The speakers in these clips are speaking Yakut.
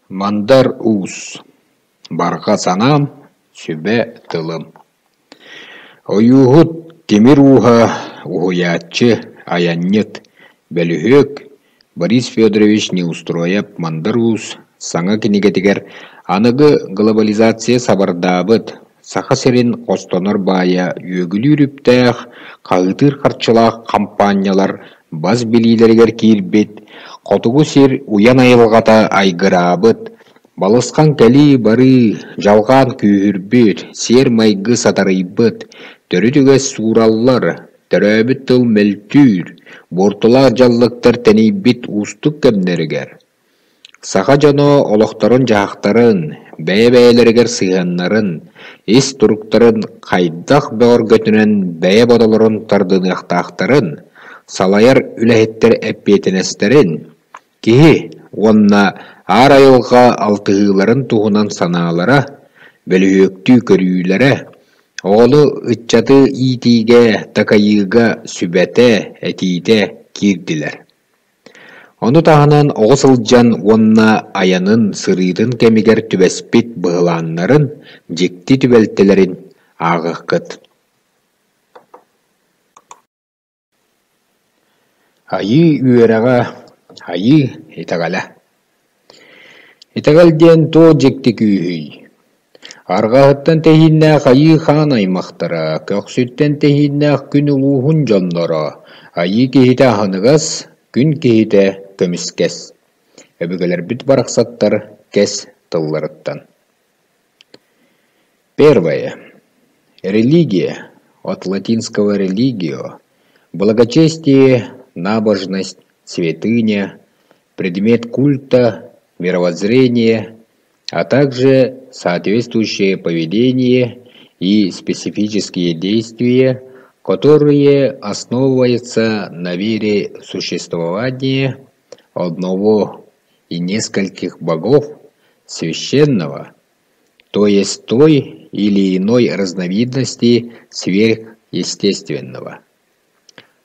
Мандар Уус Барҕа санаам, сүбэ тылым Ойууһут, тимир ууһа, уһуйааччы, айанньыт, бөлүһүөк Борис Федорович Неустроев-Мандар Уус саҥа кинигэтигэр аныгы глобализация сабардаабыт, Саха сирин хостонор баайа үөгүлүүр үптээх, хаһыытыыр харчылаах хампаанньалар бас билиилэригэр киирбит, хотугу сир уйан айылҕата айгыраабыт, балысхан кэлии-барыы дьалхаан күүһүрбүт, сиэр-майгы сатарыйбыт, төрүт үгэс суураллар, төрөөбүт тыл мөлтүүр, буортулаах дьаллыктар тэнийбит уустук кэмнэригэр Саха дьоно олохторун-дьаһахтарын, бэйэ-бэйэлэригэр сыһыаннарын, ис туруктарын хайдах бөҕөргөтүнэн бэйэ бодолорун тардыныахтаахтарын, салайар үлэһиттэр эппиэтинэстэрин, киһи уонна аар айылҕа алтыһыыларын туһунан санаалара, бөлүһүөктүү көрүүлэрэ, оҕону, ыччаты иитиигэ, такайыыга сүбэтэ, этиитэ киирдилэр. Ону таһынан оҕо сылдьан уонна айанын, сырыытын кэмигэр түбэспит быһылааннарын, дьикти түбэлтэлэрин ааҕыаххыт. Айыы үөрэҕэ, айыы итэҕэлэ Итэҕэл диэн туох дьикти күүһүй? Арҕаһыттан тэһииннээх Айыы Хаан аймахтара, көхсүттэн тэһииннээх күн улууһун дьонноро, айыы киһитэ аһыныгас, күн киһитэ көмүскэс. Өбүгэлэрбит барахсаттар кэс тылларыттан. Первое. Религия, от латинского religio, благочестие, набожность, святыня, предмет культа, мировоззрение, а также соответствующее поведение и специфические действия, которые основываются на вере в существование одного и нескольких богов священного, то есть той или иной разновидности сверхъестественного.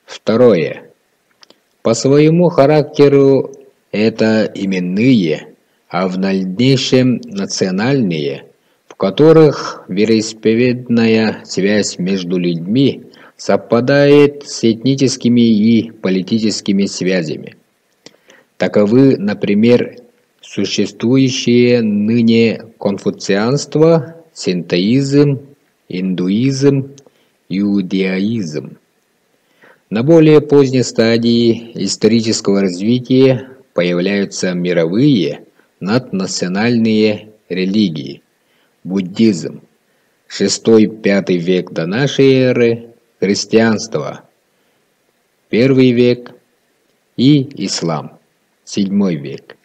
Второе. По своему характеру это именные, а в дальнейшем национальные, в которых вероисповедная связь между людьми совпадает с этническими и политическими связями. Таковы, например, существующие ныне конфуцианство, синтоизм, индуизм, иудаизм. На более поздней стадии исторического развития появляются мировые наднациональные религии – буддизм, VI-V век до нашей эры, христианство, I век и ислам, VII век.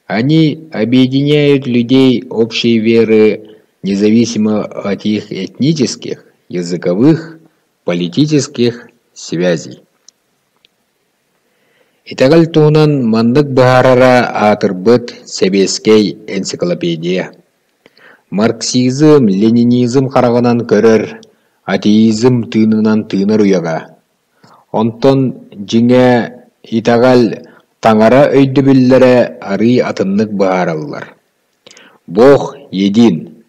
Они объединяют людей общей веры независимо от их этнических, языковых, политических связей. Итэҕэл туһунан маннык быһаарара аатырбыт сэбиэскэй энциклопедия. Марксизм, ленинизм хараҕынан көрөр, атеизм тыынынан тыынар уйаҕа. Онтон дьиҥэ итэҕэл, таҥара өйдөбүллэрэ арыый атыннык быһаараллар. Бог един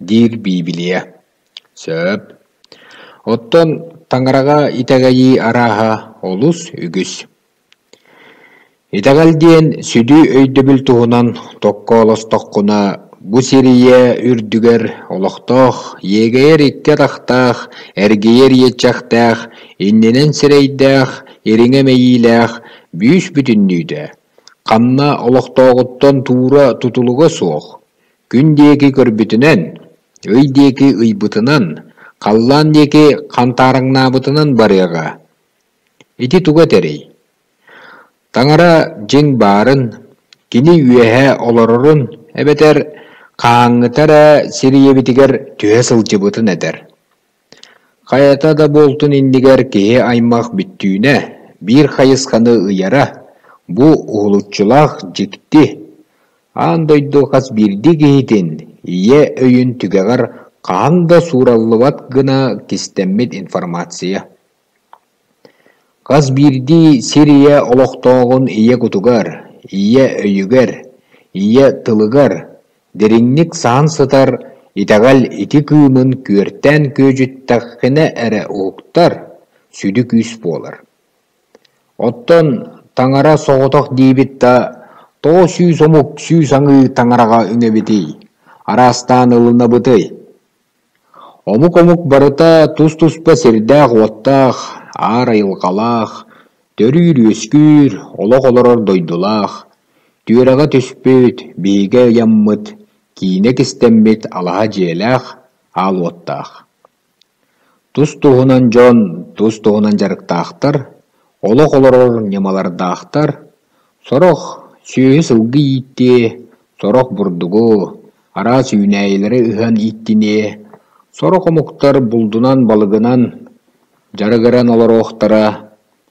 диир Биибилийэ. Сөп. Оттон таҥараҕа итэҕэйии арааһа олус үгүс. Итэҕэл диэн сүдү өйдөбүл туһунан токкоолостоххуна, бу сир ийэ үрдүгэр олохтоох, иэгэйэр икки атахтаах, эргийэр иэччэхтээх, иннинэн сирэйдээх, ириҥэ мэйиилээх бүүс-бүтүннүүтэ, ханна олохтооҕуттан туура тутулуга суох, Күн диэки көрбүтүнэн, ый диэки ыйбытынан, халлаан диэки хантаарыҥнаабытынан барыаҕа. Ити тугу этэрий? Таҥара дьиҥ баарын, кини үөһэ олорорун эбэтэр хаһааҥҥыта эрэ сир ийэбитигэр түһэ сылдьыбытын этэр. Хайата да буолтун иннигэр киһи аймах бүттүүнэ биир хайысханы ыйара бу уһулуччулаах дьикти, аан дойду хас биирдии киһитин ийэ өйүн түгэҕэр хаһан да суураллыбат гына кистэммит информация. Хас биирдии сир ийэ олохтооҕун ийэ кутугар, ийэ өйүгэр, Ийэ тылыгар дириҥник саһан сытар итэҕэл ити кыымын күөртээн күөдьүттэххинэ эрэ уһуктар, сүдү күүс буолар. Оттон таҥара соҕотох диибит да, тоҕо 100 омук 100 аҥыы таҥараҕа үҥэбитий, араастаан ылынабытый? Омук-омук барыта тус-туспа сирдээх-уоттаах, аар айылҕалаах, төрүүр-үөскүүр, олох олорор дойдулаах, түөрэҕэ түспүт, биһигэ ыйаммыт, киинэ кистэммит алаһа дьиэлээх, аал уоттаах. Тус-туһунан дьон тус-туһунан дьарыктаахтар, олох олорор ньымалардаахтар, сорох сүөһү-сылгы ииттиэ, сорох бурдугу, араас үүнээйилэри ыһан ииттиниэ, сорох омуктар булдунан-балыгынан дьарыгыран олоруохтара.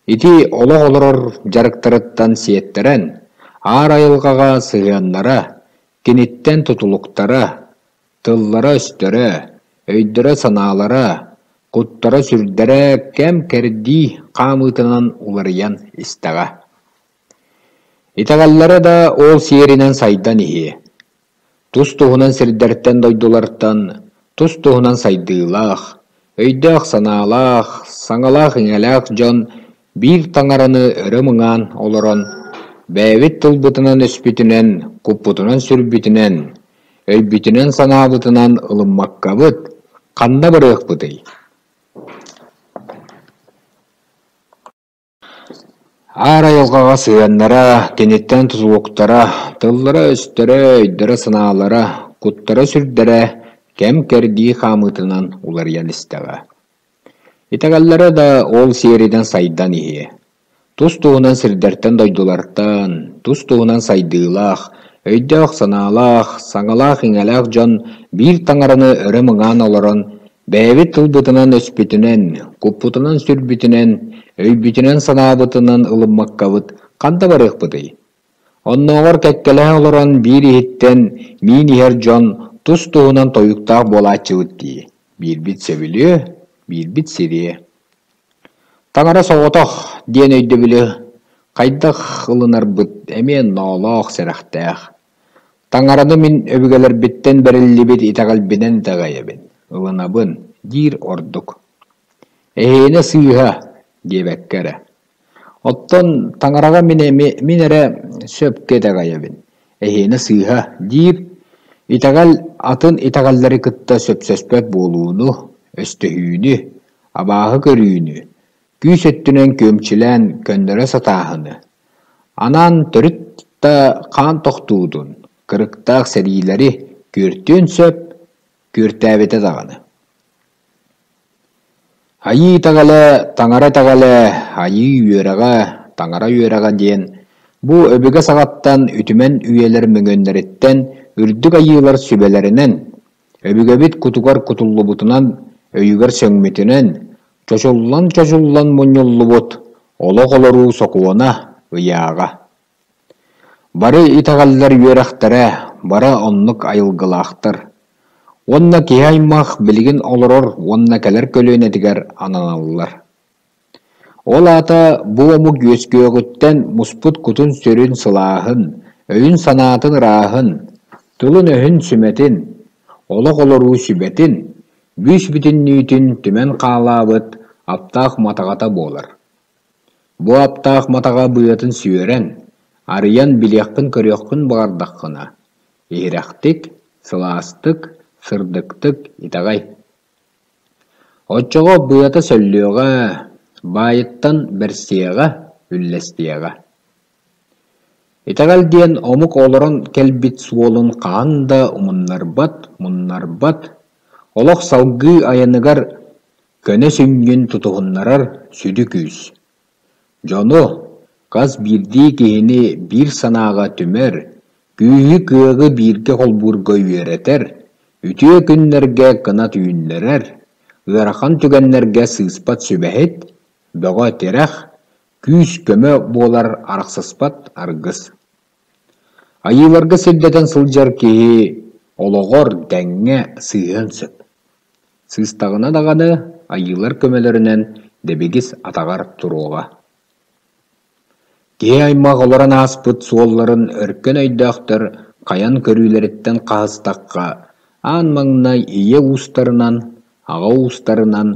Ити олох олорор дьарыктарыттан сиэттэрэн, аар айылҕаҕа сыһыаннара, киниттэн тутулуктара, Тыллара-өстөрө, өйдөрө-санаалара, куттара-сүрдэрэ кэм-кэрдии хаамыытынан уларыйан истэҕэ. Итэҕэллэрэ да ол сиэринэн сайдан иһиэ. Тус-туһунан сирдэртэн-дойдулартан тус-туһунан сайдыылаах, өйдөөх-санаалаах, саҥалаах-иҥэлээх дьон биир таҥараны өрө мыҥаан олорон, бэйэбит тылбытынан-өспүтүнэн, куппутунан-сүрбүтүнэн Өйбүтүнэн-санаабытынан ылыммаккабыт, ханна барыахпытый? Аар айылҕаҕа сыһыаннара, киниттэн тутулуктара, тыллара-өстөрө, өйдөрө-санаалара, куттара-сүрдэрэ кэм-кэрдии хаамыытынан уларыйан истэҕэ. Итэҕэллэрэ да ол сиэринэн сайдан иһиэ. Тус-туһунан сирдэртэн-дойдулартан, тус-туһунан сайдыылаах, өйдөөх-санаалаах, саҥалаах-иҥэлээх дьон биир таҥараны өрө мыҥаан олорон, бэйэбит тылбытынан-өспүтүнэн, куппутунан-сүрбүтүнэн, өйбүтүнэн-санаабытынан ылыммаккабыт ханна барыахпытый? Оннооҕор кэккэлэһэ олорон биир иһиттэн миин иһэр дьон тус-туһунан тойуктаах буолааччыбыт дии, биирбит сөбүлүө, биирбит сириэ. Таҥара соҕотох диэн өйдөбүлү хайдах ылынарбыт эмиэ ноолоох сэрэхтээх. Таҥараны мин өбүгэлэрбиттэн бэриллибит итэҕэлбинэн итэҕэйэбин, ылынабын диир ордук. Эһиэнэ сыыһа диэбэккэ эрэ. Оттон таҥараҕа мин эмиэ мин эрэ сөпкө итэҕэйэбин, эһиэнэ сыыһа диир итэҕэл атын итэҕэллэри кытта сөпсөспөт буолууну, өстөһүүнү, абааһы көрүүнү, күүс өттүнэн күөмчүлээн көннөрө сатааһыны, анаан төрүт да хаан тохтуутун, кырыктаах сэриилэри күөртүөн сөп, күөртээбитэ даҕаны. Айыы итэҕэлэ, таҥара итэҕэлэ, айыы үөрэҕэ, таҥара үөрэҕэ диэн бу өбүгэ саҕаттан үтүмэн үйэлэр мөҥүөннэриттэн үрдүк айыылар сүбэлэринэн, өбүгэбит кутугар кутуллубутунан, өйүгэр сөҥмүтүнэн, чочуллан-чочуллан мунньуллубут олох олоруу сокуона, ыйааҕа. Бары итэҕэллэр үөрэхтэрэ бары оннук айылгылаахтар уонна киһи аймах билигин олорор уонна кэлэр көлүөнэтигэр ананаллар. Ол аата бу омук үөскүөҕүттэн муспут кутун-сүрүн сылааһын, өйүн-санаатын ырааһын, тылын-өһүн сүмэтин, олох олоруу сүбэтин бүүс-бүтүннүүтүн түмэн хаалаабыт аптаах матаҕата буолар. Бу аптаах матаҕа быатын сүөрэн, арыйан билиэххин-көрүөххүн баҕардаххына, иһирэхтик, сылаастык, сырдыктык итэҕэй. Оччоҕо быата сөллүөҕэ, баайыттан бэрсиэҕэ, үллэстиэҕэ. Итэҕэл диэн омук олорон кэлбит суолун хаһан да умуннарбат, муннарбат, олох салгыы айаныгар көнө сүнньүн тутуһуннарар сүдү күүс. Дьону, хас биирдии киһини биир санааҕа түмэр, күүһү-кыаҕы бииргэ холбуурга үөрэтэр, үтүө күннэргэ кынат үүннэрэр, ыарахан түгэннэргэ сыыспат сүбэһит, бөҕө тирэх, күүс-көмө буолар арахсыспат аргыс. Айыыларга сирдэтэн сылдьар киһи олоҕор дэҥҥэ сыыһыан сөп. Сыыстаҕына даҕаны айыылар көмөлөрүнэн дэбигис атаҕар туруоҕа. Киһи аймах олорон ааспыт суолларын өркөн өйдөөхтөр хайан көрүүлэриттэн хаһыстахха, аан маҥнай ийэ уустарынан, аҕа уустарынан,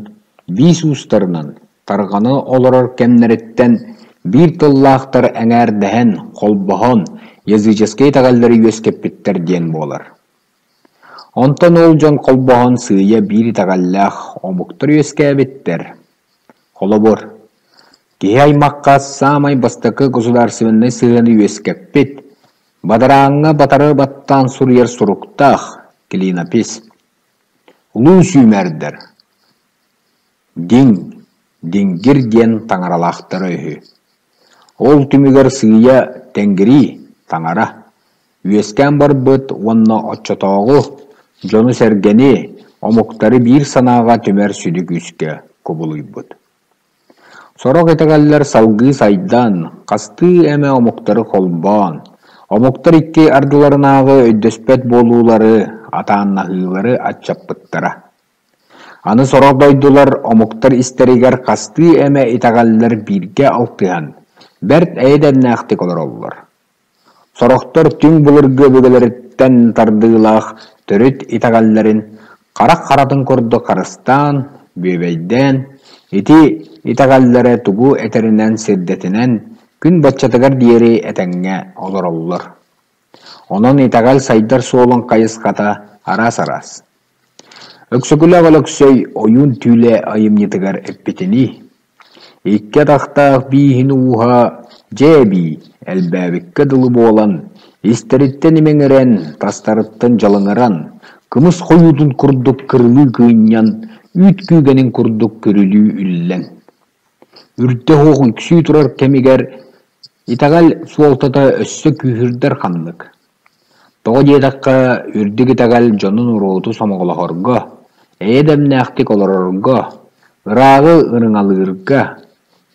биис уустарынан тарҕана олорор кэмнэриттэн биир тыллаахтар эҥээрдэһэн, холбоһон языческай итэҕэллэри үөскэппиттэр диэн буолар. Онтон ол дьон холбоһон сыыйа биир итэҕэллээх омуктар үөскээбиттэр. Холобур, киһи аймахха саамай бастакы государственнай сыһыаны үөскэппит, бадарааҥҥа батары баттаан суруйар суруктаах клинопись, улуу сүүмэрдэр, Диҥ, диҥгир диэн таҥаралаахтара үһү. Ол түмүгэр сыыйа Тэҥгирии таҥара үөскээн барбыт уонна оччотооҕу дьону-сэргэни, омуктары биир санааҕа түмэр сүдү күүскэ кубулуйбут. Сорох итэҕэллэр салгыы сайдан, хастыы эмэ омуктары холбоон, омуктар икки ардыларынааҕы өйдөспөт буолуулары, атааннаһыылары аччаппыттара. Аны сорох дойдулар омуктар истэригэр хастыы эмэ итэҕэллэр бииргэ алтыһан, бэрт эйэ-дэмнээхтик олороллор. Сорохтор түҥ былыргы өбүгэлэриттэн тардыылаах төрүт итэҕэллэрин харах харатын курдук харыстаан, бүөбэйдээн, ити итэҕэллэрэ тугу этэринэн сирдэтинэн күн баччатыгар диэри этэҥҥэ олороллор. Онон итэҕэл сайдар суолун хайысхата араас-араас. Өксөкүлээх Өлөксөй Ойуун түүлэ айымньытыгар эппитинии, икки атахтаах бииһин ууһа дьэ эбии элбээбиккэ дылы буолан, истэриттэн имэҥирэн, тастарыттан дьалыҥыран, кымыс хойуутун курдук кырылыы кыынньан, үүт күүгэнин курдук күрүлүү үллэн Үрдэ оһох үксүү турар кэмигэр итэҕэл суолтата өссө күүһүрдэр ханнык. Тоҕо диэтэххэ, үрдүк итэҕэл дьону-норуоту сомоҕолоһорго, эйэ-дэмнээхтик олорорго, ырааҕы ырыҥалыырга,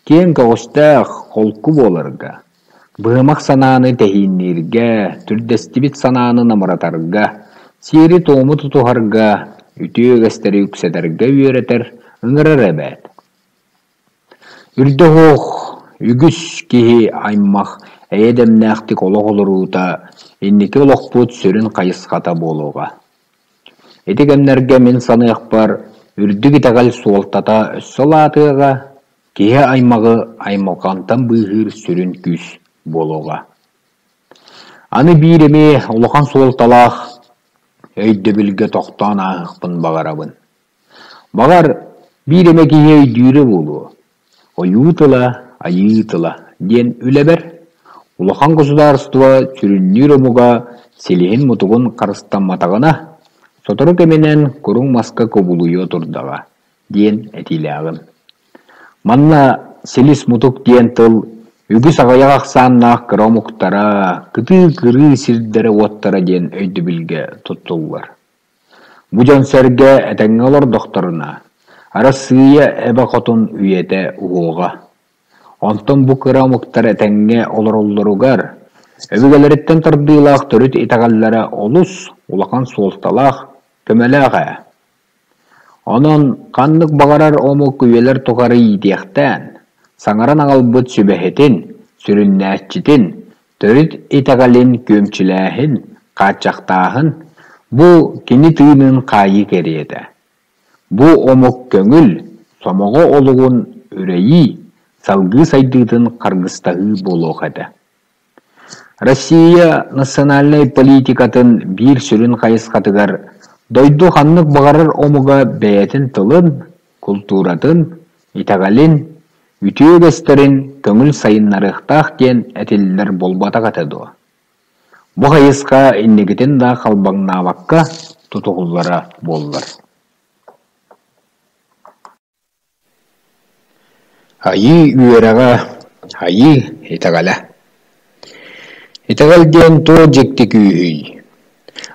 киэҥ көҕүстээх, холку буоларга, быһымах санааны тэһииннииргэ, түрдэстибит санааны намыратарга, сиэри-туому тутуһарга, үтүө үгэстэри үксэтэргэ үөрэтэр, ыҥырар эбээт. Үрдэ оһох үгүс киһи аймах эйэ-дэмнээхтик олох олоруута инники олохпут сүрүн хайысхата буолуоҕа. Ити кэмнэргэ мин саныахпар, үрдүк итэҕэл суолтата өссө улаатыаҕа, киһи аймаҕы аймалҕантан быыһыыр сүрүн күүс буолуоҕа. Аны биир эмиэ улахан суолталаах өйдөбүлгэ тохтоон ааһыахпын баҕарабын. Баҕар, биир эмэ киһи өйдүүрэ буолуо: «Ойуу тыла, айыы тыла» диэн үлэбэр улахан государство сүрүннүүр омуга силиһин-мутугун харыстамматаҕына, сотору кэминэн куруҥ маска кубулуйуо турдаҕа диэн этиилээҕим. Манна силис-мутук диэн тыл үгүс аҕыйах ахсааннаах кыра омуктара, кытыы-кырыы сирдэрэ-уоттара диэн өйдөбүлгэ туттуллар. Бу дьон-сэргэ этэҥҥэ олордохторуна, Арассыыйа эбэ хотун үйэтэ уһуоҕа. Онтон бу кыра омуктар этэҥҥэ олороллоругар өбүгэлэриттэн тардыылаах төрүт итэҕэллэрэ олус улахан суолталаах, көмөлөөх ээ. Онон ханнык баҕарар омук үйэлэр тухары иитиэхтээн, саҥаран аҕалбыт сүбэһитин, сүрүннээччитин, төрүт итэҕэлин күөмчүлээһин, хааччахтааһын бу кини тыынын хаайыы кэриэтэ. Бу омук көҥүл, сомоҕо олугун үрэйии, салгыы сайдыытын харгыстаһыы буолуох этэ. Россия национальнай политикатын биир сүрүн хайысхатыгар дойду ханнык баҕарар омуга бэйэтин тылын, култууратын, итэҕэлин, үтүө үгэстэрин көҥүл сайыннарыахтаах диэн этиллэр буолбатах этэ дуо? Бу хайысха инникитин да халбаҥнаабакка тутуһуллара буоллар. Айыы үөрэҕэ, айыы итэҕэлэ Итэҕэл диэн туох дьикти күүһүй?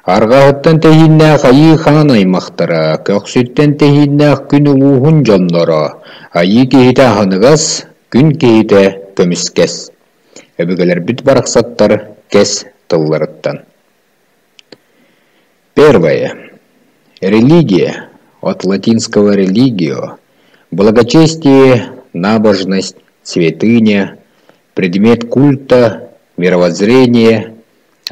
Арҕаһыттан тэһииннээх айыы хаан аймахтара, көхсүттэн тэһииннээх күн улууһун дьонноро, айыы киһитэ аһыныгас, күн киһитэ көмүскэс. Өбүгэлэрбит барахсаттар кэс тылларыттан Первое. Религия, от латинского religio, благочестие, набожность, святыня, предмет культа, мировоззрение,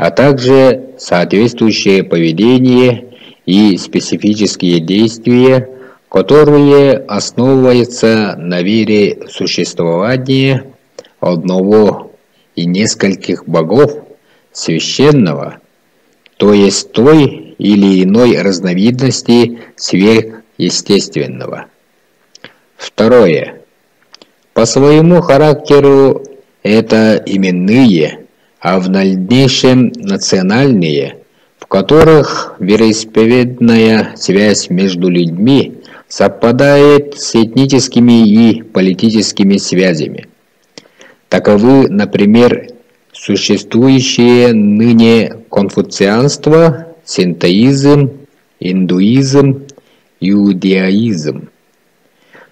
а также соответствующее поведение и специфические действия, которые основываются на вере в существование одного и нескольких богов священного, то есть той или иной разновидности сверхъестественного. Второе. По своему характеру это именные, а в дальнейшем национальные, в которых вероисповедная связь между людьми совпадает с этническими и политическими связями. Таковы, например, существующие ныне конфуцианство, синтоизм, индуизм, иудаизм.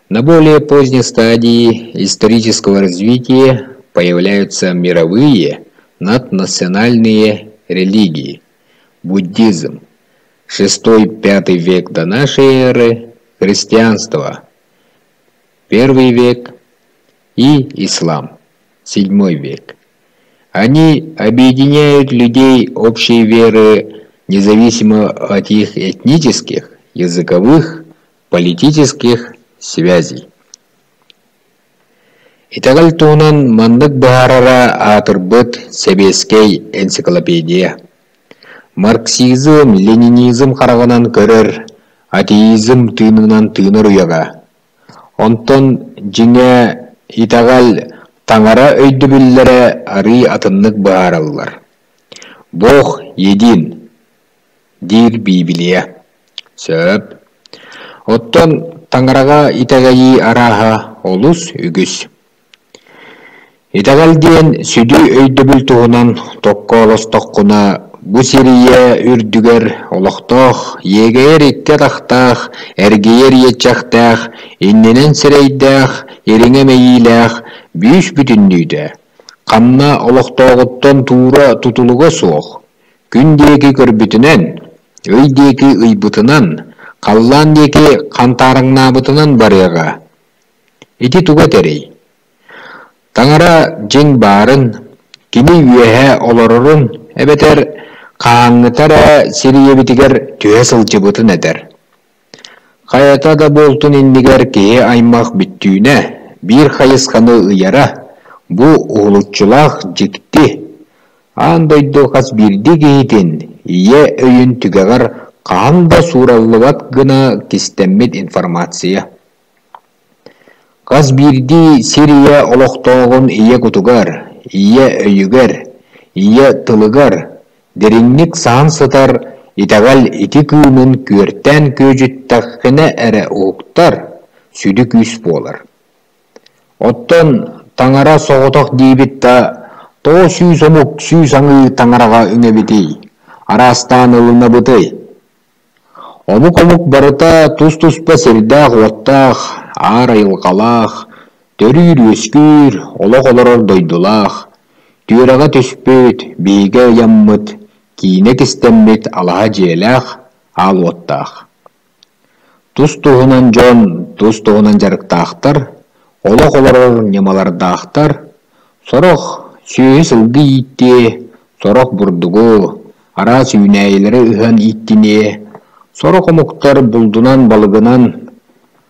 На более поздней стадии исторического развития появляются мировые наднациональные религии – буддизм, VI-V век до нашей эры, христианство, I век и ислам, VII век. Они объединяют людей общей веры независимо от их этнических, языковых, политических связей. Итэҕэл туһунан маннык быһаарара аатырбыт сэбиэскэй энциклопедия. Марксизм, ленинизм хараҕынан көрөр, атеизм тыынынан тыынар уйаҕа. Онтон дьиҥэ итэҕэл, таҥара өйдөбүллэрэ арыый атыннык быһаараллар. «Бог един» диир Биибилийэ. Сөп. Оттон таҥараҕа итэҕэйии арааһа олус үгүс. Итэҕэл диэн сүдү өйдөбүл туһунан токкоолостоххуна, бу сир ийэ үрдүгэр олохтоох, иэгэйэр икки атахтаах, эргийэр иэччэхтээх, иннинэн сирэйдээх, ириҥэ мэйиилээх бүүс-бүтүннүүтэ, ханна олохтооҕуттан туура тутулуга суох, күн диэки көрбүтүнэн, ый диэки ыйбытынан, халлаан диэки хантаарыҥнаабытынан барыаҕа. Ити тугу этэрий? Таҥара дьиҥ баарын, кини үөһэ олорорун эбэтэр хаһааҥҥыта эрэ сир ийэбитигэр түһэ сылдьыбытын этэр. Хайата да буолтун иннигэр киһи аймах бүттүүнэ биир хайысханы ыйара бу уһулуччулаах дьикти, аан дойду хас биирдии киһитин ийэ өйүн түгэҕэр хаһан да суураллыбат гына кистэммит информация. Хас биирдии сир ийэ олохтооҕун ийэ кутугар, ийэ өйүгэр, ийэ тылыгар дириҥник саһан сытар итэҕэл ити кыымын күөртээн күөдьүттэххинэ эрэ уһуктар, сүдү күүс буолар. Оттон таҥара соҕотох диибит да, тоҕо сүүс омук сүүс аҥыы таҥараҕа үҥэбитий, араастаан ылынабытый? Омук-омук барыта тус-туспа сирдээх-уоттаах, аар айылҕалаах, төрүүр-үөскүүр, олох олорор дойдулаах, түөрэҕэ түспүт, биһигэ ыйаммыт, киинэ кистэммит алаһа дьиэлээх, аал уоттаах. Тус-туһунан дьон тус-туһунан дьарыктаахтар, олох олорор ньымалардаахтар, сорох сүөһү-сылгы ииттиэ, сорох бурдугу, араас үүнээйилэри ыһан ииттиниэ, сорох омуктар булдунан-балыгынан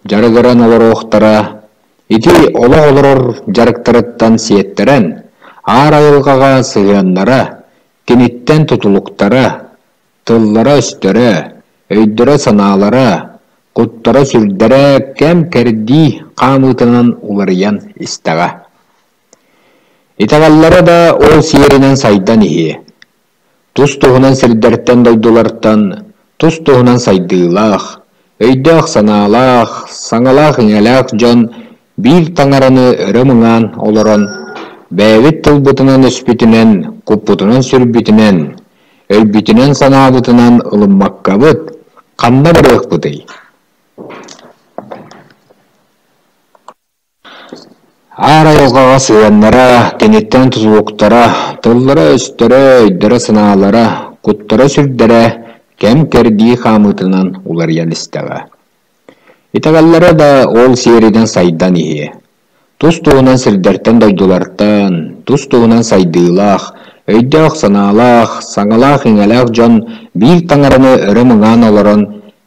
дьарыгыран олоруохтара, ити олох олорор дьарыктарыттан сиэттэрэн, аар айылҕаҕа сыһыаннара, киниттэн тутулуктара, тыллара-өстөрө, өйдөрө-санаалара, куттара-сүрдэрэ кэм-кэрдии хаамыытынан уларыйан истэҕэ. Итэҕэллэрэ да ол сиэринэн сайдан иһиэ. Тус-туһунан сирдэртэн-дойдулартан тус-туһунан сайдыылаах, өйдөөх-санаалаах, саҥалаах-иҥэлээх дьон биир таҥараны өрө мыҥаан олорон, бэйэбит тылбытынан-өспүтүнэн, куппутунан-сүрбүтүнэн, өйбүтүнэн-санаабытынан ылыммаккабыт, ханна барыахпытый? Аар айылҕаҕа сыһыаннара, киниттэн тутулуктара, тыллара-өстөрө, өйдөрө-санаалара, куттара-сүрдэрэ кэм-кэрдии хаамыытынан уларыйан истэҕэ. Итэҕэллэрэ да ол сиэринэн сайдан иһиэ. Тус-туһунан сирдэртэн-дойдулартан, тус-туһунан сайдыылаах, Өйдөөх-санаалаах, саҥалаах-иҥэлээх дьон биир таҥараны өрө мыҥаан олорон,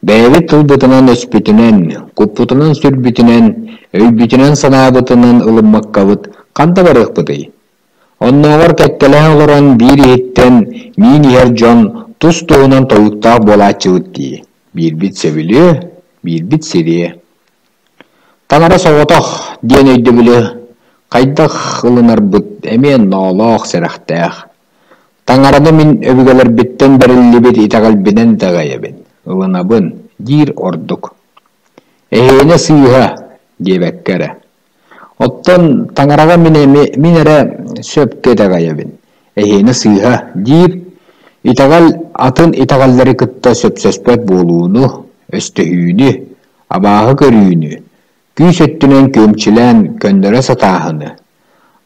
бэйэбит тылбытынан-өспүтүнэн, куппутунан-сүрбүтүнэн, өйбүтүнэн-санаабытынан ылыммаккабыт ханна барыахпытый? Оннооҕор кэккэлэһэ олорон биир иһиттэн миин иһэр дьон тус-туһунан тойуктаах буолааччыбыт дии, биирбит сөбүлүө, биирбит сириэ. Таҥара соҕотох диэн өйдөбүлү хайдах ылынарбыт эмиэ ноолоох сэрэхтээх. Таҥараны мин өбүгэлэрбиттэн бэриллибит итэҕэлбинэн итэҕэйэбин, ылынабын диир ордук. Эһиэнэ сыыһа диэбэккэ эрэ. Оттон таҥараҕа мин эми мин эрэ сөпкө итэҕэйэбин, эһиэнэ сыыһа диир итэҕэл атын итэҕэллэри кытта сөпсөспөт буолууну, өстөһүүнү, абааһы көрүүнү, күүс өттүнэн күөмчүлээн көннөрө сатааһыны,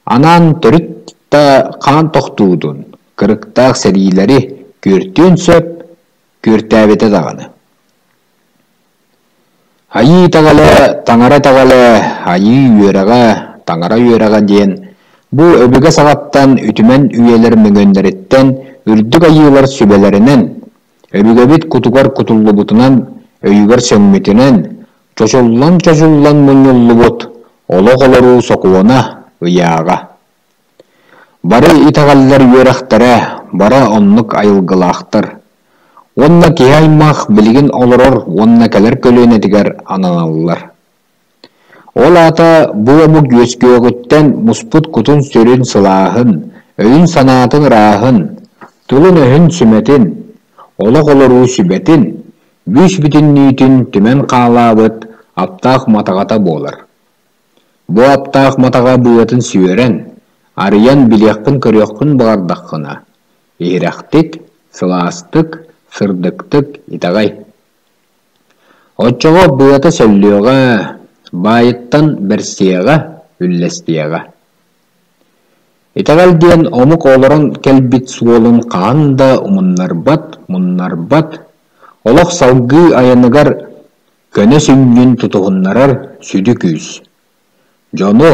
анаан төрүт да хаан тохтуутун, кырыктаах сэриилэри күөртүөн сөп, күөртээбитэ даҕаны. Айыы итэҕэлэ, таҥара итэҕэлэ, айыы үөрэҕэ, таҥара үөрэҕэ диэн бу өбүгэ саҕаттан үтүмэн үйэлэр мөҥүөннэриттэн үрдүк айыылар сүбэлэринэн Өбүгэбит кутугар кутуллубутунан, өйүгэр сөҥмүтүнэн, чочуллан-чочуллан мунньуллубут олох олоруу сокуона, ыйааҕа. Бары итэҕэллэр үөрэхтэрэ бары оннук айылгылаахтар. Уонна киһи аймах билигин олорор уонна кэлэр көлүөнэтигэр ананаллар. Ол аата бу омук үөскүөҕүттэн муспут кутун-сүрүн сылааһын, өйүн-санаатын ырааһын, тылын-өһүн сүмэтин, олох олоруу сүбэтин, бүүс-бүтүннүүтүн түмэн хаалаабыт аптаах матаҕата буолар. Бу аптаах матаҕа быатын сүөрэн, арыйан билиэххин-көрүөххүн баҕардаххына, иһирэхтик, сылаастык, сырдыктык итэҕэй. Оччоҕо быата сөллүөҕэ, баайыттан бэрсиэҕэ, үллэстиэҕэ. Итэҕэл диэн омук олорон кэлбит суолун хаһан да умуннарбат, муннарбат, олох салгыы айаныгар көнө сүнньүн тутуһуннарар сүдү күүс. Дьону,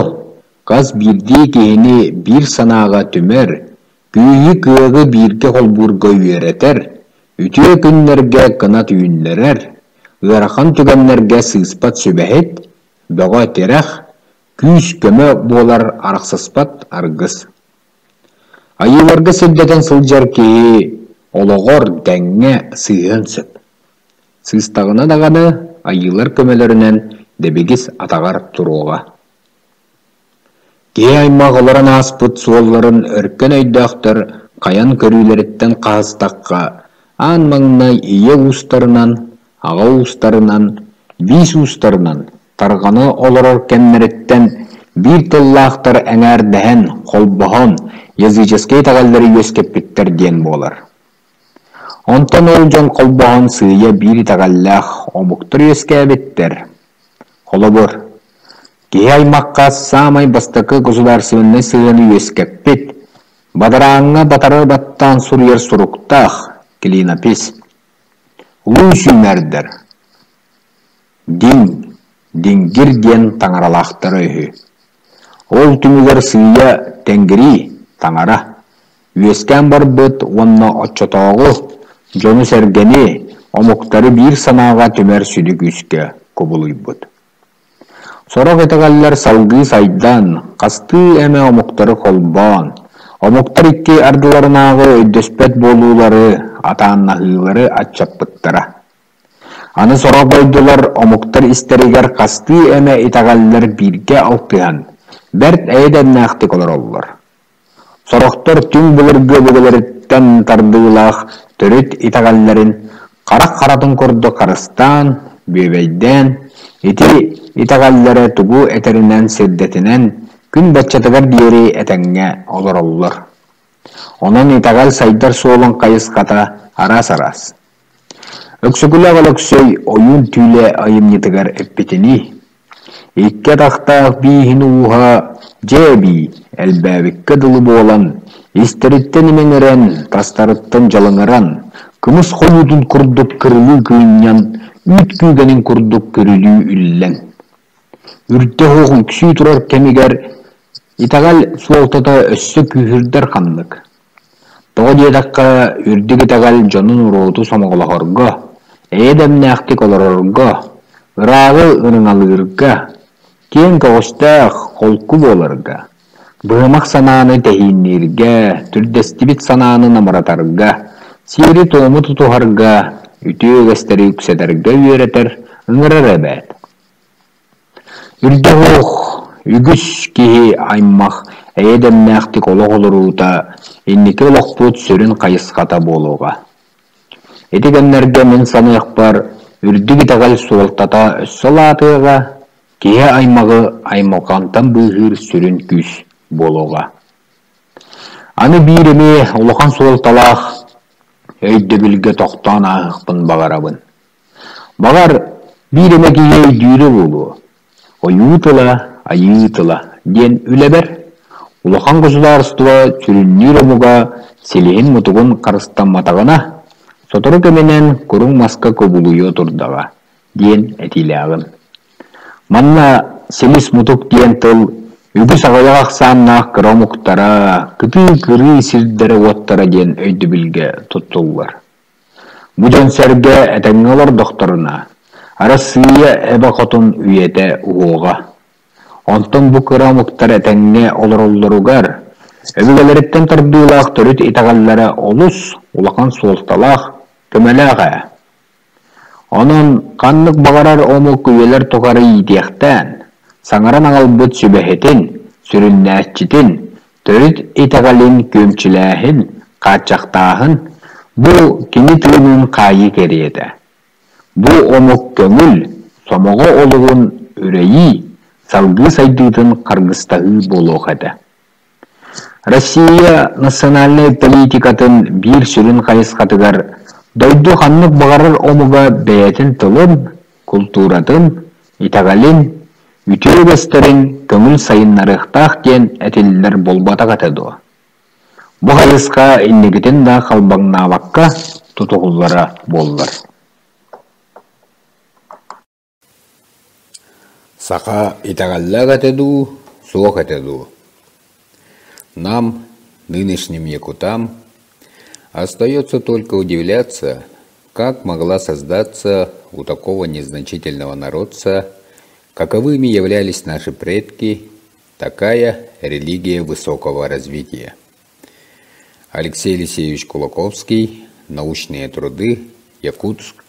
хас биирдии киһини биир санааҕа түмэр, күүһү-кыаҕы бииргэ холбуурга үөрэтэр, үтүө күннэргэ кынат үүннэрэр, ыарахан түгэннэргэ сыыспат сүбэһит, бөҕө тирэх, күүс-көмө буолар арахсыспат аргыс. Айыыларга сирдэтэн сылдьар киһи олоҕор дэҥҥэ сыыһыан сөп. Сыыстаҕына даҕаны айыылар көмөлөрүнэн дэбигис атаҕар туруоҕа. Киһи аймах олорон ааспыт суолларын өркөн өйдөөхтөр хайан көрүүлэриттэн хаһыстахха, аан маҥнай ийэ уустарынан, аҕа уустарынан, биис уустарынан тарҕана олорор кэмнэриттэн биир тыллаахтар эҥээрдэһэн, холбоһон языческай итэҕэллэри үөскэппиттэр диэн буолар. Онтон ол дьон холбоһон сыыйа биир итэҕэллээх омуктар үөскээбиттэр. Холобур, киһи аймахха саамай бастакы государственнай сыһыаны үөскэппит, бадарааҥҥа батары баттаан суруйар суруктаах клинопись, улуу сүүмэрдэр, Диҥ, диҥгир диэн таҥаралаахтара үһү. Ол түмүгэр сыыйа Тэҥгирии, таҥара, үөскээн барбыт уонна оччотооҕу дьону-сэргэни, омуктары биир санааҕа түмэр сүдү күүскэ кубулуйбут. Сорох итэҕэллэр салгыы сайдан, хастыы эмэ омуктары холбоон, омуктар икки ардыларынааҕы өйдөспөт буолуулары, атааннаһыылары аччаппыттара. Аны сорох дойдулар омуктар истэригэр хастыы эмэ итэҕэллэр бииргэ алтыһан, бэрт эйэ-дэмнээхтик олороллор. Сорохтор түҥ былыргы өбүгэлэриттэн тардыылаах төрүт итэҕэллэрин харах харатын курдук харыстаан, бүөбэйдээн, ити итэҕэллэрэ тугу этэринэн сирдэтинэн күн баччатыгар диэри этэҥҥэ олороллор. Онон итэҕэл сайдар суолун хайысхата араас-араас. Өксөкүлээх Өлөксөй Ойуун түүлэ айымньытыгар эппитинии, икки атахтаах бииһин ууһа дьэ эбии элбээбиккэ дылы буолан, истэриттэн имэҥирэн, тастарыттан дьалыҥыран, кымыс хойуутун курдук кырылыы кыынньан, үүт күүгэнин курдук көрүлүү үллэн Үрдэ оһох үксүү турар кэмигэр итэҕэл суолтата өссө күүһүрдэр ханнык. Тоҕо диэтэххэ, үрдүк итэҕэл дьонун уруоту сомоҕолоһорго, эйэ-дэмнээхтик олорорго, ырааҕы ырыҥалыырга, киэҥ көҕүстээх, холку буоларга, быһымах санааны тэһииннииргэ, түрдэстибит санааны намыратарга, сиэри-туому тутуһарга, үтүө үгэстэри үксэтэргэ үөрэтэр, ыҥырар эбээт. Үрдүк үгүс киһи аймах эйэ-дэмнээхтик олох олоруута инники олохпут сүрүн хайысхата буолуоҕа. Ити кэмнэргэ мин саныахпар, үрдүк итэҕэл суолтата өссө улаатыаҕа, киһи аймаҕы аймалҕантан быыһыыр сүрүн күүс буолуоҕа. Аны биир эмиэ улахан суолталаах өйдөбүлгэ тохтоон ааһыахпын баҕарабын. Баҕар, биир эмэ киһи өйдүүрэ буолуо, «Ойуу тыла, айыы тыла» диэн үлэбэр улахан государство сүрүннүүр омуга силиһин-мутугун харыстамматаҕына, сотору кэминэн куруҥ маска кубулуйуо турдаҕа диэн этиилээҕим. Манна силис-мутук диэн тыл үгүс аҕыйах ахсааннаах кыра омуктара, кытыы-кырыы сирдэрэ-уоттара диэн өйдөбүлгэ туттуллар. Бу дьон-сэргэ этэҥҥэ олордохторуна, Арассыыйа эбэ хотун үйэтэ уһуоҕа. Онтон бу кыра омуктар этэҥҥэ олороллоругар өбүгэлэриттэн тардыылаах төрүт итэҕэллэрэ олус улахан суолталаах, көмөлөөх ээ. Онон ханнык баҕарар омук үйэлэр тухары иитиэхтээн, саҥаран аҕалбыт сүбэһитин, сүрүннээччитин, төрүт итэҕэлин күөмчүлээһин, хааччахтааһын бу кини тыынын хаайыы кэриэтэ. Бу омук көҥүл, сомоҕо олугун үрэйии, салгыы сайдыытын харгыстаһыы буолуох этэ. Россия национальнай политикатын биир сүрүн хайысхатыгар дойду ханнык баҕарар омуга бэйэтин тылын, култууратын, итэҕэлин, үтүө үгэстэрин көҥүл сайыннарыахтаах диэн этиллэр буолбатах этэ дуо? Бу хайысха инникитин да халбаҥнаабакка тутуһуллара буоллар. Саха итэҕэллээх этэ дуу, суох этэ дуу? Нам, нынешним якутам, остается только удивляться, как могла создаться у такого незначительного народца, каковыми являлись наши предки, такая религия высокого развития. Алексей Елисеевич Кулаковский. Научные труды. Якутск.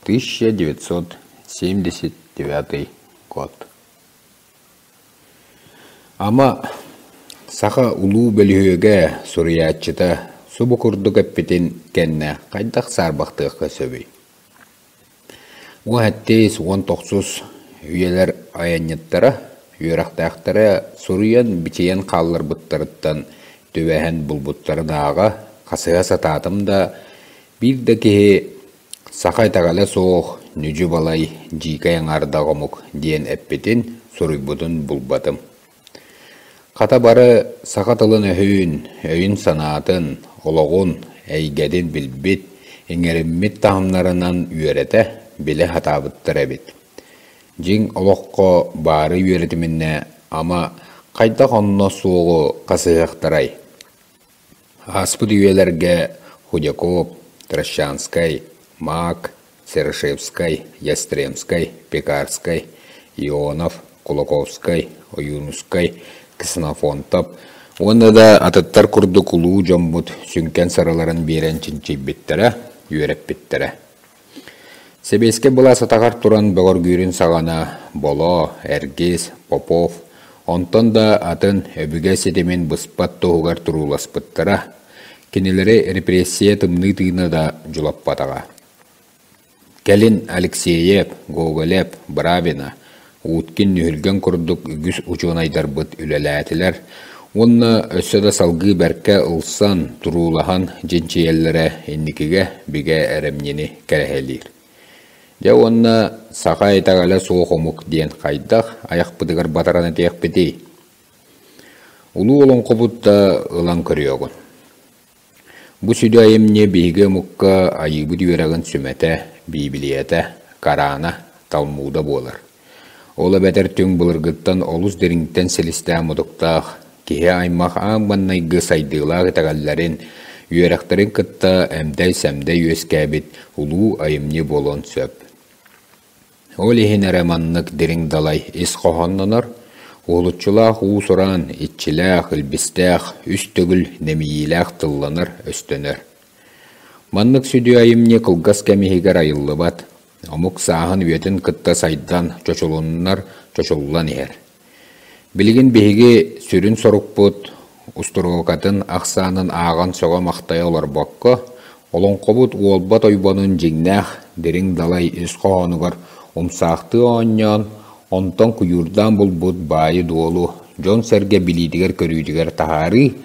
1979 год. Ама саха улуу бөлүһүөгэ суруйааччыта субу курдук эппитин кэннэ хайдах саарбахтыахха сөбүй? Уон сэттис, 19-ус үйэлэр айанньыттара, үөрэхтээхтэрэ суруйан-бичийэн хаалларбыттарыттан түбэһэн булбуттарын ааҕа, хасыһа сатаатым да, биир да киһи Саха итэҕэлэ суох, ньүдьү-балай, дьиикэй аҥаардах омук диэн эппитин, суруйбутун булбатым. Хата бары саха тылын-өһүн, өйүн-санаатын, олоҕун, эйгэтин билбит, иҥэриммит таһымнарынан үөрэтэ, билэ сатаабыттар эбит. Дьиҥ олоххо баары үөрэтиминэ, ама, хайдах онно суоҕу хасыһыахтарай? Ааспыт үйэлэргэ Худяков, Трощанскай, Маак, Серошевскай, Ястремскай, Пекарскай, Ионов, Кулаковскай, Ойуунускай, Ксенофонтов уонна да атыттар курдук улуу дьоммут сүҥкэн сыраларын биэрэн чинчийбиттэрэ, үөрэппиттэрэ. Сэбиэскэй былаас атаҕар туран бөҕөргүүрүн саҕана Боло, Эргис, Попов, онтон да атын өбүгэ ситимин быспат туһугар турууласпыттара, кинилэри репрессия тымныы тыына да дьулаппатаҕа. Кэлин Алексеев, Гоголев, Бравина, Уткин Нүһүлгэн курдук үгүс учуонайдарбыт үлэлээтилэр уонна өссө да салгыы бэркэ ылсан, туруулаһан чинчийэллэрэ инникигэ бигэ эрэмньини кэрэһэлиир. Дьэ уонна саха итэҕэлэ суох омук диэн хайдах айахпытыгар батаран этиэхпитий? Улуу олоҥхобут да ылан көрүөҕүн. Бу сүдү айымньы биһиги омукка айыыбыт үөрэҕин сүмэтэ, Биибилийэтэ, Корана, Талмуда буолар. Ол эбэтэр түҥ былыргыттан олус дириҥтэн силистээх-мутуктаах, киһи аймах аан маҥнайгы сайдыылаах итэҕэллэрин, үөрэхтэрин кытта эмдэй-сэмдэй үөскээбит улуу айымньы буолуон сөп. Ол иһин эрэ маннык дириҥ далай ис хоһооннонор, уһулуччулаах уус-уран, иччилээх, илбистээх, үс төгүл нэмийиилээх тылланар-өстөнөр. Маннык сүдү айымньы кылгас кэм иһигэр айыллыбат, омук сааһын үйэтин кытта сайдан, чочулуннар, чочуллан иһэр. Билигин биһиги сүрүн сорукпут устуруокатын ахсаанын ааҕан сөҕө-махтайа олорбокко, олоҥхобут уолбат ойбонун дьиҥнээх дириҥ далай ис хоһоонугар умсаахтыы оонньоон, онтон куйуурдаан булбут баайы-дуолу дьон-сэргэ билиитигэр-көрүүтүгэр таһаарыы,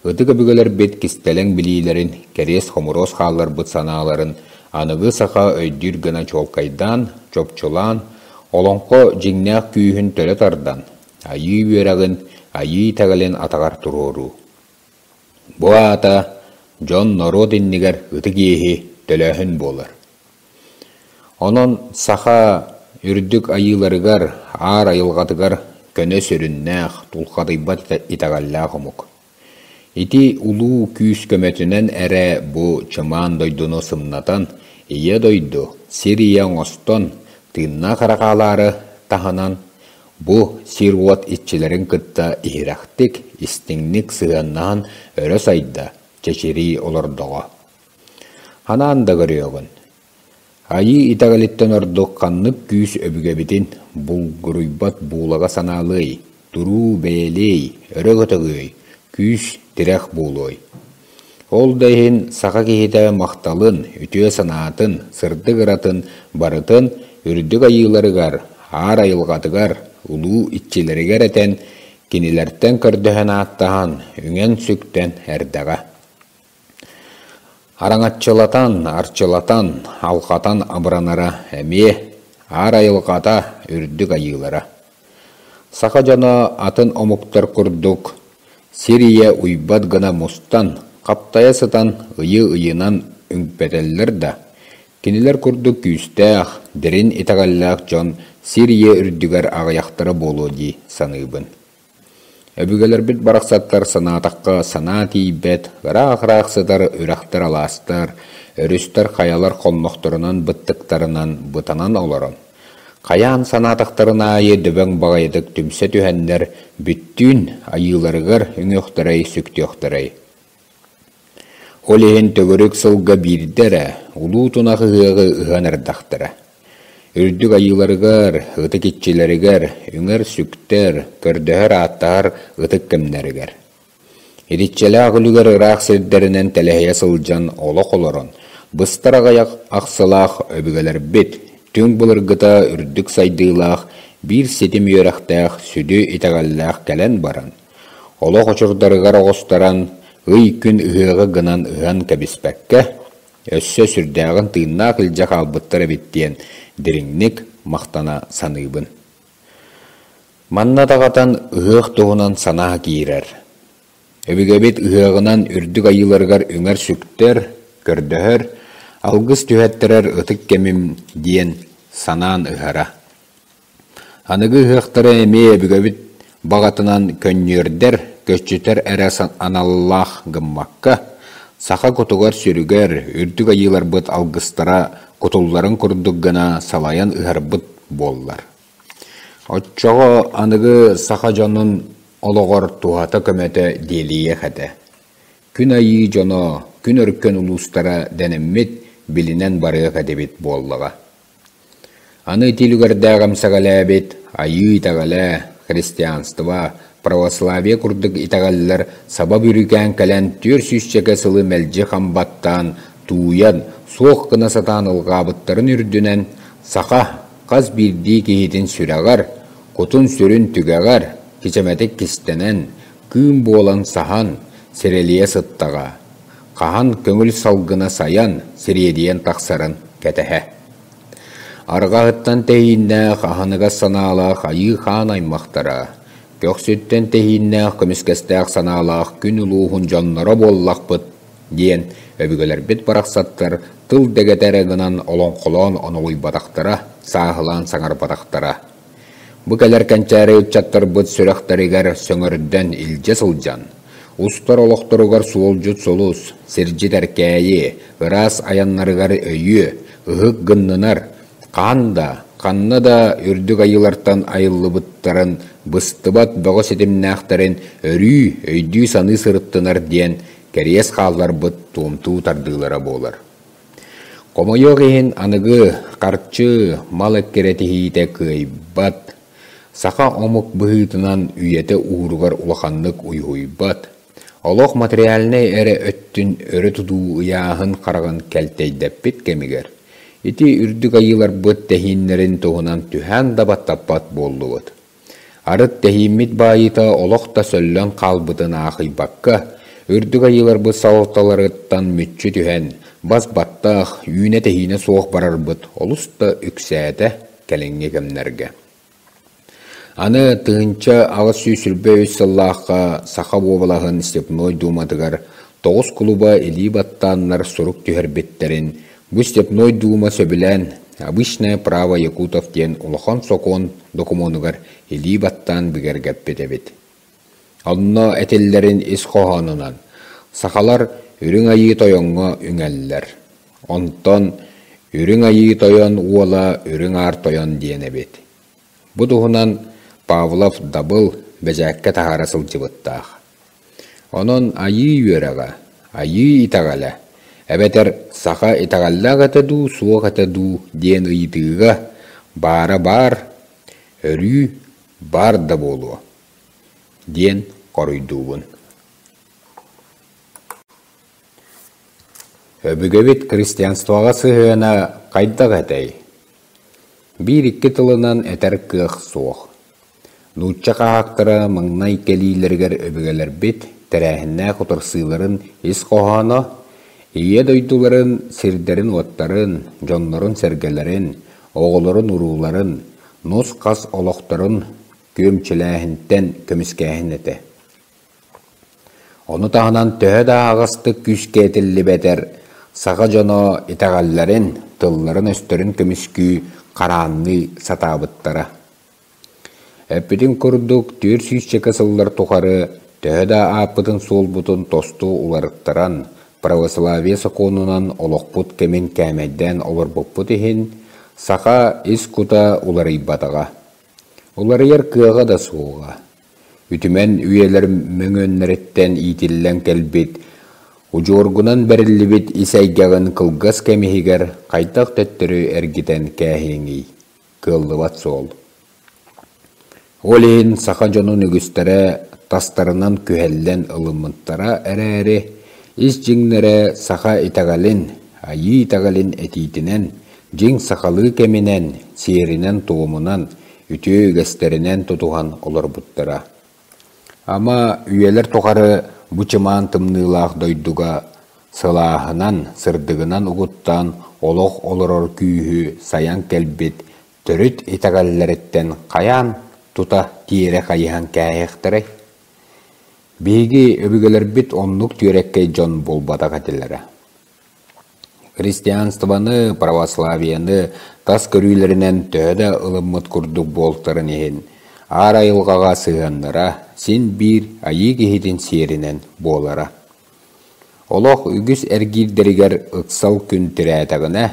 ытык өбүгэлэрбит кистэлэҥ билиилэрин, кэриэс-хомуруос хаалларбыт санааларын аныгы саха өйдүүр гына чуолкайдаан, чопчулаан, Олоҥхо дьиҥнээх күүһүн төлө тардан, айыы үөрэҕин, айыы итэҕэлин атаҕар туруоруу. Бу аата дьон норуот иннигэр ытык иэһи төлөөһүн буолар. Онон саха үрдүк айыыларыгар, аар айылҕатыгар көнө сүрүннээх, тулхадыйбат итэҕэллээх омук. Ити улуу күүс көмөтүнэн эрэ бу чымаан дойдуну сымнатан, Ийэ дойду, сир ийэ оҥостон, тыыннаах эрэ хаалаары таһынан, бу сир-уот иччилэрин кытта иһирэхтик, истиҥник сыһыаннаһан өрө сайда, чэчирии олордоҕо. Ханаан да көрүөҕүн, Айыы итэҕэлиттэн ордук ханнык күүс өбүгэбитин булгуруйбат буулаҕа санаалыай, туруу бэйэлиэй, өрө көтөҕүөй, күүс, тирэх буолуой? Ол да иһин саха киһитэ махталын, үтүө санаатын, сырдык ыратын барытын үрдүк айыыларыгар, аар айылҕатыгар, улуу иччилэригэр этэн, кинилэртэн көрдөһөн ааттаһан, үҥэн-сүктэн эрдэҕэ. Араҥаччылатан, арчылатан, алҕатан абыранара эмиэ аар айылҕата, үрдүк айыылара. Саха дьоно атын омуктар курдук сир ийэ уйбат гына мустан, хаптайа сытан ыйы-ыйынан үҥпэтэллэр да, кинилэр курдук күүстээх, дириҥ итэҕэллээх дьон сир ийэ үрдүгэр аҕыйахтара буолуо дии саныыбын. Өбүгэлэрбит барахсаттар санаатахха санаа тиийбэт, ыраах-ыраах сытар үрэхтэр-алаастар, өрүстэр хайалар хоннохторунан быттыктарынан бытанан олорон, хайаан санаатахтарын аайы дөбөҥ баҕайытык түмсэ түһэннэр бүттүүн айыыларыгар үҥүөхтэрэй, сүктүөхтэрэй. Ол иһин төгүрүк сылга биирдэ эрэ улуу тунах ыһыаҕы ыһан эрдэхтэрэ. Үрдүк айыыларыгар, ытык иччилэригэр үҥэр-сүктэр, көрдөһөр-ааттаһар ытык кэмнэригэр. Итиччэлээх үлүгэр ыраах сирдэринэн тэлэһийэ сылдьан олох олорон, быстар аҕыйах ахсылаах өбүгэлэрбит, түҥ былыргыта үрдүк сайдыылаах, биир ситим үөрэхтээх, сүдү итэҕэллээх кэлэн баран, Олох очурдарыгар оҕустаран, ый-күн ыһыаҕы гынан ыһан кэбиспэккэ, өссө сүрдээҕин тыыннаах илдьэ хаалбыттар эбит диэн дириҥник махтана саныыбын. Манна даҕатан ыһыах туһунан санаа киирэр. Өбүгэбит ыһыаҕынан үрдүк айыыларыгар үҥэр-сүктэр, көрдөһөр, алгыс түһэттэрэр ытык кэмим диэн санаан ыһара. Аныгы ыһыахтары эмиэ өбүгэбит баҕатынан көнньүөрдэр, көччүтэр эрэ аналлаах гыммакка, саха кутугар-сүрүгэр үрдүк айыыларбыт алгыстара кутулларын курдук гына салайан ыһарбыт буоллар. Оччоҕо аныгы саха дьонун олоҕор туһата-көмөтө диэлийиэх этэ. Күн айыы дьоно, күн өркөн улуустара дэнэммит, билинэн барыах этибит буоллаҕа. Аны ити үлүгэрдээх эмсэҕэлээбит айыы итэҕэлэ, христианство, православие курдук итэҕэллэр саба бүрүүкээн кэлэн түөрт сүүсчэкэ сылы мэлдьи хам баттаан, тууйан, суох гына сатаан ылҕаабыттарын үрдүнэн, саха хас биирдии киһитин сүрэҕэр, кутун-сүрүн түгэҕэр кичэмэтик кистэнэн, кыым буолан саһан, сирэлийэ сыттаҕа. Хаһан көҥүл салгына сайан, сириэдийэн тахсарын кэтэһэ. Арҕаһыттан тэһииннээх, аһыныгас санаалаах айыы хаан аймахтара, көхсүттэн тэһииннээх, көмүскэстээх санаалаах күн улууһун дьонноро буоллахпыт диэн өбүгэлэрбит барахсаттар тыл дэгэтэ эрэ гынан олоҥхолоон онолуйбатахтара, сааһылаан саҥарбатахтара. Бу кэлэр кэнчээри ыччаттарбыт сүрэхтэригэр сөҥөрдөн илдьэ сылдьан, Устар олохторугар суолдьут сулус, сирдьит эркээйи, ыраас айаннарыгар өйүө, ыһык гыннынар, хаһан да, ханна да үрдүк айыылартан айыллыбыттарын, быстыбат бөҕө ситимнээхтэрин өрүү өйдүү-саныы сырыттынар диэн кэриэс хаалларбыт туомтуу тардыылара буолар. Хомойуох иһин аныгы харчы, мал эккирэтиһиитэ кыайбат, Саха омук быһыытынан үйэтэ ууругар улаханнык уйуһуйбат, олох материальнай эрэ өттүн өрө тутуу ыйааһын хараҕын кэлтэйдэппит кэмигэр, ити үрдүк айыыларбыт тэһииннэрин туһунан түһээн да баттаппат буоллубут. Арыт тэһииммит баайыыта олох да сөллөн хаалбытын аахыйбакка, үрдүк айыыларбыт салалталарыттан мүччү түһэн, бас баттах, үүнэ-тэһиинэ суох барарбыт олус да үксээтэ кэлиҥҥи кэмнэргэ. Аны 1823 сыллаахха Саха уобалаһын Степной Дууматыгар тоҕус кулуба илии баттааннар сурук түһэрбиттэрин бу Степной Дуума сөбүлээн «Обычное право якутов» диэн улахан сокуон докумуонугар илии баттаан бигэргэппит эбит. Онно этиллэрин ис хоһоонунан сахалар Үрүҥ Айыы Тойоҥҥо үҥэллэр. Онтон Үрүҥ Айыы Тойон уола Үрүҥ Аар Тойон диэн эбит. Бу туһунан Павлов Дабыл бэдьээккэ таһаара сылдьыбыттаах. Онон айыы үөрэҕэ, айыы итэҕэлэ, эбэтэр саха итэҕэллээх этэ дуу, суох этэ дуу диэн ыйытыыга баара баар, өрүү баар да буолуо диэн хоруйдуубун. Өбүгэбит христианствоҕа сыһыана хайдах этэй? Биир-икки тылынан этэр кыах суох. Нуучча хаһаактара маҥнай кэлиилэригэр өбүгэлэрбит тэрээһиннээх утарсыыларын ис хоһооно Ийэ дойдуларын, сирдэрин-уоттарын, дьоннорун-сэргэлэрин, оҕолорун-урууларын, нус-хас олохторун күөмчүлээһинтэн көмүскээһин этэ. Ону таһынан төһө да аһаҕастык күүскэ этиллибэтэр, саха дьоно итэҕэллэрин, тылларын-өстөрүн көмүскүү, хараанныы сатаабыттара. Эппитин курдук, түөрт сүүсчэкэ сыллар тухары төһө да ааппытын-суолбутун тосту уларыттаран, православие сокуонунан олохпут кэмин кээмэйдээн олорбуппут иһин, саха ис кута уларыйбатаҕа. Уларыйар кыаҕа да суоҕа. Үтүмэн үйэлэр мөҥүөннэриттэн иитиллэн кэлбит, удьуоргунан бэриллибит ис эйгэҕин кылгас кэм иһигэр хайдах төттөрү эргитэн кээһиэҥий? Кыаллыбат суол. Ол иһин саха дьонун үгүстэрэ тастарынан күһэллэн ылыммыттара эрээри, ис дьиҥнэрэ саха итэҕэлин, айыы итэҕэлин этиитинэн, дьиҥ сахалыы кэминэн, сиэринэн-туомунан, үтүө үгэстэринэн тутуһан олорбуттара. Ама үйэлэр тухары бу чымаан тымныылаах дойдуга сылааһынан, сырдыгынан угуттаан олох олорор күүһү сайан кэлбит төрүт итэҕэллэриттэн хайаан тута тиэрэ хайыһан кээһиэхтэрэй? Биһиги өбүгэлэрбит оннук түөрэккэй дьон буолбатах этилэрэ. Христианствоны, православиены тас көрүүлэринэн төһө да ылыммыт курдук буолтарын иһин, аар айылҕаҕа сыһыаннара син биир айыы киһитин сиэринэн буолара. Олох үгүс эргиирдэригэр ыксал күн тирээтэҕинэ,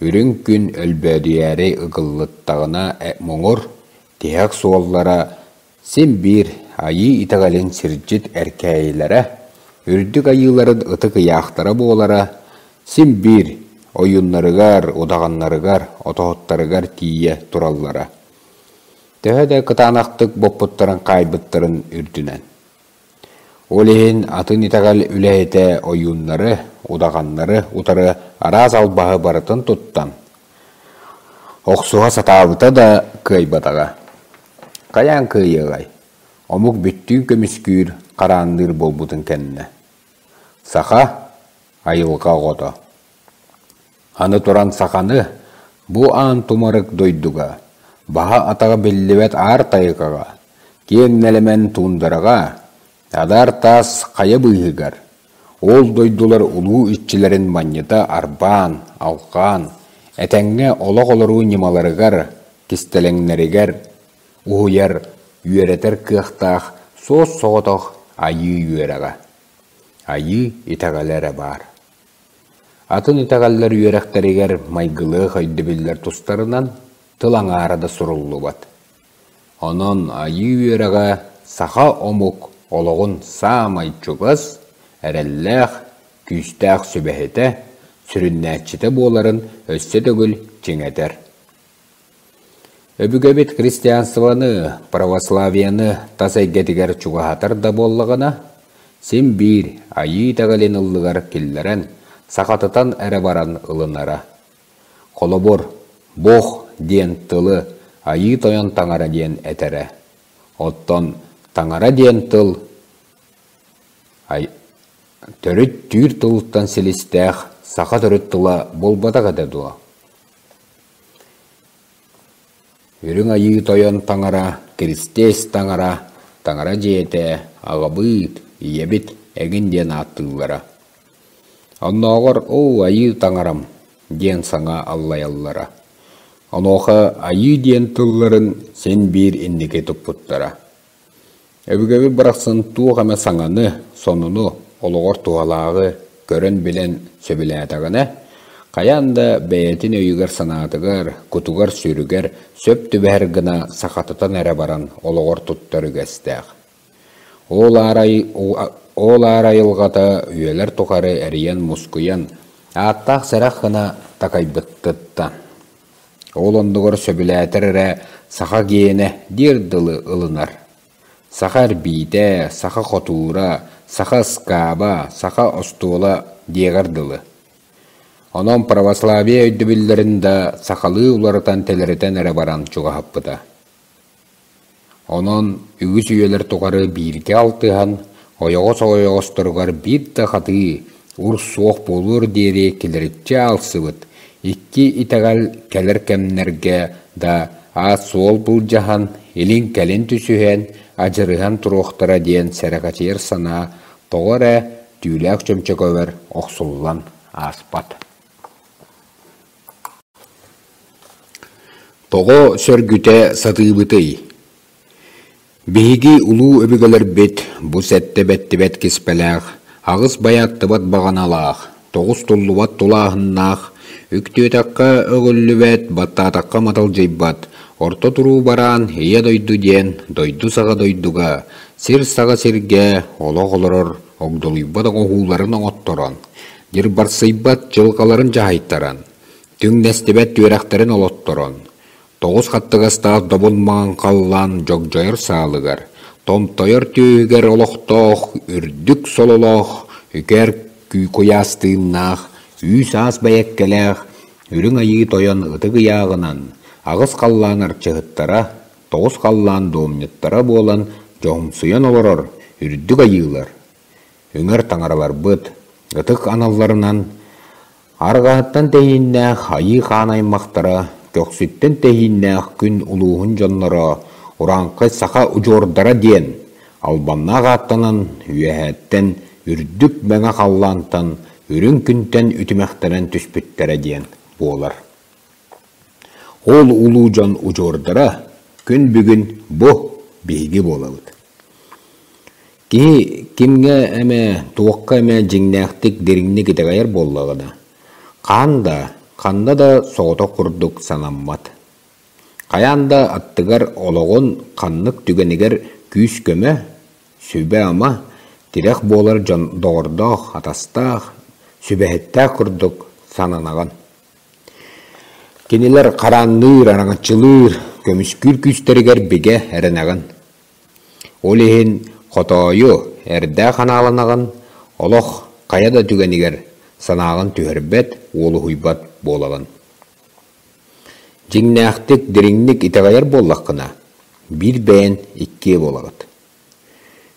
үрүҥ күн өлбөөдүйээри ыгыллыттаҕына муҥур, тиһэх суоллара Син биир айыы итэҕэлин сирдьит эркээйилэрэ, үрдүк айыыларын ытык ыйаахтара буолара, син биир ойууннарыгар, удаҕаннарыгар, отоһуттарыгар тиийэ тураллара. Төһө да кытаанахтык боппуттарын хаайбыттарын үрдүнэн. Ол иһин атын итэҕэл үлэһитэ ойууннары, удаҕаннары утары араас албаһы барытын туттан, охсуһа сатаабыта да кыайбатаҕа. Хайаан кыайыаҕай, омук бүттүүн көмүскүүр, хараанныыр буолбутун кэннэ. Саха айылҕа оҕото. Аны туран саханы бу аан тумарык дойдуга, баһа-атаҕа биллибэт аар тайҕаҕа, киэҥ нэлэмэн туундараҕа, адаар таас хайа быыһыгар, ол дойдулар улуу иччилэрин манньыта арбаан, алҕаан, этэҥҥэ олох олоруу ньымаларыгар, кистэлэҥнэригэр уһуйар, үөрэтэр кыахтаах суос-соҕотох Айыы үөрэҕэ, Айыы итэҕэлэ эрэ баар. Атын итэҕэллэр үөрэхтэригэр майгылыах өйдөбүллэр тустарынан тыл аҥаара да суруллубат. Онон Айыы үөрэҕэ саха омук олоҕун саамай чугас, эрэллээх, күүстээх сүбэһитэ, сүрүннээччитэ буоларын өссө төгүл чиҥэтэр. Өбүгэбит христианствоны, православиены тас эйгэтигэр чугаһатар да буоллаҕына, син биир Айыы итэҕэлин ыллыгар киллэрэн, сахатытан эрэ баран ылынара. Холобур, «Бог» диэн тылы Айыы Тойон Таҥара диэн этэрэ. Оттон «Таҥара» диэн тыл төрүт түүр тылыттан силистээх саха төрүт тыла буолбатах этэ дуо? Үрүҥ Айыы Тойон Таҥара, Киристиэс Таҥара, Таҥара дьиэтэ, аҕабыыт, ийэбит эҥин диэн ааттыыллара. Оннооҕор «Оо, Айыы Таҥарам» диэн саҥа аллайаллара. Онуоха «Айыы» диэн тылларын син биир инники туппуттара. Өбүгэбит барахсан туох эмэ саҥаны, сонуну, олоҕор туһалааҕы көрөн-билэн сөбүлээтэҕинэ, хайаан да бэйэтин өйүгэр-санаатыгар, кутугар-сүрүгэр сөп түбэһэр гына сахатытан эрэ баран олоҕор туттар үгэстээх. Ол аар, ол аар айылҕата үйэлэр тухары эрийэн-мускуйан, ааттаах сэрэх гына такайбыттыттан. Ол оннугар сөбүлээтэр эрэ саха гиэнэ диэр дылы ылынар. Саха эрбиитэ, саха хотуура, саха ыскааба, саха остуола диэҕэр дылы. Онон православие өйдөбүллэрин да сахалыы уларытан-тэлэритэн эрэ баран чугаһаппыта. Онон үгүс үйэлэр тухары бииргэ алтыһан, ойоҕос ойоҕосторугар биир да хатыы, ур суох буолуор диэри килэриччи аалсыбыт, икки итэҕэл кэлэр кэмнэргэ да аат-суол былдьаһан, илин-кэлин түсүһэн, адьырыһан туруохтара диэн сэрэхэчийэр санаа тоҕо эрэ түүлээх чөмчөкөбөр охсуллан ааспат. Тоҕо сөргүтэ сатыыбытый? Биһиги улуу өбүгэлэрбит бу сэттэ бэттибэт киспэлээх, аҕыс байааттыбат баҕаналаах, тоҕус туллубат тулааһыннаах, үктүөтэххэ өҕүллүбэт, баттаатахха маталдьыйбат, орто туруу бараан Ийэ дойду диэн дойду саҕа дойдуга, сир саҕа сиргэ олох олорор огдолуйбат оҥоһууларын оҥотторон, дьырбарсыйбат дьылҕаларын дьаһайтаран, Түҥнэстибэт түөрэхтэрин олотторон, тоҕус хаттыгастаах добун маҥан халлаан дьогдьойор саалыгар, томтойор түөһүгэр олохтоох үрдүк сололоох, үкэр куйаас тыыннаах, үүс-аас бэйэккэлээх Үрүҥ Айыы Тойон ытык ыйааҕынан аҕыс халлаан арчыһыттара, тоҕус халлаан дуомньуттара буолан дьоһумсуйан олорор үрдүк айыылар, үҥэр таҥараларбыт ытык аналларынан Арҕаһыттан тэһииннээх Айыы Хаан аймахтара, көхсүттэн тэһииннээх күн улууһун дьонноро урааҥхай саха удьуордара диэн албаннаах ааттанан үөһээттэн үрдүк мэҥэ халлаантан үрүҥ күнтэн үтүмэхтэнэн түспүттэрэ диэн буолар. Ол улуу дьон удьуордара күн бүгүн бу биһиги буолабыт. Киһи кимҥэ эмэ, туохха эмэ дьиҥнээхтик дириҥник итэҕэйэр буоллаҕына, хаһан да, ханна да соҕотох курдук санаммат. Хайаан да аттыгар олоҕун ханнык түгэнигэр күүс-көмө, сүбэ-ама, тирэх буолар дьон доҕордоох, атастаах, сүбэһиттээх курдук сананаҕын. Кинилэр хараанныыр, араҥаччылыыр, көмүскүүр күүстэригэр бигэ эрэнэҕин. Ол иһин хотоойу, эрдээх ханааланаҕын, олох хайа да түгэнигэр санааҕын түһэрбэт, уолуһуйбат буолаҕын. Дьиҥнээхтик, дириҥник итэҕэйэр буоллаххына, биир бэйэн иккиэ буолаҕыт.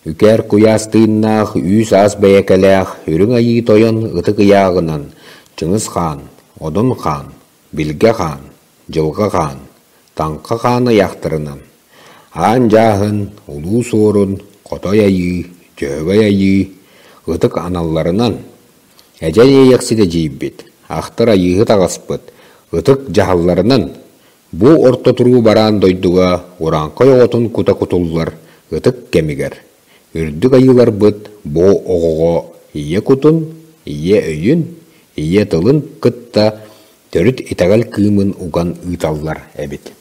Үкэр куйаас тыыннаах, үүс-аас бэйэкэлээх Үрүҥ Айыы Тойон ытык ыйааҕынан Чыҥыс Хаан, Одун Хаан, Билгэ Хаан, Дьылҕа Хаан, Таҥха Хаан ыйаахтарынан Аан Дьааһын, Улуу Суорун, Хотой Айыы, Дьөһөгөй Айыы ытык аналларынан Эдьэн Иэйэхсит эдьиийбит, Ахтар Айыыһыт аҕаспыт ытык дьаһалларынан бу орто туруу бараан дойдуга урааҥхай оҕотун кута кутуллар ытык кэмигэр. Үрдүк айыыларбыт бу оҕоҕо ийэ кутун, ийэ өйүн, ийэ тылын кытта төрүт итэҕэл кыымын уган ыыталлар эбит.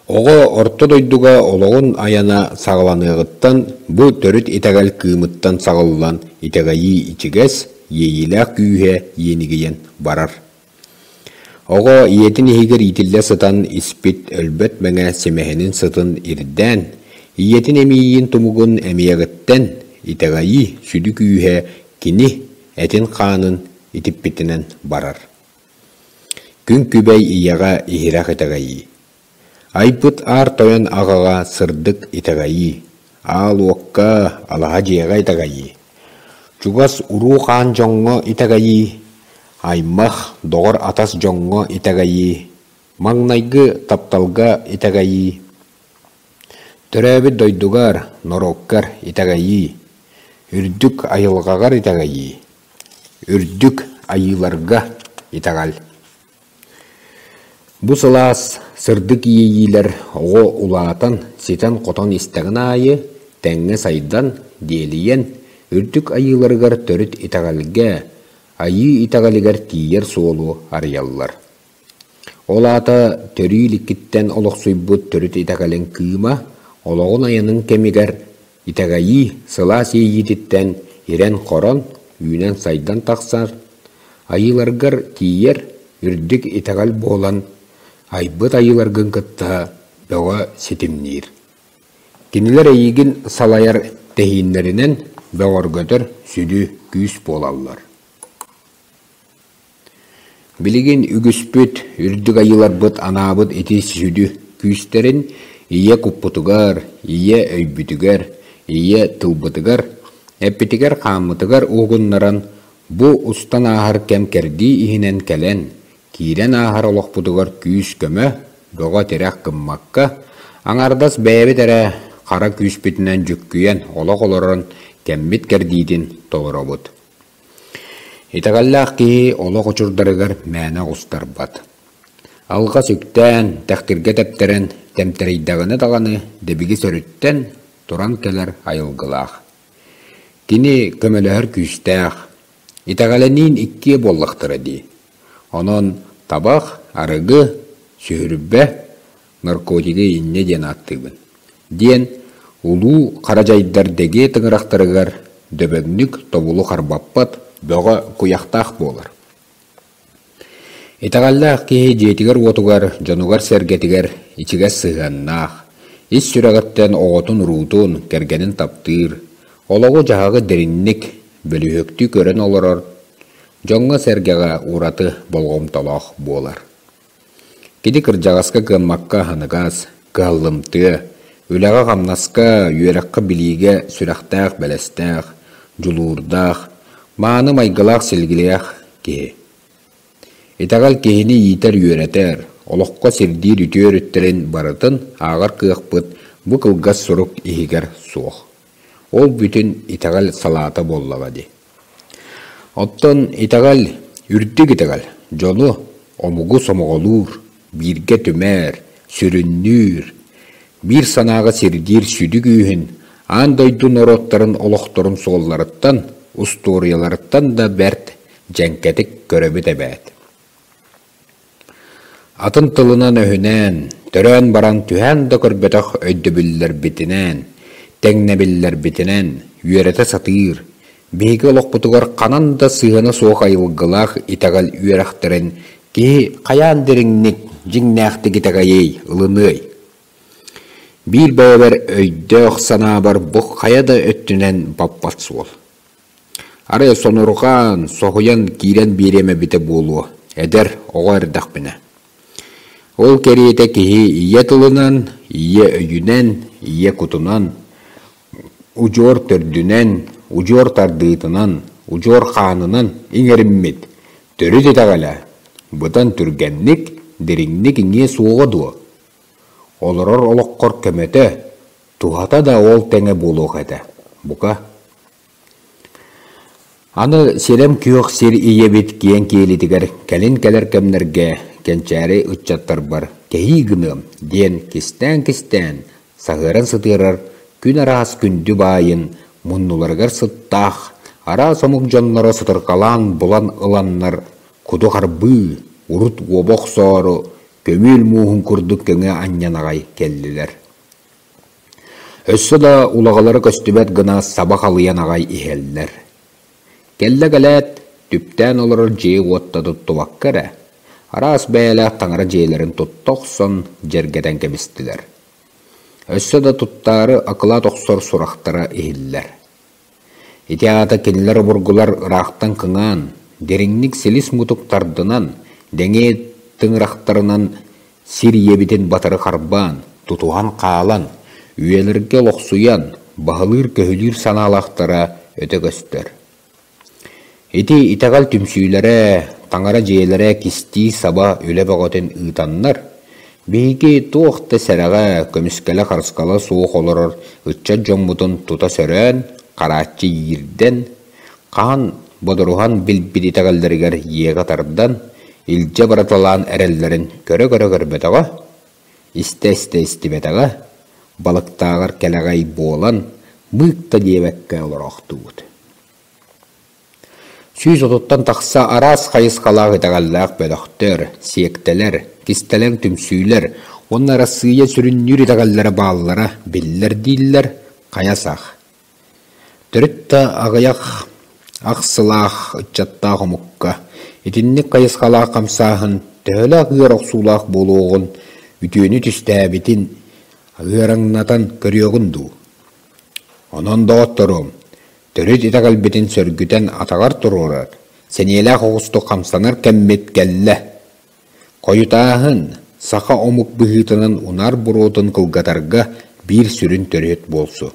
Оҕо орто дойдуга олоҕун айана саҕаланыаҕыттан бу төрүт итэҕэл кыымыттан саҕыллан итэҕэйии ичигэс, иэйиилээх күүһэ иэнигийэн барар. Оҕо ийэтин иһигэр иитиллэ сытан испит өлбөт мэҥэ симэһинин сытын ирдээн, ийэтин эмиийин тумугун эмиэҕиттэн итэҕэйии сүдү күүһэ кини этин-хаанын итиппитинэн барар. Күн күбэй ийэҕэ иһирэх итэҕэйии. Айбыт Аар Тойон аҕаҕа сырдык итэҕэйии, аал уокка, алаһа дьиэҕэ итэҕэйии, чугас уруу-хаан дьоҥҥо итэҕэйии, аймах, доҕор-атас дьоҥҥо итэҕэйии, маҥнайгы тапталга итэҕэйии, төрөөбүт дойдугар, норуоккар итэҕэйии, үрдүк айылҕаҕар итэҕэйии, үрдүк айыыларга итэҕэл. Бу сылаас, сырдык иэйиилэр оҕо улаатан, ситэн-хотон истэҕин аайы тэҥҥэ сайдан, диэлийэн, үрдүк айыыларыгар төрүт итэҕэлгэ, айыы итэҕэлигэр тиийэр суолу арыйаллар. Ол аата төрүү иликкиттэн олохсуйбут төрүт итэҕэлин кыыма олоҕун айанын кэмигэр итэҕэйии сылаас иэйиититтэн ирэн-хорон, үүнэн-сайдан тахсар, айыыларгар тиийэр үрдүк итэҕэл буолан, айбыт айыыларгын кытта бөҕө ситимниир. Кинилэр эйигин салайар тэһииннэринэн бөҕөргөтөр сүдү күүс буолаллар. Билигин үгүспүт үрдүк айыыларбыт анаабыт ити сүдү күүстэрин ийэ куппутугар, ийэ өйбүтүгэр, ийэ тылбытыгар, эппитигэр-хааммытыгар уһугуннаран бу устан ааһар кэм-кэрдии иһинэн кэлэн, киирэн ааһар олохпутугар күүс-көмө, бөҕө тирэх гыммакка, аҥаардас бэйэбит эрэ хара күүспүтүнэн дьүккүйэн олох олорон кэммит кэрдиитин толоробут. Итэҕэллээх киһи олох очурдарыгар мээнэ оҕустарбат. Алҕас үктээн, тэхтиргэ тэптэрэн, тэмтэрэйдэҕинэ даҕаны дэбигис өрүттэн, туран кэлэр айылгылаах. Кини көмөлөһөр күүстээх, итэҕэлэниин иккиэ буоллахтара дии. Онон табах, арыгы, сүһүрбэ, наркотигы инньэ диэн ааттыыбын диэн улуу хара дьайдар дэгиэ тыҥырахтарыгар дөбөҥнүк тобулу харбаппат бөҕө куйахтаах буолар. Итэҕэллээх киһи дьиэтигэр-уотугар, дьонугар-сэргэтигэр ичигэс сыһыаннаах, ис сүрэҕиттэн оҕотун-уруутун, кэргэнин таптыыр, олоҕу-дьаһаҕы дириҥник, бөлүһүөктүү көрөн олорор, дьоҥҥо-сэргэҕэ ураты болҕомтолоох буолар. Кини кырдьаҕаска кыаммакка аһыныгас, кыһаллымтыа, үлэҕэ-хамнаска, үөрэххэ-билиигэ сүрэхтээх-бэлэстээх, дьулуурдаах, мааны майгылаах-силгилээх киһи. Итэҕэл киһини иитэр-үөрэтэр, олоххо сирдиир үтүө өрүттэрин барытын ааҕар кыахпыт бу кылгас сурук иһигэр суох. Ол бүтүн итэҕэл салаата буоллаҕа дии. Оттон итэҕэл, үрдүк итэҕэл дьону, омугу сомоҕолуур, бииргэ түмэр, сүрүннүүр, биир санааҕа сирдиир сүдү күүһүн аан дойду норуоттарын олохторун суолларыттан, устуоруйаларыттан да бэрт дьэҥкэтик көрөбүт эбээт. Атын тылынан-өһүнэн, төрөөн баран түһээн да көрбөтөх өйдөбүллэрбитинэн, тэҥнэбиллэрбитинэн үөрэтэ сатыыр, биһиги олохпутугар ханан да сыһыана суох айылгылаах итэҕэл үөрэхтэрин киһи хайаан дириҥник, дьиҥнээхтик итэҕэйиэй, ылыныай? Биир бэйэбэр өйдөөх санаабар бу хайа да өттүнэн баппат суол. Арай сонурҕаан, соһуйан киирэн биэриэм эбитэ буолуо, эдэр, оҕо эрдэхпинэ. Ол кэриэтэ киһи ийэ тылынан, ийэ өйүнэн, ийэ кутунан, удьуор төрдүнэн, удьуор тардыытынан, удьуор хаанынан иҥэриммит төрүт итэҕэлэ быдан түргэнник, дириҥник иҥиэ суоҕа дуо? Олорор олоххор көмөтө, туһата да ол тэҥэ буолуох этэ, бука. Аны сирэм күөх сир ийэбит киэҥ киэлитигэр кэлин кэлэр кэмнэргэ кэнчээри ыччаттарбар кэһии гыныам диэн кистээн-кистээн саһыаран сытыарар күн араас күндү баайын муннуларыгар сыттаах араас омук дьонноро сытырҕалаан булан ыланнар куду харбыы, урут уоба охсоору көмүөл мууһун курдук көҥө анньан аҕай кэллилэр. Өссө да улаҕалара көстүбэт гына саба халыйан аҕай иһэллэр. Кэллэ кэлээт, түптээн олорор дьиэ-уот да туттубакка эрэ, араас бэйэлээх таҥара дьиэлэрин тутта охсон дьэргэтэн кэбистилэр. Өссө да туттаары акылаат охсор сурахтара иһиллэр. Ити аата кинилэр обургулар ыраахтан кыҥаан, дириҥник силис-мутук тардынан, дэҥиэ тыҥырахтарынан сир ийэбитин батары харбаан, тутуһан хаалан, үйэлэргэ олохсуйан, баһылыыр-көһүлүүр санаалаахтара өтө көстөр. Ити итэҕэл түмсүүлэрэ, таҥара дьиэлэрэ кистии-саба үлэ бөҕөтүн ыытаннар, биһиги туох да сэрэҕэ, көмүскэлэ-харыскала суох олорор ыччат дьоммутун тута сөрөөн, харааччы иирдэн, хаһан бодоруһан билбит итэҕэллэригэр иэгэ тардан, илдьэ барыталаан эрэллэрин көрө-көрө көрбөтөҕө, истэ-истэ истибэтэҕэ, балыктааҕар кэлэҕэй буолан, мыык да диэбэккэ олороохтуубут. 130-тан тахса араас хайысхалаах итэҕэллээх бөлөхтөр, сиэктэлэр, кистэлэҥ түмсүүлэр уонна Арассыыйа сүрүннүүр итэҕэллэрэ бааллара биллэр дииллэр хайа сах. Төрүт да аҕыйах ахсылаах ыччаттаах омукка итинник хайысхалаах хамсааһын төһөлөөх ыар охсуулаах буолуоҕун үтүөнү түстээбитин ыараҥнатан көрүөҕүн дуу? Онон, доҕотторуом, төрүт итэҕэлбитин сөргүтэн атаҕар туруорар, сэниэлээх оҕустук хамсанар кэммит кэллэ. Хойутааһын саха омук быһыытынан унаар буруотун кылгатарга биир сүрүн төрүөт буолсу.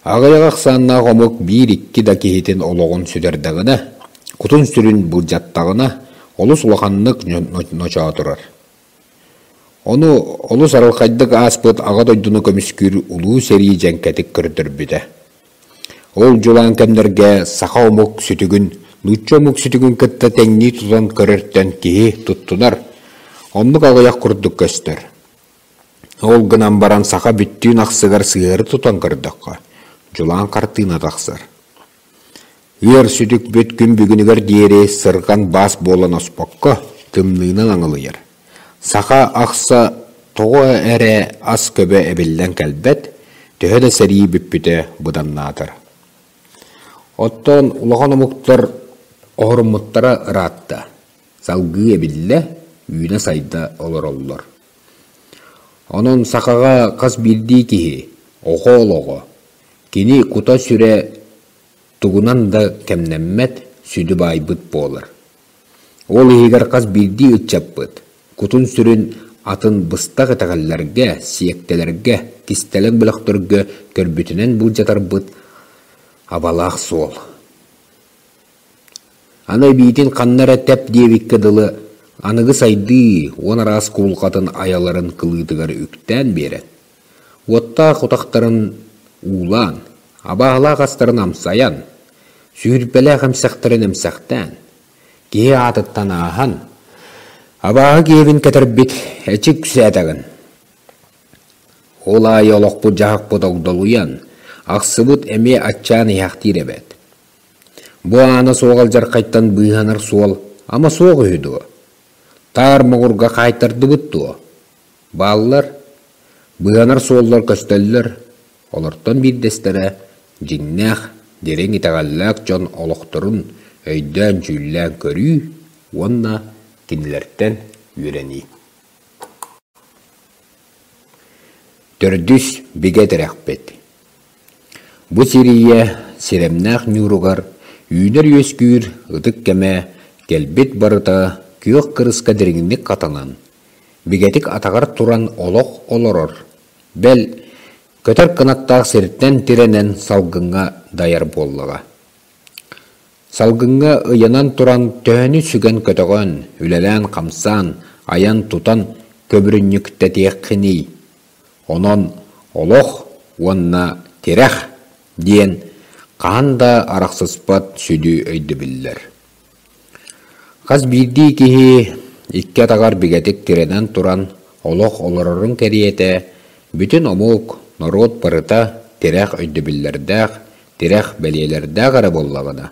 Аҕыйах ахсааннаах омук биир-икки да киһитин олоҕун сүтэрдэҕинэ, кутун-сүрүн былдьаттаҕына, олус улаханнык ночоотурар. Ону олус арылхайдык ааспыт Аҕа дойдуну көмүскүүр Улуу сэрии дьэҥкэтик көрдөрбүтэ. Ол дьулаан кэмнэргэ саха омук сүтүгүн нуучча омук сүтүгүн кытта тэҥнии тутан көрөртөн киһи туттунар, оннук аҕыйах курдук көстөр. Ол гынан баран саха бүттүүн ахсыгар сыһыары тутан көрдөххө, дьулаан хартыына тахсар. Ыар сүтүкпүт күн бүгүнүгэр диэри сырҕан баас буолан оспокко, тымныынан аҥылыйар. Саха ахса тоҕо эрэ ас көбө эбиллэн кэлбэт, төһө да сэрии бүппүтэ быданнаатар. Оттон улахан омуктар оһоруммуттара ыраатта, салгыы эбиллэ, үүнэ-сайда олороллор. Онон сахаҕа хас биирдии киһи, оҕо олоҕо, кини кута-сүрэ тугунан да кэмнэммэт сүдү баайбыт буолар. Ол иһигэр хас биирдии ыччаппыт кутун-сүрүн атын быстах итэҕэллэргэ, сиэктэлэргэ, кистэлэҥ бөлөхтөргө көрбүтүнэн былдьатарбыт абалаах суол. Аны эбиитин ханна эрэ тэп диэбиккэ дылы аныгы сайдыы уон араас кубулҕатын айаларын кылыытыгар үктээн биэрэн, уоттаах утахтарын уулаан, абааһылаах астарын амсайан, сүүрбэлээх эмсэхтэрин эмсэхтээн, киһи аатыттан ааһан, абааһы киэбин кэтэрбит эчи үксээтэҕин. Ол аайы олохпут-дьаһахпыт огдолуйан, ахсыбыт эмиэ аччаан иһэхтиир эбээт. Бу аана суох алдьархайтан быыһанар суол ама суох үһү дуо? Таар моҕурга хаайтардыбыт дуо? Бааллар, быыһанар суоллар көстөллөр, олортон биирдэстэрэ дьиҥнээх, дириҥ итэҕэллээх дьон олохторун өйдөөн-дьүүллээн көрүү уонна кинилэртэн үөрэнии. Төрдүс бигэ тирэхпит. Бу сир ийэ сирэмнээх ньууругар үүнэр-үөскүүр ытык кэмэ кэлбит барыта күөх кырыска дириҥник хатанан, бигэтик атаҕар туран олох олорор, бэл, көтөр кынаттаах сиртэн тирэнэн салгыҥҥа дайар буоллаҕа. Салгыҥҥа ыйанан туран төһөнү сүгэн-көтөҕөн, үлэлээн-хамсаан, айан-тутан көбүрүнньүктэтиэххиний? Онон олох уонна тирэх диэн хаһан да арахсыспат сүдү өйдөбүллэр. Хас биирдии киһи икки атаҕар бигэтик тирэнэн туран олох олорорун кэриэтэ бүтүн омук, норуот барыта тирэх өйдөбүллэрдээх, тирэх бэлиэлэрдээх эрэ буоллаҕына,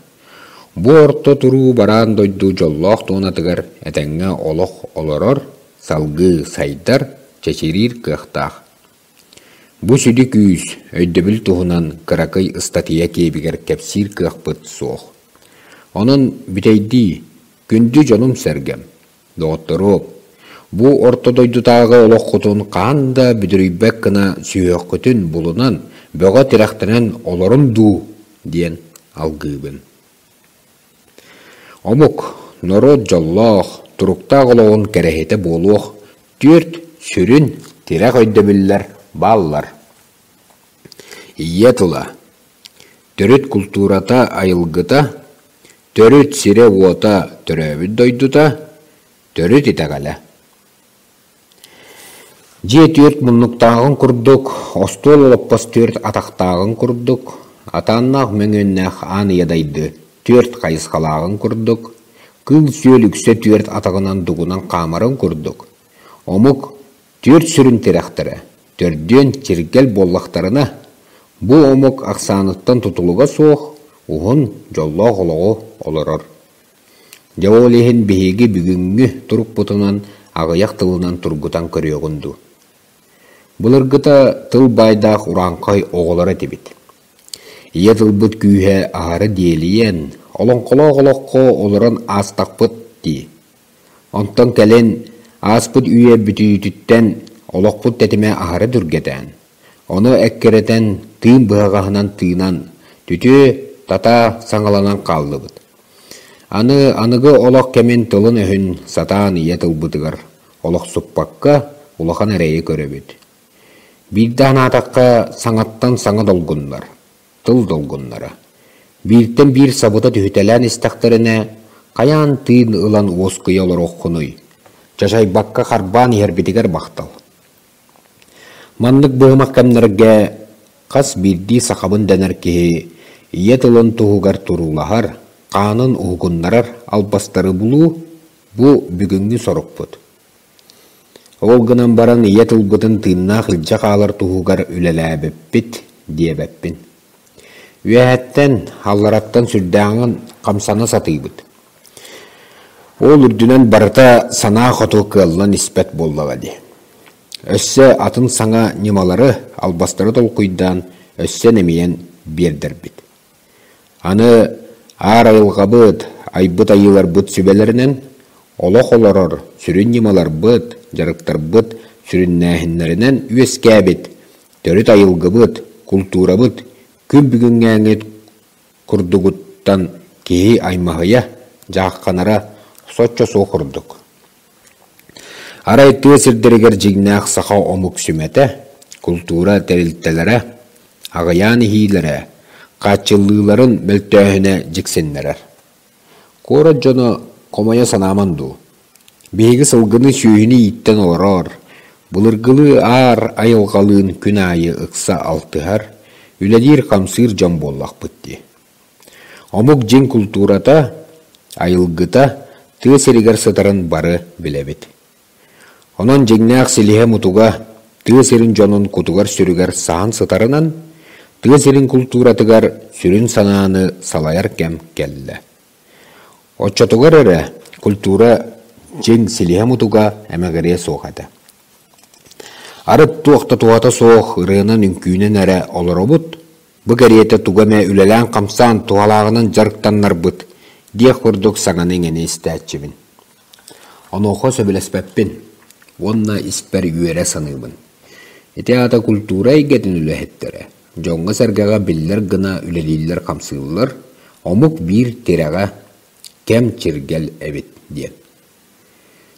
бу орто туруу бараан дойду дьоллоох туонатыгар этэҥҥэ олох олорор, салгыы сайдар, чэчириир кыахтаах. Бу сүдү күүс, өйдөбүл туһунан кыракый ыстатыйа киэбигэр кэпсиир кыахпыт суох. Онон бүтэйдии, күндү дьонум-сэргэм, доҕотторуом, бу орто дойдутааҕы олоххутун хаһан да бүдүрүйбэт гына сүһүөххүтүн булунан, бөҕө тирэхтэнэн олорун дуу диэн алгыыбын. Омук, норуот дьоллоох, туруктаах олоҕун кэрэһитэ буолуох түөрт сүрүн тирэх өйдөбүллэр бааллар. Ийэ тыла, төрүт култуурата айылгыта, төрүт сирэ-уота төрөөбүт дойдута, төрүт итэҕэлэ. Дьиэ түөрт муннуктааҕын курдук, остуол олоппос түөрт атахтааҕын курдук, атааннаах мөҥүөннээх аан ийэ дайды түөрт хайысхалааҕын курдук, кыыл-сүөл үксэ түөрт атаҕынан дугунан хаамарын курдук, омук түөрт сүрүн тирэхтэрэ төрдүөн чиргэл буоллахтарына, бу омук ахсааныттан тутулуга суох уһун, дьоллоох олоҕу олорор. Дьэ ол иһин биһиги бүгүҥҥү турукпутунан аҕыйах тылынан тургутан көрүөҕүн дуу. Былыргыта тыл баайдаах урааҥхай оҕолоро этибит. Ийэ тылбыт күүһэ аһара диэлийэн, олоҥхолоох олоххо олорон аастахпыт дии. Онтон кэлин ааспыт үйэ бүтүүтүттэн олохпут тэтимэ аһара түргэтээн, ону эккирэтэн тыын быһаҕаһынан тыынан, түтүө, татаа саҥаланан хааллыбыт. Аны аныгы олох кэмин тылын-өһүн сатаан ийэ тылбытыгар олохсуппакка улахан эрэйи көрөбүт. Биирдэ санаатахха, саҥаттан саҥа долгуннар, тыл долгуннара. Бииртэн биир сабыта түһүтэлээн истэхтэринэ, хайаан тыын ылан уоскуйа олоруоххунуй? Чачайбакка харбаан иһэрбитигэр махтал. Маннык быһымах кэмнэргэ хас биирдии сахабын дэнэр киһи ийэ тылын туһугар туруулаһар, хаанын уһугуннарар албастары булуу бу бүгүҥҥү сорукпут. Ол гынан баран ийэ тылбытын тыыннаах илдьэ хаалар туһугар үлэлээбиппит диэбэппин. Үөһэттэн, аллараттан сүрдээҕин хамсана сатыыбыт. Ол үрдүнэн барыта санаа хоту кыаллан испэт буоллаҕа дии. Өссө атын саҥа ньымалары, албастары толкуйдаан өссө нэмийэн биэрдэрбит. Аны аар айылҕабыт, айбыт айыыларбыт сүбэлэринэн олох олорор сүрүн ньымаларбыт, дьарыктарбыт сүрүннээһиннэринэн үөскээбит төрүт айылгыбыт, култуурабыт күн бүгүҥҥээҥҥи курдугуттан киһи аймаһыйа, дьаахханара соччо суох курдук. Арай тыа сирдэригэр дьиҥнээх саха омук сүмэтэ, култуура тэрилтэлэрэ аҕыйаан иһиилэрэ, хааччыллыыларын мөлтөөһүнэ дьиксиннэрэр. Куорат дьоно хомойо санааман дуу, биһиги сылгыны-сүөһүнү ииттэн олорор, былыргылыы аар айылҕалыын күн аайы ыкса алтыһар, үлэлиир-хамсыыр дьон буоллахпыт дии. Омук дьиҥ култуурата, айылгыта тыа сиригэр сытарын бары билэбит. Онон дьиҥнээх силиһэ-мутуга тыа сирин дьонун кутугар-сүрүгэр саһан сытарынан, тыа сирин култууратыгар сүрүн санааны салайар кэм кэллэ. Оччотугар эрэ культура дьиҥ силиһэ-мутуга эмэҕириэ суох этэ. Арыт туох да туһата суох ырыанан-үҥкүүнэн эрэ олоробут, бу кэриэтэ тугу эмэ үлэлээн-хамсаан туһалааҕынан дьарыктаннарбыт диэх курдук саҥаны-иҥэни истээччибин. Онуоха сөбүлэспэппин уонна испэр үөрэ саныыбын. Ити аата культура эйгэтин үлэһиттэрэ дьоҥҥо-сэргэҕэ биллэр гына үлэлииллэр-хамсыыллар, омук биир тирэҕэ, кэм чиргэл эбит диэн.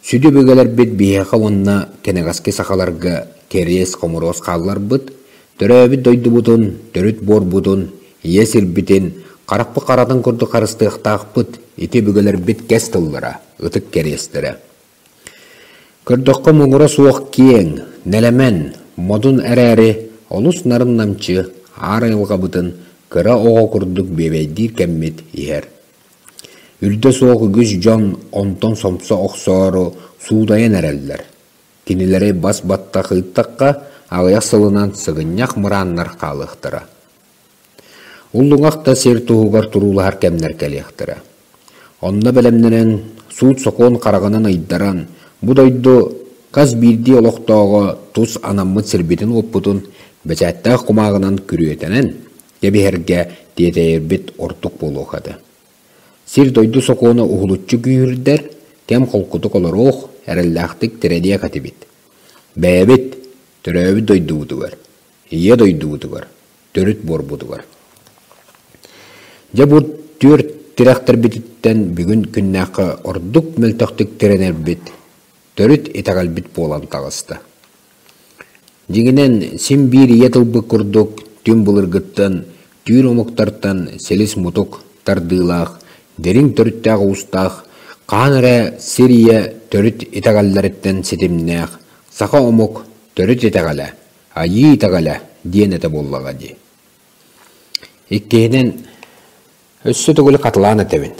Сүдү өбүгэлэрбит биһиэхэ уонна кэнэҕэски сахаларга кэриэс-хомуруос хаалларбыт, төрөөбүт дойдубутун, төрүт буорбутун, ийэ сирбитин харахпыт харатын курдук харыстыахтаахпыт ити өбүгэлэрбит кэс тыллара, ытык кэриэстэрэ. Көрдөххө муҥура суох киэҥ, нэлэмэн, модун эрээри олус нарын-намчы аар айылҕабытын кыра оҕо курдук биэбэйдиир кэммит иһэр. Үрдэ суох үгүс дьон онтон сомсо охсоору суудайан эрэллэр. Кинилэри бас-баттах ыыттахха, аҕыйах сылынан сыгынньах мырааннар хаалыахтара. Уллуҥах да сир туһугар туруулаһар кэмнэр кэлиэхтэрэ. Онно бэлэмнэнэн, суут-сокуон хараҕынан ыйдаран, бу дойду хас биирдии олохтооҕо тус анаммыт сирбитин-уоппутун бэчээттээх кумааҕынан күрүөтэнэн кэбиһэргэ тиэтэйэрбит ордук буолуох этэ. Сир-дойду сокуона уһулуччу күүһүрдэр, кэм холкутук олоруох, эрэллээхтик тирэниэх этибит. Бэйэбит, төрөөбүт дойдубутугар, Ийэ дойдубутугар, төрүт буорбутугар. Дьэ бу түөрт тирэхтэрбититтэн бүгүн күннээххэ ордук мөлтөхтүк тирэнэрбит, төрүт итэҕэлбит буолан таҕыста. Дьиҥинэн, син биир ийэ тылбыт курдук түҥ былыргыттан түүр омуктартан силис-мутук тардыылаах, дириҥ төрүттээх уустаах, хаһан эрэ сир ийэ төрүт итэҕэллэриттэн ситимнээх саха омук төрүт итэҕэлэ Айыы итэҕэлэ диэн этэ буоллаҕа дии. Иккиһинэн, өссө төгүл хатылаан этэбин.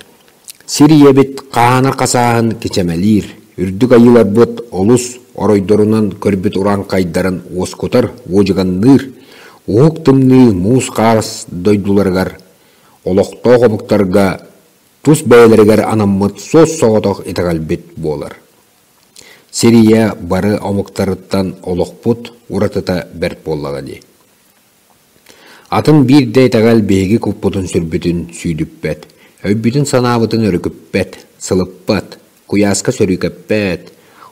Сир ийэбит хаана хасааһын кичэмэлиир, үрдүк айыыларбыт олус оройдорунан көрбүт урааҥхайдарын уоскутар, уодьуганныыр, уһук тымныы муус-хаас дойдуларыгар олохтоох омуктарга тус бэйэлэригэр анаммыт суос-соҕотох итэҕэлбит буолар. Сир ийэ бары омуктарыттан олохпут уратыта бэрт буоллаҕа дии. Атын биир да итэҕэл биһиги куппутун-сүрбүтүн сүүдүппэт, өйбүтүн-санаабытын өрүкүппэт, сылыппат, куйааска сөрүүкэппэт,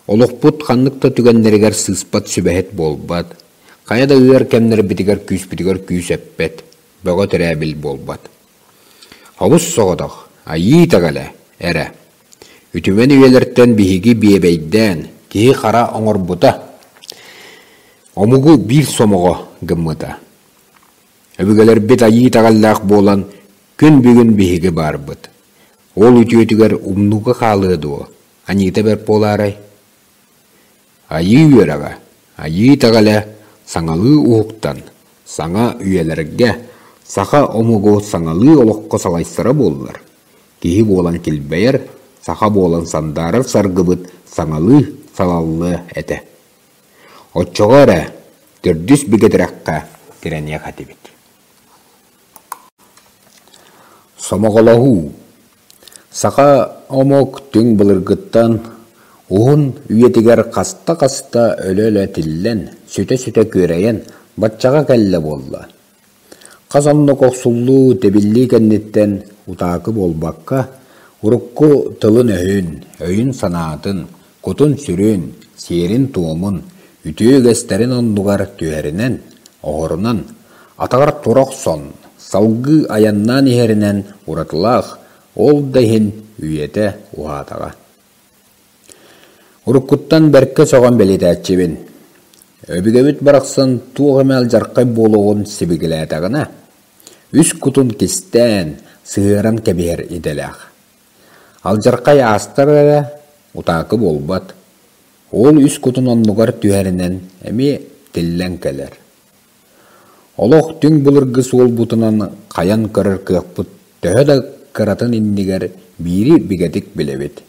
олохпут ханнык да түгэннэригэр сыыспат сүбэһит буолбат, хайа да ыар кэмнэрбитигэр күүспүтүгэр күүс эппэт, бөҕө тирээбил буолбат. Олус соҕотох, айыы итэҕэлэ эрэ. Үтүмэн үйэлэртэн биһиги биэбэйдээн, киһи-хара оҥорбута, омугу биир сомоҕо гыммыта. Өбүгэлэрбит айыы итэҕэллээх буолан, күн бүгүн биһиги баарбыт. Ол үтүөтүгэр умнууга хаалыа дуо, аньыыта бэрт буолаарай? Айыы үөрэҕэ, айыы итэҕэлэ саҥалыы уһуктан, саҥа үйэлэргэ саха омугу саҥалыы олоххо салайсара буоллар, киһи буолан килбэйэр, саха буолан сандаарар саргыбыт саҥалыы салаллыа этэ. Оччоҕо эрэ төрдүс бигэ тирэххэ тирэниэх этибит. Сомоҕолоһуу Саха омук түҥ былыргыттан уһун үйэтигэр хаста-хаста өлө-өлө тиллэн, сүтэ-сүтэ күөрэйэн баччаҕа кэллэ буолла. Хас оннук охсуллуу, тэбиллии кэнниттэн утаакы буолбакка, урукку тылын-өһүн, өйүн-санаатын, кутун-сүрүн, сиэрин-туомун, үтүө үгэстэрин оннугар түһэринэн, оһорунан, атаҕар тура охсон, салгыы айаннаан иһэринэн уратылаах, ол да иһин үйэтэ уһаатаҕа. Уруккуттан бэркэ сөҕөн бэлиэтээччибин. Өбүгэбит барахсан туох эмэ алдьархай буолуоҕун сибигилээтэҕинэ, үс кутун кистээн, сыһыаран кэбиһэр идэлээх. Алдьархай аастар эрэ, утаакы буолбат. Ол үс кутун оннугар түһэринэн эмиэ тиллэн кэлэр. Олох түҥ былыргы суолбутунан хайан көрөр кыахпыт төһө да кыратын иннигэр биири бигэтик билэбит.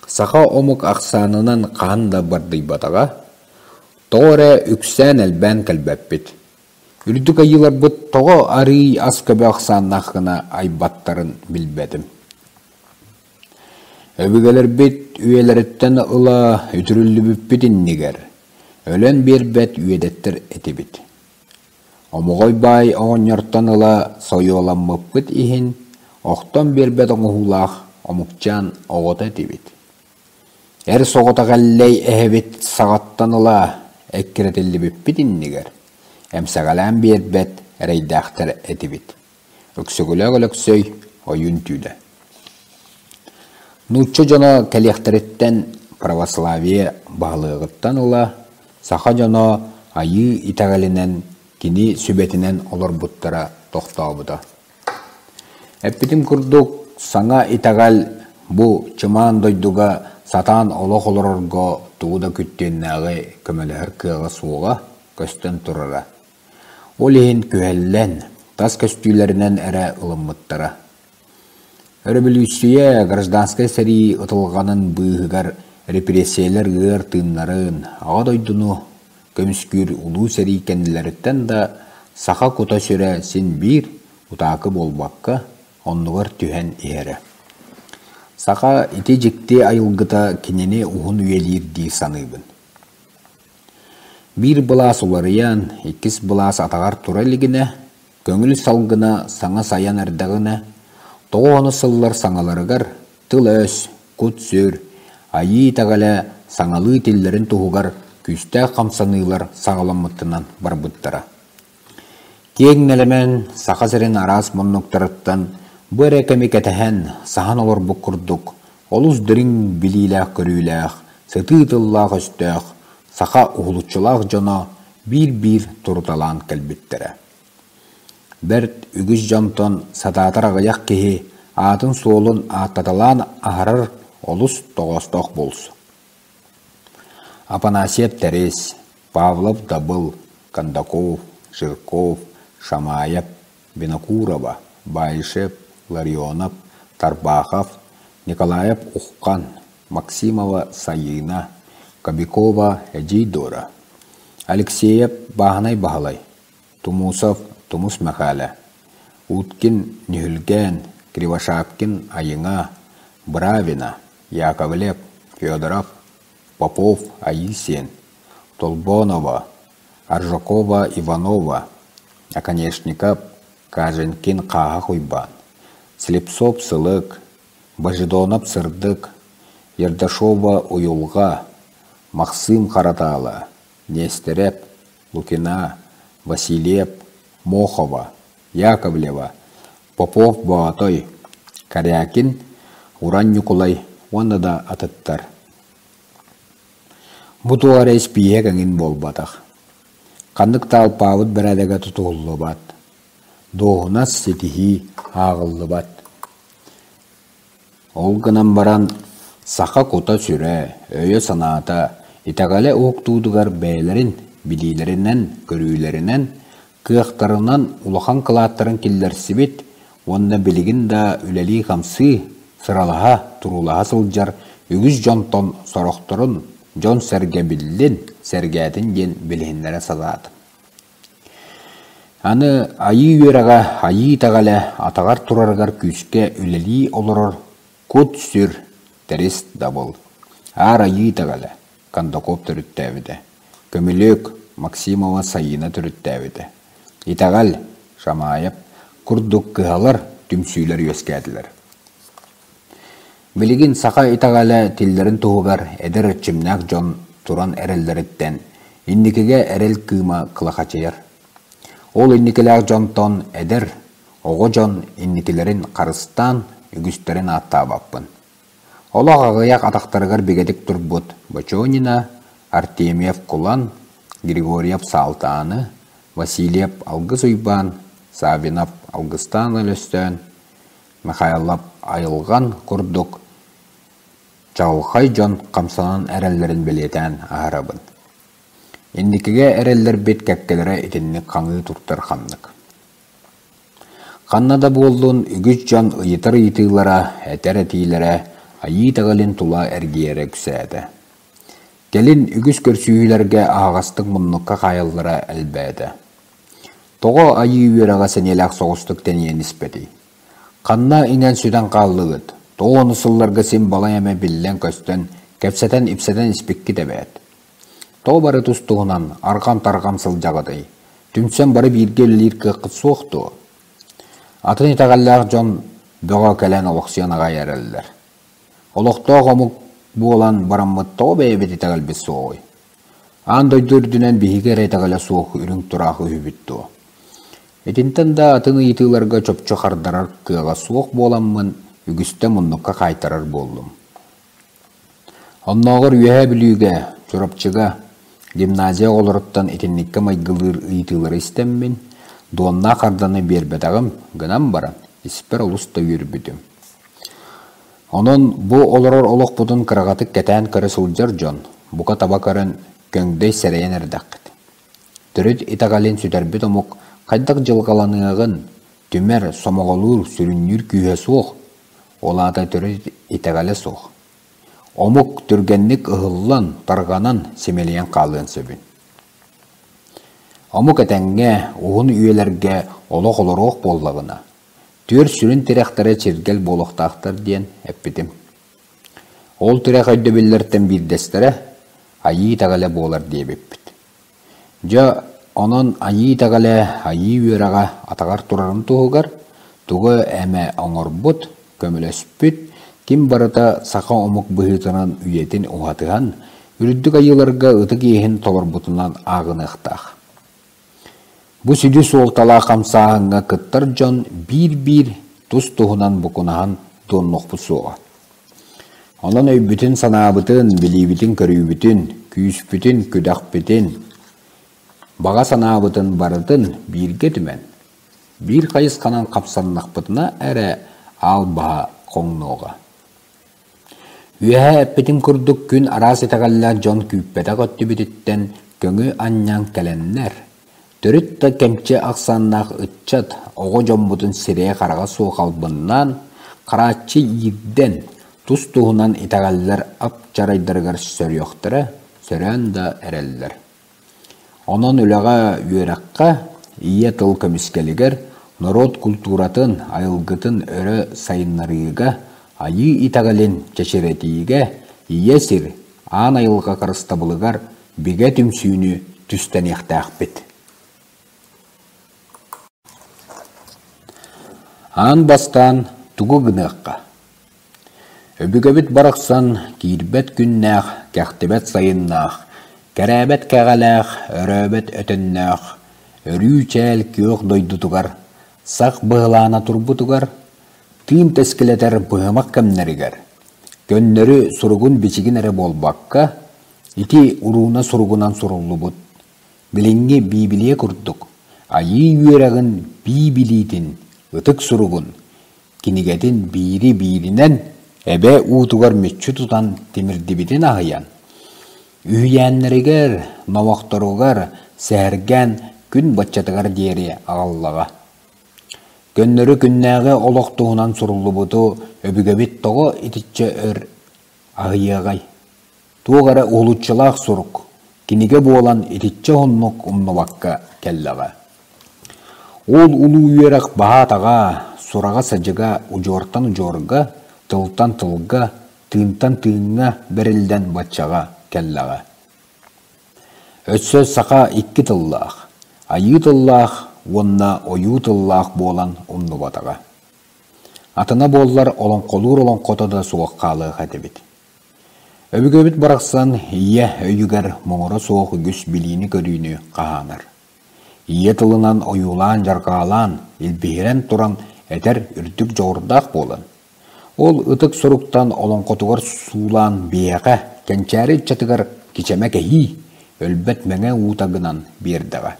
Саха омук ахсаанынан хаһан да бардыйбатаҕа, тоҕо эрэ үксээн-элбээн кэлбэппит. Үрдүк айыыларбыт тоҕо арыый ас көбө ахсааннаах гына айбаттарын билбэтим. Өбүгэлэрбит үйэлэриттэн ыла үтүрүллүбүппүт иннигэр өлөн биэрбэт үөдэттэр этибит. Омоҕой баай оҕонньортон ыла сойуоламмыппыт иһин охтон биэрбэт оҥоһуулаах омукчаан оҕото этибит. Эр соҕотох Эллэй эһэбит саҕаттан ыла эккирэтиллибиппит иннигэр эмсэҕэлээн биэрбэт эрэйдээхтэр этибит. Өксөкүлээх Өлөксөй ойуун түүлэ. Нуучча дьоно кэлиэхтэриттэн православие баһылыаҕыттан ыла саха дьоно айыы итэҕэлинэн кини сүбэтинэн олорбуттара тохтообута. Эппитим курдук, саҥа итэҕэл бу чымаан дойдуга сатаан олох олорорго тугу да күттүөннээҕи көмөлөһөр кыаҕа суоҕа көстөн турара. Ол иһин күһэллэн, тас көстүүлэринэн эрэ ылыммыттара. Өрөбөлүүссүйэ, гражданскай сэрии ытылҕанын быыһыгар репрессийэлэр ыар тыыннарын, Аҕа дойдуну көмүскүүр улуу сэрии кэннилэриттэн да саха кута-сүрэ син биир утаакы буолбакка, оннугар түһэн иһэрэ. Саха ити дьикти айылгыта кинини уһун үйэлиир дии саныыбын. Биир былаас уларыйан, иккис былаас атаҕар тура илигинэ, көҥүл салгына саҥа сайан эрдэҕинэ, тоҕо ону сыллар саҥаларыгар тыл-өс, кут-сүр, айыы итэҕэлэ саҥалыы тиллэрин туһугар күүстээх хамсаныылар саҕаламмытынан барбыттара. Киэҥ нэлэмэн Саха сирин араас муннуктарыттан бу эрэ кэми кэтэһэн, саһан олорбут курдук, олус дириҥ билиилээх-көрүүлээх, сытыы тыллаах-өстөөх саха уһулуччулаах дьоно биир-биир туруталаан кэлбиттэрэ. Бэрт үгүс дьонтон сатаатар аҕыйах киһи аатын-суолун ааттаталаан аһарар олус тоҕоостоох буолсу. Афанасьев Тэрис, Павлов Дабыл, Кондаков, Жирков, Шамаев, Винокурова, Баишев, Ларионов, Тарбахов, Николаев Уххан, Максимова Сайыына, Кобякова Эдьиий Дора, Алексеев Бааһынай Баһылай, Тумусов Тумус Мэхээлэ, Уткин Нүһүлгээн, Кривошапкин Айыҥа, Бравина, Яковлев, Федоров, Попов Айыы-Сиэн, Толбонова, Аржакова Иванова, Оконешников, Каженкин Хааһах Уйбаан, Слепцов Сылык, Божедонов Сырдык, Ердашова Уйулҕа, Махсыым Харатаала, Нестереп, Лукина, Васильев, Мохова, Яковлева, Попов Боотой, Корякин, Уран Ньукулай уонна да атыттар. Бу туох эрэ испииһэк эҥин буолбатах. Ханнык да алпаабыт бэрээдэгэ тутуһуллубат, дуоһунас ситиһии ааҕыллыбат. Ол гынан баран, саха кута-сүрэ, өйө-санаата, итэҕэлэ уһуктуутугар бэйэлэрин билиилэринэн-көрүүлэринэн, кыахтарынан улахан кылааттарын киллэрсибит уонна билигин да үлэлии-хамсыы, сыралаһа, туруулаһа сылдьар үгүс дьонтон сорохторун дьон-сэргэ биллин, сэргээтин диэн билиһиннэрэ сатаатым. Аны айыы үөрэҕэ, айыы итэҕэлэ атаҕар турарыгар күүскэ үлэлии олорор кут-сүр, тэрис дабыл, Аар айыы итэҕэлэ Кондаков төрүттээбитэ, Көмүлүөк Максимова Сайыына төрүттээбитэ, Итэҕэл Шамаев курдук кыһалар, түмсүүлэр үөскээтилэр. Билигин саха итэҕэлэ тиллэрин туһугар эдэр эрчимнээх дьон туран эрэллэриттэн инникигэ эрэл кыыма кылахачыйар. Ол инникилээх дьонтон эдэр, оҕо дьон инникилэрин харыстаан үгүстэрин ааттаабаппын. Олох аҕыйах атахтарыгар бигэтик турбут Бочонина, Артемьев Кулан, Григорьев Саалтааны, Васильев Алгыс Уйбаан, Саввинов Алгыстаан Өлөстөөн, Михайлов Айылҕан курдук чаҕылхай дьон хамсанан эрэллэрин бэлиэтээн аһарабын. Инникигэ эрэллэрбит кэккэлэрэ итинник хаҥыы туртар ханнык. Ханна да буоллун, үгүс дьон ыйытар ыйытыылара, этэр этиилэрэ айыы итэҕэлин тула эргийэрэ үксээтэ. Кэлин үгүс көрсүһүүлэргэ аһаҕастык муннукка хаайаллара элбээтэ. Тоҕо айыы үөрэҕэ сэниэлээх соҕустук тэнийэн испэтий? Ханна иҥэн-сүтэн хааллыгыт? Тоҕо ону сылларга син балай эмэ биллэн-көстөн, кэпсэтэн-ипсэтэн испиккит эбээт? Тоҕо бары тус-туһунан арҕам-тарҕам сылдьаҕытый? Түмсэн бары бииргэ үлэлиир кыаххыт суох дуо? Атын итэҕэллээх дьон бөҕө кэлэн олохсуйан аҕай эрэллэр. Олохтоох омук буолан бараммыт тоҕо бэйэбит итэҕэлбит суоҕуй? Аан дойду үрдүнэн биһиги эрэ итэҕэлэ суох үрүҥ тураах үһүбүт дуо? Итинтэн да атын ыйытыыларга чопчу хардарар кыаҕа суох буоламмын, үгүстэ муннукка хаайтарар буоллум. Оннооҕор Үөһээ Бүлүүгэ, Чурапчыга гимназия оҕолоруттан итинниккэ майгылыыр ыйытыылары истэммин, дуоннаах харданы биэрбэтэҕим гынан баран, испэр олус да үөрбүтүм. Онон бу олорор олохпутун кыраҕатык кэтээн көрө сылдьар дьон, бука таба көрөн, көҥдөй сэрэйэн эрдэххит. Төрүт итэҕэлин сүтэрбит омук хайдах дьылҕаланыаҕын түмэр, сомоҕолуур, сүрүннүүр күүһэ суох, ол аата төрүт итэҕэлэ суох. Омук түргэнник ыһыллан, тарҕанан, симэлийэн хаалыан сөбүн. Омук этэҥҥэ, уһун үйэлэргэ олох олоруох буоллаҕына, түөрт сүрүн тирэхтэрэ чиргэл буолуохтаахтар диэн эппитим. Ол тирэх өйдөбүллэртэн биирдэстэрэ айыы итэҕэлэ буолар диэбиппит. Дьэ, онон айыы итэҕэлэ, айыы үөрэҕэ атаҕар турарын туһугар тугу эмэ оҥорбут, көмөлөспүт, ким барыта саха омук быһыытынан үйэтин уһатыһан, үрдүк айыыларга ытык иэһин толорбутунан ааҕыныахтаах. Бу сүдү суолталаах хамсааһыҥҥа кыттар дьон биир-биир тус-туһунан букунаһан туоннуохпут суоҕа. Онон өйбүтүн-санаабытын, билиибитин-көрүүбүтүн, күүспүтүн-күдэхпитин, баҕа санаабытын барытын бииргэ түмэн, биир хайысханан хапсаннахпытына эрэ аал баһа хоҥнуоҕа. Үөһэ эппитим курдук күн араас итэҕэллээх дьон күүппэтэх өттүбүтүттэн көҥү анньан кэлэннэр, төрүт да кэмчи ахсааннаах ыччат оҕо дьоммутун сирэйэ-хараҕа суох албыннаан, харааччы иирдэн, тус-туһунан итэҕэллэр ап-чарайдарыгар сөрүөхтэрэ, сөрөөн да эрэллэр. Онон үлэҕэ, үөрэххэ, ийэ тыл көмүскэлигэр, норуот култууратын, айылгытын өрө сайыннарыыга, айыы итэҕэлин чэчирэтиигэ, ийэ сир, аан айылҕа харыстабылыгар бигэ түмсүүнү түстэниэхтээхпит. Аан бастаан тугу гыныахха? Өбүгэбит барахсан киирбэт күннээх, кэхтибэт сайыннаах, кэрээбэт кэҕэлээх, өрөөбөт өтөннөөх, өрүү чээл күөх дойдутугар, сах быһылаана турбутугар, тыын тэскилэтэр быһымах кэмнэригэр, көннөрү суругун-бичигин эрэ буолбакка, ити урууна суругунан суруллубут Билиҥҥи Биибилийэ курдук, Айыы үөрэҕин бии билиитин, ытык суругун, кинигэтин биири-бииринэн эбэ уутугар мүччү тутан тимирдибитин аһыйан, үһүйээннэригэр, номохторугар сэһэргээн күн баччатыгар диэри аҕаллаҕа. Көннөрү күннээҕи олох туһунан суруллубуту өбүгэбит тоҕо итиччэ өр аһыйыаҕай? Туох эрэ уһулуччулаах сурук, кинигэ буолан итиччэ уһуннук умнубакка кэллэҕэ. Ол улуу үөрэх баһа-атаҕа, сураҕа-садьыга удьуортан удьуорга, тылтан тылга, тыынтан тыыҥҥа бэриллэн баччаҕа кэллэҕэ. Өссө саха икки тыллаах, айыы тыллаах уонна ойуу тыллаах буолан умнубатаҕа. Атына буоллар олоҥхолуур олоҥхото да суох хаалыах этибит. Өбүгэбит барахсан ийэ өйүгэр муҥура суох үгүс билиини-көрүүнү хаһаанар. Ийэ тылынан ойуулаан-дьарҕаалаан, илбиһирэн туран этэр үрдүк дьоҕурдаах буолан, ол ытык суруктан олоҥхотугар суулаан биһиэхэ, кэнчээри ыччатыгар кичэмэ кэһии, өлбөт мэҥэ уута гынан биэрдэҕэ.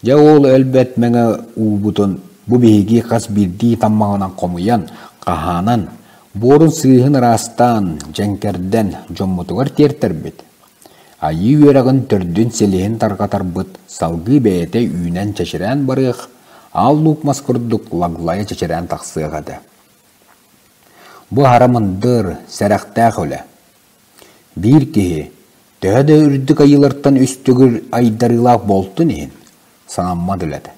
Дьэ ол өлбөт мэҥэ уубутун бу биһиги хас биирдии таммаҕынан хомуйан, хаһаанан, буорун сыыһын ыраастаан, дьэҥкэрдэн дьоммутугар тиэртэрбит. Айыы үөрэҕин төрдүн силиһин тарҕатарбыт салгыы бэйэтэ үүнэн-чэчирээн барыах, аал луук мас курдук лаглайа чэчирээн тахсыах этэ. Бу аһара мындыр, сэрэхтээх үлэ. Биир киһи, төһө да үрдүк айыылартан үс төгүл айдарыылаах буолтун иһин, санаммат үлэтэ.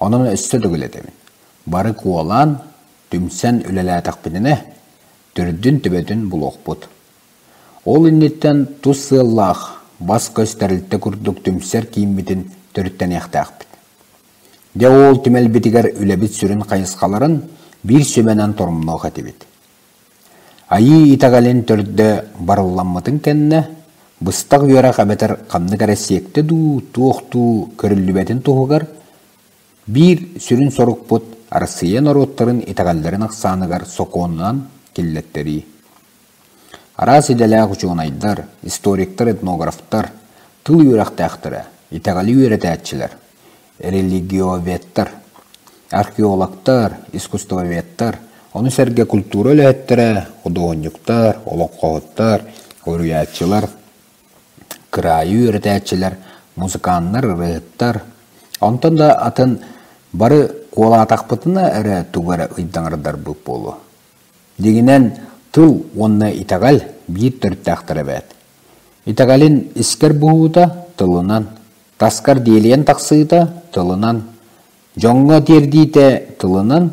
Онон өссө төгүл этэбин, бары куолаан, түмсэн үлэлээтэхпитинэ, төрдүн-төбөтүн булуохпут. Ол инниттэн тус сыаллаах, бас-көс тэрилтэ курдук түмсэр кииммитин төрүттэниэхтээхпит. Дьэ ол түмэлбитигэр үлэбит сүрүн хайысхаларын биир сүбэнэн торумнуох этибит. Айыы итэҕэлин төрдө барылламмытын кэннэ, быстах үөрэх эбэтэр ханнык эрэ сиэктэ дуу, туох дуу көрүллүбэтин туһугар, биир сүрүн сорукпут Арассыыйа норуоттарын итэҕэллэрин ахсааныгар сокуонунан киллэттэрии. Араас идэлээх учуонайдар, историктар, этнографтар, тыл үөрэхтээхтэрэ, итэҕэли үөрэтээччилэр, религиоведтар, археологтар, искусствоведтар, ону сэргэ культура үлэһиттэрэ, худуоһунньуктар, олоҥхоһуттар, уруйааччылар, кыраайы үөрэтээччилэр, музыканнар, ырыаһыттар, онтон да атын бары куолаатахпытына эрэ тугу эрэ ыйдаҥардарбыт буолуо. Дьиҥинэн, тыл уонна итэҕэл биир төрүттээхтэр эбээт. Итэҕэлин искэр буһуута тылынан. Таскар диэлийэн тахсыыта тылынан, дьоҥҥо тиэрдиитэ тылынан,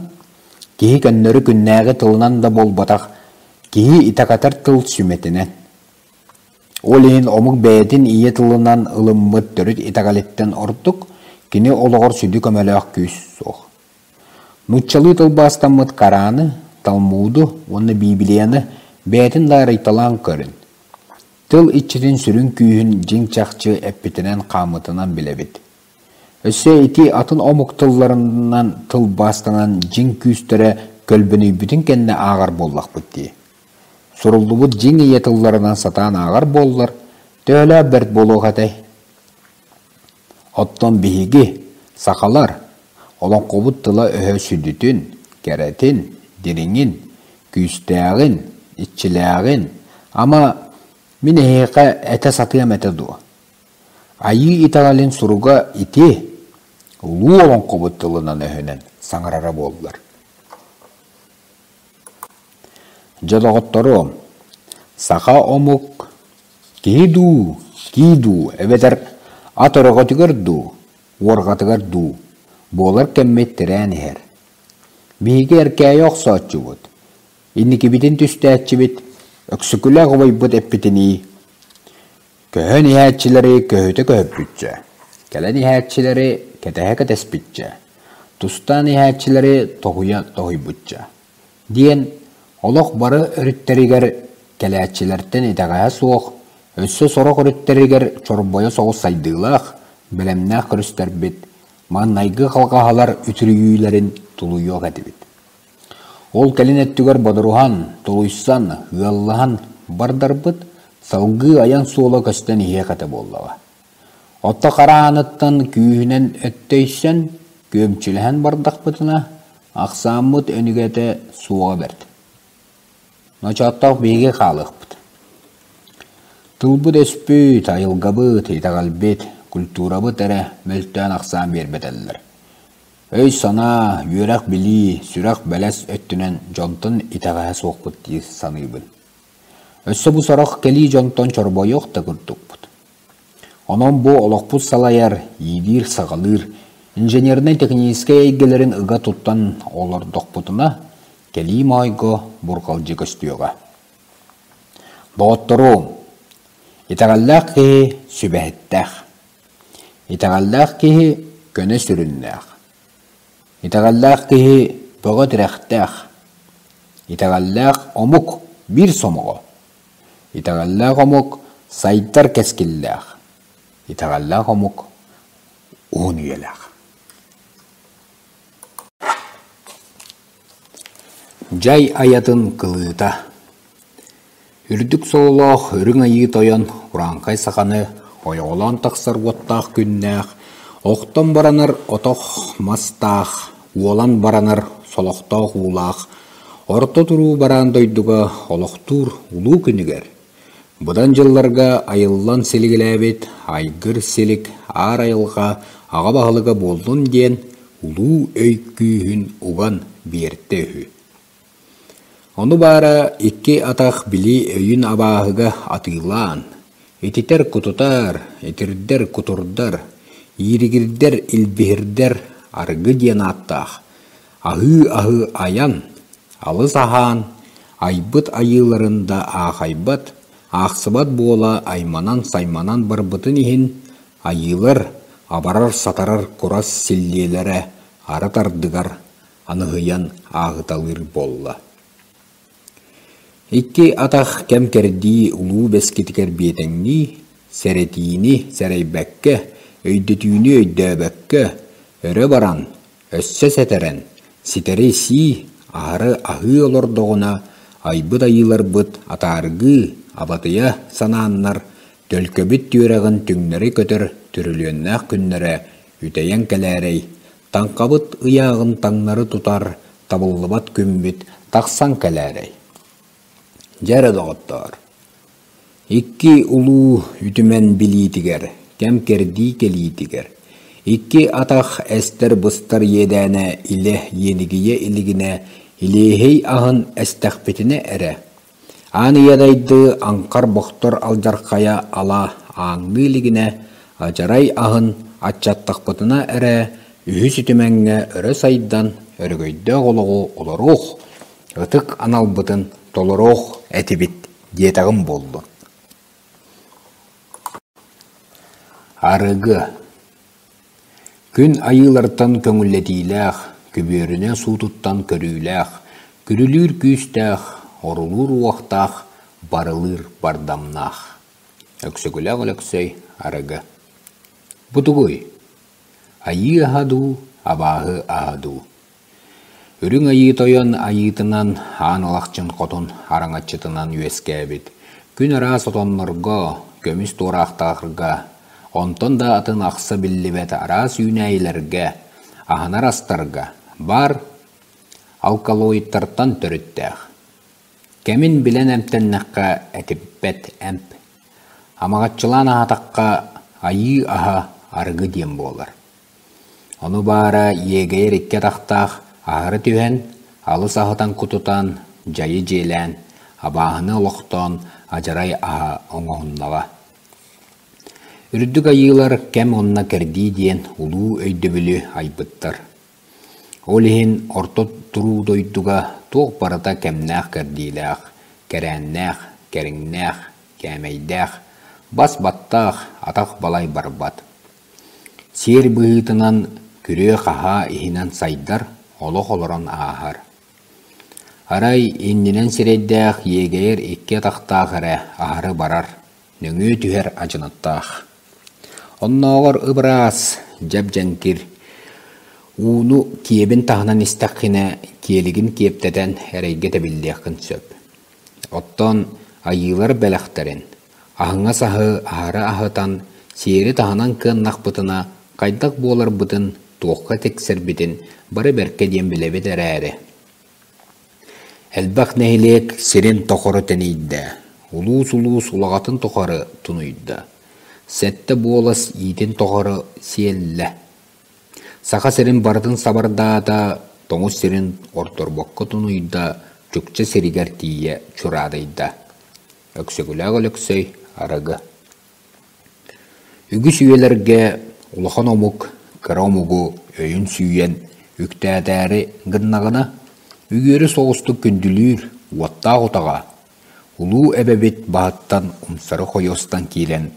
киһи көннөрү күннээҕи тылынан да буолбатах, киһи итэҕэтэр тыл сүмэтинэн. Ол иһин омук бэйэтин ийэ тылынан ылыммыт төрүт итэҕэлиттэн ордук кини олоҕор сүдү көмөлөөх күүс суох. Нууччалыы тылбаастаммыт Кораны, Талмуду уонна Библияны бэйэтин да арыйталаан көрүн. Тыл иччитин сүрүн күүһүн дьиҥ-чахчы эппитинэн-хааммытынан билэбит. Өссө ити атын омук тылларынан тылбаастанан дьиҥ күүстэрэ көлбөнүйбүтүн кэннэ ааҕар буоллахпыт дии. Суруллубут дьиҥ ийэ тылларынан сатаан ааҕар буоллар, төһөлөөх бэрт буолуох этэй? Оттон биһиги, сахалар, олоҥхобут тыла-өһө сүдүтүн, кэрэтин, дириҥин, күүстээҕин, иччилээҕин, ама, мин эһиэхэ этэ сатыам этэ дуо? Айыы итэҕэлин суруга ити, улуу олоҥхобут тылынан-өһүнэн саҥарара буоллар. Дьэ, доҕотторуом, саха омук киһи дуу, кии дуу эбэтэр ат өрөҕөтүгэр дуу, уорҕатыгар дуу буолар кэммит тирээн иһэр. Биһиги эркээйи охсооччубут, инникибитин түстээччибит, Өксөкүлээх убайбыт эппитинии, көһөн иһээччилэри көһүтэ көһүппүччэ, кэлэн иһээччилэри кэтэһэ кэтэспиччэ, тустаан иһээччилэри тоһуйа тоһуйбучча диэн олох бары өрүттэригэр кэлээччилэртэн итэҕэһэ суох, өссө сорох өрүттэригэр чорбойо соҕус сайдыылаах, бэлэмнээх көрүстэрбит, маҥнайгы халҕаһалар үтүрүйүүлэрин тулуйуох этибит. Ол кэлин өттүгэр бодоруһан, тулуйсан, ыаллаһан бардарбыт, салгыы айан суола көстөн иһиэх этэ буоллаҕа. Отто хара ааныттан күүһүнэн өттөйсөн, күөмчүлэһэн бардахпытына, ахсааммыт өнүгэтэ суоҕа бэрт. Ночооттоох биһиги хаалыахпыт. Тылбыт-өспүт, айылгабыт, итэҕэлбит, культурабыт эрэ мөлтөөн ахсаан биэрбэтэллэр. Өй-санаа, үөрэх-билии, сүрэх-бэлэс өттүнэн дьонтон итэҕэһэ суохпут дии саныыбын. Өссө бу сорох кэлии дьонтон чорбойуох да курдукпут. Онон бу олохпут салайар, иилиир-саҕалыыр, инженернэй-техническэй эйгэлэрин ыга туттан олордохпутуна, кэлии моойго бурҕалдьы көстүөҕэ. Доҕотторуом, итэҕэллээх киһи сүбэһиттээх. Итэҕэллээх киһи көнө сүрүннээх. Итэҕэллээх киһи бөҕө тирэхтээх. Итэҕэллээх омук биир сомоҕо. Итэҕэллээх омук сайдар кэскиллээх. Итэҕэллээх омук уһун үйэлээх. Дьай айатын кылыыта Үрдүк сололоох Үрүҥ Айыы Тойон урааҥхай саханы ойоҕолоон тахсар уоттаах күннээх, охтон баранар отох мастаах, уолан баранар солохтоох уулаах, орто туруу бараан дойдуга олохтуур улуу күнүгэр, быдан дьылларга айыллан силигилээбит айгыр-силик аар айылҕа аҕа баһылыга буоллун диэн улуу өй күүһүн уган биэртэ үһү. Ону баара икки атах били өйүн абааһыга атыылаан, ититэр-кутутар, итирдэр-кутурдар, ииригирдэр-илбиһирдэр арыгы диэн ааттаах, аһыы-аһыы айан, алыс аһаан, айбыт айыыларын да аахайбат, аахсыбат буола айманан-сайманан барбытын иһин айыылар абарар-сатарар курас силлиэлэрэ арыт ардыгар аныһыйан ааҕыталыыр буолла. Икки атах кэм-кэрдии улуу бэскитигэр биэтэҥнии, сэрэтиини сэрэйбэккэ, өйдөтүүнү өйдөөбөккө, өрө баран, өссө сэтэрэн, ситэри сии, аһары аһыы олордоҕуна, айбыт айыыларбыт атааргыы, абатыйа санааннар, төлкөбүт түөрэҕин түҥнэри көтөр түрүлүөннээх күннэрэ үтэйэн кэлээрэй, Таҥхабыт ыйааҕын таҥнары тутар табыллыбат күммүт тахсан кэлээрэй? Дьэ эрэ, доҕоттоор, икки улуу үтүмэн билиитигэр, кэм-кэрдии кэлиитигэр, икки атах эстэр-быстар иэдээнэ илэ иэнигийэ илигинэ илиэһэй аһын эстэхпитинэ эрэ, аан ийэ дайды аҥхар-бохтор алдьархайа ала ааҥныы илигинэ, Адьарай аһын аччаттахпытына эрэ үһүс үтүмэҥҥэ өрө сайдан, өрөгөйдөөх олоҕу олоруох, ытык аналбытын толоруох этибит диэтэҕим буоллун. Арыгы Күн айыылартан көҥүллэтиилээх, көбүөрүнэ суутуттан көрүүлээх, күрүлүүр күүстээх, орулуур уохтаах, барылыыр бардамнаах. Өксөкүлээх Өлөксөй арыгы. Бу тугуй? Айыы аһа дуу, абааһы аһа дуу? Үрүҥ Айыы Тойон айыытынан Аан Алахчын Хотун араҥаччытынан үөскээбит, күн араас отоннорго, көмүс туораахтарга, онтон да атын ахса биллибэт араас үүнээйилэргэ, аһынар астарга баар алкалоидтартан төрүттээх. Кэмин билэн эмтэннэххэ этиппэт эмп. Амаҕаччылаан аһаатахха айыы аһа арыгы диэн буолар. Ону баара иэгэйэр икки атахтаах аһары түһэн, алыс аһытан кутутан, дьайы дьиэлээн, абааһыны олохтоон адьарай аһа оҥоһуннаҕа. Үрдүк айыылар кэм уонна кэрдии диэн улуу өйдөбүлү айбыттар. Ол иһин орто туруу дойдуга туох барыта кэмнээх-кэрдиилээх, кэрээннээх, кэриҥнээх, кээмэйдээх, бас баттаах, атах балай барбат. Сиэр быһыытынан күрүө-хаһаа иһинэн сайдар, олох олорон ааһар. Арай иннинэн сирэйдээх иэгэйэр икки атахтаах эрэ аһары барар, нөҥүө түһэр адьынаттаах. Оннооҕор ып-ыраас, дьэп-дьэҥкир, ууну киэбин таһынан истэххинэ киэлигин киэптэтэн эрэйгэ тэбиллиэххин сөп. Оттон айыылар бэлэхтэрин, аһыҥас аһы аһара аһытан, сиэри таһынан кыаннахпытына хайдах буоларбытын, туохха тиксэрбитин бары бэркэ диэн билэбит эрээри, Элбэх нэһилиэк сирин тохору тэнийдэ, улуус-улуус улаҕатын тухары тунуйда, сэттэ буолас иитин тухары сиэллэ. Саха сирин барытын сабардаата, тоҥус сирин ордорбокко тунуйда, Чукча сиригэр тиийэ чураадыйда. Өксөкүлээх Өлөксөй арыгы. Үгүс үйэлэргэ улахан омук кыра омугу өйүн сүүйэн үктээтээри гыннаҕына, үгүөрү соҕустук күндүлүүр уоттаах утаҕа Улуу эбэбит баһыттан умсары хойуостан киирэн,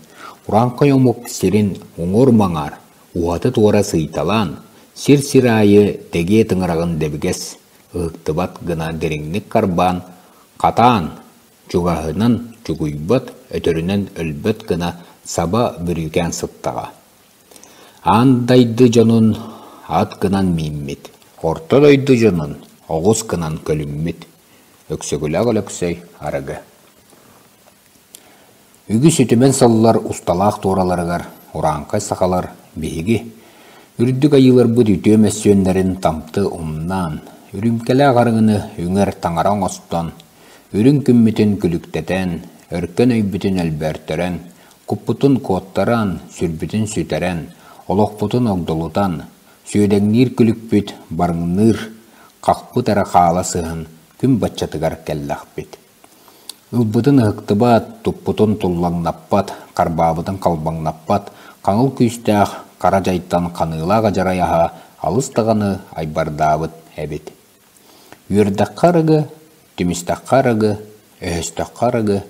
урааҥхай омук сирин уҥуор-маҥаар, уһаты-туора сыыйталаан, сир-сир аайы дэгиэ тыҥыраҕын дэбигэс, ыһыктыбат гына дириҥник харбаан, хатаан, чугаһынан чугуйбат, өтөрүнэн өлбөт гына саба бүрүүкээн сыттаҕа. Аан дайды дьонун ат гынан мииммит, орто дойду дьонун оҕус гынан көлүммүт. Өксөкүлээх Өлөксөй арыгы. Үгүс үтүмэн сыллар усталаах туораларыгар урааҥхай сахалар биһиги үрдүк айыыларбыт үтүө мөссүөннэрин тамты умнаан, үрүҥкэлээх арыгыны үҥэр таҥара оҥостон, Үрүҥ күммүтүн күлүктэтэн, өркөн өйбүтүн өлбөөртөрөн, куппутун куоттаран, сүрбүтүн сүтэрэн, олохпутун огдолутан, сүөдэҥниир күлүкпүт барыҥныыр, хахпыт эрэ хаала сыһан күн баччатыгар кэллэхпит. Ылбытын ыһыктыбат, туппутун туллаҥнаппат, харбаабытын халбаҥнаппат, хаҥыл күүстээх хара дьайтан ханыылаах адьарай аһа алыс даҕаны айбардаабыт эбит. Үөрдэххэ арыгы, түмүстэххэ арыгы, өһөстөххө арыгы,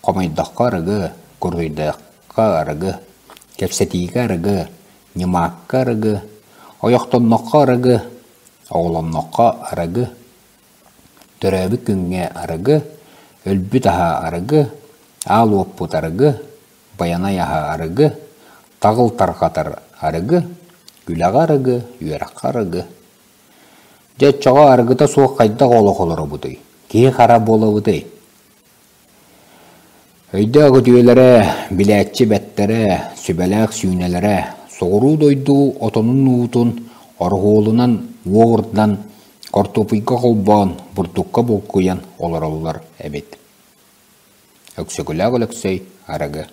хомойдоххо арыгы, куруһуйдахха арыгы, кэпсэтиигэ арыгы, ньымаакка арыгы, ойохтонноххо арыгы, оҕолонноххо арыгы, төрөөбүт күҥҥэ арыгы, өлбүт аһа арыгы, аал уоппут арыгы, байанай аһа арыгы, таҕыл тарҕатар арыгы, үлэҕэ арыгы, үөрэххэ арыгы. Дьэ, оччоҕо арыгыта суох хайдах олох олоробутуй, киһи-хара буолабытый? Өйдөөх үтүөлэрэ, билээччи бэттэрэ, сүбэлээх сүүнэлэрэ, соҕуруу дойду отонун уутун ороһуолунан уоҕурдан, хортуопуйга холбоон, бурдукка булкуйан олороллор эбит. Өксөкүлээх Өлөксөй арыгы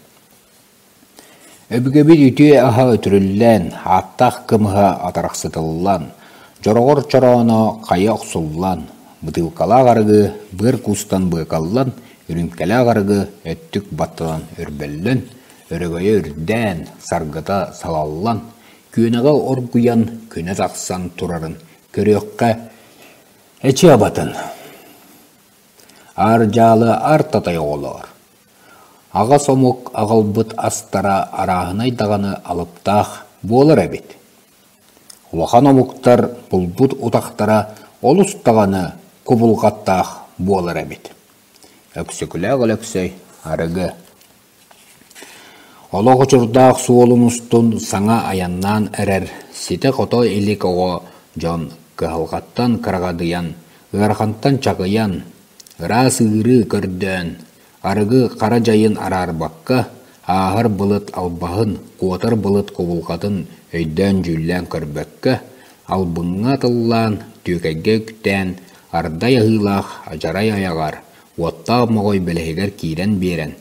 Өбүгэбит үтүө аһа үтүрүллэн, ааттаах кымыһа атарахсытыллан, дьороҕор чорооно хайа охсуллан, бытыылкалаах арыгы быар куустан быакаллан, үрүҥкэлээх арыгы өттүк баттанан өрбөллөн, өрөгөйө үрдээн, саргыта салаллан, күөнэҕэ оргуйан күнэ тахсан турарын көрүөххэ эчи абатын. Аар дьаалы аар татай оҕолоор, аҕас омук аҕалбыт астара арааһынай даҕаны алыптаах буолар эбит. Улахан омуктар булбут утахтара олус даҕаны кубулҕаттаах буолар эбит. Өксөкүлээх Өлөксөй арыгы. Олох очурдаах суолун устун саҥа айаннаан эрэр ситэ-хото илик оҕо дьон кыһалҕаттан кыраҕадыйан, ыарахантан чаҕыйан, ыраас ыырыы көрдөөн, арыгы хара дьайын араарбакка, ааһар былыт албаһын, куотар былыт кубулҕатын өйдөөн-дьүүллээн көрбөккө, албыҥҥа тыллаан, түөкэйгэ үктээн, ардай аһыылаах адьарай айаҕар, уоттаах моҕой бэлэһигэр киирэн биэрэн,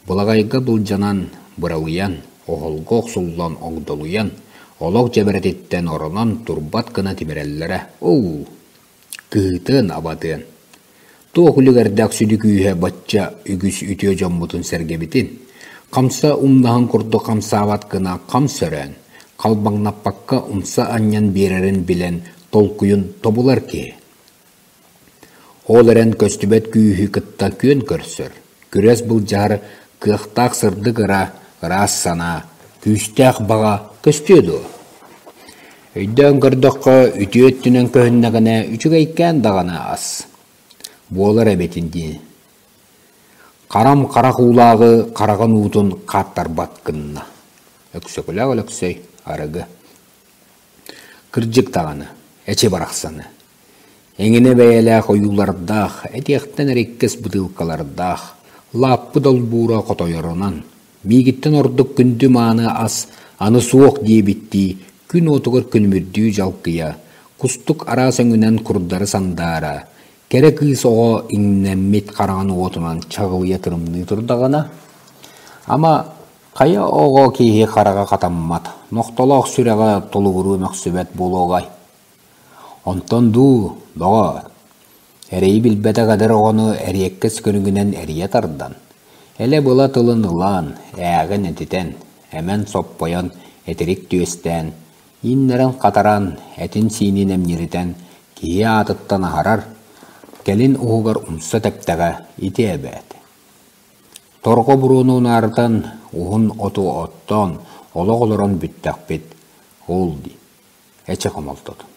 былаҕайга былдьанан, быралыйан, оһолго охсуллан огдолуйан, олох дьэбэрэтиттэн оронон турбат гына тимирэллэрэ оо, кыһыытыан-абатыан. Туох үлүгэрдээх сүдү күүһэ бачча үгүс үтүө дьоммутун-сэргэбитин, хамса умнаһын курдук хамсаабат гына хам сөрөөн, халбаҥнаппакка умса анньан биэрэрин билэн толкуйун тобулар киһи. Ол эрэн көстүбэт күүһү кытта күөн көрсөр, күрэс былдьаһар кыахтаах сырдык ыра, ыраас санаа, күүстээх баҕа көстүө дуо? Өйдөөн көрдөххө, үтүө өттүнэн көһүннэҕинэ үчүгэйкээн даҕаны ас буолар эбитин дии. Харам харах уулааҕы хараҕын уутун хааттарбат гынна. Өксөкүлээх Өлөксөй арыгы. Кырдьык даҕаны, эчи барахсаны. Эҥинэ бэйэлээх ойуулардаах, этиэхтэн эриккэс бытыылкалардаах, лааппы долбуура хотойорунан, миигиттэн ордук күндү-мааны ас аны суох диэбиттии, күн уотугар күлүмүрдүү дьалкыйа, кустук араас өҥүнэн курдары сандаара, кэрэ кыыс оҕо иҥнэммит хараҕын уотунан чаҕылыйа тырымныы турдаҕына, ама хайа оҕо киһи хараҕа хатаммат, нохтолоох сүрэҕэ толугуруу мөхсүбэт буолуоҕай? Онтон дуу, доҕоор, эрэйи билбэтэх эдэр оҕону эриэккэс көрүҥүнэн эрийэ тардан, элэ-была тылын ылан, ээҕин этитэн, эмэн соппойон, этирик түөстээн, ииннэрэн-хатаран, этин-сиинин эмньиритэн киһи аатыттан аһарар, кэлин уһугар умса тэптэҕэ ити эбээт. Торҕо буруону унаарытан, уһун оту оттоон, олох олорон бүттэхпит, ол дии Эчи хомолтотун.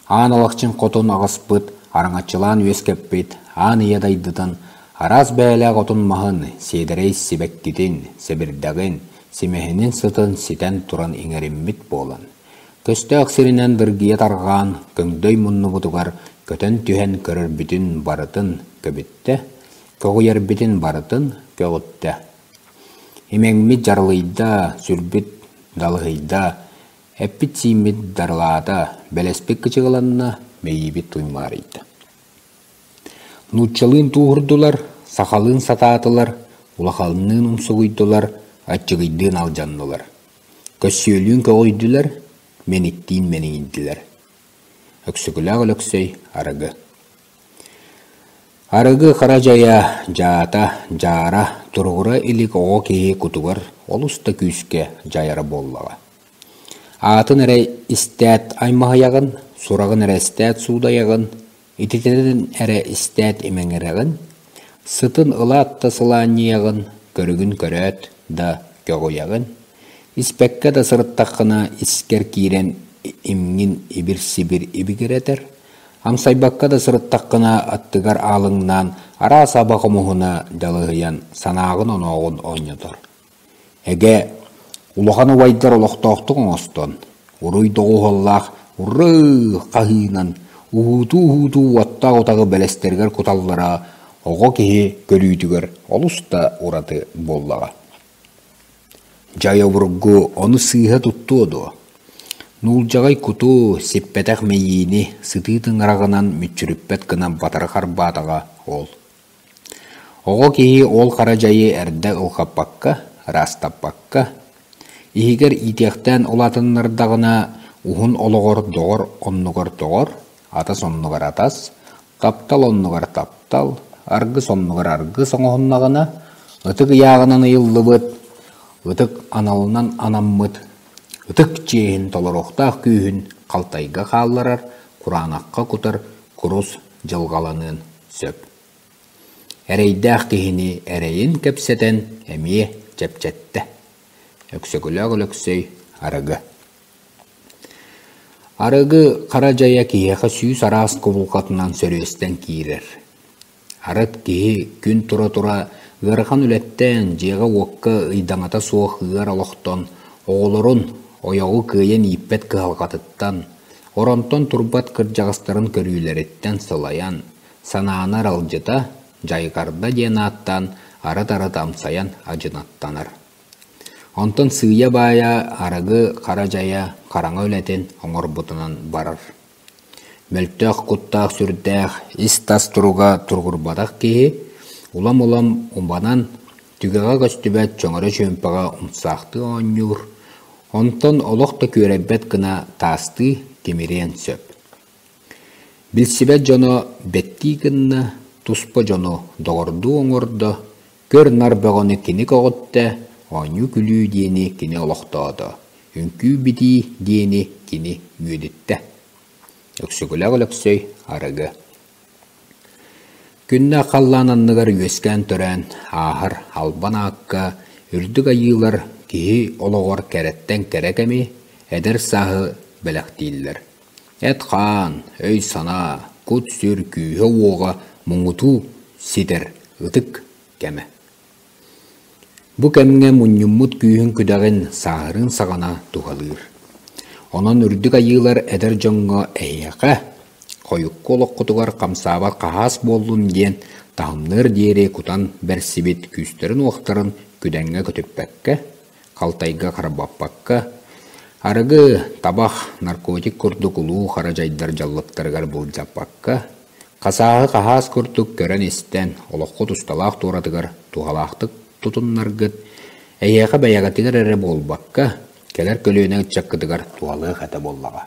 Аан Алахчын хотун аҕыспыт, араҥаччылаан үөскэппит, аан ийэ дайдытын, араас бэйэлээх отун-маһын, сиэдэрэй сибэккитин, сэбирдэҕин, симэһинин сытын ситэн туран иҥэриммит буолан, көстөөх сиринэн дыргыйа тарҕаан, көҥдөй муннубутугар көтөн түһэн көрөрбүтүн барытын көбүттэ, көҕүйэрбитин барытын көҕүттэ. Имэҥмит дьаралыйда, сүрбүт далыһыйда, эппит-сииммит дарылаата, бэлэспит кычыгыланна, мэйиибит туймаарыйда. Нууччалыын тууһурдулар, сахалыын сатаатылар, улаханныын умсугуйдулар, аччыгыйдыын алдьаннылар. Көссүөлүүн көҕүйдүлэр, мэниктиин мэниҥийдилэр. Өксөкүлээх Өлөксөй арыгы. Арыгы хара дьайа, дьаата, дьаара, туругура илик оҕо киһи кутугар олус да күүскэ дьайара буоллаҕа. Аатын эрэ истээт аймаһыйаҕын, сураҕын эрэ истээт суудайаҕын, ититинэн эрэ истээт имэҥирэҕин, сытын ылаат да сылаанньыйаҕын, көрүгүн көрөөт да көҕүйэҕин, испэккэ да сырыттаххына искэр киирэн имҥин ибир-сибир ибигирэтэр, Амсайбакка да сырыттаххына аттыгар аалыҥнаан араас аба хомуһуна дьалыһыйан санааҕын-онооҕун оонньотор. Эгэ, улахан убайдар олохтоохтук оҥостон, уруй доҕуһуоллаах «Уррыы!» хаһыынан уһуутуу-уһуутуу уоттаах утаҕы бэлэстэригэр куталлара оҕо киһи көрүүтүгэр олус да ураты буоллаҕа. Дьай обургу ону сыыһа туттуо дуо? Нуулдьаҕай куту, сиппэтэх мэйиини сытыы тыҥыраҕынан мүччүрүппэт гына батары харбаатаҕа ол. Оҕо киһи ол хара дьайы эрдэ ылхаппакка, ыраастаппакка, иһигэр иитиэхтээн улаатыннардаҕына уһун олоҕор доҕор оннугар доҕор, атас оннугар атас, Таптал оннугар таптал, аргыс оннугар аргыс оҥоһуннаҕына, ытык ыйааҕынан ыйыллыбыт. ытык аналынан анаммыт ытык чиэһин толоруохтаах күүһүн халтайга хаалларар, кураанахха кутар курус дьылҕаланыан сөп. Эрэйдээх киһини эрэйин кэпсэтэн эмиэ чэпчэттэ. Өксөкүлээх Өлөксөй арыгы Арыгы хара дьайа киһиэхэ сүүс араас кубулҕатынан сөрүөстэн киирэр. Арыт киһи күн тура-тура ыарахан үлэттэн, дьиэҕэ-уокка ыйдаҥата суох ыар олохтон, оҕолорун, ойоҕу кыайан ииппэт кыһалҕатыттан, оронтон турбат кырдьаҕастарын көрүүлэриттэн сылайан, санааны аралдьыта, дьайҕарда диэн ааттаан арыт-арыт амсайан адьынаттанар. Онтон сыыйа-баайа арыгы хара дьайа хараҥа үлэтин оҥорбутунан барар. Мөлтөх куттаах-сүрдээх, ис-тас туруга туругурбатах киһи улам-улам убанан, түгэҕэ көстүбэт чөҥөрө чүөмпэҕэ умсаахтыы оонньуур, онтон олох да күөрэйбэт гына таастыы тимириэн сөп. Билсибэт дьоно бэттии гынна, туспа дьону доҕордуу оҥордо, көр-нар бөҕөнү кини көҕүттэ, оонньуу-күлүү диэни кини олохтоото, үҥкүү-битии диэни кини үөдүттэ. Өксөкүлээх Өлөксөй арыгы Күннээх халлаан анныгар үөскээн-төрөөн ааһар албан аакка үрдүк айыылар киһи олоҕор кэрэттэн кэрэ кэми, эдэр сааһы бэлэхтииллэр. Эт-хаан, өй-санаа, кут-сүр күүһэ-уоҕа муҥутуу ситэр ытык кэмэ. Бу кэмҥэ мунньуммут күүһүн-күдэҕин сааһырын саҕана туһалыыр. Онон үрдүк айыылар эдэр дьоҥҥо эһиэхэ, хойукку олоххутугар хамсаабат хаһаас буоллун диэн таһымныар диэри кутан бэрсибит күүстэрин-уохтарын күдэҥҥэ көтүппэккэ, халтайга харбаппакка, арыгы, табах, наркотик курдук улуу хара дьайдар дьаллыктарыгар былдьаппакка, хасааһы хаһаас курдук көрөн-истэн, олоххут усталаах туоратыгар туһалаахтык тутуннаргыт, эйиэхэ бэйэҕитигэр эрэ буолбакка, кэлэр көлүөнэ ыччаккытыгар туһалыах этэ буоллаҕа.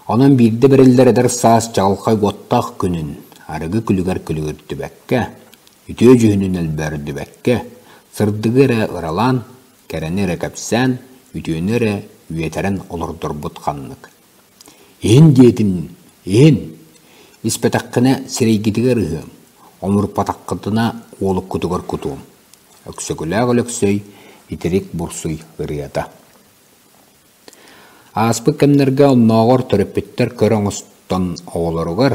Онон биирдэ бэриллэр эдэр саас чаҕылхай уоттаах күнүн арыгы күлүгэр күлүгүрдүбэккэ, үтүө дьүһүнүн өлбөөрдүбэккэ, сырдыгы эрэ ыралаан, кэрэни эрэ кэпсээн, үтүөнү эрэ үөтэрэн олордорбут ханнык. Иһин диэтим, иһин! Испэтэххинэ сирэйгитигэр ыһыам, омурпатаххытына уолуккутугар кутуом. Өксөкүлээх Өлөксөй итирик бурсуй ырыата Ааспыт кэмнэргэ оннооҕор төрөппүттэр көр оҥостон оҕолоругар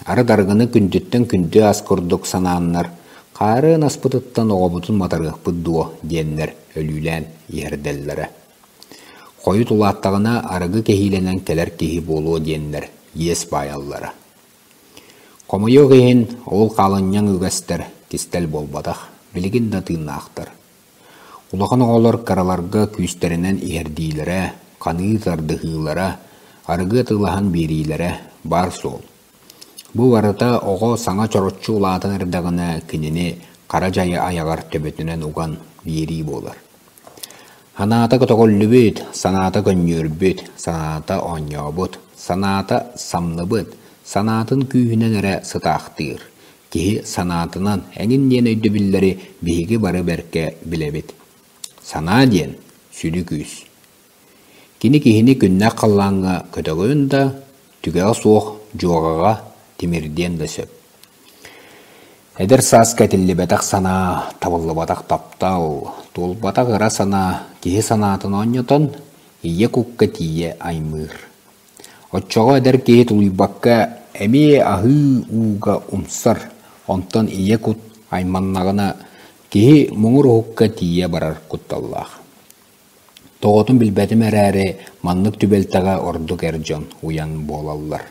арыт арыгыны күндүттэн күндү ас курдук санааннар, хаарыан аспытыттан оҕобутун матарыахпыт дуо диэннэр өлүүлээн иһэрдэллэрэ. Хойут улааттаҕына арыгы кэһиилэнэн кэлэр киһи буолуо диэннэр иэс баайаллара. Хомойуох иһин, ол хаалынньаҥ үгэстэр кистэл буолбатах, билигин да тыыннаахтар. Улахан оҕолор кыраларга күүстэринэн иһэрдиилэрэ, ханыы тардыһыылара, арыгы атыылаһан биэриилэрэ баар суол. Бу барыта оҕо саҥа чороччу улаатан эрдэҕинэ кинини хара дьайы айаҕар төбөтүнэн уган биэрии буолар. Санаата көтөҕүллүбүт, санаата көнньүөрбүт, санаата оонньообут, санаата самныбыт, санаатын күүһүнэн эрэ сытаахтыыр, Киһи санаатынан эҥин диэн өйдөбүллэри биһиги бары бэркэ билэбит. Санаа диэн сүдү күүс. Кини киһини күннээх халлааҥҥа көтөҕүөн да, түгэҕэ суох дьуоҕаҕа тимирдиэн да сөп. Эдэр сааска этиллибэтэх санаа, табыллыбатах таптал, туолбатах ыра санаа киһи санаатын оонньотон, ийэ кукка тиийэ аймыыр. Оччоҕо эдэр киһи тулуйбакка эмиэ аһыы ууга умсар, онтон ийэ кут айманнаҕына киһи муҥур уһукка тиийэ барар кутталлаах. Тоҕотун билбэтим эрээри, маннык түбэлтэҕэ ордук эр дьон уйан буолаллар.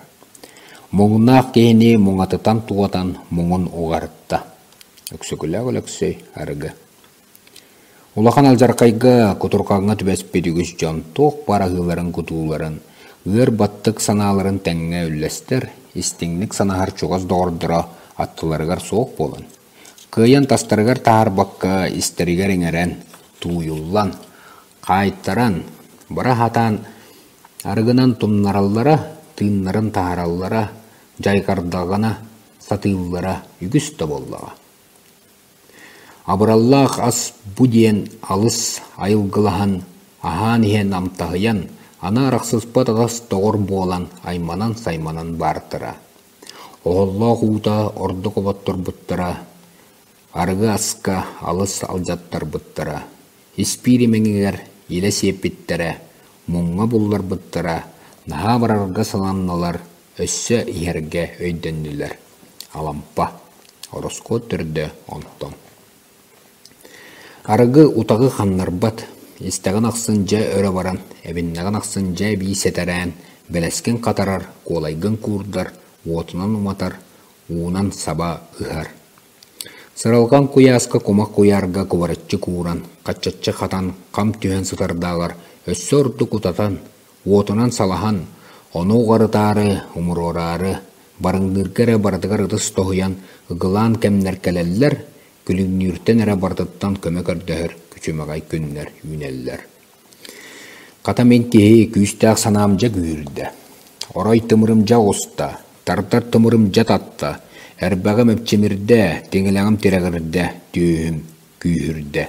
Муҥнаах киһини муҥатытан туотан муҥун уҕарытта. Өксөкүлээх Өлөксөй арыгы Улахан алдьархайга, кутурҕаҥҥа түбэспит үгүс дьон туох баар аһыыларын-кутууларын, ыар баттык санааларын тэҥҥэ үллэстэр, истиҥник санаһар чугас доҕордоро аттыларыгар суох буолан, кыайан тастарыгар таһаарбакка истэригэр иҥэрэн, тууйуллан, хаайтаран, бара сатаан арыгынан тумнараллара, тыыннарын таһаараллара, дьайҕардаҕына сатыыллара үгүс да буоллаҕа. Абыраллаах ас бу диэн алыс айылгылаһан, аһаан иһэн амтаһыйан, аны арахсыспат аҕас доҕор буолан айманан-сайманан баартара. Оһоллоох уута ордук оботторбуттара, арыгы аска алыс алдьаттарбыттара, испиир имэҥигэр илэ сиэппиттэрэ, муҥҥа булларбыттара, наһаа барарга сананнылар, өссө иһэргэ өйдөннүлэр. Алампа, ороскуот төрдө онтон. Арыгы утаҕы ханнарбат, истэҕин ахсын дьэ өрө баран, эбиннэҕин ахсын дьэ эбии сэтэрээн, бэлэскин хатарар, куолайгын куурдар, уотунан уматар, уунан саба ыһар. Сыралҕан куйааска кумах куйаарга кубарыччы кууран, хаччаччы хатан, хам түһэн сытардааҕар өссө ордук утатан, уотунан салаһан, ону уҕарытаары, умуруораары, барыҥныырга эрэ барытыгар ытыс тоһуйан, ыгылаан кэмнэр кэлэллэр, күлүҥнүүртэн эрэ барытыттан көмө көрдөһөр күчүмэҕэй күннэр үүнэллэр. Хата мин киһи күүстээх санаам дьэ күүһүрдэ. Орой тымырым дьэ оҕуста, тардар тымырым дьэ татта, эрбэҕим эпчимирдэ, тиҥилэҕим тирэҕирдэ, түөһүм күүһүрдэ.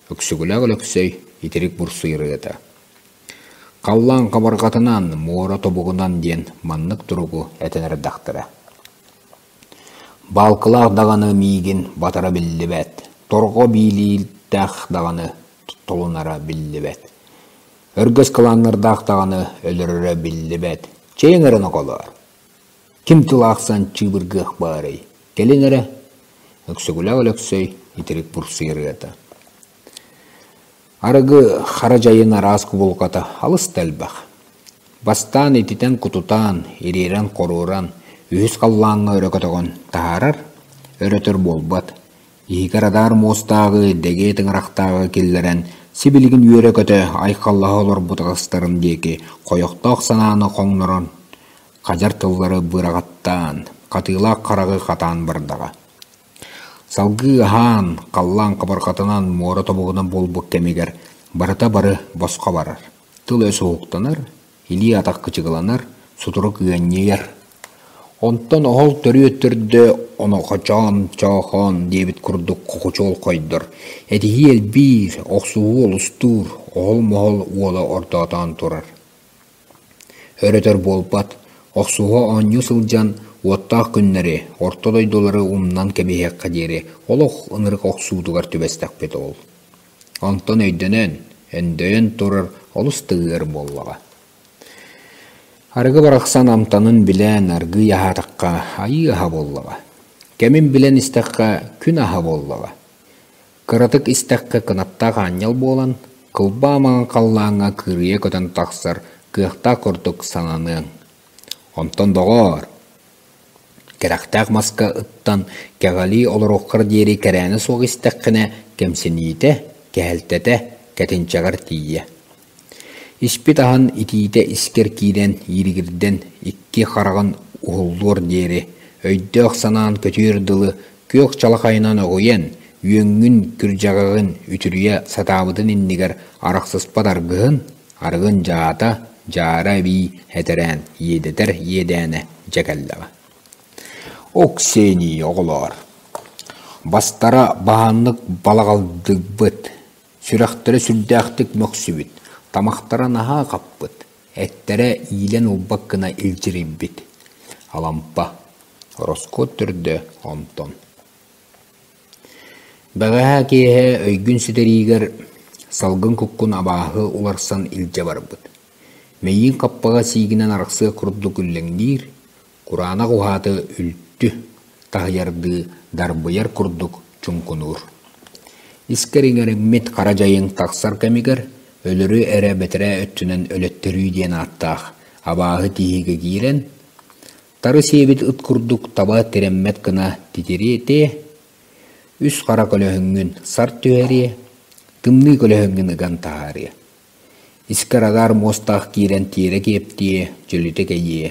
Өксөкүлээх Өлөксөй итирик бурсуй ырыата. Халлаан хабарҕатынан, муора тобугунан диэн маннык туругу этэн эрдэхтэрэ. Баалкылаах даҕаны миигин батара биллибэт, торҕо биилиилээх даҕаны толунара биллибэт. Өргөс кылааннардаах даҕаны өлөрөрө биллибэт. Чэйиҥ эрэ ноколоор. Ким тылаахсан чыыбыргыах баарый? Кэлин эрэ. Өксөкүлээх Өлөксөй итирик бурсуй ырыата. Арыгы хара дьайын араас кубулҕата алыс да элбэх. Бастаан ититэн-кутутаан, ириэрэн-хоруоран, үһүс халлааҥҥа өрө көтөҕөн таһаарар, өрөтөр буолбат. Иһигэр адаар муостааҕы, дэгиэ тыҥырахтааҕы киллэрэн, сибилигин үөрэ-көтө айхаллаһа олорбут аҕыстарын диэки хойохтоох санааны хоҥнорон, хадьар тыллары быраҕаттаан, хатыылаах хараҕы хатаан бардаҕа. Салгыы аһаан, халлаан хабарҕатынан муора тобугунан буолбут кэмигэр барыта бары босхо барар. Тыл-өс уһуктанар, илии-атах кычыгыланар, сутурук ыанньыйар. Онтон оһол төрүөт төрдө онохочоон, чоохоон диэбит курдук хохучуол хойдор, этиһии элбиир, охсуһуу олустуур, оһол-моһол уола ордоотоон турар. Өр-өтөр буолбат, охсуһа оонньуу сылдьан уоттаах күннэри, орто дойдулары умнан кэбиһиэххэ диэри олох ынырык охсуутугар түбэстэхпит ол. Онтон өйдөнөн, өндөйөн турар олус да ыар буоллаҕа. Арыгы барахсан амтанын билэн аргыый аһаатахха айыы аһа буоллаҕа. Кэмин билэн истэххэ күн аһа буоллаҕа. Кыратык истэххэ кынаттаах аанньал буолан, кылбаа маҥан халлааҥҥа кырыйа көтөн тахсар кыахтаах курдук сананыаҥ. Онтон доҕоор, кэрэхтээх маска ыттан кэҕэлии олоруоххар диэри кэрээнэ суох истэххинэ кэмсиниитэ, кэһэлтэтэ кэтинчэҕэр тиийэ. Испит аһын итиитэ искэр киирэн ииригирдэн икки хараҕын уһуллуор диэри, өйдөөх санаан көтүөр дылы күөх чалахайынан өҕүйэн, үөҥҥүн, күрдьэҕэҕин үтүрүйэ сатаабытын иннигэр арахсыспат аргыһын, арыгын дьаата, дьаара эбии этэрээн иэдэтэр иэдээнэ дьэ кэллэҕэ. Оксений оҕолоор, бастара баһааннык балаҕалдыйбыт, Сүрэхтэрэ сүрдээхтик мөхсүбүт, тамахтара наһаа хаппыт, эттэрэ иилэн ылбат гына илдьирийбит. Алампа, ороскуот төрдө онтон. Бэҕэһээ киэһэ өйгүн сүтэриигэр салгын куккун абааһы уларсан илдьэ барбыт. Мэйиин хаппаҕа сиигинэн арахсыах курдук үллэҥниир, Кураанах уһааты үлтү таһыйардыы дарбыйар курдук чуҥкунуур. Искэр иҥэриммит хара дьайыҥ тахсар кэмигэр өлөрү эрэ бэтэрээ өттүнэн өлөттөрүү диэн ааттаах абааһы тииһигэ киирэн, тары сиэбит ыт курдук таба тирэммэт гына титириэтиэ, үс хара көлөһүҥҥүн сар түһэриэ, тымныы көлөһүҥҥүн ыган таһаарыа. Искэр агаар муостаах киирэн тиэрэ киэптиэ, дьөлүтэ кэйиэ,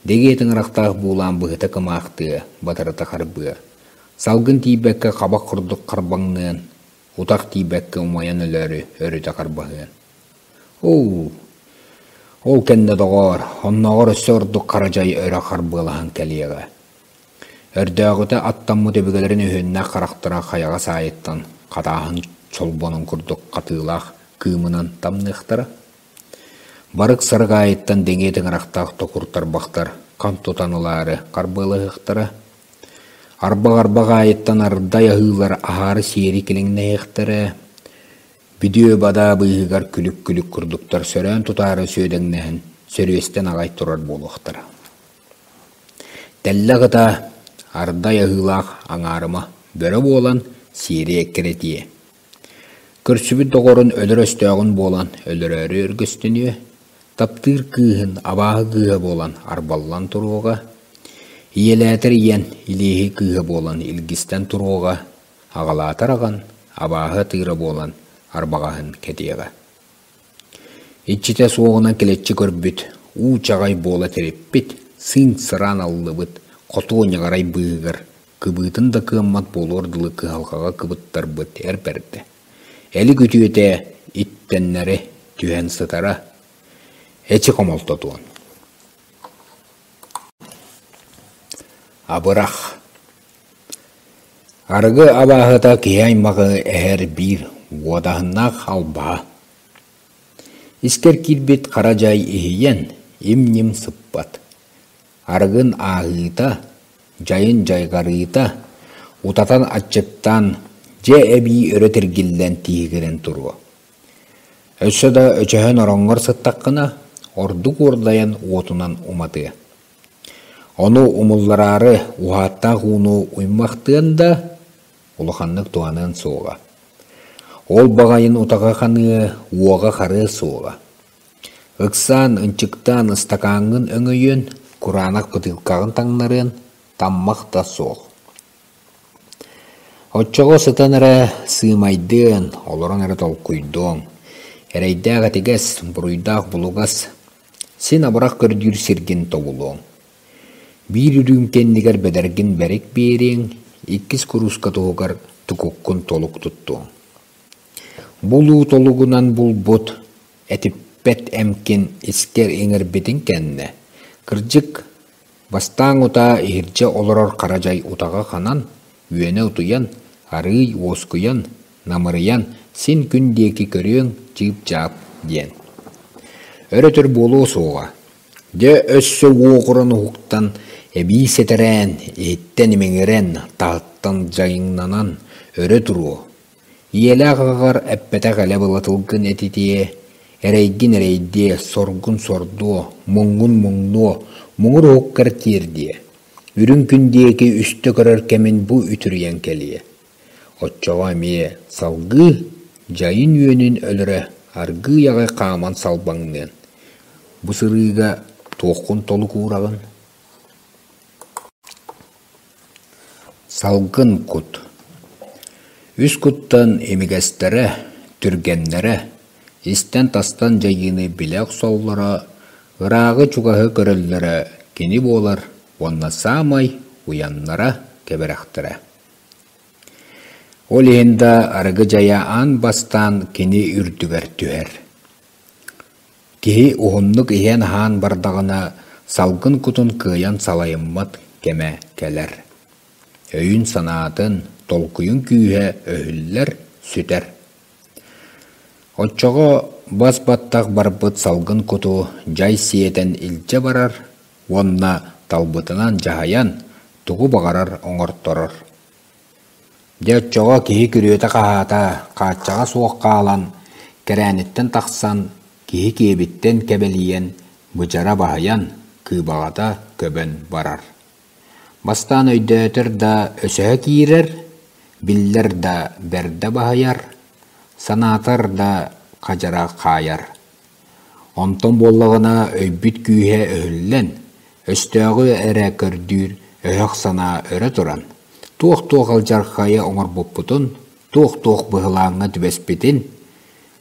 дэгиэ тыҥырахтаах буулаан быһыта кымаахтыа, батарыта харбыа. Салгын тиийбэккэ хабах курдук харбаҥныан, утах тиийбэккэ умайан өлөөрү өрүтэ харбаһыан. Оо, ол кэннэ доҕоор, оннооҕор өссө ордук хара дьай өрө харбыалаһан кэлиэҕэ. Өрдөөҕүтэ аттаммыт өбүгэлэрин өһүөннээх харахтара хайаҕас аайыттан хатааһын чолбонун курдук хатыылаах кыымынан тамныахтара. Барык сарык аайыттан дэҥиэ тыҥырахтаах токур тарбахтар хам тутан ылаары харбыалаһыахтара. Арбах-арбах аайыттан ардай аһыылар аһаары сиэри килэҥнэһиэхтэрэ. Бүдүө-бадаа быыһыгар күлүк-күлүк курдуктар сөрөөн тутаары сүөдэҥнэһэн, сөрүөстэн аҕай турар буолуохтара. Тэллэх ыта ардай аһыылаах аҥаарыма бөрө буолан сиэри эккирэтиэ. Көрсүбүт доҕорун өлөр өстөөҕүн буолан өлөрөөрү өргөстөнүө, таптыыр кыыһын абааһы кыыһа буолан арбаллан туруоҕа, ийэлээтэр ийэн илииһи кыыһа буолан илгистэн туруоҕа, аҕалаатар аҕан абааһы атыыра буолан арбаҕаһын кэтиэҕэ. Иччитэ суоҕунан килэччи көрбүт, уу чаҕай буола тириппит, сыыҥ-сыраан аллыбыт, хотуо ньаҕарай быыһыгар кыбыытын да кыаммат буолуор дылы кыһалҕаҕа кыбыттарбыт эр бэрдэ. Элик үтүөтэ иттэннэри түһэн сытара, эчи хомолтотуон. Абырах Арыгы абааһыта киһи аймаҕы эһэр биир уодаһыннаах албаһа. Искэр киирбит хара дьай иһийэн, им-ньим сыппат. Арыгын ааһыыта, дьайын дьайҕарыыта, утатан аччыктаан, дьэ эбии өрө тиргиллэн тииһигирэн туруо. Өссө да өчөһөн ороҥҥор сыттаххына, ордук уордайан уотунан уматыа. Ону умуллараары уһааттаах ууну уймахтыан да, улаханнык туһаныан суоҕа. Ол баҕайын утаҕа ханыа, уоҕа харыа суоҕа. Ыксаан, ынчыктаан ыстакааҥҥын өҥөйүөн, кураанах бытыылкаҕын таҥнарыан, таммах да суох. Оччоҕо сытан эрэ сыымайдыан, олорон эрэ толкуйдуоҥ. Эрэйдээх этигэс, буруйдаах булугас, син абырах көрдүүр сиргин тобулуоҥ. Биир үрүүм кэннигэр бэдэргин бэрик биэриэҥ, иккис курууска туһугар тукуккун толук туттуоҥ. Булуу толугунан булбут, этиппэт эмкин искэр иҥэрбитиҥ кэннэ, кырдьык, бастаан утаа иһирдьэ олорор хара дьай утаҕа ханан, үөнэ утуйан, арыый уоскуйан, намырыйан, син күн диэки көрүөҥ чыып-чаап диэн. Өр-өтөр буолуо суоҕа. Дьэ өссө уоҕуран уһуктан, эбии сэтэрээн, иһиттэн имэҥирэн, таһыттан дьайыҥнанан өрө туруо. Ийэлээх аҕаҕар эппэтэх элэ-была тылгын этитиэ, эрэйгин эрэйдиэ, соргун сордуо, муҥҥун муҥнуо, муҥур уһуккар тиэрдиэ. Үрүҥ күн диэки үстэ көрөр кэмин бу үтүрүйэн кэлиэ. Оччоҕо эмиэ салгыы, дьайын үөнүн өлөрө аргыый аҕай хааман салбаҥныан. Бу сырыыга туоххун толук уураҕын? Салгын кут Үс куттан имигэстэрэ, түргэннэрэ, истэн-тастан дьайыыны билэ охсоллоро, ырааҕы-чугаһы көрөллөрө кини буолар уонна саамай уйаннара, кэбирэхтэрэ. Ол иһин да арыгы дьайа аан бастаан кини үрдүгэр түһэр. Киһи уһуннук иһэн-аһаан бардаҕына салгын кутун кыайан салайыммат кэмэ кэлэр. Өйүн-санаатын, толкуйун күүһэ өһүллэр, сүтэр. Оччоҕо бас-баттах барбыт салгын куту дьай сиэтэн илдьэ барар уонна талбытынан дьаһайан тугу баҕарар оҥорторор. Дьэ оччоҕо киһи күрүөтэ-хаһаата хааччаҕа суох хаалан, кэрээниттэн тахсан, киһи киэбиттэн кэбэлийэн, быдьара баһыйан, кыыбаҕата көбөн барар. Бастаан өйдөөтөр да өсөһө киирэр, биллэр да бэрдэ баһыйар, санаатар да хадьара хаайар. Онтон буоллаҕына өйбүт күүһэ өһүллэн, өстөөҕү эрэ көрдүүр өһөх санаа өрө туран, туох-туох алдьархайы оҥорбуппутун, туох-туох быһылааҥҥа түбэспитин,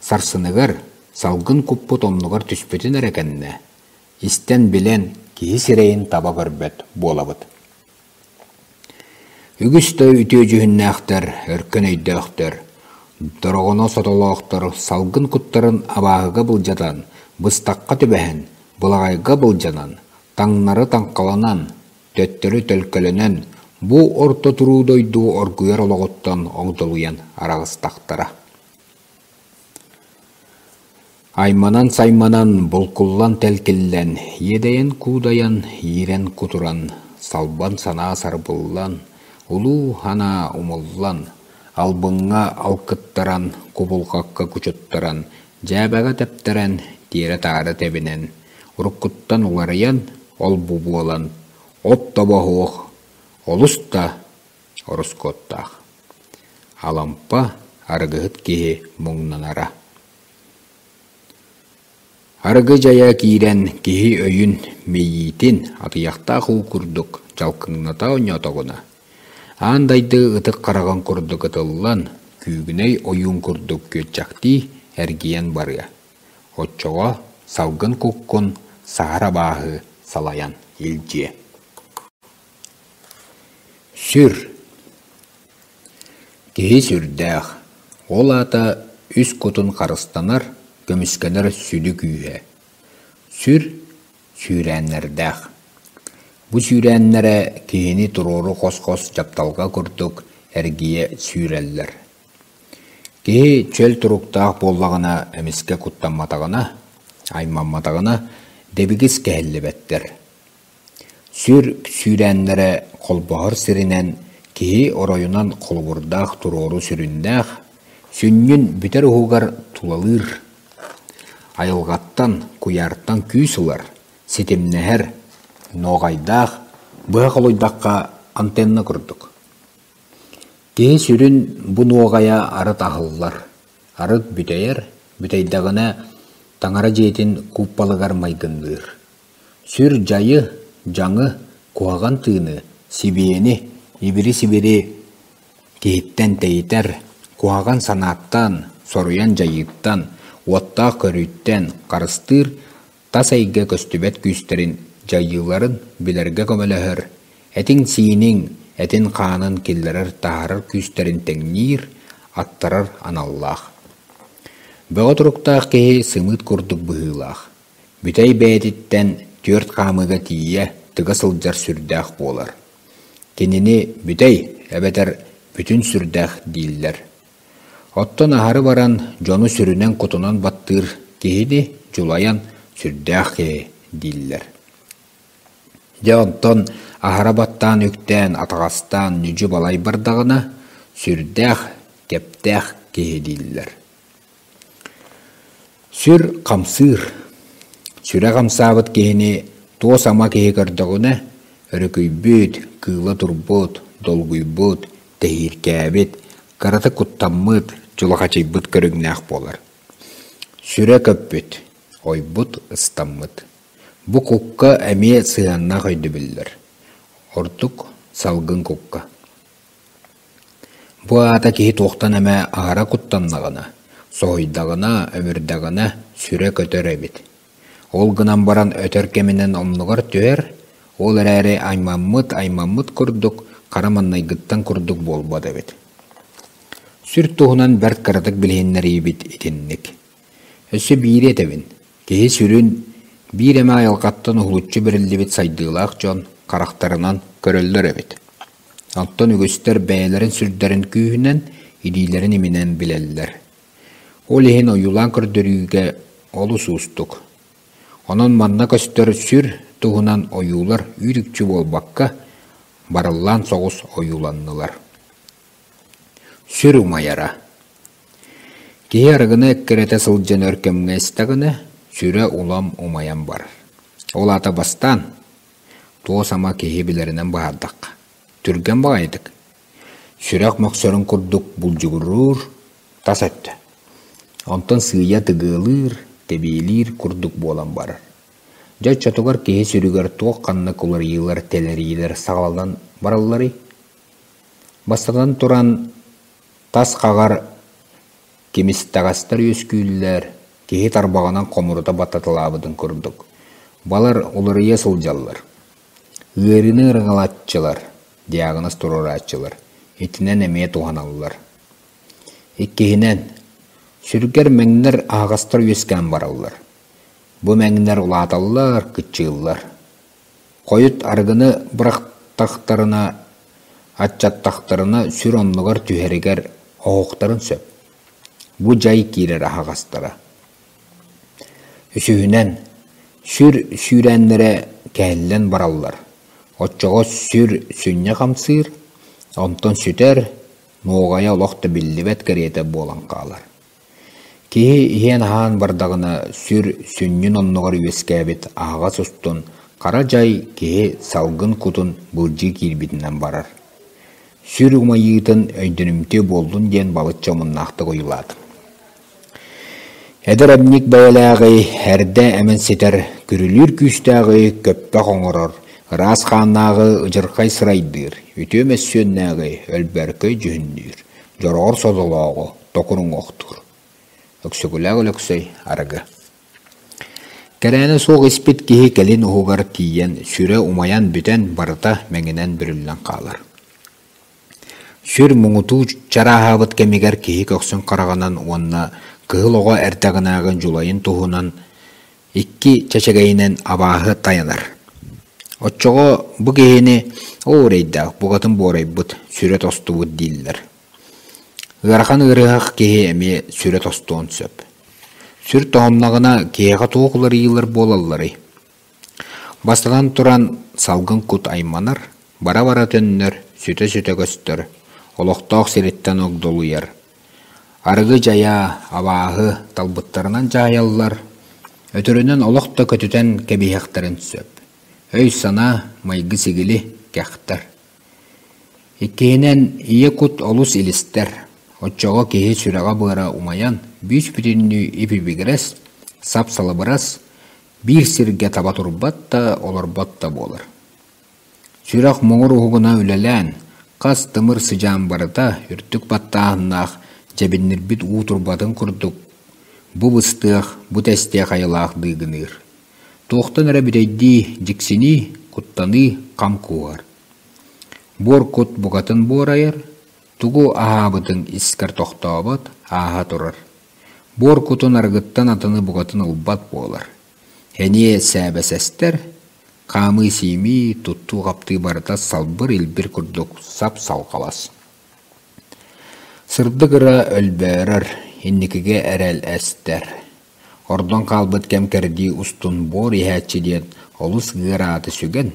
сарсыныгар салгын куппут оннугар түспүтүн эрэ кэннэ, истэн-билэн киһи сирэйин таба көрбөт буолабыт. Үгүс да үтүө дьүһүннээхтэр, өркөн өйдөөхтөр, дороҕоно сотолоохтор салгын куттарын абааһыга былдьатан, быстахха түбэһэн, былаҕайга былдьанан, таҥнары таҥхаланан, төттөрү төлкөлөнөн, Бу орто туруу дойду оргуйар олоҕуттан огдолуйан араҕыстахтара. Айманан-сайманан, булкуллан-тэлкиллэн, иэдэйэн-куудайан, иирэн-кутуран, салбан санаа сарбыллан, улуу санаа умуллан, албыҥҥа алкыттаран, кубулҕакка кучуттаран, дьээбэҕэ тэптэрэн, тиэрэ-таара тэбинэн, уруккуттан уларыйан, ол-бу буолан, от тобоһуох, олус да ороскуоттаах. Алампа арыгыһыт киһи муҥнанара. Арыгы дьайа киирэн киһи өйүн, мэйиитин атыйахтаах уу курдук дьалкыҥната оонньоотоҕуна, аан дайды ытык хараҕын курдук ытыллан, күүгүнэй ойуун курдук күөччэхтии эргийэн барыа. Оччоҕо салгын куккун саһар абааһы салайан илдьиэ. Сүр Киһи сүрдээх, ол аата үс кутун харыстанар, көмүскэнэр сүдү күүһэ. Сүр сүүрээннэрдээх. Бу сүүрээннэрэ киһини туруору хос-хос дьапталга курдук эргийэ сүүрэллэр. Киһи чөл туруктаах буоллаҕына эмискэ куттамматаҕына, аймамматаҕына дэбигис кэһиллибэттэр. Сүр сүүрээннэрэ холбоһор сиринэн киһи оройунан холобурдаах туруору сүрүннээх, сүнньүн бүтэр уһугар тулалыыр, айылҕаттан, куйаартан күүс ылар, ситимнэһэр, нуоҕайдаах, быһа холуйдахха антенна курдук. Киһи сүрүн бу нуоҕайа арыт аһыллар, арыт бүтэйэр, бүтэйдэҕинэ таҥара дьиэтин кууппалыгар майгынныыр. Сүр дьайы, дьаҥы, куһаҕан тыыны, сибиэни, ибири-сибири киһиттэн тэйитэр, куһаҕан санааттан, соруйан дьайыыттан, уоттаах көрүүттэн харыстыыр тас эйгэ көстүбэт күүстэрин дьайыыларын билэргэ көмөлөһөр, этиҥ-сииниҥ, этин-хаанын киллэрэр-таһаарар күүстэрин тэҥниир, аттарар аналлаах. Бөҕө туруктаах киһи сымыыт курдук быһыылаах, Бүтэй бэйэтиттэн түөрт хаамыыга тиийэ тыга сылдьар сүрдээх буолар. Кинини бүтэй эбэтэр бүтүн сүрдээх дииллэр. Оттон аһары баран дьону сүрүнэн-кутунан баттыыр киһини дьулайан сүрдээх киһи дииллэр. Дьэ онтон аһара баттаан үктээн, атаҕастаан ньүдьү-балай бардаҕына сүрдээх, кэптээх киһи дииллэр. Сүр хамсыыр, сүрэ хамсаабыт киһини туос ама киһи көрдөҕүнэ, өрүкүйбүт, кыыла турбут, долгуйбут, тэһииркээбит, кыратык куттаммыт, дьулахачыйбыт көрүҥнээх буолар. Сүрэ көппүт, ойбут, ыстаммыт. Бу кукка эмиэ сыһыаннаах өйдөбүллэр. Ордук салгын кукка. Бу аата киһи туохтан эмэ аһара куттаннаҕына, соһуйдаҕына, өмүрдэҕинэ сүрэ көтөр эбит. Ол гынан баран өтөр кэминэн оннугар түһэр, ол эрээри аймаммыт аймаммыт курдук хара маннайгыттан курдук буолбат эбит. Сүр туһунан бэрт кыратык билиһиннэриибит итинник. Өссө биири этэбин, киһи сүрүн биир эмэ айылҕаттан уһулуччу бэриллибит сайдыылаах дьон харахтарынан көрөллөр эбит. Оттон үгүстэр бэйэлэрин сүрдэрин күүһүнэн, илиилэрин иминэн билэллэр. Ол иһин ойуулаан көрдөрүүгэ олус уустук. Онон манна көстөр сүр туһунан ойуулар үүт-үкчү буолбакка, барыллаан соҕус ойууланнылар. Сүр умайара. Киһи арыгыны эккирэтэ сылдьан өр кэмҥэ истэҕинэ, сүрэ улам умайан барар. Ол аата бастаан, туос ама киһи билэринэн быһаардахха, түргэн баҕайытык, сүрэх мөхсөрүн курдук булдьугуруур тас өттө. Онтон сыыйа тыгыалыыр, тэбиэлиир курдук буолан барар. Дьэ оччотугар киһи сүрүгэр туох ханнык уларыйыылар, тэлэрийиилэр саҕаланан баралларый? Бастатан туран, тас хаҕар кимистэҕэстэр үөскүүллэр, киһи тарбаҕынан хомурута баттаталаабытын курдук. Балар уларыйа сылдьаллар. Ыарыыны ырыҥалааччылар, диагноз туруорааччылар итинэн эмиэ туһаналлар. Иккиһинэн, сүргэр мэҥнэр аһаҕастар үөскээн бараллар. Бу мэҥнэр улааталлар, кыччыыллар. Хойут арыгыны бырахтахтарына Аччаттахтарына сүр оннугар түһэригэр оһохторун сөп. Бу дьай киирэр аһаҕастара. Үсүһүнэн, сүр сүүрээннэрэ кэһиллэн бараллар. Оччоҕо сүр сүнньэ хамсыыр, онтон сүтэр, нуоҕайа олох да биллибэт кэриэтэ буолан хаалар. Киһи иһэн-аһаан бардаҕына сүр сүнньүн оннугар үөскээбит аһаҕас устун хара дьай киһи салгын кутун былдьыы киирбитинэн барар. Сүр умайыытын өйдөнүмтүө буоллун диэн балычча омуннаахтык ойуулаатым. Эдэр эмньик бэйэлээҕи, эрдэ эмэн ситэр, күрүлүүр күүстээҕи көппөх оҥорор, ыраас хааннааҕы ыдьырхай сырайдыыр, үтүө мөссүөннээҕи өлбөркөй дьүһүннүүр, дьороҕор содолооҕу токур уҥуохтуур. Өксөкүлээх Өлөксөй арыгы. Кэрээнэ суох испит киһи кэлин уһугар тиийэн сүрэ умайан бүтэн барыта мэҥинэн бүрүллэн хаалар. Сүр муҥутуу чарааһаабыт кэмигэр киһи көхсүн хараҕынан уонна кыһыл оҕо эрдэҕинээҕи дьулайын туһунан икки чэчэгэйинэн абааһы тайанар. Оччоҕо бу киһини оо эрэйдээх букатын буорайбыт, сүрэ тостубут дииллэр. Ыарахан ыарыһах киһи эмиэ сүрэ тостуон сөп. Сүр тоһуннаҕына киһиэхэ туох уларыйыылар буолалларый? Бастатан туран, салгын кут айманар, бара-бара төннөр, сүтэ-сүтэ көстөр, олохтоох сириттэн огдолуйар. Арыгы дьайа, абааһы талбыттарынан дьаһайаллар, өтөрүнэн олох да көтүтэн кэбиһиэхтэрин сөп. Өй-санаа, майгы-сигили кэхтэр. Иккиһинэн, ийэ кут олус илистэр, оччоҕо киһи сүрэҕэ-быара умайан, бүүс-бүтүннүү ибибигирэс, сап-салыбырас, биир сиргэ таба турбат да, олорбот да буолар. Сүрэх муҥур уһугуна үлэлээн, хас тымыр сыдьаан барыта үрдүк баттааһыннаах дьэбиннирбит уу турбатын курдук бу быстыах, бу тэстиэх айылаах дыыгыныыр. Туохтан эрэ бүтэйдии дьиксинии, куттаныы хам кууһар. Буор кут букатын буорайар, тугу аһаабытыҥ искэр тохтообот, ааһа турар. Буор кутун арыгыттан атыны букатын ылбат буолар. Эниэ сээбэсэстэр, хаамыы-сиимии, туттуу-хаптыы барыта салбыр-илбир курдук сап-салҕалас. Сырдык ыра өлбөөрөр, инникигэ эрэл эстэр. Ордон хаалбыт кэм-кэрдии устун буор иһээччи диэн олус ыар ааты сүгэн,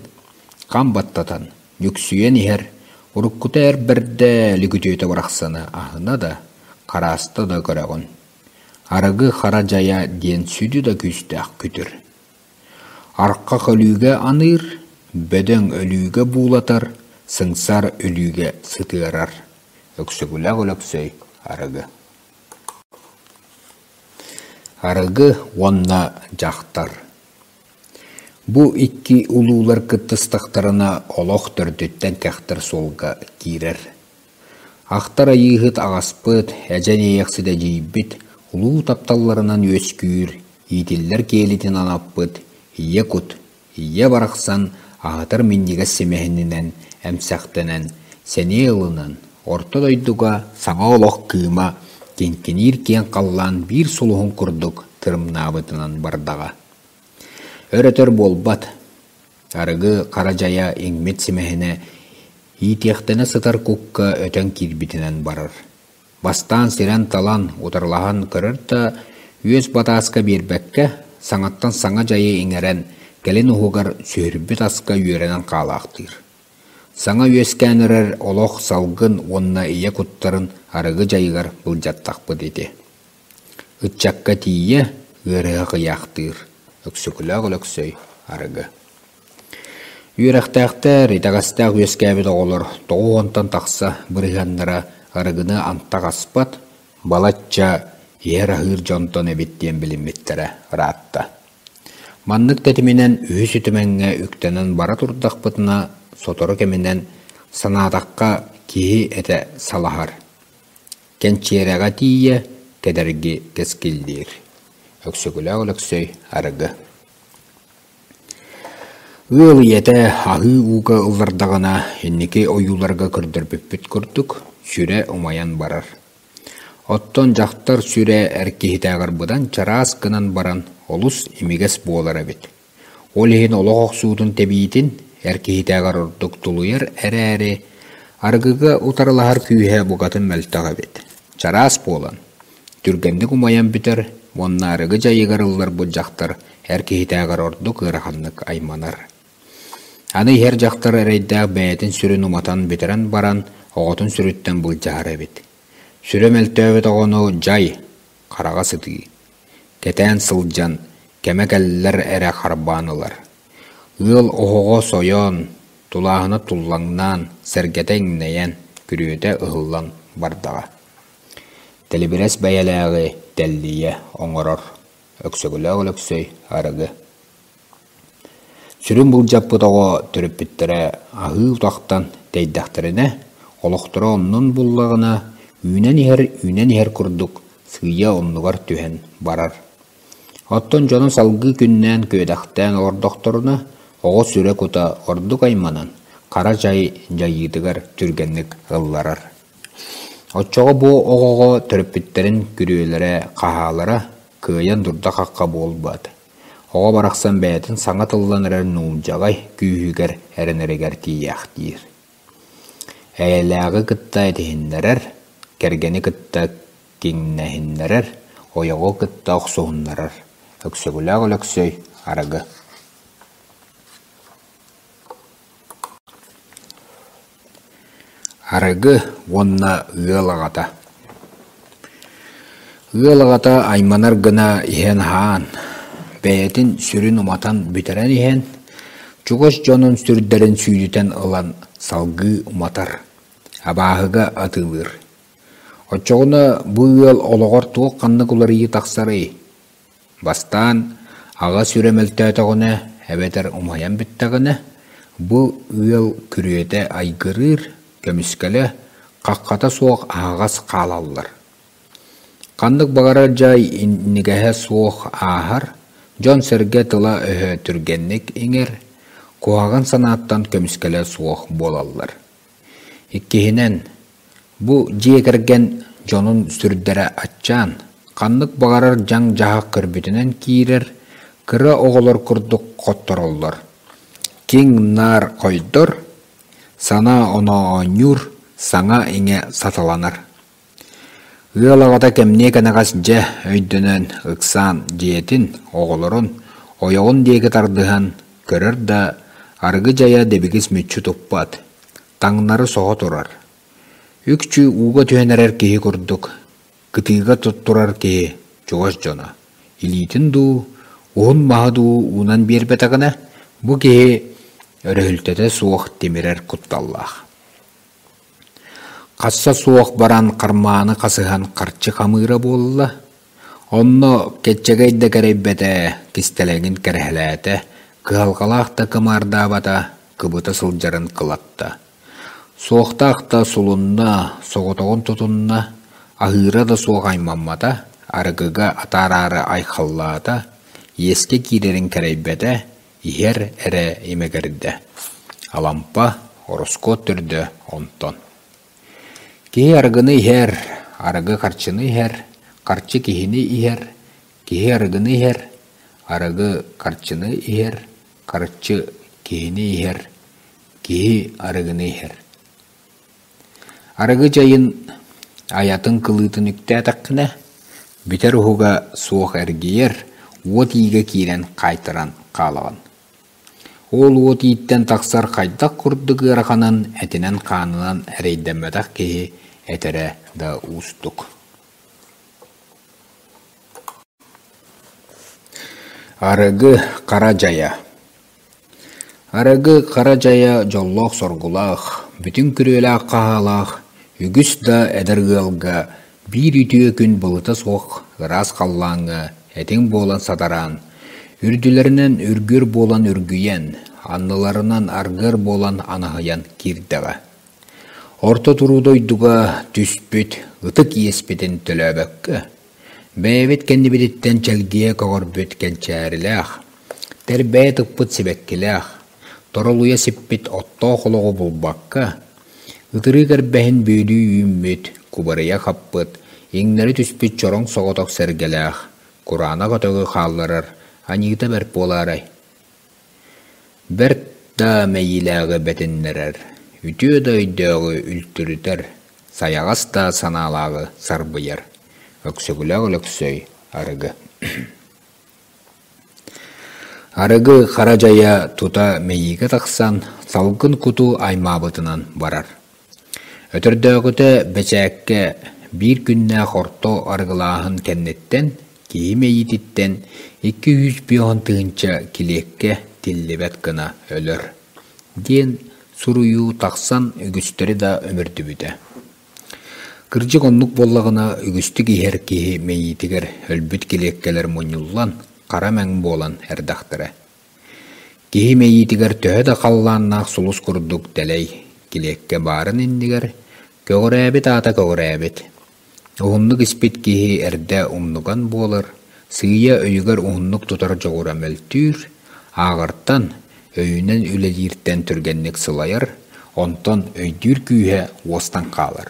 хам баттатан, нүксүйэн иһэр, уруккута эр бэрдэ Лүкүтүөтэ барахсаны аһына да, харааста да көрөҕүн. Арыгы хара дьайа диэн сүдү да күүстээх күтүр. Архах өлүүгэ аныыр, бөдөҥ өлүүгэ буулатар, сыҥсар өлүүгэ сытыарар. Өксөкүлээх Өлөксөй арыгы. Арыгы уонна дьахтар Бу икки улуулар кыттыстахтарына олох төрдүттэн кэхтэр суолга киирэр. Ахтар Айыыһыт аҕаспыт, эдьэн иэйэхсит эдьиийбит улуу тапталларынан үөскүүр, иитиллэр киэлитин анаппыт ийэ кут Ийэ барахсан аһатар минньигэс симэһининэн эмсэхтэнэн, сэниэ ылынан, орто дойдуга саҥа олох кыыма киҥкиниир киэҥ халлаан биир сулуһун курдук тырымнаабытынан бардаҕа. Өр-өтөр буолбат, арыгы хара дьайа иҥмит симэһинэ иитиэхтэнэ сытар кукка өтөн киирбитинэн барар. Бастаан сирэн-талан, утарылаһан көрөр да, үөс батааска биэрбэккэ, саҥаттан саҥа дьайы иҥэрэн, кэлин уһугар сүһүрбүт аска үөрэнэн хаалаахтыыр. Саҥа үөскээн эрэр олох салгын уонна ийэ куттарын арыгы дьайыгар былдьаттахпыт ити. Ыччакка тиийэ ыарыһах ыйаахтыыр, Өксөкүлээх Өлөксөй арыгы. Үөрэхтээхтэр, итэҕэстээх үөскээбит оҕолор 90-тан тахса бырыһыаннара арыгыны антах аспат, балачча иһэр-аһыыр дьонтон эбит диэн билиммиттэрэ ыраатта. Маннык тэтиминэн үһүс үтүмэҥҥэ үктэнэн бара турдахпытына, сотору кэминэн санаатахха киһи этэ салаһар. Кэнчиэрэҕэ тиийэ кэдэрги кэскиллиир. Өксөкүлээх Өлөксөй арыгы Ыал ийэтэ аһыы ууга ыллардаҕына, инники ойууларга көрдөрбүппүт курдук, сүрэ умайан барар. Оттон дьахтар сүрэ эр киһитээҕэр быдан чараас гынан баран олус имигэс буолар эбит. Ол иһин олох охсуутун тэбиитин эр киһитээҕэр ордук тулуйар эрээри, Арыгыга утарылаһар күүһэ букатын мөлтөх эбит. Чараас буолан, түргэнник умайан бүтэр уонна арыгы дьайыгар ылларбыт дьахтар эр киһитээҕэр ордук ыараханнык айманар. Аны иһэр дьахтар эрэйдээх бэйэтин сүрүн уматан бүтэрэн баран оҕотун сүрүттэн былдьаһар эбит. Сүрэ мөлтөөбүт оҕону дьай, хараҕа сытыы, кэтээн сылдьан, кэмэ кэллэр эрэ харбаан ылар. Ыал оһоҕо сойон, тулааһына туллаҥнаан, сэргэтэ иҥнэйэн, күрүөтэ ыһыллан бардаҕа. Тэлибирэс бэйэлээҕи тэллийэ оҥорор Өксөкүлээх Өлөксөй арыгы. Сүрүн былдьаппыт оҕо төрөппүттэрэ аһыы утахтан тэйдэхтэринэ, олохторо оннун буллаҕына, үүнэн иһэр үүнэн иһэр курдук сыыйа оннугар түһэн барар. Оттон дьоно салгыы күннээн-күөдэхтээн олордохторуна, оҕо сүрэ-кута ордук айманан, хара чай дьайыытыгар түргэнник ылларар. Оччоҕо бу оҕоҕо төрөппүттэрин күрүөлэрэ-хаһаалара кыайан дурда-хахха буолбат. Оҕо барахсан бэйэтин саҥа тыллан эрэр нуулдьаҕай күүһүгэр эрэнэригэр тиийээхтиир. Эйэлээҕи кытта этиһиннэрэр, кэргэни кытта киҥнэһиннэрэр, ойоҕу кытта охсуһуннарар. Өксөкүлээх Өлөксөй арыгы. Арыгы уонна ыал аҕата Ыал аҕата айманар гына иһэн-аһаан, бэйэтин сүрүн уматан бүтэрэн иһэн, чугас дьонун сүрдэрин сүүдүтэн ылан салгыы уматар, абааһыга атыылыыр. Оччоҕуна бу ыал олоҕор туох-ханнык уларыйыы тахсарый? Бастаан аҕа сүрэ мөлтөөтөҕүнэ эбэтэр умайан бүттэҕинэ, бу ыал күрүөтэ айгырыыр, көмүскэлэ, хаххата суох аһаҕас хаалаллар. Ханнык баҕарар дьай инигэһэ суох ааһар, дьон-сэргэ тыла-өһө түргэнник иҥэр, куһаҕан санааттан көмүскэлэ суох буолаллар. Иккиһинэн, бу дьиэ кэргэн дьонун сүрдэрэ аччаан, ханнык баҕарар дьаҥ-дьаһах көрбүтүнэн киирэр, кыра оҕолор курдук хоттороллор. Киҥ-наар хойдор, санаа-оноо оонньуур, саҥа-иҥэ саталанар. Ыал аҕата кэмниэ кэнэҕэс дьэ өйдөнөн, ыксаан дьиэтин, оҕолорун, ойоҕун диэки тардыһан көрөр да, арыгы дьайа дэбигис мүччү туппат, таҥнары соһо турар. Үкчү ууга түһэн эрэр киһи курдук, кытыыга туттурар киһи чугас дьоно, илиитин дуу, уһун маһы дуу уунан биэрбэтэҕинэ, бу киһи өрөһүлтэтэ суох тимирэр кутталлаах. Хасса суох баран хармааны хасыһан харчы хамыыра буолла, онно кэччэгэй да кэрэйбэтэ, кистэлэҥин кэрэһэлээтэ, кыһалҕалаах да кымаардаабата, кыбыта сылдьарын кылатта. Суохтаах да сулунна, соҕотоҕун тутунна, аһыыра да суох аймаммата, арыгыга атаараары айхаллаата, иэскэ киирэрин кэрэйбэтэ, иһэр эрэ имэгэрдэ. Алампа, ороскуот төрдө онтон. Киһи арыгыны иһэр, арыгы харчыны иһэр, харчы киһини иһэр, киһи арыгыны иһэр, арыгы харчыны иһэр, харчы киһини иһэр, киһи арыгыны иһэр. Арыгы дьайын айатын кылыытын үктээтэххинэ, бүтэр уһуга суох эргийэр, уот иигэ киирэн хаайтаран хаалаҕын. Ол уот ииттэн тахсар хайдах курдук ыараханын этинэн-хаанынан эрэйдэммэтэх киһи этэрэ да уустук. Арыгы хара дьайа Арыгы хара дьайа дьоллоох-соргулаах, бүтүн күрүөлээх-хаһаалаах үгүс да эдэр ыалга биир үтүө күн былыта суох ыраас халлааҥҥа этиҥ буолан сатараан, үрдүлэринэн үргүөр буолан үргүйэн, анныларынан аргыар буолан анаһыйан киирдэҕэ. Орто туруу дойдуга түспүт ытык иэспитин төлөөбөккө, Бэйэбит кэннибититтэн чэлгийэ көҕөрбүт кэнчээрилээх, тэрбэйэ тыкпыт сибэккилээх, торолуйа сиппит оттоох олоҕу булбакка, ытырыык эрбэһин бүөлүү үүммүт, кубарыйа хаппыт, иҥнэри түспүт чороҥ соҕотох сэргэлээх, кураанах өтөҕү хаалларар аньыыта бэрт буолаарай? Бэрт да мэйиилээҕи бэтиннэрэр, үтүө да өйдөөҕү үлтүрүтэр, сайаҕас да санаалааҕы сарбыйар. Өксөкүлээх Өлөксөй арыгы Арыгы хара дьайа тута мэйиигэ тахсан, салгын куту аймаабытынан барар. Өтөрдөөҕүтэ бэчээккэ биир күннээх орто арыгылааһын кэнниттэн киһи мэйиититтэн 250 000 килиэккэ тиллибэт гына өлөр диэн суруйуу тахсан үгүстэри да өмүрдүбүтэ. Кырдьык оннук буоллаҕына үгүстүк иһэр киһи мэйиитигэр өлбүт килиэккэлэр мунньуллан хара мэҥ буолан эрдэхтэрэ. Киһи мэйиитигэр төһө да халлааннаах сулус курдук дэлэй килиэккэ баарын иннигэр көҕүрээбит аата көҕүрээбит. Уһуннук испит киһи эрдэ умнуган буолар, сыыйа өйүгэр уһуннук тутар дьоҕура мөлтүүр, ааҕартан, өйүнэн үлэлииртэн түргэнник сылайар, онтон өйдүүр күүһэ уостан хаалар.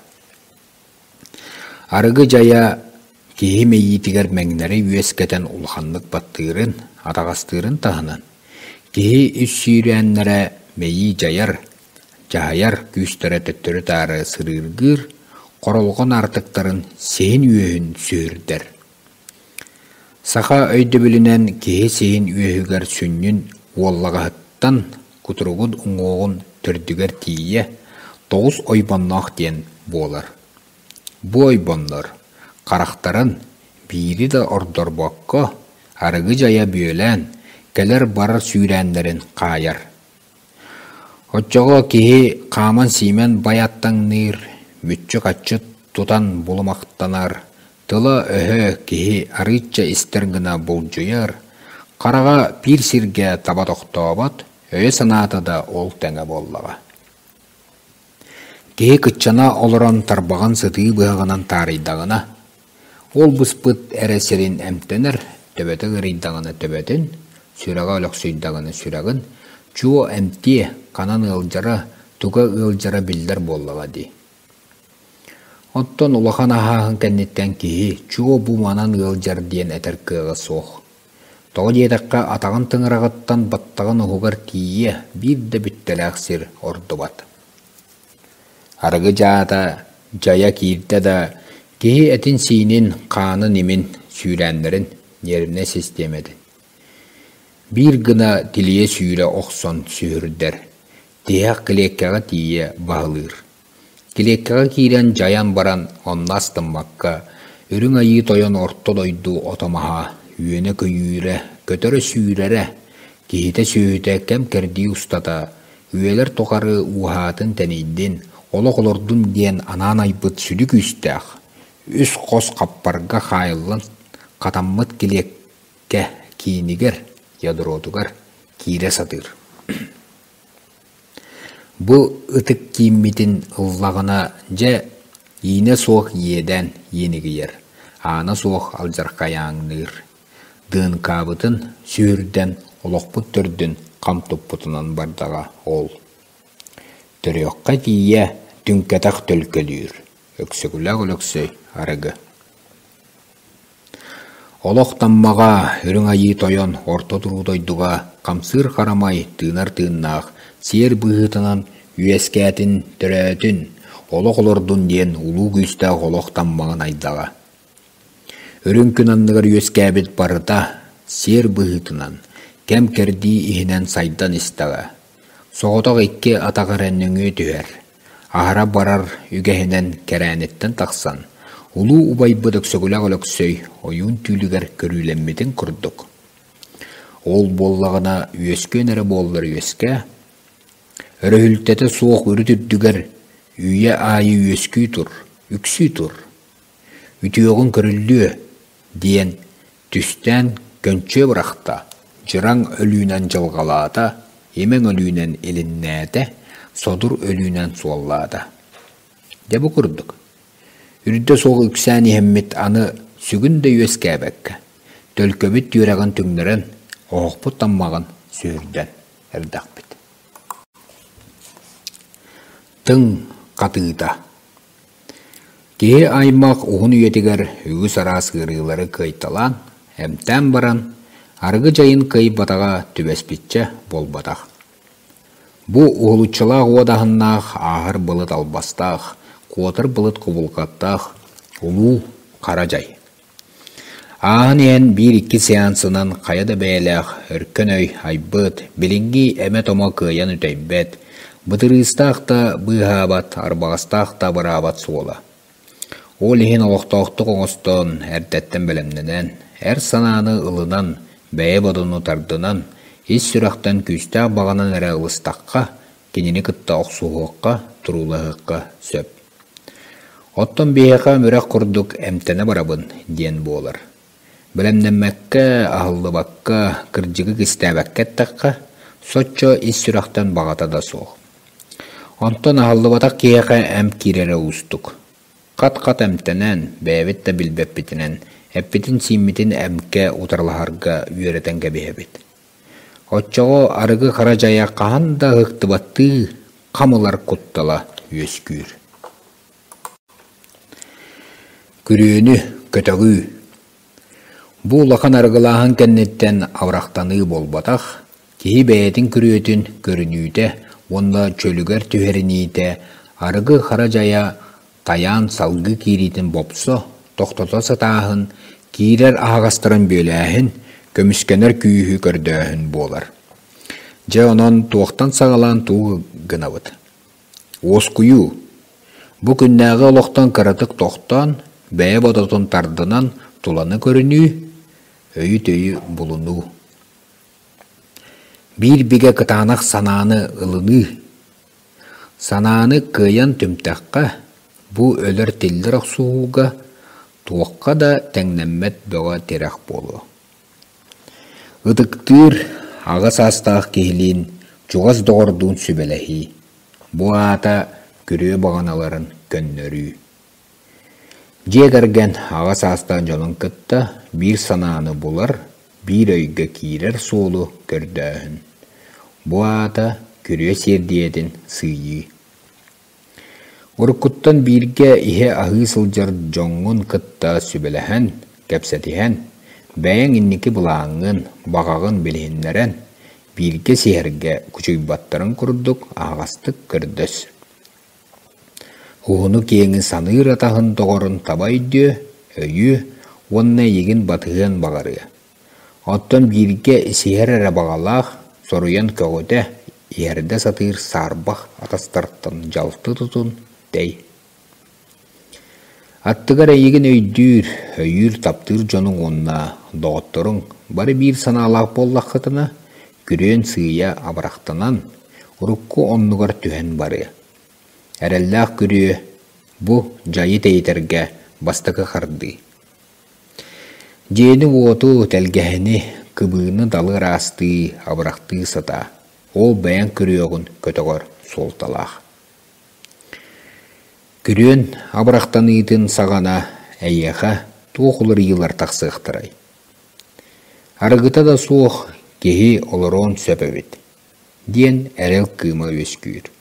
Арыгы дьайа киһи мэйиитигэр мэҥнэри үөскэтэн улаханнык баттыырын, атаҕастыырын таһынан, киһи үс сүүрээннэрэ мэйии дьайар, дьаһайар күүстэрэ төттөрү-таары сырыыргыыр, хоролҕон аартыктарын сиһин үөһүн сүһүрдэр. Саха өйдөбүлүнэн киһи сиһин үөһүгэр сүнньүн уоллаҕаһыттан кутуругун уҥуоҕун төрдүгэр тиийэ тоҕус ойбонноох диэн буолар. Бу ойбоннор харахтарын биири да ордорбокко арыгы дьайа бүөлээн кэлэр-барар сүүрээннэрин хаайар. Оччоҕо киһи хааман-сиимэн байаттаҥныыр, мүччү-хаччы тутан булумахтанар, тыла-өһө киһи арыычча истэр гына булдьуйар, хараҕа биир сиргэ таба тохтообот, өйө-санаата да ол тэҥэ буоллаҕа. Киһи кыччана олорон тарбаҕын сытыы быһаҕынан таарыйдаҕына, ол быспыт эрэ сирин эмтэнэр, төбөтө ыарыйдаҕына төбөтүн, сүрэҕэ өлөхсүйдэҕинэ сүрэҕин, чуо эмтиэ, ханан ыалдьара, туга ыалдьара биллэр буоллаҕа дии. Оттон улахан аһааһын кэнниттэн киһи чуо бу манан ыалдьар диэн этэр кыаҕа суох. Тоҕо диэтэххэ, атаҕын тыҥыраҕыттан баттаҕын уһугар тиийэ биир да бүттэлээх сир ордубат. Арыгы дьаата дьайа киирдэ да, киһи этин-сиинин, хаанын имин, сүүрээннэрин, ньиэрбинэй систиэмэтин биир гына тилийэ сүүрэ охсон сүһүрдэр, тиһэх килиэккэҕэ тиийэ баһылыыр. Килиэккэҕэ киирэн дьайан баран онно астыммакка, Үрүҥ Айыы Тойон орто дойду ото-маһа, үөнэ-көйүүрэ, көтөрө-сүүрэрэ, киһитэ-сүөһүтэ кэм-кэрдии устата үйэлэр тухары ууһаатын-тэнийдин, олох олордун диэн анаан айбыт сүдү күүстээх, үс хос хаппарга хаайыллан хатаммыт килиэккэ киинигэр, ядротугар киирэ сатыыр. Бу ытык кииммитин ыллаҕына, дьэ, иинэ суох иэдээн иэнигийэр, аана суох алдьархайааҥныыр, ДНК-бытын сүһүрдэн олохпут төрдүн хам туппутунан бардаҕа ол. Төрүөххэ тиийэ түҥкэтэх төлкөлүүр, Өксөкүлээх Өлөксөй арыгы. Олох таммаҕа, Үрүҥ Айыы Тойон орто туруу дойдуга хамсыыр харамай, тыынар тыыннаах, сиэр быһыытынан үөскээтин, төрөөтүн, олох олордун диэн улуу күүстээх олох таммаҕын айдаҕа. Үрүҥ күн анныгар үөскээбит барыта сиэр быһыытынан, кэм-кэрдии иһинэн сайдан истэҕэ. Соҕотох икки атах эрэ нөҥүө түһэр, Аһара барар үгэһинэн кэрээниттэн тахсан, улуу убайбыт Өксөкүлээх Өлөксөй ойуун түүлүгэр көрүүлэммитин курдук, ол буоллаҕына үөскүөн эрэ буоллар үөскээ, өрөһүлтэтэ суох үрүт үрдүгэр үйэ аайы үөскүү тур, үксүү тур, үтүөҕүн көрүллүө диэн түстээн көнчүө бырахта, дьыраҥ өлүүнэн дьылҕалаата, имэҥ өлүүнэн илиннээтэ, содур өлүүнэн суоллаата. Дьэ бу курдук, үрдэ суох үксээн иһэммит аны сүгүн да үөскээбэккэ, төлкөбүт түөрэҕин түҥнэрэн, оһохпут таммаҕын сүһүрдэн эрдэхпит. Тыҥ хатыыта Киһи аймах уһун үйэтигэр үгүс араас ыарыылары кыайталаан, эмтээн баран, арыгы дьайын кыайбатаҕа түбэспиччэ буолбатах. Бу уһулуччулаах уодаһыннаах, ааһар былыт албастаах, куотар былыт кубулҕаттаах улуу хара дьай. Ааһан иһэн биир-икки сеансынан хайа да бэйэлээх өркөн өй айбыт, билиҥҥи эмэ-томо кыайан үтэйбэт, бытырыыстаах да быыһаабат, арбаҕастаах да абыраабат суола. Ол иһин олохтоохтук оҥостон, эрдэттэн бэлэмнэнэн, эр санааны ылынан, бэйэ бодону тардынан, ис сүрэхтэн күүстээх баҕанан эрэ ылыстахха, кинини кытта охсуһуохха, туруулаһыахха сөп. Оттон биһиэхэ өмүрэх курдук эмтэнэ барабын диэн буолар. Бэлэмнэммэккэ, аһыллыбакка, кырдьыгы кистээбэккэ эттэххэ, соччо ис сүрэхтэн баҕата да суох. Онтон аһыллыбатах киһиэхэ эмп киирэрэ уустук. Хат-хат эмтэнэн, бэйэбит да билбэппитинэн, эппитин-сииммитин эмкэ утарылаһарга үөрэтэн кэбиһэбит. Оччоҕо арыгы хара дьайа хаһан да ыһыктыбаттыы хам ылар куттала үөскүүр. Күрүөнү көтөҕүү. Бу улахан арыгылааһын кэнниттэн абырахтаныы буолбатах, киһи бэйэтин күрүөтүн көрүнүүтэ уонна чөлүгэр түһэриниитэ арыгы хара дьайа тайаан салгыы киириитин бопсо, тохтото сатааһын, киирэр аһаҕастарын бүөлээһин, көмүскэнэр күүһү көрдөөһүн буолар. Дьэ онон туохтан саҕалаан тугу гынабыт? Уоскуйуу. Бу күннээҕи олохтон кыратык тохтоон, бэйэ бодотун тардынан туланы көрүнүү, өйү-төйү булунуу. Биир бигэ кытаанах санааны ылыныы. Санааны кыайан түмтэххэ, бу өлөр-тиллэр охсуһууга туохха да тэҥнэммэт бөҕө тирэх буолуо. Ытыктыыр, аҕа саастаах киһилиин чугас доҕордуун сүбэлэһии, бу аата күрүө баҕаналарын көннөрүү. Дьиэ кэргэн аҕа саастаах дьонун кытта биир санааны булар, биир өйгө киирэр суолу көрдөөһүн. Бу аата күрүө сиэрдийэтин сыыйыы. Уруккуттан бииргэ иһэ-аһыы сылдьар дьоҥҥун кытта сүбэлэһэн, кэпсэтиһэн, бэйэҥ инники былааҥҥын, баҕаҕын билиһиннэрэн, бииргэ сиһэргэ кучуйбаттарын курдук аһаҕастык көрдөс. Уһуну-киэҥи саныыр атаһын доҕорун таба өйдүө, өйүө уонна эйигин батыһыан баҕарыа. Оттон бииргэ исиһэр эрэ баҕалаах, соруйан көҕүтэ, иһэрдэ сатыыр саарбах атастартан дьалты тутун, тэй. Аттыгар эйигин өйдүүр, өйүүр, таптыыр дьонуҥ уонна доҕотторуҥ бары биир санаалаах буоллаххытына, күрүөн сыыйа абырахтанан, урукку оннугар түһэн барыа. Эрэллээх күрүө бу дьайы тэйитэргэ бастакы хардыы. Дьиэни-уоту, тэлгэһэни, кыбыыны далы ыраастыы, абырахтыы сатаа, ол бэйэҥ күрүөҕүн көтөҕөр суолталаах. Күрүөн абырахтаныытын саҕана эйиэхэ туох уларыйыылар тахсыахтарай? Арыгыта да суох киһи олоруон сөп эбит диэн эрэл кыыма үөскүүр.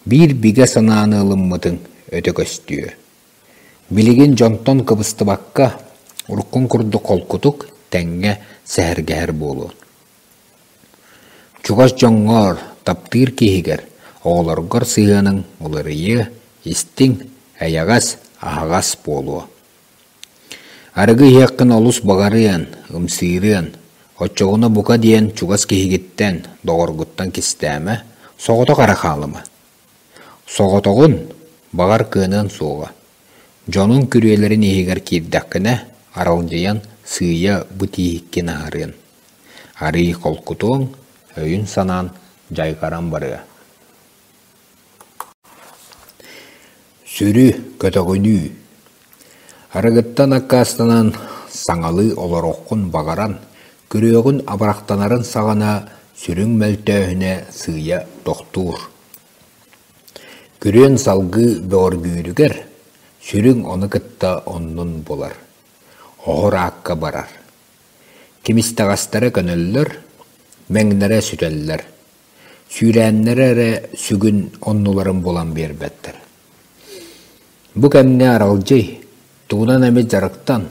Биир бигэ санааны ылыммытыҥ өтө көстүө. Билигин дьонтон кыбыстыбакка, уруккуҥ курдук холкутук, тэҥҥэ сэһэргэһэр буолуо. Чугас дьоҥҥор, таптыыр киһигэр, оҕолоргор сыһыаныҥ уларыйыа, истиҥ, эйэҕэс, аһаҕас буолуо. Арыгы иһиэххин олус баҕарыан, ымсыырыан, оччоҕуна бука диэн чугас киһигиттэн, доҕоргуттан кистээмэ, соҕотох эрэ хаалыма. Соҕотоҕун, баҕар кыаныан суоҕа, дьонуҥ күрүөлэрин иһигэр киирдэххинэ, аралдьыйан сыыйа бу тииһиккин аһарыан, арыый холкутуоҥ, өйүн-санаан дьайҕаран барыа. Сүрү көтөҕүнүү Арыгыттан аккаастанан, саҥалыы олоруоххун баҕаран, күрүөҕүн абырахтанарын саҕана сүрүҥ мөлтөөһүнэ сыыйа тохтуур. Күрүөн салгыы бөҕөргүүрүгэр сүрүҥ ону кытта оннун булар, оһор аакка барар. Кимистэҕэстэрэ көнөллөр, мэҥнэрэ сүтэллэр, сүүрээннэрэ эрэ сүгүн оннуларын булан биэрбэттэр. Бу кэмҥэ аралдьый, тугунан эмит дьарыктан,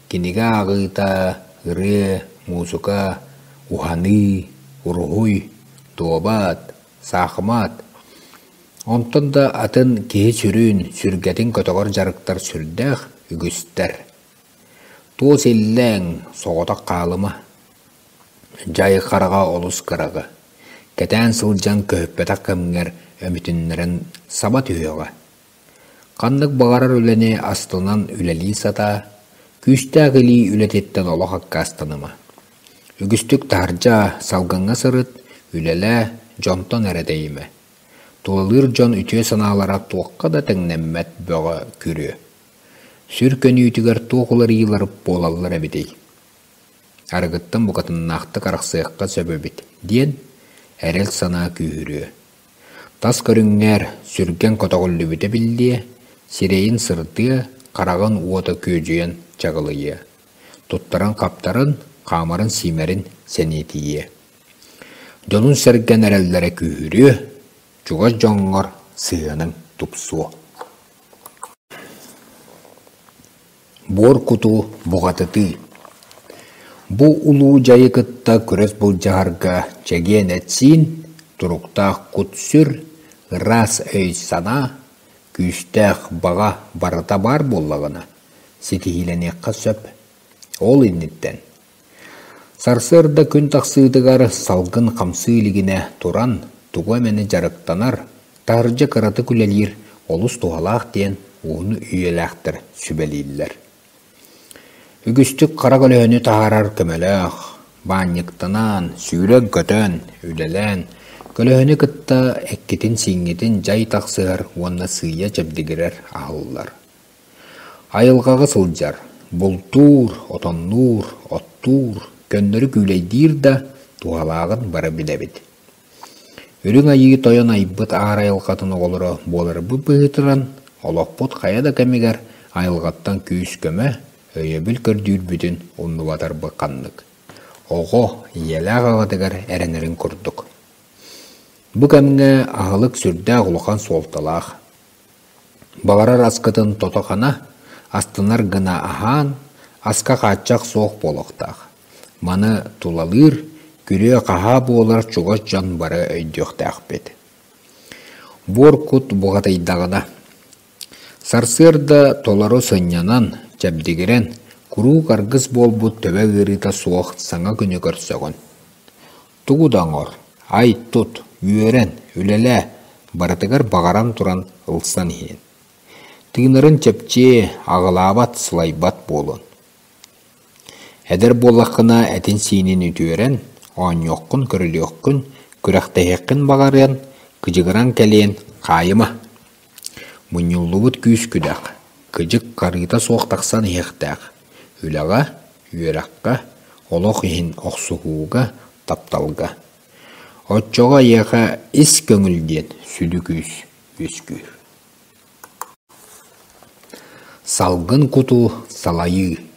кинигэ ааҕыыта, ырыа, муусука, уһаныы, уруһуй, дуобат. саахымат, онтон да атын киһи сүрүн, сүргэтин көтөҕөр дьарыктар сүрдээх үгүстэр. Туос иллэҥ, соҕотох хаалыма. Дьай хараҕа олус кыраҕы, кэтээн сылдьан көһүппэтэх кэмҥэр өмүтүннэрэн саба түһүөҕэ. Ханнык баҕарар үлэни астынан үлэлии сатаа, күүстээх илии үлэтиттэн олох аккаастаныма. Үгүстүк таһырдьа, салгыҥҥа сырыт, үлэлээ, дьонтон эрэ тэйимэ. Тулалыыр дьон үтүө санаалара туохха да тэҥнэммэт бөҕө күрүө. Сүр көнүүтүгэр туох уларыйыылар буолаллар эбитий? Арыгыттан букатыннаахтык арахсыахха сөп эбит диэн эрэл санаа күүһүрүө. Тас көрүҥҥэр сүргэҥ көтөҕүллүбүтэ биллиэ, сирэйин сырдыа, хараҕын уота күөдьүйэн чаҕылыйыа, туттаран-хаптарын, хаамарын-сиимэрин сэниэтийиэ. Дьонун-сэргэн эрэллэрэ күүһүрүө, чугас дьоҥҥор сыһыаныҥ тупсуо. Буор куту буҕатытыы. Бу улуу дьайы кытта күрэс былдьаһарга чэгиэн эт-сиин, туруктаах кут-сүр, ыраас өй-санаа, күүстээх баҕа барыта баар буоллаҕына, ситиһиилэниэххэ сөп. Ол инниттэн Сарсыарда күн тахсыытыгар салгын хамсыы илигинэ туран, тугу эмэни дьарыктанар, таһырдьа кыратык үлэлиир олус туһалаах диэн уһун үйэлээхтэр сүбэлииллэр. Үгүстүк хара көлөһөнү таһаарар көмөлөөх, баанньыктанан, сүүрэн-көтөн, үлэлээн, көлөһөнү кытта эккитин-сииҥҥитин дьай тахсыһар уонна сыыйа чэбдигирэр аһыллар. Айылҕаҕа сылдьар, бултуур, отоннуур, оттуур, көннөрү күүлэйдиир да туһалааҕын бары билэбит. Үрүҥ Айыы Тойон айбыт аар айылҕатын оҕолоро буоларбыт быһыытынан, олохпут хайа да кэмигэр айылҕаттан күүс-көмө, өйөбүл көрдүүрбүтүн умнубатарбыт ханнык. Оҕо ийэлээх аҕатыгар эрэнэрин курдук. Бу кэмҥэ аһылык сүрдээх улахан суолталаах. Баҕарар аскытын тото-хана, астынар гына аһаан, аска хааччах суох буолуохтаах. Маны тулалыыр, күрүө-хаһаа буолар чугас дьон бары өйдүөхтээхпит. Буор кут буҕатыйдаҕына, сарсыарда толору сынньанан, чэбдигирэн, куруук аргыс буолбут төбө ыарыыта суох саҥа күнү көрсөҕүн. Тугу да оҥор, ай-тут, үөрэн, үлэлээ, барытыгар баҕаран туран ылсан иһин. Тыынарын чэпчиэ, аҕылаабат, сылайбат буолун. Эдэр буоллаххына этин-сиинин үтүөрэн, оонньуоххун-көрүлүөххүн, күрэхтэһиэххин баҕарыан, кыдьыгыран кэлиэн хаайыма. Мунньуллубут күүс-күдэх, кыдьык харыыта суох тахсан иһиэхтээх. Үлэҕэ, үөрэххэ, олох иһин охсуһууга, тапталга. Оччоҕо эйиэхэ ис көҥүл диэн сүдү күүс үөскүүр. Салгын куту салайыы.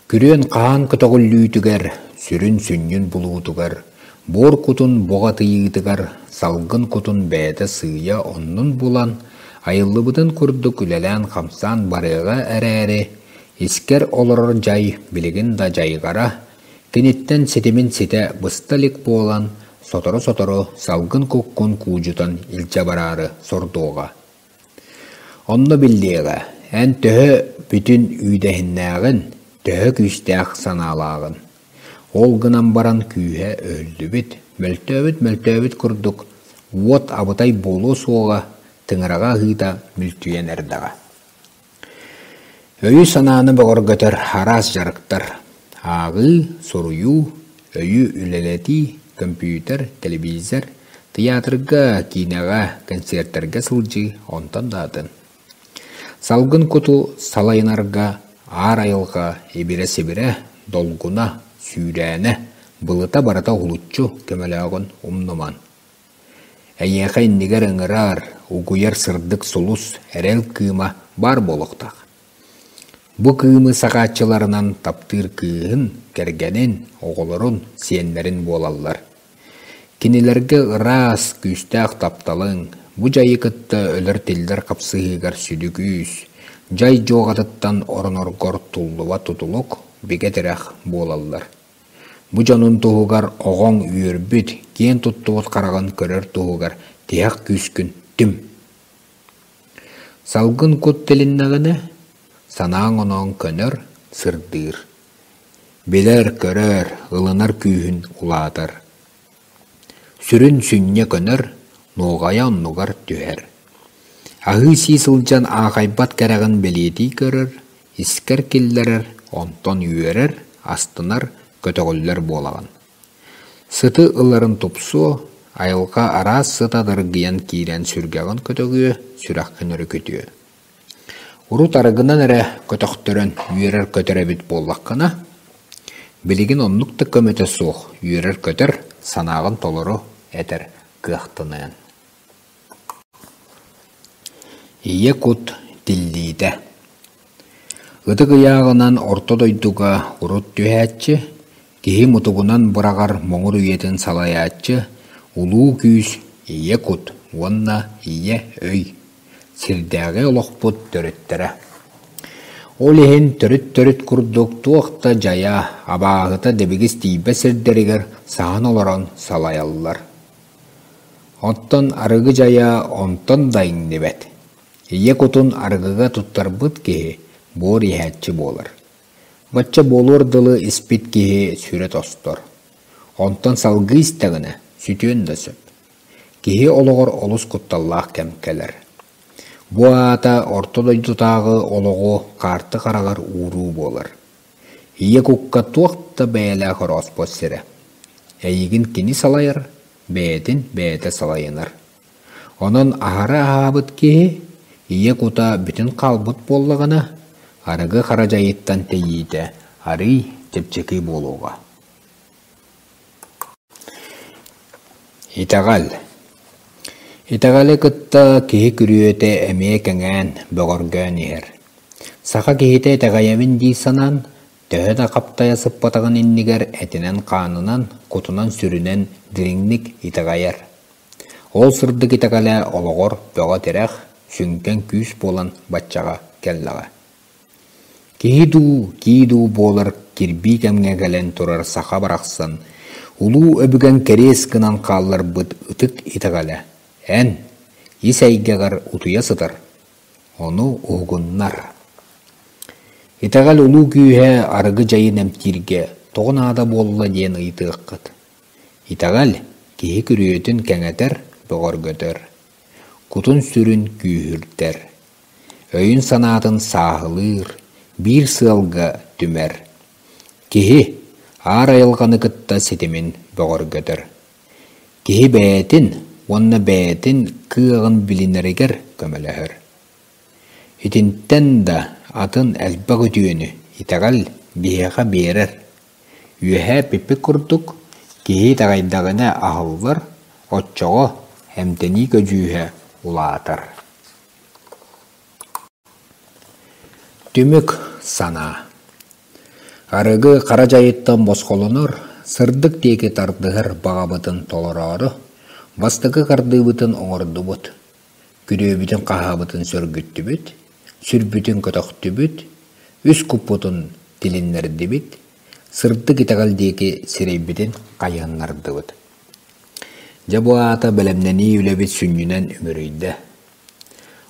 Күрүөн хаан көтөҕүллүүтүгэр, сүрүн сүнньүн булуутугар, буор кутун буҕатыйыытыгар салгын кутун бэйэтэ сыыйа оннун булан, айыллыбытын курдук үлэлээн-хамсаан барыаҕа эрээри, искэр олорор дьай билигин да дьайҕара, киниттэн ситимин ситэ быста илик буолан, сотору-сотору салгын куккун куудьутан илдьэ бараары сордуоҕа. Онно биллиэҕэ, эн төһө бүтүн үүдэһиннээҕин, төһө күүстээх санаалааҕын. Ол гынан баран күүһэ өһүллүбүт, мөлтөөбүт-мөлтөөбүт курдук уот абытай буолуо суоҕа, тыҥыраҕа аһыыта мүлтүйэн эрдэҕэ. Өйү-санааны бөҕөргөтөр араас дьарыктар: ааҕыы, суруйуу, өйү үлэлэтии, көмпүүтэр, телевизор, тыйаатырга, киинэҕэ, кэнсиэртэргэ сылдьыы онтон да атын. Салгын куту салайынарга аар айылҕа ибирэ-сибирэ, долгуна, сүүрээнэ, былыта барыта уһулуччу көмөлөөҕүн умнуман. Эйиэхэ иннигэр ыҥырар, угуйар сырдык сулус, эрэл кыыма баар буолуохтаах. Бу кыымы саҕааччыларынан таптыыр кыыһын, кэргэнин, оҕолорун, сиэннэрин буолаллар. Кинилэргэ ыраас, күүстээх тапталыҥ, бу дьайы кытта өлөр-тиллэр хапсыһыыгар сүдү күүс, дьай дьуоҕатыттан ороноргор туллубат тутулук, бигэ тирэх буолаллар. Бу дьонун туһугар оҕоҥ үөрбүт, киэн туттубут хараҕын көрөр туһугар тиһэх күүскүн түм. Салгын кут тилиннэҕинэ, санааҥ-онооҥ көнөр, сырдыыр. Билэр-көрөр, ылынар күүһүн улаатар. Сүрүн сүнньэ көнөр, нуоҕайа оннугар түһэр. Аһыы-сии сылдьан аахайбат кэрэҕин бэлиэтии көрөр, искэр киллэрэр, онтон үөрэр, астынар, көтөҕүллэр буолаҕын. Сыты ыларын тупсуо, айылҕа араас сыта дыргыйан киирэн сүргэҕин көтөҕүө, сүрэххин өрүкүтүө. Урут арыгынан эрэ көтөхтөрөн үөрэр-көтөр эбит буоллаххына, билигин оннук да көмөтө суох үөрэр-көтөр, санааҕын толору этэр кыахтаныаҥ. Ийэ кут тиллиитэ Ытык ыйааҕынан орто дойдуга урут түһээччи, киһи мутугунан быраҕар муҥур үйэтин салайааччы улуу күүс ийэ кут уонна ийэ өй сирдээҕи олохпут төрүттэрэ. Ол иһин төрүт-төрүт курдук туох да дьайа, абааһыта дэбигис тиийбэт сирдэригэр саһан олорон салайаллар. Оттон арыгы дьайа онтон да иҥнибэт. Ийэ кутун арыгыга туттарбыт киһи буор иһээччи буолар. Бачча буолуор дылы испит киһи сүрэ тостор. Онтон салгыы истэҕинэ сүтүөн да сөп. Киһи олоҕор олус кутталлаах кэм кэлэр. Бу аата орто дойдутааҕы олоҕу хаарты хараҕар ууруу буолар. Ийэ кукка туох да бэйэлээх орооспот сирэ. Эйигин кини салайар, бэйэтин бэйэтэ салайынар. Онон аһара аһаабыт киһи ийэ кута бүтүн хаалбыт буоллаҕына, арыгы хара дьайыттан тэйиитэ арыый чэпчэки буолуоҕа. Итэҕэл Итэҕэли кытта киһи күрүөтэ эмиэ кэҥээн, бөҕөргөөн иһэр. Саха киһитэ итэҕэйэбин дии санаан, төһө да хаптайа сыппатаҕын иннигэр этинэн-хаанынан, кутунан-сүрүнэн дириҥник итэҕэйэр. Ол сырдык итэҕэлэ олоҕор бөҕө тирэх, сүҥкэн күүс буолан баччаҕа кэллэҕэ. Киһи дуу, кии дуу буолар кирбии кэмҥэ кэлэн турар саха барахсан улуу өбүгэҥ кэриэс гынан хаалларбыт ытык итэҕэлэ эн, ис эйгэҕэр утуйа сытар, ону уһугуннар. Итэҕэл улуу күүһэ арыгы дьайын эмтииргэ тоҕо наада буолла диэн ыйытыаххыт. Итэҕэл киһи күрүөтүн кэҥэтэр, бөҕөргөтөр, кутун-сүрүн күүһүрдэр. Өйүн-санаатын сааһылыыр, биир сыалга түмэр. Киһи аар айылҕаны кытта ситимин бөҕөргөтөр. Киһи бэйэтин уонна бэйэтин кыаҕын билинэригэр көмөлөһөр. Итинтэн да атын элбэх үтүөнү итэҕэл биһиэхэ биэрэр. Үөһээ эппиппит курдук, киһи итэҕэйдэҕинэ аһыллар, оччоҕо эмтэнии көдьүүһэ улаатар. Түмүк санаа Арыгы хара дьайыттан босхолонор, сырдык диэки тардыһар баҕабытын толороору, бастакы хардыыбытын оҥордубут, күрүөбүтүн-хаһаабытын сөргүттүбүт, сүрбүтүн көтөхтүбүт, үс куппутун тилиннэрдибит, сырдык итэҕэл диэки сирэйбитин хайыһыннардыбыт. Дьэ бу аата бэлэмнэнии үлэбит сүнньүнэн үмүрүйдэ.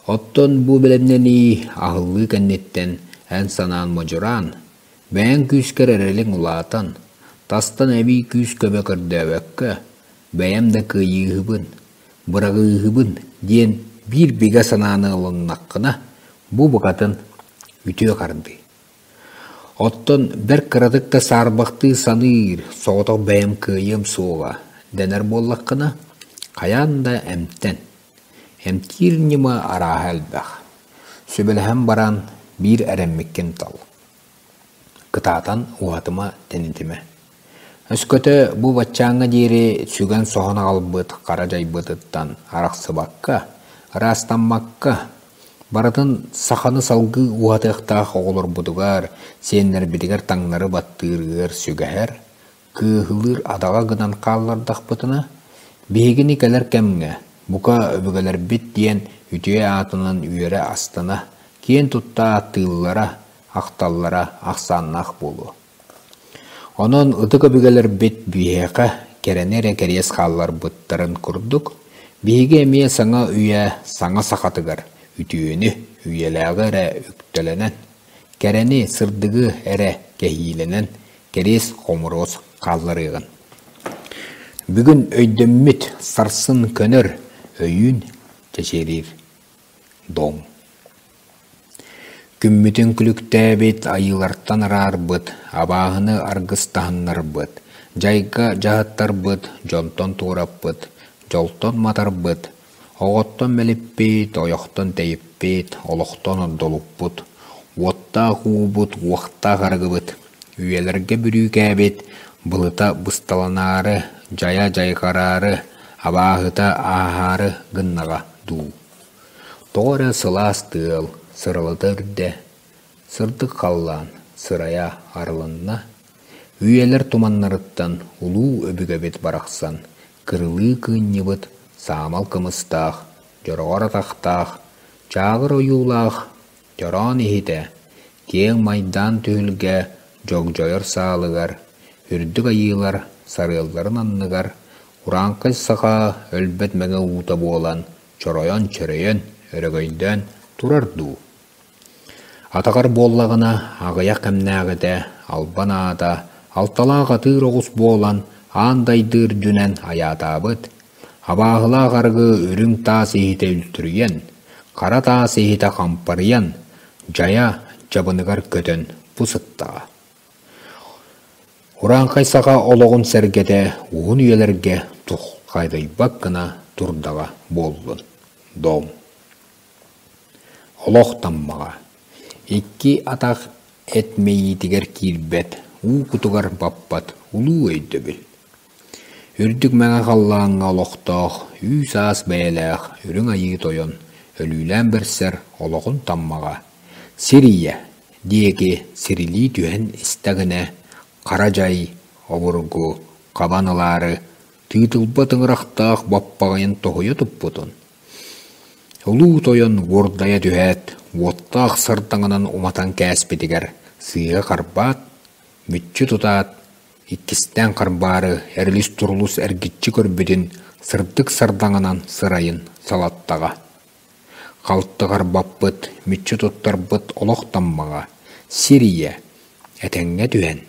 Оттон бу бэлэмнэнии аһыллыы кэнниттэн эн санаан модьураан, бэйэҥ күүскэр эрэлиҥ улаатан, тастан эбии күүс-көмө көрдөөбөккө, бэйэм да кыайыыһыбын, быраҕыыһыбын диэн биир бигэ санааны ылыннаххына, бу букатын үтүө хардыы. Оттон бэрт кыратык да саарбахтыы саныыр, соҕотох бэйэм кыайыам суоҕа дэнэр буоллаххына, хайаан да эмтэн. Эмтиир ньыма арааһа элбэх. Сүбэлэһэн баран биир эрэммиккин тал. Кытаатан уһатыма, тэнитимэ. Өскөтө бу баччааҥҥа диэри сүгэн-соһон аҕалбыт хара дьайбытыттан арахсыбакка, ыраастаммакка, барытын саханы салгыы уһатыахтаах оҕолорбутугар, сиэннэрбитигэр таҥнары баттыыр ыар сүгэһэр, кыыһылыыр адаҕа гынан хааллардахпытына, биһигини кэлэр кэмҥэ, бука өбүгэлэрбит диэн үтүө аатынан үөрэ-астына, киэн тутта ааттыыллара, ахталлара ахсааннаах буолуо. Онон ытык өбүгэлэрбит биһиэхэ кэрэни эрэ кэриэс хаалларбыттарын курдук, биһиги эмиэ саҥа үйэ саҥа сахатыгар үтүөнү, үйэлээҕи эрэ үктэлэнэн, кэрэни, сырдыгы эрэ кэһиилэнэн кэриэс хомуруос хаалларыаҕын. Бүгүн өйдөммүт, сарсын көнөр, өйүүн чэчириир дом. Күммүтүн күлүктээбит, айыылартан араарбыт, абааһыны аргыстаһыннарбыт, дьайга дьаһаттарбыт, дьонтон туораппыт, дьолтон матарбыт, оҕоттон мэлиппит, ойохтон тэйиппит, олохтон ордолуппут, уоттаах уубут, уохтаах арыгыбыт, үйэлэргэ бүрүүкээбит, былыта бысталанаары, дьайа дьайҕараары, абааһыта ааһаары гыннаҕа дуу. Тоҕо эрэ сылаас тыал сыралата үрдэ, сырдык халлаан сырайа арылынна, үйэлэр туманнарыттан улуу өбүгэбит барахсан кырылыы кыынньыбыт саамал кымыстаах, дьороҕор атахтаах, чааҕыр ойуулаах чороон иһитэ, киэҥ майдаан түһүлгэ дьогдьойор саалыгар, үрдүк айыылар сарыалларын анныгар урааҥхай саха өлбөт мэҥэ уута буолан чоройон-чөрөйөн, өрөгөйдөөн турар дуу? Атаҕар буоллаҕына, аҕыйах кэмнээҕитэ албан аата алталаах атыыр оҕус буолан аан дайды үрдүнэн айаатаабыт, абааһылаах арыгы үрүҥ таас иһитэ үлтүрүйэн, хара таас иһитэ хампарыйан, дьайа дьабыныгар көтөн бу сыттаҕа. Урааҥхай саха олоҕун сэргэтэ уһун үйэлэргэ туххайдайбат гына турдаҕа буоллун, дом. Олох таммаҕа, икки атах эт мэйиитигэр киирбэт, уу кутугар баппат улуу өйдөбүл. Үрдүк мэҥэ халлааҥҥа олохтоох, үүс-аас бэйэлээх Үрүҥ Айыы Тойон өлүүлээн бэрсэр олоҕун таммаҕа, сир ийэ диэки сирилии түһэн истэҕинэ, хара дьай обургу хабан ылаары тыытылба тыҥырахтаах баппаҕайын тоһуйа туппутун, Улуу Тойон уордайа түһээт, уоттаах сардаҥанан уматан кээспитигэр сыыһа харбаат, мүччү тутаат, иккистээн харбаары эрилис-турулус эргиччи көрбүтүн сырдык сардаҥанан сырайын салаттаҕа. Халты харбаппыт, мүччү туттарбыт олох таммаҕа, сир ийэ, этэҥҥэ түһэн,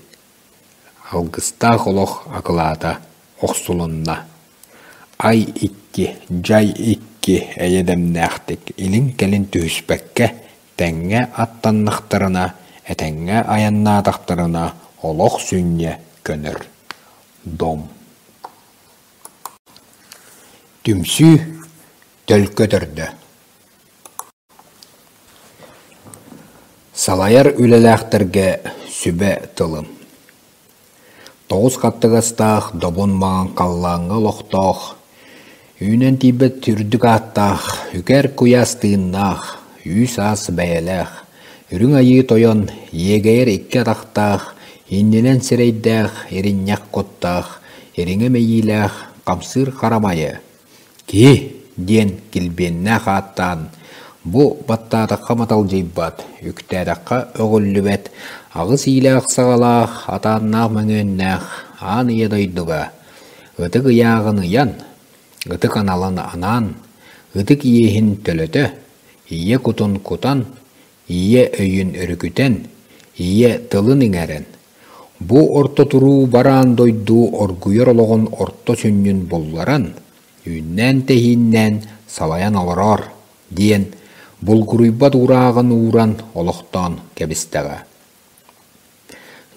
алгыстаах олох акылаата охсулунна. Ай икки, дьай икки эйэ дэмнээхтик илин-кэлин түһүспэккэ тэҥҥэ аттаннахтарына, этэҥҥэ айаннаатахтарына олох сүнньэ көнөр. Дом. Түмсүү төлкө төрдө. Салайар үлэлээхтэргэ сүбэ тылым. Тоҕус хаттыгастаах добун маҥан халлааҥҥа олохтоох, үүнэн тиийбэт үрдүк ааттаах, үкэр куйаас тыыннаах, үүс-аас бэйэлээх, Үрүҥ Айыы Тойон иэгэйэр икки атахтаах, иннинэн сирэйдээх, иринньэх куттаах, ириҥэ мэйиилээх, хамсыыр харамайы Киһи диэн килбиэннээх ааттаан, бу баттаатахха маталдьыйбат, үктээтэххэ өҕүллүбэт, аҕыс иилээх-саҕалаах, атааннаах-мөҥүөннээх аан ийэ дойдуга ытык ыйааҕын ыйан, ытык аналын анаан, ытык иэһин төлөтө, ийэ кутун кутан, ийэ өйүн өрүкүтэн, ийэ тылын иҥэрэн, бу орто туруу бараан дойду оргуйар олоҕун орто сүнньүн булларан, үүннээн-тэһииннээн салайан олороор диэн булгуруйбат уурааҕын ууран олохтоон кэбистэҕэ.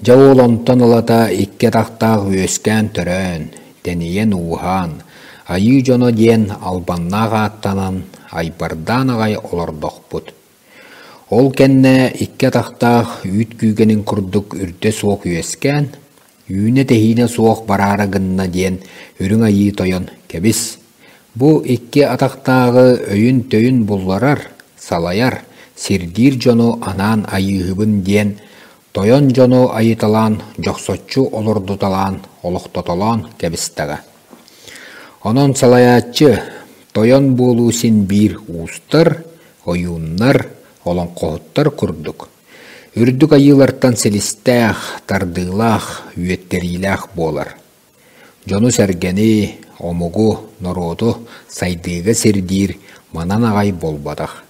Дьэ ол онтон ылата икки атахтаах үөскээн-төрөөн, тэнийэн-ууһаан, айыы дьоно диэн албаннаах ааттанан, айбардаан аҕай олордохпут. Ол кэннэ икки атахтаах үүт күүгэнин курдук үрдэ суох үөскээн, үүнэ-тэһиинэ суох бараары гынна диэн Үрүҥ Айыы Тойон кэбис, бу икки атахтааҕы өйүн-төйүн булларар, салайар, сирдиир дьону анаан айыыһыбын диэн тойон дьону айыталаан дьохсоччу олордуталаан олохтотолоон кэбистэҕэ. Онон салайааччы тойон буолуу син биир уустар, ойууннар, олоҥхоһуттар курдук, үрдүк айыылартан силистээх, тардыылаах, үөттэриилээх буолар. Дьону-сэргэни, омугу, норуоту сайдыыга сирдиир манан аҕай буолбатах.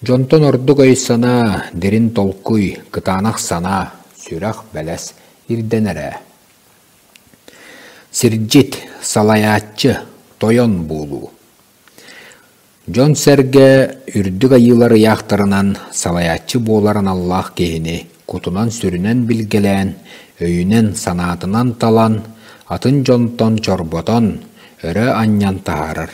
Дьонтон ордук өй-санаа, дириҥ толкуй, кытаанах санаа, сүрэх-бэлэс ирдэнэрэ. Сирдьит, салайааччы, тойон буолуу. Дьон-сэргэ үрдүк айыылар ыйаахтарынан салайааччы буолар аналлаах киһини кутунан-сүрүнэн билгэлээн, өйүнэн-санаатынан талан, атын дьонтон чорботон, өрө анньан таһаарар.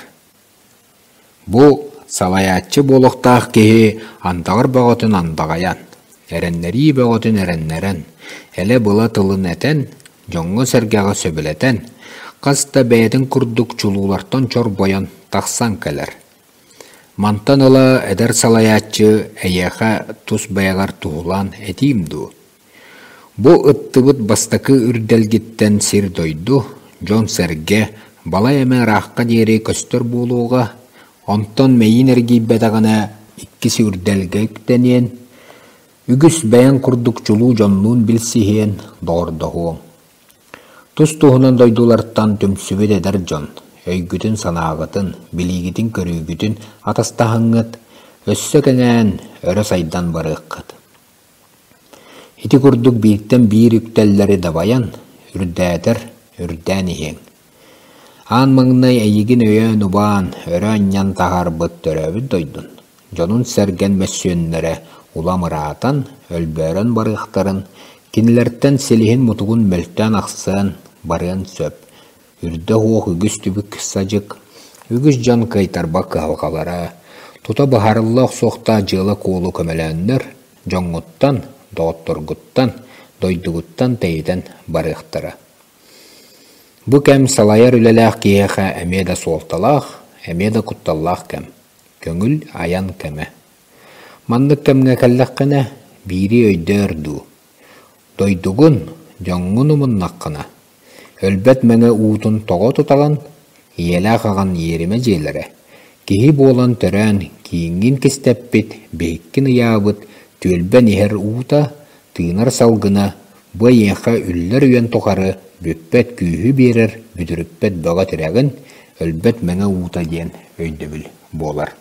Бу салайааччы буолуохтаах киһи андаҕар бөҕөтүн андаҕайан, эрэннэрии бөҕөтүн эрэннэрэн, элэ-была тылын этэн, дьоҥҥо-сэргэҕэ сөбүлэтэн, хас да бэйэтин курдук чулуулартан чорбойон тахсан кэлэр. Мантан ыла эдэр салайааччы эйиэхэ тус бэйэҕэр туһулаан этиим дуу? Бу ыттыбыт бастакы үрдэлгиттэн сир-дойду, дьон-сэргэ балай эмэ ыраахха диэри көстөр буолуоҕа, онтон мэйиин эргийбэтэҕинэ иккис үрдэлгэ үктэниэн, Үгүс бэйэҥ курдук чулуу дьоннуун билсиһиэн, доҕордоһуоҥ. Тус-туһунан дойдулартан түмсүбүт эдэр дьон, өйгүтүн-санааҕытын, билиигитин-көрүүгүтүн атастаһаҥҥыт, өссө кэҥээн, өрө сайдан барыаххыт. Ити курдук бииртэн биир үктэллэри дабайан, үрдээтэр, үрдээн иһиэҥ. Аан маҥнай эйигин өйөөн-убаан, өрө анньан таһаарбыт төрөөбүт дойдун, дьонун-сэргэн мөссүөннэрэ улам ыраатан, өлбөөрөн барыахтарын, кинилэртэн силиһин-мутугун мөлтөөн-ахсаан барыан сөп. Үрдэ уох үгүс түбүк-садьык, үгүс дьон кыайтарбат кыһалҕалара, тута быһаарылла охсуохтаах дьыала-куолу көмөлөөннөр, дьоҥҥуттан, доҕотторгуттан, дойдугуттан тэйитэн барыахтара. Бу кэм салайар үлэлээх киһиэхэ эмиэ да суолталаах, эмиэ да кутталлаах кэм, көҥүл айан кэмэ. Маннык кэмҥэ кэллэххинэ, биири өйдөөр дуу, дойдугун, дьоҥҥун умуннаххына, өлбөт мэҥэ уутун тоҕо тутаҕын, ийэлээх аҕан иэримэ дьиэлэрэ, киһи буолан төрөөн кииҥҥин кистэппит, биһиккин ыйаабыт түөлбэн иһэр уута, тыынар салгына бу эйиэхэ үллэр үйэн тухары бүппэт күүһү биэрэр бүдүрүппэт бөҕө тирэҕин, өлбөт мэҥэ уута диэн өйдөбүл буолар.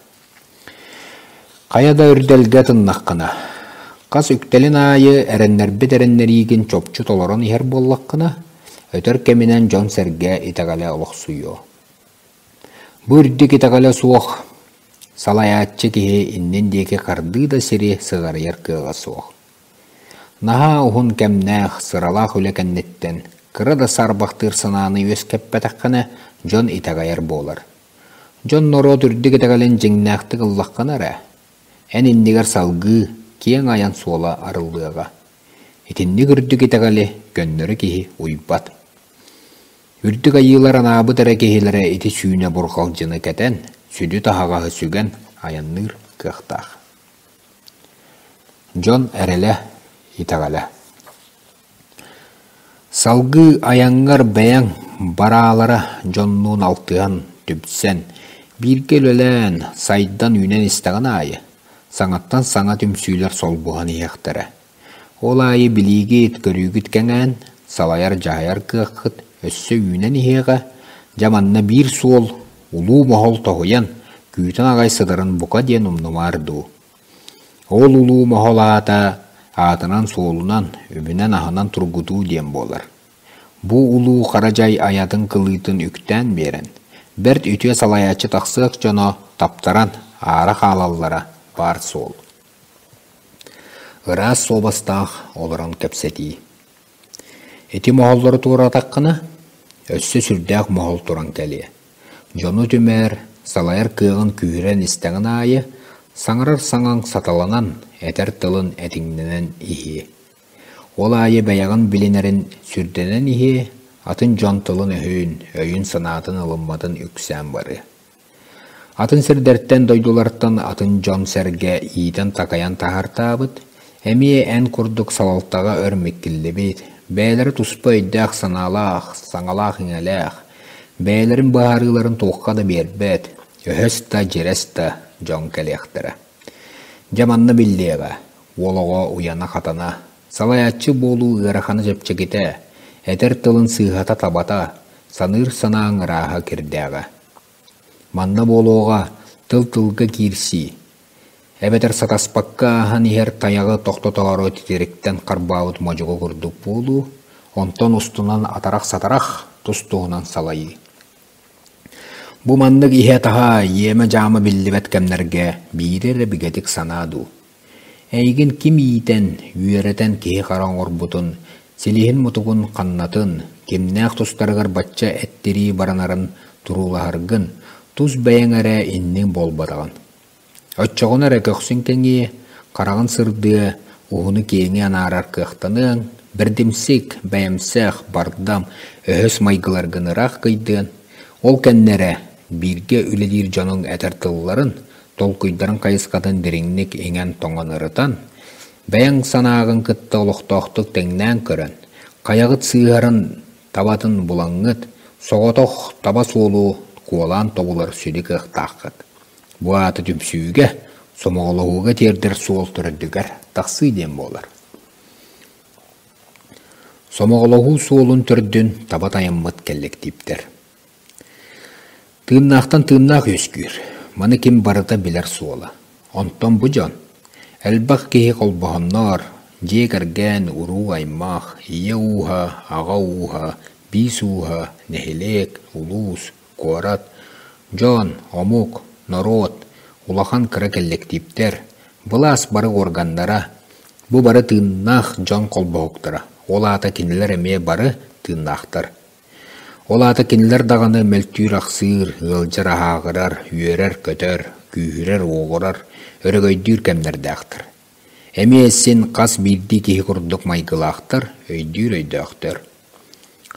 Хайа да үрдэлгэ тыннаххына, хас үктэлин аайы эрэннэрбит эрэннэриигин чопчу толорон иһэр буоллаххына, өтөр кэминэн дьон-сэргэ итэҕэлэ олохсуйуо. Бу үрдүк итэҕэлэ суох салайааччы киһи иннин диэки хардыы да сири сыҕарыйар кыаҕа суох. Наһаа уһун кэмнээх, сыралаах үлэ кэнниттэн кыра да саарбахтыыр санааны үөскэппэтэххинэ дьон итэҕэйэр буолар. Дьон-норуот үрдүк итэҕэлин дьиҥнээхтик ыллаххына эрэ, эн иннигэр салгыы киэҥ айан суола арыллыаҕа. Итинник үрдүк итэҕэли көннөрү киһи уйбат. Үрдүк айыылар анаабыт эрэ киһилэрэ ити сүүнэ бурҕалдьыны кэтэн, сүдү таһаҕаһы сүгэн айанныыр кыахтаах. Дьон эрэлэ, итэҕэлэ. Салгыы айаҥҥар бэйэҥ бараалара дьоннуун алтыһан, түмсэн, бииргэ үлэлээн, сайдан-үүнэн истэҕин аайы, саҥаттан саҥа түмсүүлэр солбуһан иһиэхтэрэ. Ол аайы билиигит, көрүүгүт кэҥээн, салайар-дьаһайар кыаххыт өссө үүнэн иһиэҕэ, дьэ манна биир суол, улуу моһол тоһуйан, күүтэн аҕай сытарын бука диэн умнумаар дуу. Ол улуу моһол аата аатынан-суолунан, үбүнэн-аһынан тургутуу диэн буолар. Бу улуу хара дьай айатын кылыытын үктээн биэрэн, бэрт үтүө салайааччы тахсыах дьоно таптаран аара хаалаллара баар суол. Ыраас суобастаах олорон кэпсэтии. Ити моһоллору туоратаххына, өссө сүрдээх моһол туран кэлиэ. Дьону түмэр, салайар кыаҕын күүһүрэн истэҕин аайы, саҥарар саҥаҥ саталанан, этэр тылын этиҥнэнэн иһиэ. Ол аайы бэйэҕин билинэрин сүрдэнэн иһиэ, атын дьон тылын-өһүн, өйүн-санаатын ылымматын үксээн барыа. Атын сирдэртэн, дойдулартан атын дьон-сэргэ иитэн-такайан таһаартаабыт, эмиэ эн курдук салалтаҕа өр миккиллибит, бэйэлэрэ туспа өйдөөх-санаалаах, саҥалаах-иҥэлээх, бэйэлэрин быһаарыыларын туохха да биэрбэт, өһөс да, дьирэс да дьон кэлиэхтэрэ. Дьэ манна биллиэҕэ, уол оҕо уйана-хатана, салайааччы буолуу ыарахана чэпчэкитэ, этэр тылын сыыһата-табата, саныыр санааҥ ырааһа кирдээҕэ. Манна буолуоҕа тыл-тылга киирсии, эбэтэр сатаспакка ааһан иһэр тайаҕы тохтотоору титириктэн харбаабыт модьугу курдук буолуу, онтон устунан атарах-сатарах тус-туһунан салайыы. Бу маннык иһэ-таһа, иэмэ-дьаама биллибэт кэмнэргэ биири эрэ бигэтик санаа дуу. Эйигин ким иитэн, үөрэтэн киһи-хара оҥорбутун, силиһин-мутугун ханнатын, кимнээх тустарыгар бачча эттирии баранарын туруулаһаргын, тус бэйэҥ эрэ инниҥ буолбатаҕын. Оччоҕуна эрэ көхсүн кэҥиэ, хараҕын сырдыа, уһуну-киэҥи анаарар кыахтаныаҥ, бэрдимсик, бэйэмсэх, бардам, өһөс майгыларгын ыраах кыйдыан, ол кэннэ эрэ бииргэ үлэлиир дьонуҥ этэр тылларын, толкуйдарын хайысхатын дириҥник иҥэн-тоҥон ырытан, бэйэҥ санааҕын кытта олохтоохтук тэҥнээн көрөн, хайаҕыт сыыһарын табатын булаҥҥыт, соҕотох таба суолу куолаан тобулар сүдү кыахтааххыт. Бу аата түмсүүгэ, сомоҕолоһууга тиэрдэр суол төрдүгэр тахсыы диэн буолар. Сомоҕолоһуу суолун төрдүн таба тайаммыт кэллэктииптэр. Тыыннаахтан тыыннаах үөскүүр, маны ким барыта билэр суола. Онтон бу дьон, элбэх киһи холбоһоннор, дьиэ кэргэн, уруу-аймах, ийэ ууһа, аҕа ууһа, биис ууһа, нэһилиэк, улуус, куорат, дьон, омук, норуот, улахан кыра кэллэктииптэр, былаас бары уорганнара, бу бары тыыннаах дьон холбоһуктара, ол аата кинилэр эмиэ бары тыыннаахтар. Ол аата кинилэр даҕаны мөлтүүр-ахсыыр, ыалдьар-аһааҕырар, үөрэр-көтөр, күүһүрэр-уоҕурар, өрөгөйдүүр кэмнэрдээхтэр. Эмиэ син хас биирдии киһи курдук майгылаахтар, өйдүүр-өйдөөхтөр.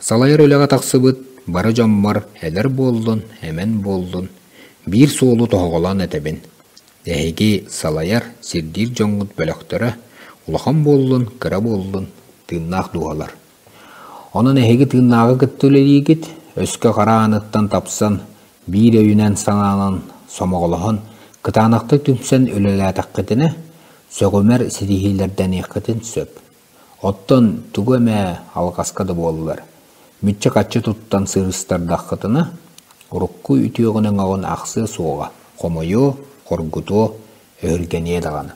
Салайар үлэҕэ тахсыбыт бары дьоммор эдэр буоллун, эмэн буоллун, биир суолу тоһоҕолоон этэбин. Эһиги салайар, сирдиир дьоҥҥут бөлөхтөрө улахан буоллун, кыра буоллун, тыыннаах дууһалар. Онон эһиги тыыннааҕы кытта үлэлиигит, өскө хара ааныттан тапсан, биир өйүнэн-санаанан сомоҕолоһон, кытаанахтык түмсэн үлэлээтэххитинэ, сөҕүмэр ситиһиилэрдэниэххитин сөп. Оттон тугу эмэ алҕаска да буоллар, мүччү-хаччы туттан сырыстардаххытына, урукку үтүөҕүн-өҥөҕүн ахсыа суоҕа, хомойуо, хоргутуо, өһүргэниэ даҕаны.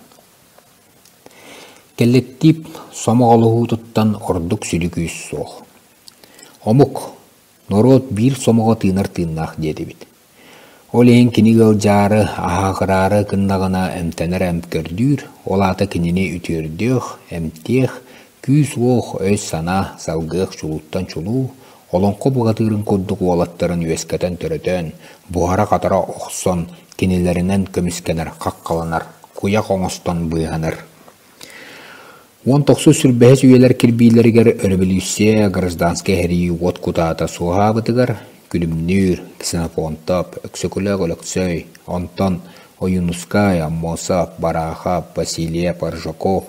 Кэллэктиип сомоҕолоһуутуттан ордук сүдү күүс суох. Омук, норуот биир сомоҕо тыынар тыыннаах диэтибит. Ол иһин кини ыалдьаары, аһааҕыраары гыннаҕына эмтэнэр эмп көрдүүр, ол аата кинини үтүөрдүөх, эмтиэх, күүс-уох, өй-санаа салгыах чулууттан чулуу, олоҥхо бухатыырын курдук уолаттарын үөскэтэн-төрөтөн, буһара-хатара охсон, кинилэринэн көмүскэнэр, хаххаланар, куйах оҥостон быыһанар. 19 сүрбэһис үйэлэр кирбиилэригэр өрөбөлүүссүйэ гражданскай сэрии уот кутаата суоһаабытыгар Күлүмнүүр, Ксенофонтов, Өксөкүлээх Өлөксөй, онтон Ойуунускай, Аммосов, Бараахап, Васильев, Аржаков,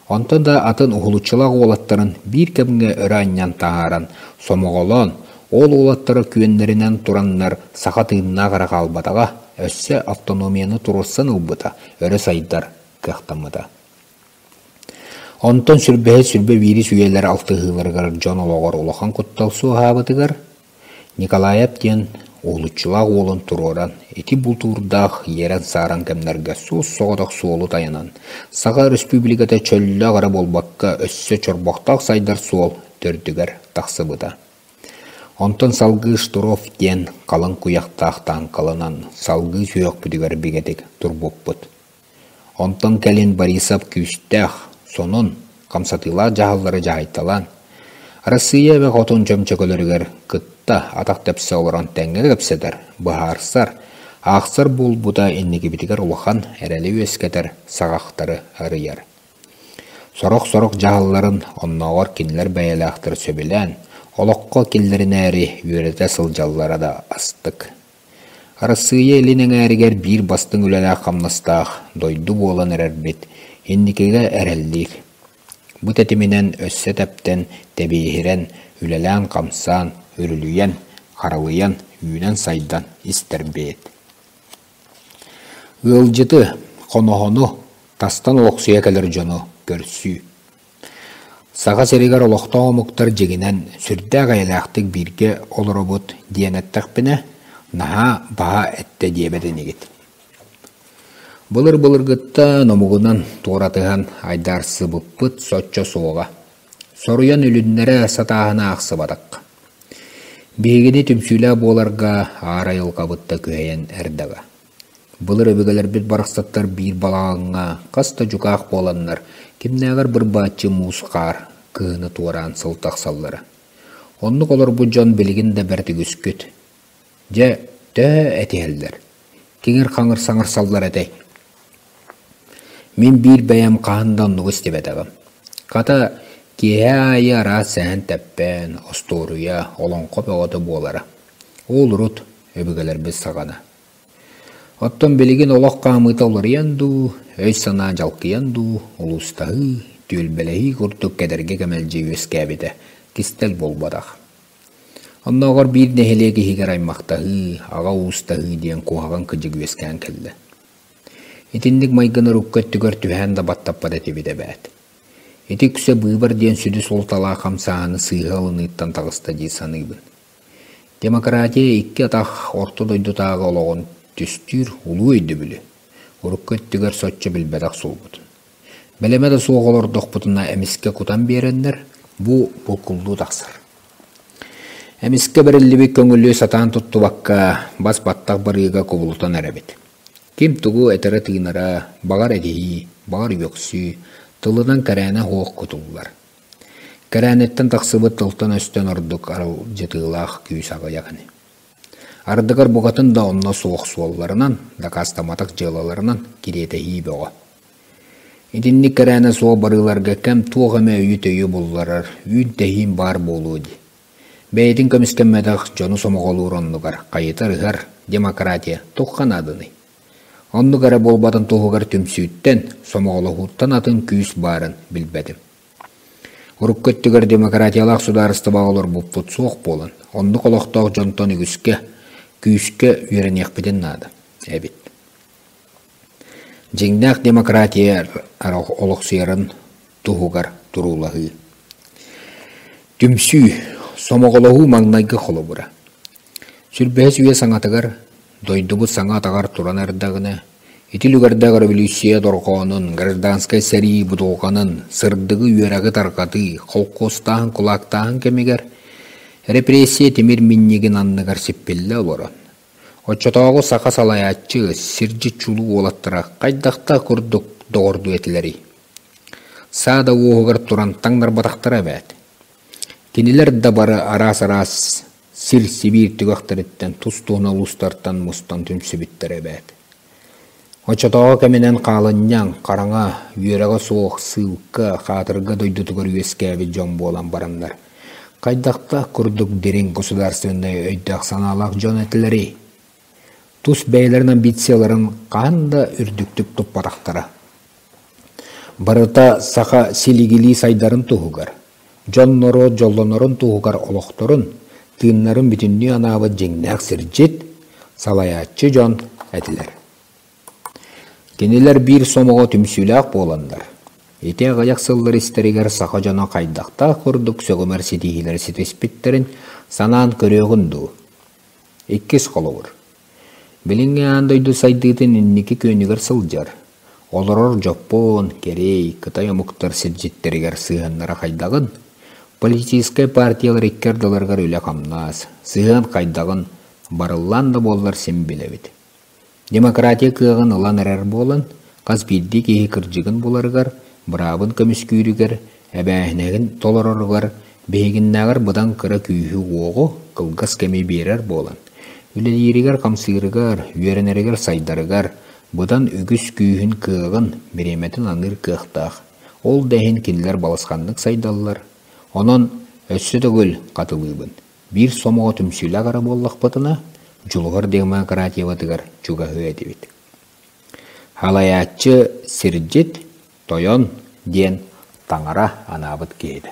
онтон да атын уһулуччулаах уолаттарын биир кэмҥэ өрө анньан таһааран, сомоҕолоон, ол уолаттара күөннэринэн тураннар саха тыыннаах эрэ хаалбатаҕа, өссө автономияны туруорсан ылбыта, өрө сайдар кыахтаммыта. Онтон сүрбэһит сүрбэ биирис үйэлэр алтыһыыларыгар дьон олоҕор улахан куттал суоһаабытыгар Николаев диэн уһулуччулаах уолун туруоран, ити бултуурдаах иэрэн-сааран кэмнэргэ суос-соҕотох суолу тайанан, Саха Өрөспүүбүлүкэтэ чөллөөх эрэ буолбакка, өссө чорбохтоох сайдар суол төрдүгэр тахсыбыта. Онтон салгыы Штыров диэн халыҥ куйахтаах тааҥкаланан салгыы сүһүөхпүтүгэр бигэтик турбуппут. Онтон кэлин Борисов күүстээх, сонун, хамсатыылаах дьаһаллары дьаһайталаан, Арассыыйа эбэ хотун чөмчөкөлөрүгэр кытта атах тэпсэ олорон тэҥҥэ кэпсэтэр, быһаарсар, аахсар буолбута инникибитигэр улахан эрэли үөскэтэр саҕахтары арыйар. Сорох-сорох дьаһалларын оннооҕор кинилэр бэйэлээхтэр сөбүлээн, олоххо киллэринээри үөрэтэ сылдьаллара да астык. Арассыыйа илин эҥээригэр биир бастыҥ үлэлээх-хамнастаах дойду буолан эрэрбит инникигэ эрэллиир. Бу тэтиминэн өссө тэптэн, тэбиэһирэн, үлэлээн-хамсаан, үрүлүйэн, харалыйан, үүнэн-сайдан истэрбит. Ыалдьыты, хоноһону, тастан олохсуйа кэлэр дьону көрсүү. Саха сиригэр олохтоох омуктар дьиҥинэн сүрдээх эйэлээхтик бииргэ олоробут диэн эттэхпинэ, наһаа баһа эттэ диэбэт инигит. Былыр-былыргыттан омугунан туоратыһан айдаарсыбыппыт соччо суоҕа. Соруйан үлүннэрэ сатааһыны аахсыбатахха. Биһигини түмсүүлээх буоларга аар айылҕабыт да күһэйэн эрдэҕэ. Былыр өбүгэлэрбит барахсаттар биир балаҕаҥҥа хас да дьукаах буоланнар, кимнээҕэр бырбааччы муус-хаар кыһыны туораан сыл тахсаллара. Оннук олорбут дьон билигин да бэрт үгүскүт. Дьэ, төһө этиһэллэр, киҥир-хаҥыр саҥарсаллар этэй? Мин биир бэйэм хаһан да оннугу истибэтэҕим. Хата, киэһэ аайы араас сэһэн-тэппэн, остуоруйа, олоҥхо бөҕөтө буолара. Ол урут, өбүгэлэрбит саҕана. Оттон билигин олох хаамыыта уларыйан дуу, өй-санаа дьалкыйан дуу, улуустаһыы, түөлбэлэһии курдук кэдэрги кэмэлдьи үөскээбитэ кистэл буолбатах. Оннооҕор биир нэһилиэк иһигэр аймахтаһыы, аҕа уустаһыы диэн куһаҕан кыдьык үөскээн кэллэ. Итинник майгыны урукку өттүгэр түһээн да баттаппат этибит эбээт. Ити үксэ быыбар диэн сүдү суолталаах хамсааһыны сыыһа ылыныыттан таҕыста дии саныыбын. Демократия икки атах орто дойдутааҕы олоҕун түстүүр улуу өйдөбүлү урукку өттүгэр соччо билбэтэх суолбутун. Бэлэмэ да суох олордохпутуна эмискэ кутан биэрэннэр, бу булкуллуу тахсар. Эмискэ бэриллибит көҥүлү сатаан туттубакка, бас-баттах барыыга кубулутан эрэбит. Ким тугу этэрэ-тыынара, баҕар этиһии, баҕар үөхсүү, тылынан кэрээнэ суох кутуллар. Кэрээниттэн тахсыбыт тылтан-өстөн ордук аралдьытыылаах күүс аҕыйах ини. Ардыгар букатын да онно суох суолларынан, дакаастамматах дьыалаларынан кириэтэһии бөҕө. Итинник кэрээнэ суох барыыларга кэм туох эмэ өйү-төйү булларар, үүн-тэһиин баар буолуо дии. Бэйэтин көмүскэммэтэх дьону сомоҕолуур оннугар хайытар ыһар демократия туохха нааданый? Оннук эрэ буолбатын туһугар түмсүүттэн, сомоҕолоһууттан атын күүс баарын билбэтим. Урукку өттүгэр демократиялаах судаарыстыбаҕа олорбуппут суох буолан, оннук олохтоох дьонтон үгүскэ, күүскэ үөрэниэхпитин наада эбит. Дьиҥнээх демократия олохсуйарын туһугар туруулаһыы. Түмсүү, сомоҕолоһуу маҥнайгы холобура. Сүрбэһис үйэ саҥатыгар дойдубут саҥа атаҕар туран эрдэҕинэ, ити үлүгэрдээх революция дорҕоонун, гражданскай сэрии будулҕанын, сырдыгы үөрэҕи тарҕатыы, холкуостааһын, кулаактааһын кэмигэр репрессия тимир минньигин анныгар сиппиллэ олорон, Оччотооҕу саха салайааччы, сирдьит чулуу уолаттара хайдахтаах курдук доҕордуу этилэрий? Саа да уоһугар туран таҥнарбатахтара эбээт. Кинилэр да бары араас-араас сир-сибиир түгэхтэриттэн тус-туһунан улуустартан мустан түмсүбүттэрэ эбээт. Оччотооҕу кэминэн хаалынньаҥ, хараҥа, үөрэҕэ суох, сыылка, хаатырга дойдутугар үөскээбит дьон буолан бараннар, хайдахтаах курдук дириҥ государственнай өйдөөх-санаалаах дьон этилэрий? Тус бэйэлэрин амбицияларын хаһан да үрдүктүк туппатахтара. Барыта саха силигилии сайдарын туһугар, дьон-норуот дьоллонорун туһугар олохторун, тыыннарын бүтүннүү анаабыт дьиҥнээх сирдьит, салайааччы дьон этилэр. Кинилэр биир сомоҕо түмсүүлээх буоланнар, ити аҕыйах сыллар истэригэр саха дьоно хайдахтаах курдук сөҕүмэр ситиһиилэри ситиспиттэрин санаан көрүөҕүн дуу. Иккис холобур. Билиҥҥи аан дойду сайдыытын инники күөнүгэр сылдьар, олорор Дьоппуон, Кэриэй, Кытай омуктар сирдьиттэригэр сыһыаннара хайдаҕын, политическай партиялар икки ардыларыгар үлэ-хамнас, сыһыан хайдаҕын барыллаан да буоллар син билэбит. Демократия кыаҕын ылан эрэр буолан, хас биирдии киһи кырдьыгын буларыгар, быраабын көмүскүүрүгэр, эбээһинэһин толороругар биһигиннээҕэр быдан кыра күүһү-уоҕу кылгас кэми биэрэр буолан, үлэлииригэр-хамсыырыгар, үөрэнэригэр-сайдарыгар быдан үгүс күүһүн-кыаҕын, бириэмэтин аныыр кыахтаах. Ол да иһин кинилэр балысханнык сайдаллар. Онон өссө төгүл хатылыыбын. Биир сомоҕо түмсүүлээх эрэ буоллахпытына, дьулуһар демократиябытыгар чугаһыа этибит. Халайааччы сирдьит, тойон диэн таҥара анаабыт киһитэ.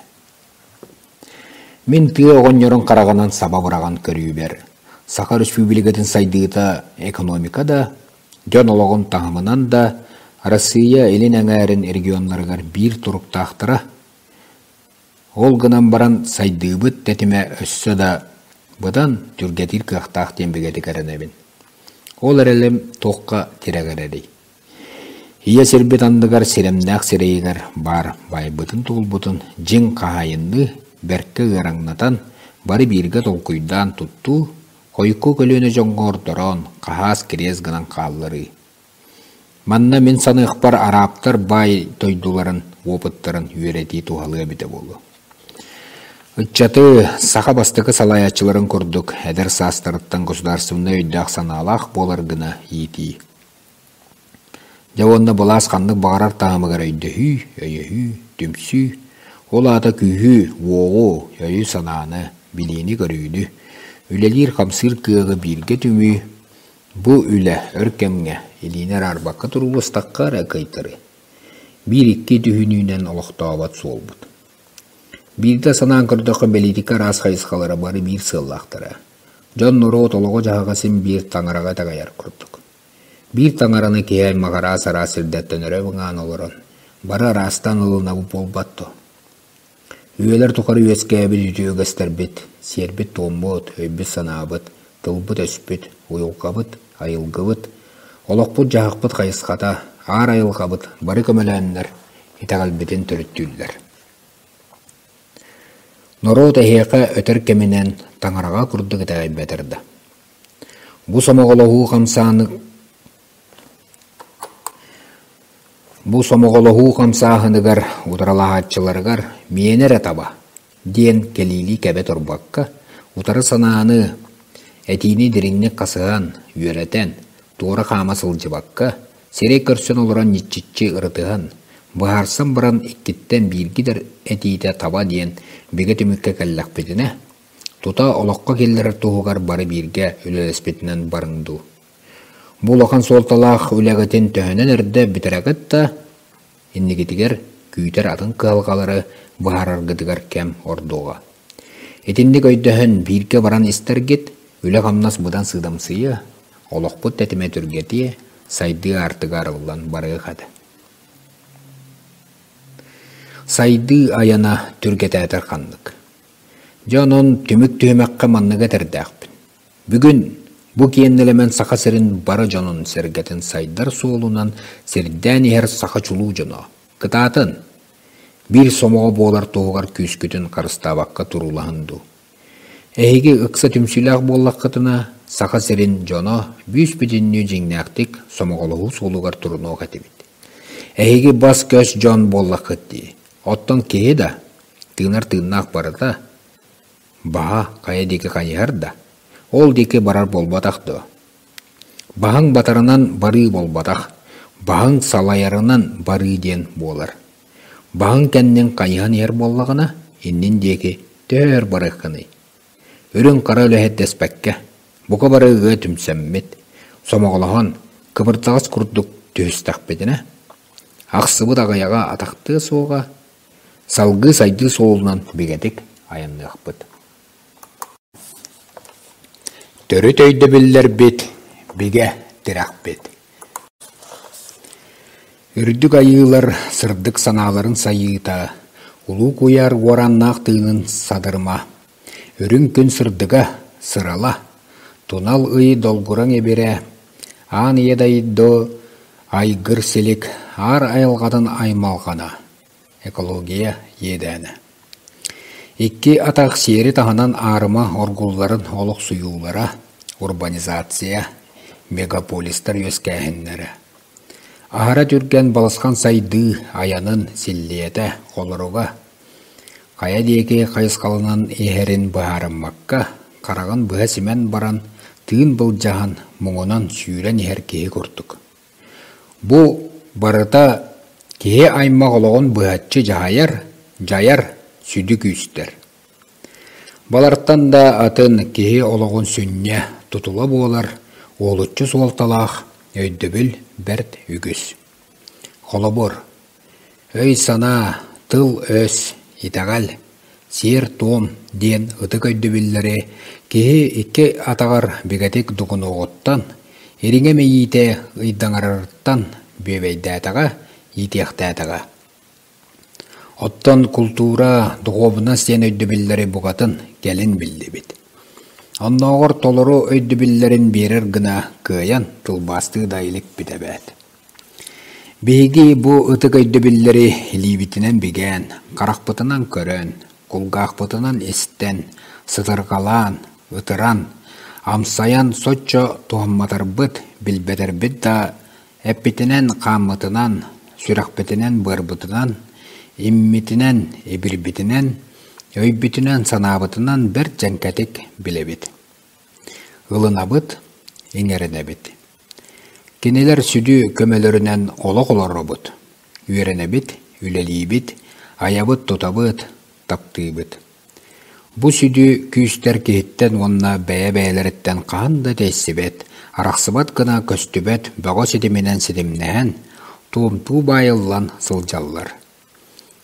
Мин тыа оҕонньорун хараҕынан саба быраҕан көрүүбэр, Саха Өрөспүүбүлүкэтин сайдыыта экономика да, дьон олоҕун таһымынан да Арассыыйа илин эҥээрин регионнарыгар биир туруктаахтара. Ол гынан баран сайдыыбыт тэтимэ өссө да быдан түргэтиир кыахтаах диэн бигэтик эрэнэбин. Ол эрэлим туохха тирэҕирэрий? Ийэ сирбит анныгар сирэмнээх сирэйигэр баар баайбытын-тулбутун дьиҥ хаһаайынныы бэркэ ыараҥнатан, бары бииргэ толкуйдаан туттуу, хойукку көлүөнэ дьоҥҥо ордорон, хаһаас кириэс гынан хаалларыы. Манна мин саныахпар арааптар баай дойдуларын уопуттарын үөрэтии туһалыа эбитэ буолуо. Ыччаты саха бастакы салайааччыларын курдук эдэр саастарыттан государственнай өйдөөх-санаалаах буолар гына иитии. Дьэ уонна былаас ханнык баҕарар таһымыгар өйдөһүү, өйөһүү, түмсүү, ол аата күүһү, уоҕу, өйү-санааны, билиини-көрүүнү, үлэлиир-хамсыыр кыаҕы бииргэ түмүү, бу үлэ өр кэмҥэ илиини араарбакка турууластахха эрэ кыайтарыы. Биир-икки түһүнүүнэн олохтообот суолбут. Биирдэ санаан көрдөххө, бэлиитикэ араас хайысхалара бары биир сыаллаахтара. Дьон-норуот олоҕо-дьаһаҕа син биир таҥараҕа итэҕэйэр курдук. Биир таҥараны киһи аймах араас-араас сирдэртэн өрө быҥаан олорон, бары араастаан ылынабыт буолбат дуо? Үйэлэр тухары үөскээбит үтүө үгэстэрбит, сиэрбит-туоммут, өйбүт-санаабыт, тылбыт-өспүт, уйулҕабыт, айылгыбыт, олохпут-дьаһахпыт хайысхата, аар айылҕабыт бары көмөлөөннөр итэҕэлбитин төрүттүүллэр. Норуот эһиэхэ өтөр кэминэн таҥараҕа курдук итэҕэйбэтэр да, Бу сомоҕолоһуу хамсааны Бу сомоҕолоһуу хамсааһыныгар утарылаһааччыларыгар «Миэнэ эрэ таба» диэн кэлиилии кэбэ турбакка, утары санааны, этиини дириҥник хасыһан, үөрэтэн, туора хаама сылдьыбакка, сирэй көрсөн олорон ньиччиччи ырытыһан, быһаарсан баран иккиттэн бииргит этиитэ таба диэн бигэ түмүккэ кэллэхпитинэ, Тута олоххо киллэрэр туһугар бары бииргэ үлэлэспитинэн барыҥ дуу. Бу улахан суолталаах үлэҕитин төһөнөн эрдэ бүтэрэҕит да, инникитигэр күүтэр атын кыһалҕалары быһаараргытыгар кэм ордуоҕа. Итинник өйдөһөн бииргэ баран истэргит, үлэ-хамнас быдан сыыдамсыйыа, олохпут тэтимэ түргэтиэ, сайдыы аартыга арыллан барыах этэ. Сайдыы айана түргэтээтэр ханнык. Дьэ онон түмүк түһүмэххэ манныгы этэрдээхпин. Бүгүн бу киэн нэлэмэн Саха сирин бары дьонун-сэргэтин сайдар суолунан сирдээн иһэр саха чулуу дьоно, кытаатын, биир сомоҕо буолар туһугар күүскүтүн харыстаабакка туруулаһын дуу. Эһиги ыкса түмсүүлээх буоллаххытына, Саха сирин дьоно бүүс-бүтүннүү дьиҥнээхтик сомоҕолоһуу суолугар турунуох этибит. Эһиги бас-көс дьон буоллаххыт дии. Оттон киһи да, тыынар тыыннаах барыта, баһа хайа диэки хайыһар да, ол диэки барар буолбатах дуо? Баһыҥ батарынан барыы буолбатах, баһыҥ салайарынан барыы диэн буолар. Баһыҥ кэннин хайыһан иһэр буоллаҕына, иннин диэки төһө өр барыаххыный? Үрүҥ-хара үлэһит дэспэккэ, бука бары ыга түмсэммит, сомоҕолоһон, кыбырдаҕас курдук түһүстэхпитинэ, ахсыбыт аҕыйаҕа атахтыа суоҕа, салгыы сайдыы суолунан бигэтик айанныахпыт. Төрүт өйдөбүллэрбит, бигэ тирэхпит. Үрдүк айыылар сырдык санааларын сайыыта, улуу куйаар уорааннаах тыынын садырыма, үрүҥ күн сырдыга, сырала, тунал ый долгураҥ эбирэ, аан ийэ дойду айгыр силик, аар айылҕатын аймалҕана, экология иэдээнэ. Икки атах сиэри таһынан аарыма оргулларын олохсуйуулара, урбанизация, мегаполистар үөскээһиннэрэ. Аһара түргэн балысхан сайдыы айанын силлиэтэ, холоруга хайа диэки хайысхаланан иһэрин быһаарыммакка, хараҕын быһа симэн баран, тыын былдьаһан, муҥунан сүүрэн иһэр киһи курдук. Бу барыта киһи аймах олоҕун быһаччы дьаһайар, дьайар сүдү күүстэр. Балартан да атын киһи олоҕун сүнньэ тутула буолар уолуччу суолталаах өйдөбүл бэрт үгүс. Холобур, Өй-санаа, тыл-өс, итэҕэл, сиэр-туом диэн ытык өйдөбүллэри киһи икки атаҕар бигэтик дугунуоҕуттан, ириҥэ мэйиитэ ыйдаҥарарыттан бүөбэйдээтэҕэ, иитиэхтээтэҕэ. Оттон култуура, духуобунас диэн өйдөбүллэри букатын кэлин биллибит. Оннооҕор толору өйдөбүллэрин биэрэр гына кыайан тылбаастыы да иликпит эбээт. Биһиги бу ытык өйдөбүллэри илиибитинэн бигээн, харахпытынан көрөн, кулгаахпытынан истэн, сытырҕалаан, ытыран, амсайан соччо туһамматарбыт, билбэтэрбит да эппитинэн-хааммытынан, сүрэхпитинэн-быарбытынан, иммитинэн, ибирбитинэн, өйбүтүнэн-санаабытынан бэрт дьэҥкэтик билэбит. Ылынабыт, иҥэринэбит. Кинилэр сүдү көмөлөрүнэн олох олоробут, үөрэнэбит, үлэлиибит, айабыт-тутабыт, таптыыбыт. Бу сүдү күүстэр киһиттэн уонна бэйэ-бэйэлэриттэн хаһан да тэйсибэт, арахсыбат гына көстүбэт бөҕө ситиминэн ситимнэһэн, туомтуу баайыллан сылдьаллар.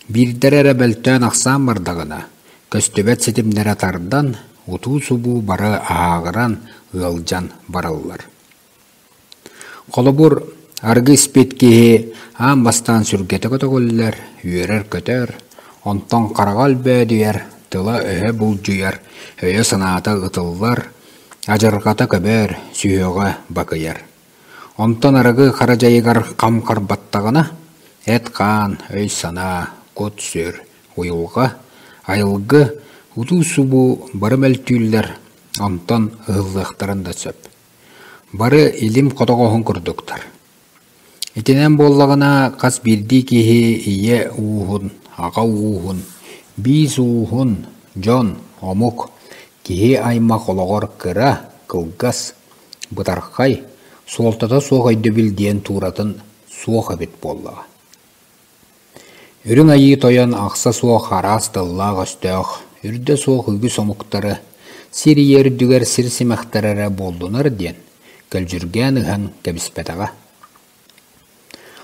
Биирдэрэ эрэ мөлтөөн ахсаан бардаҕына, көстүбэт ситимнэрэ тардан, утуу-субуу бары аһааҕыран, ыалдьан бараллар. Холобур, арыгы испит киһи аан бастаан сүргэтэ көтөҕүллэр, үөрэр-көтөр, онтон хараҕа өлбөөдүйэр, тыла-өһө булдьуйар, өйө-санаата ытыллар, адьырҕата көбөр, сүһүөҕэ бакыйар. Онтон арыгы хара дьайыгар хам харбаттаҕына, эт-хаан, өй-санаа, кут-сүр, уйулҕа, айылгы, утуу-субуу бары мөлтүүллэр, онтон ыһыллыахтарын да сөп. Бары илим хотоҕоһун курдуктар. Итинэн буоллаҕына, хас биирдии киһи ийэ ууһун, аҕа ууһун, биис ууһун, дьон, омук, киһи аймах олоҕор кыра, кылгас, бытархай, суолтата суох өйдөбүл диэн тууратын суох эбит буоллаҕа. Үрүҥ Айыы Тойон ахса суох араас тыллаах-өстөөх, үрдэ суох үгүс омуктары сир ийэ үрдүгэр сир симэхтэрэ эрэ буоллунар диэн көлдьүргээн ыһан кэбиспэтэҕэ.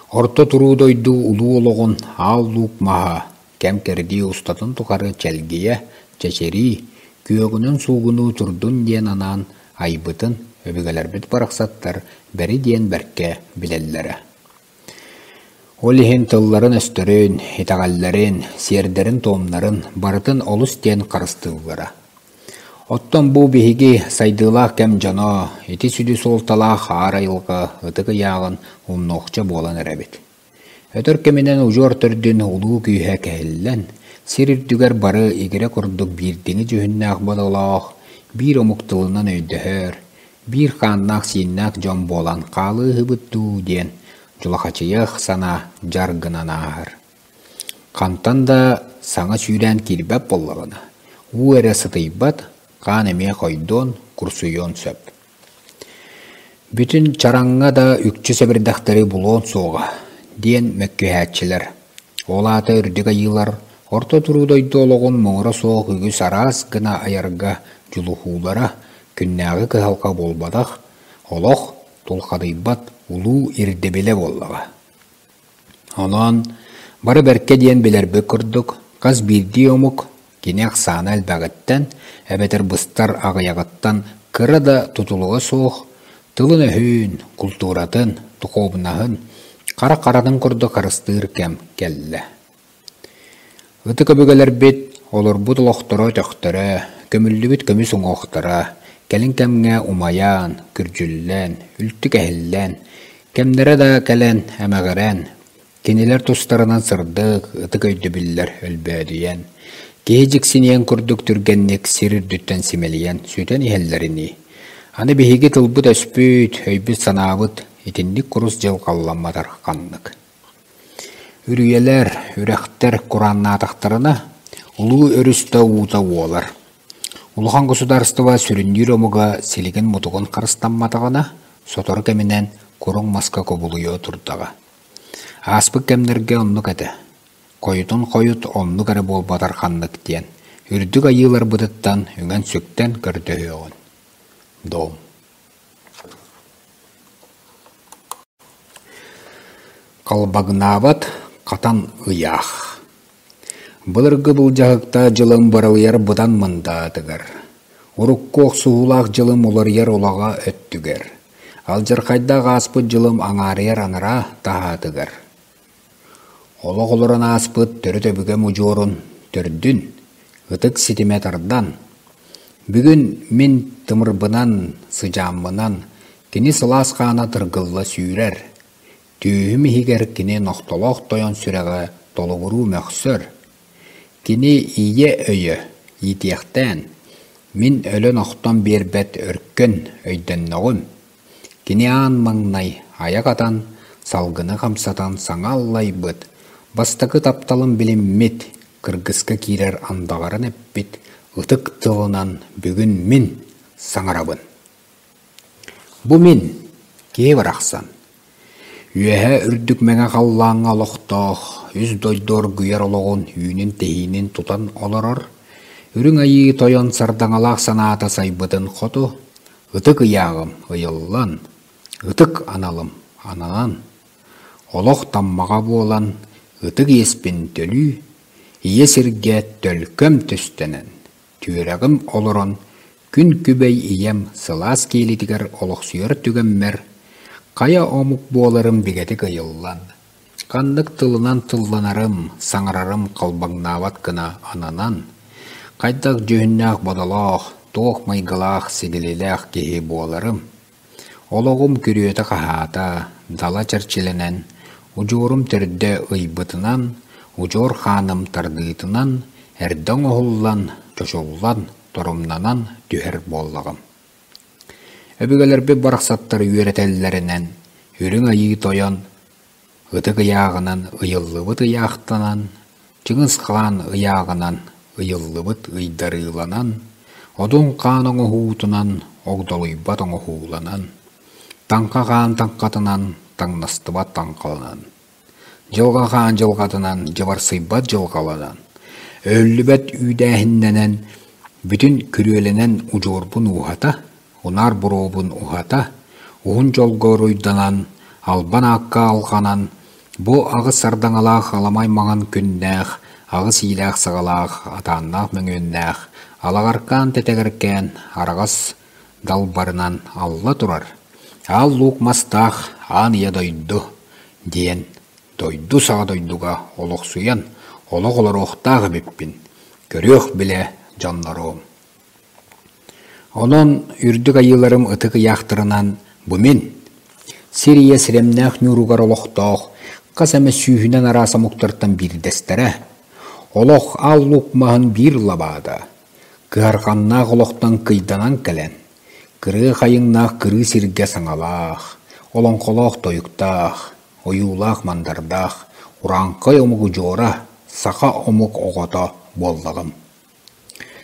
Орто туруу дойду улуу олоҕун аал луук маһа кэм-кэрдии устатын тухары чэлгийэ, чэчирии, күөҕүнэн суугунуу турдун диэн анаан айбытын өбүгэлэрбит барахсаттар бэри диэн бэркэ билэллэрэ. Ол иһин тылларын-өстөрүн, итэҕэллэрин, сиэрдэрин-туомнарын барытын олус диэн харыстыыллара. Оттон бу биһиги сайдыылаах кэм дьоно ити сүдү суолталаах аар айылҕа ытык ыйааҕын умнуохча буолан эрэбит. Өтөр кэминэн удьуор төрдүн улуу күүһэ кэһиллэн, сир үрдүгэр бары игирэ курдук биирдиҥи дьүһүннээх бодолоох, биир омук тылынан өйдөһөр, биир хааннаах-сииннээх дьон буолан хаалыыһыбыт дуу диэн дьулахачыйыах санаа дьар гынан ааһар. Хантан да саҥа сүүрээн киирбэт буоллаҕына, уу эрэ сытыйбат, хаан эмиэ хойдуон, курсуйуон сөп. Бүтүн чараҥҥа да үкчү сэбирдэхтэри булуон суоҕа диэн мөккүһээччилэр. Ол аата үрдүк айыылар орто туруу дойду олоҕун муҥура суох үгүс араас гына айарга дьулуһуулара күннээҕи кыһалҕа буолбатах, олох тулхадыйбат улуу ирдэбилэ буоллаҕа. Онон бары бэркэ диэн билэрбит курдук, хас биирдии омук кини ахсаана элбэҕиттэн эбэтэр быстар аҕыйаҕыттан кыра да тутулуга суох тылын-өһүн, култууратын, духуобунаһын хара харатын курдук харыстыыр кэм кэллэ. Ытык өбүгэлэрбит олорбут олохторо өтөхтөрө, көмүллүбүт көмүс уҥуохтара кэлин кэмҥэ умайан, күрдьүллэн, үлтү кэһиллэн, кэмнэрэ да кэлэн эмэҕирэн, кинилэр тустарынан сырдык, ытык өйдөбүллэр өлбөөдүйэн, киһи дьиксиниэн курдук түргэнник сир үрдүттэн симэлийэн сүтэн иһэллэринии, аны биһиги тылбыт-өспүт, өйбүт-санаабыт итинник курус дьылҕалламматар ханнык. Үрүйэлэр, үрэхтэр курааннаатахтарына, улуу өрүс да уута уолар. Улахан государство сүрүннүүр омуга силигин-мутугун харыстамматаҕына, сотору кэминэн куруҥ маска кубулуйуо турдаҕа. Ааспыт кэмнэргэ оннук этэ. Хойутун хойут оннук эрэ буолбатар ханнык диэн, үрдүк айыыларбытыттан үҥэн-сүктэн көрдөһүөҕүн. Дом. Халбаҥнаабат хатан ыйаах Былыргы былдьаһыктаах дьылым быралыйар быдан мындаатыгар, урукку охсуһуулаах дьылым уларыйар улаҕа өттүгэр, алдьархайдаах ааспыт дьылым аҥаарыйар анараа таһаатыгар. Олох олорон ааспыт төрүт өбүгэм удьуорун төрдүн, ытык ситимэ тардан, бүгүн мин тымырбынан, сыдьааммынан кини сылаас хаана тыргылла сүүрэр, түөһүм иһигэр кини нохтолоох тойон сүрэҕэ толугуруу мөхсөр, кини ийэ өйө иитиэхтээн, мин өлөн-охтон биэрбэт өркөн өйдөннөҕүм. Кини аан маҥнай айах атан, салгыны хамсатан саҥа аллайбыт, бастакы тапталын билиммит, кыргыска киирэр андаҕарын эппит ытык тылынан бүгүн мин саҥарабын. Бу мин, киһи барахсан. Үөһэ үрдүк мэҥэ халлааҥҥа олохтоох, үс дойду оргуйар олоҕун үүнүн-тэһиинин тутан олорор, Үрүҥ Айыы Тойон сардаҥалаах санаата сайбытын хоту, Ытык ыйааҕым ыйыллан, ытык аналым ананан, олох таммаҕа буолан, ытык иэспин төлүү, ийэ сиргэ төлкөм түстэнэн, түөрэҕим олорон, күн күбэй ийэм сылаас киэлитигэр олохсуйар түгэммэр, хайа омук буоларым бигэтик ыйыллан, Ханнык тылынан тылланарым, саҥарарым халбаҥнаабат гына ананан, хайдах дьүһүннээх-бодолоох, туох майгылаах-сигилилээх киһи буоларым, олоҕум күрүөтэ-хаһаата, дала чэрчилэнэн, удьуорум төрдө ыйбытынан, удьуор хааным тардыытынан эрдэ оҥоһуллан, чочуллан, торумнанан түһэр буоллаҕым. Өбүгэлэрбит барахсаттар үөрэтэллэринэн, Үрүҥ Айыы Тойон ытык ыйааҕынан ыйыллыбыт ыйаахтанан, Чыҥыс Хаан ыйааҕынан ыйыллыбыт ыйдарыыланан, Одун Хаан оҥоһуутунан огдолуйбат оҥоһууланан, Таҥха Хаан таҥхатынан таҥнастыбат таҥхаланан, Дьылҕа Хаан дьылҕатынан дьыбарсыйбат дьылҕаланан, өһүллүбэт үүдээһиннэнэн, бүтүн күрүөлэнэн удьуорбун ууһата, унаар буруобун уһата, уһун дьолго уруйданан, албан аакка алҕанан, бу аҕыс сардаҥалаах аламай маҥан күннээх, аҕыс иилээх-саҕалаах, атааннаах мөҥүөннээх, алаҕаркаан тэтэгэркээн араҕас далбарынан алла турар, аал луук мастаах аан ийэ дойду диэн дойду саҕа дойдуга олохсуйан олох олоруохтаах эбиппин, көрүөх билэ дьонноруом. Онон үрдүк айыыларым ытык ыйаахтарынан бу мин, сир ийэ сирэмнээх ньууругар олохтоох хас эмэ сүүһүнэн араас омуктартан биирдэстэрэ, олох аал луук маһын биир лабаата, кыһарҕаннаах олохтон кыйданан кэлэн, кырыы хайыҥнаах кырыы сиргэ саҥалаах, олоҥхолоох тойуктаах, ойуулаах-мандардаах урааҥхай омук удьуора, саха омук оҕото буоллаҕым.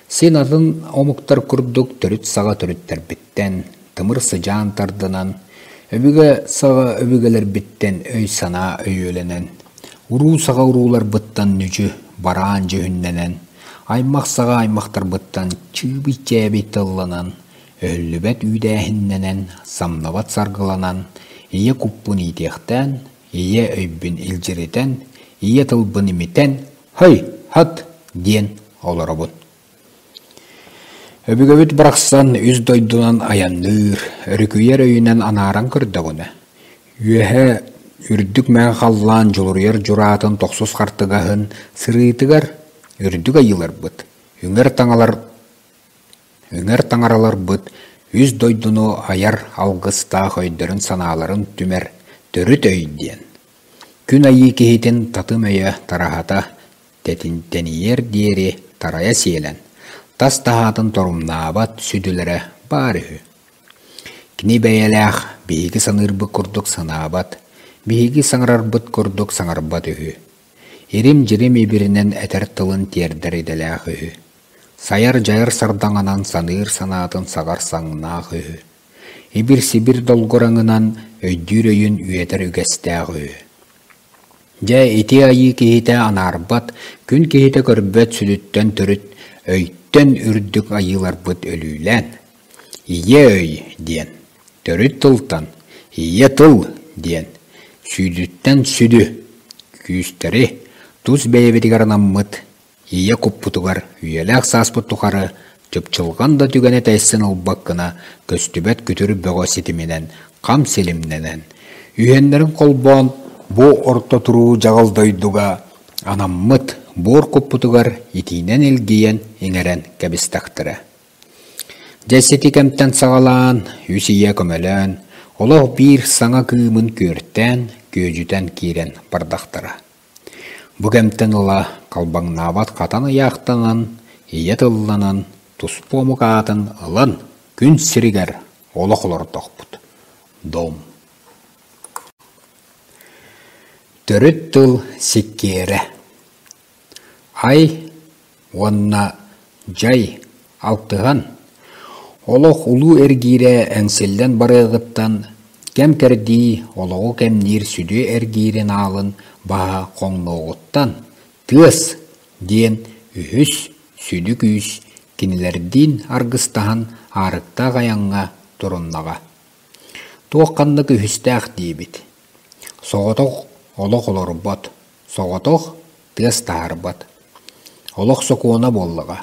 Син атын омуктар курдук төрүт саҕа төрүттэрбиттэн, тымыр сыдьаан тардынан, өбүгэ саҕа өбүгэлэрбиттэн өй-санаа өйүөлэнэн, уруу саҕа урууларбыттан нүдьү, бараан дьүһүннэнэн, аймах саҕа аймахтарбыттан чыыбый-чээбий тылланан, өһүллүбэт үүдээһиннэнэн, самныбат саргыланан, ийэ куппун иитиэхтээн, ийэ өйбүн илдьиритэн, ийэ тылбын имитэн, «Һай, хат!» диэн олоробун. Өбүгэбит барахсан үс дойдунан айанныыр, өрүкүйэр өйүнэн анааран көрдөҕүнэ, үөһэ үрдүк мэҥэ халлаан дьулуруйар дьураатын тохсус хартыгаһын сырыытыгар үрдүк айыыларбыт, үҥэр таҥалар үҥэр таҥараларбыт үс дойдуну айар алгыстаах өйдөрүн-санааларын түмэр төрүт өй диэн Күн айыы киһитин татым өйө тараһата тэнийиэр диэри тарайа сиэлэн, тас таһаатын торумнаабат сүдүлэрэ баар үһү. Кини бэйэлээх биһиги саныырбыт курдук санаабат, биһиги саҥарарбыт курдук саҥарбат үһү. Ирим-дьирим ибиринэн этэр тылын тиэрдэр идэлээх үһү. Сайар-дьайар сардаҥанан саныыр санаатын саҕар саҥнаах үһү. Ибир-сибир долгураҥынан өйдүүр өйүн үөтэр үгэстээх үһү. Дьэ, ити айыы киһитэ анаарбат, күн киһитэ көрбөт сүдүттэн төрүт, өйтөн үрдүк айыыларбыт өлүүлээн, «Ийэ өй» диэн, төрүт тылтан «Ийэ тыл» диэн, сүүдүттэн сүдү күүстэри тус бэйэбитигэр анаммыт Ийэ куппутугар үйэлээх сааспыт тухары чыпчылҕан да түгэнэ тэйсэн ылбаккына көстүбэт күтүр бөҕө ситиминэн хам силимнэнэн, үһүөннэрин холбоон. Бу орто туруу дьаҕыл дойдуга анаммыт буор куппутугар итиинэн илгийэн иҥэрэн кэбистэхтэрэ. Дьэ сити кэмтэн саҕалаан, үс ийэ көмөлөөн, олох биир саҥа кыымын күөртээн, күөдьүтэн киирэн бардахтара. Бу кэмтэн ыла халбаҥнаабат хатан ыйаахтанан, ийэ тылланан, туспа омук аатын ылан күн сиригэр олох олордохпут. Дом. Төрүт тыл сиккиэрэ. Ай уонна дьай алтыһан, олох улуу эргиирэ эҥсиллэн барыаҕыттан кэм-кэрдии олоҕу кэмниир сүдү эргиирин аалын баһа хоҥнуоҕуттан тыас диэн үһүс сүдү күүс кинилэрдиин аргыстаһан аарыктаах айаҥҥа туруннаҕа. Туох-ханнык үһүстээх диибит. Соҕотох олох олорбот, соҕотох тыас таһаарбат. Олох сокуона буоллаҕа.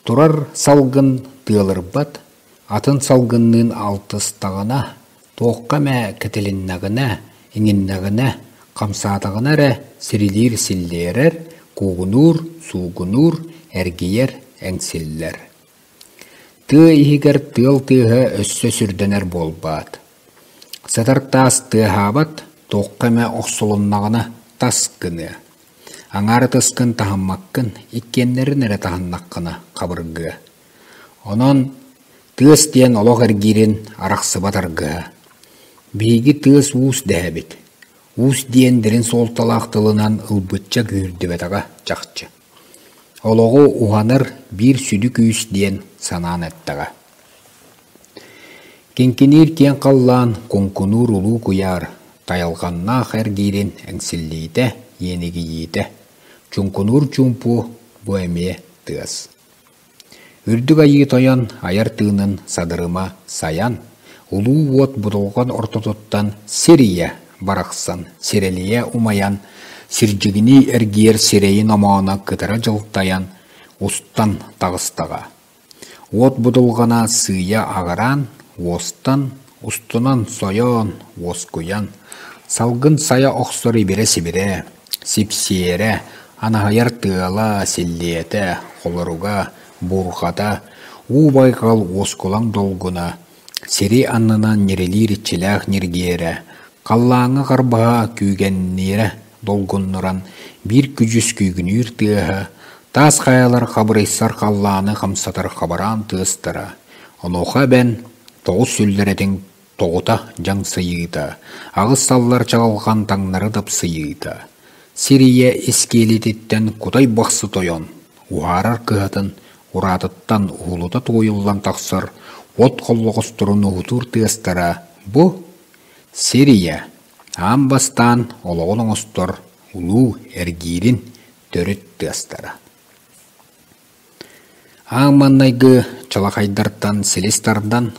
Турар салгын тыалырбат, атын салгынныын алтыстаҕына, туохха эмэ кэтилиннэҕинэ, иҥиннэҕинэ, хамсаатаҕына эрэ сирилиир силлиэрэр, куугунуур, суугунуур, эргийэр, эҥсиллэр. Тыа иһигэр тыал тыаһа өссө сүрдэнэр буолбаат. Сытар таас тыаһаабат, туохха эмэ охсулуннаҕына тас гыныа. Аҥаар ытыскын таһыммаккын, иккиэннэрин эрэ таһыннаххына хабыргыа. Онон тыас диэн олох эргиирин арахсыбат аргыһа. Биһиги тыас-уус дэһэбит. Уус диэн дириҥ суолталаах тылынан ылбычча күүрдүбэтэҕэ чахчы. Олоҕу уһанар биир сүдү күүс диэн санаан эттэҕэ. Киҥкиниир киэҥ халлаан, куҥкунуур улуу куйаар, тайылҕаннаах эргиирин эҥсиллиитэ, иэнигийиитэ, чуҥкунуур чуумпу бу эмиэ тыас. Үрдүк Айыы Тойон айар тыынын садырыма сайан, улуу уот будулҕан ортотуттан сир ийэ барахсан сирэлийэ умайан, сирдьигинии эргийэр сирэйин омооно кытара дьылтайан, устан таҕыстаҕа. Уот будулҕана сыыйа аҕыраан, уостан, устунан сойон, уоскуйан, салгын сайа охсор ибирэ-сибирэ, сипсиэрэ, анаһыйар тыала, силлиэтэ, холоруга, буурҕата, уу байҕал уоскулаҥ долгуна, сири аннынан ньирилиир иччилээх ньиргиэрэ, халлааҥҥа харбаһа күүгэнниирэ долгуннуран, биир күдьүс күүгүнүүр тыаһа, таас хайалар хабырыйсар халлааны хамсатар хабараан тыастара, онуоха эбэн тоҕус сүллэрэтин тоҕута дьаҥсыйыыта, аҕыс саллар чаҕылҕан таҥнары дапсыйыыта, сир ийэ искиэлититтэн кутай бахсы тойон, уһаарар кыһатын ураатыттан уһулута туойуллан тахсар от холлоҕосторун уһутуур тыастара бу сир ийэ аан бастаан олоҕун оҥостор улуу эргиирин төрүт тыастара. Аан маҥнайгы чалахайдартан силис тардан,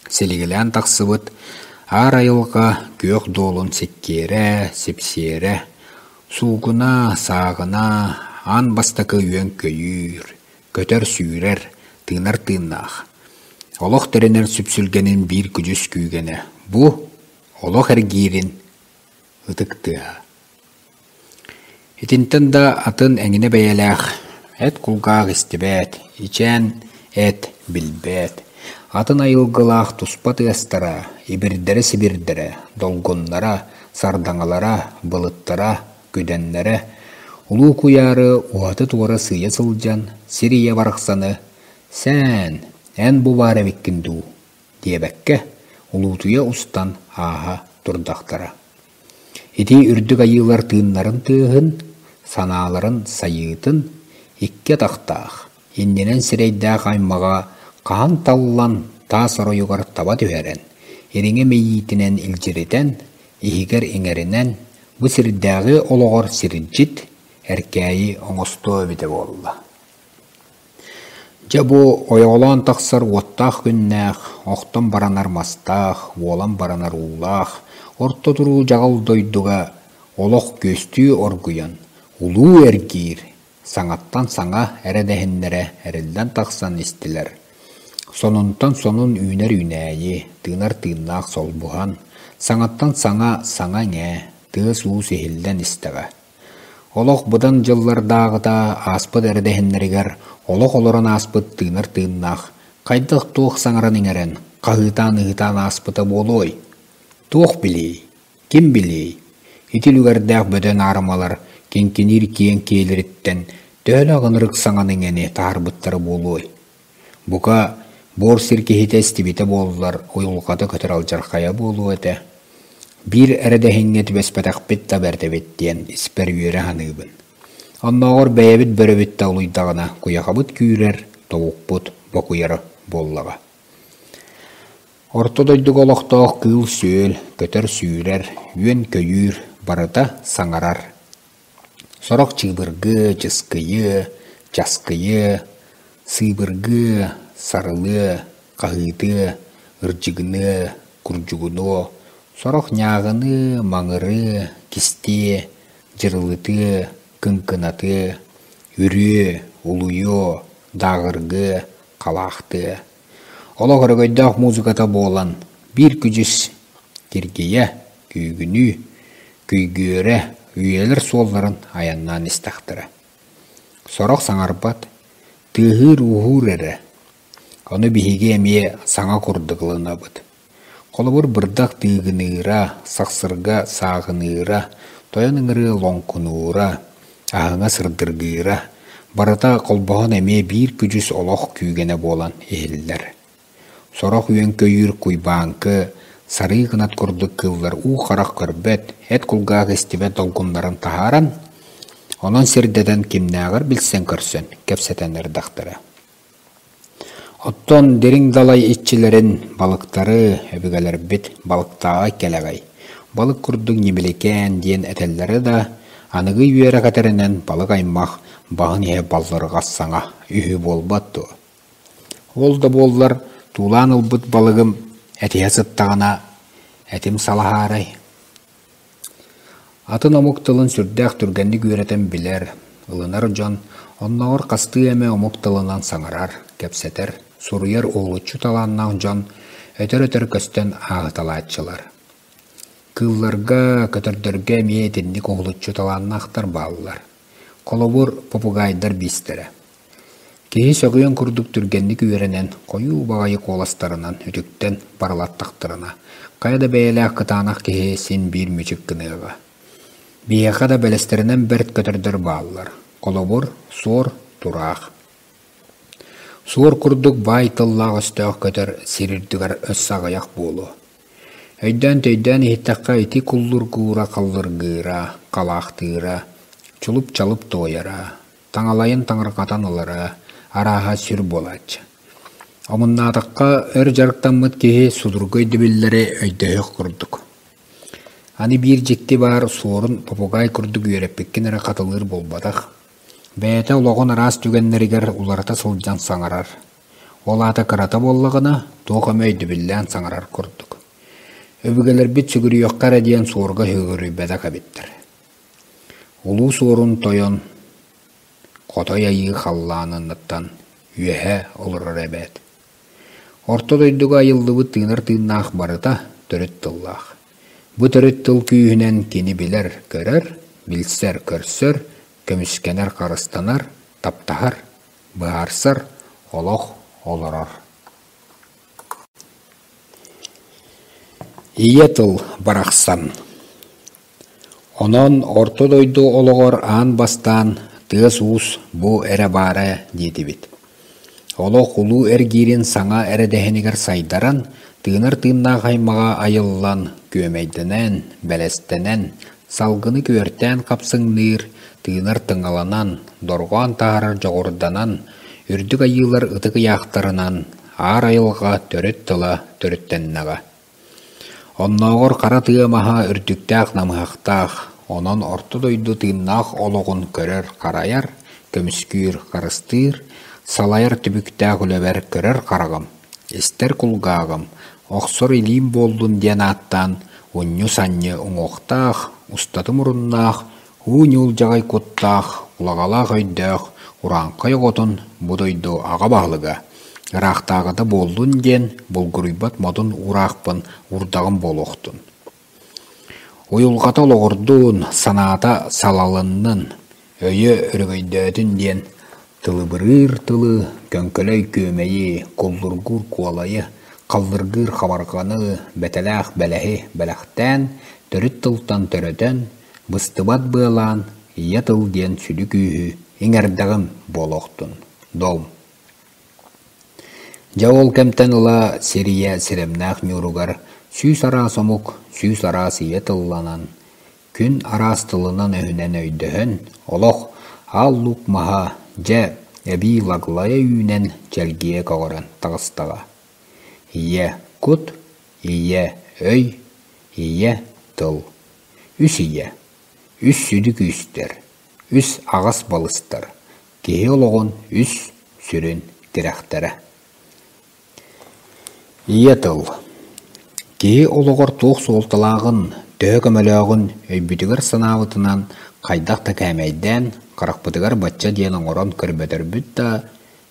силигилээн тахсыбыт аар айылҕа күөх дуолун сиккиэрэ, сипсиэрэ, суугуна, сааҕына аан бастакы үөн-көйүүр, көтөр-сүүрэр, тыынар тыыннаах, олох тэринэр сүпсүлгэнин биир күдьүс күүгэнэ бу олох эргиирин ытык тыаһа. Итинтэн да атын эҥинэ бэйэлээх эт кулгаах истибэт, ичээн эт билбэт, атын айылгылаах туспа тыастара, ибирдэрэ-сибирдэрэ, долгуннара, сардаҥалара, былыттара, күдэннэрэ улуу куйаары уһаты-туора сыыйа сылдьан сир ийэ барахсаны «Сээн, эн бу баар эбиккин дуу?» диэбэккэ, улуутуйа устан ааһа турдахтара. Ити үрдүк айыылар тыыннарын тыаһын, санааларын сайыытын икки атахтаах, иннинэн сирэйдээх аймаҕа хаһан таллан таас оройугар таба түһэрэн, ириҥэ мэйиитинэн илдьиритэн, иһигэр иҥэринэн, бу сирдээҕи олоҕор сирдьит, эркээйи оҥостуо эбитэ буолла. Дьэ бу ойоҕолоон тахсар уоттаах күннээх, охтон баранар мастаах, уолан баранар уулаах, орто туруу дьаҕыл дойдуга олох күөстүү оргуйан, улуу эргиир, саҥаттан саҥа эрэдэһиннэрэ эриллэн тахсан истилэр. Сонунтан сонун үүнэр үүнээйи, тыынар тыыннаах солбуһан, саҥаттан саҥа саҥа иҥээ. тыас-уус иһиллэн истэҕэ. Олох быдан дьыллардааҕыта ааспыт эрэдэһиннэригэр олох олорон ааспыт тыынар тыыннаах, хайдах-туох саҥаран-иҥэрэн, хаһыытаан-ыһыытаан ааспыта буолуой? Туох билиэй? Ким билиэй? Ити үлүгэрдээх бөдөҥ аарымалар киҥкиниир киэҥ киэлэриттэн төһөлөөх ынырык саҥаны-иҥэни таһаарбыттара буолуой? Бука, буор сир киһитэ истибитэ буоллар, уйулҕата көтөр алдьархайа буолуо этэ. Биир эрэдэһиҥҥэ түбэспэтэхпит да бэрт эбит диэн испэр үөрэ саныыбын. Оннооҕор бэйэбит бөрөбүт да улуйдаҕына куйахабыт күүрэр, тобукпут бокуйар буоллаҕа. Орто дойдуга олохтоох кыыл-сүөл, көтөр-сүүрэр, үөн-көйүүр барыта саҥарар. Сорох чыыбыргыа, чыскыйыа, часкыйыа, сыыбыргыа, сарылыа, хаһыытыа, ырдьыгыныа, курдьугунуо, сорох ньааҕыныы, маҥырыа, кистиэ, дьырылытыа, кыҥкынатыа, үрүө, улуйуо, дааҕыргыа, халаахтыа. Олох өрөгөйдөөх музыката буолан, биир күдьүс киргийэ, күүгүнүү, күйгүөрэ, үйэлэр суолларын айаннаан истэхтэрэ. Сорох саҥарбат, тыаһыыр-ууһуур эрэ. Ону биһиги эмиэ саҥа курдук ылынабыт. Холобур, бырдах тыыгыныыра, сахсырга сааҕыныыра, тойон ыҥырыы лоҥкунуура, аһыҥа сырдыргыыра барыта холбоһон эмиэ биир күдьүс олох күүгэнэ буолан иһиллэр. Сорох үөн-көйүүр куйбааҥкы, сарыы кынат курдук кыыллар уу харах көрбөт, эт кулгаах истибэт долгуннарын таһааран, онон сирдэтэн кимнээҕэр билсэн-көрсөн кэпсэтэн эрдэхтэрэ. Оттон дириҥ далай иччилэрин, балыктары, өбүгэлэрбит балыктааҕай кэлэҕэй, балык курдук ньимиликээн диэн этэллэрэ да, аныгы үөрэх этэринэн балык аймах баһын иһэ баллырҕас саҥа үһү буолбат дуо? Ол да буоллар, туулаан ылбыт балыгым этиһэ сыттаҕына, этим салаһаарай? Атын омук тылын сүрдээх түргэнник үөрэтэн билэр, ылынар дьон оннооҕор хастыы эмэ омук тылынан саҥарар, кэпсэтэр, суруйар уһулуччу талааннаах дьон өтөр-өтөр көстөн ааһыталааччылар. Кыылларга, көтөрдөргө эмиэ итинник уһулуччу талааннаахтар бааллар. Холобур, попугайдар биистэрэ. Киһи сөҕүөн курдук түргэнник үөрэнэн, хойуу баҕайы куоластарынан үтүктэн барылаттахтарына, хайа да бэйэлээх кытаанах киһи син биир мүчүк гыныаҕа. Биһиэхэ да бэлэстэринэн бэрт көтөрдөр бааллар. Холобур, суор, тураах. Суор курдук баай тыллаах-өстөөх көтөр сир үрдүгэр өссө аҕыйах буолуо. Өйдөөн-төйдөөн иһиттэххэ ити куллургуура халлыргыыра, халаахтыыра, чулуп-чалып туойара, таҥалайын таҥырҕатан ылара, арааһа сүр буолааччы. Омуннаатахха, өр дьарыктаммыт киһи судургу өйдөбүллэри өйдөһүөх курдук. Аны биир дьикти баар суорун попугай курдук үөрэппиккин эрэ хатылыыр буолбатах. Бэйэтэ олоҕун араас түгэннэригэр уларыта сылдьан саҥарар. Ол аата кырата буоллаҕына, туох эмэ өйдөбүллээн саҥарар курдук. Өбүгэлэрбит сүгүрүйүөххэ эрэ диэн суорга сүгүрүйбэтэх эбиттэр. Улуу Суорун тойон Хотой Айыы халлааныттан үөһэ олорор эбээт. Орто дойдуга айыллыбыт тыынар тыыннаах барыта төрүт тыллаах. Бу төрүт тыл күүһүнэн кини билэр, көрөр, билсэр, көрсөр, көмүскэнэр, харыстанар, таптаһар, быһаарсар, олох олорор. Ийэ тыл барахсан Онон орто дойду олоҕор аан бастаан тыас-уус бу эрэ баара диэтибит. Олох улуу эргиирин саҥа эрэдэһинигэр сайдаран, тыынар тыыннаах аймаҕа айыллан, күөмэйдэнэн, бэлэстэнэн, салгыны күөртээн хапсыҥныыр, тыынар тыҥаланан, дорҕоон таһаарар дьоҕурданан, үрдүк айыылар ытык ыйаахтарынан аар айылҕа төрүт тыла төрүттэннэҕэ. Оннооҕор хара тыа маһа үрдүктээх намыһахтаах, онон орто дойду тыыннаах олоҕун көрөр-харайар, көмүскүүр, харыстыыр, салайар түбүктээх үлэбэр көрөр хараҕым, истэр кулгааҕым, охсор илиим буоллун диэн ааттаан унньу-санньы уҥуохтаах, устаты муруннаах, уу ньуулдьаҕай куттаах, улаҕалаах өйдөөх урааҥхай оҕотун бу дойду аҕа баһылыга, ыраахтааҕыта буоллун диэн булгуруйбат модун уураахпын уурдаҕым буолуохтун. Уйулҕата олоҕурдун, санаата салалыннын, өйө өрөгөйдөөтүн диэн тылыбырыыр тылы, көҥкөлөй күөмэйи, куллургуур куолайы, халлыргыыр хабарҕаны, бэтэлээх бэлэһи бэлэхтээн, төрүт тылтан төрөтөн, быстыбат быалаан, ийэ тыл диэн сүдү күүһү иҥэрдэҕим буолуохтун, дом. Дьэ ол кэмтэн ыла сир ийэ сирэмнээх ньууругар 100 араас омук, 100 араас ийэ тылланан, күн араас тылынан-өһүнэн өйдөһөн, олох аал луук маһа дьэ эбии лаглайа үүнэн чэлгийэ көҕөрөн таҕыстаҕа. Ийэ кут, ийэ өй, ийэ тыл. Үс ийэ, үс сүдү күүстэр, үс аҕас балыстар, киһи олоҕун үс сүрүн тирэхтэрэ. Ийэ тыл. Киһи олоҕор туох суолталааҕын, төһө көмөлөөҕүн өйбүтүгэр-санаабытынан хайдах да кээмэйдээн, харахпытыгар бачча диэн оҥорон көрбөтөрбүт да,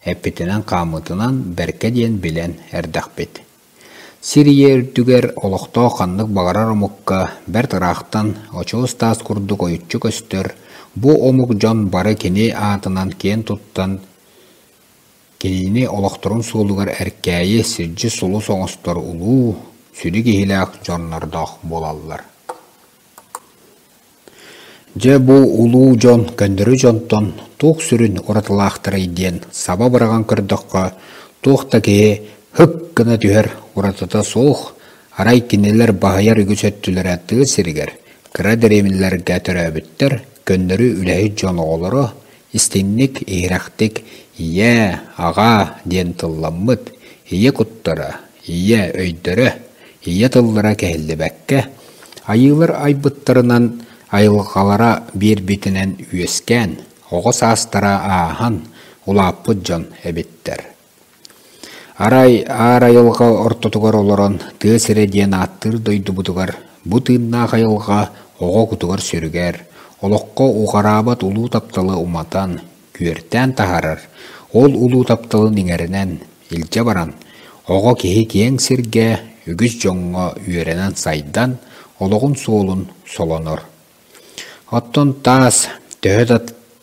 эппитинэн-хааммытынан бэркэ диэн билэн эрдэхпит. Сир ийэ үрдүгэр олохтоох ханнык баҕарар омукка бэрт ыраахтан очуос таас курдук ойуччу көстөр, бу омук дьон бары кини аатынан киэн туттан кинини олохторун суолугар эркээйи сирдьит сулус оҥостор улуу, сүдү киһилээх дьоннордоох буолаллар. Дьэ бу улуу дьон көннөрү дьонтон туох сүрүн уратылаахтарый диэн саба быраҕан көрдөххө, туох да киһи һык гына түһэр уратыта суох, арай кинилэр баһыйар үгүс өттүлэрэ тыа сиригэр, кыра дэриэбинэлэргэ төрөөбүттэр, көннөрү үлэһит дьон оҕолоро, истиҥник, иһирэхтик «ийээ, аҕаа» диэн тылламмыт, ийэ куттара, ийэ өйдөрө, ийэ тыллара кэһиллибэккэ, айыылар айбыттарынан айылҕалара биэрбитинэн үөскээн, оҕо саастара ааһан, улааппыт дьон эбиттэр. Арай аар айылҕа ортотугар олорон тыа сирэ диэн ааттыыр дойдубутугар бу тыыннаах айылҕа оҕо кутугар-сүрүгэр, олоххо уҕараабат улуу тапталы уматан, күөртээн таһаарар, ол улуу тапталын иҥэринэн, илдьэ баран, оҕо киһи киэҥ сиргэ, үгүс дьоҥҥо үөрэнэн сайдан, олоҕун суолун солонор. Оттон таас төһө да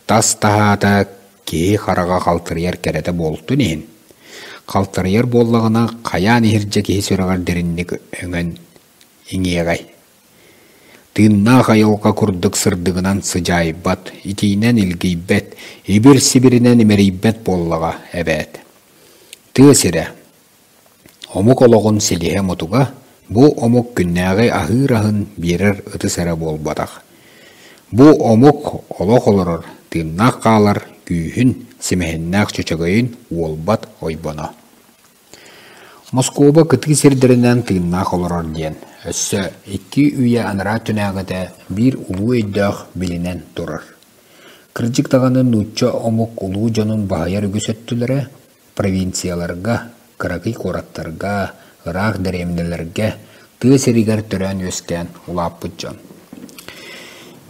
тас таһаата киһи хараҕа халтарыйар кэрэтэ буолтун иһин, халтарыйар буоллаҕына хайаан иһирдьэ киһи сүрэҕэр дириҥник өҥөн иҥиэҕэй. Тыыннаах айылҕа курдук сырдыгынан сыдьаайбат, итиинэн илгийбэт, ибир-сибиринэн имэрийбэт буоллаҕа эбээт. Тыа сирэ Омук олоҕун силиһэ-мутуга бу омук күннээҕи аһыыр аһын биэрэр ытыс эрэ буолбатах. Бу омук олох олорор, тыыннаах хаалар күүһүн, симэһиннээх чөчөгөйүн уолбат ойбоно. Москуба кытыы сирдэринэн тыыннаах олорор диэн өссө 2 үйэ анараа өттүнээҕитэ биир улуу өйдөөх билинэн турар. Кырдьык даҕаны нуучча омук улуу дьонун баһыйар үгүс өттүлэрэ провинцияларга, кыракый куораттарга, ыраах дэриэбинэлэргэ, тыа сиригэр төрөөн-үөскээн улааппыт дьон.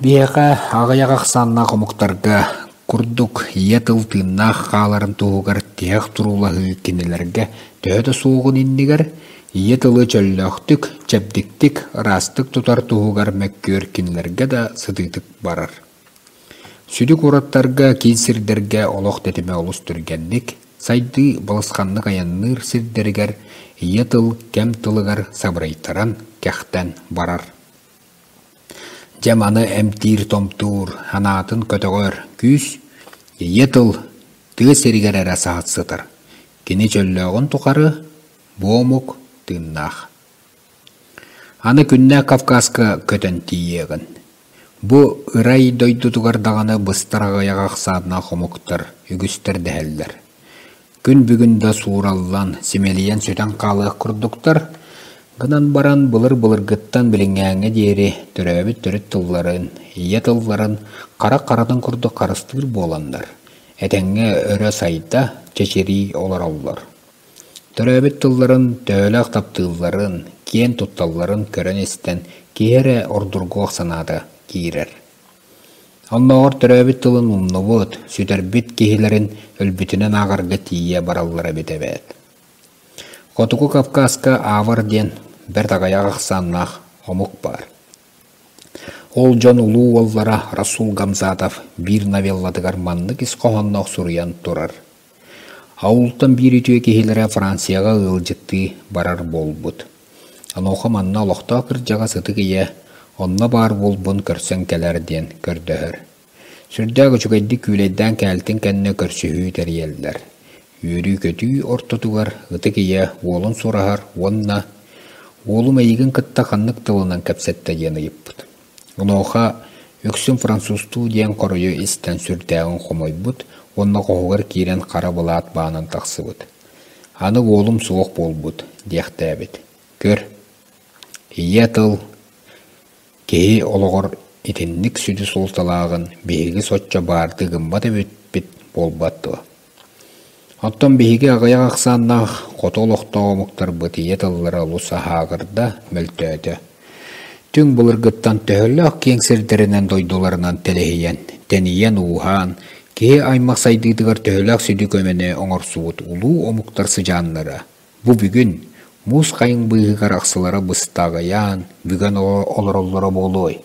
Биһиэхэ аҕыйах ахсааннаах омуктарга курдук ийэ тыл тыыннаах хааларын туһугар тиһэх туруулаһыы кинилэргэ төһө да суоҕун иннигэр ийэ тылы чөллөөхтүк, чэбдиктик, ыраастык тутар туһугар мөккүөр кинилэргэ да сытыытык барар. Сүдү куораттарга, киин сирдэргэ олох тэтимэ олус түргэнник, сайдыы балысханнык айанныыр сирдэригэр ийэ тыл кэм тылыгар сабырыйтаран, кэхтэн барар. Дьэ маны эмтиир-томтуур, санаатын көтөҕөр күүс ийэ тыл тыа сиригэр эрэ саһат сытар. Кини чөллөөҕүн тухары бу омук тыыннаах. Аны күннээх Кавказка көтөн тиийиэҕин. Бу ырай дойдутугар даҕаны быстар аҕыйах ахсааннаах омуктар үгүстэр дэһэллэр. Күн бүгүн да суураллан, симэлийэн сүтэн хаалыах курдуктар, гынан баран былыр-былыргыттан билиҥҥээҥҥэ диэри төрөөбүт төрүт тылларын, ийэ тылларын харах харатын курдук харыстыыр буоланнар, этэҥҥэ өрө сайда, чэчирии олороллор. Төрөөбүт тылларын төһөлөөх таптыылларын, киэн тутталларын көрөн-истэн киһи эрэ ордургуох санаата киирэр. Оннооҕор төрөөбүт тылын умнубут, сүтэрбит киһилэрин өлбүтүнэн ааҕарга тиийэ бараллар эбит эбээт. Хотугу Кавказка Авар диэн бэрт аҕыйах ахсааннаах омук баар. Ол дьон улуу уоллара Расул Гамзатов биир новеллатыгар маннык ис хоһоонноох суруйан турар: Аултан биир үтүө киһилэрэ Францияҕа ыалдьыттыы барар буолбут. Онуоха манна олохтоох кырдьаҕас ытык ийэ онно баар буолбун көрсөн кэлэр диэн көрдөһөр. Сүрдээх үчүгэйдик күүлэйдээн кээлтин кэннэ көрсүһүү тэрийэллэр. Үөрүү-көтүү ортотугар ытык ийэ уолун сураһар уонна «Уолум эйигин кытта ханнык тылынан кэпсэттэ?» диэн ыйыппыт. Онуоха үксүн французтуу диэн хоруйу истэн сүрдээҕин хомойбут уонна хоһугар киирэн хара былаат баанан тахсыбыт. «Аны уолум суох буолбут» диэхтээбит. Көр, ийэ тыл Киһи олоҕор итинник сүдү суолталааҕын биһиги соччо баардыы гыммат эбиппит буолбат дуо? Оттон биһиги аҕыйах ахсааннаах хоту олохтоох омуктарбыт ийэ тыллара олус аһааҕырда, мөлтөөтө. Түҥ былыргыттан төһөлөөх киэҥ сирдэринэн дойдуларынан тэлэһийэн, тэнийэн-ууһаан, киһи аймах сайдыытыгар төһөлөөх сүдү көмөнү оҥорсубут улуу омуктар сыдьааннара Бу бүгүн муус хайыҥ быыһыгар ахсылара быста аҕыйаан, бүгэн олороллоро буолуой?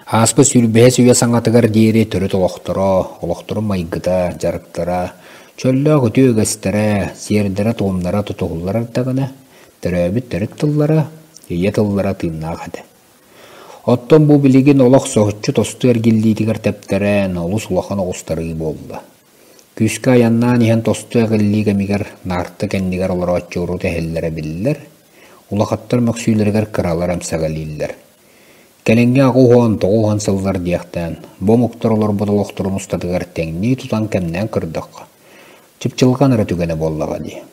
Ааспыт сүүрбэһис үйэ саҥатыгар диэри төрүт олохторо, олохторун майгыта, дьарыктара, чөллөөх үтүө үгэстэрэ, сиэрдэрэ-туомнара тутуһуллар эрдэҕинэ, төрөөбүт төрүт тыллара, ийэ тыллара тыыннаах этэ. Оттон бу билигин олох соһуччу тосту эргиллиитигэр тэптэрэн, олус улахан оҕустарыы буолла. Күүскэ айаннаан иһэн тосту эҕиллии кэмигэр наарта кэннигэр олорооччу урут эһэллэрэ биллэр, улахаттар мөхсүүлэригэр кыралар эмсэҕэлииллэр. Кэлиҥҥи 89 сыллар диэхтээн, бу омуктар олорбут олохторун устатыгар тэҥнии тутан кэмнээн көрдөххө, чыпчылҕан эрэ түгэнэ буоллаҕа дии.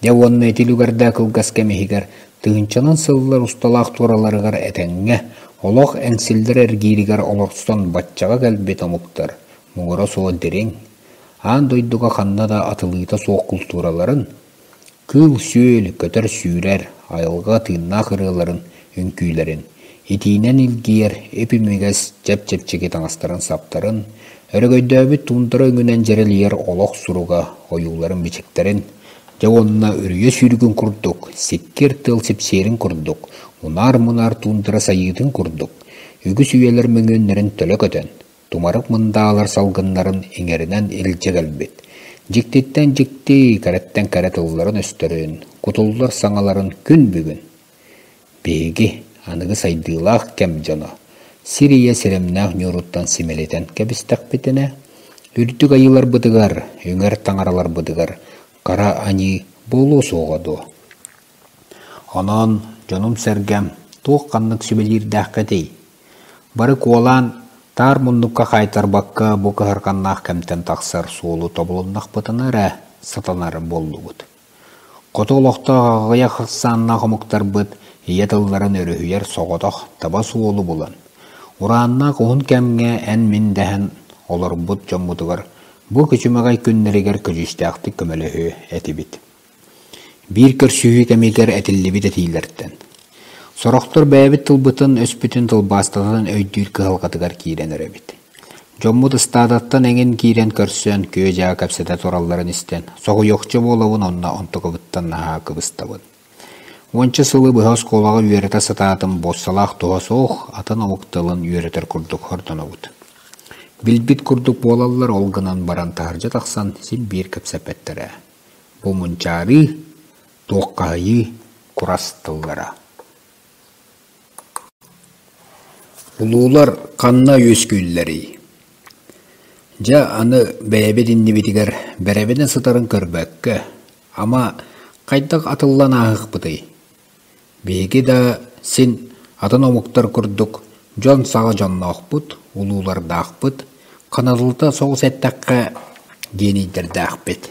Дьэ уонна ити үлүгэрдээх кылгас кэм иһигэр тыһыынчанан сыллар усталаах туораларыгар этэҥҥэ, олох эҥсиллэр эргииригэр олорсон баччаҕа кэлбит омуктар муҥура суох дириҥ, аан дойдуга ханна да атылыыта суох култуураларын, кыыл-сүөл, көтөр-сүүрэр, айылҕа тыыннаах ырыаларын, үҥкүүлэрин, итиинэн илгийэр ып-имигэс чэп-чэпчэки таҥастарын-саптарын, өрөгөйдөөбүт туундара өҥүнэн дьэрэлийэр олох суруга ойууларын-бичиктэрин, дьэ уонна үрүйэ сүүрүгүн курдук, сиккиэр тыал сипсиэрин курдук, унаар-мунаар туундара сайыытын курдук, үгүс үйэлэр мөҥүөннэрин төлө көтөн, тумарык мындаалар салгыннарын иҥэринэн илдьэ кэлбит, дьиктиттэн дьикти, кэрэттэн кэрэ тылларын-өстөрүн, кутуллар саҥаларын күн бүгүн Биһиги, аныгы сайдыылаах кэм дьоно, сир ийэ сирэмнээх ньууруттан симэлитэн кэбистэхпитинэ, үрдүк айыыларбытыгар, үҥэр таҥараларбытыгар хара аньыы буолуо суоҕа дуо? Онон дьонум-сэргэм туох ханнык сүбэлиирдээххитий? Бары куолаан, таар муннукка хаайтарбакка бу кыһарҕаннаах кэмтэн тахсар суолу тобулуннахпытына эрэ сатанар буоллубут. Хоту олохтоох аҕыйах ахсааннаах омуктарбыт ийэ тылларын өрүһүйэр соҕотох таба суолу булан, урааннаах уһун кэмҥэ эн-мин дэһэн олорбут дьоммутугар бу күчүмэҕэй күннэригэр көдьүүстээхтик көмөлөһүө этибит. Биир көрсүһүү кэмигэр этиллибит этиилэртэн Сорохтор бэйэбит тылбытын-өспүтүн тылбаастатан өйдүүр кыһалҕатыгар киирэн эрэбит. Дьоммут ыстаадаттан эҥин киирэн көрсөн, күө-дьаа кэпсэтэ туралларын истэн, соһуйуохча буолабын уонна онтукабыттан наһаа кыбыстабын. Уонча сылы быһа оскуолаҕа үөрэтэ сатаатым, буоссалаах туһа суох, атын омук тылын үөрэтэр курдук хордонобут. Билбит курдук буолаллар, ол гынан баран таһырдьа тахсан син биир кэпсэппэттэрэ. Бу мунчаарыы, туоххаһыйыы курас тыллара. Улуулар ханна үөскүүллэрий? Дьэ, аны бэйэбит иннибитигэр бэрэбинэ сытарын көрбөккө, ама, хайдах атыллан ааһыахпытый? Биһиги да син атын омуктар курдук дьон саҕа дьонноохпут, улуулардаахпыт, ханарылта соҕус эттэххэ, генийдэрдээхпит.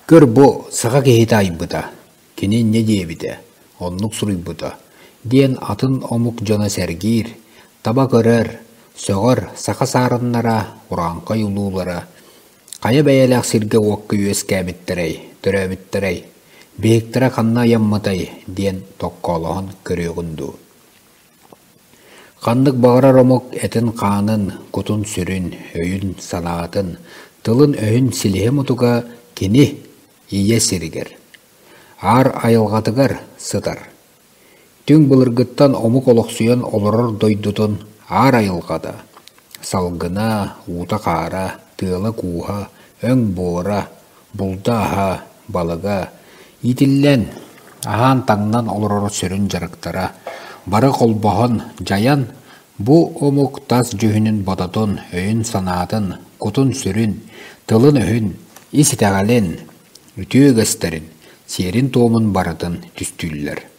Көр, бу саха киһитэ айбыта, Кини инньэ диэбитэ, оннук суруйбута диэн атын омук дьоно сэргиир, таба көрөр, сөҕөр саха саарыннара, урааҥхай улуулара хайа бэйэлээх сиргэ-уокка үөскээбиттэрэй, төрөөбүттэрэй, биһиктэрэ ханна ыйаммытай диэн токкоолоһон көрүөҕүн дуу. Ханнык баҕарар омук этин-хаанын, кутун-сүрүн, өйүн-санаатын, тылын-өһүн силиһэ-мутуга кини ийэ сиригэр, аар айылҕатыгар сытар. Түҥ былыргыттан омук олохсуйан олорор дойдутун аар айылҕата, салгына, уута-хаара, тыала-кууһа, өҥ буора, булда-аһа, балыга, иитиллэн, аһаан-таҥнан олорор сүрүн дьарыктара бары холбоһон, дьайан, бу омук тас дьүһүнүн-бодотун, өйүн-санаатын, кутун-сүрүн, тылын-өһүн, ис итэҕэлин, үтүө үгэстэрин, сиэрин-туомун барытын түстүүллэр.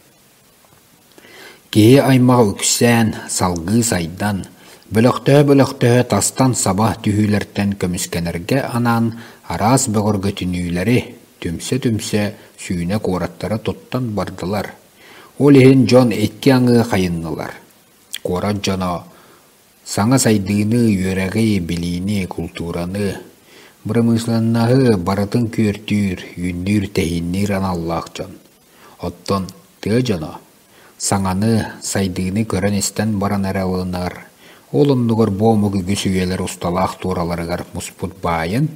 Киһи аймаҕа үксээн, салгыы сайдан, бөлөхтөһө-бөлөхтөһө тастан саба түһүүлэртэн көмүскэнэргэ анаан араас бөҕөргөтүнүүлэри түмсэ-түмсэ сүүнэ куораттары туттан бардылар. Ол иһин дьон икки аҥыы хайыннылар. Куорат дьоно саҥа сайдыыны, үөрэҕи, билиини, култуураны, бырамыысыланнаһы барытын күөртүүр, үүннүүр-тэһиинниир аналлаах дьон. Оттон тыа дьоно саҥаны, сайдыыны көрөн-истэн баран эрэ ылынар, ол оннугар бу омук үгүс үйэлэр усталаах туораларыгар муспут баайын,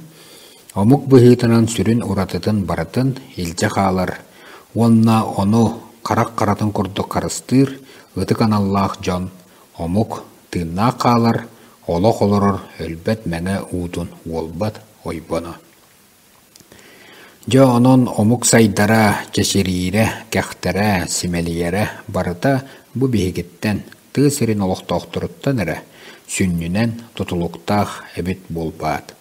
омук быһыытынан сүрүн уратытын барытын илдьэ хаалар уонна ону харах харатын курдук харыстыыр ытык аналлаах дьон омук тыыннаах хаалар, олох олорор өлбөт мэҥэ уутун уолбат ойбоно. Дьэ онон омук сайдара, чэчириирэ, кэхтэрэ, симэлийэрэ барыта бу биһигиттэн, тыа сирин олохтоохторуттан эрэ сүнньүнэн тутулуктаах эбит буолбаат.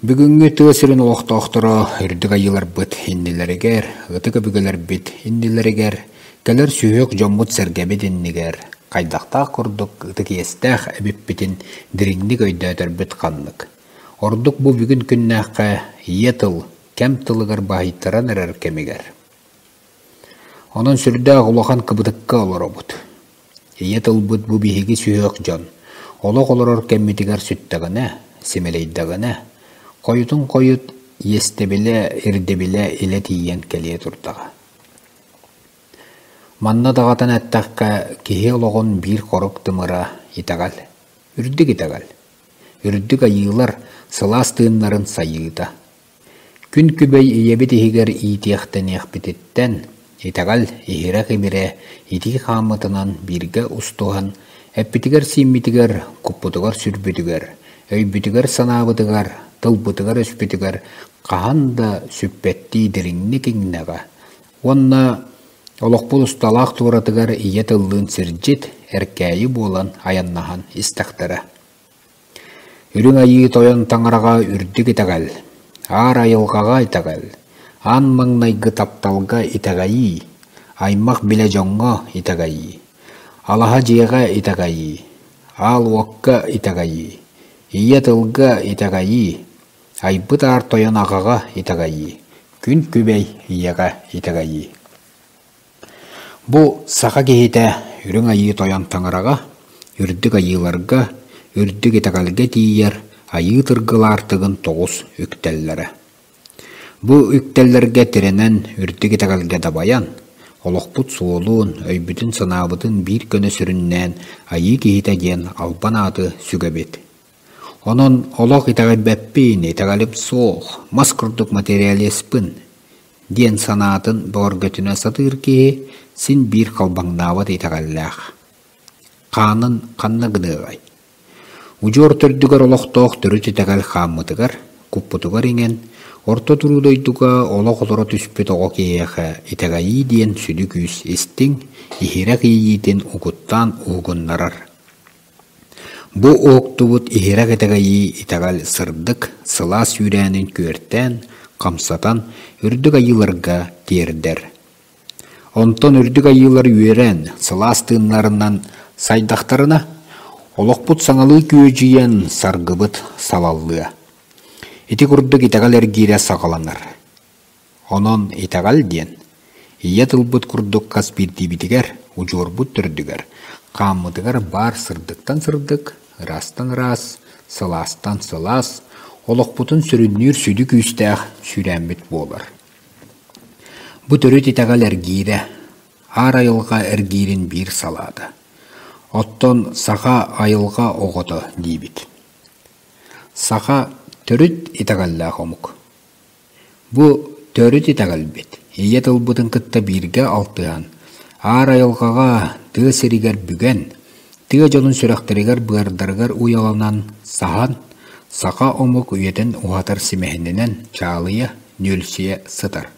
Бүгүҥҥү тыа сирин олохтоохторо үрдүк айыыларбыт иннилэригэр, ытык өбүгэлэрбит иннилэригэр, кэлэр сүһүөх дьоммут-сэргэбит иннигэр хайдахтаах курдук ытык иэстээх эбиппитин дириҥник өйдөөтөрбүт ханнык. Ордук бу бүгүн күннээххэ ийэ тыл кэм тылыгар баһыйтаран эрэр кэмигэр. Онон сүрдээх улахан кыбытыкка олоробут. Ийэ тылбыт бу биһиги сүһүөх дьон, олох олорор кэммитигэр сүттэҕинэ, симэлийдэҕинэ, хойутун хойут иэстэбилэ, ирдэбилэ илэ тиийэн кэлиэ турдаҕа. Манна даҕатан эттэххэ, киһи олоҕун биир хорук тымыра итэҕэл, үрдүк итэҕэл. Үрдүк айыылар сылаас тыыннарын сайыыта. Күн күбэй ийэбит иһигэр иитиэхтэниэхпититтэн итэҕэл иһирэх имирэ итии хааммытынан бииргэ устуһан, эппитигэр-сииммитигэр, куппутугар-сүрбүтүгэр, өйбүтүгэр-санаабытыгар, тылбытыгар-өспүтүгэр хаһан да сүппэттии дириҥник иҥнэҕэ уонна олохпут усталаах туоратыгар ийэ тыллыын сирдьит, эркээйи буолан айаннаһан истэхтэрэ. Үрүҥ Айыы Тойон Таҥараҕа үрдүк итэҕэл, Аар айылҕаҕа итэҕэл, аан маҥнайгы тапталга итэҕэйии, аймах билэ дьоҥҥо итэҕэйии, алаһа дьиэҕэ итэҕэйии, аал уокка итэҕэйии, ийэ тылга итэҕэйии, айбыт Аар Тойон аҕаҕа итэҕэйии, күн күбэй ийэҕэ итэҕэйии. Бу саха киһитэ Үрүҥ Айыы Тойон Таҥараҕа, үрдүк айыыларга, үрдүк итэҕэлгэ тиийэр айыы тыргылаартыгын тоҕус үктэллэрэ. Бу үктэллэргэ тирэнэн үрдүк итэҕэлгэ дабайан, олохпут суолун, өйбүтүн-санаабытын биир көнө сүрүннээн айыы киһитэ диэн албан ааты сүгэбит. Онон олох итэҕэйбэппин, итэҕэлим суох, мас курдук материалиспын диэн санаатын бөҕөргөтүнэ сатыыр киһи син биир халбаҥнаабат итэҕэллээх. Хаанын ханна гыныаҕай? Удьуор төрдүгэр олохтоох төрүт итэҕэл хааммытыгар, куппутугар иҥэн, орто туруу дойдуга олох олоро түспүт оҕо киһиэхэ итэҕэйии диэн сүдү күүс истиҥ, иһирэх иэйиитин угуттаан уһугуннарар. Бу уһуктубут иһирэх итэҕэйии итэҕэл сырдык, сылаас сүүрээнин күөртээн, хамсатан, үрдүк айыыларга тиэрдэр. Онтон үрдүк айыылар үөрэн, сылаас тыыннарынан сайдахтарына, олохпут саҥалыы күөдьүйэн, саргыбыт салаллыа. Ити курдук итэҕэл эргиирэ саҕаланар. Онон итэҕэл диэн ийэ тылбыт курдук хас биирдиибитигэр, удьуорбут төрдүгэр, хааммытыгар баар сырдыктан сырдык, ыраастан ыраас, сылаастан сылаас, олохпутун сүрүннүүр сүдү күүстээх сүүрээммит буолар. Бу төрүт итэҕэл эргиирэ, аар айылҕа эргиирин биир салаата. Оттон саха айылҕа оҕото диибит. Саха төрүт итэҕэллээх омук. Бу төрүт итэҕэлбит, ийэ тылбытын кытта бииргэ алтыһан, Аар айылҕаҕа, тыа сиригэр бүгэн, тыа дьонун сүрэхтэригэр-быардарыгар уйаланан, саһан, саха омук үйэтин уһатар симэһининэн чаалыйа, нүөлсүйэ сытар.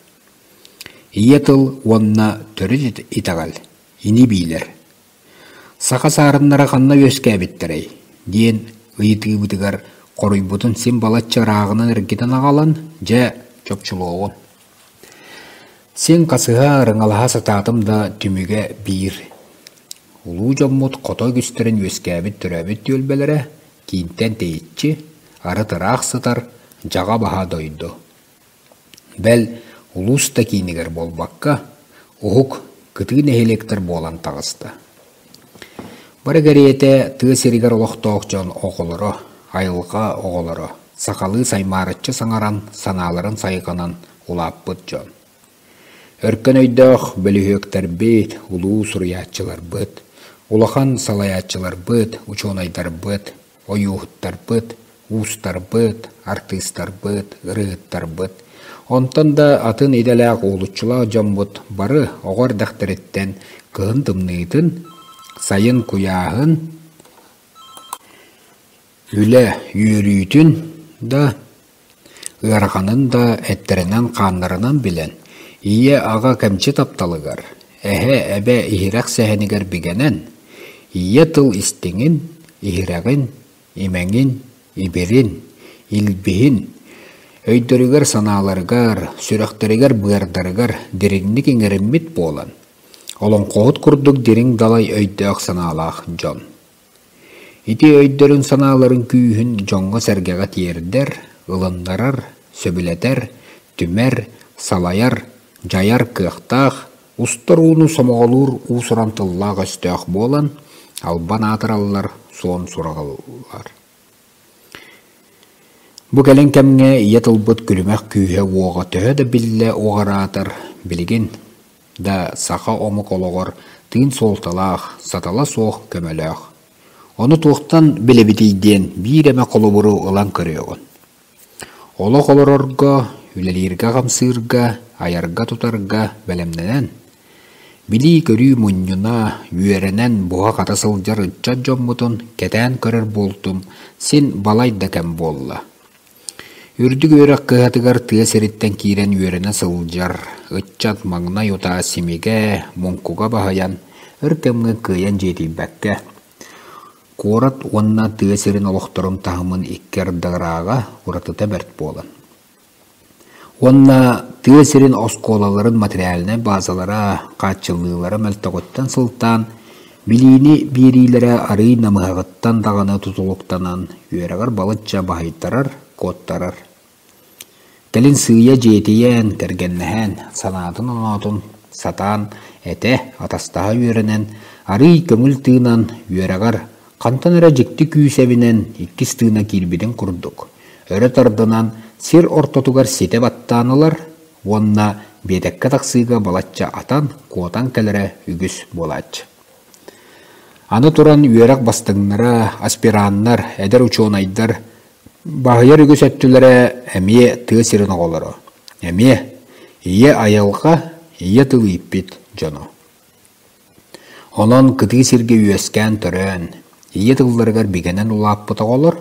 Ийэ тыл уонна төрүт итэҕэл ини-биилэр. Саха саарыннара ханна үөскээбиттэрэй? диэн ыйытыыбытыгар хоруйбутун син балачча ырааҕынан эргитэн аҕалан, дьэ, чопчулуоҕун. Син хасыһа, ырыҥалаһа сатаатым да түмүгэ биир. Улуу дьоммут хото үгүстэрин үөскээбит төрөөбүт түөлбэлэрэ киинтэн тэйиччи, арыт ыраах сытар дьаҕа баһа дойду. Бэл, улуус да киинигэр буолбакка, уһук, кытыы нэһилиэктэр буолан таҕыста. Бары кэриэтэ тыа сиригэр олохтоох дьон оҕолоро, айылҕа оҕолоро, сахалыы саймаарыччы саҥаран, санааларын сайҕанан улааппыт дьон. Өркөн өйдөөх бөлүһүөктэрбит, улуу суруйааччыларбыт, улахан салайааччыларбыт, учуонайдарбыт, ойууһуттарбыт, уустарбыт, артыыстарбыт, ырыаһыттарбыт, онтон да атын идэлээх уһулуччулаах дьоммут бары оҕо эрдэхтэриттэн кыһын тымныытын, сайын куйааһын, үлэ үөрүүтүн да, ыараханын да эттэринэн-хааннарынан билэн, ийэ-аҕа кэмчи тапталыгар, эһэ-эбэ иһирэх сэһэнигэр бигэнэн, ийэ тыл истиҥин, иһирэҕин, имэҥин, ибирин, илбиһин, өйдөрүгэр-санааларыгар, сүрэхтэригэр-быардарыгар дириҥник иҥэриммит буолан, олоҥхоһут курдук дириҥ далай өйдөөх-санаалаах дьон. Ити өйдөрүн-санааларын күүһүн дьоҥҥо-сэргэҕэ тиэрдэр, ылыннарар, сөбүлэтэр, түмэр, салайар, дьайар кыахтаах, устар ууну сомоҕолуур уус-уран тыллаах-өстөөх буолан, албан аатыраллар, суон сураҕаллар. Бу кэлин кэмҥэ ийэ тылбыт күлүмэх күүһэ-уоҕа төһө да биллэ уҕараатар, билигин да саха омук олоҕор тыын суолталаах, сатала суох көмөлөөх. Ону туохтан билэбитий диэн биир эмэ холобуру ылан көрүөҕүн. Олох олорорго, үлэлииргэ-хамсыырга, айарга-тутарга бэлэмнэнэн, билии-көрүү мунньуна, үөрэнэн буһа-хата сылдьар ыччат дьоммутун кэтээн көрөр буолтум син балай да кэм буолла. Үрдүк үөрэх кыһатыгар тыа сириттэн киирэн үөрэнэ сылдьар ыччат маҥнай утаа симигэ, муҥкуга баһыйан, өр кэмҥэ кыайан дьиэтийбэккэ, Куорат уонна тыа сирин олохторун таһымын икки ардыгырааҕа уратыта бэрт буолан. Уонна тыа сирин оскуолаларын материальнай базалара, хааччыллыылара мөлтөҕүттэн сылтаан, билиини биэриилэрэ арыый намыһаҕыттан даҕаны тутулуктанан, үөрэҕэр балачча баһыйтарар, куоттарар. Кэлин сыыйа дьиэтийэн, кэргэннэһэн, санаатын-оноотун сатаан этэ, атастаһа үөрэнэн, арыый көҥүл тыынан, үөрэҕэр хантан эрэ дьикти күүс эбинэн иккис тыына киирбитин курдук, өрө тардынан сир ортотугар ситэ баттаан ылар уонна биэтэккэ тахсыыга балачча атан, куотан кэлэрэ үгүс буолааччы. Аны туран үөрэх бастыҥнара, аспираннар, эдэр учуонайдар Баһыйар үгүс өттүлэрэ эмиэ тыа сирин оҕолоро, эмиэ ийэ айылҕа, ийэ тыл ииппит дьоно. Онон кытыы сиргэ үөскээн-төрөөн, ийэ тылларыгар бигэнэн улааппыт оҕолор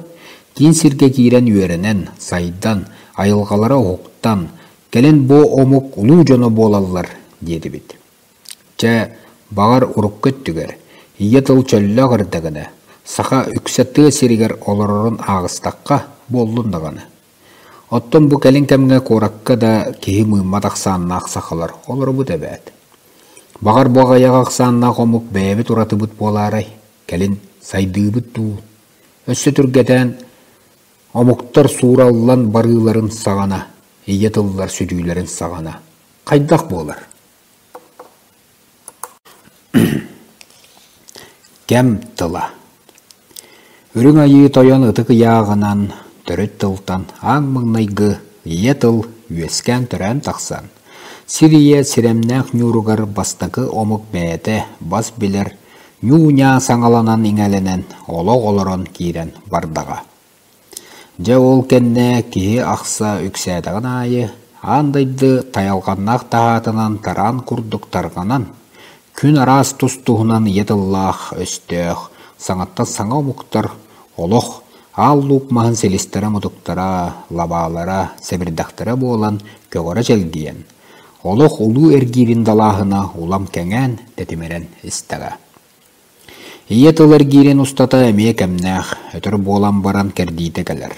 киин сиргэ киирэн үөрэнэн, сайдан, айылҕалара уһуктан, кэлин бу омук улуу дьоно буолаллар диэтибит. Чэ, баҕар урукку өттүгэр, ийэ тыл чөллөөх эрдэҕинэ, саха үксэ тыа сиригэр олорорун ааҕыстахха буоллун даҕаны. Оттон бу кэлин кэмҥэ куоракка да киһи мыыммат ахсааннаах сахалар олоробут эбээт. Баҕар бу аҕыйах ахсааннаах омук бэйэбит уратыбыт буолаарай, кэлин сайдыыбыт дуу? Өссө түргэтээн, омуктар суураллан барыыларын саҕана, ийэ тыллар сүтүүлэрин саҕана хайдах буолар? Кэм тыла Үрүҥ Айыы Тойон ытык ыйааҕынан төрүт тылтан аан маҥнайгы ийэ тыл үөскээн-төрөөн тахсан, сир ийэ сирэмнээх ньууругар бастакы омук бэйэтэ бас билэр ньуу-ньаа саҥаланан-иҥэлэнэн олох олорон киирэн бардаҕа. Дьэ ол кэннэ киһи ахса үксээтэҕин аайы аан дойду тайалҕаннаах таһаатынан тараан курдук тарҕанан, Күн араас тус-туһунан ийэ тыллаах, өстөөх, саҥаттан саҥа омуктар олох аал луук маһын силистэрэ-мутуктара, лабаалара, сэбирдэхтэрэ буолан көҕөрө чэлгийэн, олох улуу эргиирин далааһына улам кэҥээн, тэтимирэн истэҕэ. Ийэ тыл эргиирин устата эмиэ кэмнээх, өтөр буолан баран кэрдиитэ кэлэр.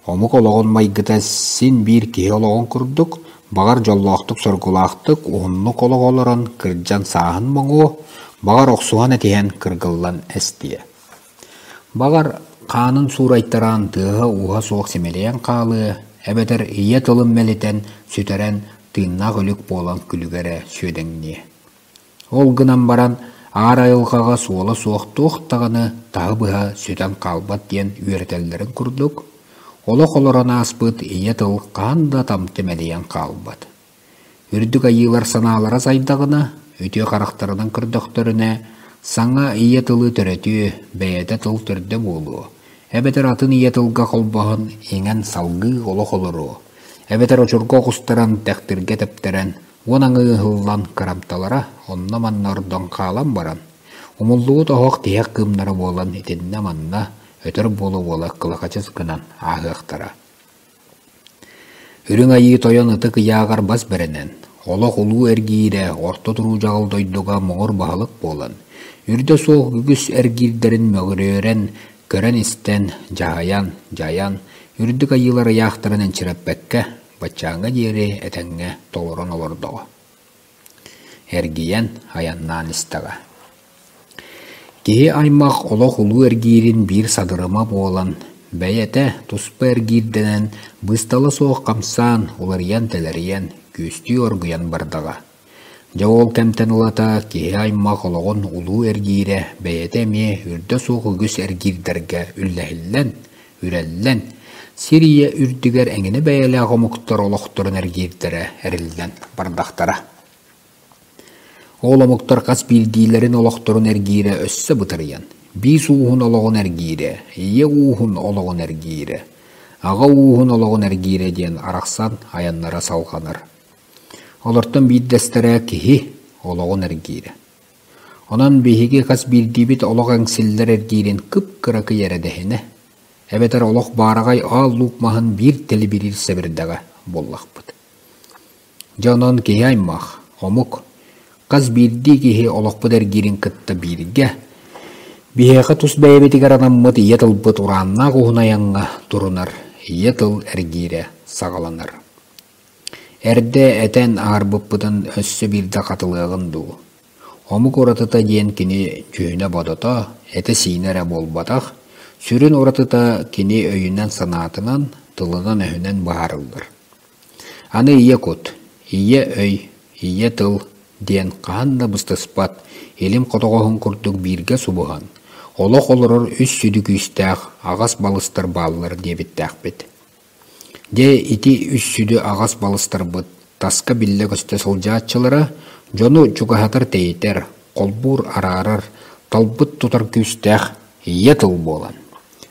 Омук олоҕун майгыта син биир киһи олоҕун курдук, баҕар дьоллоохтук-соргулаахтык уһуннук олох олорон кырдьан сааһын моҥуо, баҕар охсуһан-этиһэн кыргыллан эстиэ. Баҕар хаанын суурайтараан тыаһа-ууһа суох симэлийэн хаалыа, эбэтэр ийэ тылын мэлитэн, сүтэрэн тыыннаах өлүк буолан күлүгэ эрэ сүөдэҥниэ. Ол гынан баран аар айылҕаҕа суола суох туох даҕаны таһы-быһа сүтэн хаалбат диэн үөрэтэллэрин курдук, олох олорон ааспыт ийэ тыл хаһан да тамты мэлийэн хаалбат. Үрдүк айыылар санаалара сайдаҕына, үтүө харахтарынан көрдөхтөрүнэ, саҥа ийэ тылы төрөтүө, бэйэтэ тыл төрдө буолуо, эбэтэр атын ийэ тылга холбоһон иҥэн салгыы олох олоруо, эбэтэр очурга оҕустаран тэхтиргэ тэптэрэн Уон аҥыы ыһыллан кырамталара онно-манна ордон хаалан баран, умуллубут оһох тиһэх кыымнара буолан итиннэ-манна өтөр буола-буола кылахачыс гынан ааһыахтара. Үрүҥ Айыы Тойон ытык ыйааҕар бас бэринэн, олох улуу эргиирэ орто туруу дьаҕыл дойдуга муҥур баһылык буолан, үрдэ суох үгүс эргиирдэрин мөҕүрүөрэн, көрөн-истэн, дьаһайан, дьайан, үрдүк айыылар ыйаахтарын энчирэппэккэ Баччааҥҥа диэри этэҥҥэ толорон олордоҕо. Эргийэн айаннаан истэҕэ. Киһи аймах олох улуу эргиирин биир садырыма буолан, бэйэтэ туспа эргиирдэнэн, быыстала суох хамсаан, уларыйан-тэлэрийэн, күөстүү оргуйан бардаҕа. Дьэ ол кэмтэн ылата киһи аймах олоҕун улуу эргиирэ бэйэтэ эмиэ үрдэ суох үгүс эргиирдэргэ үллэһиллэн, үрэллэн, сир ийэ үрдүгэр эҥинэ бэйэлээх омуктар олохторун эргиирдэрэ эриллэн бардахтара. Ол омуктар хас биирдиилэрин олохторун эргиирэ өссө бытарыйан, биис ууһун олоҕун эргиирэ, ийэ ууһун олоҕун эргиирэ, аҕа ууһун олоҕун эргиирэ диэн арахсан айаннара салҕанар. Олортон биирдэстэрэ киһи олоҕун эргиирэ. Онон биһиги хас биирдиибит олох эҥсиллэр эргиирин кып-кыракый эрэдэһинэ, эбэтэр олох баараҕай аал луук маһын биир тэлибириир сэбирдэҕэ буоллахпыт. Дьэ онон киһи аймах, омук, хас биирдии киһи олохпут эргиирин кытта бииргэ, биһиэхэ тус бэйэбитигэр анаммыт ийэ тылбыт урааннаах уһун айаҥҥа турунар ийэ тыл эргиирэ саҕаланар. Эрдэ этэн аһарбыппытын өссө биирдэ хатылыаҕын дуу. Омук уратыта диэн кини дьүһүнэ-бодото, этэ-сиинэ эрэ буолбатах, сүрүн уратыта кини өйүнэн-санаатынан, тылынан-өһүнэн быһаарыллар. Аны ийэ кут, ийэ өй, ийэ тыл диэн хаһан да быстыспат, илим хотоҕоһун курдук бииргэ субуһан, олох олорор үс сүдү күүстээх аҕас балыстар бааллар диэбиттээхпит. Дьэ ити үс сүдү аҕас балыстарбыт таска биллэ-көстө сылдьааччылара дьону чугаһатар-тэйитэр, холбуур-араарар, талбыт тутар күүстээх ийэ тыл буолан,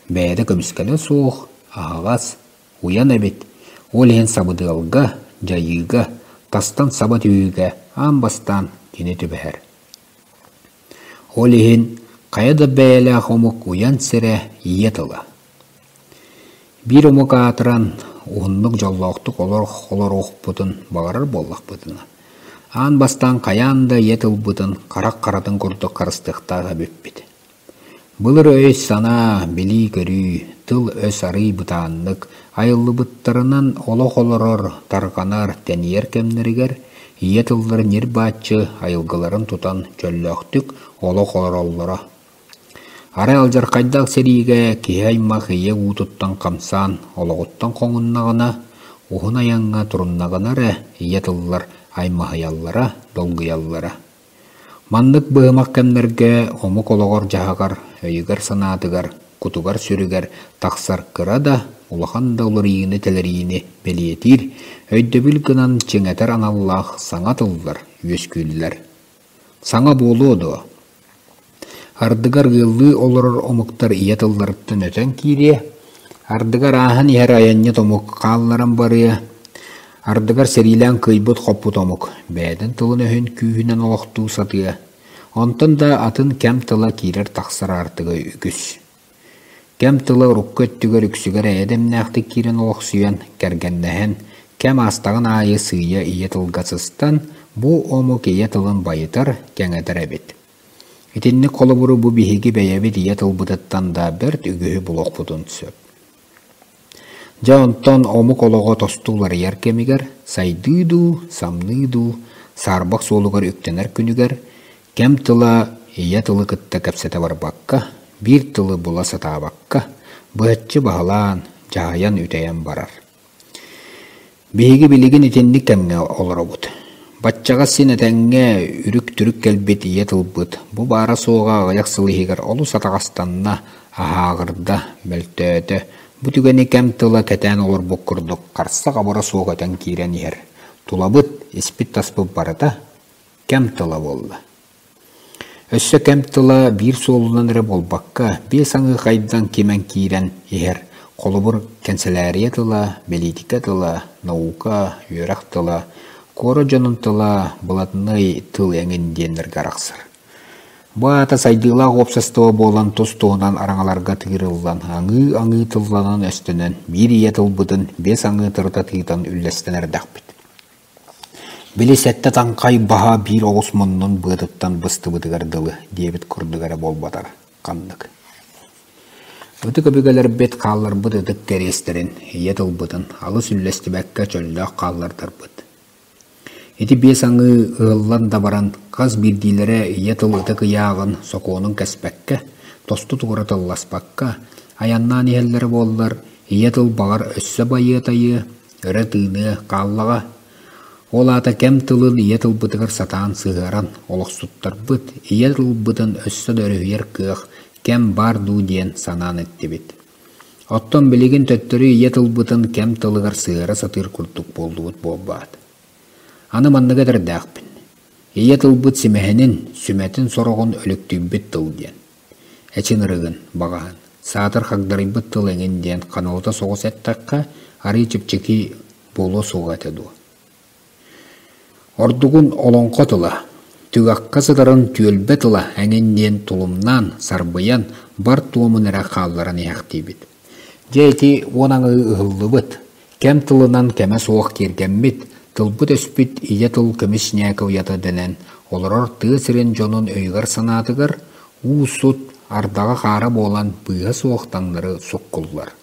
бэйэтэ көмүскэлэ суох, аһаҕас, уйан эбит, ол иһин сабыдыалга, дьайыыга, тастан саба түһүүгэ аан бастаан кини түбэһэр. Ол иһин хайа да бэйэлээх омук уйан сирэ ийэ тыла. Биир омук аатыран, уһуннук дьоллоохтук олоруохпутун баҕарар буоллахпытына, аан бастаан хайаан да ийэ тылбытын харах харатын курдук харыстыахтаах эбиппит. Былыр өй-санаа, билии-көрүү, тыл-өс арыый бытааннык айыллыбыттарынан олох олорор, тарҕанар, тэнийэр кэмнэригэр ийэ тыллара ньир-бааччы айылгыларын тутан чөллөөхтүк олох олороллоро. Арай алдьархайдаах сэриигэ киһи аймах ийэ уутуттан хамсаан олоҕуттан хоҥуннаҕына, уһун айаҥҥа туруннаҕына эрэ ийэ тыллар аймаһыйаллара, долгуйаллара. Маннык быһымах кэмнэргэ омук олоҕор-дьаһаҕар, өйүгэр-санаатыгар, кутугар-сүрүгэр тахсар кыра да, улахан да уларыйыыны-тэлэрийиини бэлиэтиир, өйдөбүл гынан чиҥэтэр аналлаах саҥа тыллар үөскүүллэр. Саҥа буолуо дуо? Ардыгар ыаллыы олорор омуктар ийэ тылларыттан өтөн киириэ, ардыгар ааһан иһэр айанньыт омук хаалларан барыа, ардыгар сэриилээн кыайбыт-хоппут омук бэйэтин тылын-өһүн күүһүнэн олохтуу сатыа. Онтон да атын кэм тыла киирэр-тахсар аартыга үгүс. Кэм тыла урукку өттүгэр үксүгэр эйэ дэмнээхтик киирэн олохсуйан, кэргэннэһэн, кэм аастаҕын аайы сыыйа ийэ тылга сыстан, бу омук ийэ тылын байытар, кэҥэтэр эбит. Итинник холобуру бу биһиги бэйэбит ийэ тылбытыттан да бэрт үгүһү булуохпутун сөп. Дьэ онтон омук олоҕо тосту уларыйар кэмигэр сайдыы дуу, самныы дуу саарбах суолугар үктэнэр күнүгэр кэм тыла ийэ тылы кытта кэпсэтэ барбакка, биир тылы була сатаабакка, быһаччы баһылаан, дьаһайан үтэйэн барар. Биһиги билигин итинник кэмҥэ олоробут. Баччаҕа син этэҥҥэ үрүк-түрүк кэлбит ийэ тылбыт бу баара-суоҕа аҕыйах сыл иһигэр олус атаҕастанна, аһааҕырда, мөлтөөтө. Бу түгэни кэм тыла кэтээн олорбут курдук харса-хабыра суох өтөн киирэн иһэр. Тулабыт, испит-таспыт барыта кэм тыла буолла. Өссө кэм тыла биир суолунан эрэ буолбакка, биэс аҥыы хайдан кимэн киирэн иһэр. Холобур, кэнсэлээрийэ тыла, бэлиитикэ тыла, наука, үөрэх тыла, куорат дьонун тыла, былатынай тыл эҥин диэннэргэ арахсар. Бу аата сайдыылаах уопсастыба буолан тус-туһунан араҥаларга тыырыллан, аҥыы-аҥыы тылланан-өстөнөн, биир ийэ тылбытын биэс аҥыы тырыта тыытан үллэстэн эрдэхпит. Били сэттэ таҥхай баһа биир оҕус муннун быатыттан быстыбытыгар дылы диэбит курдук эрэ буолбатар ханнык. Ытык өбүгэлэрбит хаалларбыт ытык кэриэстэрин, ийэ тылбытын алыс үллэстибэккэ чөллөөх хааллардарбыт. Ити биэс аҥыы ыһыллан да баран хас биирдиилэрэ ийэ тыл ытык ыйааҕын сокуонун кэспэккэ, тосту тугура тылласпакка, айаннаан иһэллэрэ буоллар, ийэ тыл баҕар өссө байыа-тайыа, өрө тыыныа хааллаҕа. Ол аата кэм тылын ийэ тылбытыгар сатаан сыһыаран олохсуттарбыт, ийэ тылбытын өссө да өрүһүйэр кыах, кэм баар дуу диэн санаан эттибит. Оттон билигин төттөрү ийэ тылбытын кэм тылыгар сыһыара сатыыр курдук буоллубут буолбаат. Аны маннык этэрдээхпин. Ийэ тылбыт симэһинин, сүмэтин сороҕун өлүктүйбүт тыл диэн. Эчин ырыгын, баҕаһын, саатар хагдарыйбыт тыл эҥин диэн ханалыта соҕус эттэххэ, арыый чэпчэки буолуо суоҕа этэ дуо? Ордугун олоҥхо тыла, түгэххэ сытарын түөлбэ тыла эҥин диэн тулумнаан, сарбыйан, бар туомун эрэ хаалларан иһэхтиибит. Дьэ ити уон аҥыы ыһыллыбыт, кэм тылынан кэмэ суох киэргэммит, тылбыт-өспүт ийэ тыл көмүс ньээкэ уйата дэнэн олорор тыа сирин дьонун өйүгэр-санаатыгар уу-сут, ардаҕа-хаара буолан быыһа суох таҥнары суккуллар.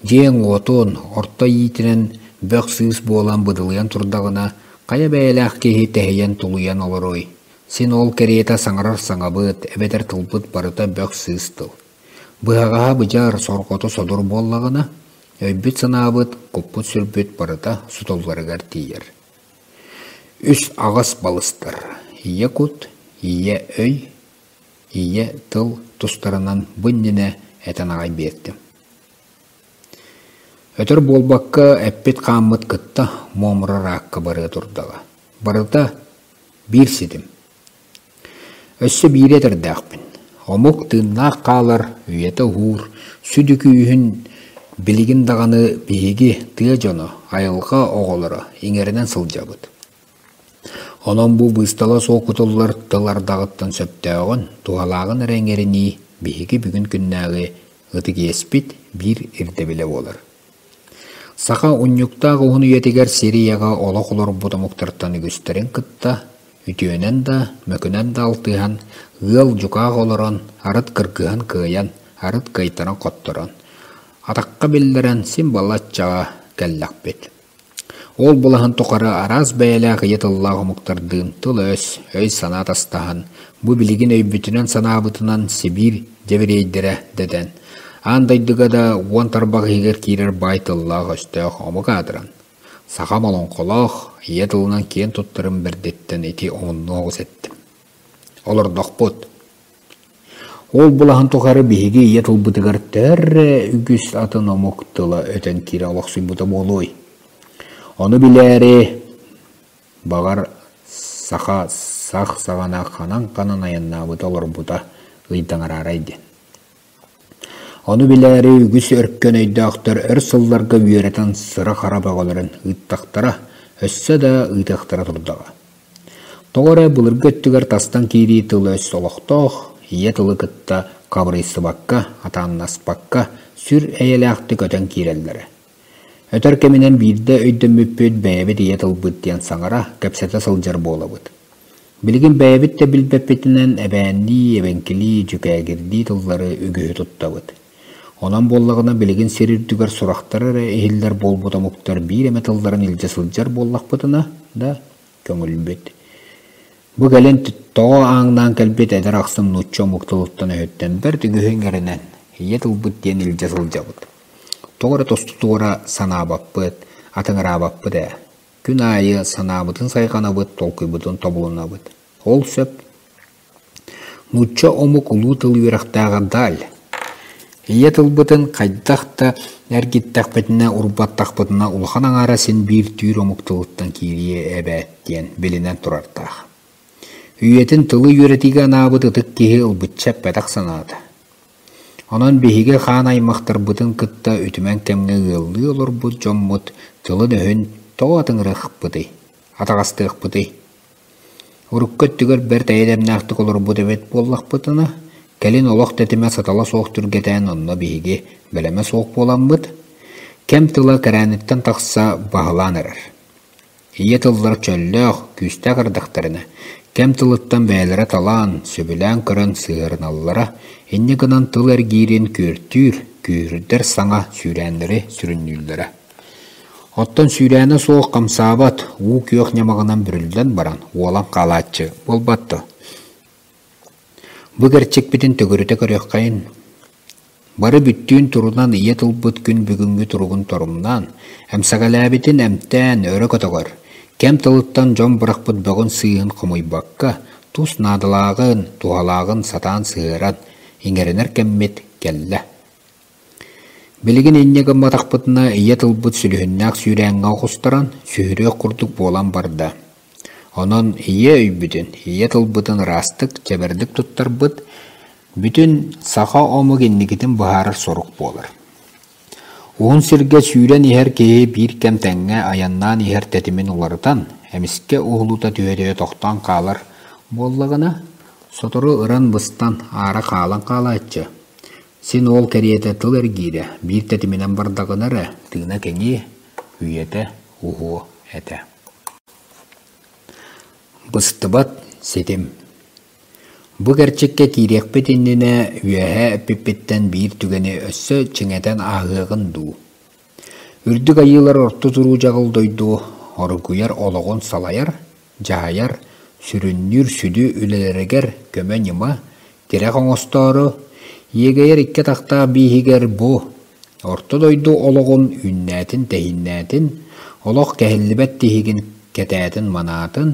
Дьиэҥ уотун орто иитинэн бөх-сыыс буолан быдылыйан турдаҕына, хайа бэйэлээх киһи тэһийэн-тулуйан олоруой? Син ол кэриэтэ саҥарар саҥабыт эбэтэр тылбыт барыта бөх-сыыс тыл. Быһаҕаһа быдьар сорҕото содур буоллаҕына, өйбүт-санаабыт, куппут-сүрбүт барыта сутулларыгар тиийэр. Үс аҕыс балыстар: ийэ кут, ийэ өй, ийэ тыл тустарынан бу иннинэ этэн аҕай биэрдим. Өтөр буолбакка эппит-хааммыт кытта муомурар аакка барыа турдаҕа. Барыта биир ситим. Өссө биири этэрдээхпин: омук тыыннаах хаалар, үйэтэ уһуур, сүдү күүһүн билигин даҕаны биһиги, тыа дьоно, айылҕа оҕолоро иҥэринэн сылдьабыт. Онон бу быыстала суох кутуллар тыл ардаҕыттан сөптөөҕүн, туһалааҕын эрэ иҥэринии биһиги бүгүн күннээҕи ытык иэспит биир ирдэбилэ буолар. Саха унньуктаах уһун үйэтигэр сир ийэҕэ олох олорбут омуктартан үгүстэрин кытта үтүөнэн да, мөкүнэн да алтыһан, ыал дьукаах олорон, арыт кыргыһан кыайан, арыт кыайтаран хотторон, атахха биллэрэн син балаччаҕа кэллэхпит. Ол былаһын тухары араас бэйэлээх ийэ тыллаах омуктардыын тыл-өс, өй-санаа атастаһан, бу билигин өйбүтүнэн-санаабытынан Сибиир дьэбириэйдэрэ дэтэн, аан дойдуга да уон тарбах иһигэр киирэр баай тыллаах-өстөөх омук аатыран, сахам олоҥхолоох, ийэ тылынан киэн туттарым бэрдиттэн ити омуннуох оҕус эттим. Олордохпут. Ол былаһын тухары биһиги ийэ тылбытыгар төһө үгүс атын омук тыла өтөн киирэ олохсуйбута буолуой? Ону билээри, баҕар, саха сах саҕана ханан-ханан айаннаабыта олорбута ыйдаҥараарай диэн. Ону билээри үгүс өркөн өйдөөхтөр өр сылларга үөрэтэн сыра-хара бөҕөлөрүн ыыттахтара, өссө да ыытыахтара турдаҕа. Тоҕо эрэ былыргы өттүгэр тастан киирии тыл-өс олохтоох, ийэ тылы кытта хабырыйсыбакка, атааннаспакка, сүр эйэлээхтик өтөн киирэллэрэ. Өтөр кэминэн биирдэ өйдөммүппүт бэйэбит ийэ тылбыт диэн саҥара, кэпсэтэ сылдьар буолабыт. Билигин бэйэбит да билбэппитинэн эбээннии, эбэҥкилии, дьүкээгирдии тыллары үгүһү туттабыт. Онон буоллаҕына билигин сир үрдүгэр сурахтара эрэ иһиллэр буолбут омуктар биир эмэ тылларын илдьэ сылдьар буоллахпытына да, көҥүлбүт. Бу кэлин тоҕо ааҥнаан кэлбит эдэр ахсым нуучча омук тылыттан өһүттэн бэрт үгүһү иҥэринэн ийэ тылбыт диэн илдьэ сылдьабыт. Тоҕо эрэ тосту туора санаабаппыт, атыҥыраабаппыт ээ. Күн аайы санаабытын сайҕанабыт, толкуйбутун тобулунабыт. Ол сөп. Нуучча омук улуу тыл үөрэхтээҕэ Даль. Ийэ тылбытын хайдах да эргиттэхпитинэ, урбаттахпытына улахан аҥаара син биир түүр омук тылыттан киириэ эбээт диэн билинэн турардаах. Үйэтин тылы үөрэтиигэ анаабыт ытык киһи ылбычча эппэтэх санаата. Онон биһиги хаан аймахтарбытын кытта үтүмэн кэмҥэ ыаллыы олорбут дьоммут тылын-өһүн тоҕо атыҥырыахпытый, атаҕастыахпытый? Урукку өттүгэр бэрт эйэ-дэмнээхтик олорбут эбит буоллахпытына, кэлин олох тэтимэ сатала суох түргэтээн онно биһиги бэлэмэ суох буоламмыт, кэм тыла кэрээниттэн тахса баһылаан эрэр. Ийэ тыллар чөллөөх, күүстээх эрдэхтэринэ, кэм тылыттан бэйэлэрэ талаан, сөбүлээн көрөн сыһыарыналлара, инньэ гынан тыл эргиирин күөртүүр, күүһүрдэр саҥа сүүрээннэри сүрүннүүллэрэ. Оттон сүүрээнэ суох хамсаабат, уу күөх ньамаҕынан бүрүллэн баран уолан хаалааччы буолбат дуо? Бу кэрчикпитин төгүрүтэ көрүөххэйин. Бары бүттүүн турунан ийэ тылбыт күн бүгүҥҥү туругун торумнаан, эмсэҕэлээбитин эмтээн өрө көтөҕөр, кэм тылыттан дьон бырахпыт бөҕүн-сыыһын хомуйбакка, тус наадалааҕын, туһалааҕын сатаан сыһыаран, иҥэринэр кэммит кэллэ. Билигин инньэ гымматахпытына ийэ тылбыт сүлүһүннээх сүүрээҥҥэ оҕустаран, сүһүрүөх курдук буолан барда. Онон ийэ өйбүтүн, ийэ тылбытын ыраастык, чэбэрдик туттарбыт бүтүн саха омук инникитин быһаарар сорук буолар. Уһун сиргэ сүүрэн иһэр киһи биир кэм тэҥҥэ айаннаан иһэр тэтимин уларытан, эмискэ уһулута түһэ-түһэ тохтоон хаалар буоллаҕына, сотору ыран-быстан, аара хаалан хаалааччы. Син ол кэриэтэ тыл эргиирэ биир тэтиминэн бардаҕына эрэ тыына кэҥиэ, үйэтэ уһуо этэ. Быстыбат ситим. Бу кэрчиккэ киириэхпит иннинэ үөһэ эппиппиттэн биир түгэни өссө чиҥэтэн ааһыаҕын дуу. Үрдүк айыылар орто туруу дьаҕыл дойду оргуйар олоҕун салайар, дьаһайар, сүрүннүүр сүдү үлэлэригэр көмө-ньыма, тирэх оҥостоору, иэгэйэр икки атахтаах бииһигэр бу Орто дойду олоҕун үүннээтин-тэһииннээтин, олох кэһиллибэт тиһигин кэтээтин-манаатын,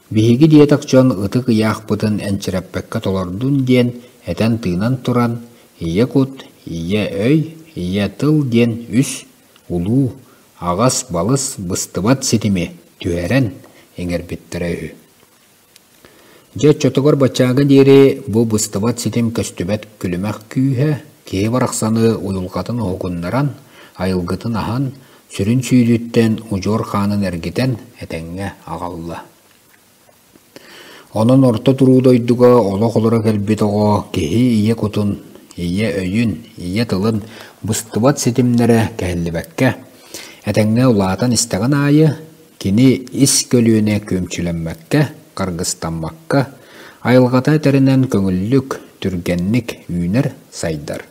биһиги диэтэх дьон ытык ыйаахпытын энчирэппэккэ толордун диэн этэн-тыынан туран, ийэ кут, ийэ өй, ийэ тыл диэн үс улуу, аҕас-балыс быстыбат ситими түһэрэн иҥэрбиттэрэ үһү. Дьэ, оччотугар баччааҥҥа диэри бу быстыбат ситим көстүбэт күлүмэх күүһэ киһи барахсаны уйулҕатын уһугуннаран, айылгытын аһан, сүрүн сүүрүүттэн удьуор хаанын эргитэн этэҥҥэ аҕалла. Онон орто туруу дойдуга олох олоро кэлбит оҕо киһи ийэ кутун, ийэ өйүн, ийэ тылын быстыбат ситимнэрэ кэһиллибэккэ, этэҥҥэ улаатан истэҕин аайы Кини ис көлүөнэ күөмчүлэммэккэ, харгыстаммакка, айылҕата этэринэн көҥүллүк, түргэнник үүнэр, сайдар.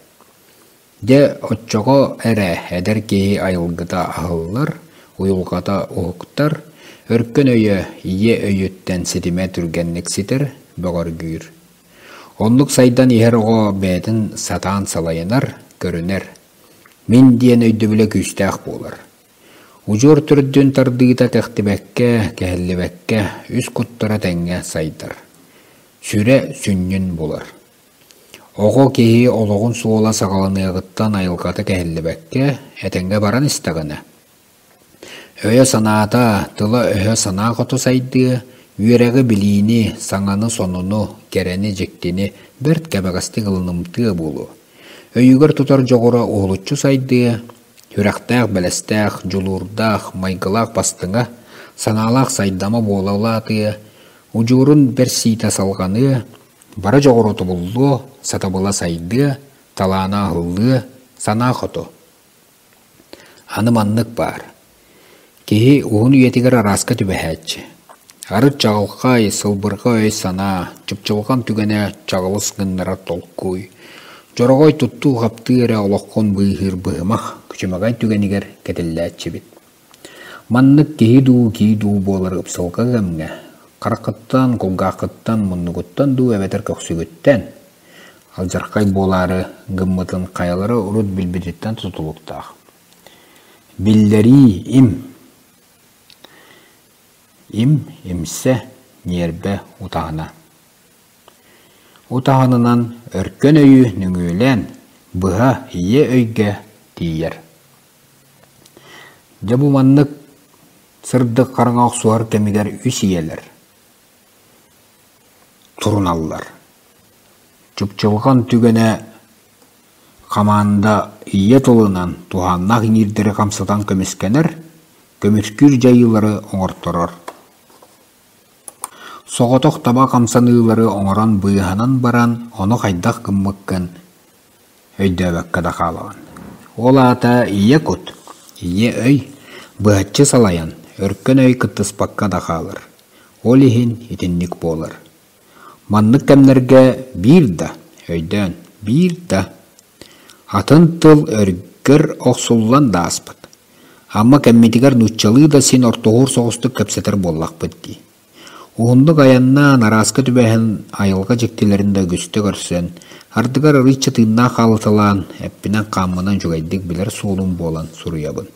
Дьэ, оччоҕо эрэ эдэр киһи айылгыта аһыллар, уйулҕата уһуктар, өркөн өйө ийэ өйүттэн ситимэ түргэнник ситэр, бөҕөргүүр. Оннук сайдан иһэр оҕо бэйэтин сатаан салайынар, көрүнэр. Мин диэн өйдөбүлэ күүстээх буолар. Удьуор төрдүн тардыыта кэхтибэккэ, кэһиллибэккэ үс куттара тэҥҥэ сайдар. Сүрэ сүнньүн булар. Оҕо киһи олоҕун суола саҕаланыаҕыттан айылҕата кэһиллибэккэ, этэҥҥэ баран истэҕинэ, өйө-санаата, тыла-өһө санаа хоту сайдыа, үөрэҕи-билиини, саҥаны-сонуну, кэрэни-дьиктини бэрт кэбэҕэстик ылынымтыа буолуо. Өйүгэр тутар дьоҕура уһулуччу сайдыа, Сүрэхтээх-бэлэстээх, дьулуурдаах, майгылаах бастыҥа, санаалаах сайдама буола улаатыа, Удьуорун бэрсиитэ салҕаныа, бары дьоҕура тобуллуо, сатабыла сайдыа, талаана аһыллыа, санаа хоту. Аны маннык баар: киһи уһун үйэтигэр арааска түбэһээччи. Арыт чаҕылхай, сылбырҕа өй-санаа, чыпчылҕан түгэнэ чаҕылыс гыннарар толкуй, дьороҕой туттуу-хаптыы эрэ олоххун быыһыыр быһымах, күчүмэҕэй түгэнигэр кэтиллээччибит. Маннык киһи дуу, кии дуу буолар ыпсалга кэмҥэ, хараххыттан, кулгааххыттан, муннугуттан дуу эбэтэр көхсүгүттэн алдьархай буолаары гыммытын хайалара урут билбититтэн тутулуктаах. Биллэрии им Им, имсэ, ньиэрбэ утаһына. Утаһынынан өркөн өйү нөҥүөлээн, быһа ийэ өйгө тиийэр. Дьэ бу маннык сырдык хараҥа охсуһар кэмигэр үс ийэлэр туруналлар. Чыпчылҕан түгэнэ хамаанда ийэ тылынан туһааннаах иҥиирдэри хамсатан көмүскэнэр, көмүскүүр дьайыылары оҥорторор. Соҕотох таба хамсаныылары оҥорон быыһанан баран, ону хайдах гыммыккын өйдөөбөккө да хаалаҕын. Ол аата ийэ кут, ийэ өй быһаччы салайан, өркөн өй кыттыспакка да хаалар. Ол иһин итинник буолар. Маннык кэмнэргэ биир да, өйдөөн, биир да атын тыл өргөр охсуллан да ааспыт. Ама кэммитигэр нууччалыы да син ортоһуор соҕустук кэпсэтэр буоллахпыт дии. Уһуннук айаннаан, арааска түбэһэн, айылҕа дьиктилэрин да үгүстэ көрсөн, ардыгар арыычча тыыннаах хаалыталаан, эппинэн-хааммынан үчүгэйдик билэр суолум буолан суруйабын.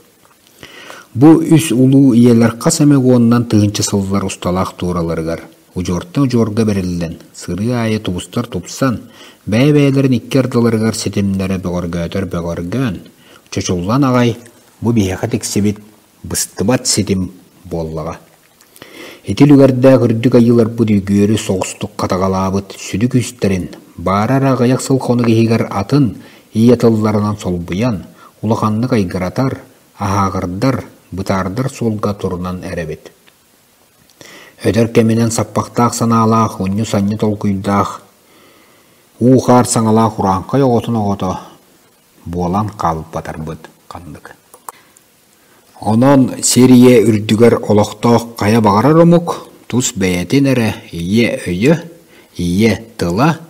Бу үс улуу ийэлэр хас эмэ уонунан тыһыынча сыллар усталаах туураларыгар удьуортан удьуорга бэриллэн, сырыы аайы тубустар тупсан, бэйэ-бэйэлэрин икки ардыларыгар ситимнэрэ бөҕөргөөтөр бөҕөргөөн, чочуллан аҕай бу биһиэхэ тиксибит быстыбат ситим буоллаҕа. Ити үлүгэрдээх үрдүк айыыларбыт үгүөрү соҕустук хатаҕалаабыт сүдү күүстэрин, баара эрэ аҕыйах сыл хонук иһигэр атын ийэ тылларынан солбуйан, улаханнык айгыратар, аһааҕырдар, бытаардар суолга турунан эрэбит. Өтөр кэминэн саппахтаах санаалаах, унньу-санньы толкуйдаах, уу-хаар саҥалаах урааҥхай оҕотун оҕото буолан хаалбатарбыт ханнык. Онон сир ийэ үрдүгэр олохтоох хайа баҕарар омук тус бэйэтин эрэ ийэ өйө, ийэ тыла,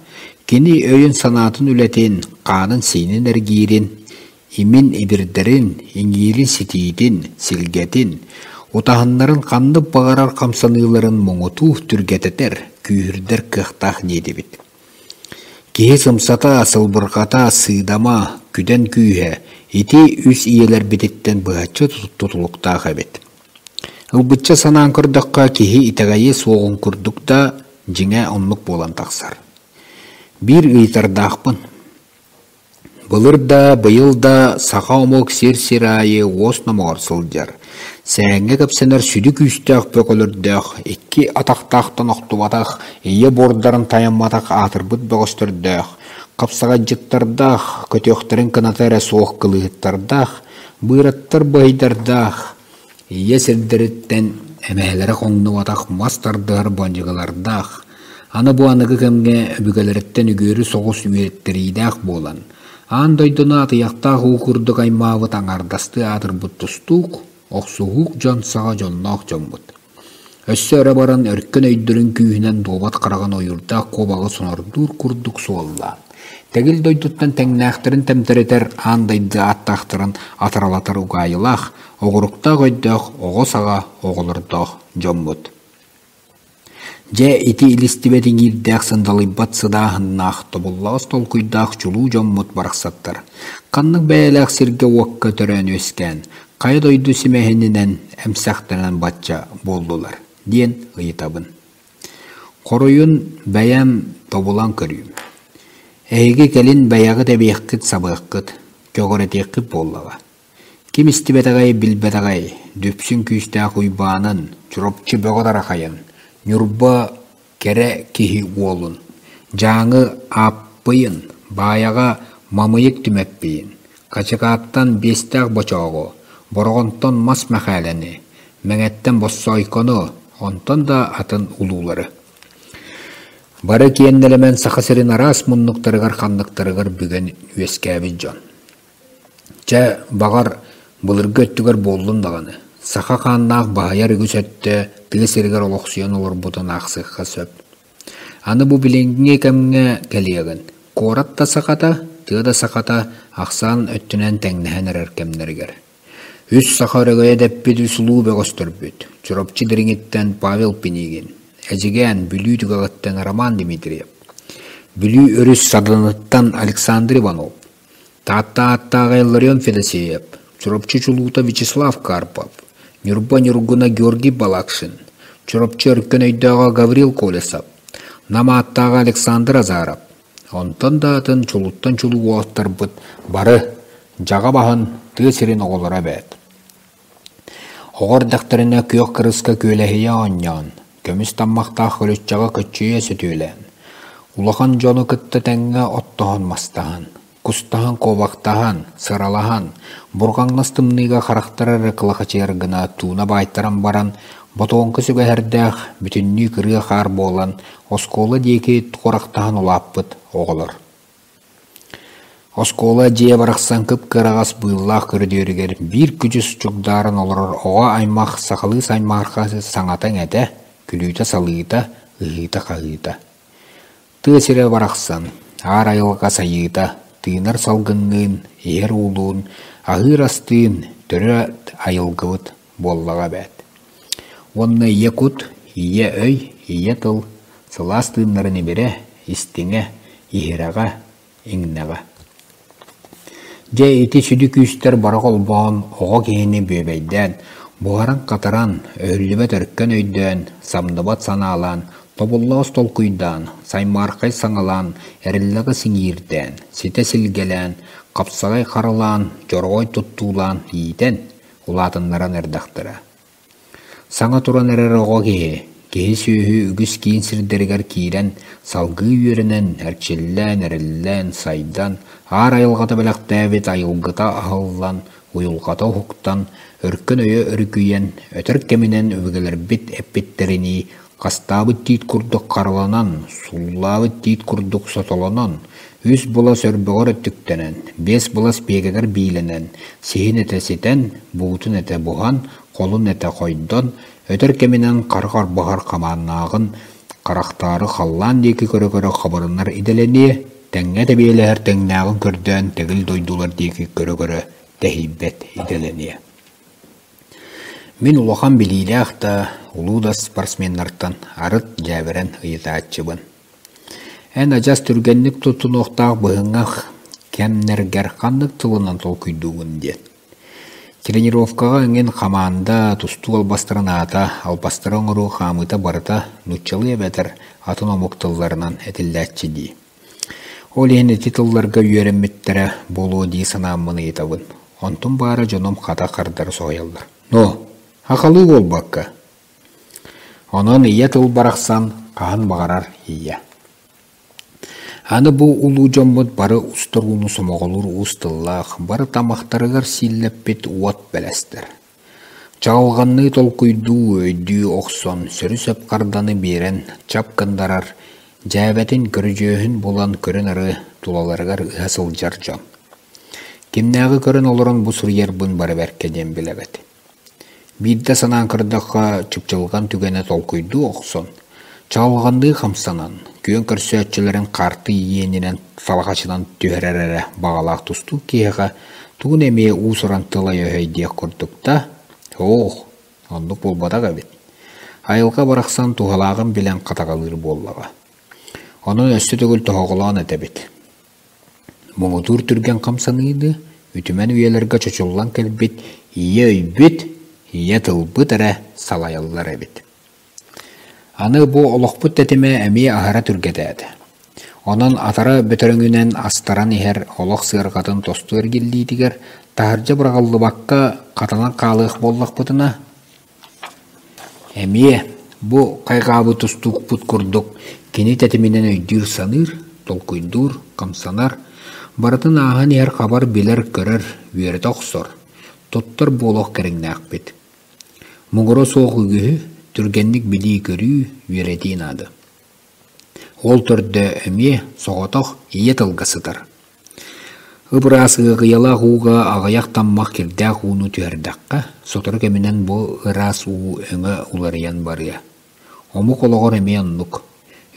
кини өйүн-санаатын үлэтин, хаанын-сиинин эргиирин, имин ибирдэрин, иҥиирин ситиитин, силгэтин, утаһыннарын ханнык баҕарар хамсаныыларын муҥутуу түргэтэтэр, күүһүрдэр кыахтаах диэтибит. Киһи сымсата, сылбырҕата, сыыдама, күдэн күүһэ ити үс ийэлэрбититтэн быһаччы тутулуктаах эбит. Ылбычча санаан көрдөххө, киһи итэҕэйиэ суоҕун курдук да, дьиҥэ оннук буолан тахсар. Биир ыйытардаахпын. Былыр да, быйыл да саха омук сир-сир аайы уос номоҕор сылдьар, сэһэҥҥэ кэпсэнэр сүдү күүстээх бөҕөлөрдөөх, икки атахтаахтан охтубатах, ийэ буордарын тайамматах аатырбыт бөҕөстөрдөөх, хапсаҕайдьыттардаах, көтүөхтэрин кыната эрэ суох кылыыһыттардаах, быыраттар быһыйдардаах, Ийэ сирдэриттэн эмэһэлэрэ хоҥнубатах мас тардыһар бандьыгалардаах, аны бу аныгы кэмҥэ өбүгэлэриттэн үгүөрү соҕус үөрэттэриилээх буолан, аан дойдуну атыйахтаах уу курдук аймаабыт аҥаардастыы аатырбыт тустуук, охсуһуук дьон саҕа дьонноох дьоммут. Өссө өрө баран өркөн өйдөрүн күүһүнэн дуобат хараҕын ойуурдаах куобаҕы сонордуур курдук суоллаан, тэгил дойдуттан тэҥнээхтэрин тэмтэритэр аан дайды ааттаахтарын атаралатар угаайылаах, оҕуруктаах өйдөөх оҕо саҕа оҕолордоох дьоммут. Дьэ, ити илистибэт иҥиирдээх сындалыйбат сыдааһыннаах, тобуллаҕас толкуйдаах чулуу дьоммут барахсаттар ханнык бэйэлээх сиргэ-уокка төрөөн-үөскээн, хайа дойду симэһининэн эмсэхтэнэн бачча буоллулар диэн ыйытабын. Хоруйун бэйэм тобулан көрүүм. Эһиги кэлин бэйэҕит эбиэххит-сабыаххыт, көҕүрэтиэххит буоллаҕа. Ким истибэтэҕэй, билбэтэҕэй, Дүпсүн күүстээх Уйбаанын, Чурапчы Бөҕө Тарахайын, Ньурба кэрэ киһи уолун, Дьааҥы Ааппыйын, Баайаҕа Мамыйык Түмэппийин, Хачыкааттан Биэстээх Бочооҕу, Бороҕонтон Мас Мэхээлэни, Мэҥэттэн Боссоойкону, онтон да атын улуулары. Бары киэн нэлэмэн Саха сирин араас муннуктарыгар ханныктарыгар бүгэн үөскээбит дьон. Чэ, баҕар, былыргы өттүгэр буоллун даҕаны, саха хааннаах баһыйар үгүс өттө тыа сиригэр олохсуйан олорбутун аахсыахха сөп. Аны бу билиҥҥи кэмҥэ кэлиэҕин, куорат да сахата, тыа да сахата ахсаан өттүнэн тэҥнэһэн эрэр кэмнэригэр. Үс саха өрөгөйө дэппит үс улуу бөҕөстөрбүт Чурапчы Дириҥиттэн Павел Пинигин, Эдьигээн Бүлүү түгэҕиттэн Роман Дмитриев, Бүлүү өрүс Саданыттан Александр Иванов, Таатта ааттааҕа Илларион Федосеев, Чурапчы чулуута Вячеслав Карпов, Ньурба ньургуна Георгий Балакшин, Чурапчы өркөн өйдөөҕө Гаврил Колесов, Нам ааттааҕа Александр Азаров, Онтон да атын чулуттан чулуу уолаттарбыт бары дьаҕа баһын тыа сирин оҕолоро эбээт. Оҕо эрдэхтэринэ күөх кырыска күөлэһийэ оонньоон, көмүс таммахтаах көлүччэҕэ көччүйэ сөтүөлээн, улахан дьону кытта тэҥҥэ оттоһон-мастаһан, кустаһан-куобахтаһан, сыралаһан, бурҕаҥнас тымныыга харахтара эрэ кылахачыйар гына тууна баайтаран баран, ботуоҥка сүгэһэрдээх, бүтүннүү кырыа хаар буолан, оскуола диэки туорахтаһан улааппыт оҕолор. Оскуола дьиэ барахсан кып-кыараҕас быыллаах көрүдүөрүгэр биир күдьүс чугдааран олорор оҕо аймах сахалыы саймаарха саҥата-иҥэтэ, күлүүтэ-салыыта, ыһыыта-хаһыыта. Тыа сирэ барахсан, аар айылҕа сайыыта, тыынар салгынныын, иһэр уулуун, аһыыр астыын төрө айылгыбыт буоллаҕа эбээт. Уонна ийэ кут, ийэ өй, ийэ тыл сылаас тыыннарын ибирэ, истиҥэ, иһирэҕэ, иҥнэҕэ. Дьэ ити сүдү күүстэр бары холбоон оҕо киһини бүөбэйдээн, буһаран-хатаран, өһүллүбэт өркөн өйдөөн, самныбат санаалаан, тобуллаҕас толкуйдаан, саймаархай саҥалаан, эриллэҕи сиҥиирдээн, ситэ силгэлээн, хапсаҕай харалаан, дьороҕой туттуулаан иитэн, улаатыннаран эрдэхтэрэ. Саҥа туран эрэр оҕо киһи, киһи-сүөһү үгүс киин сирдэригэр киирэн, салгыы үөрэнэн, эрчиллэн, эриллэн, сайдан, аар айылҕата бэлэхтээбит айылгыта аһыллан, уйулҕата уһуктан, өркөн өйө өрүкүйэн, өтөр кэминэн өбүгэлэрбит эппиттэринии Хастаабыт тиит курдук хараланан, суллаабыт тиит курдук сотолонон, үс былас өрбөҕөр өттүктэнэн, биэс былас биэгэгэр биилэнэн, сиһин этэ ситэн, буутун этэ буһан, холун этэ хойдон, өтөр кэминэн хара харбаһар хамааннааҕын харахтаары халлаан диэки көрө-көрө хабырынар идэлэниэ, тэҥҥэ тэбиэлэһэр тэҥнээҕин көрдөөн тэгил дойдулар диэки көрө-көрө тэһийбэт идэлэниэ. Мин улахан билиилээх да, улуу да спортсменнартан арыт дьээбэрэн ыйытааччыбын. Эн адьас түргэнник туттунуохтаах быһыҥҥах кэмнэргэр ханнык тылынан толкуйдуугун диэн. Тренировкаҕа эҥин хамаанда тустуу албастарын аата, албастары оҥоруу хаамыыта барыта нууччалыы эбэтэр атын омук тылларынан этиллээччи дии. Ол иһин ити тылларга үөрэммиттэрэ буолуо дии санааммын ыйытабын. Онтум баара дьонум хата хардары соһуйаллар. Но, хахалыы буолбакка. Онон ийэ тыл барахсан хаһан баҕарар ийэ. Аны бу улуу дьоммут бары устар ууну сомоҕолуур уус тыллаах, бары тамахтарыгар сииллэппит уот бэлэстэр. Чаҕылҕанныы толкуйдуу, өйдүү охсон, сөрү-сөп харданы биэрэн чап гыннарар, дьээбэтин, көрүдьүөһүн булан көрө-нары тулаларыгар ыһа сылдьар дьон. Кимнээҕи көрөн олорон бу суруйарбын бары бэркэ диэн билэбит. Биирдэ санаан көрдөххө, чыпчылҕан түгэнэ толкуйдуу охсон, чаҕылҕанныы хамсанан, күөн көрсөөччүлэрин хаарты иэнинэн салҕачынан түһэрэр эрэ баҕалаах тустуук киһиэхэ тугун эмиэ уус-уран тыла-өһө диэх курдук да, суох, оннук буолбатах эбит. Айылҕа барахсан туһалааҕын билэн хатаҕалыыр буоллаҕа. Онон өссө төгүл тоһоҕолоон этэбит. Муҥутуур түргэн хамсаныыны үтүмэн үйэлэргэ чочуллан кэлбит ийэ өйбүт, ийэ тылбыт эрэ салайаллар эбит. Аны бу олохпут тэтимэ эмиэ аһара түргэтээтэ. Онон атара бөтөрөҥүнэн астаран иһэр олох сыарҕатын тосту эргиллиитигэр таһырдьа быраҕыллыбакка хатанан хаалыах буоллахпытына, эмиэ бу хайҕаабыт тустуукпут курдук кини тэтиминэн өйдүүр-саныыр, толкуйдуур, хамсанар, барытын ааһан иһэр хабар билэр-көрөр, үөрэтэ охсор, туттар буолуох кэриҥнээхпит. Муҥура суох үгүһү, түргэнник билии-көрүү, үөрэтии наада. Ол төрдө эмиэ соҕотох ийэ тылга сытар. Ып-ыраас ыаҕыйалаах ууга аҕыйах таммах кирдээх ууну түһэрдэххэ, сотору кэминэн бу ыраас уу өҥө уларыйан барыа. Омук олоҕор эмиэ оннук.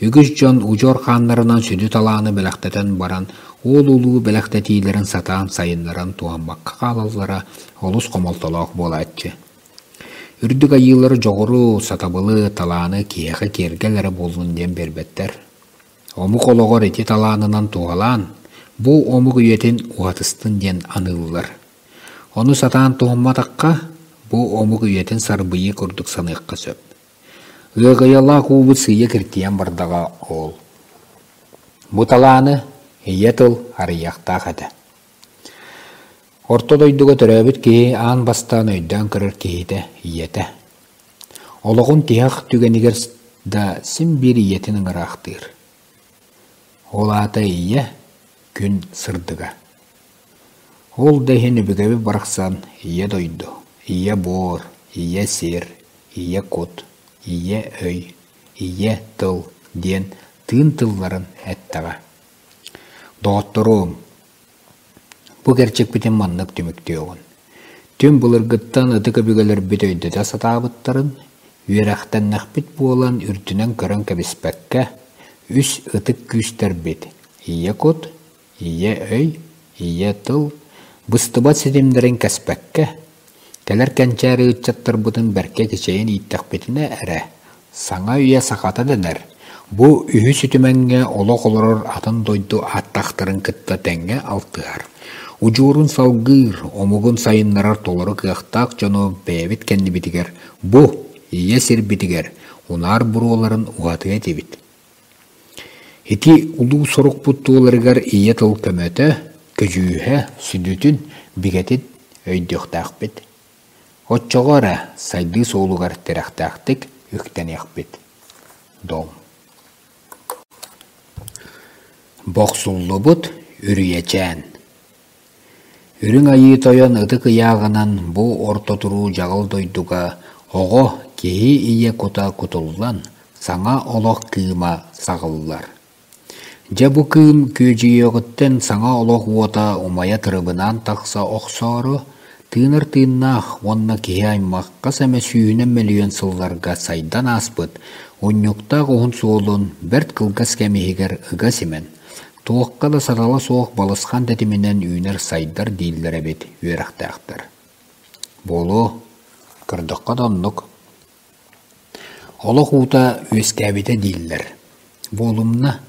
Үгүс дьон удьуор хааннарынан сүдү талааны бэлэхтэтэн баран, уол улуу бэлэхтэтиилэрин сатаан сайыннаран туһаммакка хаалаллара олус хомолтолоох буолааччы. Үрдүк айыылар дьоҕуру, сатабылы, талааны киһиэхэ киэргэл эрэ буоллун диэн биэрбэттэр. Омук олоҕор ити талаанынан туһалаан, бу омук үйэтин уһатыстын диэн аныыллар. Ону сатаан туһамматахха, бу омук үйэтин сарбыйыы курдук саныахха сөп. Ыаҕайалаах уубут сыыйа киртийэн бардаҕа ол. Бу талааны ийэ тыл арыйыахтаах этэ. Орто дойдуга төрөөбүт киһи аан бастаан өйдөөн көрөр киһитэ ийэтэ. Олоҕун тиһэх түгэнигэр да син биир ийэтин ыҥыраахтыыр. Ол аата ийэ күн сырдыга. Ол да иһин өбүгэбит барахсан ийэ дойду, ийэ буор, ийэ сир, ийэ кут, ийэ өй, ийэ тыл диэн тыын тылларын эттэҕэ. Доҕотторуом, бу кэрчикпитин маннык түмүктүөҕүн. Түҥ былыргыттан ытык өбүгэлэрбит өйдөтө сатаабыттарын, үөрэхтэннэхпит буолан үрдүнэн көрөн кэбиспэккэ, үс ытык күүстэрбит ийэ кут, ийэ өй, ийэ тыл быстыбат ситимнэрин кэспэккэ, кэлэр кэнчээри ыччаттарбытын бэркэ кичэйэн ииттэхпитинэ эрэ, саҥа үйэ сахата дэнэр, бу үһүс үтүмэҥҥэ олох олорор атын дойду ааттаахтарын кытта тэҥҥэ алтыһар, удьуорун салгыыр, омугун сайыннарар толору кыахтаах дьону бэйэбит кэннибитигэр бу ийэ сирбитигэр унаар буруоларын уһатыа этибит. Ити улуу сорукпут туоларыгар ийэ тыл көмөтө, көдьүүһэ, сүдүтүн, бигэтин өйдүөхтээхпит. Оччоҕо эрэ сайдыы суолугар тирэхтээхтик үктэниэхпит. Дом. Бохсуллубут үрүйэчээн Үрүҥ Айыы Тойон ытык ыйааҕынан бу орто туруу дьаҕыл дойдуга оҕо, киһи ийэ кута кутуллан, саҥа олох кыыма саҕыллар. Дьэ бу кыым күөдьүйүөҕүттэн саҥа олох уота умайа тырыбынаан тахса охсоору, тыынар тыыннаах уонна киһи аймах хас эмэ сүүһүнэн мөлүйүөн сылларга сайдан ааспыт унньуктаах уһун суолун бэрт кылгас кэм иһигэр ыга симэн, Туохха да сатала суох балысхан тэтиминэн үүнэр-сайдар дииллэр эбит үөрэхтээхтэр. Буолуо, көрдөххө да оннук. Олох уута үөскээбитэ дииллэр. Буолумна.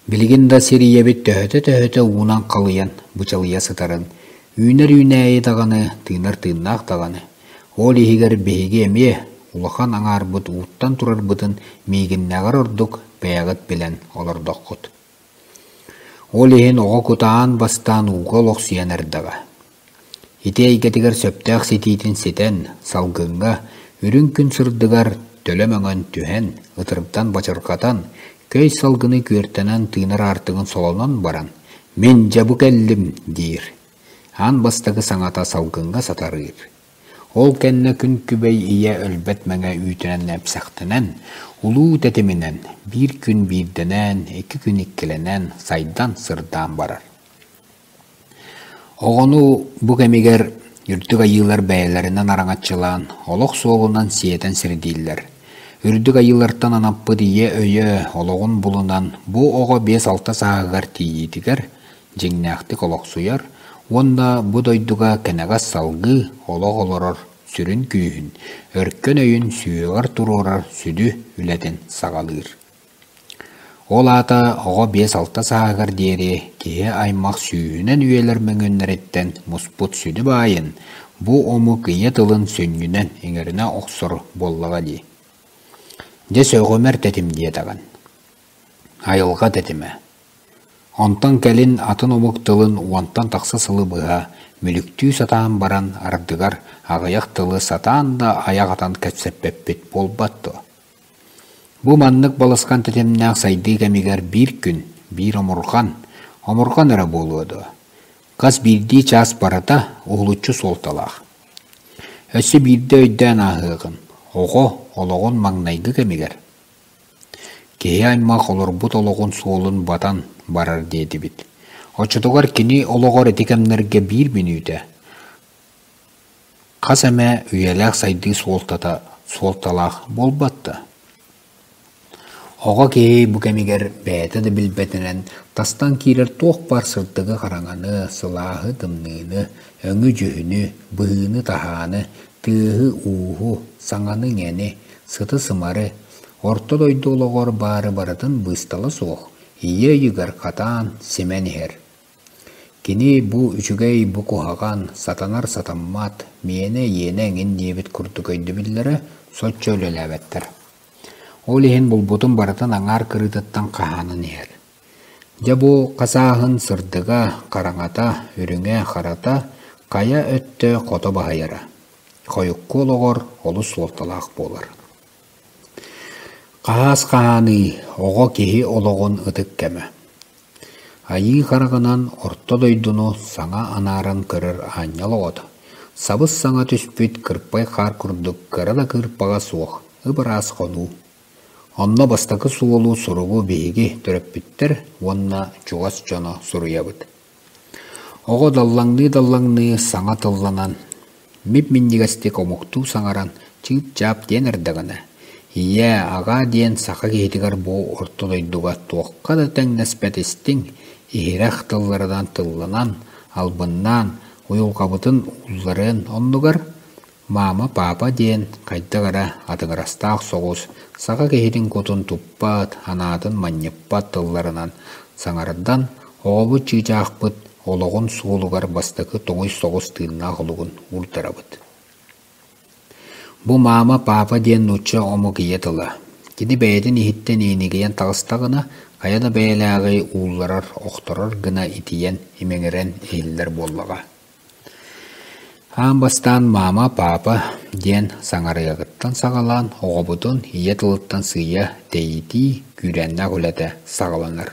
Билигин да сир ийэбит төһөтө-төһөтө уунан халыйан бычалыйа сытарын, үүнэр үүнээйи даҕаны, тыынар тыыннаах даҕаны. Ол иһигэр биһиги эмиэ улахан аҥаарбыт ууттан турарбытын миигиннээҕэр ордук бэйэҕит билэн олордоххут. Ол иһин оҕо кутаан бастаан ууга олохсуйан эрдэҕэ. Ити эйгэтигэр сөптөөх ситиитин ситэн, салгыҥҥа, үрүҥ күн сырдыгар төлө мөҥөн түһэн, ытырыктан бачырҕатан, көй салгыны күөртэнэн тыынар аартыгын солонон баран, «Мин дьэ бу кэллим» диир. Аан бастакы саҥата салгыҥҥа сатарыыр. Ол кэннэ күн күбэй ийэ өлбөт мэҥэ үүтүнэн эмсэхтэнэн, улуу тэтиминэн, биир күн биирдэнэн, икки күн иккилэнэн, сайдан, сырдаан барар. Оҕону бу кэмигэр үрдүк айыылар бэйэлэринэн араҥаччылаан, олох суолунан сиэтэн сирдииллэр. Үрдүк айыылартан анаппыт ийэ өйө олоҕун булунан, бу оҕо биэс-алта сааһыгар тиийиитигэр дьиҥнээхтик олохсуйар уонна бу дойдуга кэнэҕэс салгыы олох олорор сүрүн күүһүн, өркөн өйүн сүһүөҕэр туруорар сүдү үлэтин саҕалыыр. Ол аата оҕо биэс-алта сааһыгар диэри киһи аймах сүүһүнэн үйэлэр мөҥүөннэриттэн муспут сүдү баайын бу омук ийэ тылын сүнньүнэн иҥэринэ охсор буоллаҕа дии. Дьэ сөҕүмэр тэтим диэтэҕин. Айылҕа тэтимэ. Онтон кэлин атын омук тылын уонтан тахса сылы быһа мүлүктүү сатаан баран ардыгар аҕыйах тылы сатаан да айах атан кэпсэппэппит буолбат дуо? Бу маннык балысхан тэтимнээх сайдыы кэмигэр биир күн, биир омурҕан, омурҕан эрэ буолуо дуо? Хас биирдии чаас барыта уһулуччу суолталаах. Өссө биирдэ өйдөөн ааһыаҕын, оҕо. олоҕун маҥнайгы кэмигэр Киһи аймах олорбут олоҕун суолун батан барар диэтибит. Оччотугар кини олоҕор ити кэмнэргэ биир мүнүүтэ хас эмэ үйэлээх сайдыы суолтата суолталаах буолбат да? Оҕо киһи бу кэмигэр бэйэтэ да билбэтинэн тастан киирэр туох баар сырдыгы-хараҥаны, сылааһы-тымныыны, өҥү-дьүһүнү, быһыыны-таһааны, тыаһы-ууһу, саҥаны-иҥэни, сыты-сымары, орто дойду олоҕор баары барытын быыстала суох, ийэ өйүгэр хатаан, симэн иһэр. Кини бу үчүгэй, бу куһаҕан, сатанар-сатаммат, миэнэ-иэнэ эҥин диэбит курдук өйдөбүллэрэ соччо үлэлээбэттэр. Ол иһин булбутун барытын аҥаар кырыытыттан хаһаанан иһэр. Дьэ бу хасааһын сырдыга, хараҥата, үрүҥэ, харата хайа өттө хото баһыйара, хойукку олоҕор олус суолталаах буолар. Хаһаас хаһааныы оҕо киһи олоҕун ытык кэмэ. Айыы хараҕынан орто дойдуну саҥа анааран көрөр аанньал оҕото, сабыс-саҥа түспүт кырпай хаар курдук кыра да кыырпаҕа суох ып-ыраас хонуу. Онно бастакы суолу суругу биһиги төрөппүттэр уонна чугас дьоно суруйабыт. Оҕо даллаҥныы-даллаҥныы саҥа тылланан, мип-минньигэстик омуктуу саҥаран чыып-чаап диэн эрдэҕинэ, ийээ, аҕаа диэн саха киһитигэр бу орто дойдуга туохха да тэҥнэспэт истиҥ, иһирэх тылларынан тылланан, албыннаан, уйулҕабытын уулларыан оннугар Маама, паапа диэн хайдах эрэ атыҥырастаах соҕус, саха киһитин кутун туппат, анаатын манньыппат тылларынан саҥардан, оҕобут чыычаахпыт олоҕун суолугар бастакы тоҥуй соҕус тыыннаах олугун уурдарабыт. Бу маама, паапа диэн нуучча омук ийэ тыла. Кини бэйэтин иһиттэн иинигийэн таҕыстаҕына, хайа да бэйэлээҕи уулларар, охторор гына итийэн, имэҥирэн иһиллэр буоллаҕа. Аан бастаан «маама, паапа» диэн саҥарыаҕыттан саҕалаан оҕобутун ийэ тылыттан сыыйа тэйитии күүрээннээх үлэтэ саҕаланар.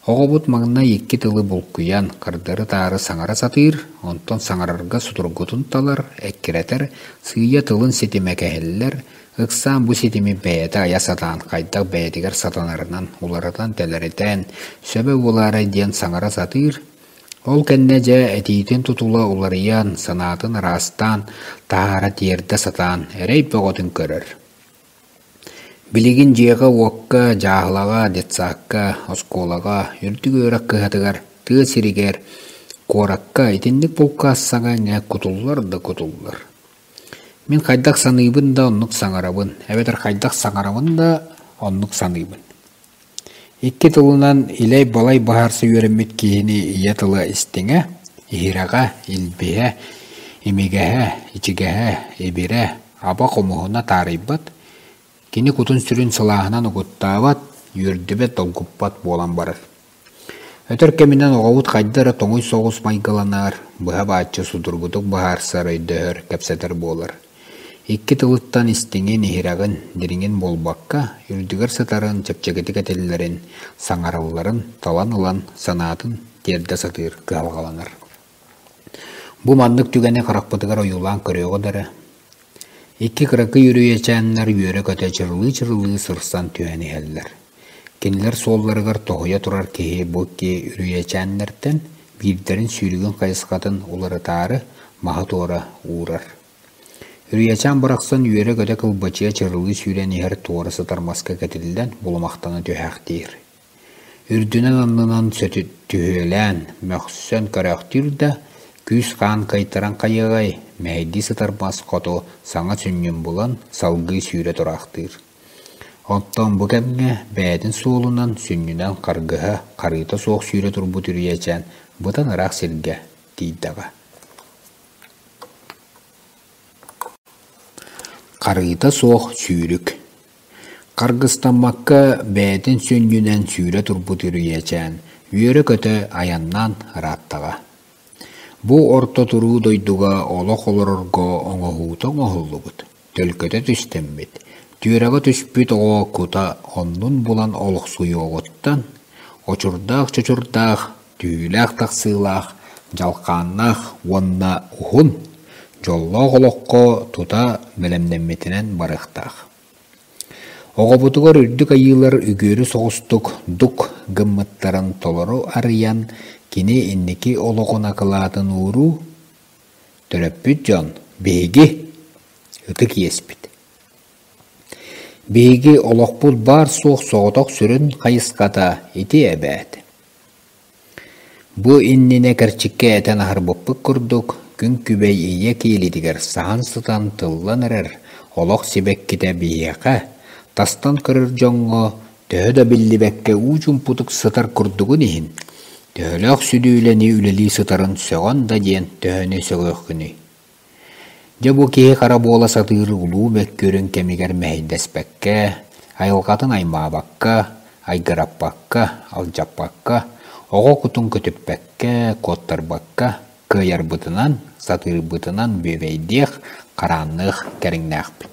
Оҕобут маҥнай икки тылы булкуйан, хардары-таары саҥара сатыыр, онтон саҥарарга судургутун талар, эккирэтэр, сыыйа тылын ситимэ кэһиллэр, ыксаан бу ситими бэйэтэ айа сатаан хайдах бэйэтигэр сатанарынан уларытан-тэлэритэн, сөбө буолаарай диэн саҥара сатыыр, Ол кэннэ дьэ этиитин тутула уларыйан, санаатын ыраастаан, таһаара тиэрдэ сатаан эрэй бөҕөтүн көрөр. Билигин дьиэҕэ-уокка, дьааһылаҕа, детсадка, оскуолаҕа, үрдүк үөрэх кыһатыгар, тыа сиригэр, куоракка итинник булкаас саҥа-иҥэ кутуллар да кутуллар. Мин хайдах саныыбын да оннук саҥарабын, эбэтэр хайдах саҥарабын да оннук саныыбын. Икки тылынан илэй-балай быһаарса үөрэммит киһини ийэ тыла истиҥэ, иһирэҕэ, илбиһэ, имигэһэ, ичигэһэ, ибирэ, аба хомуһуна таарыйбат, кини кутун-сүрүн сылааһынан угуттаабат, үөрдүбэт, долгуппат буолан барар. Өтөр кэминэн оҕобут хайда эрэ тоҥуй соҕус майгыланар, быһа-бааччы судургутук быһаарсар, өйдөһөр, кэпсэтэр буолар. Икки тылыттан истиҥин, иһирэҕин, дириҥин буолбакка, үрдүгэр сытарын, чэпчэкитик этиллэрин, саҥаралларын талан ылан санаатын тиэрдэ сатыыр кыһалҕаланар. Бу маннык түгэни харахпытыгар ойуулаан көрүөҕү да эрэ. Икки кыракый үрүйэчээннэр үөрэ-көтө чырылыы-чырылыы сырсан түһэн иһэллэр. Кинилэр суолларыгар тоһуйа турар киһи бу икки үрүйэчээннэртэн биирдэрин сүүрүгүн хайысхатын уларытаары маһы туора уурар. Үрүйэчээн барахсан үөрэ-көтө кылбачыйа чырылыы сүүрэн иһэр туора сытар маска кэтиллэн булумахтана түһээхтиир. Үрдүнэн-аннынан түһүөлээн, мөхсөн көрөөхтүүр да, күүс-хаан кыайтаран хайыаҕай, мэһэйдии сытар мас хоту саҥа сүнньүн булан, салгыы сүүрэ тураахтыыр. Оттон бу кэмҥэ бэйэтин суолунан сүнньүнэн харгыһа, харыыта суох сүүрэ турбут үрүйэчээн быдан ыраах сиргэ тиийдэҕэ. Харыыта суох сүүрүк Харгыстаммакка бэйэтин сүнньүнэн сүүрэ турбут үрүйэчээн үөрэ-көтө айаннаан ырааттаҕа. Бу орто туруу дойдуга олох олорорго оҥоһуута оҥоһуллубут, төлкөтө түстэммит, түөрэҕэ түспүт оҕо кута оннун булан олохсуйуоҕуттан, очурдаах-чочурдаах, түһүүлээх-тахсыылаах, дьалхааннаах уонна уһун, Дьоллоох олоххо тута бэлэмнэммитинэн барыахтаах. Оҕобутугар үрдүк айыылар үгүөрү соҕустук дук гыммыттарын толору арыйан, кини инники олоҕун акылаатын ууруу, төрөппүт дьон, биһиги ытык иэспит. Биһиги олохпут баар-суох соҕотох сүрүн хайысхата ити эбээт. Бу иннинэ кэрчиккэ этэн аһарбыппыт курдук, күн күбэй ийэ киэлитигэр саһан сытан тыллан эрэр олох сибэккитэ биһиэхэ, тастан көрөр дьоҥҥо төһө да биллибэккэ уу чуумпутук сытар курдугун иһин, төһөлөөх сүдү үлэни үлэлии сытарын сөҕөн да диэн төһөнү сөҕүөххүнүй? Дьэ бу киһи хара буола сатыыр улуу мөккүөрүн кэмигэр мэһэйдэспэккэ, айылҕатын аймаабакка, айгыраппакка, алдьаппакка, оҕо кутун көтүппэккэ, куоттарбакка кыайарбытынан, сатыырбытынан бүөбэйдиэх, хараанныах кэриҥнээхпит.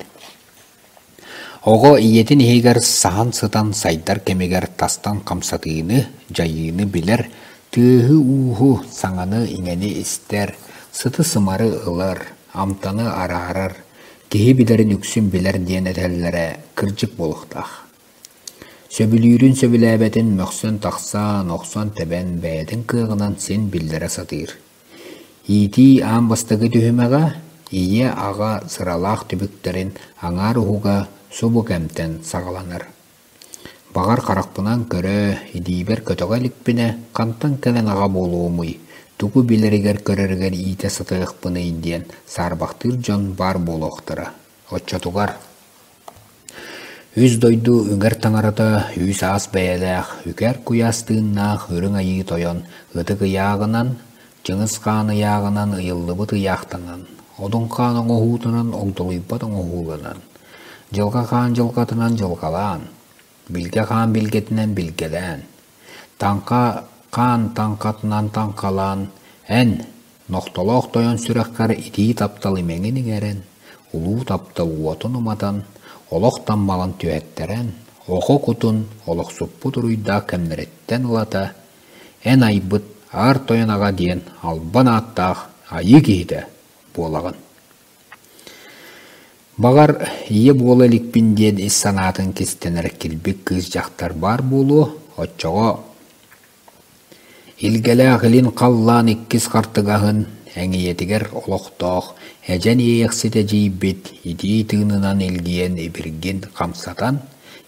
Оҕо ийэтин иһигэр саһан сытан сайдар кэмигэр тастан хамсатыыны, дьайыыны билэр, тыаһы-ууһу, саҥаны-иҥэни истэр, сыты-сымары ылар, амтаны араарар, киһи билэрин үксүн билэр диэн этэллэрэ кырдьык буолуохтаах. Сөбүлүүрүн-сөбүлээбэтин мөхсөн тахсан, охсон-тэбэн бэйэтин кыаҕынан син биллэрэ сатыыр. Иитии аан бастакы түһүмэҕэ ийэ-аҕа сыралаах түбүктэрин аҥаар уһуга субу кэмтэн саҕаланар. Баҕар харахпынан көрө, илиибэр көтөҕө иликпинэ хантан кэлэн аҕа буолуомуй, тугу билэригэр-көрөрүгэр иитэ сатыахпыный диэн саарбахтыыр дьон баар буолуохтара. Оччотугар Үс дойду үҥэр таҥарата үс аас бэйэлээх, үкэр куйаас тыыннаах Үрүҥ Айыы Тойон ытык ыйааҕынан, Чыҥыс Хаан ыйааҕынан ыйыллыбыт ыйаахтанан, Одун Хаан оҥоһуутунан огдолуйбат оҥоһууланан, Дьылҕа Хаан дьылҕатынан дьылҕалаан, Билгэ Хаан билгэтинэн билгэлээн, Таҥха Хаан таҥхатынан таҥхалаан, эн, Нохтолоох тойон сүрэххэр итии таптал имэҥин иҥэрэн, улуу таптал уотун уматан, олох таммалан түһэттэрэн, оҕо кутун олохсуппут уруйдаах кэмнэриттэн ылата, эн айбыт Аар Тойон Аҕа диэн албан ааттаах айыы киһитэ буолаҕын. Баҕар, ийэ буола иликпин диэн ис санаатын кистэнэр килбик кыыс дьахтар баар буолуо, оччоҕо Илгэлээх илин халлаан иккис хартыгаһын эҥийэтигэр олохтоох эдьэн иэйэхсит эдьиийбит итии тыынынан илгийэн ибиргин хамсатан,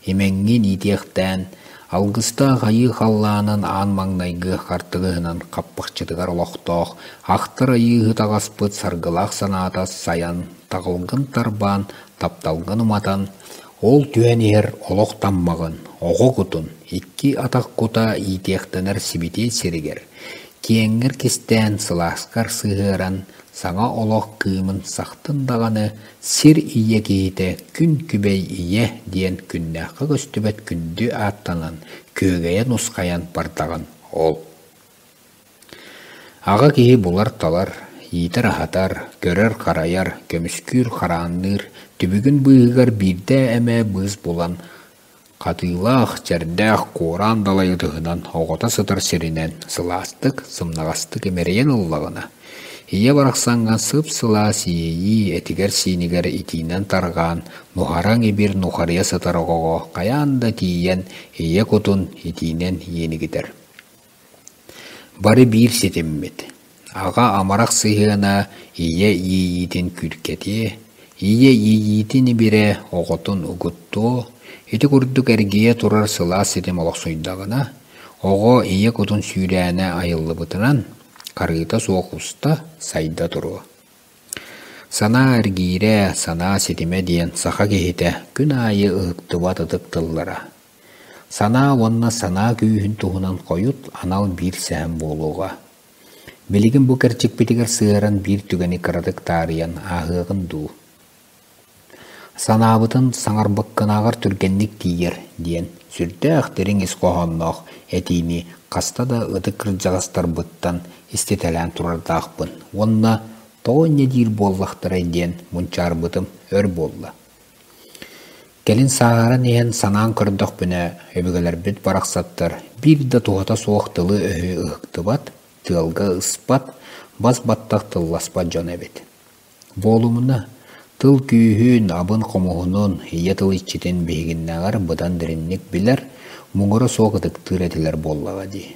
имэҥҥин иитиэхтээн, алгыстаах айыы халлаанын аан маҥнайгы хартыгыһынан хаппахчытыгар олохтоох ахтар айыыһыт аҕаспыт саргылаах санаата сайан, таҕылгын тарбаан, тапталгын уматан, Ол түһэн иһэр олох таммаҕын, оҕо кутун, икки атах кута иитиэхтэнэр сибитиэй сиригэр, киэҥҥэр кистээн, сылааскар сыһыаран, саҥа олох кыымын сахтын даҕаны сир ийэ киһитэ күн күбэй ийэ диэн күннээххэ көстүбэт күндү ааттанан, күөгэйэ нусхайан бардаҕын ол. Аҕа киһи булар-талар, иитэр-аһатар, көрөр-харайар, көмүскүүр-хараанныыр түбүгүн быыһыгар биирдэ эмэ быыс булан, хатыылаах, чэрдээх куораан далай ытыһынан оҕото сытар сиринэн сылаастык, сымнаҕастык имэрийэн ыллаҕына, ийэ барахсаҥҥа сып-сылаас иэйии этигэр-сиинигэр итиинэн тарҕаан, нуһараҥ ибир нухарыйа сытар оҕоҕо хайаан да тиийэн ийэ кутун итиинэн иэнигитэр. Бары биир ситиммит, аҕа амарах сыһыана ийэ иэйиитин күүркэтиэ, ийэ иэйиитин ибирэ оҕотун угуттуо, ити курдук эргийэ турар сылаас ситим олохсуйдаҕына, оҕо ийэ кутун сүүрээнэ айыллыбытынан, харыыта суох уста, сайда туруо. Санаа эргиирэ, санаа ситимэ диэн саха киһитэ күн аайы ыһыктыбат ытык тыллара. Санаа уонна санаа күүһүн туһунан хойут анал биир сэһэн буолуоҕа. Билигин бу кэрчикпитигэр сыһыаран биир түгэни кыратык таарыйан ааһыаҕын дуу? Санаабытын саҥарбыккынааҕар түргэнник тиийэр диэн сүрдээх дириҥ ис хоһоонноох этиини хаста да ытык кырдьаҕастарбыттан иститэлээн турардаахпын уонна тоҕо инньэ диир буоллахтарай диэн мунчаарбытым өр буолла. Кэлин сааһыран иһэн санаан көрдөхпүнэ, өбүгэлэрбит барахсаттар биир да туһата суох тылы-өһү ыһыктыбат, тыалга ыспат, бас-баттах тылласпат дьон эбит. Буолумуна, тыл күүһүн, абын-хомуһунун, ийэ тыл иччитин биһигиннээҕэр быдан дириҥник билэр, муҥура суох ытыктыыр этилэр буоллаҕа дии.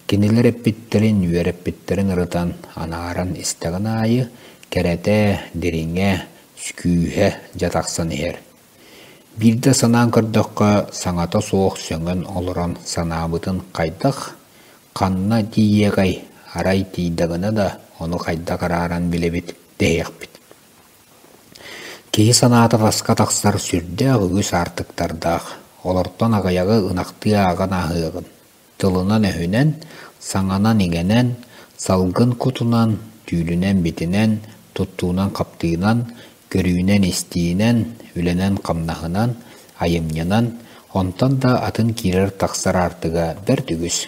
Кинилэр эппиттэрин, үөрэппиттэрин ырытан, анааран истэҕин аайы кэрэтэ, дириҥэ, күүһэ дьэ тахсан иһэр. Биирдэ санаан көрдөххө, саҥата суох сөҥөн олорон санаабытын хайдах, ханна тиийиэҕэй, арай тиийдэҕинэ да ону хайдах арааран билэбит дэһиэхпит. Киһи санаата таска тахсар сүрдээх үгүс аартыктардаах, олортон аҕыйаҕы ынахтыы ааҕан ааһыаҕын. Тылынан-өһүнэн, саҥанан-иҥэнэн, салгын кутунан, түүлүнэн-битинэн, туттуунан-хаптыынан, көрүүнэн-истиинэн, үлэнэн-хамнаһынан, айымньынан, онтон да атын киирэр-тахсар аартыга бэрт үгүс.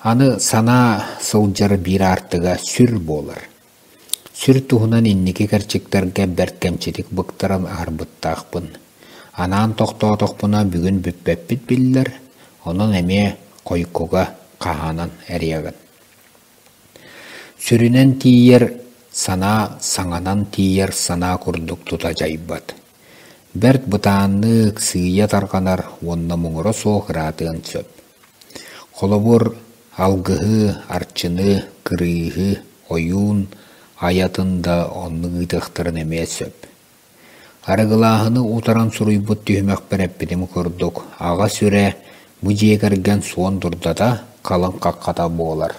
Аны санаа сылдьар биир аартыга сүр буолар. Сүр туһунан инники кэрчиктэргэ бэрт кэмчитик быктаран аһарбыттаахпын. Анаан тохтоотохпуна бүгүн бүппэппит биллэр, онон эмиэ хойуккуга хаһаанан эриэҕин. Сүрүнэн тиийэр санаа саҥанан тиийэр санаа курдук тута дьайбат. Бэрт бытааннык сыыйа тарҕанар уонна муҥура суох ыраатыан сөп. Холобур, алгыһы, арчыны, кырыыһы, ойуун айатын да оннук ыытыахтарын эмиэ сөп. Арыгылааһыны утаран суруйбут түһүмэхпэр эппитим курдук, аҕа сүрэ бу дьиэ кэргэн суон дурдата, халыҥ хаххата буолар.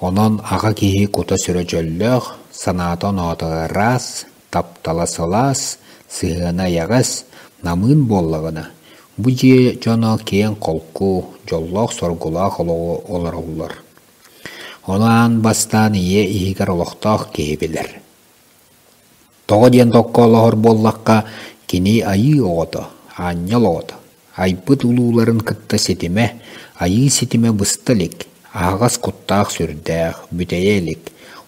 Онон аҕа киһи кута-сүрэ чөллөөх, санаата-оноото ыраас, таптала сылаас, сыһыана эйэҕэс, намыын буоллаҕына, бу дьиэ дьоно киэҥ-холку, дьоллоох-соргулаах олоҕу олороллор. Ону аан бастаан ийэ иһигэр олохтоох киһи билэр. Тоҕо диэн токкоолоһор буоллахха, кини айыы оҕото, аанньал оҕото. Айбыт улууларын кытта ситимэ, айыы ситимэ быста илик, аһаҕас куттаах сүрдээх, бүтэйэ илик,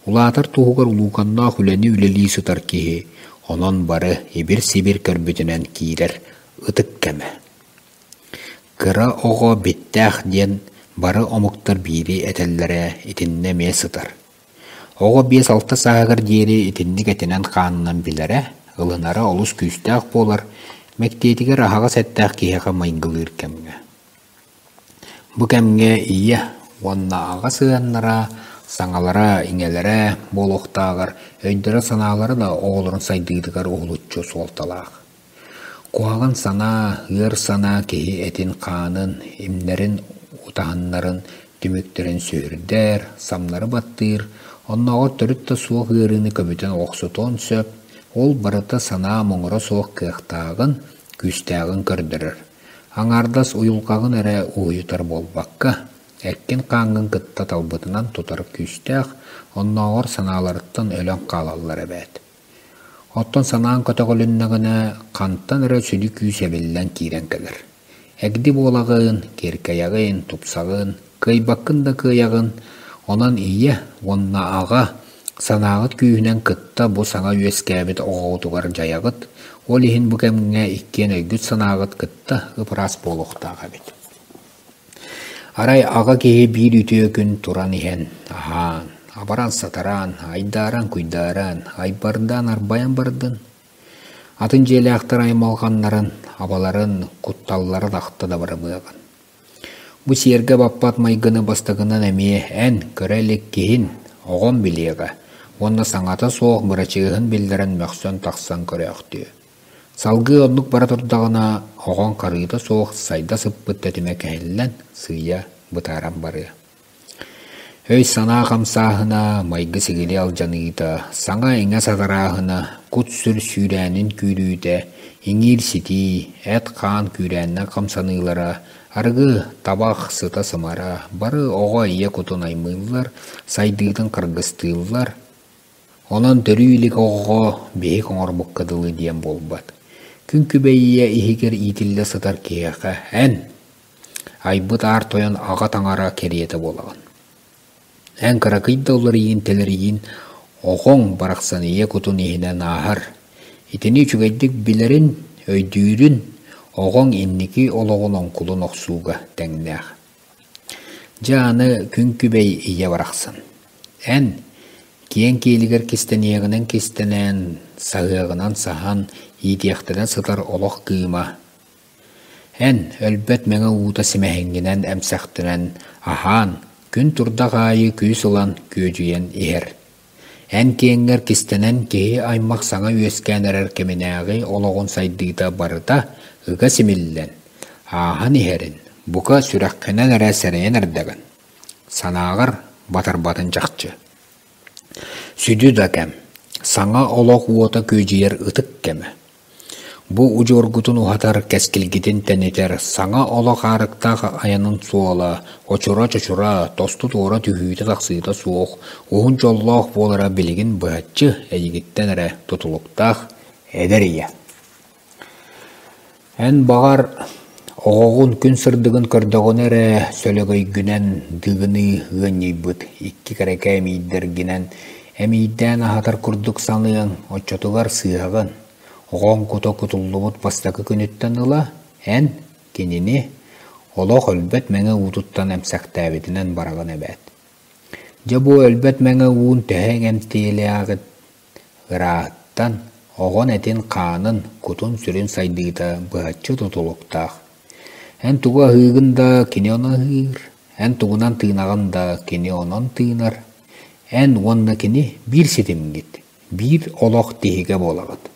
улаатар туһугар улууканнаах үлэни үлэлии сытар киһи, онон бары ибир-сибир көрбүтүнэн киирэр ытык кэмэ. Кыра оҕо биттээх диэн бары омуктар биири этэллэрэ итиннэ эмиэ сытар. Оҕо 5-6 сааһыгар диэри итинник этинэн-хаанынан билэрэ, ылынара олус күүстээх буолар, мэктиэтигэр аһаҕас эттээх киһиэхэ майгылыыр кэмҥэ. Бу кэмҥэ ийэ уонна аҕа сыһыаннара, саҥалара-иҥэлэрэ буолуохтааҕар өйдөрө-санаалара да оҕолорун сайдыытыгар уһулуччу суолталаах. Куһаҕан санаа, ыар санаа киһи этин-хаанын, имнэрин, утаһыннарын түмүктэрин сүһүрдэр, самнары баттыыр, оннооҕор төрүт да суох ыарыыны көбүтэн охсутуон сөп, ол барыта санаа муҥура суох кыахтааҕын, күүстээҕин көрдөрөр. Аҥаардас уйулҕаҕын эрэ уһуйутар буолбакка, эккин-хааҥҥын кытта талбытынан тутар күүстээх, оннооҕор санааларыттан өлөн хаалаллар эбээт. Оттон санааҥ көтөҕүлүннэҕинэ, хантан эрэ сүдү күүс эбиллэн киирэн кэлэр. Эгди буолаҕын, киэркэйэҕин, тупсаҕын, кыайбаккын да кыайаҕын, онон ийэ уонна аҕа санааҕыт күүһүнэн кытта бу саҥа үөскээбит оҕоҕутугар дьайаҕыт, ол иһин бу кэмҥэ иккиэн өйгүт-санааҕыт кытта ып-ыраас буолуохтаах эбит. Арай аҕа киһи биир үтүө күн туран иһэн, аһаан, абаран-сатараан, айдааран-куйдааран, айбардаан-арбайан бардын. Атын дьиэлээхтэр аймалҕаннарын, абаларын, кутталларын ахта да барымыаҕын. Бу сиэргэ баппат майгыны бастакынан эмиэ эн, көрө илик киһин, оҕом билиэҕэ уонна саҥата суох бырачыаһын биллэрэн мөхсөн тахсан көрөөхтүө. Салгыы оннук бара турдаҕына, оҕоҥ харыыта суох сайда сыппыт тэтимэ кэһиллэн, сыыйа бытааран барыа. Өй-санаа хамсааһына, майгы-сигили алдьаныыта, саҥа-иҥэ сатарааһына, кут-сүр сүүрээнин күүрүүтэ, иҥиир-ситии, эт-хаан күүрээннэр хамсаныылара, арыгы, табах сыта-сымара бары оҕо ийэ кутун аймыыллар, сайдыытын харгыстыыллар, Онон төрүү илик оҕоҕо биһик оҥорбукка дылы диэн буолбат. Күн күбэй ийэ иһигэр иитиллэ сытар киһиэхэ эн, айбыт аар тойон аҕа таҥара кэриэтэ буолаҕын. Эн кыракый да уларыйыын-тэлэрийиин оҕоҥ барахсан ийэ кутун иһинэн ааһар. Итини үчүгэйдик билэрин, өйдүүрүн оҕоҥ инники олоҕун оҥкулун охсууга тэҥнээх. Дьэ аны күн күбэй ийэ барахсан. Эн, Киэҥ киэлигэр кистэниэҕинэн кистэнэн, саһыаҕынан саһан, иитиэхтэнэ сытар олох кыыма. Эн, өлбөт мэҥэ уута симэһиҥҥинэн эмсэхтэнэн, аһаан, күн турдах аайы күүс ылан күөдьүйэн иһэр. Эн киэҥҥэр кистэнэн киһи аймах саҥа үөскээн эрэр кэминээҕи олоҕун сайдыыта барыта ыга симиллэн, ааһан иһэрин, бука, сүрэххинэн эрэ сэрэйэн эрдэҕин. Санааҕар батарбатын чахчы. Сүдү да кэм, саҥа олох уота күөдьүйэр ытык кэмэ. Бу удьуоргутун уһатар, кэскилгитин тэнитэр, саҥа олох аарыктаах айанын суола, очура-чочура, тосту-туора түһүүтэ-тахсыыта суох, уһун дьоллоох буолара билигин быһаччы эйигиттэн эрэ тутулуктаах эдэр ийэ. Эн баҕар оҕоҕун күн сырдыгын көрдөҕүнэ эрэ сөлөгөйгүнэн дыгыныы ыанньыйбыт икки кэрэкэ эмиийдэргинэн эмиийдээн аһатар курдук саныаҥ, оччотугар сыыһаҕын. Оҕоҥ кута кутуллубут бастакы күнүттэн ыла эн кинини олох өлбөт мэҥэ уутуттан эмсэхтээбитинэн бараҕын эбээт. Дьэ бу өлбөт мэҥэ уун төһө иҥэмтиэлээҕит Ырааһыттан оҕон этин-хаанын, кутун-сүрүн сайдыыта быһаччы тутулуктаах. Эн тугу аһыыгын да, кини ону аһыыр, эн тугунан тыынаҕын да, кини онон тыынар. Эн уонна кини биир ситимҥит, биир олох тиһигэ буолаҕыт.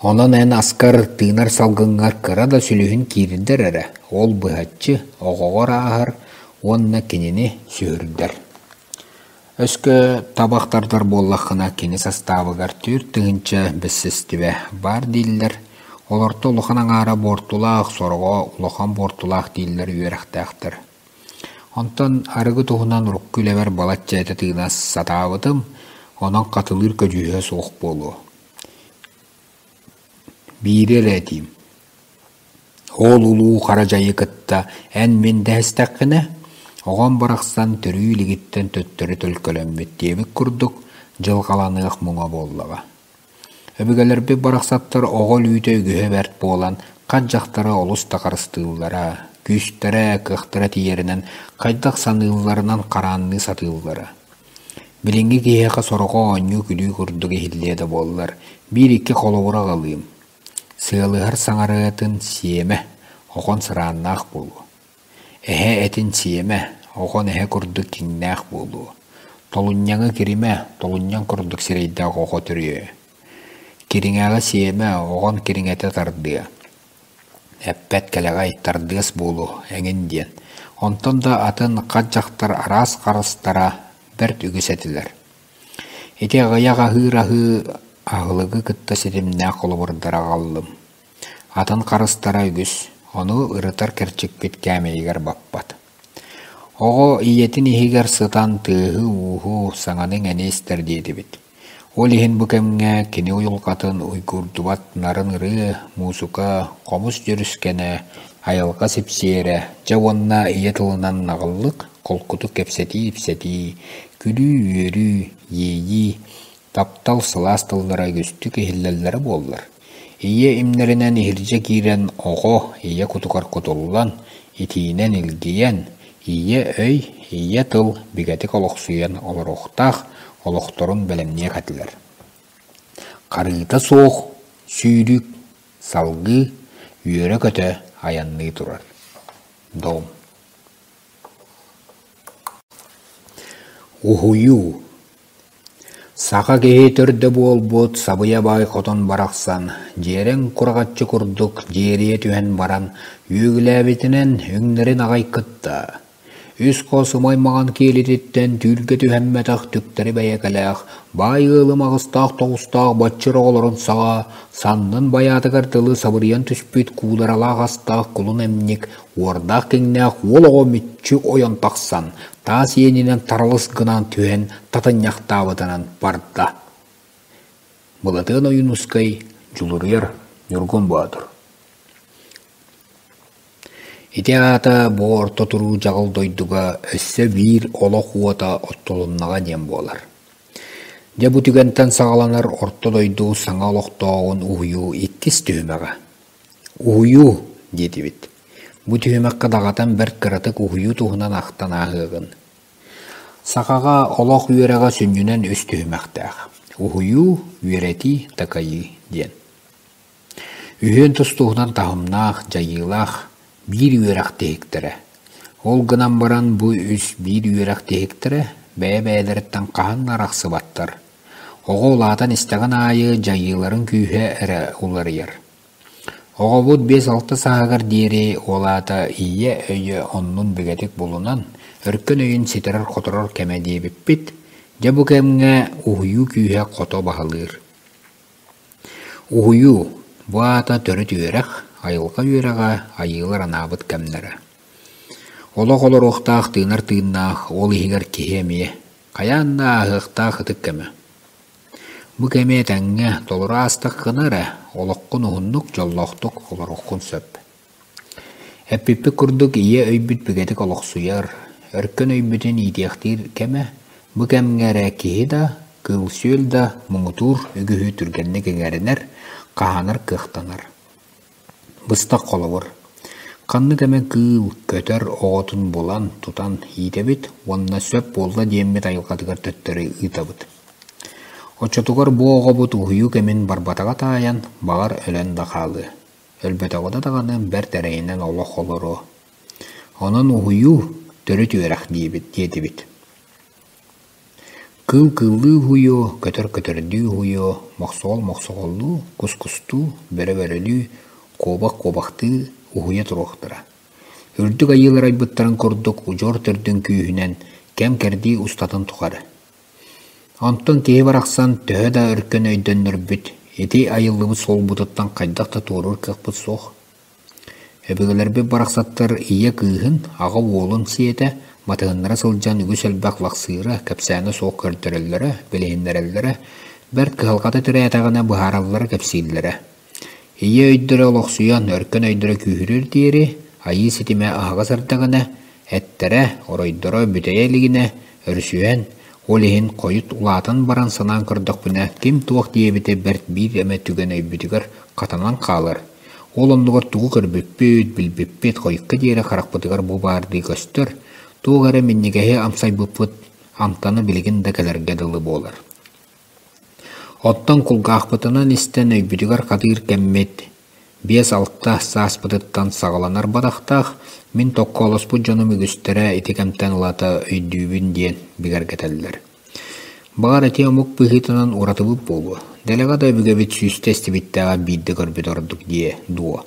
Онон эн аскар тыынар салгыҥҥар кыра да сүлүһүн киирдэр эрэ, ол быһаччы оҕоҕор ааһар уонна кинини сүһүрдэр. Өскө табах тардар буоллаххына, кини састаабыгар 4000 бэссэстибэ баар дииллэр, олорто улахан аҥаара буортулаах, сороҕо улахан буортулаах дииллэр үөрэхтээхтэр. Онтон арыгы туһунан урукку үлэбэр балачча этэ тыына сатаабытым, онон хатылыыр көдьүүһэ суох буолуо. Биири эрэ этиим: ол улуу хара дьайы кытта эн-мин дэһистэххинэ, оҕом барахсан төрүү илигиттэн төттөрү төлкөлөммүт диэбит курдук дьылҕаланыах муҥа буоллаҕа. Өбүгэлэрбит барахсаттар оҕо өлүүтэ үгүһэ бэрт буолан, хат дьахтары олус да харыстыыллара, күүстэрэ, кыахтара тиийэринэн хайдах саныылларынан хараанныы сатыыллара. Билиҥҥи киһиэхэ сороҕо оонньуу-күлүү курдук иһиллиэ да буоллар, биир-икки холобуру аҕалыым. Сыалыһар саҥарыатын сиэмэ, охон сырааннаах буолуо. Эһэ этин сиэмэ, оҕон эһэ курдук киҥнээх буолуо. Толунньаҥы киримэ, толунньаҥ курдук сирэйдээх оҕо төрүө. Кириҥэҕи сиэмэ, оҕон кириҥэтэ тардыа. Эппэт кэлэҕэй, тардыас буолуо эҥин диэн. Онтон да атын хат дьахтар араас харыстара бэрт үгүс этилэр. Ити аҕыйах аһыыр аһыы аһылыгы кытта ситимнээх холобурдары аҕаллым. Атын харыстара үгүс, ону ырытар кэрчикпит кээмэйигэр баппат. Оҕо ийэтин иһигэр сытан тыаһы-ууһу, саҥаны-иҥэни истэр диэтибит. Ол иһин бу кэмҥэ кини уйулҕатын уйгуурдубат нарын ырыа, муусука, хомус дьүрүскэнэ, айылҕа сипсиэрэ, дьэ уонна ийэ тылынан наҕыллык, холкутук кэпсэтии-ипсэтии, күлүү-үөрүү, иэйии, Таптал сылаас тыллара үгүстүк иһиллэллэрэ буоллар, ийэ имнэринэн иһирдьэ киирэн оҕо ийэ кутугар кутуллан, итиинэн илгийэн, ийэ өй, ийэ тыл бигэтик олохсуйан олоруохтаах олохторун бэлэмниэх этилэр. Харыыта суох сүүрүк салгыы үөрэ-көтө айанныы турар. Дом. Уһуйуу Саха киһи төрдө буолбут сабыйа баай хотон барахсан, дьиэрэҥ кураҕаччы курдук дьиэрийэ түһэн баран, үөгүлээбитинэн өҥнөрүн аҕай кытта, үс хос умай маҥан киэлититтэн түүлгэ түһэммэтэх түктэри бэйэкэлээх, баай ыалым аҕыстаах-тоҕустаах баччыр оҕолорун саҕа, саннын байаатыгар дылы сабырыйан түспүт кууларалаах астаах кулун эмньик уордаах-киҥнээх уол оҕо мүччү ойон тахсан, таас иэнинэн таралыс гынан түһэн татынньахтаабытынан барда. Былатыан Ойуунускай Дьулуруйар Ньургун Боотур Ити аата бу орто туруу дьаҕыл дойдуга өссө биир олох уота оттулуннаҕа диэн буолар. Дьэ бу түгэнтэн саҕаланар орто дойду саҥа олохтооҕун уһуйуу иккис түһүмэҕэ. Уһуйуу диэтибит. Бу түһүмэххэ даҕатан бэрт кыратык уһуйуу туһунан ахтан ааһыаҕын. Сахаҕа олох үөрэҕэ сүнньүнэн үс түһүмэхтээх: уһуйуу, үөрэтии, такайыы диэн. Үһүөн тус-туһунан таһымнаах, дьайыылаах биир үөрэх тиһиктэрэ. Ол гынан баран бу үс биир үөрэх тиһиктэрэ бэйэ-бэйэлэриттэн хаһан да арахсыбаттар. Оҕо улаатан истэҕин аайы дьайыыларын күүһэ эрэ уларыйар. Оҕобут 5-6 сааһыгар диэри ол аата ийэ өйө оннун бигэтик булунан, өркөн өйүн ситэрэр-хоторор кэмэ диэбиппит, дьэ бу кэмҥэ уһуйуу күүһэ хото баһылыыр. Уһуйуу бу аата төрүт үөрэх, айылҕа үөрэҕэ, айыылар анаабыт кэмнэрэ. Олох олоруохтаах тыынар тыыннаах, ол иһигэр киһи эмиэ, хайаан да ааһыахтаах ытык кэмэ. Бу кэми этэҥҥэ толору аастаххына эрэ, олоххун уһуннук, дьоллоохтук олоруоххун сөп. Эппиппит курдук ийэ өйбүт бигэтик олохсуйар, өркөн өйбүтүн иитиэхтиир кэмэ бу кэмҥэ эрэ киһи да, кыыл-сүөл да муҥутуур үгүһү түргэнник иҥэринэр, хаһаанар кыахтанар. Быстах холобур, ханнык эмэ кыыл, көтөр оҕотун булан, тутан иитэбит уонна сөп буолла диэммит айылҕатыгар төттөрү ыытабыт. Оччотугар бу оҕобут уһуйуу кэмин барбатаҕа таайан, баҕар өлөн да хаалыа. Өлбөтөҕүнэ даҕаны бэрт эрэйинэн олох олоруо. Онон уһуйуу төрүт үөрэх диибит диэтибит. Кыыл кыыллыы уһуйуо, көтөр көтөрдүү уһуйуо, мохсоҕол мохсоҕоллуу, кус кустуу, бөрө бөрөлүү, куобах куобахтыы уһуйа туруохтара. Үрдүк айыылар айбыттарын курдук удьуор төрдүн күүһүнэн кэм-кэрдии устатын тухары. Онтон киһи барахсан төһө да өркөн өйдөннөрбүт, ити айыллыбыт суолбутуттан хайдах да туоруур кыахпыт суох. Өбүгэлэрбит барахсаттар ийэ кыыһын, аҕа уолун сиэтэ, батыһыннара сылдьан үгүс элбэх лахсыыра, кэпсээнэ суох көрдөрөллөрө, билиһиннэрэллэрэ, бэрт кыһалҕата тирээтэҕинэ быһаараллара кэпсииллэрэ. Ийэ өйдөрө олохсуйан, өркөн өйдөрө күүһүрүөр диэри, айыы ситимэ аһаҕас эрдэҕинэ, эттэрэ, оройдоро бүтэйэ илигинэ, өрүсүһэн, ол иһин хойут улаатан баран санаан көрдөхпүнэ, ким туох диэбитэ бэрт биир эмэ түгэн өйбүтүгэр хатанан хаалар. Ол оннугар тугу көрбүппүт, билбиппит хойукка диэри харахпытыгар бу баардыы көстөр, туох эрэ минньигэһи амсайбыппыт амтана билигин да кэлэргэ дылы буолар. Оттон кулгаахпытынан истэн өйбүтүгэр хатыыр кэммит 5-6 сааспытыттан саҕаланар бадахтаах, мин токкоолоспут дьонум үгүстэрэ ити кэмтэн ылата өйдүүбүн диэн бигэргэтэллэр. Баҕар ити омук быһыытынан уратыбыт буолуо, дэлэҕэ да өбүгэбит сүүстэ истибиттээҕэр биирдэ көрбүт ордук диэ дуо.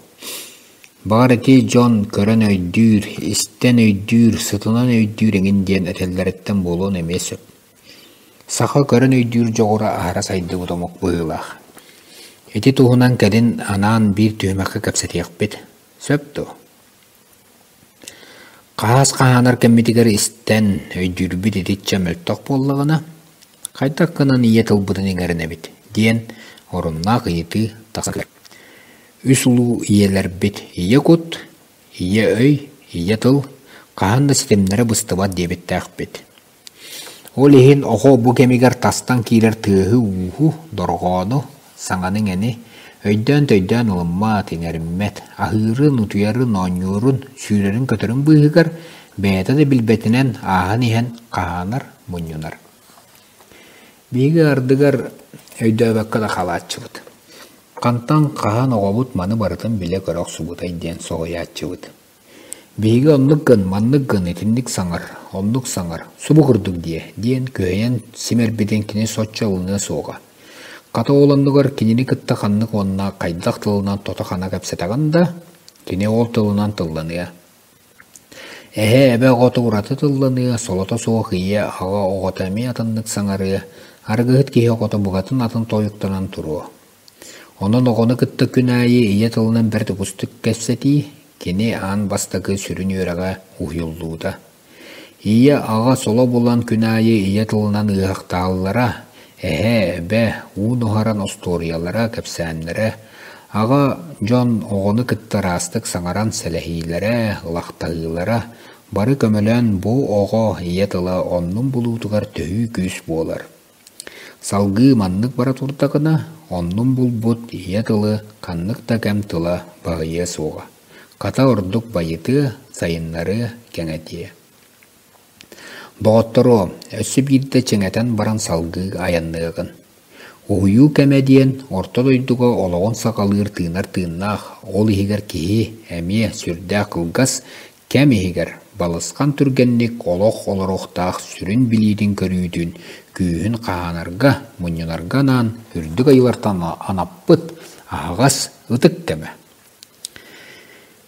Баҕар ити дьон көрөн өйдүүр, истэн өйдүүр, сытынан өйдүүр эҥин диэн этэллэриттэн буолуон эмиэ сөп. Саха көрөн өйдүүр дьоҕура аһара сайдыбыт омук быһыылаах. Ити туһунан кэлин анаан биир түһүмэххэ кэпсэтиэхпит. Сөп дуо? Хаһаас хаһаанар кэммитигэр истэн өйдүүрбүт итиччэ мөлтөх буоллаҕына, хайдах гынан ийэ тылбытын иҥэринэбит диэн оруннаах ыйытыы тахсар. Үс улуу ийэлэрбит ийэ кут, ийэ өй, ийэ тыл хаһан да ситимнэрэ быстыбат диэбиттээхпит. Ол иһин оҕо бу кэмигэр тастан киирэр тыаһы-ууһу, дорҕоону, саҥаны-иҥэни өйдөөн-төйдөөн ылыммат, иҥэриммэт, аһыырын, утуйарын, оонньуурун, сүүрэрин-көтөрүн быыһыгар бэйэтэ да билбэтинэн ааһан иһэн хаһаанар, мунньунар. Биһиги ардыгар өйдөөбөккө да хаалааччыбыт. Хантан хаһан оҕобут маны барытын билэ-көрө охсубутай диэн соһуйааччыбыт. Биһиги оннук гын, маннык гын, итинник саҥар, оннук саҥар, субу курдук диэ диэн күһэйэн симэрбитин кини соччо ылыныа суоҕа. Хата ол оннугар кинини кытта ханнык уонна хайдах тылынан тото-хана кэпсэтэҕин да, кини ол тылынан тылланыа. Эһэ эбэ оҕото ураты тылланыа, солото суох ийэ аҕа оҕото эмиэ атыннык саҥарыа, арыгыһыт киһи оҕото букатын атын тойуктанан туруо. Онон оҕону кытта күн аайы ийэ тылынан бэрт уустук кэпсэтии, кини аан бастакы сүрүн үөрэҕэ уһуйуллуута. Ийэ, аҕа соло булан күн аайы ийэ тылынан ыаһахтааллара, эһээ, эбэ, уу нуһаран остуоруйалара, кэпсээннэрэ, аҕа дьон оҕону кытта ыраастык саҥаран сэлэһиилэрэ, ылахтаһыылара бары көмөлөөн бу оҕо ийэ тыла оннун булуутугар төһүү күүс буолар. Салгыы маннык бара турдагына, оннун булбут ийэ тылы ханнык да кэм тыла баһыйыа суоҕа, хата ордук байытыа, сайыннарыа, кэҥэтиэ. Доҕотторуом, өссө биирдэ чиҥэтэн баран салгыы айанныаҕын. Уһуйуу кэмэ диэн орто дойдуга олоҕун саҕалыыр тыынар тыыннаах, ол иһигэр киһи эмиэ сүрдээх кылгас кэм иһигэр балысхан түргэнник олох олоруохтаах сүрүн билиитин-көрүүтүн, күүһүн хаһаанарга, мунньунарга анаан үрдүк айыылартан анаппыт аһаҕас ытык кэмэ.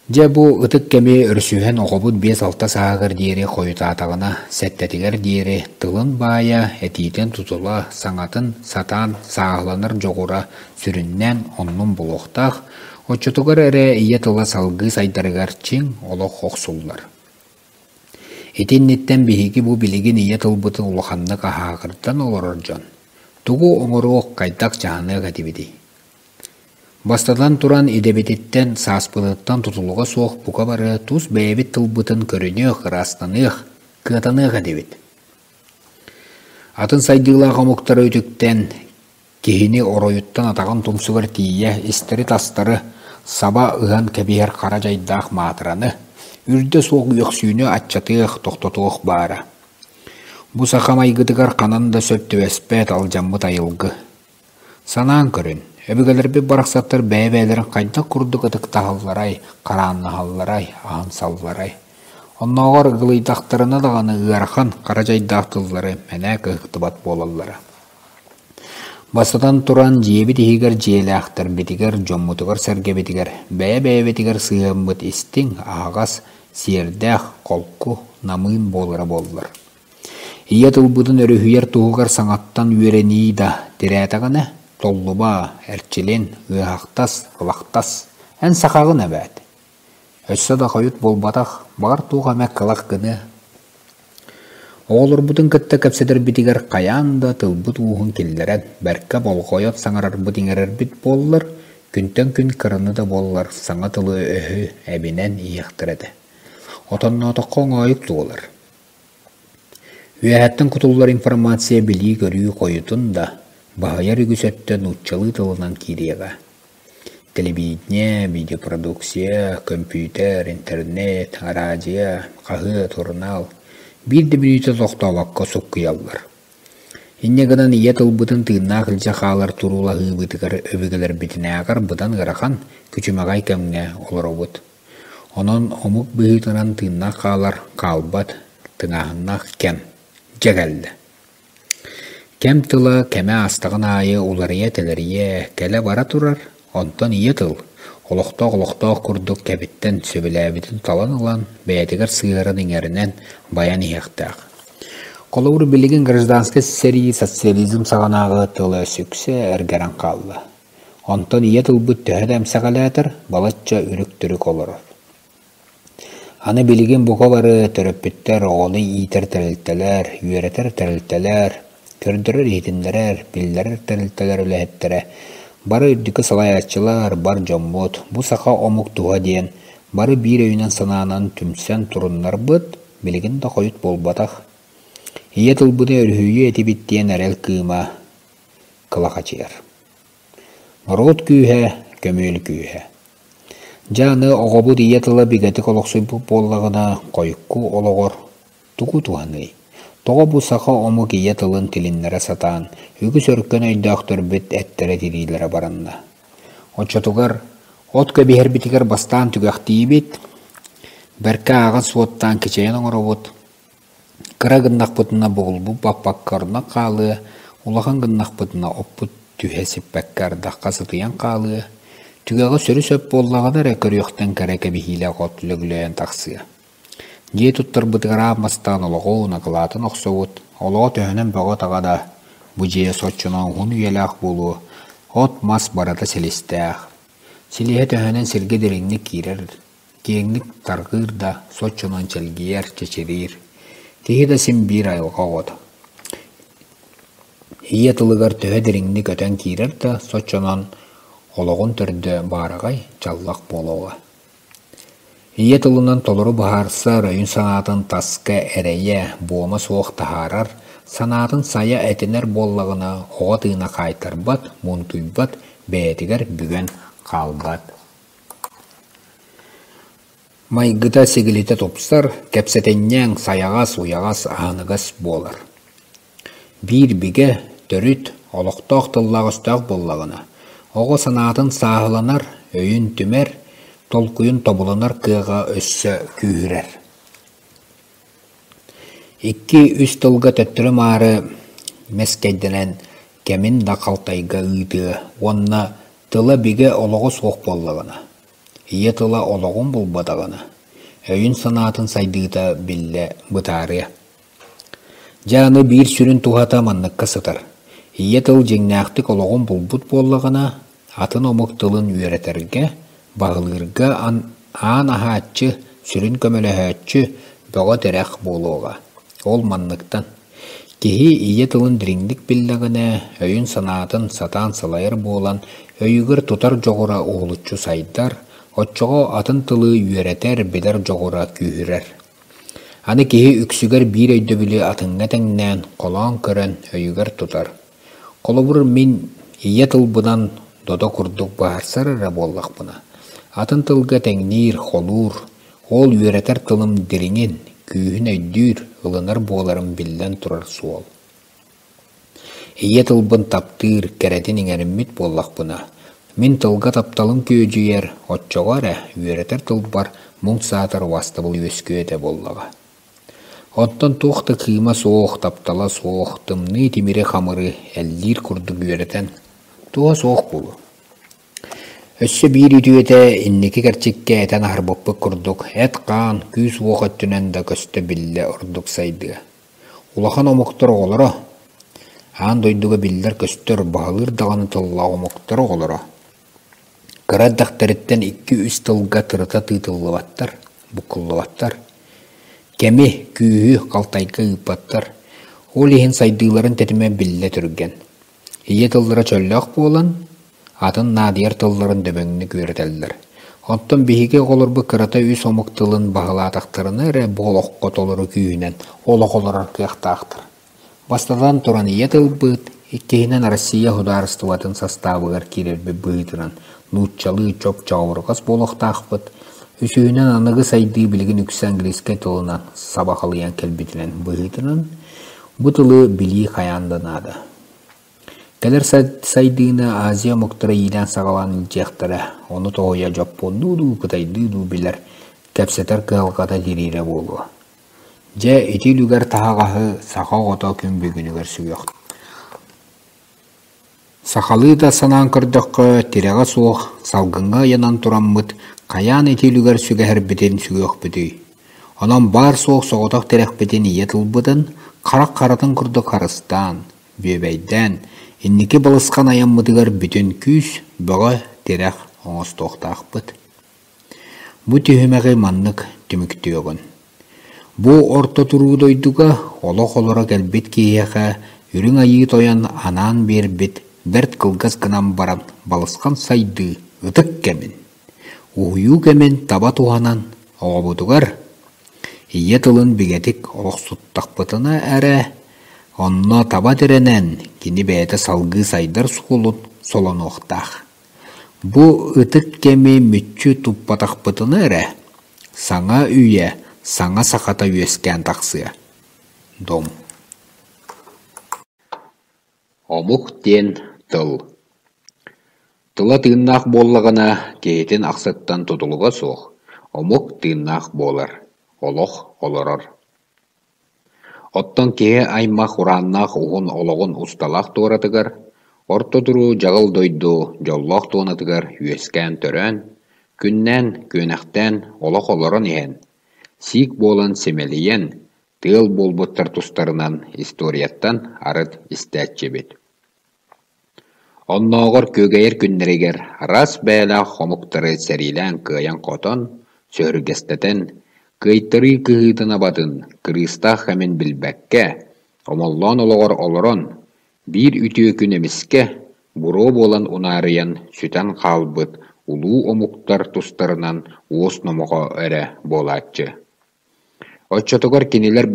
Дьэ, бу ытык кэми өрүсүһэн оҕобут 5-6 сааһыгар диэри хойутаатаҕына, сэттэтигэр диэри тылын баайа, этиитин тутула, саҥатын сатаан сааһыланар дьоҕура сүрүннээн оннун булуохтаах, оччотугар эрэ ийэ тыла салгыы сайдарыгар чиҥ олох охсуллар. Ити инниттэн биһиги бу билигин ийэ тылбытын улаханнык аһааҕырдан олорор дьон, тугу оҥоруох, хайдах дьаһаныах этибитий? Бастатан туран, идэбититтэн, сааспытыттан тутулуга суох бука бары тус бэйэбит тылбытын көрүнүөх, ыраастаныах, кыатаныах этибит. Атын сайдыылаах омуктары үтүктэн, киһини оройуттан атаҕын тумсугар тиийэ истэри-тастары саба ыһан кэбиһэр хара дьайдаах маатыраны, үрдэ суох үөхсүүнү аччатыах, тохтотуох баара. Бу саха майгытыгар ханан да сөп түбэспэт алдьаммыт айылгы. Санаан көрүн, өбүгэлэрбит барахсаттар бэйэ-бэйэлэрин хайдах курдук ытыктаһалларай, харааннаһалларай, аһынсалларай. Оннооҕор ыгылыйдахтарына даҕаны ыарахан, хара дьайдаах тыллары мэнээк ыһыктыбат буолаллара. Бастатан туран, дьиэбит иһигэр дьиэлээхтэрбитигэр, дьоммутугар-сэргэбитигэр, бэйэ-бэйэбитигэр сыһыаммыт истиҥ, аһаҕас, сиэрдээх, холку, намыын буолара буоллар. Ийэ тылбытын өрүһүйэр туһугар саҥаттан үөрэнии да тирээтэҕинэ, толлуба, эрчилин, ыаһахтас, ылахтас. Эн сахаҕын эбээт. Өссө да хойут буолбатах, баҕар туох эмэ кылах гыныа. Оҕолорбутун кытта кэпсэтэрбитигэр хайаан да тылбыт ууһун киллэрэн, бэркэ болҕойон саҥарарбыт-иҥэрэрбит буоллар, күнтэн күн кыраны да буоллар саҥа тылы-өһү эбинэн иһиэхтэрэ этэ. Отонноотоххо оҥоойук туолар. Үөһэттэн кутуллар информация билии-көрүү хойутун да, баһыйар үгүс өттө нууччалыы тылынан киириэҕэ. Телевидение, видеопродукция, көмпүүтэр, интернет, араадьыйа, хаһыат, сурунаал биир да бүлүүтэ тохтообокко суккуйаллар. Инньэ гынан ийэ тылбытын тыыннаах илдьэ хаалар туруулаһыыбытыгар өбүгэлэрбитинээҕэр быдан ыарахан, күчүмэҕэй кэмҥэ олоробут. Онон омук быһыытынан тыыннаах хаалар хаалбат тыҥааһыннаах кэм дьэ кэллэ. Кэм тыла кэмэ аастаҕын аайы уларыйа-тэлэрийэ, кэлэ-бара турар, онтон ийэ тыл олохтоох-олохтоох курдук кэбиттэн сөбүлээбитин талан ылан, бэйэтигэр сыһыаран иҥэринэн байан иһиэхтээх. Холобур, билигин гражданскай сэрии социализм саҕанааҕы тыла сүксэ эргэрэн хаалла. Онтон ийэ тылбыт төһө да эмсэҕэлээтэр, балачча үрүк-түрүк олорор. Аны билигин бука бары төрөппүттэр, оҕону иитэр тэрилтэлэр, үөрэтэр тэрилтэлэр, көрдөрөр-иһитиннэрэр, биллэрэр тэрилтэлэр үлэһиттэрэ, бары үрдүкү салайааччылар, бар дьоммут, бу саха омук туһа диэн бары биир өйүнэн-санаанан түмсэн туруннарбыт, билигин да хойут буолбатах. Ийэ тылбыты өрүһүйүө этибит диэн эрэл кыыма кылахачыйар. Норуот күүһэ, көмүөл күүһэ. Дьэ аны оҕобут ийэ тыла бигэтик олохсуйбут буоллаҕына, хойукку олоҕор тугу туһаныай? Тоҕо бу саха омук ийэ тылын тилиннэрэ сатаан, үгүс өркөн өйдөөхтөрбүт эттэрэ-тириилэрэ баранна? Оччотугар от кэбиһэрбитигэр бастаан түгэхтиибит, бэркэ ааҕан-суоттаан кичэйэн оҥоробут, Кыра гыннахпытына бугулбут баппакка ордон хаалыа, улахан гыннахпытына оппут түһэ сиппэккэ ардахха сытыйан хаалыа, түгэҕэ сөрү-сөп буоллаҕына эрэ көрүөхтэн кэрэ кэбиһиилээх от лөглөйөн тахсыа. Дьиэ туттарбытыгар аан бастаан олоҕун, акылаатын охсобут, олоҕо төһөнөн бөҕө-таҕа да, бу дьиэ соччонон уһун үйэлээх буолуо, от-мас барыта силистээх. Силиһэ төһөнөн сиргэ дириҥник киирэр Киэҥник тарҕыыр да, соччонон чэлгийэр, чэчириир. Киһи да син биир айылҕа оҕото. Ийэ тылыгар төһө дириҥник өтөн киирэр да, соччонон олоҕун төрдө баараҕай, чаллах буолуоҕа. Ийэ тылынан толору быһаарсар, өйүн-санаатын таска эрэйэ, буома суох таһаарар, санаатын сайа этинэр буоллаҕына, оҕо тыына хаайтарбат, муунтуйбат, бэйэтигэр бүгэн хаалбат. Майгыта-сигилитэ тупсар, кэпсэтинньэҥ, сайаҕас, уйаҕас, аһыныгас буолар. Биир бигэ, төрүт, олохтоох тыллаах-өстөөх буоллаҕына, оҕо санаатын сааһыланар, өйүн түмэр, толкуйун тобулунар кыаҕа өссө күүһүрэр. Икки-үс тылга төттөрү-маары мэскэйдэнэн кэмин да халтайга ыытыа уонна тыла бигэ олоҕо суох буоллаҕына, ийэ тыла олоҕун булбатаҕына, өйүн-санаатын сайдыыта биллэ бытаарыа. Дьэ аны биир сүрүн туһата манныкка сытар: ийэ тыл дьиҥнээхтик олоҕун булбут буоллаҕына, атын омук тылын үөрэтэргэ, баһылыырга аан аһааччы, сүрүн көмөлөһөөччү, бөҕө тирэх буолуоҕа. Ол манныктан: киһи ийэ тылын дириҥник биллэҕинэ, өйүн-санаатын сатаан салайар буолан, өйүгэр тутар дьоҕура уһулуччу сайдар, оччоҕо атын тылы үөрэтэр, билэр дьоҕура күүһүрэр. Аны киһи үксүгэр биир өйдөбүлү атыҥҥа тэҥнээн, холоон көрөн өйүгэр тутар. Холобур, мин ийэ тылбынан додо курдук быһаарсар эрэ буоллахпына, атын тылга тэҥниир, холуур, ол үөрэтэр тылым дириҥин, күүһүн өйдүүр, ылынар буоларым биллэн турар суол. Ийэ тылбын таптыыр, кэрэтин иҥэриммит буоллахпына, мин тылга тапталым күөдьүйэр, оччоҕо эрэ үөрэтэр тылбар муҥ саатар убаастабыл үөскүө этэ буоллаҕа. Оттон туох да кыыма суох, таптала суох, тымныы тимири-хамыры эллиир курдук үөрэтэн туһа суох буолуо. Өссө биир үтүөтэ инники кэрчиккэ этэн аһарбыппыт курдук эт-хаан, күүс-уох өттүнэн да көстө биллэ ордук сайдыа. Улахан омуктар оҕолоро, аан дойдуга биллэр-көстөр, баһылыыр даҕаны тыллаах омуктар оҕолоро, кыра эрдэхтэриттэн икки-үс тылга тырыта тыытыллыбаттар, буккуллубаттар, кэми, күүһү халтайга ыыппаттар, ол иһин сайдыыларын тэтимэ биллэ түргэн. Ийэ тыллара чөллөөх буолан, атын наадыйар тылларын дөбөҥнүк үөрэтэллэр. Оттон биһиги оҕолорбут кырата үс омук тылын баһылаатахтарына эрэ бу олоххо толору күүһүнэн олох олорор кыахтаахтар. Бастатан туран ийэ тылбыт, иккиһинэн Россия судаарыстыбатын састаабыгар киирэрбит быһыытынан нууччалыы чоп-чообурҕас буолуохтаахпыт, үсүһүнэн аныгы сайдыы билигин үксэ английскай тылынан саба халыйан кэлбитинэн быһыытынан бу тылы билии хайаан да наада. Кэлэр сайдыыны Азия омуктара иилээн-саҕалаан илдьиэхтэрэ, ону тоһуйа дьоппуоннуу дуу, кытайдыы дуу билэр, кэпсэтэр кыһалҕата тириирэ буолуо. Дьэ, ити үлүгэр таһаҕаһы саха оҕото күн бүгүнүгэр сүгүөх. Сахалыы да санаан көрдөххө, тирэҕэ суох, салгыҥҥа ыйанан тураммыт, хайаан ити үлүгэр сүгэһэрбитин сүгүөхпүтүй? Онон баар-суох соҕотох тирэхпитин ийэ тылбытын харах харатын курдук харыстаан, бүөбэйдээн, инники балысхан айаммытыгар бүтүн күүс, бөҕө тирэх оҥостуохтаахпыт. Бу түһүмэҕи маннык түмүктүөҕүн. Бу орто туруу дойдуга олох олоро кэлбит киһиэхэ Үрүҥ Айыы Тойон анаан биэрбит бэрт кылгас гынан баран балысхан сайдыы ытык кэмин, уһуйуу кэмин таба туһанан оҕобутугар ийэ тылын бигэтик олохсуттахпытына эрэ, онно таба тирэнэн кини бэйэтэ салгыы сайдар суолун солонуохтаах. Бу ытык кэми мүччү туппатахпытына эрэ, саҥа үйэ саҥа сахата үөскээн тахсыа. Дом Омук диэн тыл. Тыла тыыннаах буоллаҕына, киһитин ахсыттан тутулуга суох, омук тыыннаах буолар, олох олорор. Оттон киһи аймах урааннаах уһун олоҕун усталаах туоратыгар, орто туруу дьаҕыл дойду дьоллоох туонатыгар үөскээн-төрөөн, күннээн-күөнэхтээн олох олорон иһэн, сиик буолан симэлийэн, тыал буолбуттар тустарынан историяттан арыт истээччибит. Оннооҕор күөгэйэр күннэригэр араас бэйэлээх омуктары сэриилээн кыайан-хотон, сөһүргэстэтэн, кыайтарыы кыһыытын-абатын, кырыыстаах кэмин билбэккэ, омоллоон олоҕор олорон, биир үтүө күн эмискэ буруо буолан унаарыйан сүтэн хаалбыт улуу омуктар тустарынан уос номоҕо эрэ буолааччы. Оччотугар кинилэр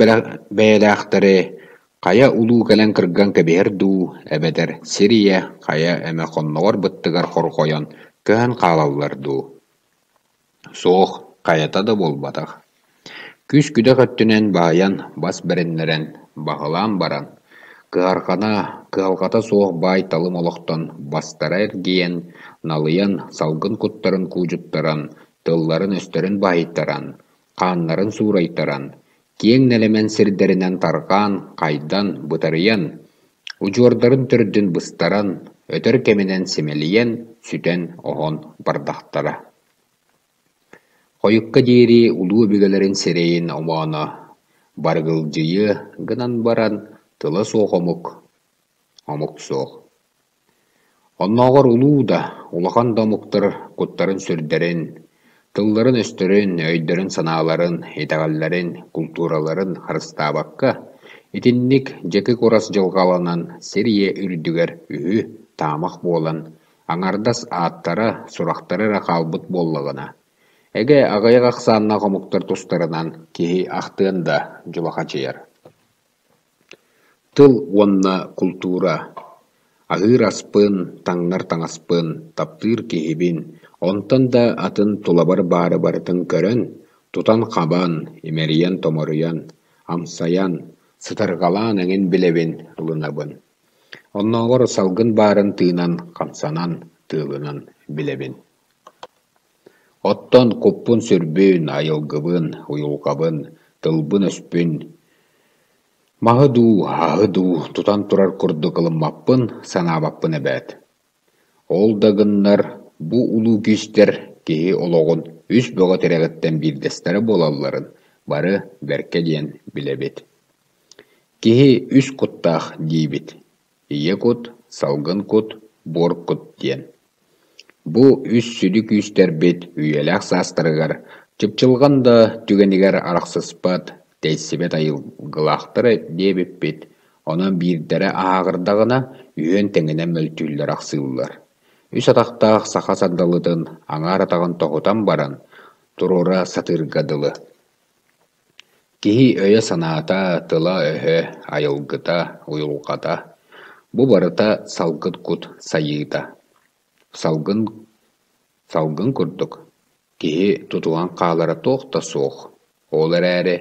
бэйэлээхтэри хайа улуу кэлэн кырган кэбиһэр дуу, эбэтэр сир ийэ хайа эмэ хонноҕор-быттыгар хорҕойон көһөн хаалаллар дуу? Суох. хайата да буолбатах. Күүс-күдэх өттүнэн баһыйан, бас бэриннэрэн, баһылаан баран, кыһарҕана, кыһалҕата суох баай-талым олохтон бастара эргийэн, налыйан, салгын куттарын куудьуттаран, тылларын-өстөрүн баһыйтаран, хааннарын суурайтаран, киэҥ нэлэмэн сирдэринэн тарҕаан, хайдан, бытарыйан, удьуордарын төрдүн быстаран, өтөр кэминэн симэлийэн, сүтэн-оһон бардахтара. Хойукка диэри улуу өбүгэлэрин сирэйин омооно барыгылдьыйыа гынан баран, тыла суох омук, омук суох. Оннооҕор улуу да, улахан да омуктар куттарын-сүрдэрин, тылларын-өстөрүн, өйдөрүн-санааларын, итэҕэллэрин, култуураларын харыстаабакка, итинник дьэки курас дьылҕаланан сир ийэ үрдүгэр үһү таамах буолан аҥардас ааттара, сурахтара эрэ хаалбыт буоллаҕына, эгэ аҕыйах ахсааннаах омуктар тустарынан киһи ахтыан да дьулахачыйар. Тыл уонна култуура аһыыр аспын, таҥнар таҥаспын, таптыыр киһибин, онтон да атын тулабар баары барытын көрөн, тутан-хабан, имэрийэн-томоруйан, амсайан, сытырҕалаан эҥин билэбин, ылынабын. Оннооҕор салгын баарын тыынан, хамсанан, тыалынан билэбин. Оттон куппун-сүрбүн, айылгыбын, уйулҕабын, тылбын-өспүн, маһы дуу, аһы дуу тутан турар курдук ылыммаппын, санаабаппын эбээт. Ол да гыннар бу улуу күүстэр киһи олоҕун үс бөҕө тирэҕиттэн биирдэстэрэ буолалларын бары бэркэ диэн билэбит. Киһи үс куттаах диибит: ийэ кут, салгын кут, буор кут диэн. Бу үс сүдү күүстэрбит үйэлээх саастарыгар чыпчылҕан да түгэнигэр арахсыспат, тэйсибэт айылгылаахтар диэбиппит, онон биирдэрэ аһааҕырдаҕына, үһүөн тэҥинэн мөлтүүллэр-ахсыыллар. Үс атахтаах саха сандалытын аҥаар атаҕын тоһутан баран, туруора сатыырга дылы. Киһи өйө-санаата, тыла-өһө, айылгыта, уйулҕата бу барыта салгын кут сайыыта. Салгын, салгын курдук, киһи тутуһан хаалара туох да суох. Ол эрээри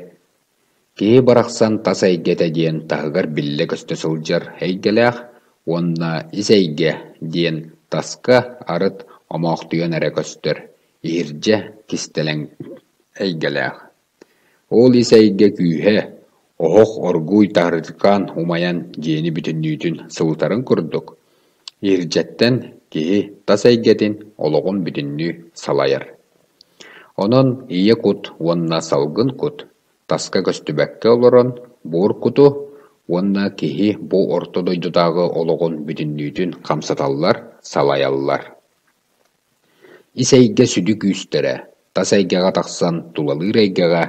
киһи барахсан тас эйгэтэ диэн таһыгар биллэ-көстө сылдьар эйгэлээх уонна ис эйгэ диэн таска арыт омоохтуйан эрэ көстөр, иһирдьэ кистэлэҥ эйгэлээх. Ол ис эйгэ күүһэ, оһох оргууй таһырдьаан умайан дьиэни бүтүннүүтүн сылытарын курдук, иһирдьэттэн киһи тас эйгэтин, олоҕун бүтүннүү салайар. Онон ийэ кут уонна салгын кут таска көстүбэккэ олорон буор куту уонна киһи бу орто дойдутааҕы олоҕун бүтүннүүтүн хамсаталлар, салайаллар. Ис эйгэ сүдү күүстэрэ тас эйгэҕэ тахсан тулалыыр эйгэҕэ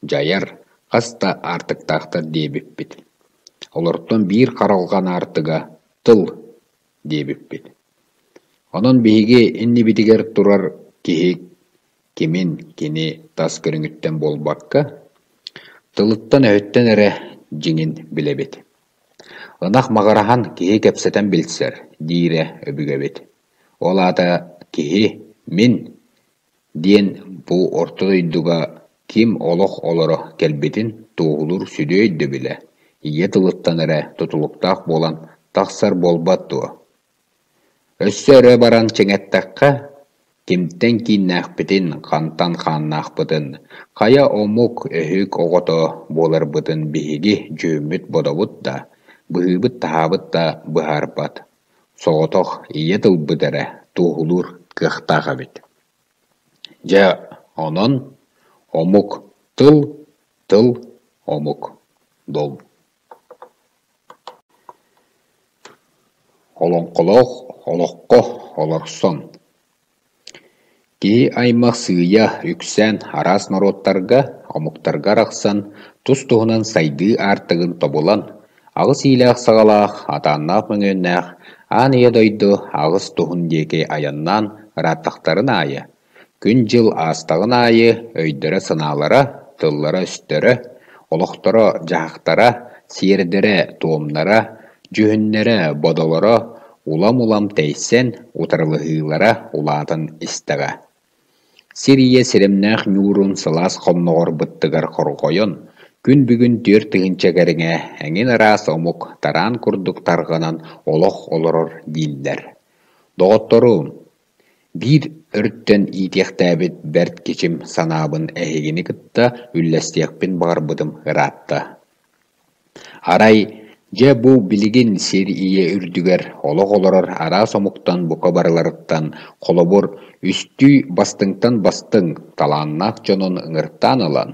дьайар хас да аартыктаахтар диэбиппит. Олортон биир харалҕан аартыга тыл диэбиппит. Онон биһиги иннибитигэр турар киһи кимин кини тас көрүҥүттэн буолбакка, тылыттан-өһүттэн эрэ дьиҥин билэбит. Ынах маҕыраһан киһи кэпсэтэн билсэр диирэ өбүгэбит. Ол аата киһи «мин» диэн бу орто дойдуга ким олох олоро кэлбитин туоһулуур сүдү өйдөбүлэ ийэ тылыттан эрэ тутулуктаах буолан тахсар буолбат дуо? Өссө өрө баран чиҥэттэххэ, кимтэн кииннээхпитин, хантан хааннаахпытын, хайа омук өһүк оҕото буоларбытын биһиги дьүһүммүт-бодобут да, быһыыбыт-таһаабыт да быһаарбат. Соҕотох ийэ тылбыт эрэ туоһулуур кыахтаах эбит. Дьэ, онон омук тыл, тыл омук дол Олоҥхолоох олоххо олорсон Киһи аймах сыыйа үксээн араас норуоттарга, омуктарга арахсан, тус-туһунан сайдыы аартыгын тобулан, аҕыс иилээх-саҕалаах, атааннаах-мөҥүөннээх аан ийэ дойду аҕыс туһун диэки айаннаан ырааттахтарын аайы, күн-дьыл аастаҕын аайы өйдөрө-санаалара, тыллара-өстөрө, олохторо-дьаһахтара, сиэрдэрэ-туомнара, дьүһүннэрэ-бодолоро улам-улам тэйсэн, утарылаһыылара улаатан истэҕэ. Сир ийэ сирэмнээх ньуурун сылаас хонноҕор быттыгар хорҕойон, күн бүгүн 4000 кэриҥэ эҥин араас омук тараан курдук тарҕанан олох олорор дииллэр. Доҕотторум, биир өрүттэн иитиэхтээбит бэрт кичим санаабын эһигини кытта үллэстиэхпин баҕарбытым ыраатта. Арай, дьэ бу билигин сир ийэ үрдүгэр олох олорор араас омуктан бука барыларыттан, холобур, үстүү бастыҥтан бастыҥ, талааннаах дьонун ыҥыртаан ылан,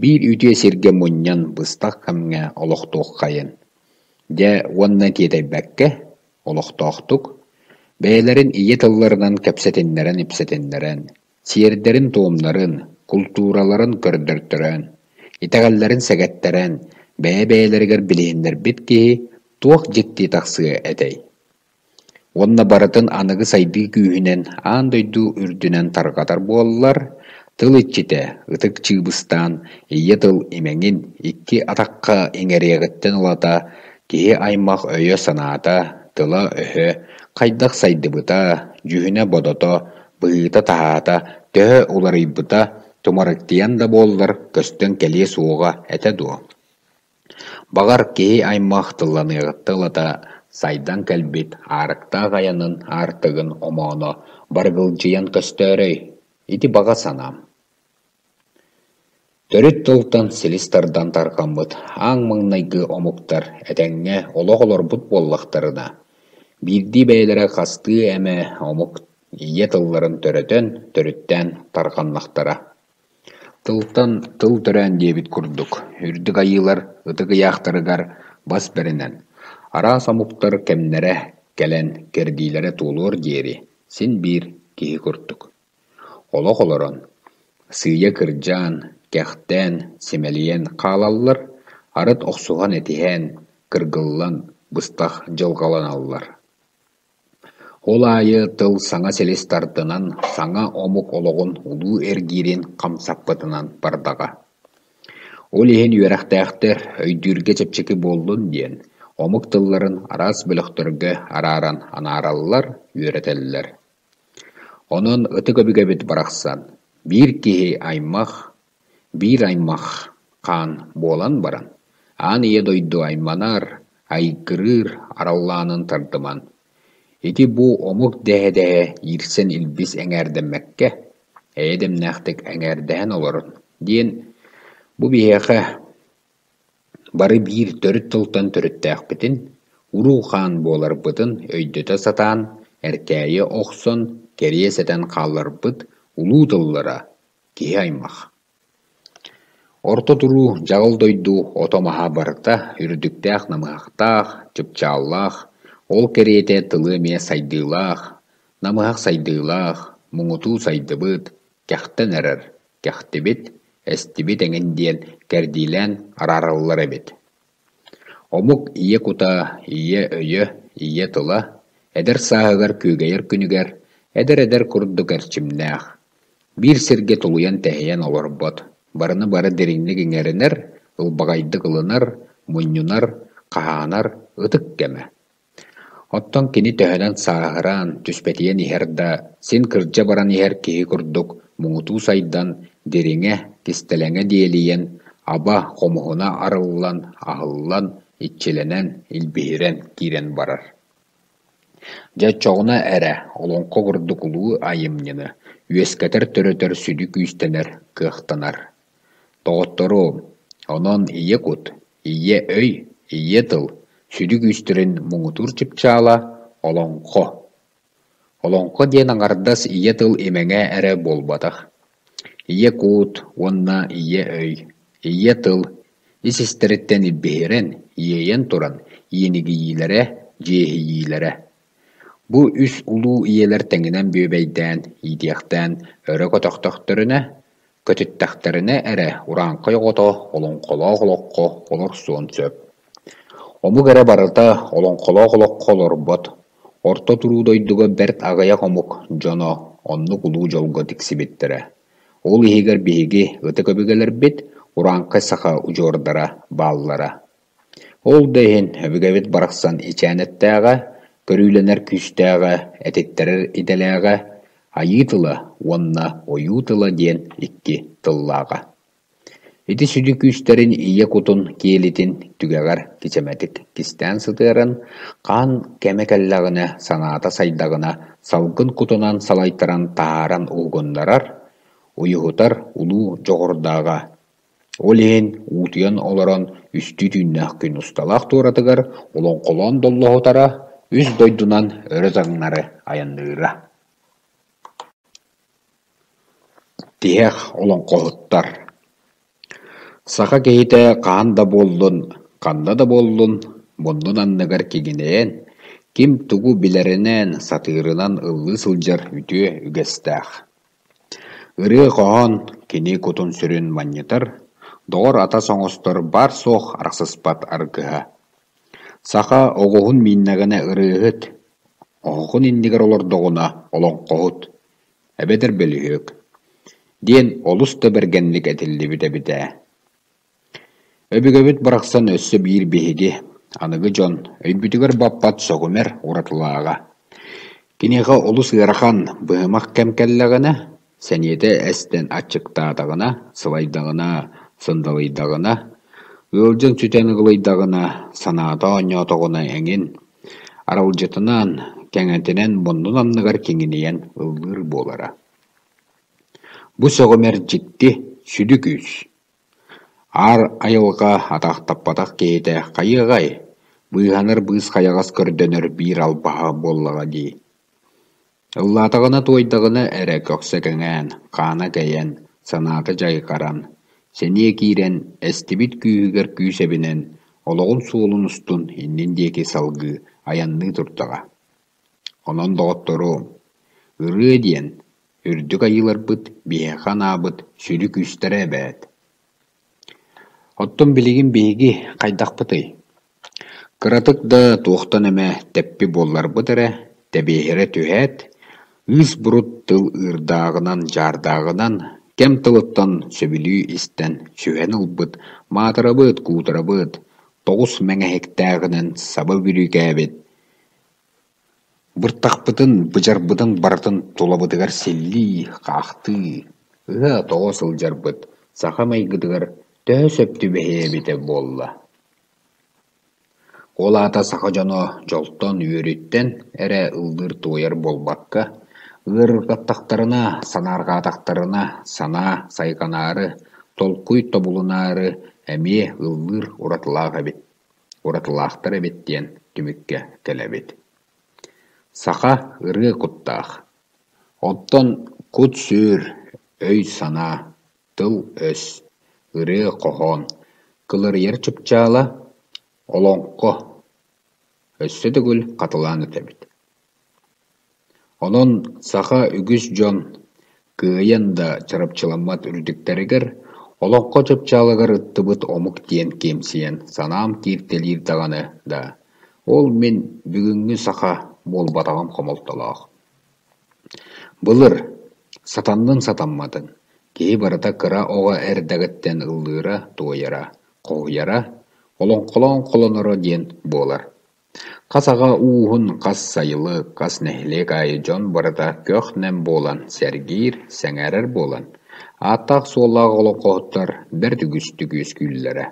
биир үтүө сиргэ мунньан быстах кэмҥэ олохтуоххайын. Дьэ уонна тиэтэйбэккэ, олохтоохтук, бэйэлэрин ийэ тылларынан кэпсэтиннэрэн-ипсэтиннэрэн, сиэрдэрин-туомнарын, култуураларын көрдөртөрөн, итэҕэллэрин сэгэттэрэн, бэйэ-бэйэлэригэр билиһиннэрбит киһи туох дьикти тахсыа этэй? Уонна барытын аныгы сайдыы күүһүнэн аан дойду үрдүнэн тарҕатар буоллар, тыл иччитэ ытык чыыбыстаан ийэ тыл имэҥин икки атахха иҥэриэҕиттэн ылата киһи аймах өйө-санаата, тыла-өһө хайдах сайдыбыта, дьүһүнэ-бодото, быһыыта-таһаата төһө уларыйбыта тумарыктыйан да буоллар көстөн кэлиэ суоҕа этэ дуо? Баҕар, киһи аймах тылланыаҕыттан ылата сайдан кэлбит аарыктаах айанын аартыгын омооно барыгылдьыйан көстөөрөй, ити баҕа санаам. Төрүт тылтан силис тардан тарҕаммыт аан маҥнайгы омуктар этэҥҥэ олох олорбут буоллахтарына, биирдии бэйэлэрэ хастыы эмэ омук ийэ тылларын төрөтөн, төрүттээн тарҕаннахтара. Тылтан тыл төрөөн диэбит курдук, үрдүк айыылар ытык ыйаахтарыгар бас бэринэн, араас омуктар кэмнэрэ кэлэн кэрдиилэрэ туолуор диэри син биир киһи курдук Олох олорон, сыыйа кырдьан, кэхтэн, симэлийэн хаалаллар, арыт охсуһан-этиһэн, кыргыллан, быстах дьылҕаланаллар. Ол аайы тыл саҥа силис тардынан, саҥа омук олоҕун улуу эргиирин хамсаппытынан бардаҕа. Ол иһин үөрэхтээхтэр өйдүүргэ чэпчэки буоллун диэн, омук тылларын араас бөлөхтөргө арааран анаараллар, үөрэтэллэр. Онон ытык өбүгэбит барахсан биир киһи аймах, биир аймах хаан буолан баран, аан ийэ дойду айманар, айгырыыр араллаанын тардыман, ити-бу омук дэһэ-дэһэ иирсэн илбис эҥээрдэммэккэ, эйэ дэмнээхтик эҥээрдэһэн олорун диэн бу биһиэхэ Бары биир төрүт тылтан төрүттээхпитин, уруу-хаан буоларбытын өйдөтө сатаан, эркээйи охсон, кэриэс этэн хаалларбыт улуу тыллара киһи аймах. Орто туруу дьаҕыл дойду ото-маһа барыта үрдүктээх-намыһахтаах, чыпчааллаах, ол кэриэтэ тылы эмиэ сайдыылаах, намыһах сайдыылаах, муҥутуу сайдыбыт, кэхтэн эрэр, кэхтибит, эстибит эҥин диэн кэрдиилээн араараллар эбит. Омук ийэ кута, ийэ өйө, ийэ тыла эдэр сааһыгар күөгэйэр күнүгэр эдэр-эдэр курдук эрчимнээх, биир сиргэ тулуйан-тэһийэн олорбот, барыны бары дириҥник иҥэринэр, ылбаҕайдык ылынар, мунньунар, хаһаанар ытык кэмэ. Оттон кини төһөнөн сааһыран, түспэтийэн иһэр да, син кырдьа баран иһэр киһи курдук муҥутуу сайдан, дириҥэ, кистэлэҥэ диэлийэн, аба хомуһуна арыллан, аһыллан, иччилэнэн, илбиһирэн киирэн барар. Дьэ оччоҕуна эрэ олоҥхо курдук улуу айымньыны үөскэтэр-төрөтөр сүдү күүстэнэр, кыахтанар. Доҕотторуом, онон ийэ кут, ийэ өй, ийэ тыл сүдү күүстэрин муҥутуур чыпчаала олоҥхо. Олоҥхо диэн аҥардас ийэ тыл имэҥэ эрэ буолбатах. Ийэ кут уонна ийэ өй, ийэ тыл ис-истэриттэн илбиһирэн, иэйэн туран иэнигийиилэрэ, дьиэһийиилэрэ. Бу үс улуу ийэлэр тэҥинэн бүөбэйдээн, иитиэхтээн өрө көтөхтөхтөрүнэ, көтүттэхтэринэ эрэ урааҥхай оҕото олоҥхолоох олоххо олорсуон сөп. Омук эрэ барыта олоҥхолоох олоххо олорбот, орто туруу дойдуга бэрт аҕыйах омук дьоно оннук улуу дьолго тиксибиттэрэ. Ол иһигэр биһиги ытык өбүгэлэрбит, урааҥхай саха удьуордара бааллара. Ол да иһин өбүгэбит барахсан ичээн эттээҕэ, көрүүлэнэр күүстээҕэ, этиттэрэр идэлээҕэ. Айыы тыла уонна ойуу тыла диэн икки тыллааҕа. Ити сүдү күүстэрин ийэ кутун киэлитин түгэҕэр кичэмэтик кистээн сытыаран, хаан кэмэ кэллэҕинэ, санаата сайдаҕына салгын кутунан салайтаран таһааран уһугуннарар, уйуһутар улуу дьоҕурдааҕа. Ол иһин уутуйан олорон үстүү түүннээх күн усталаах туоратыгар олоҥхолоон доллоһутара, үс дойдунан өрө таҥнары айанныыра. Тиһэх олоҥхоһуттар Саха киһитэ хаһан да буоллун, ханна да буоллун, муннун анныгар киҥинэйэн, ким тугу билэринэн, сатыырынан ыллыы сылдьар үтүө үгэстээх. Ырыа-хоһоон кини кутун-сүрүн манньытар, доҕор-атас оҥостор баар-суох арахсыспат аргыһа. Саха оҕуһун мииннэҕинэ ырыаһыт, оһоҕун иннигэр олордоҕуна олоҥхоһут эбэтэр бөлүһүөк диэн олус да бэргэнник этиллибит эбит ээ. Өбүгэбит барахсан өссө биир биһиги, аныгы дьон, өйбүтүгэр баппат сөҕүмэр уратылааҕа. Киниэхэ олус ыарахан, быһымах кэм кэллэҕинэ, сэниэтэ эстэн аччыктаатаҕына, сылайдаҕына, сындалыйдаҕына, ыалдьан сүтэн ыгылыйдаҕына, санаата оонньоотоҕуна эҥин, аралдьытынан, кэҥэтинэн муннун анныгар киҥинийэн ыллыыр буолара. Бу сөҕүмэр дьикти, сүдү күүс. Аар айылҕа атаахтаппатах киһитэ хайыаҕай, быыһанар быыс хайаҕас көрдөнөр биир албаһа буоллаҕа дии. Ыллаатаҕына-туойдаҕына эрэ көхсө кэҥээн, хаана кэйэн, санаата дьайҕаран, сэниэ киирэн, эстибит күүһүгэр күүс эбинэн, олоҕун суолун устун иннин диэки салгыы айанныы турдаҕа. Онон, доҕотторуом, ырыа диэн үрдүк айыыларбыт биһиэхэ анаабыт сүдү күүстэрэ эбээт. Оттон билигин биһиги хайдахпытый? Кыратык да туохтан эмэ тэппи буолларбыт эрэ, тэбиэһирэ түһээт, ыыс-бурут тыл ыырдааҕынан-дьаардааҕынан кэм тылыттан сөбүлүү истэн сүһэн ылбыт маатырабыт-куутарабыт, тоҕус мэҥэһиктээҕинэн саба бүрүүкээбит Быртахпытын, быдьарбытын барытын тулабытыгар силлии, хаахтыы, ыһа-тоҕо сылдьарбыт саха майгытыгар төһө сөп түбэһиэ эбитэ буолла? Ол аата саха дьоно дьолтон, үөрүүттэн эрэ ыллыыр-туойар буолбакка, ыарырҕаттахтарына, санаарҕаатахтарына санаа сайҕанаары, толкуй тобулунаары эмиэ ыллыыр уратылаах эбит уратылаахтар эбит диэн түмүккэ кэлэбит. Саха ырыа куттаах. Оттон кут-сүр, өй-санаа, тыл-өс, ырыа-хоһоон кыларыйар чыпчаала олоҥхо өссө төгүл хатылаан этэбит. Онон саха үгүс дьон кыайан да чарапчыламмат үрдүктэригэр олоҥхо чыпчаалыгар ыттыбыт омук диэн киэмсийэн санаам кииртэлиир даҕаны да, ол мин бүгүҥҥү саха буолбатаҕым хомолтолоох. Былыр, сатаннын сатамматын, киһи барыта кыра оҕо эрдэҕиттэн ыллыыра-туойара, хоһуйара, олоҥхолоон холоноро диэн буолар. Хас аҕа ууһун, хас сайылык, хас нэһилиэк аайы дьон барыта көх-нэм буолан сэргиир, сэҥээрэр буолан, ааттаах-суоллаах олоҥхоһуттар бэрт үгүстүк үөскүүллэрэ.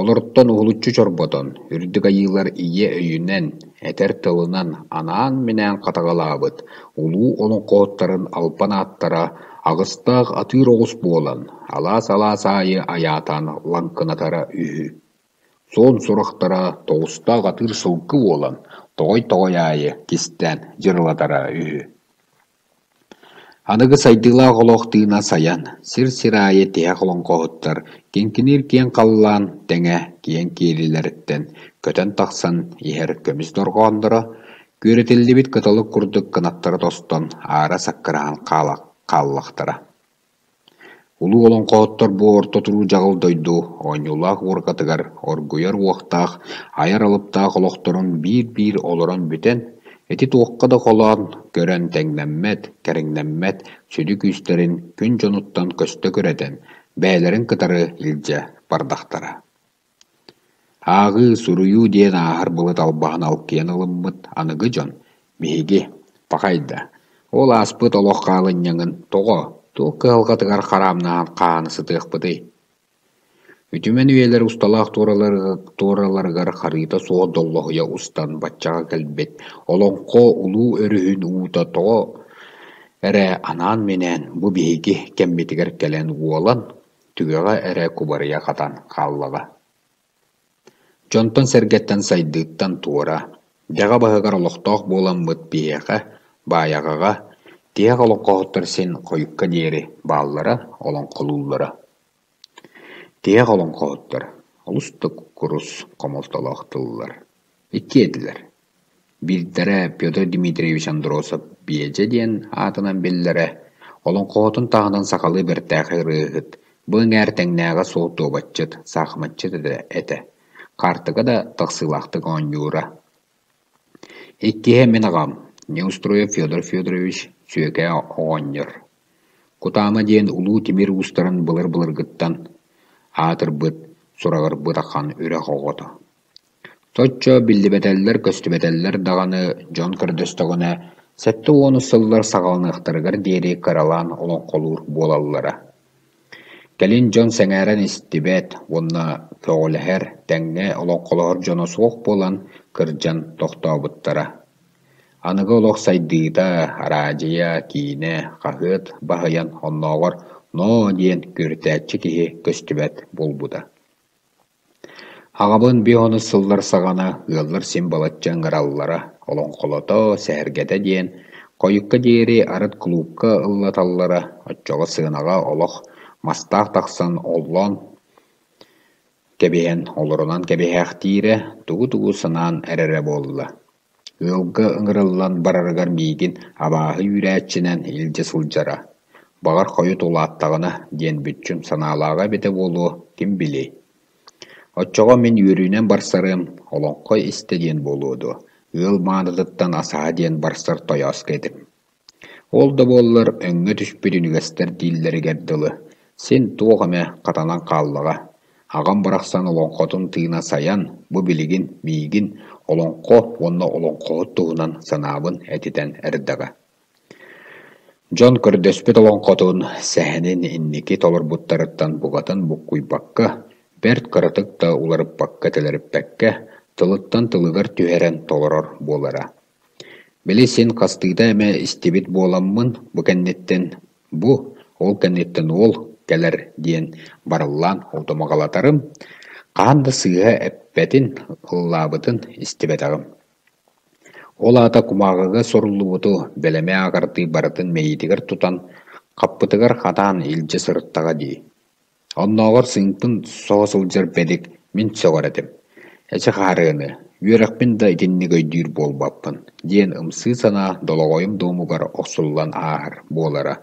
Олортон уһулуччу чорботон, үрдүк айыылар ийэ өйүнэн, этэр тылынан анаан-минээн хатаҕалаабыт улуу олоҥхоһуттарын албан ааттара аҕыстаах атыыр оҕус буолан, алаас-алаас аайы айаатаан лаҥкынатара үһү. Суон сурахтара тоҕустаах атыыр сылгы буолан, тоҕой-тоҕой аайы кистээн дьырылатара үһү. Аныгы сайдыылаах олох тыына сайан, сир-сир аайы тиһэх олоҥхоһуттар киҥкиниир киэҥ халлаан тэҥэ киэҥ киэлилэриттэн көтөн тахсан иһэр көмүс дорҕоонноро, күөрэтиллибит кыталык курдук кынаттара тостон аара саккыраһан хааллахтара. Улуу олоҥхоһуттар бу орто туруу дьаҕыл дойду оонньуулаах уорҕатыгар оргуйар уохтаах, айар алыптаах олохторун биир-биир олорон бүтэн, ити туохха да холоон көрөн тэҥнэммэт, кэриҥнэммэт сүдү күүстэрин күн дьонуттан көстө күрэтэн, бэйэлэрин кытары илдьэ бардахтара. Ааҕыы, суруйуу диэн ааһар былыт албаһын алкыйан ылыммыт аныгы дьон, биһиги, пахай да, Ол ааспыт олох хаалынньаҥын тоҕо, туох кыһалҕатыгар хараамнаһан хаана сытыахпытый? Үтүмэн үйэлэр усталаах туораларыгар харыыта суох доллоһуйа устан баччаҕа кэлбит олоҥхо улуу өрүһүн уута тоҕо эрэ анаан-минээн бу биһиги кэммитигэр кэлэн уолан, түгэҕэ эрэ кубарыйа хатан хааллаҕа. Дьонтон-сэргэттэн сайдыыттан туора, дьаҕа баһыгар олохтоох буоламмыт биһиэхэ, Баайаҕаҕа, тиһэх олоҥхоһуттар син хойукка диэри бааллара, олоҥхолууллара. Тиһэх олоҥхоһуттар олус да курус, хомолтолоох тыллар иккиэ этилэр. Биирдэрэ Петр Дмитриевич Андросов-Биэдьэ диэн аатынан биллэрэ, олоҥхоһутун таһынан сахалыы бэртээхэй ырыаһыт, бу эҥээр тэҥнээҕэ суох дуобатчыт, саахыматчыт этэ, хаартыга да тахсыылаахтык оонньуура. Иккиһэ мин аҕам, Неустроев Федор Федорович, Сүөкээ оҕонньор. Кутаама диэн улуу тимир уустарын былыр-былыргыттан аатырбыт, сураҕырбыт ахан үрэх оҕото. Соччо биллибэтэллэр-көстүбэтэллэр даҕаны дьон көрдөстөҕүнэ, 70 сыллар саҕаланыахтарыгар диэри кыралаан олоҥхолуур буолаллара. Кэлин дьон сэҥээрэн истибэт уонна көҕүлэһэр, тэҥҥэ олоҥхолоһор дьоно суох буолан, кырдьан тохтообуттара. Аныгы олох сайдыыта, араадьыйа, киинэ, хаһыат баһыйан оннооҕор «ноо» диэн күөртээччи киһи көстүбэт буолбута. Аҕабын 50 сыллар саҕана ыаллар син балачча ыҥыраллара, олоҥхолото, сэһэргэтэ диэн, хойукка диэри арыт кулуупка ыллаталлара, оччоҕо сыанаҕа олох мастаах тахсан оллоон кэбиһэн олорунан кэбиһээхтиирэ, тугу-тугу санаан эрэрэ буолла. Ыалга ыҥырыллан барарыгар миигин абааһы үүрээччинэн илдьэ сылдьара, баҕар хойут улааттаҕына диэн бүччүм санаалааҕа эбитэ буолуо, ким билиэй. Оччоҕо мин үөрүүнэн барсарым, олоҥхо истэ диэн буолуо дуо, ыал маанытыттан асаһа диэн барсар тойооско этим. Ол да буоллар өҥҥө түспүт үнүгэстэр дииллэригэр дылы, син туох эмэ хатанан хааллаҕа. Аҕам барахсан олоҥхотун тыына сайан, бу билигин миигин олоҥхо уонна олоҥхоһут туһунан санаабын этитэн эрдэҕэ. Дьон көрдөспүт олоҥхотун, сэһэнин инники толорбуттарыттан букатын буккуйбакка, бэрт кыратык да уларыппакка-тэлэриппэккэ, тылыттан тылыгар түһэрэн толорор буолара. Били син хастыыта эмэ истибит буоламмын, бу кэнниттэн бу, ол кэнниттэн уол кэлэр диэн барыллаан удумаҕалатарым, хаһан да сыыһа эппэтин, ыллаабытын истибэтэҕим. Ол аата кумааҕыга суруллубуту бэлэми ааҕардыы барытын мэйиитигэр тутан, хаппытыгар хатаан илдьэ сырыттаҕа дии. Оннооҕор сыыҥпын соһо сылдьар бэдик мин сөҕөр этим: «Эчи хаарыаны, үөрэхпин да итинник өйдүүр буолбаппын» диэн ымсыы санаа долоҕойум дуомугар охсуллан ааһар буолара.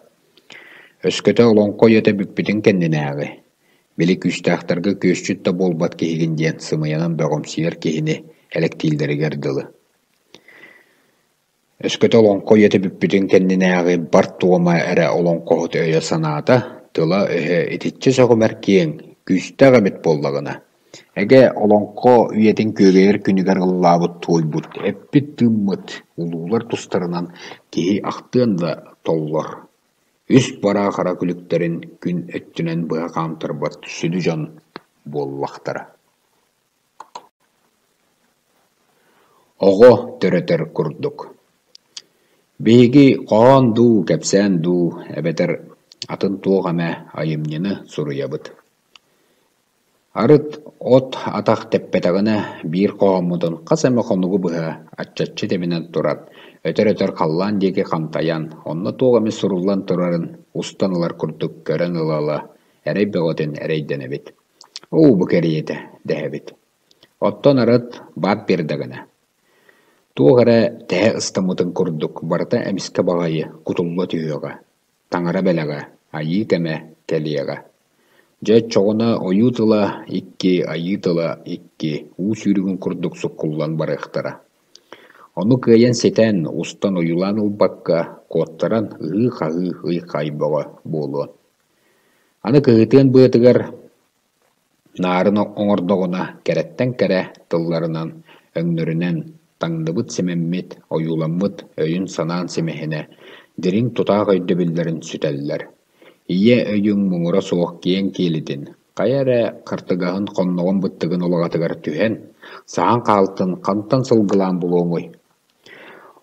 Өскөтө олоҥхо үйэтэ бүппүтүн кэннинээҕи, били күүстээхтэргэ күөсчүт да буолбат киһигин диэн сымыйанан бөҕөмсүйэр киһини элэктииллэригэр дылы. Өскөтө олоҥхо үйэтэ бүппүтүн кэннинээҕи бар туома эрэ олоҥхоһут өйө-санаата, тыла-өһө итиччэ сөҕүмэр киэҥ, күүстээх эбит буоллаҕына, эгэ, олоҥхо үйэтин күөгэйэр күнүгэр ыллаабыт-туойбут, эппит-тыыммыт улуулар тустарынан киһи ахтыан да толлор, үс бараа хара күлүктэрин күн өттүнэн быһа хаамтарбат сүдү дьон буоллахтара. Оҕо төрөтөр курдук. Биһиги хоһоон дуу, кэпсээн дуу эбэтэр атын туох эмэ айымньыны суруйабыт. Арыт от атах тэппэтэҕинэ биир хоһооммутун хас эмэ хонугу быһа аччаччы тэбинэн туран, өтөр-өтөр халлаан диэки хантайан, онно туох эмэ суруллан турарын устан ылар курдук көрөн ыла-ыла эрэй бөҕөтүн эрэйдэнэбит. Уу бу кэриэтэ дэһэбит. Оттон арыт баат биэрдэҕинэ, туох эрэ тэһэ ыстаммытын курдук барыта эмискэ баҕайы кутулла түһүөҕэ, таҥара бэлэҕэ, айыы кэмэ кэлиэҕэ. Дьэ оччоҕуна ойуу тыла икки, айыы тыла икки уу сүүрүгүн курдук суккуллан барыахтара. Ону кыайан ситэн, устан ойуулаан ылбакка, куоттаран ыһыы-хаһыы ый-хай бөҕө буолуо. Аны кыһыытыан быатыгар наарын оҥордоҕуна кэрэттэн кэрэ тылларынан, өҥнөрүнэн таҥныбыт симэммит, ойууламмыт өйүн-санаан симэһинэ дириҥ тутаах өйдөбүллэрин сүтэллэр. Ийэ өйүҥ муҥура суох киэҥ киэлитин, хайа эрэ хартыгаһын хонноҕун-быттыгын улаҕатыгар түһэн, саһан хаалтын хантан сылгылаан булуоҥуй?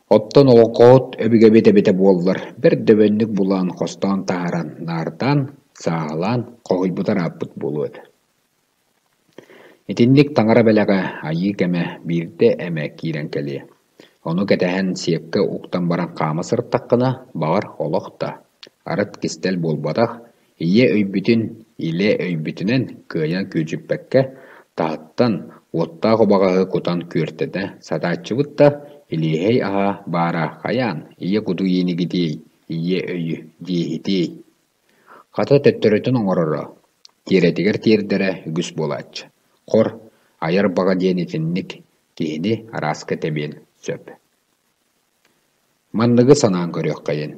Оттон олоҥхоһут өбүгэбит эбитэ буоллар, бэрт дөбөҥнүк булан, хостоон таһааран, наардаан, сааһылаан хоһуйбута ырааппыт буолуо этэ. Итинник таҥара бэлэҕэ айыы кэмэ биирдэ эмэ киирэн кэлиэ. Ону кэтэһэн сиэпкэ уктан баран хаама сырыттаххына, баҕар, олох да, арыт кистэл буолбатах, ийэ өйбүтүн илэ өйбүтүнэн кыайан күөдьүппэккэ, таһыттан уоттаах убаҕаһы кутан күөртэтэ сатааччыбыт да, илиэһэй аһа баара хайаан ийэ куту иинигитиэй, ийэ өйү дьиэһитиэй Хата төттөрүтүн оҥороро, тиэрэтигэр тиэрдэрэ үгүс буолааччы. Хор, айар баҕа диэн итинник киһини арааска тэбиэн сөп. Манныгы санаан көрүөххэйин.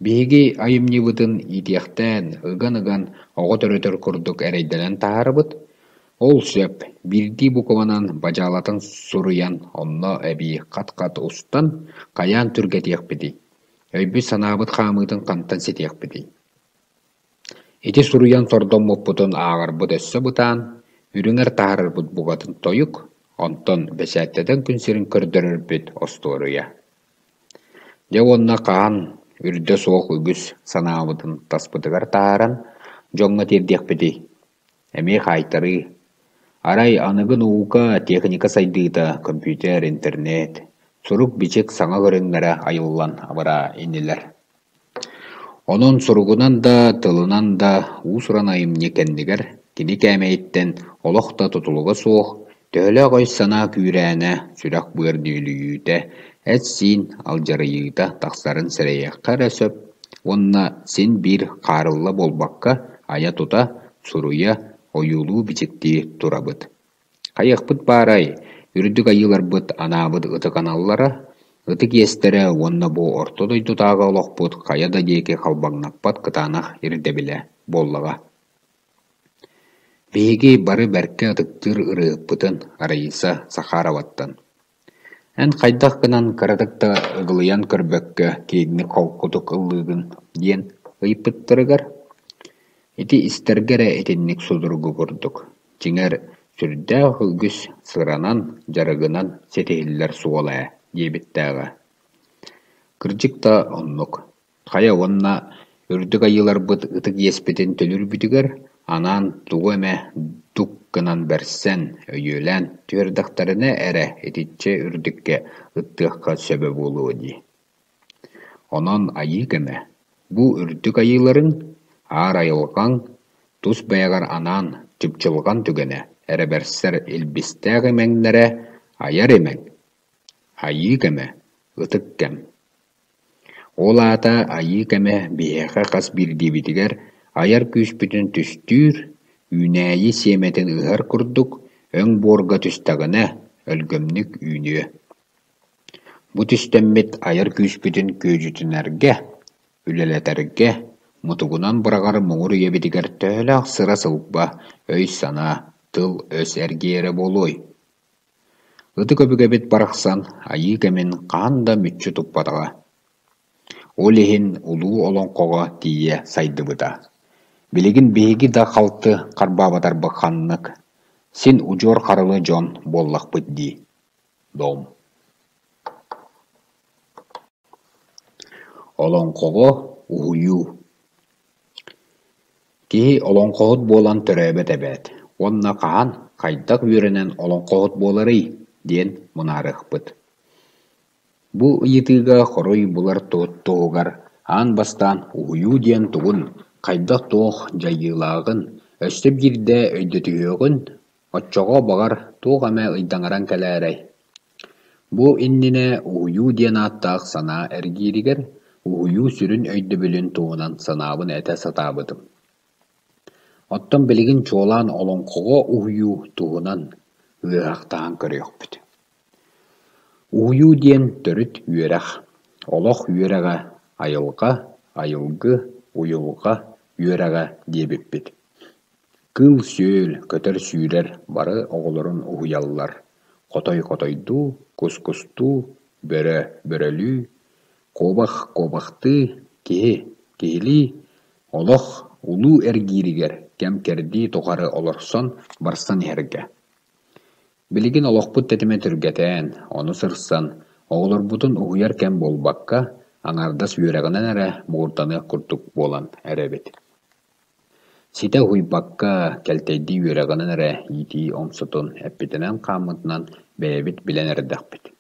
Биһиги айымньыбытын иитиэхтээн, ыган-ыган оҕо төрөтөр курдук эрэйдэнэн таһаарабыт. Ол сөп, биирдии букванан бадьаалатан суруйан, онно эбии хат-хат устан, хайаан түргэтиэхпитий? Өйбүт-санаабыт хаамыытын хантан ситиэхпитий? Ити суруйан сордоммуппутун ааҕарбыт өссө бытаан, үрүҥэр таһаарарбыт букатын тойук, онтон бэчээттэтэн күн сирин көрдөрөрбүт остуоруйа. Дьэ уонна хаһан үрдэ суох үгүс санаабытын таспытыгар таһааран, дьоҥҥо тиэрдиэхпитий? Эмиэ хаайтарыы. Арай аныгы наука, техника сайдыыта, компьютер, интернет, сурук-бичик саҥа көрүҥнэрэ айыллан абыраа инилэр. Онон суругунан да, тылынан да уус-уран айымньы кэннигэр кини кээмэйиттэн олох да тутулуга суох, төһөлөөх өй-санаа күүрээнэ, сүрэх-быар нүөлүйүүтэ, эт-сиин алдьарыйыыта тахсарын сэрэйиэххэ эрэ сөп уонна син биир хаарылла буолбакка айа-тута, суруйа, ойуулуу-бичиктии турабыт. Хайыахпыт баарай, үрдүк айыыларбыт анаабыт ытык аналлара, ытык иэстэрэ уонна бу орто дойдутааҕы олохпут хайа да диэки халбаҥнаппат кытаанах ирдэбилэ буоллаҕа. Биһиги бары бэркэ ытыктыыр ырыаһыппытын Раиса Захароваттан «Эн хайдах гынан кыратык да ыгылыйан көрбөккө киэҥник холкутук ыллыыгын?» диэн ыйыппыттарыгар, ити истэргэ эрэ итинник судургу курдук, дьиҥэр, сүрдээх үгүс сыранан, дьарыгынан ситиһиллэр суол ээ диэбиттээҕэ. Кырдьык да оннук. Хайа уонна үрдүк айыыларбыт ытык иэспитин төлүүрбүтүгэр анаан тугу эмэ дук гынан бэрсэн, өйүөлээн түһэрдэхтэринэ эрэ итиччэ үрдүккэ ыттыахха сөбө буолуо дии. Онон айыы кэмэ, бу үрдүк айыыларыҥ, аар айылҕаҥ, тус бэйэҕэр анаан чыпчылҕан түгэнэ эрэ бэрсэр илбистээх имэҥнэрэ айар имэҥ, айыы кэмэ, ытык кэм. Ол аата айыы кэмэ биһиэхэ хас биирдиибитигэр айар күүспүтүн түстүүр, үүнээйи сиэмэтин ыһар курдук өҥ буорга түстэҕинэ, өлгөмнүк үүнүө. Бу түстэммит айар күүспүтүн күөдьүтүнэргэ, үлэлэтэргэ, мутугунан быраҕар муҥур үйэбитигэр төһөлөөх сыра-сылба, өй-санаа, тыл-өс эргийэрэ буолуой? Ытык өбүгэбит барахсан айыы кэмин хаһан да мүччү туппатаҕа, ол иһин улуу олоҥхоҕо тиийэ сайдыбыта. Билигин биһиги да халты харбаабатарбыт ханнык, син удьуор харылы дьон буоллахпыт дии, дом Олоҥхоҕо уһуйуу Киһи олоҥхоһут буолан төрөөбөт эбээт уонна хаһан, хайдах үөрэнэн олоҥхоһут буоларый диэн мунаарыахпыт. Бу ыйытыыга хоруй булар туһугар аан бастаан уһуйуу диэн тугун, хайдах-туох дьайыылааҕын өссө биирдэ өйдөтүһүөҕүн, оччоҕо, баҕар, туох эмэ ыйдаҥаран кэлээрэй. Бу иннинэ уһуйуу диэн ааттаах санаа эргииригэр уһуйуу сүрүн өйдөбүлүн туһунан санаабын этэ сатаабытым. Оттон билигин чуолаан олоҥхоҕо уһуйуу туһунан ыаһахтаан көрүөхпүт. Уһуйуу диэн төрүт үөрэх, олох үөрэҕэ, айылҕа, айылгы, уйулҕа үөрэҕэ диэбиппит. Кыыл-сүөл, көтөр-сүүрэр бары оҕолорун уһуйаллар: хотой хотойдуу, кус кустуу, бөрө бөрөлүү. Куобах куобахтыы, киһи киһилии, олох улуу эргииригэр кэм-кэрдии тухары олорсон, барсан иһэргэ. Билигин олохпут тэтимэ түргэтээн, ону сырсан, оҕолорбутун уһуйар кэм буолбакка, аҥаардас үөрэҕинэн эрэ муҥурданыах курдук буолан эрэбит. Ситэ уһуйбакка, кэлтэйдии үөрэҕинэн эрэ иитии омсотун эппитинэн-хааммытынан бэйэбит билэн эрдэхпит.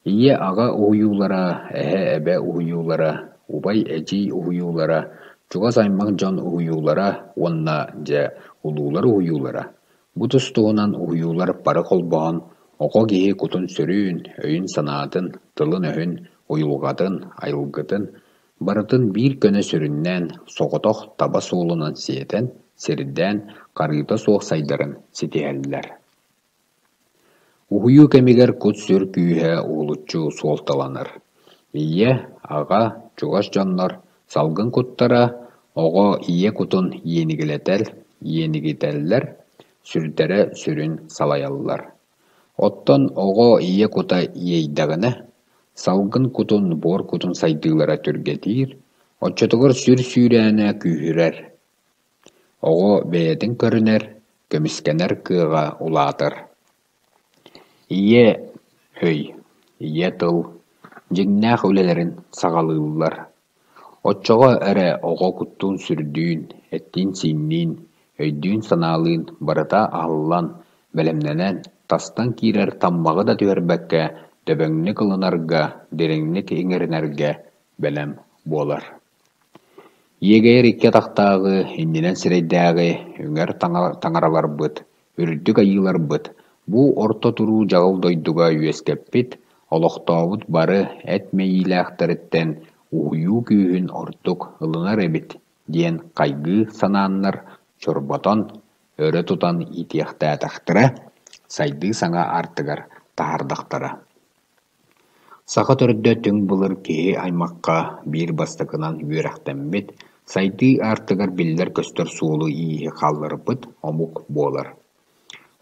Ийэ-аҕа уһуйуулара, эһэ-эбэ уһуйуулара, убай-эдьиий уһуйуулара, чугас аймах дьон уһуйуулара уонна, дьэ, улуулар уһуйуулара бу тус-туһунан уһуйуулар бары холбоһон оҕо киһи кутун-сүрүн, өйүн-санаатын, тылын-өһүн, уйулҕатын, айылгытын барытын биир көнө сүрүннээн, соҕотох таба суолунан сиэтэн, сирдээн, харыыта суох сайдарын ситиһэллэр. Уһуйуу кэмигэр кут-сүр күүһэ уһулуччу суолталанар. Ийэ, аҕа, чугас дьоннор салгын куттара оҕо ийэ кутун иэнигилэтэр, иэнигитэллэр, сүрдэрэ сүрүн салайаллар. Оттон оҕо ийэ кута иэйдэҕинэ, салгын кутун, буор кутун сайдыылара түргэтиир, оччотугар сүр сүүрээнэ күүһүрэр. Оҕо бэйэтин көрүнэр, көмүскэнэр кыаҕа улаатар. Ийэ өй, ийэ тыл дьиҥнээх үлэлэрин саҕалыыллар. Оччоҕо эрэ оҕо куттуун-сүрдүүн, эттиин-сиинниин, өйдүүн-санаалыын барыта аһыллан, бэлэмнэнэн, тастан киирэр таммаҕы да түһэрбэккэ дөбөҥнүк ылынарга, дириҥник иҥэринэргэ бэлэм буолар. Иэгэйэр икки атахтааҕы, иннинэн сирэйдээҕи үҥэр таҥараларбыт, үрдүк айыыларбыт бу орто туруу дьаҕыл дойдуга үөскэппит, олохтообут бары эт мэйиилээхтэриттэн уһуйуу күүһүн ордук ылынар эбит диэн хайгыы санааннар чорботон, өрө тутан иитиэхтээтэхтэрэ, сайдыы саҥа аартыгар таһаардахтара. Саха төрдө түҥ былыр киһи аймахха биир бастакынан үөрэхтэммит, сайдыы аартыгар биллэр-көстөр суолу-ииһи хаалларбыт омук буолар.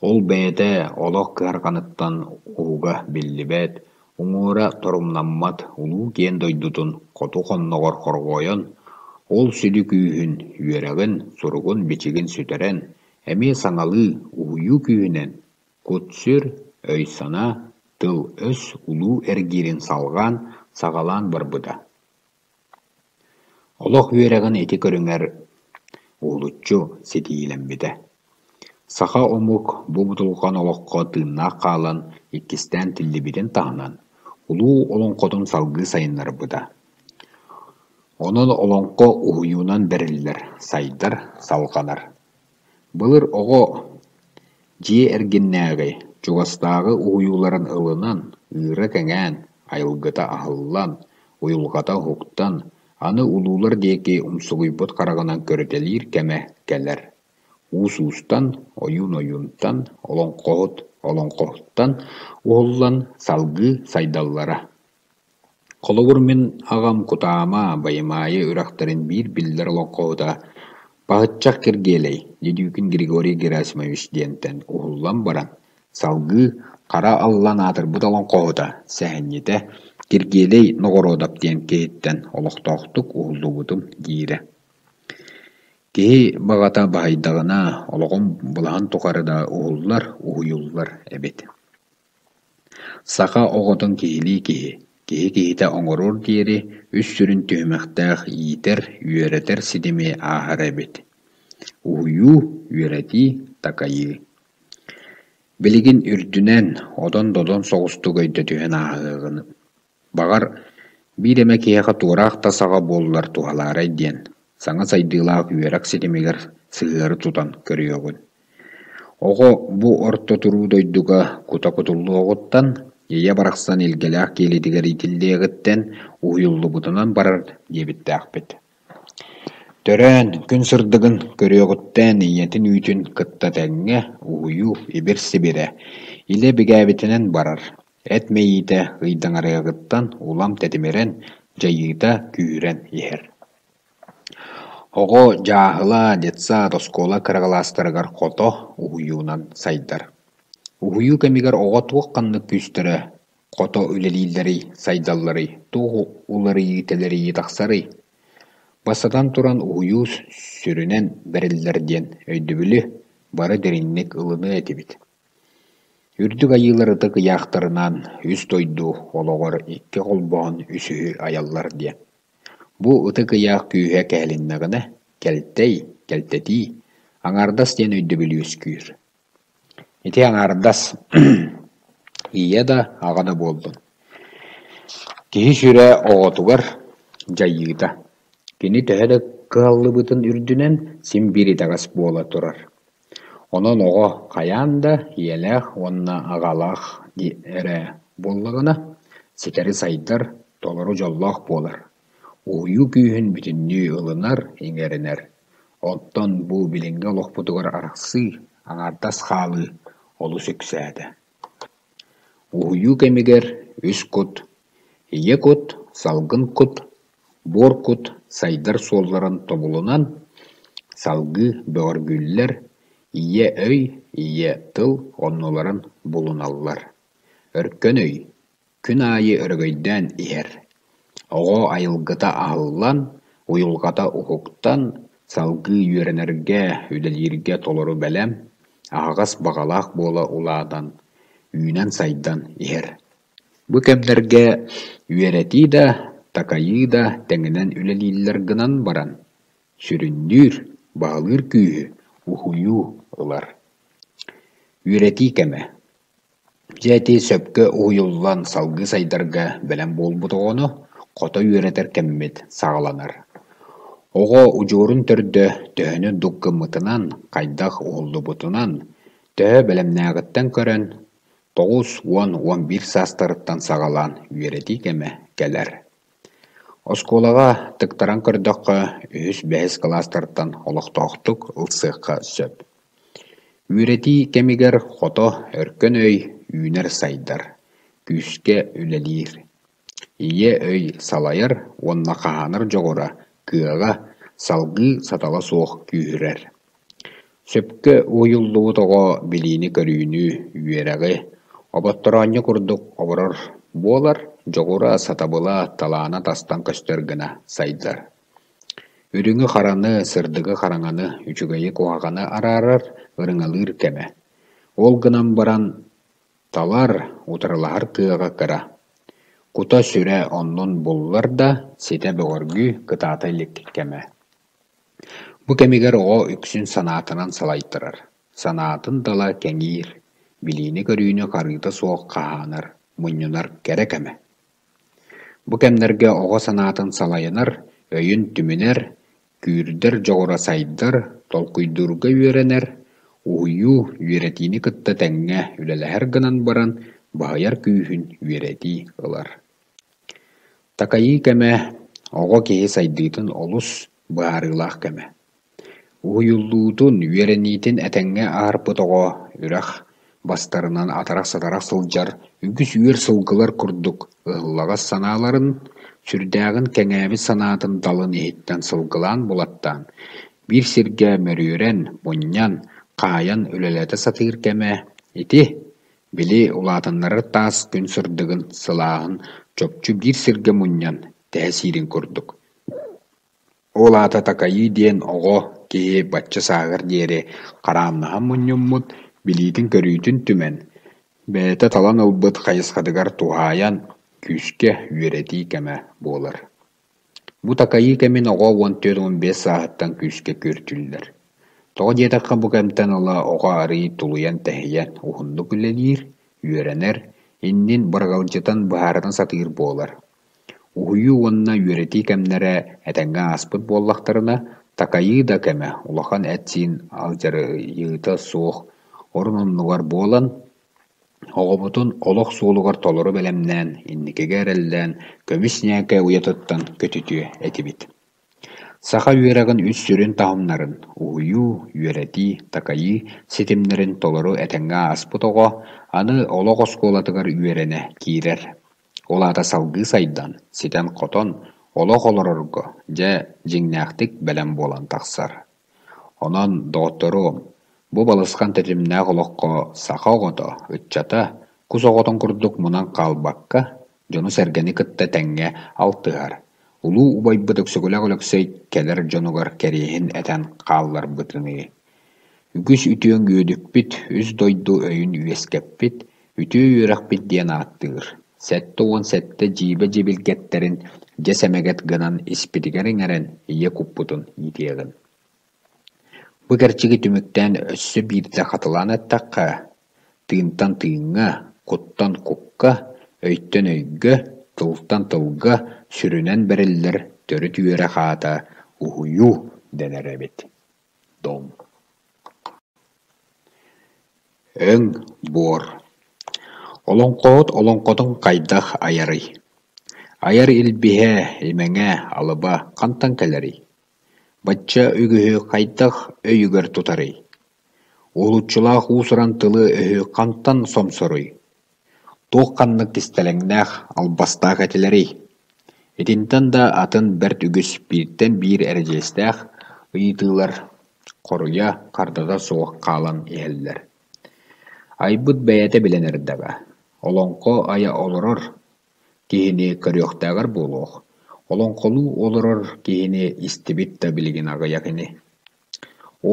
Ол бэйэтэ олох кыһарҕаныттан уһуга биллибэт, уҥуора торумнаммат улуу киэн дойдутун хоту хонноҕор хорҕойон, ол сүдү күүһүн, үөрэҕин, суругун-бичигин сүтэрэн, эмиэ саҥалыы уһуйуу күүһүнэн Кут-сүр, өй-санаа, тыл-өс улуу эргиирин салҕаан, саҕалаан барбыта. Олох үөрэҕин ити көрүҥэр уһулуччу ситиһиилэммитэ. Саха омук бу будулҕан олоххо тыыннаах хаалан иккистээн тиллибитин таһынан, улуу олоҥхотун салгыы сайыннарбыта. Онон олоҥхо уһуйуунан бэриллэр, сайдар, салҕанар. Былыр оҕо дьиэ эргиннээҕи, чугастааҕы уһуйууларын ылынан, ыыра кэҥээн, айылгыта аһыллан, уйулҕата уһуктан, аны улуулар диэки умсугуйбут хараҕынан көрүтэлиир кэмэ кэлэр. Уус уустан, ойуун ойуунтан, олоҥхоһут олоҥхоһуттан уһуллан салгыы сайдаллара. Холобур, мин аҕам Кутаама, Байымаайы үрэхтэрин биир биллэр олоҥхоһута Баһыччах Киргиэлэй Дедюкин Григорий Герасимович диэнтэн уһуллан баран, салгыы Хара Аллан аатырбыт олоҥхоһута, сэһэнньитэ Киргиэлэй Ноҕоруодап диэн киһиттэн олохтоохтук уһуллубутум диирэ. Киһи баҕата баһыйдаҕына, олоҕун былаһын тухары да уһуллар, уһуйуллар эбит. Саха оҕотун киһилии киһи, киһи киһитэ оҥоруор диэри үс сүрүн түһүмэхтээх иитэр, үөрэтэр ситими ааһар эбит: уһуйуу, үөрэтии, такайыы. Билигин үрдүнэн, одон-додон соҕустук өйдөтүһэн ааһыаҕын Баҕар, биир эмэ киһиэхэ туораах да саҕа буоллар туһалаарай диэн, саҥа сайдыылаах үөрэх ситимигэр сыһыары тутан көрүөҕүн. Оҕо бу орто туруу дойдуга кута кутуллуоҕуттан, ийэ барахсан илгэлээх киэлитигэр иитиллиэҕиттэн уһуйуллубутунан барар диэбиттээхпит. Төрөөн, күн сырдыгын көрүөҕүттэн ийэтин үүтүн кытта тэҥҥэ уһуйуу ибир-сибирэ, илэ бигээбитинэн барар, эт мэйиитэ ыйдаҥарыаҕыттан улам тэтимирэн, дьайыыта күүһүрэн иһэр. Оҕо дьааһыла, детсад, оскуола кыра кылаастарыгар хото уһуйуунан сайдар. Уһуйуу кэмигэр оҕо туох-ханнык күүстэрэ хото үлэлииллэрий, сайдалларый, туох уларыйыы-тэлэрийии тахсарый? Бастатан туран, уһуйуу сүрүнэн бэриллэр диэн өйдөбүлү бары дириҥник ылыныа этибит. Үрдүк айыылар ытык ыйаахтарынан үс дойду олоҕор икки холбоон үсүһү айаллар диэн. Бу ытык ыйаах күүһэ кэһилиннэҕинэ, кэлтэй, кэлтэтии, аҥаардас диэн өйдөбүл үөскүүр. Ити аҥаардас ийэ да, аҕа да буоллун. Киһи сүрэ оҕотугар дьайыыта. Кини төһө да кыһаллыбытын үрдүнэн син биир итэҕэс буола турар. Онон оҕо хайаан да ийэлээх уонна аҕалаах эрэ буоллаҕына, ситэри сайдар, толору дьоллоох буолар, уһуйуу күүһүн бүтүннүү ылынар, иҥэринэр. Оттон бу билиҥҥи олохпутугар арахсыы, аҥаардас хаалыы олус үксээтэ. Уһуйуу кэмигэр үс кут: ийэ кут, салгын кут, буор кут сайдар суолларын тобулунан, салгыы бөҕөргүүллэр, ийэ өй, ийэ тыл оннуларын булуналлар. Өркөн өй күн аайы өрөгөйдөөн иһэр. Оҕо айылгыта аһыллан, уйулҕата уһуктан, салгыы үөрэнэргэ, үлэлииргэ толору бэлэм, аһаҕас баҕалаах буола улаатан, үүнэн-сайдан иһэр. Бу кэмнэргэ үөрэтии да, такайыы да тэҥинэн үлэлииллэр гынан баран, сүрүннүүр, баһылыыр күүһү уһуйуу ылар. Үөрэтии кэмэ Дьэ ити сөпкө уһуйуллан салгыы сайдарга бэлэм буолбут оҕону хото үөрэтэр кэммит саҕаланар. Оҕо удьуорун төрдө төһөнү дук гыммытынан, хайдах уһуллубутунан, төһө бэлэмнээҕиттэн көрөн, 9, 10, 11 саастарыттан саҕалаан үөрэтии кэмэ кэлэр. Оскуолаҕа тыктаран көрдөххө, үһүс-бэһис кылаастартан олохтоохтук ылсыахха сөп. Үөрэтии кэмигэр хото өркөн өй үүнэр-сайдар, күүскэ үлэлиир. Ийэ өй салайар уонна хаһаанар дьоҕура, кыаҕа салгыы сатала суох күүһүрэр. Сөпкө уһуйуллубут оҕо билиини-көрүүнү, үөрэҕи оботтороонньу курдук оборор буолар, дьоҕура, сатабыла, талаана тастан көстөр гына сайдар. Үрүҥү-хараны, сырдыгы-хараҥаны, үчүгэйи-куһаҕаны араарар, ырыҥалыыр кэмэ. Ол гынан баран талар, утарылаһар кыаҕа кыра. Кута-сүрэ оннун буллар да, ситэ бөҕөргүү, кытаата илик кэмэ. Бу кэмигэр оҕо үксүн санаатынан салайтарар, санаатын дала кэҥиир, билиини-көрүүнү харыыта суох хаһаанар, мунньунар кэрэ кэмэ. Бу кэмнэргэ оҕо санаатын салайынар, өйүн түмүнэр, күүрдэр дьоҕура сайдар, толкуйдуурга үөрэнэр, уһуйуу, үөрэтиини кытта тэҥҥэ үлэлэһэр гынан баран баһыйар күүһүн үөрэтии ылар. Такайыы кэмэ оҕо киһи сайдыытын олус быһаарыылаах кэмэ. Уһуйуллуутун, үөрэниитин этэҥҥэ аарпыт оҕо үрэх бастарынан атарах-сатарах сылдьар үгүс үөр сылгылар курдук ыһыллаҕас санааларын, сүрдээҕин кэҥээбит санаатын далын иһиттэн сылгылаан булаттаан, биир сиргэ мөрүөрэн, мунньан, хаайан үлэлэтэ сатыыр кэмэ ити, били улаатыннарар таас күн сырдыгын, сылааһын чопчу биир сиргэ мунньан тэһэ сиирин курдук. Ол аата такайыы диэн оҕо киһи бачча сааһыгар диэри харааннаһан мунньуммут билиитин-көрүүтүн түмэн, бэйэтэ талан ылбыт хайысхатыгар туһаайан күүскэ үөрэтии кэмэ буолар. Бу такайыы кэмин оҕо 14-15 сааһыттан күүскэ күөртүүллэр. Тоҕо диэтэххэ бу кэмтэн ыла оҕо арыый тулуйан-тэһийэн уһуннук үлэлиир, үөрэнэр, иннин быраҕалдьытан быһаарына сатыыр буолар. Уһуйуу уонна үөрэтии кэмнэрэ этэҥҥэ ааспыт буоллахтарына, такайыы да кэмэ улахан эт-сиин алдьарыйыыта суох орун-оннугар буолан, оҕобутун олох суолугар толору бэлэмнээн, инникигэ эрэллээн, көмүс ньээкэ уйатыттан көтүтүө этибит. Саха үөрэҕин үс сүрүн таһымнарын уһуйуу, үөрэтии, такайыы ситимнэрин толору этэҥҥэ ааспыт оҕо аны олох оскуолатыгар үөрэнэ киирэр. Ол аата салгыы сайдан, ситэн-хотон, олох олорорго, дьэ, дьиҥнээхтик бэлэм буолан тахсар. Онон, доҕотторуом, бу балысхан тэтимнээх олоххо саха оҕото, ыччата Кус оҕотун курдук мунан хаалбакка, дьону-сэргэни кытта тэҥҥэ алтыһар, улуу убайбыт Өксөкүлээх Өлөксөй кэлэр дьонугар кэриэһин этэн хаалларбытыныы, үгүс үтүөҥ үөдүппүт, үс дойду өйүн үөскэппит, үтүө үөрэхпит диэн ааттыыр, 77 дьиибэ дьибилгэттэрин дьэс эмэгэт гынан испитигэр иҥэрэн ийэ куппутун иитиэҕин. Бу кэрчиги түмүктээн өссө биирдэ хатылаан эттэххэ, тыынтан тыыҥҥа, куттан кукка, өйтөн өйгө, тылтан тылга сүрүнэн бэриллэр төрүт үөрэх аата уһуйуу дэнэр эбит. Дом Өҥ буор Олоҥхоһут олоҥхотун хайдах айарый? Айар илбиһэ, имэҥэ, алыба хантан кэлэрий? Бачча үгүһү хайдах өйүгэр тутарый? Уһулуччулаах уус-уран тылы-өһү хантан сомсоруй? Туох-ханнык кистэлэҥнээх, албастаах этилэрий? Итинтэн да атын бэрт үгүс бииртэн биир эридьиэстээх ыйытыылар хоруйа, хардата суох хаалан иһэллэр. Айбыт бэйэтэ билэн эрдэҕэ, олоҥхо айа олорор киһини көрүөхтээҕэр буолуох, олоҥхолуу олорор киһини истибит да билигин аҕыйах ини.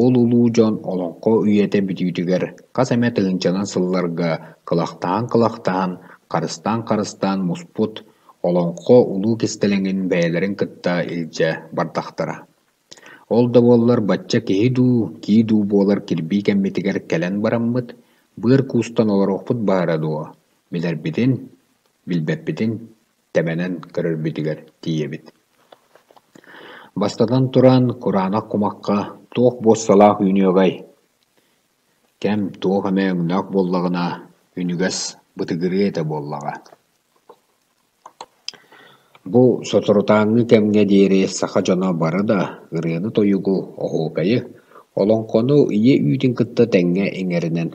Ол улуу дьон олоҥхо үйэтэ бүтүүтүгэр хас эмэ тыһыынчанан сылларга кылахтаһан-кылахтаһан, харыстаан-харыстаан муспут олоҥхо улуу кистэлэҥин бэйэлэрин кытта илдьэ бардахтара. Ол да буоллар бачча киһи дуу, кии дуу буолар кирбии кэммитигэр кэлэн бараммыт, быар куустан олоруохпут баара дуо, билэрбитин, билбэппитин тэбэнэн көрөрбүтүгэр тиийэбит. Бастатан туран, кураанах кумахха туох буоссалаах үүнүөҕэй? Кэм туох эмэ өҥнөөх буоллаҕына, үнүгэс бытыгырыа этэ буоллаҕа. Бу соторутааҥҥы кэмҥэ диэри саха дьоно бары да ырыаны-тойугу, оһуокайы, олоҥхону ийэ үүтүн кытта тэҥҥэ иҥэринэн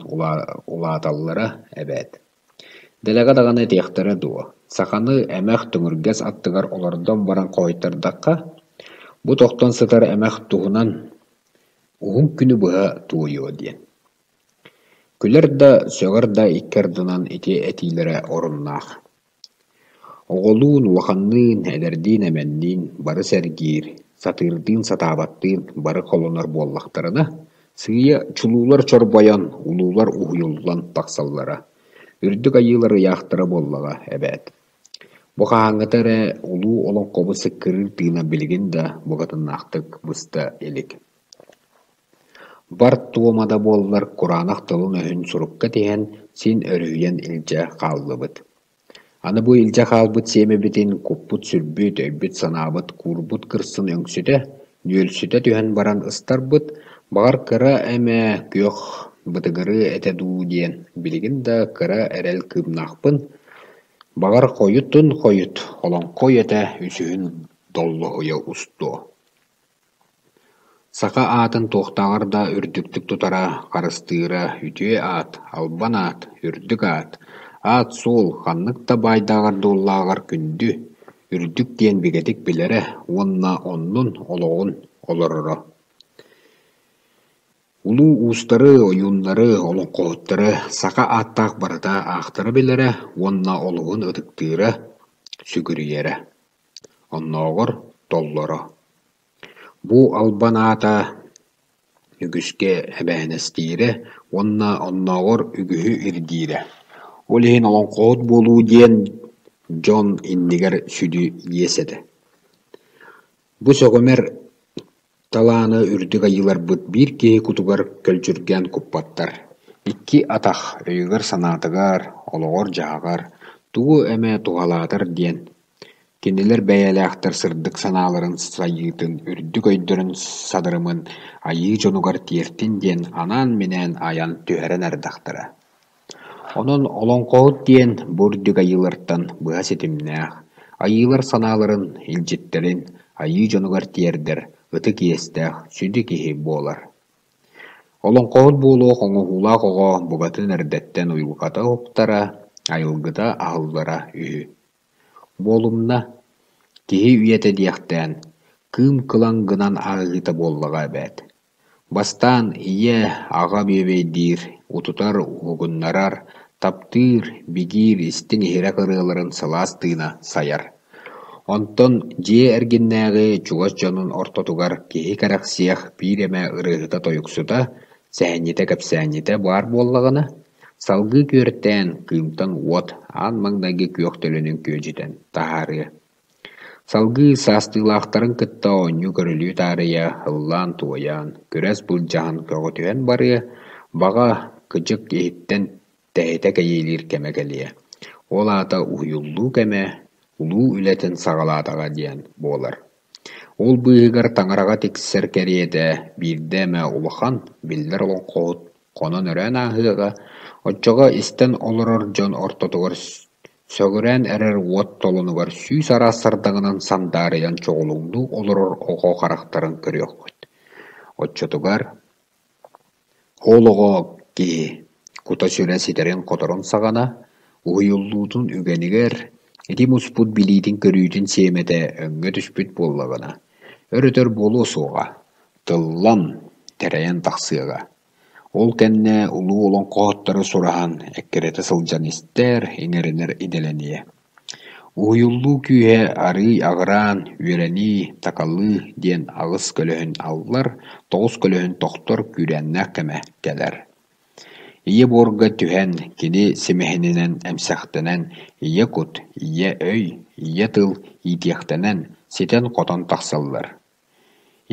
улааталлара эбээт. Дэлэҕэ даҕаны этиэхтэрэ дуо, саханы эмэх төҥүргэс аттыгар олордон баран хоһуйтардахха, бу тохтон сытар эмэх туһунан уһун күнү быһа туойуо диэн. Күлэр да, сөҕөр да икки ардынан ити этиилэрэ оруннаах. Оҕолуун, улаханныын, эдэрдиин-эмэнниин бары сэргиир, сатыырдыын-сатаабаттыын бары холонор буоллахтарына, сыыйа чулуулар чорбойон, улуулар уһуйуллан тахсаллара, үрдүк айыылар ыйаахтара буоллаҕа эбээт. Бу хаһааҥҥыта эрэ улуу олоҥхобут сыккырыыр тыына билигин да букатыннаахтык быста илик. Бар туома да буоллар кураанах тылын-өһүн сурукка тиһэн, син өрүһүйэн илдьэ хааллыбыт. Аны бу илдьэ хаалбыт сиэмэбитин куппут-сүрбүт, өйбүт-санаабыт куурбут кырсын өҥсүтэ, нүөлсүтэ түһэн баран ыстарбыт, баҕар кыра эмэ күөх бытыгырыа этэ дуу диэн билигин да кыра эрэл кыымнаахпын, баҕар хойутун хойут олоҥхо үйэтэ үсүһүн доллоһуйа устуо. Саха аатын туохтааҕар да үрдүктүк тутара, харыстыыра үтүө аат, албан аат, үрдүк аат, аат-суол ханнык да баайдааҕар-дуоллааҕар күндү, үрдүк диэн бигэтик билэрэ уонна оннун, олоҕун олороро. Улуу уустары, ойууннары, олоҥхоһуттары саха ааттаах барыта аахтара билэрэ уонна олуһун ытыктыыра, сүгүрүйэрэ. Оннооҕор толлоро. Бу албан аата үгүскэ эбээһинэстиирэ уонна оннооҕор үгүһү ирдиирэ. Ол иһин олоҥхоһут буолуу диэн дьон иннигэр сүдү иэс этэ. Бу сөҕүмэр талааны үрдүк айыыларбыт биир киһи кутугар көлдьүргээн куппаттар, икки атах өйүгэр-санаатыгар, олоҕор-дьаһаҕар тугу эмэ туһалаатар диэн Кинилэр бэйэлээхтэр сырдык санааларын сайыытын, үрдүк өйдөрүн садырымын айыы дьонугар тиэртин диэн анаан-минээн айан түһэрэн эрдэхтэрэ. Онон олоҥхоһут диэн бу үрдүк айыылартан быһа ситимнээх, айыылар санааларын, илдьиттэрин айыы дьонугар тиэрдэр ытык иэстээх сүдү киһи буолар. Олоҥхоһут буолуох оҥоһуулаах оҕо букатын эрдэттэн уйулҕата уһуктара, айылгыта аһыллара үһү. Буолумна, киһи үйэтэ диэхтээн, кыым кылаҥ гынан ааһыыта буоллаҕа эбээт. Бастаан ийэ, аҕа бүөбэйдиир, утутар, уһугуннарар, Таптыыр, бигиир истиҥ иһирэх ырыаларын сылаас тыына сайар. Онтон дьиэ эргиннээҕи чугас дьонун ортотугар киһи кэрэхсиэх биир эмэ ырыаһыта-тойуксута, сэһэнньитэ-кэпсээнньитэ баар буоллаҕына, салгыы күөртээн, кыымтан уот аан маҥнайгы күөх төлөнүн күөдьүтэн таһаарыа. Салгыы саастыылаахтарын кытта оонньуу-көрүлүү таарыйа, ыллаан-туойан, күрэс былдьаһан көҕүтүһэн барыа, баҕа, кыдьык иһиттэн тэһитэ кэйиэлиир кэмэ кэлиэ. Ол аата уһуйуллуу кэмэ, улуу үлэтин саҕалаатаҕа диэн буолар. Ол быыһыгар таҥараҕа тиксэр кэриэтэ биирдэ эмэ улахан, биллэр олоҥхоһут хонон-өрөөн ааһыаҕа, оччоҕо истэн олорор дьон ортотугар сөҕүрээн эрэр уот толонугар сүүс араас сардаҥанан сандаарыйан чоҕулуҥнуу олорор оҕо харахтарын көрүөххүт. Оччотугар ол оҕо киһи кута-сүрэ ситэрин-хоторун саҕана, уһуйуллуутун үгэнигэр ити муспут билиитин-көрүүтүн сиэмэтэ өҥҥө түспүт буоллаҕына, өр-өтөр буолуо суоҕа, тыллан, тэрэйэн тахсыаҕа. Ол кэннэ улуу олоҥхоһуттары сураһан, эккирэтэ сылдьан истэр, иҥэринэр идэлэниэ. Уһуйуллуу күүһэ арыый аҕыраан, үөрэнии, такаллыы диэн аҕыс көлөһүн аллар, тоҕус көлөһүн тохтор күүрээннээх кэмэ кэлэр. Ийэ буорга түһэн, кини симэһининэн эмсэхтэнэн, ийэ кут, ийэ өй, ийэ тыл иитиэхтэнэн, ситэн-хотон тахсаллар.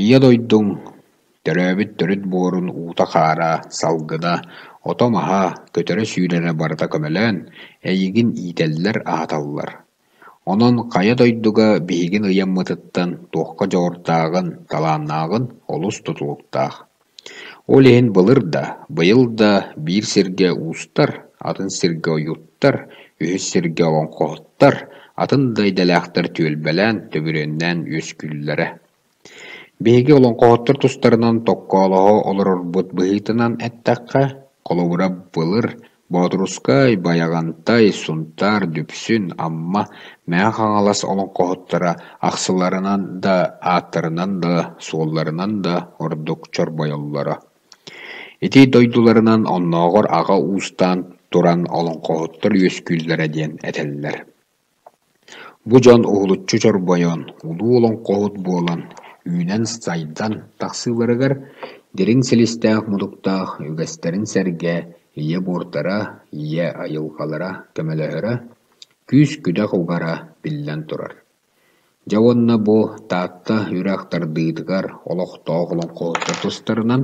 Ийэ дойдуҥ, төрөөбүт төрүт буорун уута-хаара, салгына, ото-маһа, көтөрө-сүүрэрэ барыта көмөлөөн, эйигин иитэллэр-аһаталлар. Онон хайа дойдуга биһигин ыйаммытыттан туохха дьоҕурдааҕын, талааннааҕын олус тутулуктаах. Ол иһин былыр да, быйыл да биир сиргэ уустар, атын сиргэ ойууттар, үһүс сиргэ олоҥхоһуттар, атын да идэлээхтэр түөлбэлээн, төбүрүөннээн үөскүүллэрэ. Биһиги олоҥхоһуттар тустарынан токкоолоһо олорорбут быһыытынан эттэххэ, холобура, былыр Боотурускай, Байаҕантай, Сунтаар, Дүпсүн, Амма, Мэҥэ Хаҥалас олоҥхоһуттара ахсыларынан да, ааттарынан да, суолларынан да ордук чорбойоллоро. Ити дойдуларынан оннооҕор аҕа уустаан туран олоҥхоһуттар үөскүүллэрэ диэн этэллэр. Бу дьон уһулуччу чорбойон, улуу олоҥхоһут буолан, үүнэн-сайдан тахсыыларыгар дириҥ силистээх-мутуктаах үгэстэрин сэргэ ийэ буордара, ийэ айылҕалара көмөлөһөрө, күүс-күдэх угара биллэн турар. Дьэ уонна бу Таатта үрэх тардыытыгар олохтоох олоҥхоһуттар тустарынан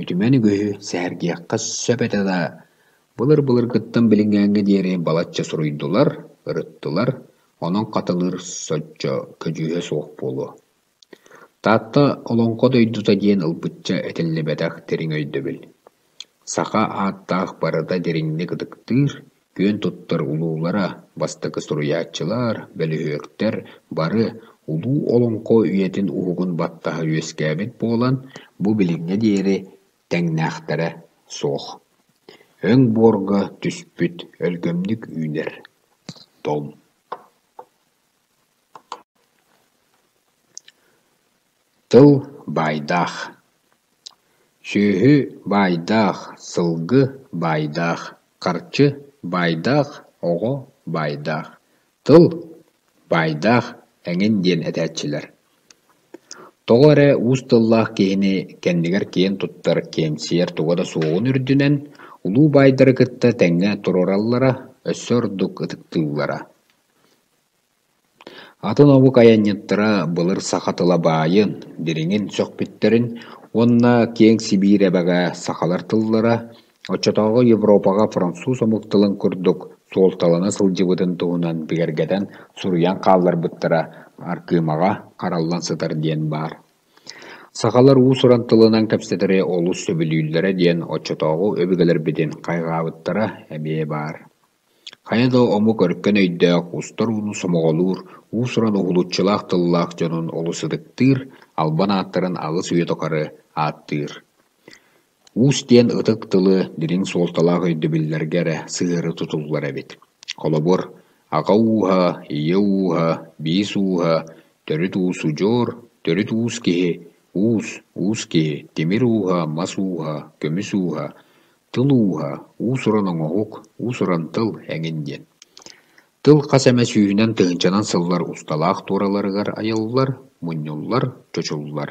үтүмэн үгүһү сэһэргиэххэ сөп этэ да, былыр-былыргыттан билиҥҥээҥҥэ диэри балачча суруйдулар, ырыттылар, онон хатылыыр соччо көдьүүһэ суох буолуо. Таатта олоҥхо дойдута диэн ылбычча этиллибэтэх дириҥ өйдөбүл. Саха ааттаах барыта дириҥник ытыктыыр, күөн туттар улуулара, бастакы суруйааччылар, бөлүһүөктэр бары улуу олоҥхо үйэтин уһугун баттаһа үөскээбит буолан, бу билиҥҥэ диэри тэҥнээхтэрэ суох. Өҥ буорга түспүт өлгөмнүк үүнэр Том Тыл баайдаах Сүөһү баайдаах, сылгы баайдаах, харчы баайдаах, оҕо баайдаах, тыл баайдаах эҥин диэн этээччилэр. Тоҕо эрэ уус тыллаах киһини кэннигэр киэн туттар, киэмсийэр туга да суоҕун үрдүнэн, улуу баайдары кытта тэҥҥэ туруораллара, өссө ордук ытыктыыллара. Атын омук айанньыттара былыр саха тыла баайын, дириҥин сөхпүттэрин уонна киэҥ Сибиир эбэҕэ сахалар тыллара оччотооҕу Европаҕа француз омук тылын курдук суолталана сылдьыбытын туһунан бигэргэтэн суруйан хаалларбыттара Аркыымаҕа хараллан сытар диэн баар. Сахалар уус-уран тылынан кэпсэтэри олус сөбүлүүллэрэ диэн оччотооҕу өбүгэлэрбитин хайҕаабыттара эмиэ баар. Хайа да омук өркөн өйдөөх, устар ууну сомоҕолуур, уус-уран уһулуччулаах тыллаах дьонун олус ытыктыыр, албан ааттарын алыс үйэ тухары ааттыыр. Уус диэн ытык тылы дириҥ суолталаах өйдөбүллэргэ эрэ сыһыары тутуллар эбит. Холобур, аҕа ууһа, ийэ ууһа, биис ууһа, төрүт уус удьуор, төрүт уус киһи, уус, уус киһи, тимир ууһа, мас ууһа, көмүс ууһа. Тыл ууһа, уус-уран оҥоһук, уус-уран тыл эҥин диэн. Тыл хас эмэ сүүһүнэн тыһыынчанан сыллар усталаах туораларыгар айыллар, мунньуллар, чочуллар.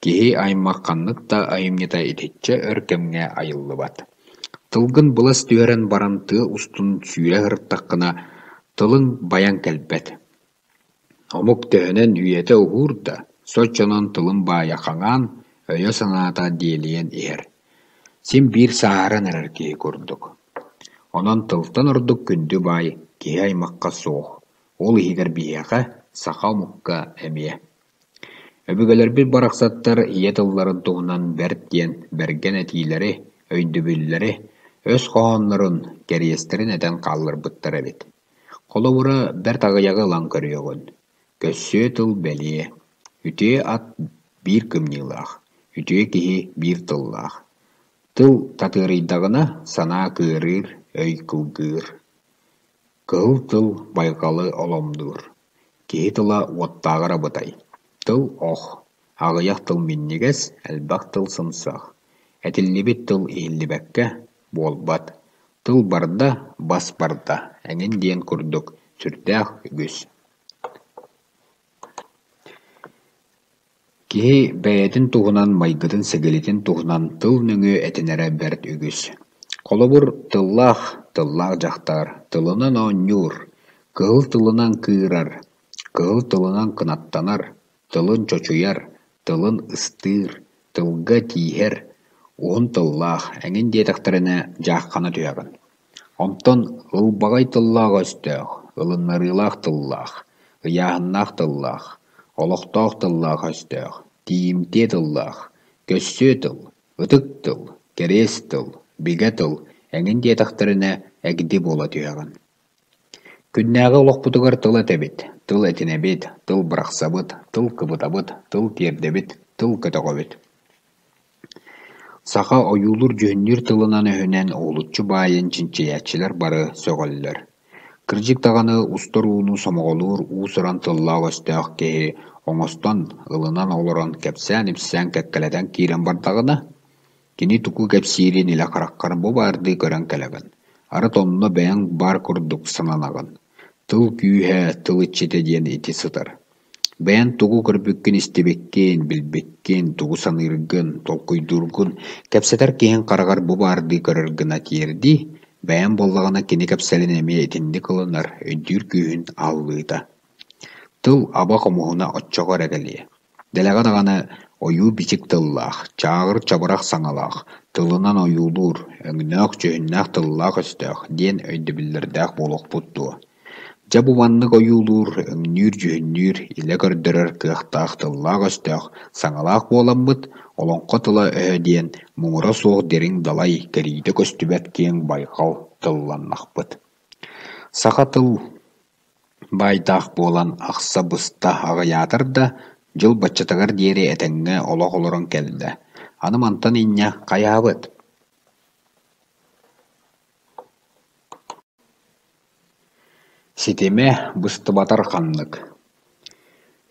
Киһи аймах ханнык да айымньыта итиччэ өр кэмҥэ айыллыбат. Тылгын былас түһэрэн баран тыа устун сүүрэ сырыттаххына, тылыҥ байан кэлбэт. Омук төһөнөн үйэтэ уһуур да, соччонон тылын баайа хаҥаан, өйө-санаата диэлийэн иһэр. Син биир сааһыран эрэр киһи курдук. Онон тылтан ордук күндү баай киһи аймахха суох, ол иһигэр биһиэхэ, саха омукка эмиэ. Өбүгэлэрбит барахсаттар ийэ тылларын туһунан бэрт диэн бэргэн этиилэри, өйдөбүллэри, өс хоһооннорун, кэриэстэрин этэн хаалларбыттар эбит. Холобура, бэрт аҕыйаҕы ылан көрүөҕүн: көрсүө тыл бэлиэ, үтүө ат биир кымньыылаах, үтүө киһи биир тыллаах. Тыл татыарыйдаҕына, санаа кыарыыр, өй кылгыыр. Кыһыл тыл байҕалы оломнуур, киһи тыла уоттааҕар абытай. Тыл ох, аҕыйах тыл минньигэс, элбэх тыл сымсах. Этиллибит тыл иһиллибэккэ буолбат, тыл барда, бас барда эҥин диэн курдук сүрдээх үгүс. Киһи бэйэтин туһунан, майгытын-сигилитин туһунан тыл нөҥүө этинэрэ бэрт үгүс. Холобур, тыллаах, тыллаах дьахтар тылынан оонньуур, кыһыл тылынан кыырар, кыһыл тылынан кынаттанар, тылын чочуйар, тылын ыстыыр, тылга тииһэр, уһун тыллаах эҥин диэтэхтэринэ дьааххана түһэҕин. Онтон ылбаҕай тыллаах-өстөөх, ылыннарыылаах тыллаах, ыйааһыннаах тыллаах, олохтоох тыллаах-өстөөх, тиийимтиэ тыллаах, көссүө тыл, ытык тыл, кэриэс тыл, бигэ тыл эҥин диэтэхтэринэ эгди буола түһэҕин. Күннээҕи олохпутугар тыл этэбит, тыл этинэбит, тыл бырахсабыт, тыл кыбытабыт, тыл тиэрдэбит, тыл көтөҕөбүт. Саха ойуулуур-дьүһүннүүр тылынан-өһүнэн уһулуччу баайын чинчийээччилэр бары сөҕөллөр. Кырдьык даҕаны устар ууну сомоҕолуур уус-уран тыллаах-өстөөх киһи оҥостон, ылынан олорон кэпсээн-ипсээн кэккэлэтэн киирэн бардаҕына, кини тугу кэпсиирин илэ хараххар бу баардыы көрөн кэлэҕин, арыт онно бэйэҥ баар курдук сананаҕын. Тыл күүһэ, тыл иччитэ диэн ити сытар. Бэйэҥ тугу көрбүккүн-истибиккин, билбиккин, тугу саныыргын, толкуйдуургун кэпсэтэр киһиҥ хараҕар бу баардыы көрөр гына тиэрдии, бэйэҥ буоллаҕына кини кэпсэлин эмиэ итинник ылынар, өйдүүр күүһүн ааллыыта. Тыл аба хомуһуна оччоҕо эрэ кэлиэ. Дэлэҕэ даҕаны ойуу-бичик тыллаах, чааҕыр-чабырах саҥалаах, тылынан ойуулуур, өҥнөөх-дьүһүннээх тыллаах-өстөөх диэн өйдөбүллэрдээх буолуохпут дуо Дьэ бу маннык ойуулуур, өҥнүүр-дьүһүннүүр, илэ көрдөрөр кыахтаах тыллаах-өстөөх, саҥалаах буоламмыт, олоҥхо тыла-өһө диэн муҥура суох дириҥ далай, кэриитэ көстүбэт киэҥ байҕал тылланнахпыт. Саха тыл баайдаах буолан ахса быста аҕыйаатар да, дьыл баччатыгар диэри этэҥҥэ олох олорон кэллэ. Аны мантан инньэ хайаабыт Ситимэ быстыбатар ханнык.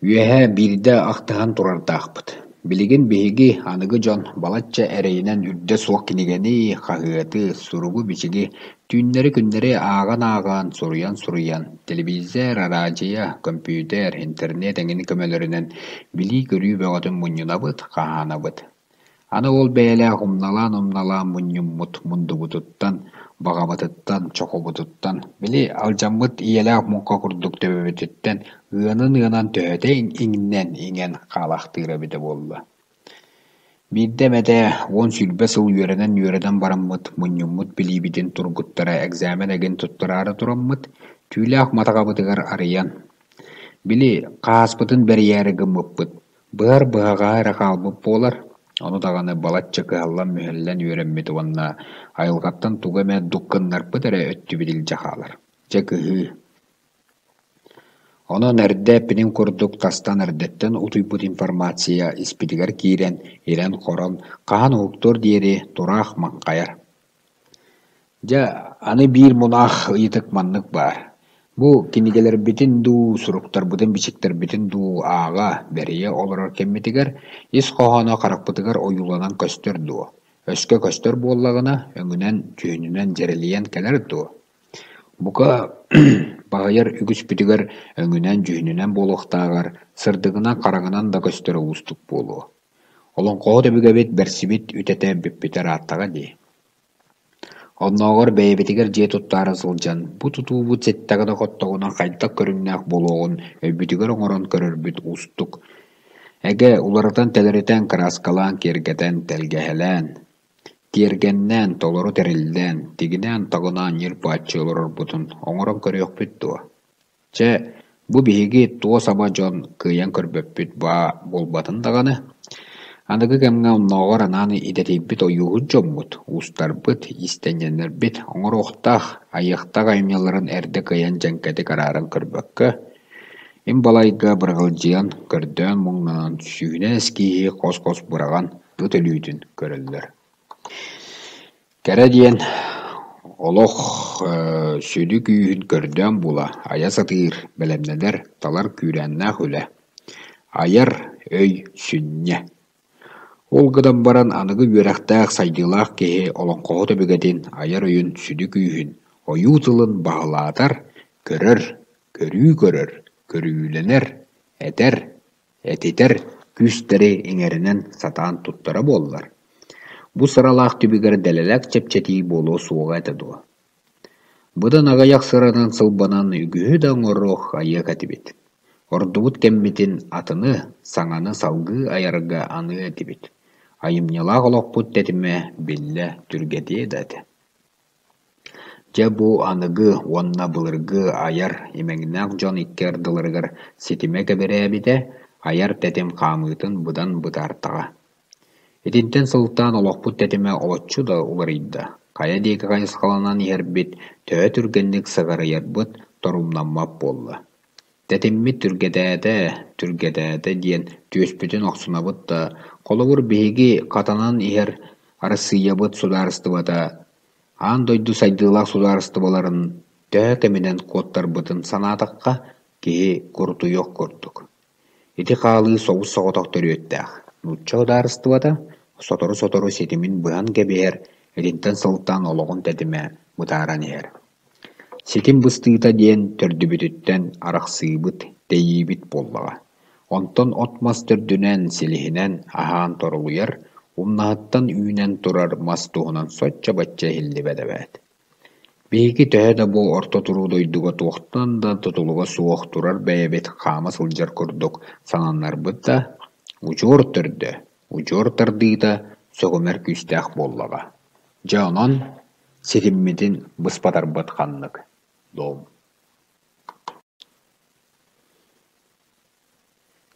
Үөһэ биирдэ ахтыһан турардаахпыт. Билигин биһиги, аныгы дьон, балачча эрэйинэн үрдэ суох кинигэни, хаһыаты, суругу-бичиги түүннэри-күннэри ааҕан-ааҕан, суруйан-суруйан, телевизор, араадьыйа, көмпүүтэр, интернет эҥин көмөлөрүнэн билии-көрүү бөҕөтүн мунньунабыт, хаһаанабыт. Аны ол бэйэлээх умналаан-умналаан мунньуммут мундубутуттан, баҕабытыттан, чохубутуттан, били алдьаммыт ийэлээх муҥха курдук төбөбүтүттэн ыанан-ыанан төһөтө иҥнэн иҥэн хаалаахтыыра эбитэ буолла. Биирдэ эмэтэ 10-20 сыл үөрэнэн-үөрэнэн бараммыт мунньуммут билиибитин тургуттара экзамен эгин туттараары тураммыт, түүлээх матаҕабытыгар арыйан, били хааспытын бэрийээри гыммыппыт Быар быһаҕаһа эрэ хаалбыт буолар, ону даҕаны балачча кыһаллан-мүһэллэн үөрэммит уонна айылҕаттан тугу эмэ дук гыннарбыт эрэ өттүбүт илдьэ хаалар. Дьэ кыһыы. Онон эрдэ эппитим курдук тастан эрдэттэн утуйбут информация испитигэр киирэн, ирэн-хорон, хаһан уһуктуор диэри тураах маҥхайар. Дьэ, аны биир мунаах ыйытык маннык баар: бу кинигэлэрбитин дуу, суруктарбытын-бичиктэрбитин дуу ааҕа, бэрийэ олорор кэммитигэр ис хоһооно харахпытыгар ойууланан көстөр дуо? Өскө көстөр буоллаҕына, өҥүнэн, дьүһүнүнэн дьэрэлийэн кэлэр дуо? Бука, баһыйар үгүспүтүгэр өҥүнэн-дьүһүнүнэн буолуохтааҕар, сырдыгынан-хараҥанан да көстөрө уустук буолуо. Олоҥхоһут өбүгэбит бэрсибит үтэтэ бүппүтэ ырааттаҕа дии. Оннооҕор бэйэбитигэр дьиэ туттаары сылдьан, бу тутуубут ситтэҕинэ-хоттоҕуна хайдах көрүҥнээх буолуоҕун өйбүтүгэр оҥорон көрөрбүт уустук. Эгэ, уларытан-тэлэритэн, кырааскалаан, киэргэтэн, тэлгэһэлээн, тиэргэннээн, толору тэриллээн, тигинээн-таҕынаан ньир-бааччы олорорбутун оҥорон көрүөхпүт дуо? Чэ, бу биһиги туос аба дьон кыайан көрбөппүт баа буолбатын даҕаны, аныгы кэмҥэ оннооҕор анаан идэтийбит ойууһут дьоммут, уустарбыт, иистэнньэннэрбит оҥоруохтаах, айыахтаах айымньыларын эрдэ кыайан дьэҥкэтик арааран көрбөккө, им-балайга быраҕылдьыйан, көрдөөн муҥнанан сүүнэ эскииһи хос-хос быраҕан ыт өлүүтүн көрөллөр. Кэрэ диэн олох сүдү күүһүн көрдөөн була, айа сатыыр, бэлэмнэнэр, талар күүрээннээх үлэ. Айар өй сүнньэ. Ол гынан баран аныгы үөрэхтээх, сайдыылаах киһи олоҥхоһут өбүгэтин айар өйүн сүдү күүһүн, ойуу тылын баһылаатар, көрөр, көрүү көрөр, көрүүлэнэр, этэр, этитэр күүстэри иҥэринэн сатаан туттара буоллар, бу сыралаах түбүгэр дэлэлээх чэпчэтии буолуо суоҕа этэ дуо? Быдан аҕыйах сыранан сылбанан үгүһү да оҥоруох айыах этибит, ордубут кэммитин атыны, саҥаны салгыы айарга аныа этибит, айымньылаах олохпут тэтимэ биллэ түргэтиэ да этэ. Дьэ бу аныгы уонна былыргы айар имэҥнээх дьон икки ардыларыгар ситимэ кэбирээбитэ, айар тэтим хаамыытын быдан бытаартаҕа. Итинтэн сылтаан олохпут тэтимэ олоччу да уларыйда, хайа диэки хайысхаланан иһэрбит, төһө түргэнник сыҕарыйарбыт торумнаммат буолла. Тэтиммит түргэтээтэ, түргэтээтэ диэн түөспүтүн охсунабыт да, холобур, биһиги хатанан иһэр Арассыыйабыт судаарыстыбата аан дойду сайдыылаах судаарыстыбаларын төһө кэминэн куоттарбытын санаатахха, киһи курутуйуох курдук. Ити хаалыы собус-соҕотох төрүөттээх: нуучча судаарыстыбата сотору-сотору ситимин быһан кэбиһэр, итинтэн сылтаан олоҕун тэтимэ бытааран иһэр. Ситим быстыыта диэн төрдүбүтүттэн арахсыыбыт, тэйиибит буоллаҕа. Онтон от-мас төрдүнэн, силиһинэн аһаан торолуйар, умнаһыттан үүнэн турар мас туһунан соччо-бачча иһиллибэт эбээт. Биһиги төһө да бу орто туруу дойдуга туохтан да тутулуга суох турар бэйэбит хаама сылдьар курдук сананнарбыт да, удьуор төрдө, удьуор тардыыта сөҕүмэр күүстээх буоллаҕа. Дьэ онон ситиммитин быспатарбыт ханнык, дом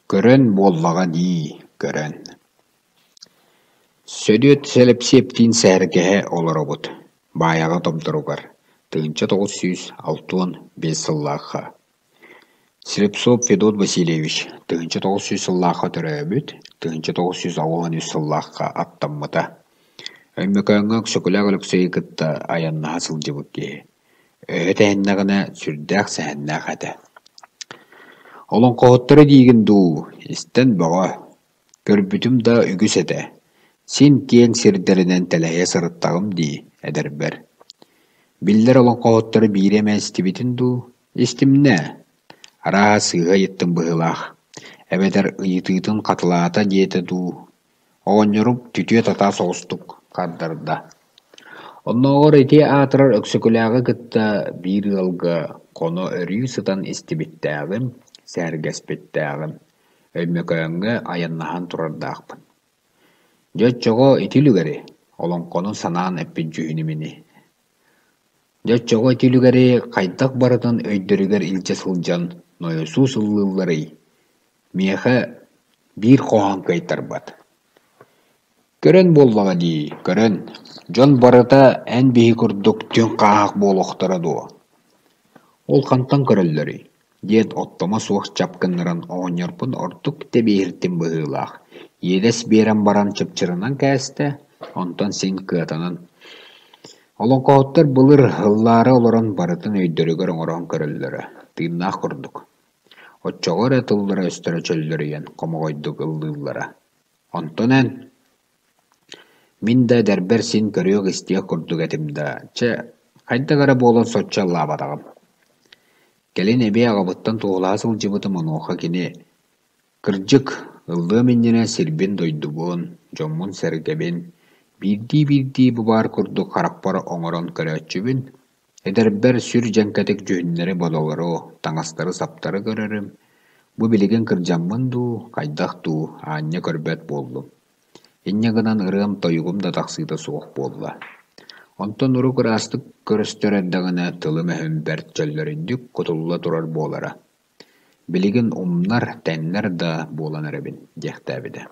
Көрөн буоллаҕа дии, көрөн Сөдүөт Сэлэпсиэптиин сэһэргэһэ олоробут, Баайаҕа Томторугар, 1965 сыллаахха Слепцов Федот Васильевич 1900 сыллаахха төрөөбүт, 1983 сыллаахха аттаммыта. Өймөкөөҥҥө Өксөкүлээх Өлөксөйү кытта айаннаһа сылдьыбыт киһи. Өһө тэһиннэҕинэ сүрдээх сэһэннээх этэ. Олоҥхоһуттары диигин дуу, истэн бөҕө, көрбүтүм да үгүс этэ, син киэҥ сирдэринэн тэлэһийэ сырыттаҕым дии эдэрбэр. Биллэр олоҥхоһуттары биири эмэ истибитин дуу, истимнэ, арааһа сыыһа ыйыттым быһыылаах, эбэтэр ыйытыытын хатылаата диэтэ дуу, Оҕонньорум түтүө-татаа соҕустук хардарда: «Оннооҕор ити аатырар Өксөкүлээҕи кытта биир ыалга хоно-өрүү сытан истибиттээҕим, сэһэргэспиттээҕим, Өймөкөөҥҥө айаннаһан турардаахпын. Дьэ оччоҕо ити үлүгэри, олоҥхону санаан эппит дьүһүнүм ини. Дьэ оччоҕо ити үлүгэри хайдах барытын өйдөрүгэр илдьэ сылдьан нойосуус ыллыылларый Миэхэ биир хоһоон кыайтарбат. Көрөн буоллаҕа дии, көрөн, дьон барыта эн биһи курдук түҥ хааһах буолуохтара дуо? Ол хантан көрөллөрүй? диэн оттомо суох чап гыннаран оҕонньорбун ордук тэбиэһиртим быһыылаах, иэдэс биэрэн баран чыпчырынан кээстэ, онтон син кыатанан Олоҥхоһуттар былыр ыллаары олорон барытын өйдөрүгэр оҥорон көрөллөрө, тыыннаах курдук Оччоҕо эрэ тыллара-өстөрө чөллөрүйэн, хомоҕойдук ыллыыллара. Онтон эн? Мин да эдэрбэр син көрүөх-истиэх курдук этим да, чэ, хайдах эрэ буолан соччо ыллаабатаҕым. Кэлин эбии аҕабыттан туоһулаһа сылдьыбытым, онуоха кини: «Кырдьык, ыллыам иннинэ сирбин-дойдубун, дьоммун-сэргэбин биирдии-биирдии бу баар курдук харахпар оҥорон көрөөччүбүн, эдэрбэр сүр дьэҥкэтик дьүһүннэри-бодолору, таҥастары-саптары көрөрүм, бу билигин кырдьаммын дуу, хайдах дуу аанньа көрбөт буоллум. Инньэ гынан ырыам-тойугум да тахсыыта суох буолла. Онтон урук ыраастык көрүстэр эрдэҕинэ тылым-өһүм бэрт чөллөрүйдүк кутулла турар буолара. Билигин умнар, тэннэр да буолан эрэбин» диэхтээбитэ.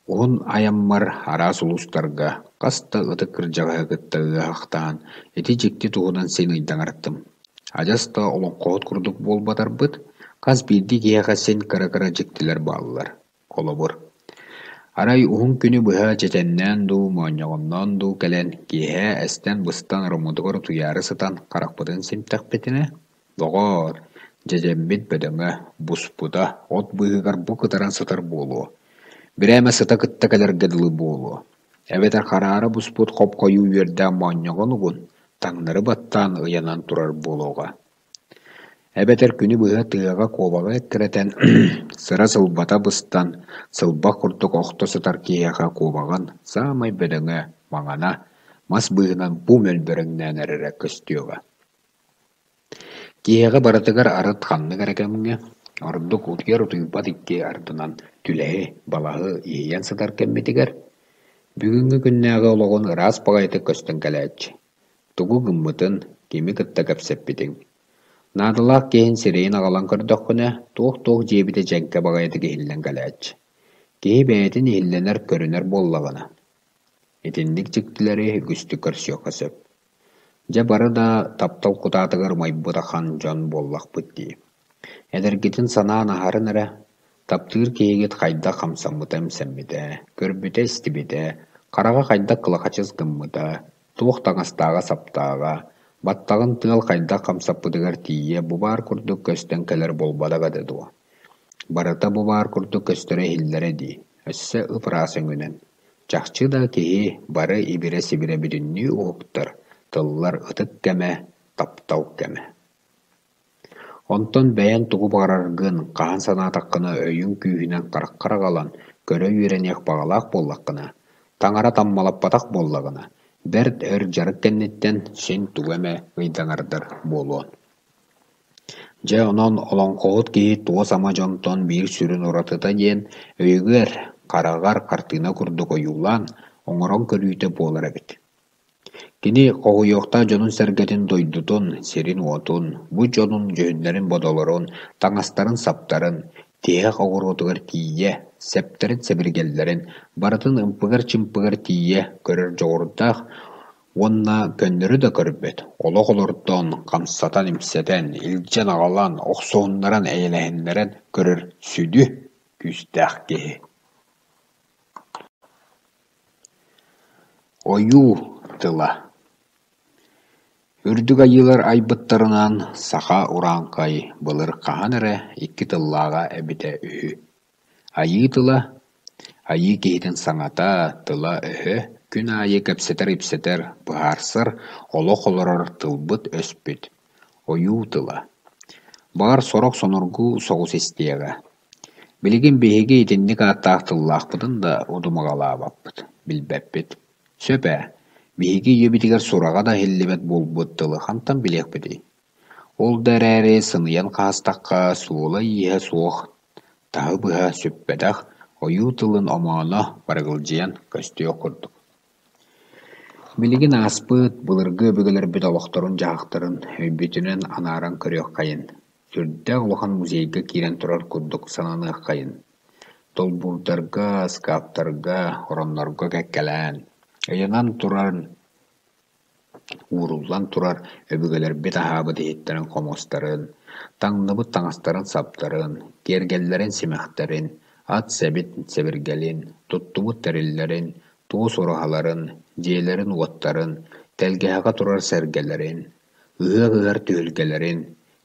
Уһун айаммар араас улуустарга хас да ытык кырдьаҕаһы кытта ыаһахтаан ити дьикти туһунан син ыйдаҥартым. Адьас да олоҥхоһут курдук буолбатарбыт, хас биирдии киһиэхэ син кыра-кыра дьиктилэр бааллар. Холобур, арай уһун күнү быһа чэчэннээн дуу, моонньоҕонноон дуу кэлэн, киэһэ эстэн-быстан ороммутугар утуйаары сытан харахпытын симтэхпитинэ, доҕоор, дьэдьэммит бөдөҥө, буспута, от быыһыгар бу кытаран сытар буолуо, бирээмэ сыта кытта кэлэргэ дылы буолуо, эбэтэр хараара буспут хоп-хойуу үөрдээх моонньоҕон угун таҥнары баттаан ыйанан турар буолуоҕа. Эбэтэр күнү быһа тыаҕа куобаҕы эккирэтэн, сыра-сылбата быстан, сылбах курдук охто сытар киһиэхэ куобаҕын саамай бөдөҥө, маҥана, мас быыһынан бу мөлбөрөҥнөөн эрэрэ көстүөҕэ. Киһиэхэ барытыгар арыт ханнык эрэ кэмҥэ, ордук утуйар-утуйбат икки ардынан түлэһи, балаһы иһийэн сытар кэммитигэр, бүгүҥҥү күннээҕи олоҕун ыраас баҕайытык көстөн кэлээччи Тугу гыммытын, кими кытта кэпсэппитиҥ. Наадалаах киһин сирэйин аҕалан көрдөххүнэ, туох-туох диэбитэ дьэҥкэ баҕайытык иһиллэн кэлээччи. Киһи бэйэтин иһиллэнэр, көрүнэр буоллаҕына. Итинник дьиктилэри үгүстүк көрсүөххэ сөп. Дьэ бары да таптал кутаатыгар умайбыт ахан дьон буоллахпыт дии. Эдэргитин санаан аһарын эрэ, таптыыр киһигит хайдах хамсаммыта-имсэммитэ, көрбүтэ-истибитэ, хараҕа хайдах кылахачыс гыммыта, туох таҥастааҕа-саптааҕа, баттаҕын тыал хайдах хамсаппытыгар тиийэ бу баар курдук көстөн кэлэр буолбатах этэ дуо? Барыта бу баар курдук көстөрө иһиллэрэ дии, өссө ып-ыраас өҥүнэн. Чахчы да киһи бары ибирэ-сибирэ бүтүннүү уһуктар, тыллар ытык кэмэ, таптал кэмэ. Онтон бэйэҥ тугу баҕараргын, хаһан санаатаххына өйүҥ күүһүнэн хараххар аҕалан, көрө үөрэниэх баҕалаах буоллаххына, таҥара таммалаппатах буоллаҕына, бэрт өр дьарык кэнниттэн син тугу эмэ ыйдаҥардар буолуон. Дьэ онон олоҥхоһут киһи туос ама дьонтон биир сүрүн уратыта диэн өйүгэр, хараҕар хартыына курдук ойуулаан, оҥорон көрүүтэ буолар эбит. Кини хоһуйуохтаах дьонун-сэргэтин дойдутун, сирин-уотун, бу дьонун дьүһүннэрин-бодолорун, таҥастарын-саптарын, тиһэх оҕуруотугар тиийэ, сэптэрин-сэбиргэллэрин барытын ымпыгар-чымпыгар тиийэ көрөр дьоҕурдаах уонна көннөрү да көрбөт, олох олордон, хамсатан-имсэтэн, илдьэн-аҕалан, охсуһуннаран, эйэлэһиннэрэн көрөр сүдү күүстээх киһи. Ойуу тыла Үрдүк айыылар айбыттарынан саха урааҥхай былыр хаһан эрэ икки тыллааҕа эбитэ үһү. Айыы тыла, айыы киһитин саҥата, тыла-өһө күн аайы кэпсэтэр-ипсэтэр, быһаарсар, олох олорор тылбыт-өспүт. Ойуу тыла. Баҕар сорох сонургуу соҕус истиэҕэ. Билигин биһиги итинник ааттаах тыллаахпытын да удумаҕалаабаппыт, билбэппит. Сөп ээ, биһиги үйэбитигэр сураҕа да иһиллибэт буолбут тылы хантан билиэхпитий? Ол да эрээри сыныйан хаһыстахха, суола-ииһэ суох, таһы-быһа сүппэтэх ойуу тылын омооно барыгылдьыйан көстүөх курдук. Билигин ааспыт, былыргы өбүгэлэрбит олохторун-дьаһахтарын өйбүтүнэн анааран көрүөххэйин, сүрдээх улахан музейга киирэн турар курдук сананыаххайын. Долбуурдарга, ыскааптарга, ороннорго кэккэлээн, ыйанан туран ууруллан турар өбүгэлэрбит аһаабыт иһиттэрин-хомуостарын, таҥныбыт таҥастарын-саптарын, киэргэллэрин-симэхтэрин, ат сэбин-сэбиргэлин, туттубут тэриллэрин, туос ураһаларын, дьиэлэрин-уоттарын, тэлгэһэҕэ турар сэргэлэрин, ыһыах ыһар түһүлгэлэрин,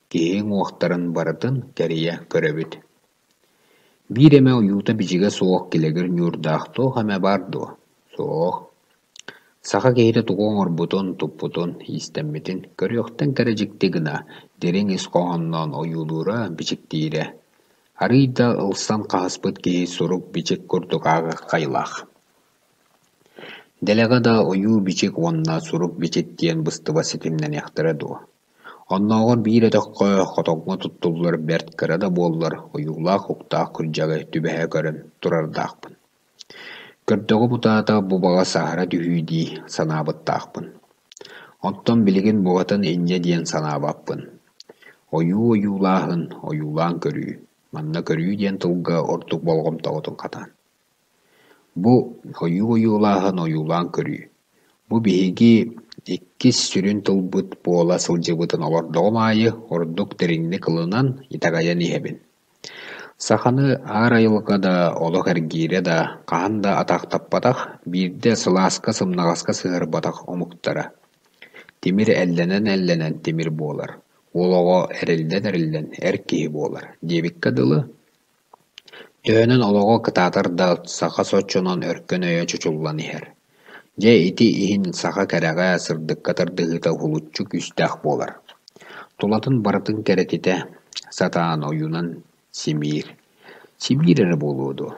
киһи уҥуохтарын барытын кэрийэ көрөбүт. Биир эмэ ойуута-бичигэ суох килэгир ньуурдаах туох эмэ баар дуо? Суох. Саха киһитэ тугу оҥорбутун, туппутун, иистэммитин көрүөхтэн кэрэ дьикти гына дириҥ ис хоһоонноон ойуулуура, бичиктиирэ. Арыый да ылсан хаһыспыт киһи сурук-бичик курдук ааҕыахха айылаах. Дэлэҕэ да ойуу-бичик уонна сурук-бичик диэн быстыбат ситимнэниэхтэрэ дуо? Оннооҕор биир өтөххө хотоҥҥо туттуллар бэрт кыра да буоллар ойуулаах уктаах күрдьэҕи түбэһэ көрөн турардаахпын. Көрдөҕүм утаата бу баҕа саһара түһүү дии санаабыттаахпын. Оттон билигин бугатын инньэ диэн санаабаппын. Ойуу ойуулааһын, ойуулаан көрүү, манна көрүү диэн тылга ордук болҕомтоҕутун хатаан. Бу ойуу ойуулааһын ойуулаан көрүү. Бу биһиги иккис сүрүн тылбыт буола сылдьыбытын олордоҕум аайы ордук дириҥник ылынан, итэҕэйэн иһэбин. Саханы аар айылҕа да, олох эргиирэ да хаһан да атаахтаппатах, биирдэ сылааска-сымнаҕаска сыһыарбатах омуктара. Тимир эллэнэн-эллэнэн тимир буолар, уол оҕо эриллэн-эриллэн эр киһи буолар диэбиккэ дылы, Төһөнөн олоҕо кытаатар да, саха соччонон өркөн өйө чочуллан иһэр. Дьэ ити иһин саха кэрэҕэ, сырдыкка тардыһыыта уһулуччу күүстээх буолар. Тулатын барытын кэрэтитэ сатаан ойуунан симиир. Симиир эрэ буолуо дуо,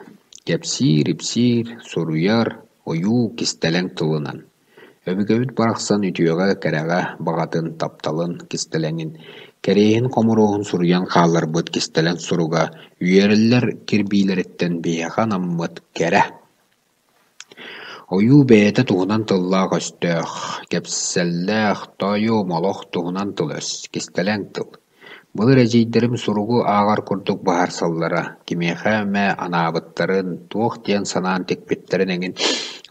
кэпсиир-ипсиир, суруйар, ойуу кистэлэҥ тылынан. Өбүгэбит барахсан үтүөҕэ, кэрэҕэ баҕатын, тапталын, кистэлэҥин, кэриэһин-хомуруоһун суруйан хаалларбыт кистэлэҥ суруга үөрэллэр кирбиилэриттэн биһиэхэ анаммыт кэрэ. Ойуу бэйэтэ туһунан тыллаах-өстөөх, кэпсэллээх, тоойуом олох туһунан тыл-өс, кистэлэҥ тыл. Былыр эдьиийдэрим суругу ааҕар курдук быһаарсаллара, кимиэхэ эмэ анаабыттарын, туох диэн санаан тикпиттэрин эҥин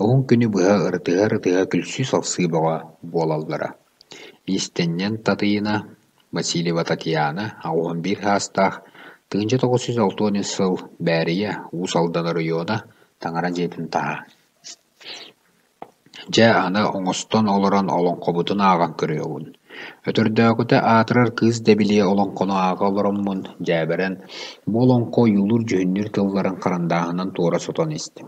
уһун күнү быһа ырытыһа-ырытыһа күлсүү-салсыы бөҕө буолаллара. Иистэнньэҥ Татыйына, Васильева Татьяна, 81 саастаах, 1963 сыл Бээрийэ, Уус Алдан оройуона, Таҥара дьиэтин таһа. Дьэ, аны оҥостон олорон олоҥхобутун ааҕан көрүөҕүҥ. Өтөрдөөҕүтэ аатырар Кыыс Дэбилийэ олоҥхону ааҕа олороммун, дьээбэрэн, бу олоҥхо ойуулуур-дьүһүннүүр тылларын харандааһынан туора сотон истим.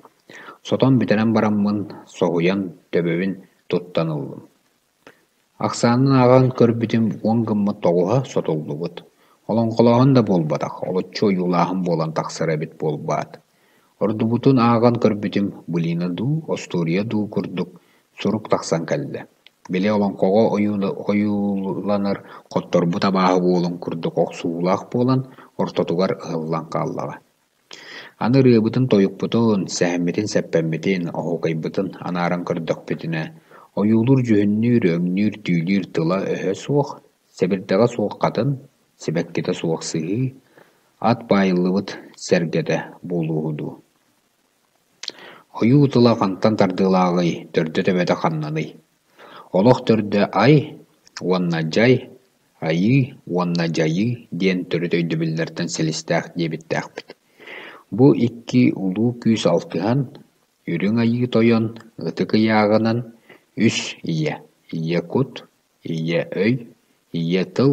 Сотон бүтэрэн бараммын, соһуйан, төбөбүн туттан ыллым. Ахсаанын ааҕан көрбүтүм уон гыммыт тоҕуһа сотуллубут. Олоҥхолооһун да буолбатах, олоччу ойуулааһын буолан тахсар эбит буолбаат. Ордубутун ааҕан көрбүтүм былина дуу, остуоруйа дуу курдук сурук тахсан кэллэ. Били олоҥхоҕо ойууланар хотторбут абааһы уолун курдук охсуһуулаах буолан, ортотугар ыһыллан хааллаҕа. Аны ырыабытын-тойукпутун, сэһэммитин-сэппэммитин, оһуокайбытын анааран көрдөхпүтүнэ, ойуулуур-дьүһүннүүр, өҥнүүр-түүлүүр тыла-өһө суох, сэбирдэҕэ суох хатын, сибэккитэ суох сыһыы, ат баайыллыбыт сэргэтэ буолууһу дуу. Ойуу тыла хантан тардыылааҕый, төрдө-төбөтө ханнаный? Олох төрдө ай уонна дьай, айыы уонна дьайыы диэн төрүт өйдөбүллэртэн силистээх диэбиттээхпит. Бу икки улуу күүс алтыһан, Үрүҥ Айыы Тойон ытык ыйааҕынан үс ийэ, ийэ кут, ийэ өй, ийэ тыл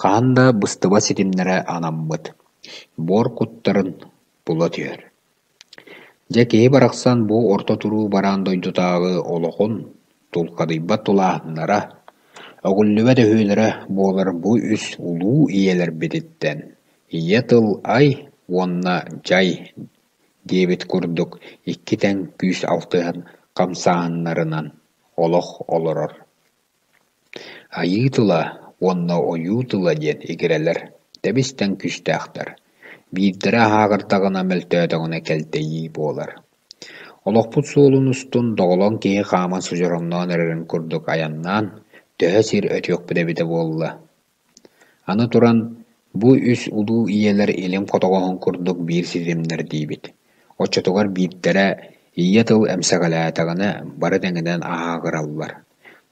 хаһан да быстыбат ситимнэрэ анаммыт, буор куттарын була түһэр. Дьэ киһи барахсан бу орто туруу бараан дойдутааҕы олоҕун тулхадыйбат тулааһыннара, өҕүллүбэт өһүөлэрэ буолар бу үс улуу ийэлэрбититтэн ийэ тыл ай уонна дьай диэбит курдук икки тэҥ күүс алтыһан хамсааһыннарынан олох олорор. Айыы тыла уонна ойуу тыла диэн игирэлэр тэбис-тэҥ күүстээхтэр, биирдэрэ аһааҕырдаҕына мөлтөөтөҕүнэ кэлтэйии буолар. Олохпут суолун устун доҕолоҥ киһи хааман судьураҥнаан эрэрин курдук айаннаан, төһө сир өтүөхпүт эбитэ буолла Аны туран, бу үс улуу ийэлэр илим хотоҕоһун курдук биир ситимнэр диибит. Оччотугар биирдэрэ ийэ тыл эмсэҕэлээтэҕинэ бары тэҥинэн аһааҕыраллар.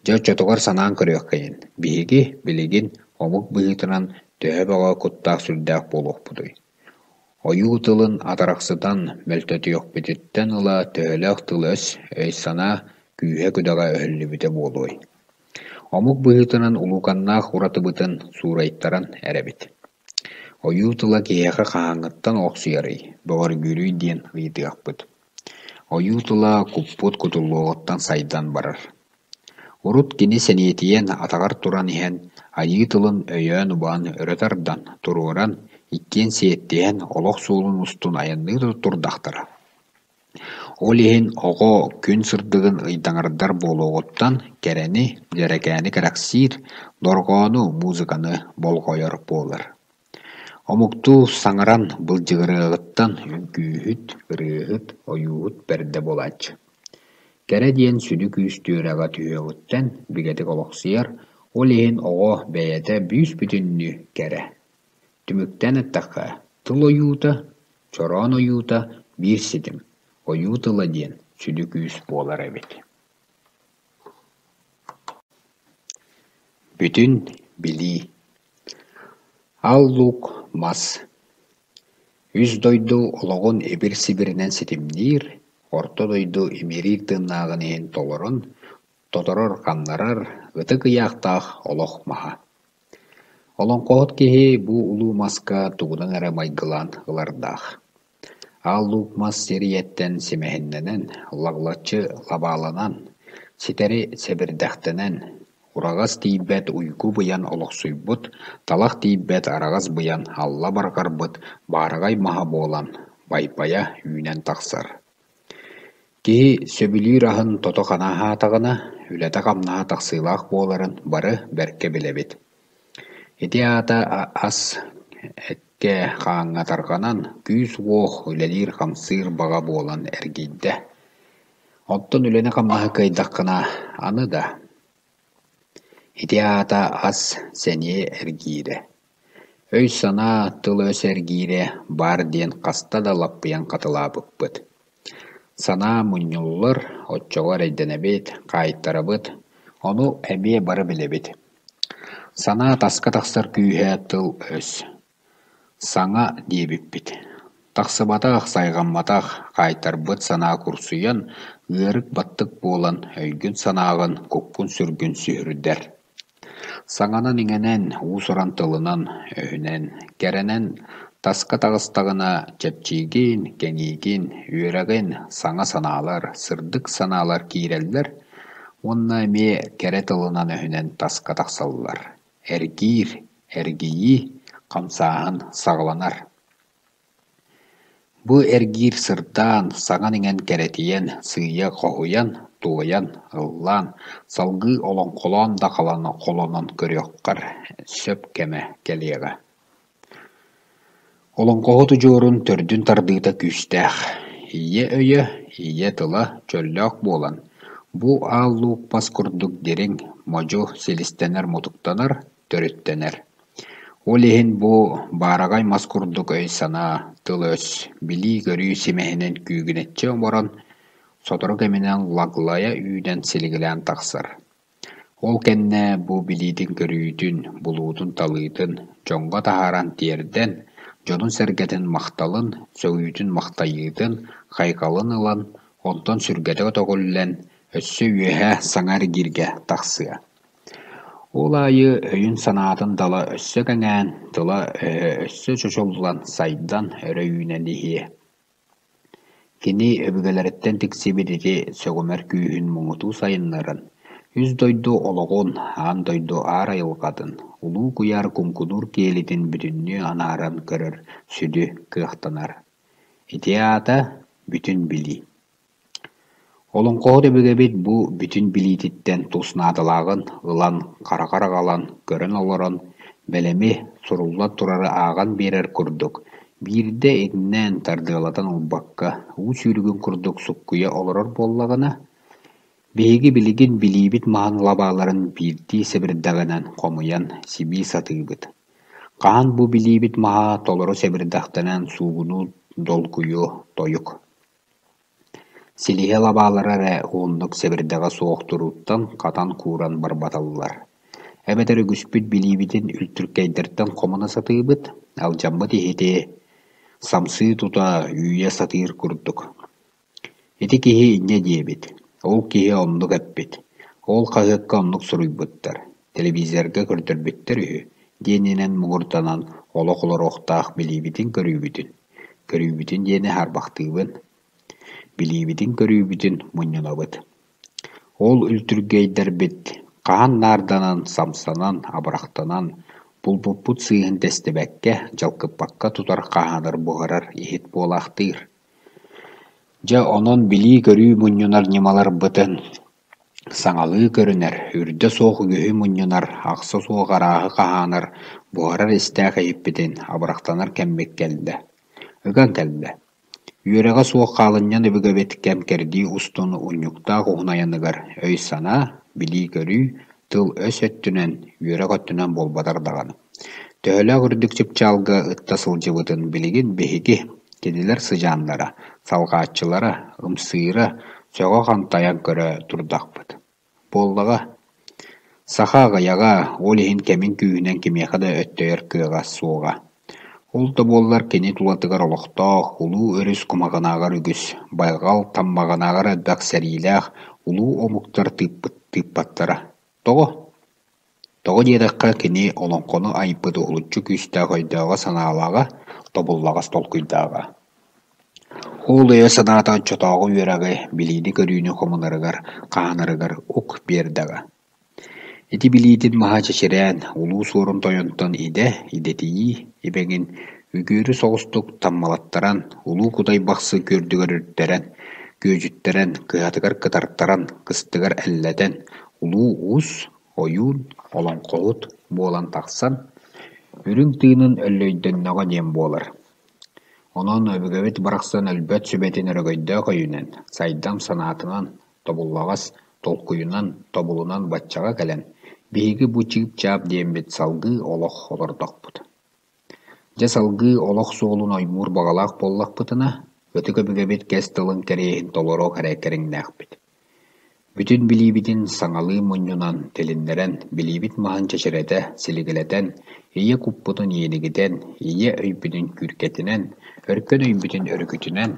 Дьэ оччотугар санаан көрүөххэйин, биһиги билигин омук быһыытынан төһө бөҕө куттаах-сүрдээх буолуохпутуй? Ойуу тылын атарахсытан мөлтөтүөхпүтүттэн ыла төһөлөөх тыл-өс, өй-санаа күүһэ-күдэҕэ өһүллүбүтэ буолуой? Омук быһыытынан улууканнаах уратыбытын суурайтаран эрэбит. Ойуу тыла киһиэхэ хаһааҥҥыттан олохсуйарый, бөҕөргүүрүй диэн ыйытыахпыт. Ойуу тыла куппут кутуллуоҕуттан сайдан барар. Урут кини сэниэтийэн, атаҕар туран иһэн, айыы тылын өйөөн-убаан өрө тардан, туруоран, иккиэн сиэттиһэн олох суолун устун айанныы турдахтара. Ол иһин оҕо күн сырдыгын ыйдаҥардар буолуоҕуттан кэрэни, дьэрэкээни кэрэхсиир, дорҕоону, музыканы болҕойор буолар. Омуктуу саҥаран былдьыгырыаҕыттан үҥкүүһүт, ырыаһыт, ойууһут бэрдэ буолааччы. Кэрэ диэн сүдү күүс түөрэҕэ түһүөҕүттэн бигэтик олохсуйар, ол иһин оҕо бэйэтэ бүүс-бүтүннүү кэрэ. Түмүктээн эттэххэ, тыл ойуута, чороон ойуута биир ситим, ойуу тыла диэн сүдү күүс буолар эбит. Бүтүн билии Аал Луук мас Үс дойду олоҕун ибир-сибиринэн ситимниир, орто дойду имириир тыыннааҕын иһин толорон, тоторор-ханнарар ытык ыйаахтаах олох маһа. Олоҥхоһут киһи бу улуу маска тугунан эрэ майгылаан ылардаах. Аал Луук мас сир ийэттэн симэһиннэнэн, лаглаччы лабааланан, ситэри сэбирдэхтэнэн, ураҕас тиийбэт уйгу быйаҥ олохсуйбут, талах тиийбэт араҕас быйаҥ алла барҕарбыт баараҕай маһа буолан байбайа үүнэн тахсар. Киһи сөбүлүүр аһын тото-хана аһаатаҕына, үлэтэ-хамнаһа тахсыылаах буоларын бары бэркэ билэбит. Ити аата ас эккэ-хааҥҥа тарҕанан, күүс-уох, үлэлиир-хамсыыр баҕа буолан эргийдэ. Оттон үлэни-хамнаһы кыайдаххына, аны да Ити аата ас сэниэ эргиирэ, өй-санаа, тыл-өс эргиирэ баар диэн хаста да лаппыйан хатылаабыппыт. Санаа мунньуллар, оччоҕо эрэйдэнэбит, хаайтарабыт, ону эмиэ бары билэбит. Санаа таска тахсар күүһэ тыл-өс. Саҥа диэбиппит. Тахсыбатах, сайҕамматах, хаайтарбыт санаа курсуйан, ыарык-баттык буолан өйгүн-санааҕын, куккун-сүргүн сүһүрдэр. Саҥанан-иҥэнэн, уус-уран тылынан-өһүнэн, кэрэнэн таска таҕыстаҕына чэпчиигин, кэҥиигин, үөрэҕин, саҥа санаалар, сырдык санаалар киирэллэр уонна эмиэ кэрэ тылынан-өһүнэн таска тахсаллар Эргиир, эргийии, хамсааһын саҕаланар. Бу эргиир сырдаан, саҥан-иҥэн кэрэтийэн, сыыйа хоһуйан, туойан, ыллаан, салгыы олоҥхолоон да холонон көрүөххэр сөп кэмэ кэлиэҕэ. Олоҥхоһут удьуорун төрдүн тардыыта күүстээх, ийэ өйө, ийэ тыла чөллөөх буолан, бу Аал Луук мас курдук дириҥ, модьу силистэнэр-мутуктанар, төрүттэнэр. Ол иһин бу баараҕай мас курдук өй-санаа, тыл-өс, билии-көрүү симэһинин күүгүнэччи оҥорон, сотору кэминэн лаглайа үүнэн силигилээн тахсар. Ол кэннэ бу билиитин-көрүүтүн, булуутун-талыытын дьоҥҥо таһааран тиэрдэн, дьонун-сэргэтин махталын, сөҕүүтүн-махтайыытын, хайҕалын ылан, онтон сүргэтэ көтөҕүллэн, өссө үөһэ саҥа эргииргэ тахсыа. Ол аайы өйүн-санаатын дала өссө кэҥээн, тыла-өһө өссө чочуллан, сайдан, өрө үүнэн иһиэ. Кини өбүгэлэриттэн тиксибит ити сөҕүмэр күүһүн муҥутуу сайыннаран, үс дойду олоҕун, аан дойду аар айылҕатын, улуу куйаар куҥкунуур киэлитин бүтүннүү анааран көрөр сүдү кыахтанар. Ити аата бүтүн билии. Олоҥхоһут өбүгэбит бу бүтүн билиититтэн тус наадалааҕын ылан хараҕар аҕалан көрөн олорон, бэлэми, суруллан турары ааҕан биэрэр курдук, биирдэ иҥнэн тардыалатан ылбакка, уу сүүрүгүн курдук суккуйа олорор буоллаҕына, биһиги билигин билиибит маһын лабааларын биирдии сэбирдэҕинэн хомуйан сибии сатыыбыт. Хаһан бу билиибит маһа толору сэбирдэхтэнэн суугунуу долгуйуо тойук. Силиһэ лабаалара эрэ уһуннук сэбирдэҕэ суох турууттан хатан-кууран барбаталлар. Эбэтэр үгүспүт билиибитин үлтүркэйдэртэн хомуна сатыыбыт, алдьаммыт иһити самсыы тута үүйэ сатыыр курдук. Ити киһи инньэ диэбит, ол киһи оннук эппит, ол хаһыакка оннук суруйбуттар, телевизорга көрдөрбүттэр үһү диэнинэн муҥурданан олох олоруохтаах билиибитин-көрүүбүтүн, көрүүбүтүн диэни саарбахтыыбын. билиибитин-көрүүбүтүн мунньунабыт. Ол үлтүргэйдэрбит хаһан наарданан, самсанан, абырахтанан, булбуппут сыыһын тэстибэккэ, дьалкыппакка тутар хаһаанар буһарар иһит буолаахтыыр. Дьэ, онон билии-көрүү мунньунар ньымаларбытын саҥалыы көрүнэр, үрдэ суох үгүһү мунньунар, ахса суох арааһы хаһаанар, буһарар истээх иһиппитин абырахтанар кэммит кэллэ, ыган кэллэ. Үөрэҕэ суох хаалынньан өбүгэбит кэм-кэрдии устун унньуктаах уһун айаныгар өй-санаа, билии-көрүү, тыл-өс өттүнэн, үөрэх өттүнэн буолбатар даҕаны, төһөлөөх үрдүк чыпчаалга ытта сылдьыбытын билигин биһиги, кинилэр сыдьааннара, салҕааччылара, ымсыыра, сөҕө хантайан көрө турдахпыт. Буоллаҕа, саха аҕыйаҕа, ол иһин кэмин күүһүнэн кимиэхэ да өттөйөр кыаҕа суоҕа. Ол да буоллар кини тулатыгар олохтоох, улуу өрүс кумаҕынааҕар үгүс, байҕал таммаҕынааҕар элбэх сэриилээх улуу омуктар тыыппыт тыыппаттара. Тоҕо? Тоҕо диэтэххэ, кини олоҥхону айбыт уһулуччу күүстээх өйдөөҕө-санаалааҕа, тобуллаҕас толкуйдааҕа. Ол өйө-санаата оччотооҕу үөрэҕи, билиини-көрүүнү хомунарыгар, хаһаанарыгар ук биэрдэҕэ. Ити билиитин маһа чэчирээн, Улуу Суорун тойонтон идэ, идэтийии ибэҥин үгүөрү соҕустук таммалаттаран, Улуу Кудай Бахсы күөрдүгэр үрдэрэн, күөдьүттэрэн, кыһатыгар кытартаран, кыстыгар эллэтэн, Улуу Уус, ойуун, олоҥхоһут буолан тахсан, үрүҥ тыынын өллөйдөннөҕө диэн буолар. Онон өбүгэбит барахсан өлбөт сүбэтин өрөгөйдөөх өйүнэн, сайдам санаатынан, тобуллаҕас толкуйунан, тобулунан баччаҕа кэлэн, биһиги бу чыып-чаап диэммит салгыы олох олордохпут. Дьэ салгыы олох суолун оймуур баҕалаах буоллахпытына, ытык өбүгэбит кэс тылын кэриэһин толоруох эрэ кэриҥнээхпит. Бүтүн билиибитин саҥалыы мунньунан, тилиннэрэн, билиибит маһын чэчирэтэ силигилэтэн, ийэ куппутун иэнигитэн, ийэ өйбүтүн күүркэтинэн, өркөн өйбүтүн өрүкүтүнэн,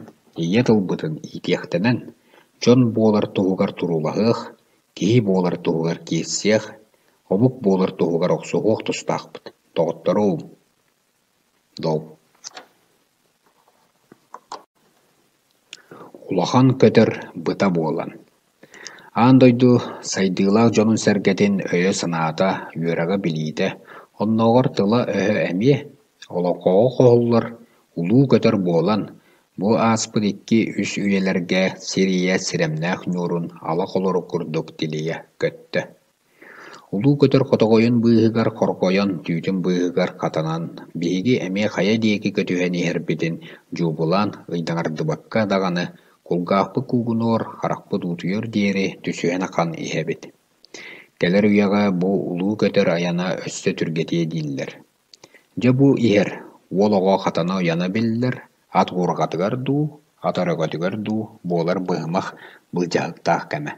ийэ тылбытын иитиэхтэнэн, дьон буолар туһугар туруулаһыах, киһи буолар туһугар киирсиэх, омук буолар туһугар охсуһуох тустаахпыт, доҕотторуом. Дол Улахан көтөр быта буолан Аан дойду сайдыылаах дьонун-сэргэтин өйө-санаата, үөрэҕэ-билиитэ, оннооҕор тыла-өһө эмиэ, олоҥхоҕо хоһуллар улуу көтөр буолан, бу ааспыт икки-үс үйэлэргэ сир ийэ сирэмнээх ньуурун ала холорук курдук тилийэ көттө. Улуу көтөр хотоҕойун быыһыгар хорҕойон, түүтүн быыһыгар хатанан, биһиги эмиэ хайа диэки көтүһэн иһэрбитин дьуубулаан ыйдаҥардыбакка даҕаны, кулгаахпыт куугунуор, харахпыт уутуйуор диэри түсүһэн ахан иһэбит. Кэлэр үйэҕэ бу улуу көтөр айана өссө түргэтиэ дииллэр. Дьэ бу иһэр, уол оҕо хатана уйана биллэр, ат уорҕатыгар дуу, ат өрөгөтүгэр дуу буолар быһымах былдьаһыктаах кэмэ.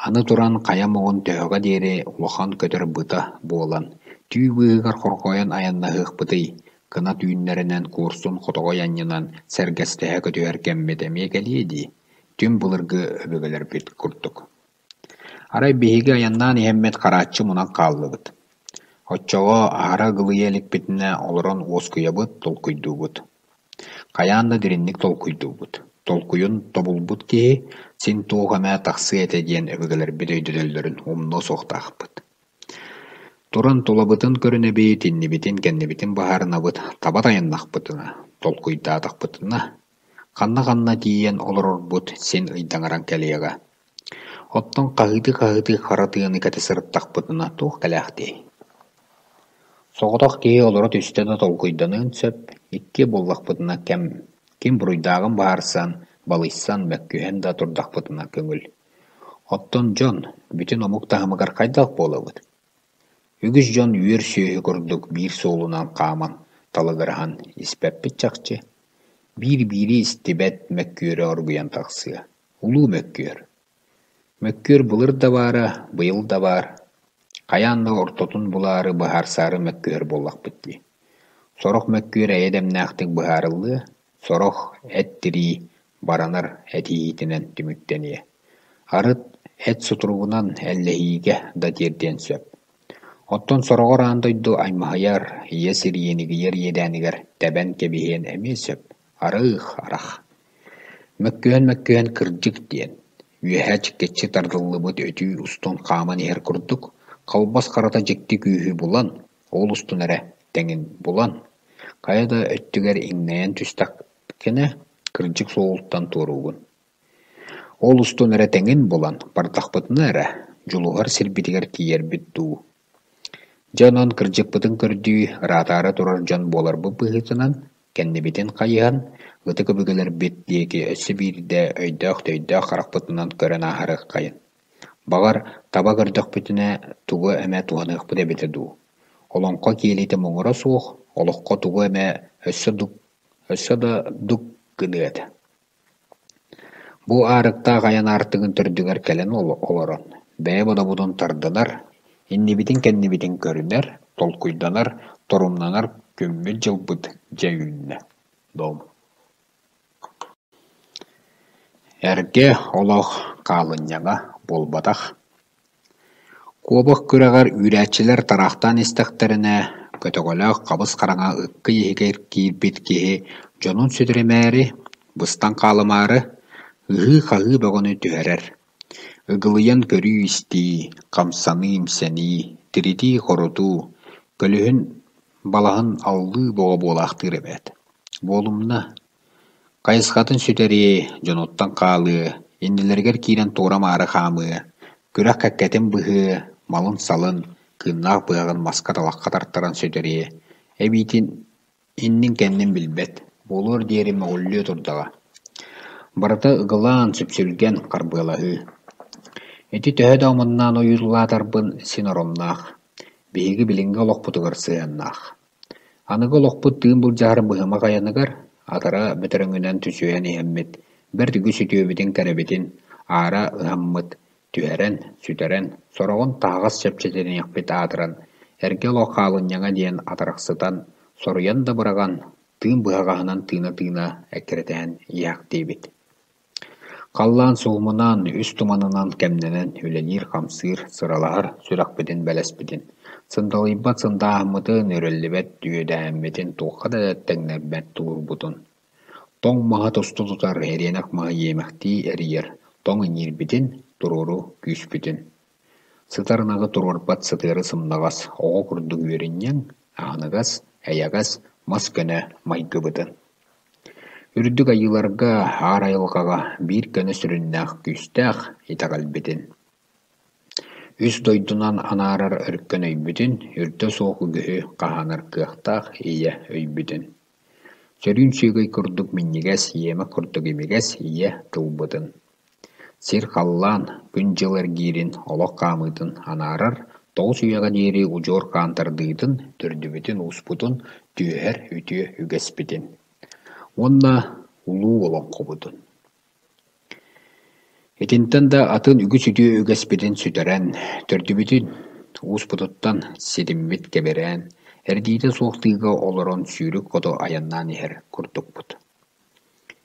Аны туран хайа муҥун төһөҕө диэри улахан көтөр быта буолан, түү быыһыгар хорҕойон айаннаһыахпытый, кынат үүннэринэн куорсун хотоҕой анньынан сэргэстэһэ көтүһэр кэммит эмиэ кэлиэ дии, түҥ былыргы өбүгэлэрбит курдук. Арай биһиги айаннаан иһэммит харааччы мунан хааллыбыт. Оччоҕо аһара ыгылыйа иликпитинэ олорон уоскуйабыт, толкуйдуубут. Хайаан да дириҥник толкуйдуубут, толкуйун тобулбут киһи син туох эмэ тахсыа этэ диэн өбүгэлэрбит өйдөтөллөрүн умнуо суохтаахпыт. Туран тулабытын көрүнэбит, иннибитин-кэннибитин быһаарынабыт, таба тайаннахпытына, толкуйдаатахпытына, ханна-ханна тиийэн олорорбут син ыйдаҥаран кэлиэҕэ. Оттон хаһыытыы-хаһыытыы хара тыаны кэтэ сырыттахпытына туох кэлээхтиэй Соҕотох киһи олоро түстэ да толкуйданыан сөп, иккиэ буоллахпытына кэм, ким буруйдааҕын быһаарсан, балыйсан, мөккүһэн да турдахпытына көҥүл. Оттон дьон, бүтүн омук таһымыгар хайдах буолабыт? Үгүс дьон үөр сүөһү курдук биир суолунан хааман талыгыраһан испэппит чахчы. Биир-биири истибэт мөккүөрэ оргуйан тахсыа. Улуу мөккүөр. Мөккүөр былыр да баара, быйыл да баар. Хайаан да ортотун булаары быһаарсаары мөккүһэр буоллахпыт дии. Сорох мөккүөр эйэ дэмнээхтик быһаарыллыа, сорох эт-тирии баранар этиһиитинэн түмүктэниэ. Арыт эт сутуругунан эллэһиигэ да тиэрдиэн сөп. Оттон сороҕор аан дойду аймаһыйар, ийэ сир иэнигийэр иэдээнигэр тэбэн кэбиһиэн эмиэ сөп. Арыых, арах. Мөккүһэн-мөккүһэн кырдьык диэн, үөһэ чиккэччи тардыллыбыт өтүү устун хааман иһэр курдук, халбас харата дьикти күүһү булан, ол устун эрэ тэҥин булан, хайа да өттүгэр иҥнэйэн түстэххинэ, кырдьык суолуттан туоруугун. Ол устун эрэ тэҥин булан бардахпытына эрэ, дьулуһар сирбитигэр тиийэрбит дуу. Дьэ онон кырдьыкпытын көрдүү, ыраатаары турар дьон буоларбыт быһыытынан, кэннибитин хайыһан, ытык өбүгэлэрбит диэки өссө биирдэ өйдөөх-төйдөөх харахпытынан көрөн ааһарыаххайын. Баҕар, таба көрдөхпүтүнэ, тугу эмэ туһаныахпыт эбитэ дуу. Олоҥхо киэлитэ муҥура суох, олоххо тугу эмэ өссө, дук, өссө да дук гыныа этэ. Бу аарыктаах айан аартыгын төрдүгэр кэлэн олорон, бэйэ бодобутун тардынар, иннибитин-кэннибитин көрүнэр, толкуйданар, торумнанар күммүт-дьылбыт дьэ үүннэ, дом Эргэ олох хаалынньаҥа буолбатах Куобах күрэҕэр үүрээччилэр тараахтаан истэхтэринэ, көтөҕөлөөх хабыс-хараҥа ыккый иһигэр киирбит киһи дьонун сүтэримээри, быстан хаалымаары, ыһыы-хаһыы бөҕөнү түһэрэр: ыгылыйан көрүү-истии, хамсаныы-имсэнии, тиритии-хорутуу, көлөһүн балаһын аллыы бөҕө буолаахтыыр эбээт. Буолумна, Хайысхатын сүтэриэ, дьонуттан хаалыа, иннилэригэр киирэн туора-маары хаамыа, күрэх кэккэтин быһыа, малын-салын, кыыннаах быһаҕын маска-талахха тартаран сүтэриэ, эбиитин иннин-кэннин билбэт, буолуор диэри мөҕүллүө турдаҕа. Барыта ыгылаан, сүпсүлгэн, харбыалаһыы. Ити төһө да омуннаан ойуулаатарбын син оромноох, биһиги билиҥҥи олохпутугар сыһыаннаах. Аныгы олохпут тыын былдьаһар быһымах айаныгар, атара бөтөрөҥүнэн түсүһэн иһэммит, бэрт үгүс үтүөбүтүн-кэрэбитин аара ыһаммыт, түһэрэн, сүтэрэн, сороҕун таһаҕас чэпчэтиниэхпит аатыран, эргэ олох хаалынньаҥа диэн атарахсытан, соруйан да быраҕан, тыын быһаҕаһынан тыына-тыына эккирэтиһэн иһээхтиибит. Халлаан суһумунаан, үс туманынан кэмнэнэн үлэлиир-хамсыыр, сыралаһар сүрэхпитин-бэлэспитин, сындалыйбат сындааһыммытын, үрэллибэт үөдээммитин туохха да тэҥнэрбэт тулуурбутун, тоҥ маһы тосту тутар, ириэнэх маһы иэмэхтии эрийэр тоҥ иҥиирбитин, туруору күүспүтүн. Сытар ынаҕы туруорбат сытыары сымнаҕас, оҕо курдук үөрүнньэҥ, аһыныгас, эйэҕэс, мас көнө майгыбытын. Үрдүк айыыларга, аар айылҕаҕа биир көнө сүрүннээх күүстээх итэҕэлбитин, үс дойдунан анаарар өркөн өйбүтүн, үрдэ суох үгүһү хаһаанар кыахтаах ийэ өйбүтүн, сөрүүн сүөгэй курдук минньигэс, иэмэх курдук имигэс ийэ тылбытын, сир-халлаан, күн-дьыл эргиирин, олох хаамыытын анаарар тоҕус үйэҕэ диэри удьуор хаан тардыытын, төрдүбүтүн-ууспутун түөһэр үтүө үгэспитин уонна улуу олоҥхобутун. Итинтэн да атын үгүс үтүө үгэспитин сүтэрэн, төрдүбүтүн ууспутуттан ситиммит кэбирээн, эрдиитэ суох тыыга олорон сүүрүк хоту айаннаан иһэр курдукпут.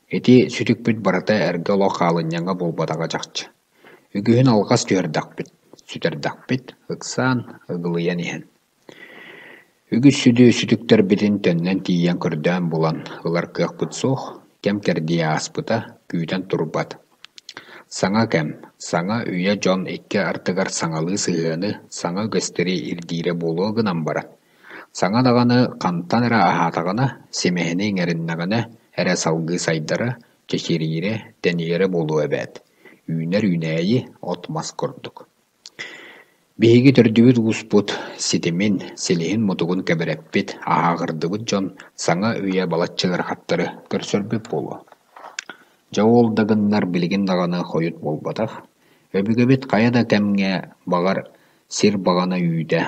Ити сүтүкпүт барыта эргэ олох хаалынньаҥа буолбатаҕа чахчы. Үгүһүн алҕас түһэрдэхпит, сүтэрдэхпит, ыксаан, ыгылыйан иһэн. Үгүс сүдү сүтүктэрбитин төннөн тиийэн көрдөөн булан ылар кыахпыт суох, кэм-кэрдии ааспыта, күүтэн турбат. Саҥа кэм, саҥа үйэ дьон икки ардыгар саҥалыы сыһыаны, саҥа үгэстэри ирдиирэ буолуо гынан баран, саҥа даҕаны хантан эрэ аһаатаҕына, симэһини иҥэриннэҕинэ эрэ салгыы сайдара, чэчириирэ, тэнийэрэ буолуо эбээт, үүнэр үүнээйи от-мас курдук. Биһиги төрдүбүт-ууспут ситимин, силиһин-мутугун кэбирэппит, аһааҕырдыбыт дьон саҥа үйэ балачча ыарахаттары көрсөрбүт буолуо. Дьэ ол да гыннар билигин даҕаны хойут буолбатах, өбүгэбит хайа да кэмҥэ баҕар сир баҕана үүтэ,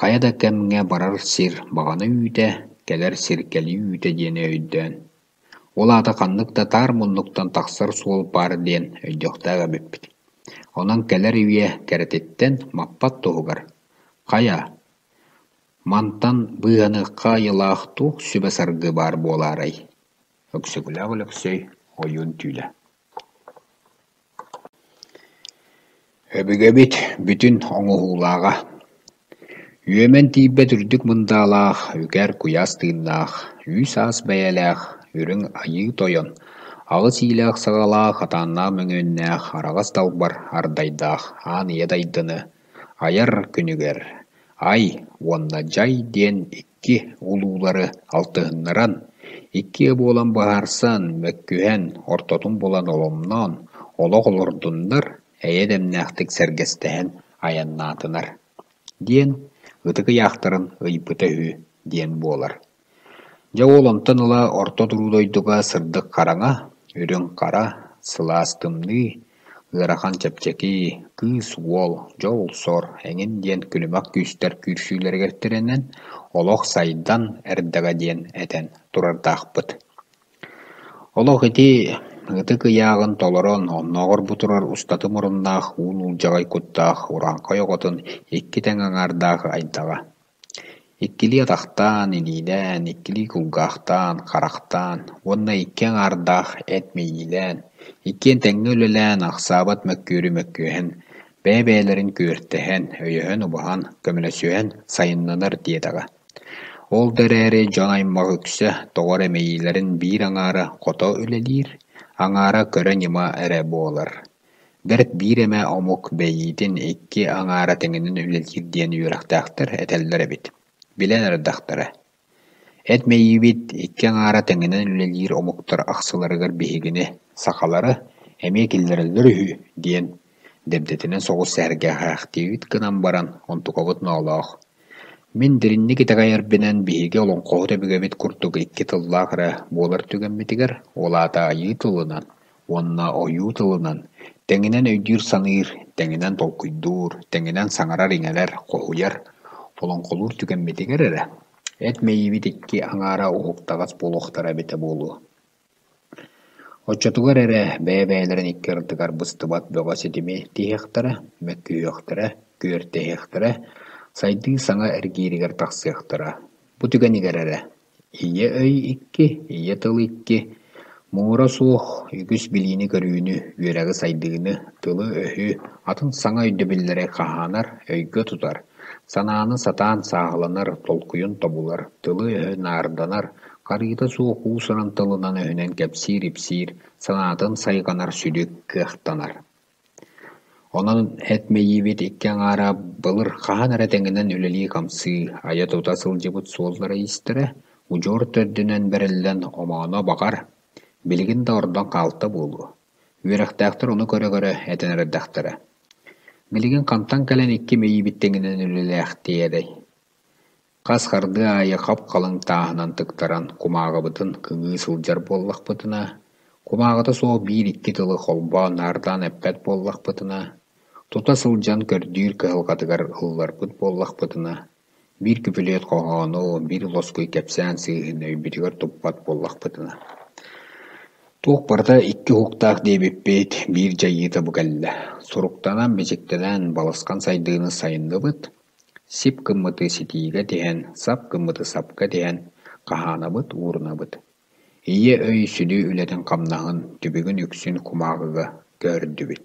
хайа да кэмҥэ барар сир баҕана үүтэ, кэлэр сир кэлии үүтэ диэни өйдөөн, ол аата ханнык да таар муннуктан тахсар суол баар диэн өйдүөхтээх эбиппит. Онон кэлэр үйэ кэрэтиттэн маппат туһугар, хайа, мантан быыһаныахха айылаах туох сүбэ-саргы баар буолаарай? Өксөкүлээх Өлөксөй Ойуун түүлэ Өбүгэбит бүтүн оҥоһуулааҕа. Үөмэн тиийбэт үрдүк мындаалаах, үкэр куйаас тыыннаах, үүс-аас бэйэлээх Үрүҥ Айыы Тойон аҕыс иилээх-саҕалаах, атааннаах мөҥүөннээх, араҕас далбар ардайдаах аан ийэ дайдыны айар күнүгэр Ай уонна Дьай диэн икки улуулары алтыһыннаран, иккиэ буолан быһаарсан, мөккүһэн, ортотун булан оломноон, олох олордуннар, эйэ дэмнээхтик сэргэстэһэн айаннаатынар диэн ытык ыйаахтарын ыйбыта үһү диэн буолар. Дьэ ол онтон ыла орто туруу дойдуга сырдык хараҥа, үрүҥ хара, сылаас тымныы, ыарахан чэпчэки, кыыс-уол, дьол-сор эҥин диэн күлүмэх күүстэр күүрсүүлэригэр тирэнэн олох сайдан эрдэҕэ диэн этэн турардаахпыт. Олох ити ытык ыйааҕын толорон, оннооҕор бу турар устаты муруннаах, уу нуулдьаҕай куттаах урааҥхай оҕотун икки тэҥ аҥаардаах айдаҕа. Иккилии атахтаан, илиилээн, иккилии кулгаахтаан, харахтаан уонна икки аҥаардаах эт мэйиилээн, иккиэн тэҥҥэ үлэлээн, ахсаабат мөккүөрү мөккүһэн, бэйэ-бэйэлэрин күөртэһэн, өйөһөн-убаһан, көмөлөсүһэн сайыннанар диэтэҕэ. Ол да эрээри дьон-аймах үксэ тоҕо эрэ мэйиилэрин биир аҥаара хото үлэлиир, аҥаара көрө-ньыма эрэ буолар. Бэрт биир эмэ омук бэйиитин икки аҥаара тэҥинэн үлэлиир диэн үөрэхтээхтэр этэллэр эбит, билэн эрдэхтэрэ. Эт мэйиибит икки аҥаара тэҥинэн үлэлиир омуктар ахсыларыгар биһигини, сахалары, эмиэ киллэрэллэр үһү диэн дэбдэтинэн соҕус сэһэргэһээхтиибит гынан баран, онтукабыт ноолоох. Мин дириҥник итэҕэйэрбинэн биһиги олоҥхоһут өбүгэбит курдук икки тыллаах эрэ буолар түгэммитигэр, ол аата айыы тылынан уонна ойуу тылынан тэҥинэн өйдүүр-саныыр, тэҥинэн толкуйдуур, тэҥинэн саҥарар-иҥэрэр, хоһуйар, олоҥхолуур түгэммитигэр эрэ эт мэйиибит икки аҥаара уһуктаҕас буолуохтара эбитэ буолуо. Оччотугар эрэ бэйэ-бэйэлэрин икки ардыгар быстыбат бөҕө ситими тиһиэхтэрэ, мөккүһүөхтэрэ, күөртэһиэхтэрэ, сайдыы саҥа эргииригэр тахсыахтара. Бу түгэнигэр эрэ Ийэ өй икки, ийэ тыл икки, муҥура суох үгүс билиини-көрүүнү, үөрэҕи-сайдыыны, тылы-өһү, атын саҥа өйдөбүллэри хаһаанар, өйгө тутар, санааны сатаан сааһыланар, толкуйун тобулар, тылы-өһү наарданар, харыыта суох уус-уран тылынан-өһүнэн кэпсиир-ипсиир, санаатын сайҕанар сүдү кыахтанар. Онон эт мэйиибит икки аҥаара былыр хаһан эрэ тэҥинэн үлэлии-хамсыы, айа-тута сылдьыбыт суоллара-иистэрэ удьуор төрдүнэн бэриллэн омооно баҕар, билигин да ордон хаалта буолуо. Үөрэхтээхтэр ону көрө-көрө этэн эрдэхтэрэ. Билигин хантан кэлэн икки мэйиибит тэҥинэн үлэлээхтиэрэй? Хас хардыы аайы хап-халыҥ тааһынан тыктаран кумааҕыбытын кыҥыы сылдьар буоллахпытына, кумааҕыта суох биир-икки тылы холбоон наардаан эппэт буоллахпытына, тута сылдьан көрдүүр кыһалҕатыгар ылларбыт буоллахпытына, биир күпүлүөт хоһоону, биир лоскуй кэпсээн сыыһын өйбүтүгэр туппат буоллахпытына Туох барыта икки уһуктаах диэбиппит биир дьайыыта бу кэллэ. Суруктанан-бичиктэнэн балысхан сайдыыны сайынныбыт, Сип гыммыты ситиигэ тиһэн, сап гыммыты сапка тиһэн, хаһаанабыт, уурунабыт. Ийэ өй сүдү үлэтин-хамнаһын, түбүгүн үксүн кумааҕыга көһөрдүбүт.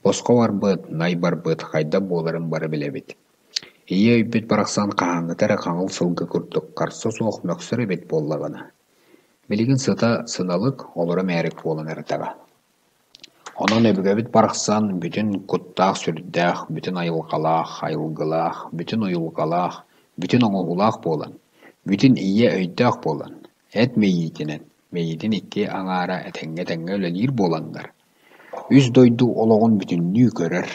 Босхо барбыт, най барбыт хайдах буоларын бары билэбит. Ийэ өйбүт барахсан хаһааҥҥыта эрэ хаҥыл сылгы курдук харса суох мөхсөр эбит буоллаҕына, билигин сыта сыналык, олоро мээрик буолан эрдэҕэ. Онон өбүгэбит барахсан бүтүн куттаах-сүрдээх, бүтүн айылҕалаах, айылгылаах, бүтүн уйулҕалаах, бүтүн оҥоһуулаах буолан, бүтүн ийэ өйдөөх буолан, эт мэйиитинэн, мэйиитин икки аҥаара этэҥҥэ-тэҥҥэ үлэлиир буоланнар, үс дойду олоҕун бүтүннүү көрөр,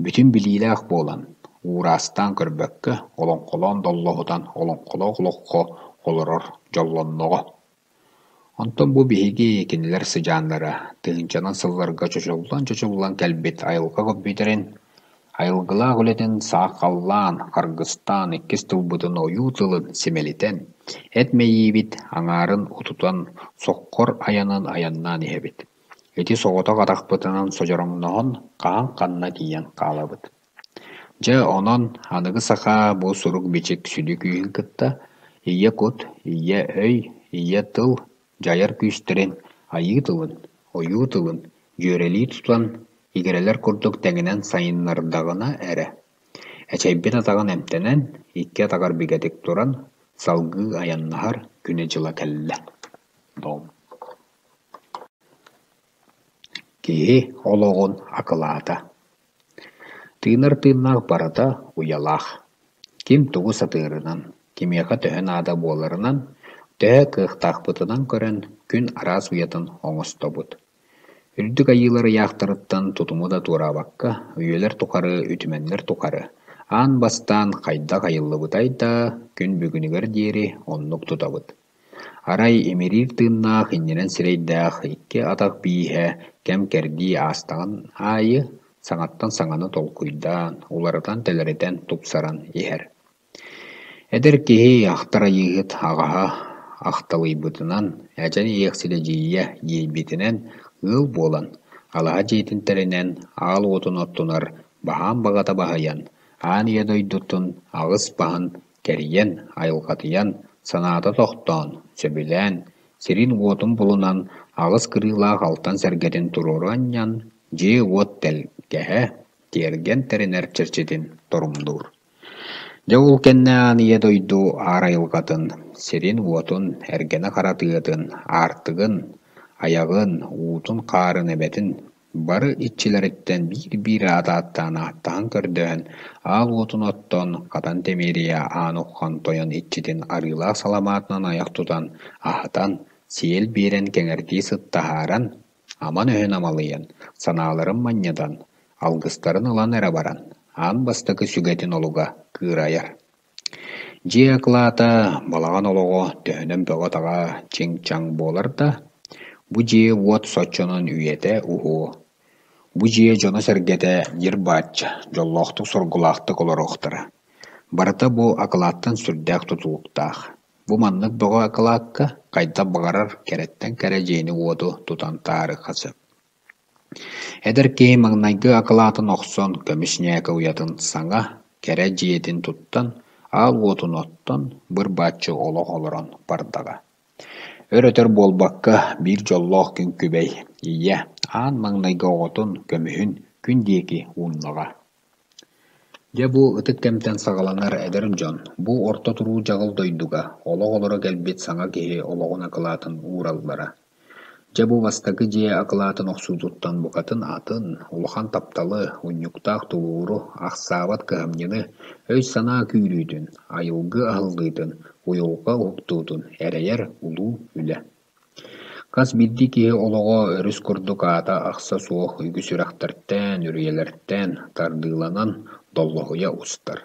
бүтүн билиилээх буолан, уураастаан көрбөккө, олоҥхолоон доллоһутан олоҥхолоох олоххо олорор дьоллонноҕо. Онтон бу биһиги кинилэр сыдьааннара тыһыынчанан сылларга чочуллан-чочуллан кэлбит айылҕа компьютерин, айылгылаах үлэтин саахаллаан, харгыстаан иккис тылбытын ойуу тылын симэлитэн, эт мэйиибит аҥаарын утутан соххор айанын айаннаан иһэбит. Ити соҕотох атахпытынан содьороҥноһон хаһан ханна тиийэн хаалабыт. Дьэ, онон аныгы саха бу сурук-бичик сүдү күүһүн кытта ийэ кут, ийэ өй, ийэ тыл дьайар күүстэрин айыы тылын, ойуу тылын дьүөрэлии тутан, игирэлэр курдук тэҥинэн сайыннардаҕына эрэ, Эчэйбит атаҕын эмтэнэн, икки атаҕар бигэтик туран, салгыы айаннаһар күнэ-дьыла кэллэ. Дом Киһи олоҕун акылаата Тыынар тыыннаах барыта уйалаах, ким тугу сатыырынан, кимиэхэ төһө наада буоларынан, төһө кыахтаахпытынан көрөн күн араас уйатын оҥостобут. Үрдүк айыылар ыйаахтарыттан тутуму да туораабакка, үйэлэр тухары, үтүмэннэр тухары, аан бастаан хайдах айыллыбытай да, күн бүгүнүгэр диэри оннук тутабыт. Арай имириир тыыннаах иннинэн сирэйдээх икки атах бииһэ кэм-кэрдии аастаҕын аайы саҥаттан саҥаны толкуйдаан, уларытан-тэлэритэн, тупсаран иһэр. Эдэр киһи ахтар айыыһыт аҕаһа ахталыйбытынан, эдьэн иэхсилэдьийэ иэйбитинэн ыал буолан, алаһа дьиэтин тэринэн, аал уотун оттунар баһаам баҕата баһыйан, аан ийэ дойдутун аҕыс баһын кэрийэн, айылҕатыйан, санаата тохтоон, сөбүлээн, сирин-уотун булунан, аҕыс кырыылаах алтан сэргэтин туруору анньан, дьиэ-уот тэлгэһэ, тиэргэн тэринэр чэрчитин торумнуур. Дьэ ол кэннэ аан ийэ дойду аар айылҕатын, сирин-уотун, эргэнэ хара тыатын, аартыгын, айаҕын, уутун-хаарын эбэтин бары иччилэриттэн биир-биир аат ааттаан ааттаһан көрдөһөн, аал уотун оттон, хатан Тэмиэрийэ Аан Уххан тойон иччитин арыылаах саламаатынан айах тутан, аһатан, сиэл биэрэн кэҥэрдии сыт таһааран, аман өһүн амалыйан, санааларын манньытан, алгыстарын ылан эрэ баран, аан бастакы сүгэтин олуга кыырайар. Дьиэ акылаата, балаҕан олоҕо төһөнөн бөҕө-таҕа чиҥ-чаҥ буолар да, бу дьиэ-уот соччонон үйэтэ уһуо. Бу дьиэ дьоно-сэргэтэ ньир-бааччы, дьоллоохтук-соргулаахтык олоруохтара. Барыта бу акылааттан сүрдээх тутулуктаах. Бу маннык бөҕө акылаакка хайдах баҕарар кэрэттэн кэрэ дьиэни-уоту тутан таарыахха сөп. Эдэр киһи маҥнайгы акылаатын охсон, көмүс ньээкэ уйатын саҥа, кэрэ дьиэтин туттан, аал уотун оттон, быр-бааччы олох олорон бардаҕа. Өр-өтөр буолбакка, биир дьоллоох күн күбэй ийэ аан маҥнайгы оҕотун көмүһүн күн диэки ууннаҕа. Дьэ бу ытык кэмтэн саҕаланар эдэр дьон бу орто туруу дьаҕыл дойдуга олох олоро кэлбит саҥа киһи олоҕун акылаатын уураллара. Дьэ бу бастакы дьиэ акылаатын охсуутуттан букатын атын, улахан тапталы, унньуктаах тулууру, ахсаабат кыһамньыны, өй-санаа күүрүүтүн, айылгы аһыллыытын, уйулҕа уһуктуутун эрэйэр улуу үлэ. Хас биирдии киһи олоҕо өрүс курдук аата-ахса суох үгүс үрэхтэртэн, үрүйэлэртэн тардыыланан доллоһуйа устар.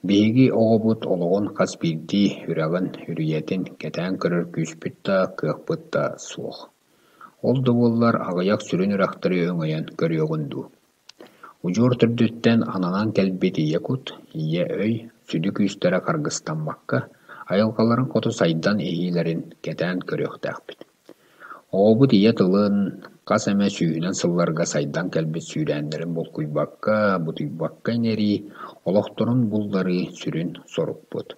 Биһиги оҕобут олоҕун хас биирдии үрэҕин, үрүйэтин кэтээн көрөр күүспүт да, кыахпыт да суох. Ол да буоллар аҕыйах сүрүн үрэхтэри өҥөйөн көрүөҕүн дуу. Удьуор төрдүттэн ананан кэлбит ийэ кут, ийэ өй сүдү күүстэрэ харгыстаммакка, айылҕаларын хоту сайдан иһиилэрин кэтээн көрүөхтээхпит. Оҕобут ийэ тылын хас эмэ сүүһүнэн сылларга сайдан кэлбит сүүрээннэрин булкуйбакка, бутуйбакка иҥэрии, олохторун булларыы сүрүн сорукпут.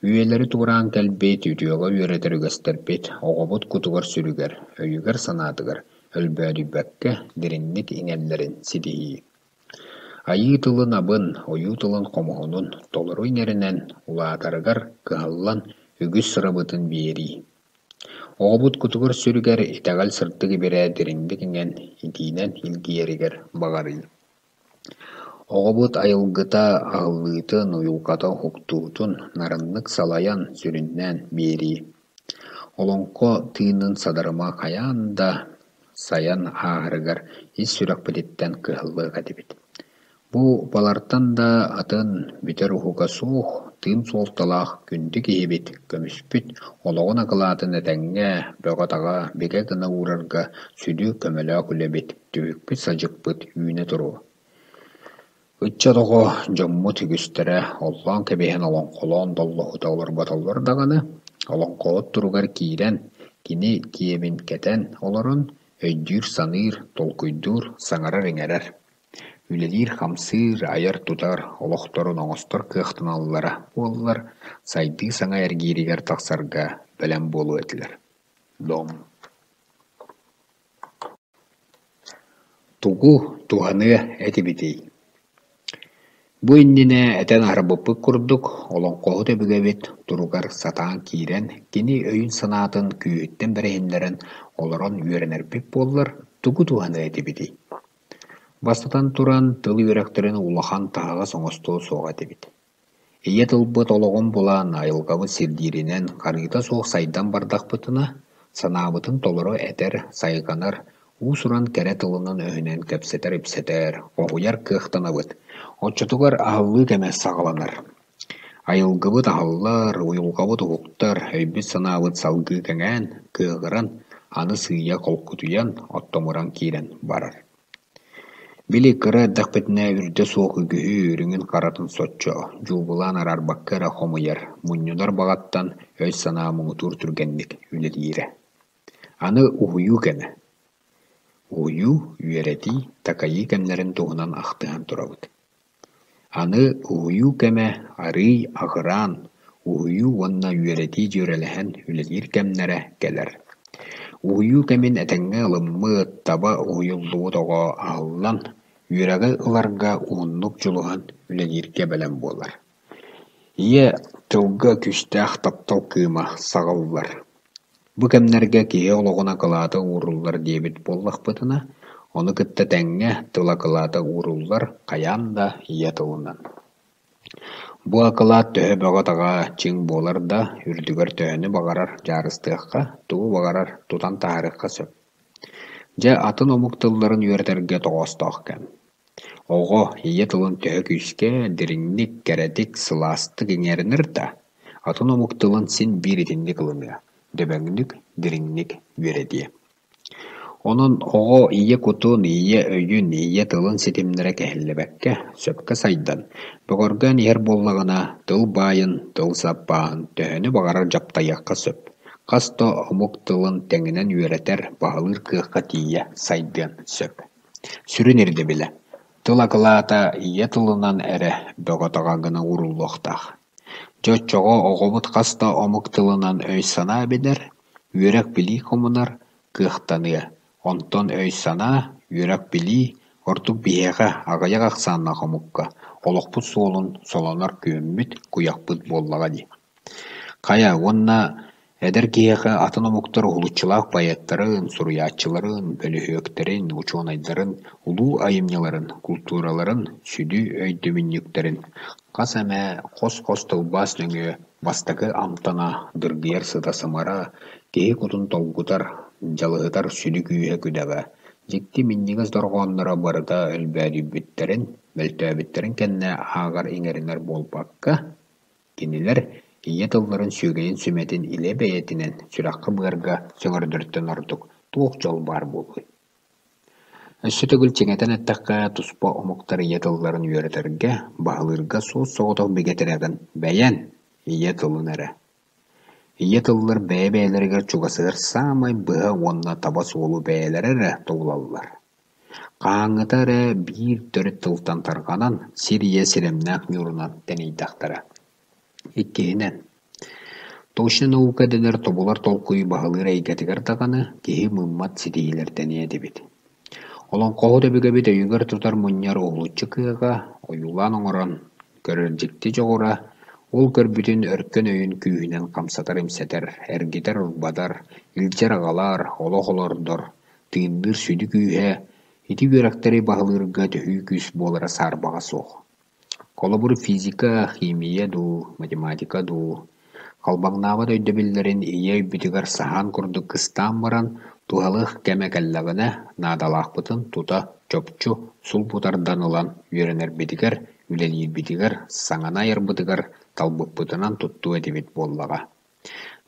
Үйэлэри туораан кэлбит, үтүөҕэ үөрэтэр үгэстэрбит оҕобут кутугар-сүрүгэр, өйүгэр-санаатыгар өлбөөдүйбэккэ дириҥник иҥэллэрин ситиһии. Айыы тылын абын, ойуу тылын хомуһунун толору иҥэринэн, улаатарыгар кыһаллан үгүс сырабытын биэрии. Оҕобут кутугар-сүрүгэр итэҕэл сырдык ибирэ дириҥник иҥэн, итиинэн илгийэригэр баҕарыы. Оҕобут айылгыта аһыллыытын, уйулҕата уһуктуутун нарыннык салайан, сүрүннээн биэрии. Олоҥхо тыынын садарыма хайаан да сайан ааһарыгар ис сүрэхпититтэн кыһаллыах этибит. Бу балартан да атын бүтэр уһуга суох, тыын суолталаах күндү киһибит, көмүспүт олоҕун акылаатын этэҥҥэ, бөҕө-таҕа, бигэ гына уурарга сүдү көмөлөөх үлэбит, түбүкпүт-садьыкпыт үүнэ туруо. Ыччат оҕо дьоммут үгүстэрэ оллоон кэбиһэн олоҥхолоон доллоһута олорботоллор даҕаны, олоҥхоһут туругар киирэн, кини киэбин кэтэн олорон өйдүүр-саныыр, толкуйдуур, саҥарар-иҥэрэр Үлэлиир-хамсыыр, айар-тутар, олохторун оҥостор кыахтаналлара буоллар, сайдыы саҥа эргииригэр тахсарга бэлэм буолуо этилэр. Дом Тугу туһаныа этибитий? Бу иннинэ этэн аһарбыппыт курдук, олоҥхоһут өбүгэбит туругар сатаан киирэн, кини өйүн-санаатын күүһүттэн бэриһиннэрэн олорон үөрэнэрбит буоллар, тугу туһаныа этибитий? Бастатан туран, тыл үөрэхтэрин улахан таһаҕас оҥостуо суоҕа этибит. Ийэ тылбыт олоҕун булан, айылҕабыт сирдииринэн харыыта суох сайдан бардахпытына, санаабытын толору этэр, сайҕанар, уус-уран кэрэ тылынан-өһүнэн кэпсэтэр-ипсэтэр, хоһуйар кыахтанабыт, оччотугар аһыллыы кэмэ саҕаланар. Айылгыбыт аһыллар, уйулҕабыт уһуктар, өйбүт-санаабыт салгыы кэҥээн, кыаҕыран, аны сыыйа холкутуйан, оттомуран киирэн барар. Били кыра эрдэхпитинэ үрдэ суох үгүһү үрүҥүн-харатын соччо, дьуубулаан араарбакка эрэ хомуйар, мунньунар баҕаттан өй-санаа муҥутуур түргэнник үлэлиирэ. Аны уһуйуу кэмэ. Уһуйуу, үөрэтии, такайыы кэмнэрин туһунан ахтыһан турабыт. Аны уһуйуу кэмэ арыый аҕыраан, уһуйуу уонна үөрэтии дьүөрэлэһэн үлэлиир кэмнэрэ кэлэр. Уһуйуу кэмин этэҥҥэ ылыммыт, таба уһуйуллубут оҕо аһыллан, үөрэҕи ыларга уһуннук дьулуһан үлэлииргэ бэлэм буолар. Ийэ тылга күүстээх таптал кыыма саҕыллар. Бу кэмнэргэ киһи олоҕун акылаата ууруллар диэбит буоллахпытына, ону кытта тэҥҥэ тыл акылаата ууруллар хайаан да ийэ тылынан. Бу акылаат төһө бөҕө-таҕа чиҥ буолар да, үрдүгэр төһөнү баҕарар дьаарыстыахха, тугу баҕарар тутан таһаарыахха сөп. Дьэ, атын омук тылларын үөрэтэргэ тоҕоостоох кэм. Оҕо ийэ тылын төһө күүскэ, дириҥник, кэрэтик, сылаастык иҥэринэр да, атын омук тылын син биир итинник ылыныа, дөбөҥнүк, дириҥник үөрэтиэ. Онон оҕо ийэ кутун, ийэ өйүн, ийэ тылын ситимнэрэ кэһиллибэккэ, сөпкө сайдан, бөҕөргөөн иһэр буоллаҕына, тыл баайын, тыл саппааһын төһөнү баҕарар дьаптайыахха сөп, хас да омук тылын тэҥинэн үөрэтэр, баһылыыр кыахха тиийэ сайдыан сөп. Сүрүн ирдэбилэ: тыл акылаата ийэ тылынан эрэ бөҕө-таҕа гына ууруллуохтаах. Дьэ оччоҕо оҕобут хас да омук тылынан өй-санаа эбинэр, үөрэх-билии хомунар кыахтаныа, онтон өй-санаа, үөрэх-билии ордук биһиэхэ, аҕыйах ахсааннаах омукка, олохпут суолун солонор күөммүт, куйахпыт буоллаҕа дии. Хайа уонна эдэр киһиэхэ атын омуктар уһулуччулаах поэттарын, суруйааччыларын, бөлүһүөктэрин, учуонайдарын улуу айымньыларын, култуураларын сүдү өйдөбүнньүктэрин хас эмэ хос-хос тылбаас нөҥүө бастакы амтана, дыргыйар сыта-сымара, киһи кутун долгутар, дьалыһытар сүдү күүһэ-күдэҕэ, дьикти минньигэс дорҕоонноро барыта өлбөөдүйбүттэрин, мөлтөөбүттэрин кэннэ ааҕар иҥэринэр буолбакка, Кинилэр ийэ тылларын сүөгэйин сүмэтин илэ бэйэтинэн сүрэххэ-быарга сөҥөрдөртөн ордук туох дьол баар буолуой? Өссө төгүл чиҥэтэн эттэххэ, туспа омуктар ийэ тылларын үөрэтэргэ, баһылыырга суос-соҕотох бигэ тирэҕин бэйэн, ийэ тылын эрэ. Ийэ тыллар бэйэ-бэйэлэригэр чугасыһар саамай быһа уонна таба суолу бэйэлэрэ эрэ тобулаллар. Хаһааҥҥыта эрэ биир төрүт тылтан тарҕанан, сир ийэ сирэмнээх ньуурунан тэнийдэхтэрэ. Иккиһинэн, точнай наука дэнэр тобулар толкуйу баһылыыр эйгэтигэр даҕаны киһи мыыммат ситиһиилэрдэниэ этибит. Олоҥхоһут өбүгэбит өйүгэр тутар мунньар уһулуччу кыаҕа, ойуулаан оҥорон көрөр дьикти дьоҕура, ол көрбүтүн өркөн өйүн күүһүнэн хамсатар-имсэтэр, эргитэр-урбатар, илдьэр-аҕалар, олох олордор, тыынныыр сүдү күүһэ ити үөрэхтэри баһылыырга төһүү күүс буолара саарбаҕа суох. Холобур, физика, химия дуу, математика дуу халбаҥнаабат өйдөбүллэрин ийэ өйбүтүгэр саһаан курдук кыстаан баран, туһалыах кэмэ кэллэҕинэ, наадалаахпытын тута чопчу сулбу тардан ылан үөрэнэрбитигэр, үлэлиирбитигэр, саҥаны айарбытыгар талбыппытынан туттуо этибит буоллаҕа.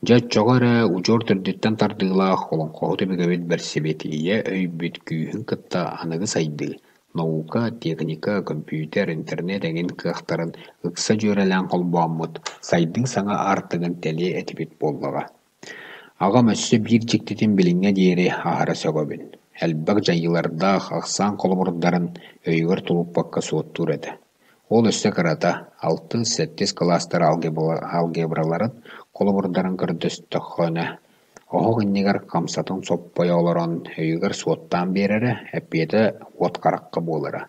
Дьэ оччоҕо эрэ удьуор төрдүттэн тардыылаах олоҥхоһут өбүгэбит бэрсибит ийэ өйбүт күүһүн кытта аныгы сайдыы, наука, техника, компьютер, интернет эҥин кыахтарын ыкса дьүөрэлээн холбооммут, сайдыы саҥа аартыгын тэлиэ этибит буоллаҕа. Аҕам өссө биир дьиктитин билиҥҥэ диэри аһара сөҕөбүн. Элбэх дьайыылардаах ахсаан холобурдарын өйүгэр тулуппакка суоттуур этэ. Ол өссө кырата, алтыс-сэттис кылаастар алгебраларын холобурдарын көрдөстөххүнэ, оһох иннигэр хамсатын соппойо олорон өйүгэр суоттаан биэрэрэ, эппиэтэ уот харахха буолара.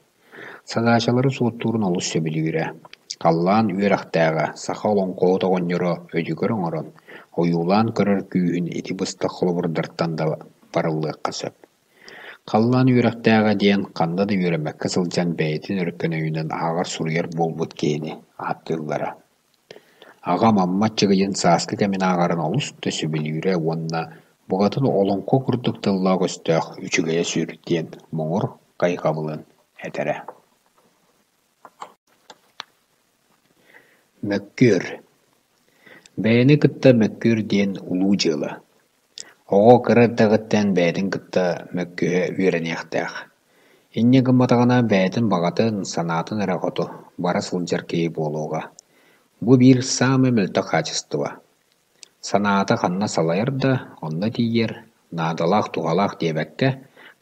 Садаачалары суоттуурун олус сөбүлүүрэ. Халлаан үөрэхтээҕэ саха олоҥхоһут оҕонньоро өйүгэр оҥорон, ойуулаан көрөр күүһүн ити быстах холобурдартан да барыллыахха сөп. Халлаан үөрэхтээҕэ диэн ханна да үөрэммэккэ сылдьан бэйэтин өркөн өйүнэн ааҕар-суруйар буолбут киһини ааттыыллара. Аҕам Амма Аччыгыйын Сааскы кэмин ааҕарын олус да сөбүлүүрэ уонна букатын олоҥхо курдук тыллаах-өстөөх үчүгэйэ сүр диэн муҥур хайҕабылын этэрэ. Мөккүөр. Бэйэни кытта мөккүөр диэн улуу дьыала. Оҕо кыра эрдэҕиттэн бэйэтин кытта мөккүһэ үөрэниэхтээх. Инньэ гымматаҕына бэйэтин баҕатын, санаатын эрэ хоту бара сылдьар киһи буолуоҕа. Бу биир саамай мөлтөх хаачыстыба. Санаата ханна салайар да, онно тиийэр, наадалаах туһалаах диэбэккэ,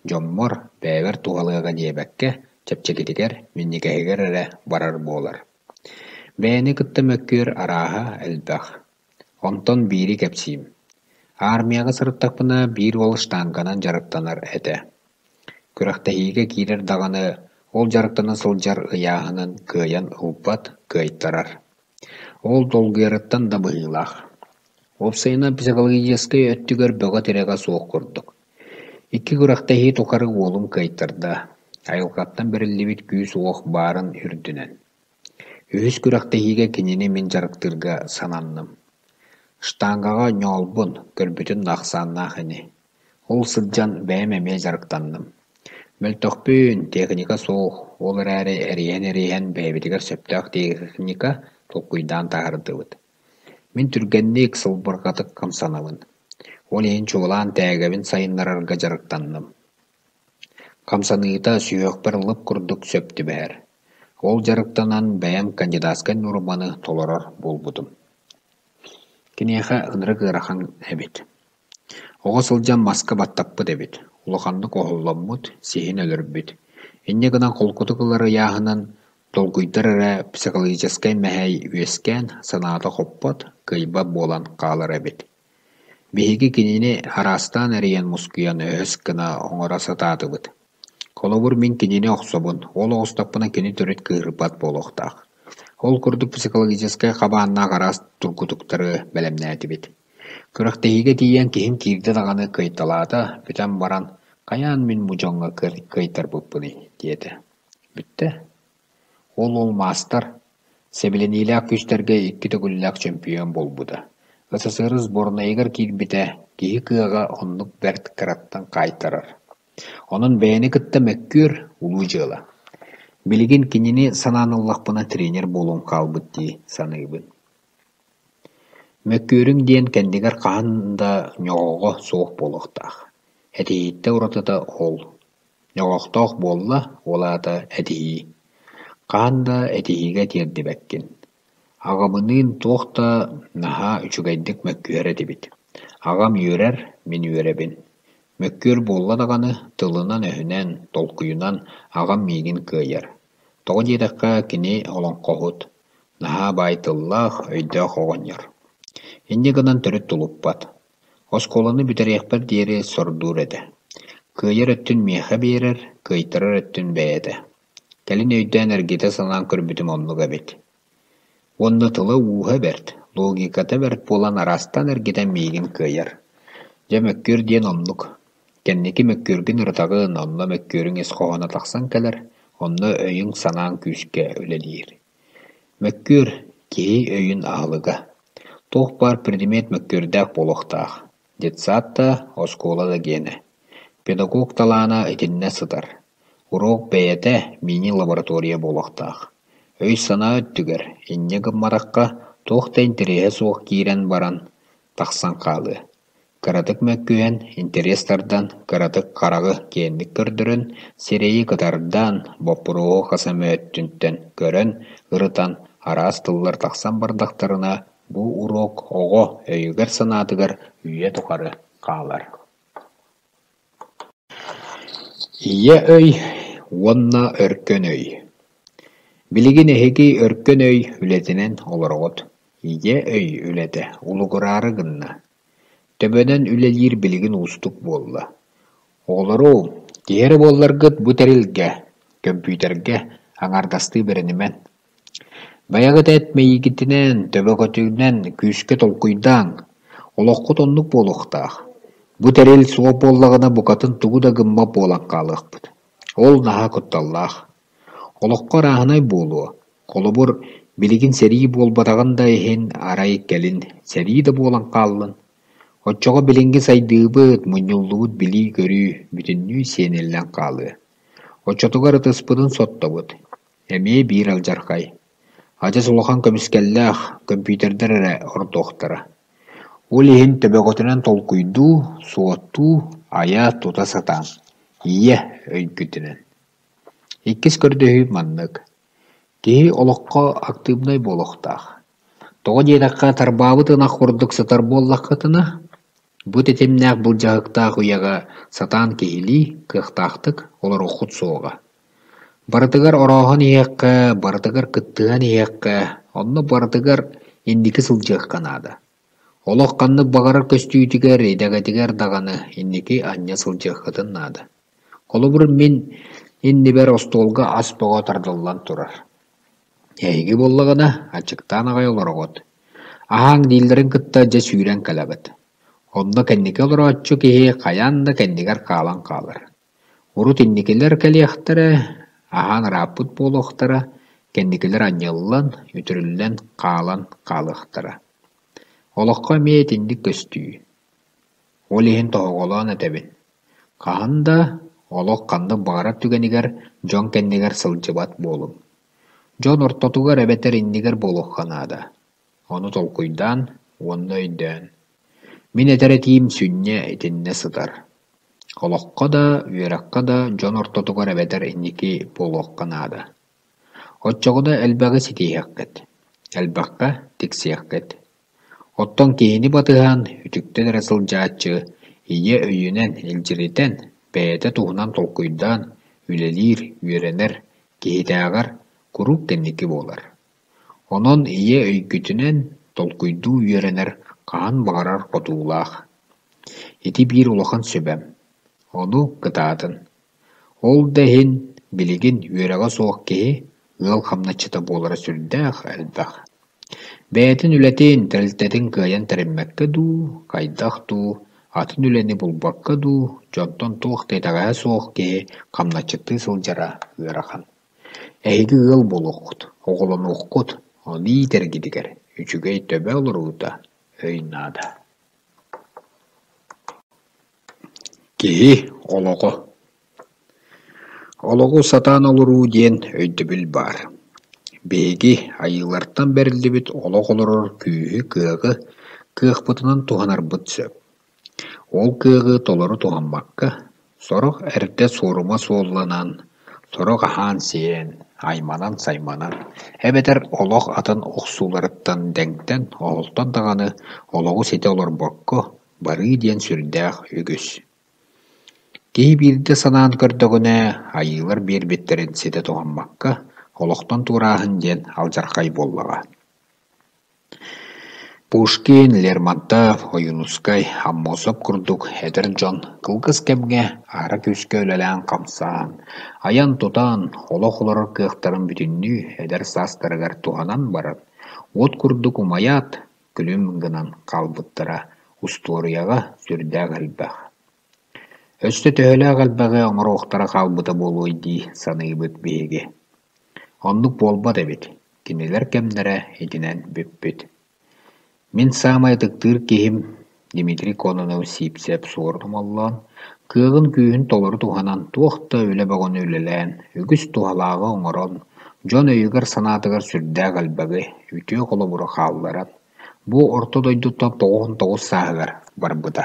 дьоммор, бэйэбэр туһалыаҕа диэбэккэ, чэпчэкитигэр, минньигэһигэр эрэ барар буолар. Бэйэни кытта мөккүөр арааһа элбэх. Онтон биири кэпсиим. Аармыйаҕа сырыттахпына биир уол штанганан дьарыктанар этэ. Күрэхтэһиигэ киирэр даҕаны, ол дьарыктана сылдьар ыйааһынын кыайан ылбат, кыайтарар. Ол долгуйарыттан да быһыылаах. Уопсайынан психологическай өттүгэр бөҕө тирэҕэ суох курдук. Икки күрэхтэһии тухары уолум кыайтарда, айылҕаттан бэриллибит күүс-уох баарын үрдүнэн. Үһүс күрэхтэһиигэ кинини мин дьарыктыырга сананным. Штангаҕа ньоолбун, көрбүтүн да ахсааннаах ини. Ол сылдьан бэйэм эмиэ дьарыктанным. Мөлтөхпүн, техника суох, ол эрээри эрийэн-эрийэн бэйэбитигэр сөптөөх техника толкуйдаан таһаардыбыт. Мин түргэнник, сылбырҕатык хамсанабын. Ол иһин чуолаан тээгэбин сайыннарарга дьарыктанным. Хамсаныыта сүһүөхпэр лып курдук сөп түбэһэр. Ол дьарыктанан бэйэм кандидатскай нуорманы толорор буолбутум. Киниэхэ ынырык ыарахан эбит. Оҕо сылдьан маска баттаппыт эбит, улаханнык оһолломмут, сиһин өлөрбүт. Инньэ гынан холкутук ылар ыйааһынын долгуйдар эрэ психологическай мэһэй үөскээн, санаата хоппот, кыайбат буолан хаалар эбит. Биһиги кинини араастаан эрийэн мускуйан өһөс гына оҥоро сатаатыбыт. Холобур, мин кинини охсобун, ол оҕустахпына кини төрүт кыыһырбат буолуохтаах. Ол курдук психологическай хабааннаах араас тургутуктары бэлэмнээтибит. Күрэхтэһиигэ тиийэн киһим киирдэ даҕаны кыайталаата, бүтэн баран «Хайаан мин бу дьоҥҥо кыайтарбыппыный?» диэтэ. Бүттэ. Ол уол маастар, сэбилэниилээх күүстэргэ икки төгүллээх чөмпүйүөн буолбута. СССР сборнайыгар киирбитэ, киһи кыаҕа оннук бэрт кыраттан хаайтарар. Онон бэйэни кытта мөккүөр улуу дьыала. Билигин кинини санаан ыллахпына тренер буолуом хаалбыт дии саныыбын. Мөккүөрүҥ диэн кэннигэр хаһан да ньоҕоҕо суох буолуохтаах. Этиһииттэн уратыта ол. Ньоҕохтоох буолла, ол аата этиһии. Хаһан да этиһиигэ тиэрдибэккин. Аҕабыныын туох да наһаа үчүгэйдик мөккүһэр этибит. Аҕам үөрэр, мин үөрэбин. Мөккүөр буолла даҕаны, тылынан-өһүнэн, толкуйунан аҕам миигин кыайар. Тоҕо диэтэххэ, кини олоҥхоһут, наһаа баай тыллаах, өйдөөх оҕонньор. Инньэ гынан төрүт тулуппат. Оскуоланы бүтэриэхпэр диэри сордуур этэ. Кыайар өттүн миэхэ биэрэр, кыайтарар өттүн бэйэтэ. Кэлин өйдөөн эргитэ санаан көрбүтүм оннук эбит. Уонна тыла ууһа бэрт, логиката бэрт буолан араастаан эргитэн миигин кыайар. Дьэ мөккүөр диэн оннук. Кэнники мөккүөргүн ырытаҕын, онно мөккүөрүҥ ис хоһооно тахсан кэлэр, онно өйүҥ-санааҥ күүскэ үлэлиир. Мөккүөр – киһи өйүн аһылыга. Туох баар предмет мөккүөрдээх буолуохтаах, детсад да, оскуола да гиэнэ. Педагог талаана итиннэ сытар. Уруок бэйэтэ мини-лаборатория буолуохтаах. Өй-санаа өттүгэр, инньэ гымматахха, туох да интэриэһэ суох киирэн баран, тахсан хаалыа. Кыратык мөккүһэн, интэриэс тардан, кыратык хараҕы киэҥник көрдөрөн, сирэйи кытардан, боппуруоһу хас эмэ өттүттэн көрөн, ырытан, араас тыллар тахсан бардахтарына, бу уруок оҕо өйүгэр-санаатыгар үйэ тухары хаалар. Ийэ өй уонна өркөн өй Билигин эһиги өркөн өй үлэтинэн олороҕут. Ийэ өй үлэтэ улугураары гынна. Төбөнөн үлэлиир билигин уустук буолла. Оҕолору, киһи эрэ буолларгыт бу тэрилгэ, көмпүүтэргэ Аҥаардастыы бэринимэҥ. Бэйэҕит эт мэйиигитинэн, төбөҕүтүнэн күүскэ толкуйдааҥ, олоххут оннук буолуохтаах. Бу тэрил суох буоллаҕына букатын тугу да гыммат буолан хаалыахпыт. Ол наһаа кутталлаах. Олоххо арааһынай буолуо, холобур, билигин сэрии буолбатаҕын да иһин арай кэлин сэрии да буолан хааллын. Оччоҕо билиҥҥи сайдыыбыт, мунньуллубут билии-көрүү бүтүннүү сиэниллэн хаалыа. Оччотугар ытыспытын соттобут, эмиэ биир алдьархай. Адьас улахан көмүскэллээх көмпүүтэрдэр эрэ ордуохтара. Ол иһин төбөҕүтүнэн толкуйдуу, суоттуу, айа-тута сатааҥ, ийэ өйгүтүнэн. Иккис көрдөһүү маннык: киһи олоххо актыыбынай буолуохтаах. Тоҕо диэтэххэ, тарбаабыт ынах курдук сытар буоллаххытына, бу тэтимнээх былдьаһыктаах үйэҕэ сатаан киһилии, кыахтаахтык олоруоххут суоҕа. Барытыгар орооһон иһиэххэ, барытыгар кыттыһан иһиэххэ, онно барытыгар инники сылдьыахха наада. Олох ханнык баҕарар көстүүтүгэр, идэҕитигэр даҕаны инники анньа сылдьыаххытын наада. Холобур, мин иннибэр остуолга ас бөҕө тардыллан турар. Эһиги буоллаҕына, аччыктаан аҕай олороҕут. Аһааҥ дииллэрин кытта дьэ сүүрэн кэлэҕит. Онно кэнники олорооччу киһи хайаан да кэннигэр хаалан хаалар. Урут инникилэр кэлиэхтэрэ, аһаан ырааппыт буолуохтара, кэнникилэр анньыллан, үтүрүллэн хаалан хаалыахтара. Олоххо эмиэ итинник көстүү. Ол иһин тоһоҕолоон этэбин: хаһан да, олох ханнык баҕарар түгэнигэр дьон кэннигэр сылдьыбат буолуҥ. Дьон ортотугар эбэтэр иннигэр буолуохха наада. Ону толкуйдаан уонна өйдөөн. Мин этэр этиим сүнньэ итиннэ сытар. Олоххо да, үөрэххэ да дьон ортотугар эбэтэр инники буолуохха наада. Оччоҕуна элбэҕи ситиһиэххит, элбэххэ тиксиэххит. Оттон киһини батыһан, үтүктэн эрэ сылдьааччы ийэ өйүнэн илдьиритэн, бэйэтэ туһунан толкуйдаан үлэлиир, үөрэнэр киһитээҕэр куруук кэнники буолар. Онон ийэ өйгүтүнэн толкуйдуу үөрэнэр хаһан баҕарар хотуулаах. Ити биир улахан сүбэм, ону кытаатын. Ол да иһин билигин үөрэҕэ суох киһи ыал хамначчыта буолара сүрдээх элбэх. Бэйэтин үлэтин, тэрилтэтин кыайан тэриммэккэ дуу, хайдах дуу, атын үлэни булбакка дуу, дьонтон туох да итэҕэһэ суох киһи хамначчыттыы сылдьара ыарахан. Эһиги ыал буолуоххут, оҕолонуоххут, ону иитэргитигэр үчүгэй төбө олоруута өй наада. Киһи олоҕо Олоҕу сатаан олоруу диэн өйдөбүл баар. Биһиги айыылартан бэриллибит олох олорор күүһү-кыаҕы кыахпытынан туһанарбыт сөп. Ол кыаҕы толору туһаммакка, сорох эрдэ суорума суолланан, сорох аһаан-сиэн, айманан-сайманан эбэтэр олох атын охсууларыттан дэҥтэн, оһолтон даҕаны олоҕу ситэ олорбокко барыы диэн сүрдээх үгүс. Киһи биирдэ санаан көрдөҕүнэ, айыылар биэрбиттэрин ситэ туһаммакка олохтон туорааһын диэн алдьархай буоллаҕа. Пушкин, Лермонтов, Ойуунускай, Аммосов курдук эдэр дьон кылгас кэмҥэ аһара күүскэ үлэлээн-хамсаан, айан-тутан, олох олорор кыахтарын бүтүннүү эдэр саастарыгар туһанан баран, уот курдук умайаат, күлүм гынан хаалбыттара устуоруйаҕа сүрдээх элбэх. Өссө төһөлөөх элбэҕи оҥоруохтара хаалбыта буолуой дии саныыбыт биһиги. Оннук буолбат эбит, кинилэр кэмнэрэ итинэн бүппүт. Мин саамай ытыктыыр киһим Дмитрий Кононов Сиипсэп-Суорун Омоллоон кыаҕын-күүһүн толору туһанан туох да үлэ бөҕөнү үлэлээн, үгүс туһалааҕы оҥорон, дьон өйүгэр-санаатыгар сүрдээх элбэҕи, үтүө холобуру хаалларан, бу орто дойдуттан 99 сааһыгар барбыта.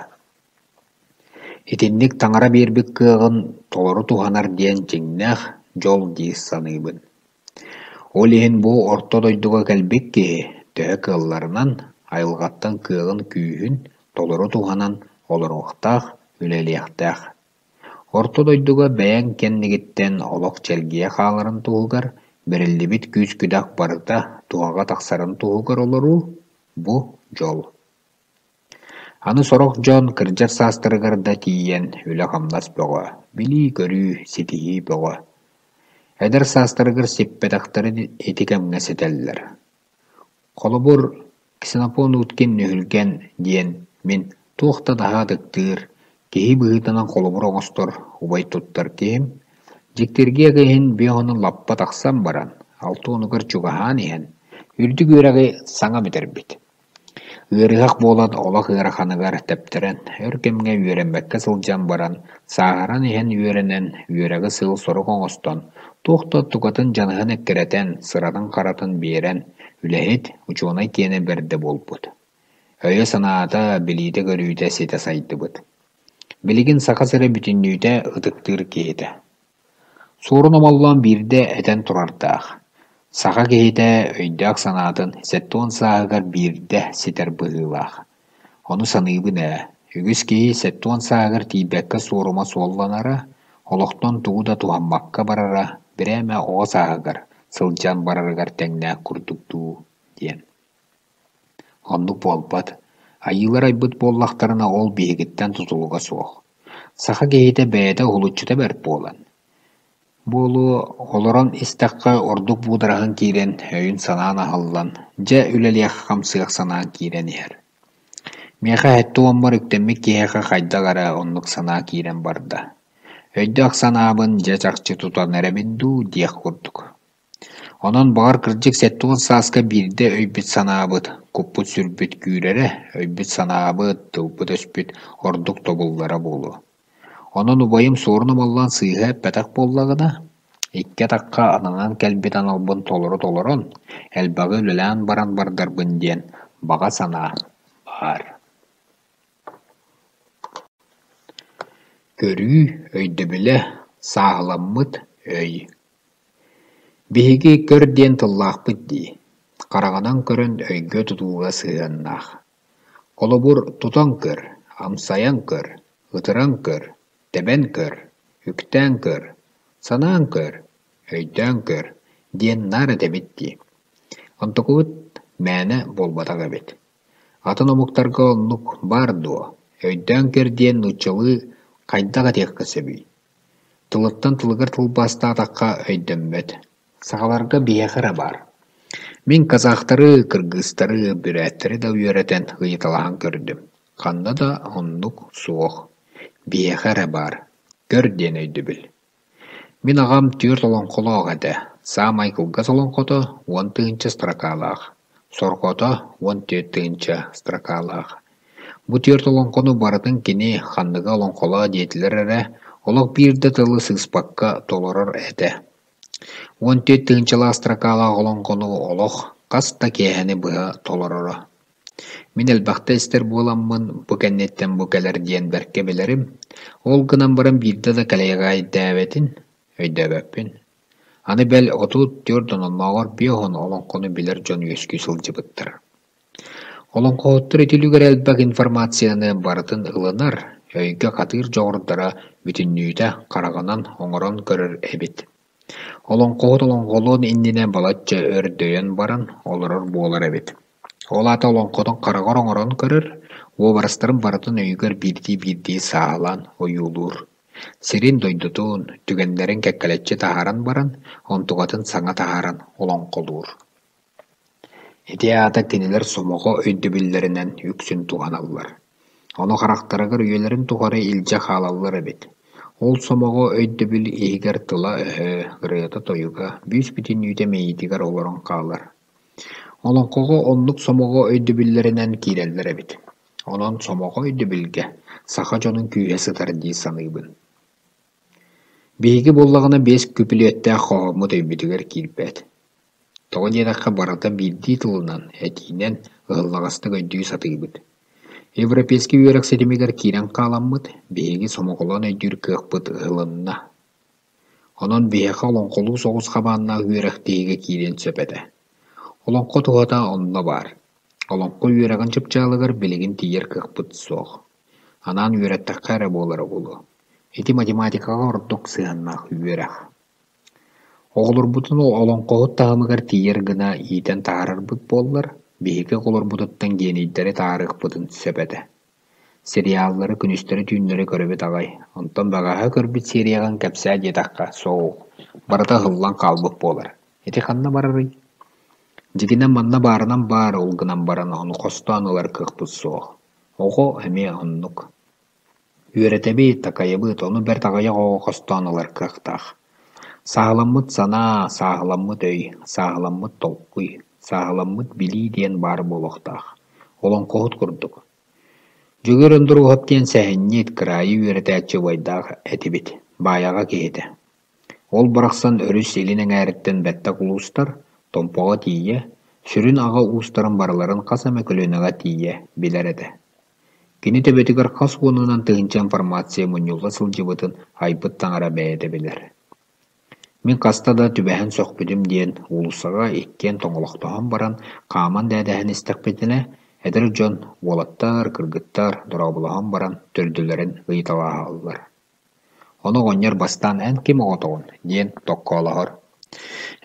Итинник таҥара биэрбит кыаҕын толору туһанар диэн дьиҥнээх дьол дии саныыбын. Ол иһин бу орто дойдуга кэлбит киһи төһө кыалларынан айылҕаттан кыаҕын-күүһүн толору туһанан олоруохтаах, үлэлиэхтээх. Орто дойдуга бэйэҥ кэннигиттэн олох чэлгийэ хааларын туһугар бэриллибит күүс-күдэх барыта туһаҕа тахсарын туһугар олоруу – бу дьол. Аны сорох дьон кырдьар саастарыгар да тиийэн үлэ-хамнас бөҕө, билии-көрүү, ситиһии бөҕө. Эдэр саастарыгар сиппэтэхтэрин ити кэмҥэ ситэллэр. Холобур, Ксенофонт Уткин-Нүһүлгэн диэн мин туох да наһаа ытыктыыр, киһи быһыытынан холобур оҥостор убай туттар киһим, дьиктиргиэх иһин 50-ун лаппа тахсан баран, 60-угар чугаһаан иһэн, үрдүк үөрэҕи саҥа бүтэрбит. Ыарыһах буолан олох ыараханыгар тэптэрэн, өр кэмҥэ үөрэммэккэ сылдьан баран, сааһыран иһэн үөрэнэн, үөрэҕи сыал-сорук оҥостон, туох да тукатын дьаныһан эккирэтэн, сыратын-харатын биэрэн, үлэһит, учуонай киэнэ бэрдэ буолбут. Өйө-санаата, билиитэ-көрүүтэ ситэ сайдыбыт. Билигин Саха сирэ бүтүннүүтэ ытыктыыр киһитэ. Суорун Омоллоон биирдэ этэн турардаах: «Саха киһитэ өйдөөх санаатын 70 сааһыгар биирдэ ситэр быһыылаах. Ону саныыбын ээ, үгүс киһи 70 сааһыгар тиийбэккэ суорума суолланара, олохтон тугу да туһаммакка барара бирээмэ оҕо сааһыгар сылдьан барарыгар тэҥнээх курдук дуу» диэн. Оннук буолбат, айыылар айбыт буоллахтарына ол биһигиттэн тутулуга суох. Саха киһитэ бэйэтэ уһулуччута бэрт буолан, буолуо олорон истэххэ ордук буудараһын киирэн, өйүн-санаан аһыллан, дьэ үлэлиэх-хамсыах санаан киирэн иһэр. Миэхэ сэттэ уоммар үктэммит киһиэхэ хайдах эрэ оннук санаа киирэн барда. Өйдөөх санаабын дьэ чахчы тутан эрэбин дуу диэх курдук. Онон баҕар кырдьык 70 сааска биирдэ өйбүт-санаабыт, куппут-сүрбүт күүрэрэ, өйбүт-санаабыт, тылбыт-өспүт ордук тобуллара буолуо. Онон убайым Суорун Омоллоон сыыһа эппэтэх буоллаҕына, икки атахха ананан кэлбит аналбын толору толорон, элбэҕи үлэлээн баран бардарбын диэн баҕа санаа баар. Көрүү өйдөбүлэ сааһыламмыт өй. Биһиги көр диэн тыллаахпыт дии, хараҕынан көрөн өйгө тутууга сыһыаннаах. Холобур, тутан көр, амсайан көр, ытыран көр, тэбэн көр, үктээн көр, санаан көр, өйдөөн көр диэн наар этэбит дии. Онтукубут мээнэ буолбатах эбит. Атын омуктарга оннук баар дуо, өйдөөн көр диэн нууччалыы хайдах этиэххэ сөбүй? Тылыттан тылыгар тылбаастаатахха өйдөммөт. Сахаларга биһиэхэ эрэ баар. Мин казахтары, кыргызтары, бүрээттэри да үөрэтэн ыйыталаһан көрдүм. Ханна да оннук суох. Биһиэхэ эрэ баар. Көр диэн өйдөбүл. Мин аҕам түөрт олоҥхолоох этэ. Саамай кылгас олоҥхото 10 000 строкалаах, сорҕото 14 000 строкалаах. Бу түөрт олоҥхону барытын кини ханныгы олоҥхолоо диэтилэр эрэ, олох биир да тылы сыыспакка толорор этэ. 14 тыһыынчалаах строкалаах олоҥхону олох хас да киэһэни быһа толороро. Мин элбэхтэ истэр буоламмын, бу кэнниттэн бу кэлэр диэн бэркэ билэрим, ол гынан баран биирдэ да кэлэйгээйдээбэтин өйдөөбөппүн. Аны бэл 34 оннооҕор 50 олоҥхону билэр дьон үөскүү сылдьыбыттар. Олоҥхоһуттар ити үлүгэр элбэх информацияны барытын ылынар, өйгө хатыыр дьоҕурдара бүтүннүүтэ хараҕынан оҥорон көрөр эбит. Олоҥхоһут олоҥхолуон иннинэ балачча өр дөйөн баран олорор буолар эбит. Ол аата олоҥхотун хараҕар оҥорон көрөр, уобарастарын барытын өйүгэр биирдии-биирдии сааһылаан ойуулуур. Сирин-дойдутун, түгэннэрин кэккэлэччи таһааран баран, онтукатын саҥа таһааран олоҥхолуур. Ити аата кинилэр сомоҕо өйдөбүллэринэн үксүн туһаналлар. Ону харахтарыгар үйэлэрин тухары илдьэ хаалаллар эбит. Ол сомоҕо өйдөбүл иһигэр тыла-өһө, ырыата-тойуга бүүс-бүтүннүүтэ мэйиитигэр олорон хаалар. Олоҥхоҕо оннук сомоҕо өйдөбүллэринэн киирэллэр эбит. Онон сомоҕо өйдөбүлгэ саха дьонун күүһэ сытар дии саныыбын. Биһиги буоллаҕына биэс күпүлүөттээх хоһооммут өйбүтүгэр киирбэт. Тоҕо диэтэххэ барыта биирдии тылынан, этиинэн ыһыллаҕастык өйдүү сатыыбыт. Европейскай үөрэх ситимигэр киирэн хааламмыт, биһиги сомоҕолоон өйдүүр кыахпыт ыһылынна. Онон биһиэхэ олоҥхолуу соҕус хабааннаах үөрэх тиһигэ киириэн сөп этэ. Олоҥхо туһата онно баар. Олоҥхо үөрэҕин чыпчаалыгар билигин тиийэр кыахпыт суох. Анаан үөрэттэххэ эрэ буолара буолуо. Ити математикаҕа ордук сыһыаннаах үөрэх. Оҕолорбутун олоҥхоһут таһымыгар тиийэр гына иитэн таһаарарбыт буоллар, биһиги оҕолорбутуттан генийдэри таһаарыахпытын сөп этэ. Сериаллары күнүстэри-түүннэри көрөбүт аҕай, онтон бэҕэһээ көрбүт серияҕын кэпсээ диэтэххэ, суох, барыта ыһыллан хаалбыт буолар. Ити ханна барарый? Дьиҥинэн манна баарынан баар, ол гынан баран ону хостоон ылар кыахпыт суох. Оҕо эмиэ оннук. Үөрэтэбит, такайабыт, ону бэрт аҕыйах оҕо хостоон ылар кыахтаах. Сааһыламмыт санаа, сааһыламмыт өй, сааһыламмыт толкуй, сааһыламмыт билии диэн баар буолуохтаах. Олоҥхоһут курдук. Дьөгүөр Ондуруоһап диэн сэһэнньит, кыраайы үөрэтээччи убайдаах этибит, Баайаҕа киһитэ. Ол барахсан өрүс илин эҥээриттэн бэттэх улуустар, Томпоҕо тиийэ, сүрүн аҕа уустарын барыларын хас эмэ көлүөнэҕэ тиийэ билэр этэ. Кини төбөтүгэр хас уонунан тыһыынча информация мунньулла сылдьыбытын айбыт таҥара бэйэтэ билэр. Мин хаста да түбэһэн сөхпүтүм диэн, уулуссаҕа иккиэн тоҥолохтоһон баран хааман дээдэһэн истэхпитинэ, эдэр дьон, уолаттар, кыргыттар дорооболоһон баран төрдүлэрин ыйыталаһаллар. Ону оҕонньор бастаан эн ким оҕотоҕун диэн токкоолоһор.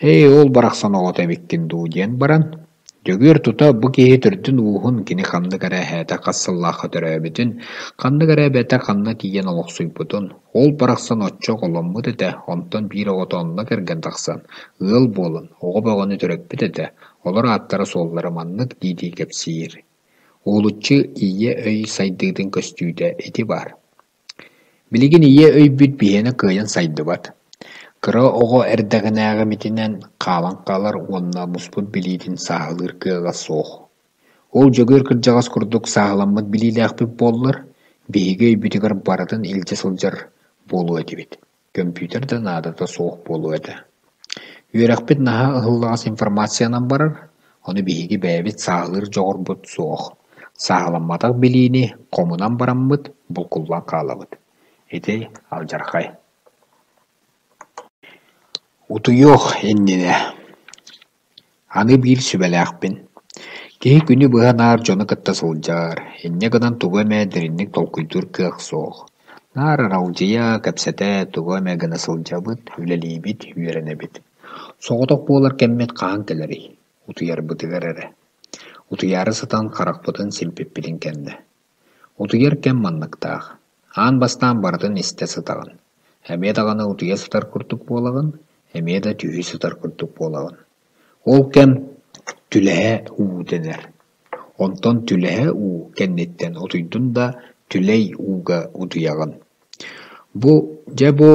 Ээ, ол барахсан оҕото эбиккин дуу диэн баран, Дьөгүөр тута бу киһи төрдүн-ууһун, кини ханнык эрэ эһээтэ хас сыллаахха төрөөбүтүн, ханнык эрэ эбэтэ ханна тиийэн олохсуйбутун, ол барахсан оччо оҕоломмут этэ, онтон биир оҕото онно кэргэн тахсан, ыал буолан, оҕо бөҕөнү төрөппүт этэ, олор ааттара-суоллара маннык дии-дии кэпсиир. Уһулуччу ийэ өй сайдыытын көстүүтэ ити баар. Билигин ийэ өйбүт биһиэнэ кыайан сайдыбат, кыра оҕо эрдэҕинээҕибитинэн хаалан хаалар уонна муспут билиитин сааһылыыр кыаҕа суох. Ол Дьөгүөр кырдьаҕас курдук сааһыламмыт билиилээхпит буоллар, биһиги өйбүтүгэр барытын илдьэ сылдьар буолуо этибит, көмпүүтэр да наадата суох буолуо этэ. Үөрэхпит наһаа ыһыллаҕас информациянан барар, ону биһиги бэйэбит сааһылыыр дьоҕурбут суох, сааһыламматах билиини хомунан бараммыт булкуллан хаалабыт. Ити алдьархай. Утуйуох иннинэ Аны биир сүбэлээхпин: киһи күнү быһа наар дьону кытта сылдьар, инньэ гынан тугу эмэ дириҥник толкуйдуур кыах суох. Наар аралдьыйа, кэпсэтэ, тугу эмэ гына сылдьабыт, үлэлиибит, үөрэнэбит. Соҕотох буолар кэммит хаһан кэлэрий? Утуйарбытыгар эрэ. Утуйаары сытан харахпытын симпиппитин кэннэ. Утуйар кэм манныктаах: аан бастаан барытын истэ сытаҕын, эмиэ даҕаны утуйа сытар курдук буолаҕын, эмиэ да түһүү сытар курдук буолаҕын. Ол кэм түлэһэ уу дэнэр. Онтон түлэһэ уу кэнниттэн утуйдун да түлэй ууга утуйаҕын. Бу дьэ бу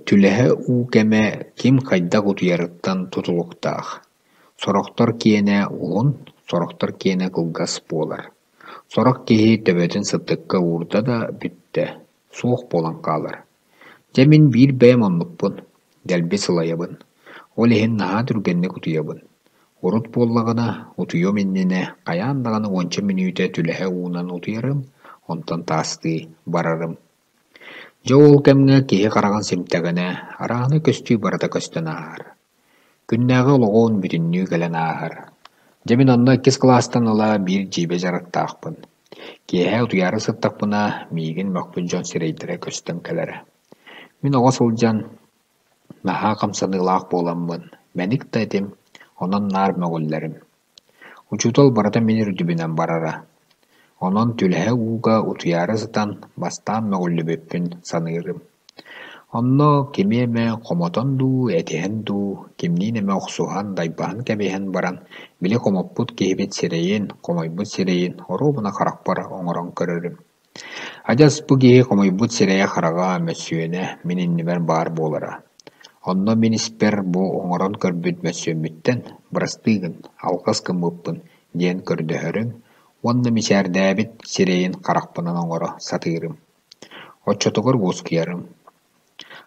түлэһэ уу кэмэ ким хайдах утуйарыттан тутулуктаах. Сорохтор киэнэ уһун, сорохтор киэнэ кылгас буолар. Сорох киһи төбөтүн сыттыкка уурда да бүттэ, суох буолан хаалар. Дьэ мин биир бэйэм оннукпун, дэлби сылайабын, ол иһин наһаа түргэнник утуйабын. Урут буоллаҕына, утуйуом иннинэ хайаан даҕаны уонча мүнүүтэ түлэһэ уунан утуйарым, онтон таастыы барарым. Дьэ ол кэмҥэ киһи хараҕын симтэҕинэ, арааһынай көстүү барыта көстөн ааһар. Күннээҕи олоҕун бүтүннүү кэлэн ааһар. Дьэ мин онно иккис кылаастан ыла биир дьиибэ дьарыктаахпын. Киэһэ утуйаары сыттахпына, миигин мөхпүт дьон сирэйдэрэ көстөн кэлэрэ. Мин оҕо сылдьан наһаа хамсаныылаах буоламмын, мэник да этим, онон наар мөҕүллэрим. Учуутал барыта мин үрдүбүнэн барара. Онон түлэһэ ууга утуйаары сытан бастаан мөҕүллүбүппүн саныырым. Онно кими эмэ хомотон дуу, этиһэн дуу, кимниин эмэ охсуһан, дайбаһан кэбиһэн баран, били хомоппут киһибит сирэйин, хомойбут сирэйин оруобуна харахпар оҥорон көрөрүм. Адьас бу киһи хомойбут сирэйэ-хараҕа, мөссүөнэ мин иннибэр баар буолара. Онно мин испэр бу оҥорон көрбүт мөссүөммүттэн «Бырастыы гын, алҕас гыммыппын» диэн көрдөһөрүм уонна мичээрдээбит сирэйин харахпынан оҥоро сатыырым. Оччотугар уоскуйарым.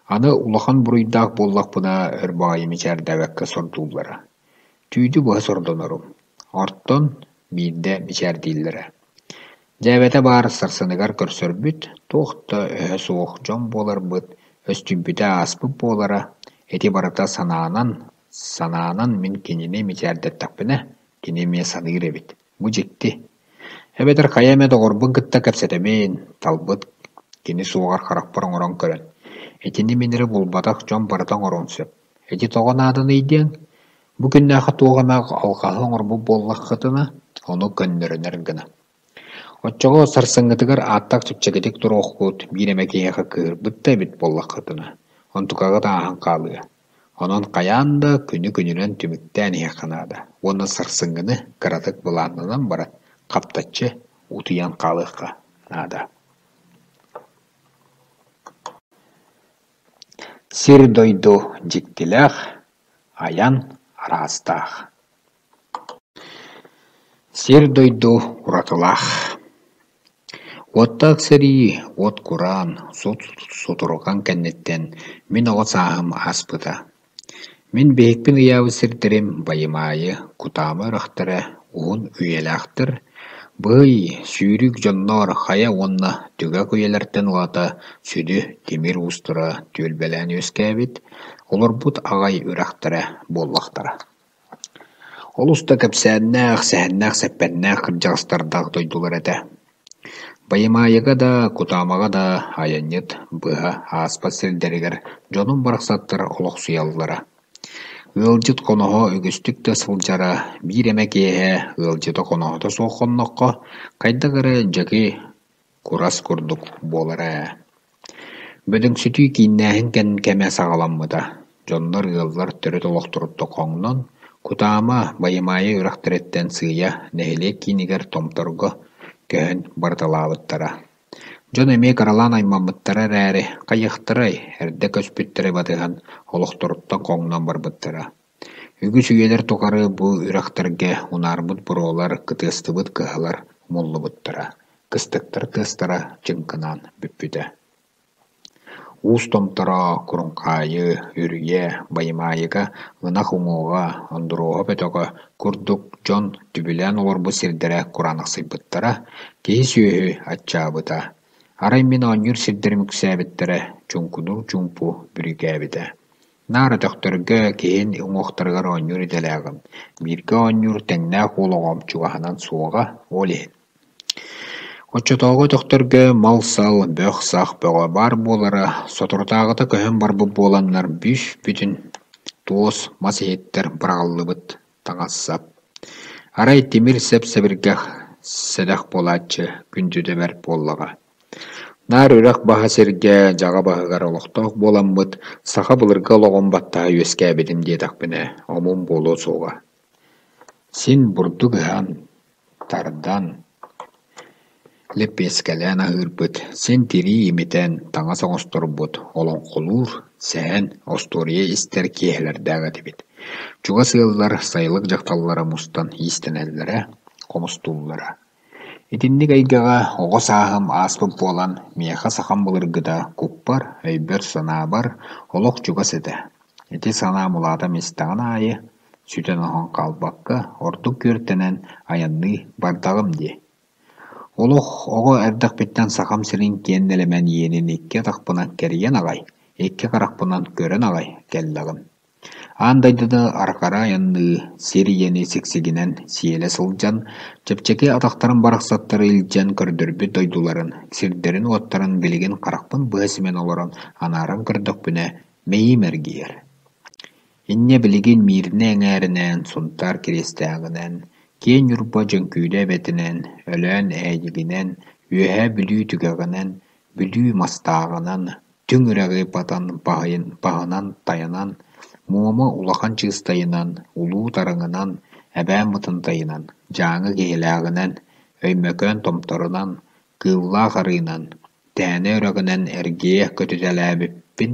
Аны улахан буруйдаах буоллахпына өр баҕайы мичээрдээбэккэ сордууллара. Түүтү быһа сордонорум, оттон биирдэ мичээрдииллэрэ. Дьээбэтэ баар сарсыныгар көрсөрбүт, туох да өһө суох дьон буоларбыт, өстүйбүтэ ааспыт буолара, ити барыта санаанан, санаанан мин кинини мичээрдэттэхпинэ, кини эмиэ саныыр эбит, бу дьикти. Эбэтэр хайа эмэ доҕорбун кытта кэпсэтэбин, талбыт кини суоҕар харахпар оҥорон көрөн, итини мин эрэ буолбатах дьон барыта оҥоруон сөп. Ити тоҕо нааданый диэҥ, бу күннээххэ туох эмэ алҕаһы оҥорбут буоллаххытына, ону көннөрүнэр гына. Оччоҕо сарсыҥҥытыгар ааттаах чэпчэкитик туруоххут, биир эмэ киһиэхэ кыыһырбыт да эбит буоллаххытына, онтукаҕыт ааһан хаалыа. Онон хайаан да күнү-күнүнэн түмүктээн иһиэххэ наада уонна сарсыҥҥыны кыратык былааннанан баран хаптаччы утуйан хаалыахха наада. Сир-дойду дьиктилээх, айан араастаах. Сир-дойду уратылаах. Уоттаах сэрии, уот кураан, сут сутурҕан кэнниттэн мин оҕо сааһым ааспыта. Мин биһикпин ыйаабыт сирдэрим Байымаайы, Кутаама үрэхтэрэ уһун үйэлээхтэр, быһый, сүүрүк дьонноор хайа уонна түгэх үйэлэртэн ылата сүдү тимир уустара түөлбэлээн үөскээбит, олорбут аҕай үрэхтэрэ буоллахтара. Олус да кэпсээннээх, сэһэннээх-сэппэннээх кырдьаҕастардаах дойдулар этэ. Байымаайыга да, Кутаамаҕа да айанньыт быһа ааспат сирдэригэр дьонум барахсаттар олохсуйаллара. Ыалдьыт хоноһо үгүстүк да сылдьара, биир эмэ киэһэ ыалдьыта-хоноһото суох хонноххо, хайдах эрэ дьэки курас курдук буолара ээ. Бөдөҥсүтүү кииннээһин кэмэ саҕаламмыта, дьоннор, ыаллар төрүт олохторуттан хоҥнон, Кутаама, Байымаайы үрэхтэриттэн сыыйа нэһилиэк киинигэр Томторго көһөн барыталаабыттара. Дьон эмиэ кыралаан аймаммыттара эрээри, хайыахтарай, эрдэ көспүттэри батыһан олохторуттан хоҥнон барбыттара. Үгүс үйэлэр тухары бу үрэхтэргэ унаарбыт буруолар, кытыастыбыт кыһалар умуллубуттара, кыстыктар тыастара чыҥкынаан бүппүтэ. Уус Томторо, Куруҥхаайы, Үрүйэ, Байымаайыга ынах уҥуоҕа, Ондуруоһа бөтөҕө курдук дьон түбүлээн олорбут сирдэрэ кураанахсыйбыттара, киһи-сүөһү аччаабыта. Арай мин оонньуур сирдэрим үксээбиттэрэ, чуҥкунуур чуумпу бүрүүкээбитэ. Наар өтөхтөргө, киһин уҥуохтарыгар оонньуур идэлээҕим, бииргэ оонньуур тэҥнээх уол оҕом чугаһынан суоҕа, ол иһин. Оччотооҕу өтөхтөргө мал-сал, бөх-сах бөҕө баар буолара, соторутааҕыта көһөн барбыт буоланнар бүүс-бүтүн туос, мас иһиттэр быраҕыллыбыт таҥас-сап. Арай тимир сэп-сэбиргэх сэдэх буолааччы күндүтэ бэрт буоллаҕа. Наар үрэх баһа сиргэ, дьаҕа баһыгар олохтоох буоламмыт, саха былыргы олоҕун баттаһа үөскээбитим диэтэхпинэ, омун буолуо суоҕа. Син бурдук ыһан, тардан, лэппиэскэлээн аһыырбыт, син тирии имитэн, таҥас оҥосторбут, олоҥхолуур, сэһэн, остуоруйа истэр киэһэлэрдээх этибит. Чугас ыаллар, сайылык дьахталлара мустан иистэнэллэрэ, хомустууллара. Итинник эйгэҕэ оҕо сааһым ааспыт буолан, миэхэ сахам былыргыта куппар, өйбөр-санаабар олох чугас этэ. Ити санаам улаатан истэҕин аайы, сүтэн-оһон хаалбакка, ордук күөртэнэн айанныы бардаҕым дии. Олох оҕо эрдэхпиттэн Сахам сирин киэҥ нэлэмэн иэнин икки атахпынан кэрийэн аҕай, икки харахпынан көрөн аҕай кэллэҕим. Аан дойдуну арҕара айанныы, сир ийэни сиксигинэн сиэлэ сылдьан, чэпчэки атахтарын барахсаттары илдьэн көрдөрбүт дойдуларын, сирдэрин-уоттарын билигин харахпын быһа симэн олорон анааран көрдөхпүнэ, мэйиим эргийэр. Инньэ билигин Мииринэй эҥээринэн, Сунтаар Кириэстээҕинэн, Киэҥ Ньурба Дьөҥкүүдэ эбэтинэн, Өлөөн Ээдьигинэн, Үөһээ Бүлүү түгэҕинэн, Бүлүү Мастааҕынан, Түҥ үрэҕи батан баһынан тайанан, Муома Улахан Чыыстайынан, Улуу Тарыҥынан, Эбээн Бытантайынан, Дьааҥы Киһилээҕинэн, Өймөкөөн Томторунан, Кыыллаах Арыынан, Тээнэ үрэҕинэн эргийэ көтүтэлээбиппин,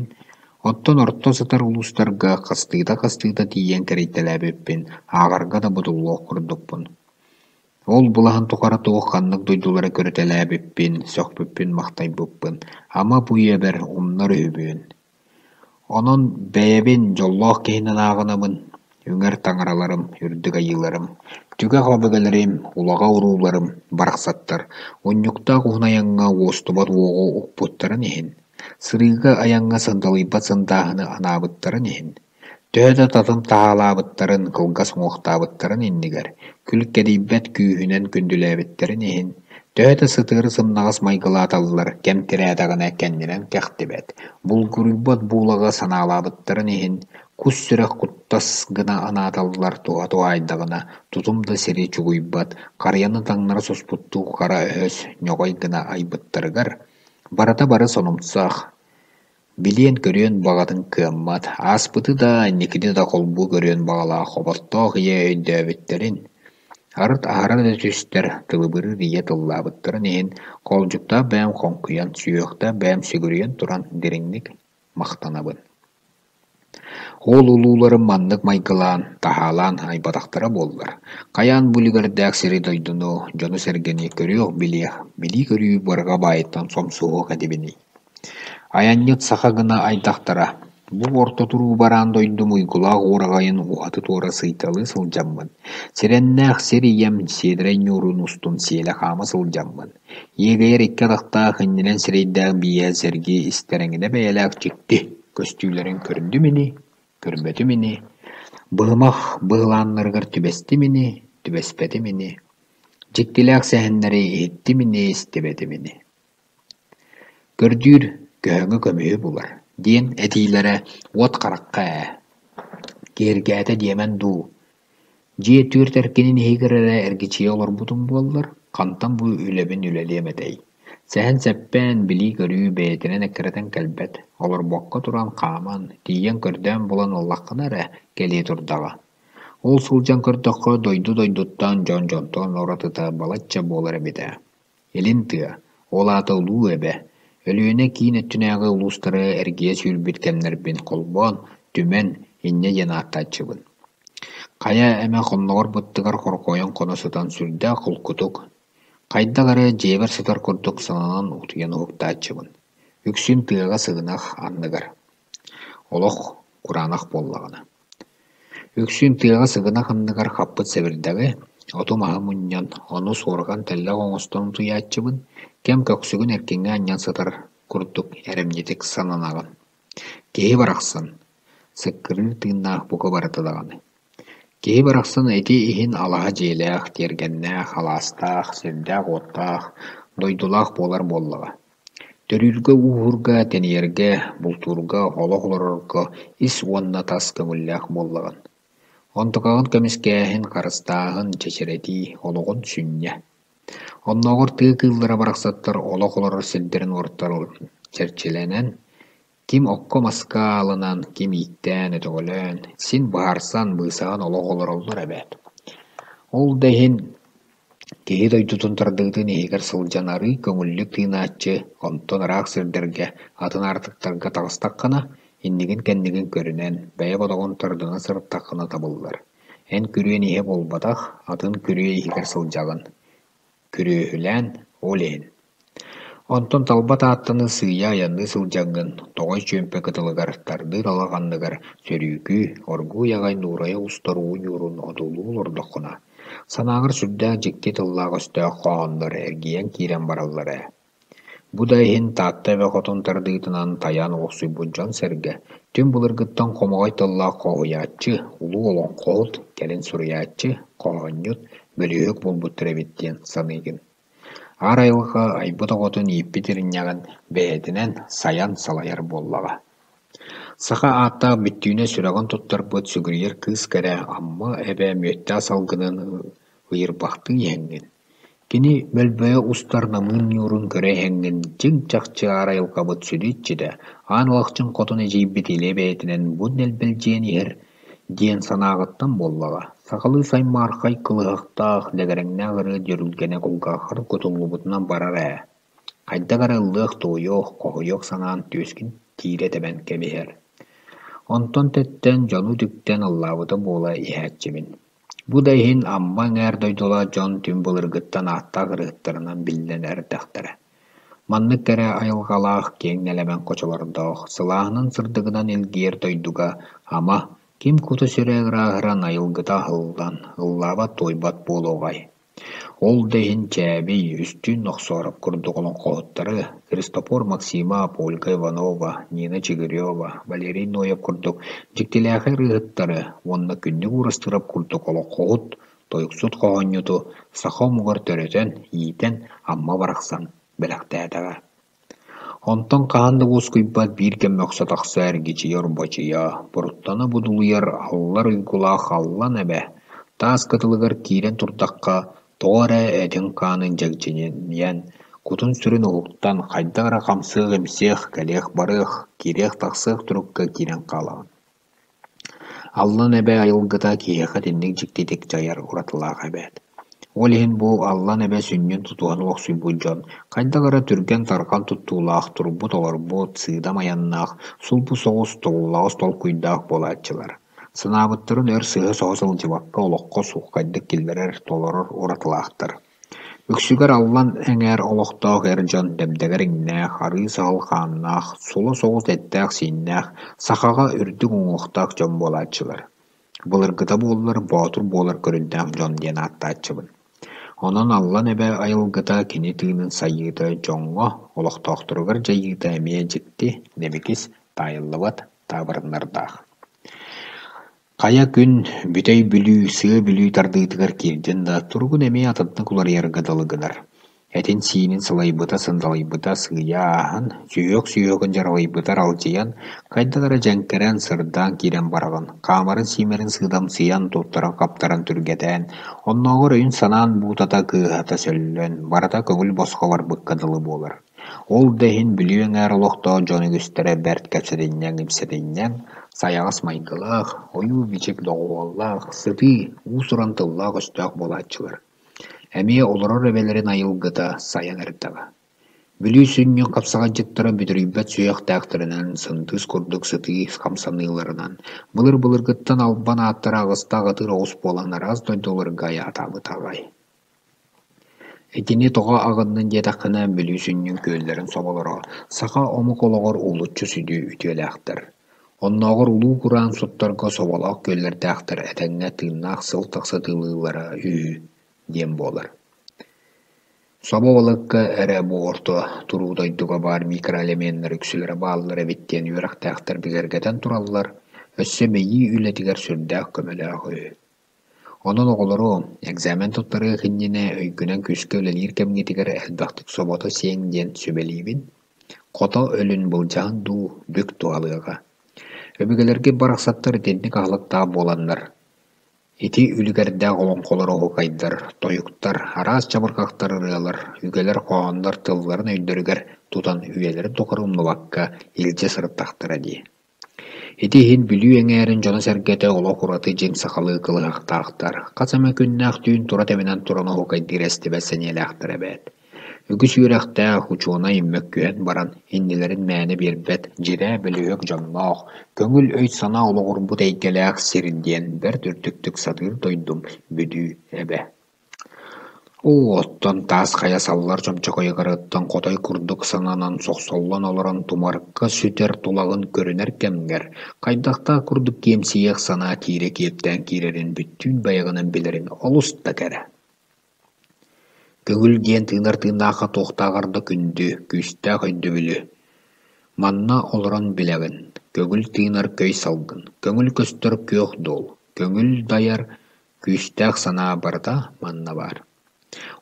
оттон орто сытар улуустарга хастыыта-хастыыта тиийэн кэрийтэлээбиппин ааҕарга да бутуллуох курдукпун. Ол былаһын тухары туох ханнык дойдулары көрүтэлээбиппин, сөхпүппүн-махтайбыппын, ама бу үйэбэр умнар үһүбүөн. Онон бэйэбин дьоллоох киһинэн ааҕынабын, үҥэр таҥараларым, үрдүк айыыларым, түгэх өбүгэлэрим, улаҕа урууларым барахсаттар унньуктаах уһун айаҥҥа уостубат уоҕу укпуттарын иһин, сырыыга-айаҥҥа сындалыйбат сындааһыны анаабыттарын иһин, Төһө да татым таһаалаабыттарын, кылгас уҥуохтаабыттарын иннигэр, күлкэдийбэт күүһүнэн күндүлээбиттэрин иһин, төһө да сытыары сымнаҕас майгылааталлар, кэм тирээтэҕинэ кэннинэн кэхтибэт, булгуруйбат буулаҕы санаалаабыттарын иһин, Кус сүрэх куттас гына анааталлар туһа туһаайдаҕына, тутум да сири чугуйбат, харыйаны таҥнары соспуттуу хара өһөс, ньоҕой гына айбыттарыгар, барыта бары сонумсах, билиэн-көрүөн баҕатын кыаммат, ааспыты да, инникини да холбуу көрүөн баҕалаах оботтоох ийэ өйдөөбүттэрин, арыт аһара да түстэр, тылыбырыыр ийэ тыллаабыттарын иһин хоолдьуктаах бэйэм хоҥкуйан, сүһүөхтээх бэйэм сүгүрүйэн туран дириҥник махтанабын. Ол улууларым маннык майгылаан, таһаалаан айбатахтара буоллар, хайаан бу үлүгэрдээх сири-дойдуну, дьону-сэргэни көрүөх-билиэх, билии-көрүү барҕа баайыттан сомсуһуох этибиний? Айанньыт саха гына айдахтара, бу орто туруу бараан дойдум уйгулаах уораҕайын уһаты-туора сыйталыы сылдьаммын, сирэннээх сир ийэм сиэдэрэй ньуурун устун сиэлэ-хаама сылдьаммын, иэгэйэр икки атахтаах иннинэн сирэйдээх бииһэ сэргии истэр эҥинэ бэйэлээх дьикти көстүүлэрин көрдүм ини, көрбөтүм ини, быһымах быһылааннарыгар түбэстим ини, түбэспэтим ини, дьиктилээх сэһэннэри иһиттим ини, истибэтим ини. Көрдүүр көһөҥө көмүһү булар диэн этиилэрэ уот харахха ээ, киһиргээтэ диэмэн дуу, дьиэ түөрт эркинин иһигэр эрэ эргичийэ олорбутум буоллар, хантан бу үлэбин үлэлиэм этэй Сэһэн-сэппэн, билии-көрүү бэйэтинэн эккирэтэн кэлбэт, олорбокко туран хааман, тиийэн көрдөөн булан ыллаххына эрэ кэлиэ турдаҕа. Ол сылдьан көрдөххө, дойду дойдуттан, дьон дьонтон уратыта балачча буолар эбит ээ. Илин тыа, ол аата Улуу Эбэ, Өлүөнэ киин өттүнээҕи улуустары эргийэ сүүрбүт кэмнэрбин холбоон, түмэн, инньэ диэн ааттааччыбын. Хайа эмэ хонноҕор-быттыгар хорҕойон хоно сытан сүрдээх холкутук, хайдах эрэ дьиэбэр сытар курдук сананан утуйан уһуктааччыбын. Үксүн тыаҕа сыгынах анныгар. Олох кураанах буоллаҕына. Үксүн тыаҕа сыгынах анныгар хаппыт сэбирдэҕи, оту-маһы мунньан, ону суорҕан-тэллэх оҥостон утуйааччыбын, кэм көхсүгүн эркиҥҥэ анньан сытар курдук эрэмньитик сананаҕын. Киһи барахсан, сыккырыыр тыыннаах бука барыта даҕаны. Киһи барахсан ити иһин алаһа дьиэлээх, тиэргэннээх, алаастаах, сирдээх-уоттаах, дойдулаах буолар буоллаҕа. Төрүүргэ-ууһуурга, тэнийэргэ, бултуурга, олох олорорго ис уонна тас көҥүллээх буоллаҕын. Онтукаҕын көмүскээһин, харыстааһын, чэчирэтии олоҕун сүнньэ. Оннооҕор тыа кыыллара барахсаттар олох олорор сирдэрин уортарын чэрчилэнэн, ким окко-маска аалынан, ким ииктээн, өтөҕөлөөн, син быһаарсан, быысаһан олох олороллор эбээт. Ол да иһин киһи дойдутун тардыытын иһигэр сылдьан арыый көҥүллүк тыынааччы, онтон ыраах сирдэргэ, атын аартыктарга таҕыстаххына, иннигин-кэннигин көрүнэн, бэйэ бодоҕун тардына сырыттаххына табыллар. Эн күрүөн иһэ буолбатах, атын күрүө иһигэр сылдьаҕын, күрүөһүлээн, ол иһин. Онтон талба Тааттаны сыыйа айанныы сылдьаҥҥын, Тоҕой чүөмпэ кытылыгар, тардыы талах анныгар сөрүүкүү, оргууй аҕай нуурайа устар уу ньуурун одуулуу олордоххуна, санааҕар сүрдээх дьикти тыллаах-өстөөх хоһооннор эргийэн киирэн бараллар ээ. Бу да иһин Таатта эбэ хотун тардыытынан тайаан олохсуйбут дьон-сэргэ түҥ былыргыттан хомоҕой тыллаах хоһуйааччы, улуу олоҥхоһут, кэлин суруйааччы, хоһоонньут, бөлүһүөк буолбуттар эбит диэн саныыгын. Аар айылҕа айбыт оҕотун ииппит иринньэҕин бэйэтинэн сайан салайар буоллаҕа. Саха ааттаах бүттүүнэ сүрэҕин туттарбыт сүгүрүйэр кыыс кэрэ Амма эбэ мүөттээх салгынын ыйырбахтыы иһэҥҥин, кини мөлбөйө устар намыын ньуурун көрө иһэҥҥин дьиҥ-чахчы аар айылҕабыт сүдү иччитэ, Аан Алахчын хотун эдьиийбит илэ бэйэтинэн бу нэлбэлдьийэн иһэр диэн санааҕыттан буоллаҕа, сахалыы саймаархай кылыһахтаах, дэгэрэҥнээх ырыа дьүрүлгэнэ кулгааххар кутуллубутунан барар ээ, хайдах эрэ ыллыах-туойуох, хоһуйуох санаан түөскүн тиирэ тэбэн кэбиһэр. Онтон тэттэн, дьону үтүктэн ыллаабыта буола иһээччибин. Бу да иһин Амма эҥээр дойдулаах дьон түҥ былыргыттан ааттаах ырыаһыттарынан биллэн эрдэхтэрэ. Маннык кэрэ айылҕалаах, киэҥ нэлэмэн хочолордоох, сылааһынан-сырдыгынан илгийэр дойдуга, ама, ким кута-сүрэ ырааһыран, айылгыта аһыллан, ыллаабат-туойбат буолуоҕай Ол да иһин Чээбий, Үстүүн Нохсоороп курдук олоҥхоһуттары, Христофор Максимов, Ольга Иванова, Нина Чигирева, Валерий Ноев курдук дьиктилээхэй ырыаһыттары уонна Күннүк Уурастыырап курдук олоҥхоһут, тойуксут хоһоонньуту саха омугар төрөтөн, иитэн Амма барахсан бэлэхтээтэҕэ. Онтон хаһан да уоскуйбат биир кэм мөхсө тахса эргичийэ-орбочуйа, буруттана будулуйар аллар уйгулаах Аллан эбэ таас кытылыгар киирэн турдахха, тоҕо эрэ этин-хаанын дьэгдьийэн, кутун-сүрүн уһуктан, хайдах эрэ хамсыах-имсиэх, кэлиэх-барыах, киириэх-тахсыах турукка киирэн хаалаҕын. Аллан эбэ айылгыта киһиэхэ итинник дьиктитик дьайар уратылаах эбээт. Ол иһин бу Аллан эбэ сүнньүн тутуһан олохсуйбут дьон хайдах эрэ түргэн-тарҕан туттуулаах, турбут-олорбут, сыыдам айаннаах, сулбу соҕус, тобуллаҕас толкуйдаах буолааччылар. Санаабыттарын өр сыһа-соһо сылдьыбакка олоххо сууххайдык киллэрэр, толорор уратылаахтар. Үксүгэр Аллан эҥээр олохтоох эр дьон дэбдэгэр иҥнээх, арыы саһыл хааннаах, сула соҕус эттээх-сииннээх, сахаҕа үрдүк уҥуохтаах дьон буолааччылар. Былыргыта буоллар, боотур буолар көрүннээх дьон диэн ааттааччыбын. Онон Аллан эбэ айылгыта кини тыынын сайыыта дьоҥҥо, олохтоохторугар дьайыыта эмиэ дьикти, дэбигис, таайыллыбат таабырыннардаах. Хайа күн Бүтэй Бүлүү, Сыа Бүлүү тардыытыгар киирдин да, туругун эмиэ атыннык уларыйарга дылы гынар. Этин-сиинин сылайбыта-сындалыйбыта сыыйа ааһан, сүһүөх-сүһүөҕүн дьаралыйбыта аралдьыйан, хайдах эрэ дьэҥкэрэн, сырдаан киирэн бараҕын, хаамарын-сиимэрин сыыдамсыйан, туттаран-хаптаран түргэтээн, оннооҕор өйүн-санаан буутата кыыһата сөллөн, барыта көҥүл-босхо барбыкка дылы буолар. Ол да иһин Бүлүү эҥээр олохтоох дьон үгүстэрэ бэрт кэпсэтинньэҥ-ипсэтинньэҥ, сайаҕас майгылаах, ойуу-бичик доҕуһуоллаах, сытыы, уус-уран тыллаах-өстөөх буолааччылар. Эмиэ олорор эбэлэрин айылгыта сайан эрдэҕэ. Бүлүү сүнньүн хапсаҕайдьыттара бүдүрүйбэт сүһүөхтээхтэринэн, сындыыс курдук сытыы хамсаныыларынан, былыр-былыргыттан албан ааттара аҕыстаах атыыр оҕус буолан араас дойдуларга айаатаабыта аҕай. Итини тоҕо аҕыннын диэтэххинэ, Бүлүү сүнньүн күөллэрин соболоро саха омук олоҕор уһулуччу сүдү үтүөлээхтэр. Оннооҕор улуу кураан суттарга соболоох күөллэрдээхтэр этэҥҥэ тыыннаах сыл тахса тыылыыллара үһү диэн буолар. Собо балыкка эрэ бу орто туруу дойдуга баар микроэлеменнэр үксүлэрэ бааллар эбит диэн үөрэхтээхтэр бигэргэтэн тураллар, өссө мэйии үлэтигэр сүрдээх көмөлөөх үһү. Онон оҕолору экзамен туттарыах иннинэ өйгүнэн күүскэ үлэлиир кэмҥитигэр элбэхтик собото сиэҥ диэн сүбэлиибин. Хото өлүн былдьаһан дуу, бүк туһалыаҕа. Өбүгэлэргит барахсаттар итинник аһылыктаах буоланнар, ити үлүгэрдээх олоҥхолор оһуокайдар, тойуктар, араас чабырҕахтар ырыалар, үгэлэр хоһооннор тылларын өйдөрүгэр тутан үйэлэрин тухары умнубакка илдьэ сырыттахтара дии. Ити иһин Бүлүү эҥээрин дьоно-сэргэтэ олох ураты дьиҥ сахалыы кылыһахтаахтар, хас эмэ күннээх түүн тура тэбинэн туран оһуокайдыыр эстибэт сэниэлээхтэр эбээт. Үгүс үөрэхтээх, учуонай мөккүһэн баран иннилэрин мээнэ биэрбэт дьирээ бөлүһүөк дьонноох, көҥүл өй-санаа олоҕурбут эйгэлээх сир диэн бэрт үрдүктүк сатыыр дойдум Бүлүү эбэ. Оо, оттон таас хайа саллар чомчокойугарыттан хотой курдук сананан сохсоллон олорон тумарыкка сүтэр тулаҕын көрүнэр кэмҥэр, хайдахтаах курдук киэмсийиэх санаа киирэ киэптээн киирэрин бүттүүн байаҕынан билэрин олус да кэрэ. Көҥүл диэн тыынар тыыннаахха туохтааҕар да күндү, күүстээх өйдөбүлү манна олорон билэҕин. Көҥүл тыынар көй салгын, көҥүл көстөр күөх дуол, көҥүл дайар Күүстээх санаа барыта манна баар.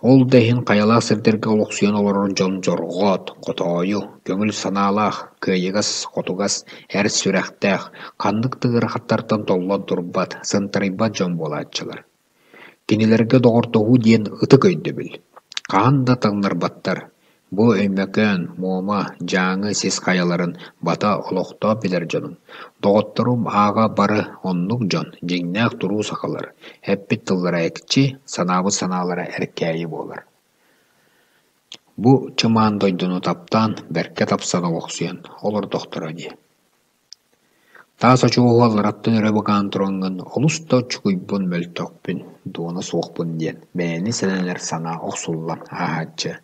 Ол да иһин хайалаах сирдэргэ олохсуйан олорор дьон дьорҕоот, хотоойу, көҥүл санаалаах, кыайыгас, хотугас, эр сүрэхтээх, ханнык да ыарахаттартан толлон турбат, сынтарыйбат дьон буолааччылар. Кинилэргэ доҕордоһуу диэн ытык өйдөбүл. Хаһан да таҥнарбаттар, Бу Өймөкөөн, Муома, Дьааҥы сис хайаларын бата олохтоох билэр дьонум, доҕотторум ааҕа бары оннук дьон, дьиҥнээх туруу сахалар, эппит тыллара экчи, санаабыт санаалара эркээйи буолар. Бу чымаан дойдуну таптаан, бэркэ тапсан олохсуйан олордохторо дии. Таас очуоһу аллараттан өрө быгаан тураҥҥын олус да оччугуйбун, мөлтөхпүн, дуона суохпун диэн бэйэни сэнэнэр санаа охсуллан ааһааччы.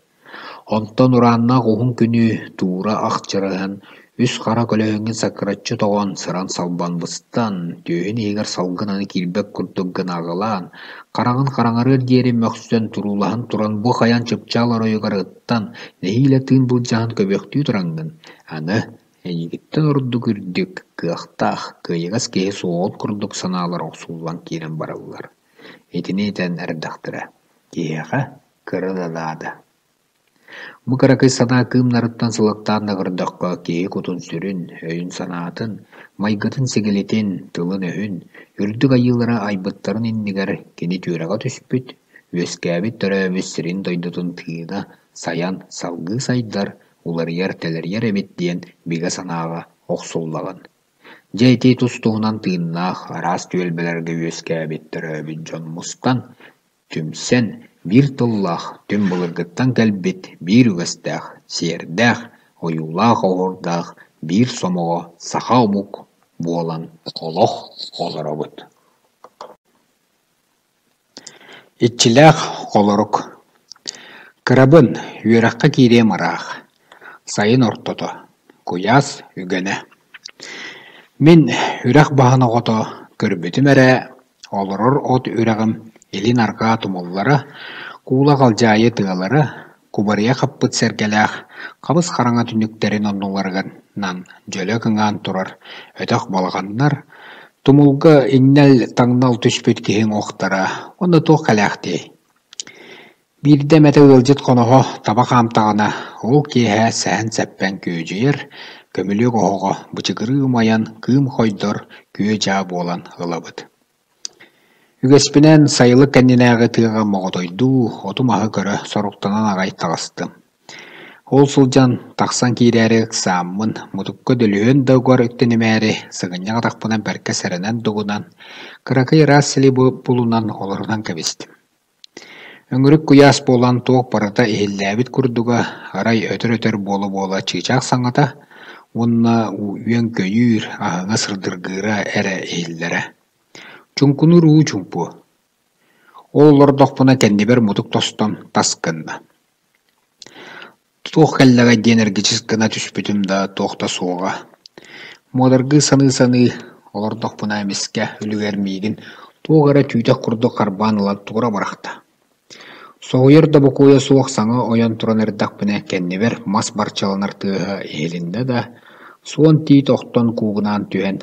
Онтон урааннаах уһун күнү туура ахчарыһан, үс хара көлөһүҥҥүн саккыраччы тоҕон, сыран-салбан быстан, түөһүн иһигэр салгын аны киирбэт курдук гына аҕылаан, хараҕын хараҥарыар диэри мөхсөн, туруулаһан туран бу хайан чыпчаал оройугар ыттан, нэһиилэ тыын былдьаһан көбүөхтүү тураҥҥын, аны Эйигиттэн ордук үрдүк, кыахтаах, кыайыгас киһи суоҕун курдук санаалар охсуллан киирэн бараллар. Итини этэн эрдэхтэрэ, киһиэхэ кыра да наада. Бу кыракый санаа кыымнарыттан сылыктаан да көрдөххө, киһи кутун-сүрүн, өйүн-санаатын, майгытын-сигилитин, тылын-өһүн үрдүк айыылара айбыттарын иннигэр кини түөрэҕэ түспүт, үөскээбит-төрөөбүт сирин-дойдутун тыына сайан салгыы сайдар, уларыйар-тэлэрийэр эбит диэн бигэ санааҕа охсуллаҕын. Дьэ ити тус-туһунан тыыннаах, араас түөлбэлэргэ үөскээбит, төрөөбүт дьон мустан, түмсэн, биир тыллаах, түҥ былыргыттан кэлбит биир үгэстээх, сиэрдээх, ойуулаах-оһуордаах биир сомоҕо саха омук буолан олох олоробут. Иччилээх холорук Кырабын, үөрэххэ киириэм ыраах, сайын ортото, куйаас үгэнэ. Мин үрэх баһын оҕото көрбүтүм эрэ, олорор от үрэҕим илин-арҕаа тумуллара, куула халдьаайы тыалара, кубарыйа хаппыт сэргэлээх хабыс-хараҥа түннүктэрин оннуларынан дьөлө кыҥаан турар өтөх балаҕаннар, тумулга иҥнэл-таҥнал түспүт киһи уҥуохтара уонна туох кэлээхтиэй Биирдэ эмэтэ ыалдьыт хоноһо таба хаамтаҕына, ол киэһэ сэһэн-сэппэн күөдьүйэр, көмүлүөк оһоҕо бычыгырыы умайан, кыым хойдор, күө-дьаа буолан ылабыт. Үгэспинэн сайылык кэннинээҕи тыаҕа моҕотойдуу, оту-маһы көрө соруктанан аҕай таҕыстым. Ол сылдьан тахсан киирээри ыксааммын, мутукка дөлүһүөн да угар үктэнимээри, сыгынньах атахпынан бэркэ сэрэнэн дугунан, кыракый ыраас сили булунан олорунан кэбистим. Өҥүрүк куйаас буолан туох барыта иһиллээбит курдуга, арай өтөр-өтөр буола-буола чыычаах саҥата уонна үөн-көйүүр, аһыҥа сырдыргыыра эрэ иһиллэрэ. Чуҥкунуур уу чуҥпу. Ол олордохпуна кэннибэр мутук тостон тас гынна. Туох кэллэҕэй диэн эргичис гына түспүтүм да, туох да суоҕа. Муодаргыы саныы-саныы олордохпуна эмискэ үлүгэр миигин туох эрэ түүтэх курдук харбаан ылан туора бырахта. Соһуйар да бокуойа суох саҥа ойон туран эрдэхпинэ кэннибэр мас барчаланар тыаһа иһилиннэ да, суон тиит охтон куугунаан түһэн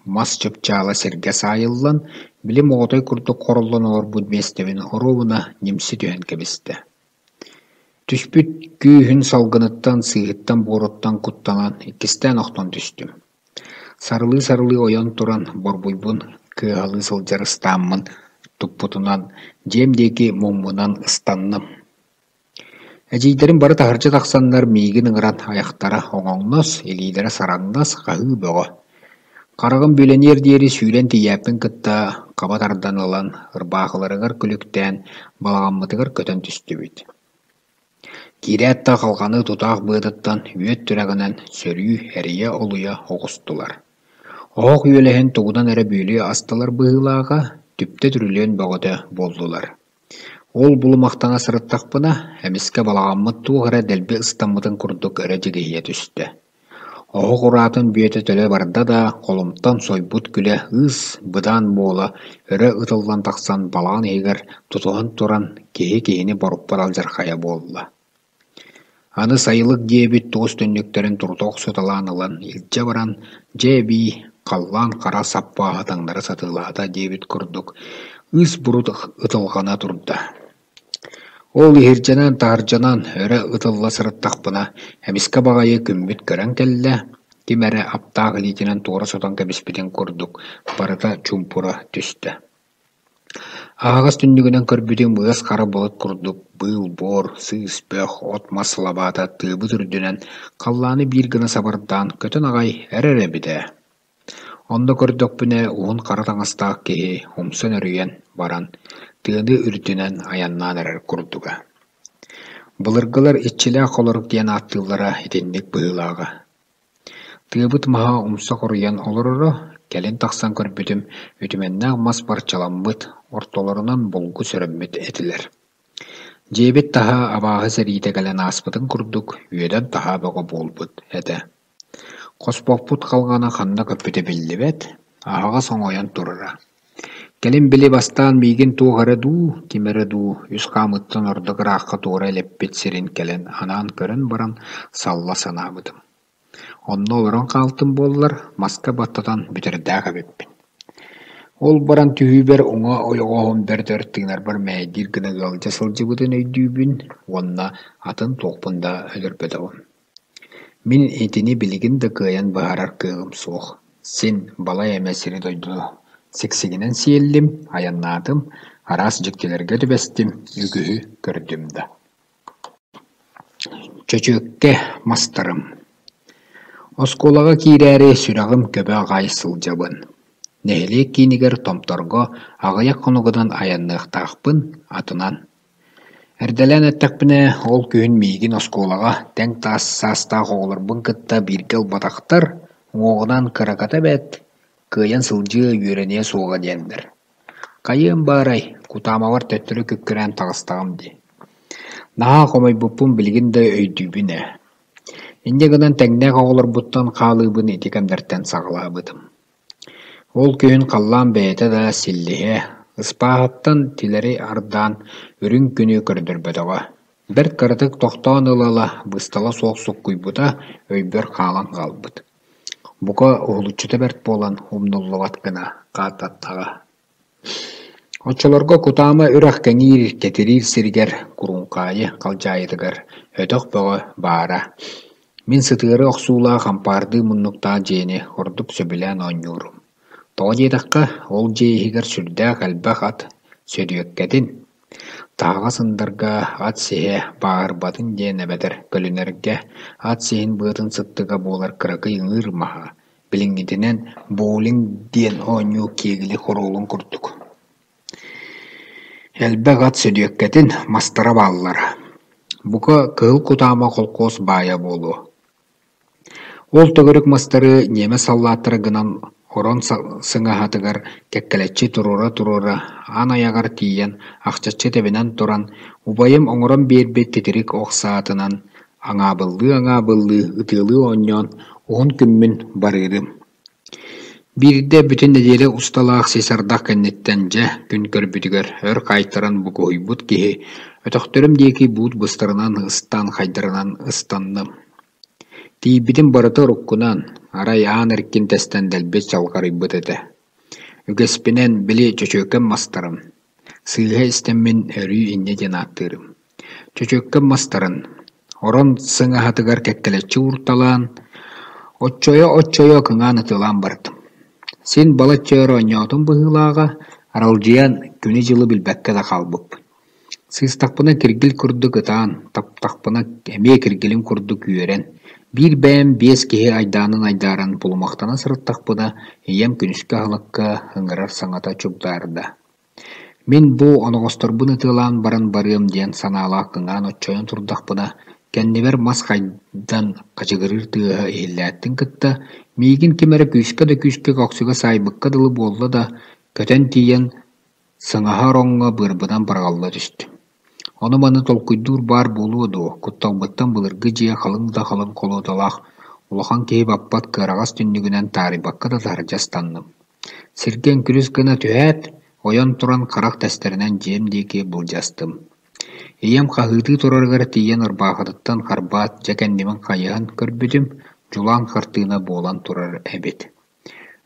мас чыпчаала сиргэ саайыллан, били моҕотой курдук хороллон олорбут миэстэбин оруобуна ньимси түһэн кэбистэ. Түспүт күүһүн салгыныттан, сыыһыттан-буоруттан куттанан иккистээн охтон түстүм. Сарылыы-сарылыы ойон туран, борбуйбун кыаһалыы сылдьар ыстааммын туппутунан дьиэм диэки муммунан ыстанным. Эдьиийдэрим бары таһырдьа тахсаннар миигин ыҥыран айахтара оҥоҥнос, илиилэрэ сараҥнас, хаһыы бөҕө. Хараҕым бүөлэниэр диэри сүүрэн тиийээппин кытта хаба тардан ылан, ырбаахыларыгар күлүктээн, балаҕаммытыгар көтөн түстүбүт. Киирээт да халҕаны тутаах быатыттан үөт түрэҕинэн сөрүү эрийэ-олуйа оҕустулар. Оһох үөлэһин тугунан эрэ бүөлүү астылар быһыылааҕа, түптэ түрүлүөн бөҕөтө буоллулар. Ол булумахтана сырыттахпына, эмискэ балаҕаммыт туох эрэ дэлби ыстаммытын курдук өрө дьигиһийэ түстэ. Оһох ураатын бүөтэ төлө барда да, холумтан сойбут күлэ ыыс быдаан буола өрө ытыллан тахсан балаҕан иһигэр тутуһан туран киһи киһини боруппат алдьархайа буолла. Аны сайылык диэбит туос түннүктэрин турута охсуталаан ылан илдьэ баран, дьэ эбии халлаан хара саппааһы таҥнары сатыылаата диэбит курдук ыыс-бурут ытылҕана турда. Ол иһирдьэнэн-таһырдьанан өрө ытылла сырыттахпына, эмискэ баҕайы күммүт көрөн кэллэ, ким эрэ аптаах илиитинэн туора сотон кэбиспитин курдук барыта чуумпура түстэ. Аһаҕас түннүгүнэн көрбүтүм ыас хара былыт курдук быыл-буор, сыыс-бөх, от-мас лабаата тыабыт үрдүнэн халлааны биир гына сабардаан көтөн аҕай эрэр эбит ээ. Онно көрдөхпүнэ уһун хара таҥастаах киһи умса нөрүйэн баран тыаны үрдүнэн айаннаан эрэр курдуга. Былыргылар иччилээх холорук диэн ааттыыллара итинник быһыылааҕа. Тыабыт маһа умса хоруйан олороро, кэлин тахсан көрбүтүм, үтүмэннээх мас барчаламмыт, ортолорунан булгу сөрөммүт этилэр. Дьиэбит таһа абааһы сэриитэ кэлэн ааспытын курдук үөдэн-таһаа бөҕө буолбут этэ. Хоспохпут халҕана ханна көппүтэ биллибэт, аһаҕас оҥойон турара. Кэлин били бастаан миигин туох эрэ дуу, ким эрэ дуу үс хаамыттан ордук ыраахха туора элэппит сирин кэлэн анаан көрөн баран салла санаабытым. Онно олорон хаалтым буоллар, маска баттатан бүтэрдээх эбиппин. Ол баран түһүүбэр уҥа ойоҕоһум бэрт өр тыынарбар мэһэйдиир гына ыалдьа сылдьыбытын өйдүүбүн уонна атын туохпун да өлөрбөтөҕүм. Мин итини билигин да кыайан быһаарар кыаҕым суох. Син балай эмэ сири-дойдуну сиксигинэн сиэллим, айаннаатым, араас дьиктилэргэ түбэстим, үгүһү көрдүм да. Чөчүөккэ мастарым. Оскуолаҕа киирээри сүрэҕим көбө аҕай сылдьабын. Нэһилиэк киинигэр Томторго аҕыйах хонугунан айанныахтаахпын, атынан. Эрдэлээн эттэхпинэ, ол күһүн миигин оскуолаҕа тэҥ таас саастаах оҕолорбун кытта бииргэ ылбатахтар, уҥуоҕунан кыраката бэрт, кыайан сылдьыа, үөрэниэ суоҕа диэннэр. Хайыам баарай, Кутаамабар төттөрү күккүрээн таҕыстаҕым дии. Наһаа хомойбуппун билигин да өйдүүбүн ээ. Инньэ гынан тэҥнээх оҕолорбуттан хаалыыбын ити кэмнэртэн саҕалаабытым. Ол күһүн халлаан бэйэтэ да силлиһэ, Ыспааһыттан тилэри ардаан үрүҥ күнү көрдөрбөтөҕө. Бэрт кыратык тохтоон ыла-ыла быыстала суох суккуйбута өйбөр хаалан хаалбыт. Бука уһулуччута бэрт буолан умнуллубат гына хааттаттаҕа. Оччолорго Кутаама үрэх кэҥиир, кэтириир сиригэр Куруҥхаайы халдьаайытыгар өтөх бөҕө баара. Мин сытыары охсуулаах ампаардыы муннуктаах дьиэни ордук сөбүлээн оонньуурум. Тоҕо диэтэххэ, ол дьиэ иһигэр сүрдээх элбэх ат сөдүөккэтин, таһаҕас ындарга ат сиһэ бааһырбатын диэн эбэтэр көлүнэргэ ат сиһин быатын сыттыга буолар кыракый ыҥыыр маһа, билиҥҥитинэн боулинг диэн оонньуу киэгили хоруолун курдук. Элбэх ат сөдүөккэтин мастара бааллара. Бука, Кыһыл Кутаама холкуос баайа буолуо. Ол төгүрүк мастары ньиэмэс саллааттара гынан орон сыҥаһатыгар кэккэлэччи туруора-туруора аан айаҕар тиийэн ахчаччы тэбинэн туран, убайым оҥорон биэрбит титирик ох саатынан аҥаабыллыы-аҥаабыллыы ытыалыы оонньоон уһун күммүн барыырым. Биирдэ бүтүн нэдиэлэ усталаах сис ардах кэнниттэн дьэ күн көрбүтүгэр өр хаайтаран букуһуйбут киһи өтөхтөрүм диэки буут быстарынан ыстаан хайдарынан ыстанным. Тиийбитим барыта уруккунан, арай аан эркин тэстэн дэлби чалҕарыйбыт этэ. Үгэспинэн, били чөчүөкэм мастарым, сыыһа истэммин өрүү инньэ диэн ааттыырым. Чөчүөккэм мастарын, орон сыҥаһатыгар кэккэлэччи уурталаан, оччойо-оччойо кыҥаан ытыалаан бардым. Син балачча өр оонньоотум быһыылааҕа, аралдьыйан күнү-дьылы билбэккэ да хаалбыппын. Сыыстахпына киргил курдук ытаан, таптахпына эмиэ киргилим курдук үөрэн, биир бэйэм биэс киһи айдаанын айдааран булумахтана сырыттахпына, ийэм күнүскү аһылыкка ыҥырар саҥата чугдаарда. Мин бу оноҕосторбун ытыалаан баран барыам диэн санаалаах кыҥаан оччойон турдахпына, кэннибэр мас хайдан хачыгырыыр тыаһа иһиллээттин кытта, миигин ким эрэ күүскэ да күүскэ көхсүгэ саайбыкка дылы буолла да, көтөн тиийэн Сыҥаһа ороҥҥо быарбынан быраҕылла түстүм. Ону-маны толкуйдуур баар буолуо дуо, кутталбыттан былыргы дьиэ халыҥ да халыҥ холуодалаах, улахан киһи баппат кыараҕас түннүгүнэн таарыйбакка да таһырдьа ыстанным. Сиргэ үҥкүрүс гына түһээт, ойон туран харах тэстэринэн дьиэм диэки былдьастым. Ийэм хаһыытыы турарыгар тиийэн ырбаахытыттан харбаат, дьэ кэннибин хайыһан көрбүтүм, дьулаан хартыына буолан турар эбит.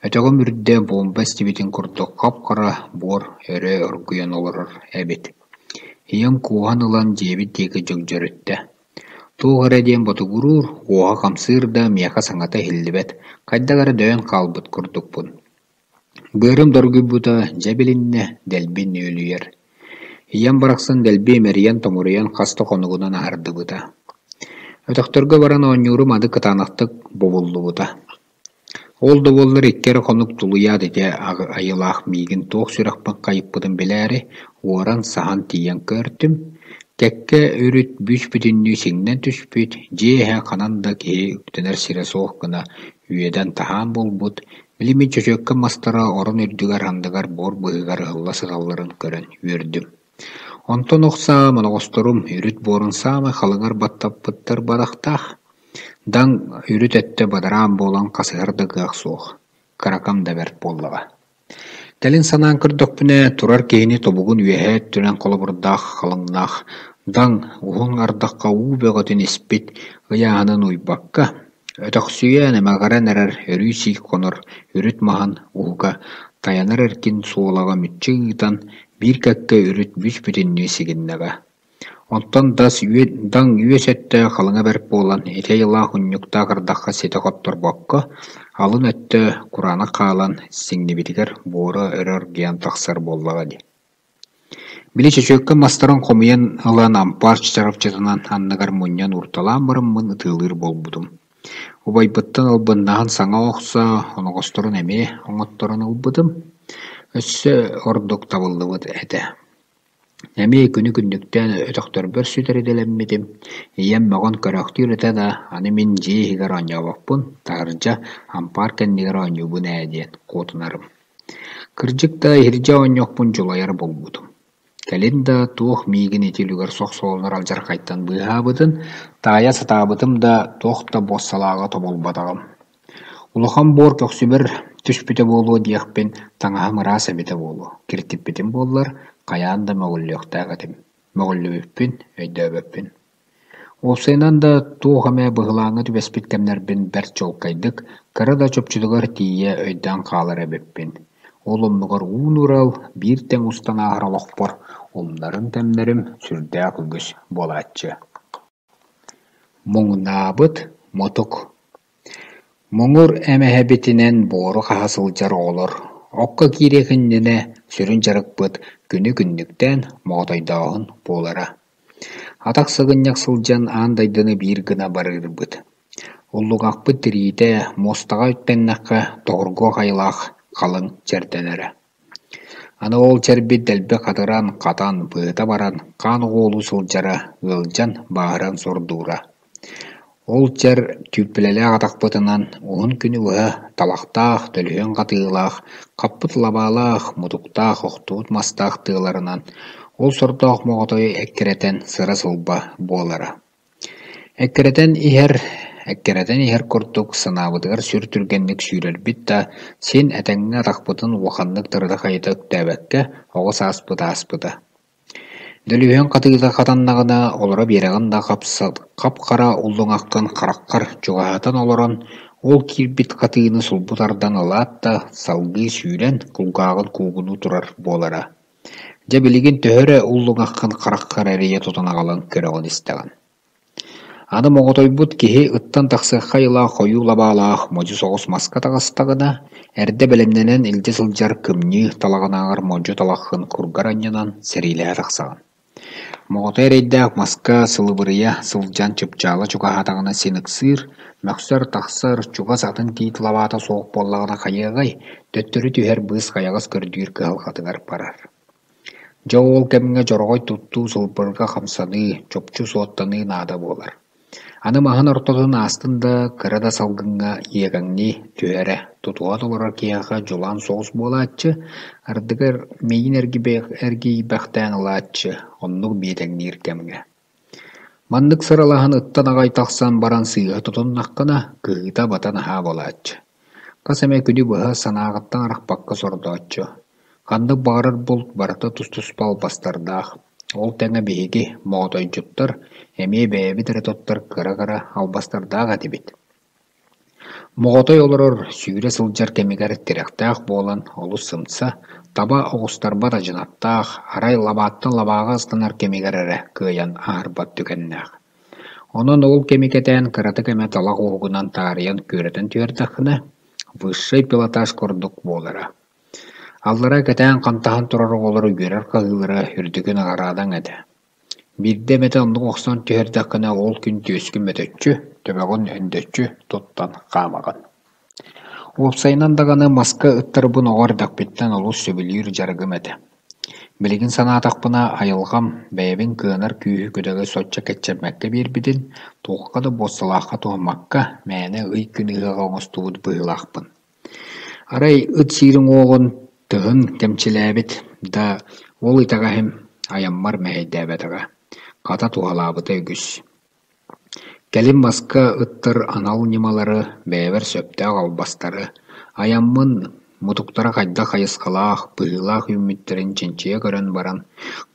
Өтөҕүм үрдэ буомба эстибитин курдук хап-хара буор өрө оргуйан олорор эбит. Ийэм кууһан ылан дьиэбит диэки дьөгдьөрүттэ. Туох эрэ диэн ботугуруур, уоһа хамсыыр да миэхэ саҥата иһиллибэт, хайдах эрэ дөйөн хаалбыт курдукпун. Быарым доргуйбута дьэ билиннэ, дэлби нүөлүйэр. Ийэм барахсан дэлби имэрийэн-томоруйан хас да хонугунан аһардыбыта. Өтөхтөргө баран оонньуурум аны кытаанахтык бобуллубута. Ол да буоллар икки эрэ хонук тулуйаат ити айылаах миигин туох сүрэхпин хайыппытын билээри, уоран, саһан тиийэн көртүм, кэккэ үрүт бүүс-бүтүннүү сиҥнэн түспүт, дьиэ иһэ ханан да киһи үктэнэр сирэ суох гына үөдэн-таһаан буолбут, били мин чөчүөккэ мастара орон үрдүгэр анныгар буор быыһыгар ыһылла сыталларын көрөн үөрдүм. Онтон ох саа моноҕосторум үрүт буорун саамай халыҥар баттаппыттар бадахтаах, Даҥ үрүт өттө бадараан буолан хасыһар да кыах суох, кыракам да бэрт буоллаҕа. Кэлин санаан көрдөхпүнэ, турар киһини тобугун үөһээ өттүнэн холобурдаах халыҥнаах даҥ уһун ардахха уу бөҕөтүн испит ыйааһынын уйбакка, өтөхсүйэн эмэҕирэн эрэр өрүү сиик хонор үрүт маһын уһуга тайанар эркин суолаҕа мүччү ыытан, биир кэккэ үрүт бүүс-бүтүннүү сигиннэҕэ. Онтон дас даҥ үөс өттө халыҥа бэрт буолан, ити айылаах унньуктаах ардахха ситэ хотторбокко, алын өттө кураанах хаалан, сиҥнибитигэр буора өрө оргуйан тахсар буоллаҕа дии. Били чөчүөккэ мастарын хомуйан ылан ампаар чарапчытынан анныгар мунньан уурталаан бараммын ытыалыыр буолбутум. Убайбыттан албыннаһан саҥа охсо, оноҕосторун эмиэ оҥотторон ылбытым. Өссө ордук табыллыбыт этэ. Эмиэ күнү-күннүктээн өтөхтөрбөр сүтэр идэлэммитим. Ийэм мөҕөн көрөөхтүүр этэ да, аны мин дьиэ иһигэр оонньообоппун, таһырдьа, ампаар кэннигэр оонньуубун ээ диэн куотунарым. Кырдьык да, иһирдьэ оонньуохпун дьулайар буолбутум. Кэлин да туох миигин ити үлүгэр сохсолонор алдьархайтан быыһаабытын таайа сатаабытым да, туох да буоссалааҕы тобулбатаҕым. Улахан буор көхсүбэр түспүтэ буолуо диэхпин, таҥаһым ыраас эбитэ буолуо, киртиппитим буоллар, хайаан да мөҕүллүөхтээх этим. Мөҕүллүбүппүн өйдөөбөппүн. Уопсайынан да, туох эмэ быһылааҥҥа түбэспит кэмнэрбин бэрт чуолкайдык, кыра да чопчутугар тиийэ өйдөөн хаалар эбиппин. Ол оннугар уу-нуурал, биир тэҥ устан ааһар олохпор умнарым-тэмнэрим сүрдээх үгүс буолааччы. Муҥнаабыт мутук Муҥур эмэһэбитинэн буору хаһа сылдьар оҕолор окко киириэх иннинэ сүрүн дьарыкпыт күнү-күннүктээн моҕотойдооһун буолара. Атах сыгынньах сылдьан аан дойдуну биир гына барыырбыт. Уллуҥахпыт тириитэ муостаҕа үктэннэххэ тоһургуох айылаах халыҥ чэрдэнэрэ. Аны ол чэрбит дэлби хатыран, хатан, быһыта баран, хаан оҕуолуу сылдьара, ыалдьан, бааһыран сордуура. Ол чэр түүппүлэлээх атахпытынан уһун күнү быһа талахтаах, төлүһүөн хатыылаах, хаппыт лабаалаах, мутуктаах, охтубут мастаах тыаларынан ол сордоох моҕотойу эккирэтэн сыра-сылба буолара. Эккирэтэн иһэр, эккирэтэн иһэр курдук санаабытыгар сүр түргэнник сүүрэрбит да, син этэҥҥэ атахпытын улаханнык тырыта-хайыта үктээбэккэ оҕо сааспыт ааспыта. Дөлүһүөн хатыыта хатаннаҕына, олоро биэрэҕин да хап-хара уллуҥаххын хараххар чугаһатан олорон, ол киирбит хатыыны сулбу тардан ылаат да, салгыы сүүрэн, кулгааҕын куугунуу турар буолара. Дьэ билигин төһө эрэ уллуҥаххын хараххар эрийэ тутан аҕалан көрөҕүн-истэҕин. Аны моҕотойбут киһи ыттан тахсыахха айылаах хойуу лабаалаах модьу соҕус маска таҕыстаҕына, эрдэ бэлэмнэнэн илдьэ сылдьар кымньыы талаҕынааҕар модьу талаххын кургар анньынан сэриилэһэ тахсаҕын. Моҕотой эрэйдээх маска сылыбырыйа сылдьан чыпчаала чугаһаатаҕына син ыксыыр, мөхсөр-тахсар, чугас атын тиит лабаата суох буоллаҕына хайыаҕай, төттөрү түһэр быыс-хайаҕас көрдүүр кыһалҕатыгар барар. Дьэ ол кэмҥэ дьороҕой туттуу, сылбырҕа хамсаныы, чопчу суоттаныы наада буолар. Аны маһын ортотун аастын да, кыра да салгыҥҥа иэгэҥнии түһэрэ, тутуһан олорор киһиэхэ дьулаан соҕус буолааччы, ардыгар миигин эргийбэхтээн ылааччы, оннук биэтэҥниир кэмҥэ. Маннык сыралаһан ыттан аҕай тахсан баран сыыһа тутуннаххына, кыһыыта-абата наһаа буолааччы. Хас эмэ күнү быһа санааҕыттан арахпакка сордооччу. Ханнык баҕарар булт барыта тус-туспа албастардаах. Ол тэҥэ биһиги, моҕотойдьуттар, эмиэ бэйэбит эрэ туттар кыра-кыра албастардаах этибит. Моҕотой олорор, сүүрэ сылдьар кэмигэр тирэхтээх буолан олус сымса, таба оҕустарбат адьынаттаах, арай лабааттан лабааҕа ыстанар кэмигэр эрэ кыайан аһарбат түгэннээх. Онон ол кэми кэтээн кыратык эмэ талах уһугунан таарыйан күөрэтэн түһэрдэххинэ, высшай пилотаж курдук буолара. Аллара кэтээн хантаһан турар оҕолор үөрэр хаһыылара үрдүкү наҕараадаҥ этэ. Биирдэ эмэтэ оннук охсон түһэрдэххинэ, ол күн түөскүн мөтөччү, төбөҕүн өндөччү туттан хаамаҕын. Уопсайынан даҕаны маска ыттарбын оҕо эрдэхпиттэн олус сөбүлүүр дьарыгым этэ. Билигин санаатахпына, айылҕам бэйэбин кыанар күүһү-күдэҕи соччо кэччэммэккэ биэрбитин, туохха да буоссалаахха туһаммакка, мээнэ ый-күн ыһыаҕа оҥостубут быһыылаахпын. Арай ыт сиир уҥуоҕун тыһын кэмчилээбит да, ол итэҕэһим айаммар мэһэйдээбэтэҕэ, хата туһалаабыта үгүс. Кэлин маска ыттар анал ньымалары, бэйэбэр сөптөөх албастары, айаммын мутуктара хайдах хайысхалаах, быһыылаах үүммүттэрин чинчийэ көрөн баран,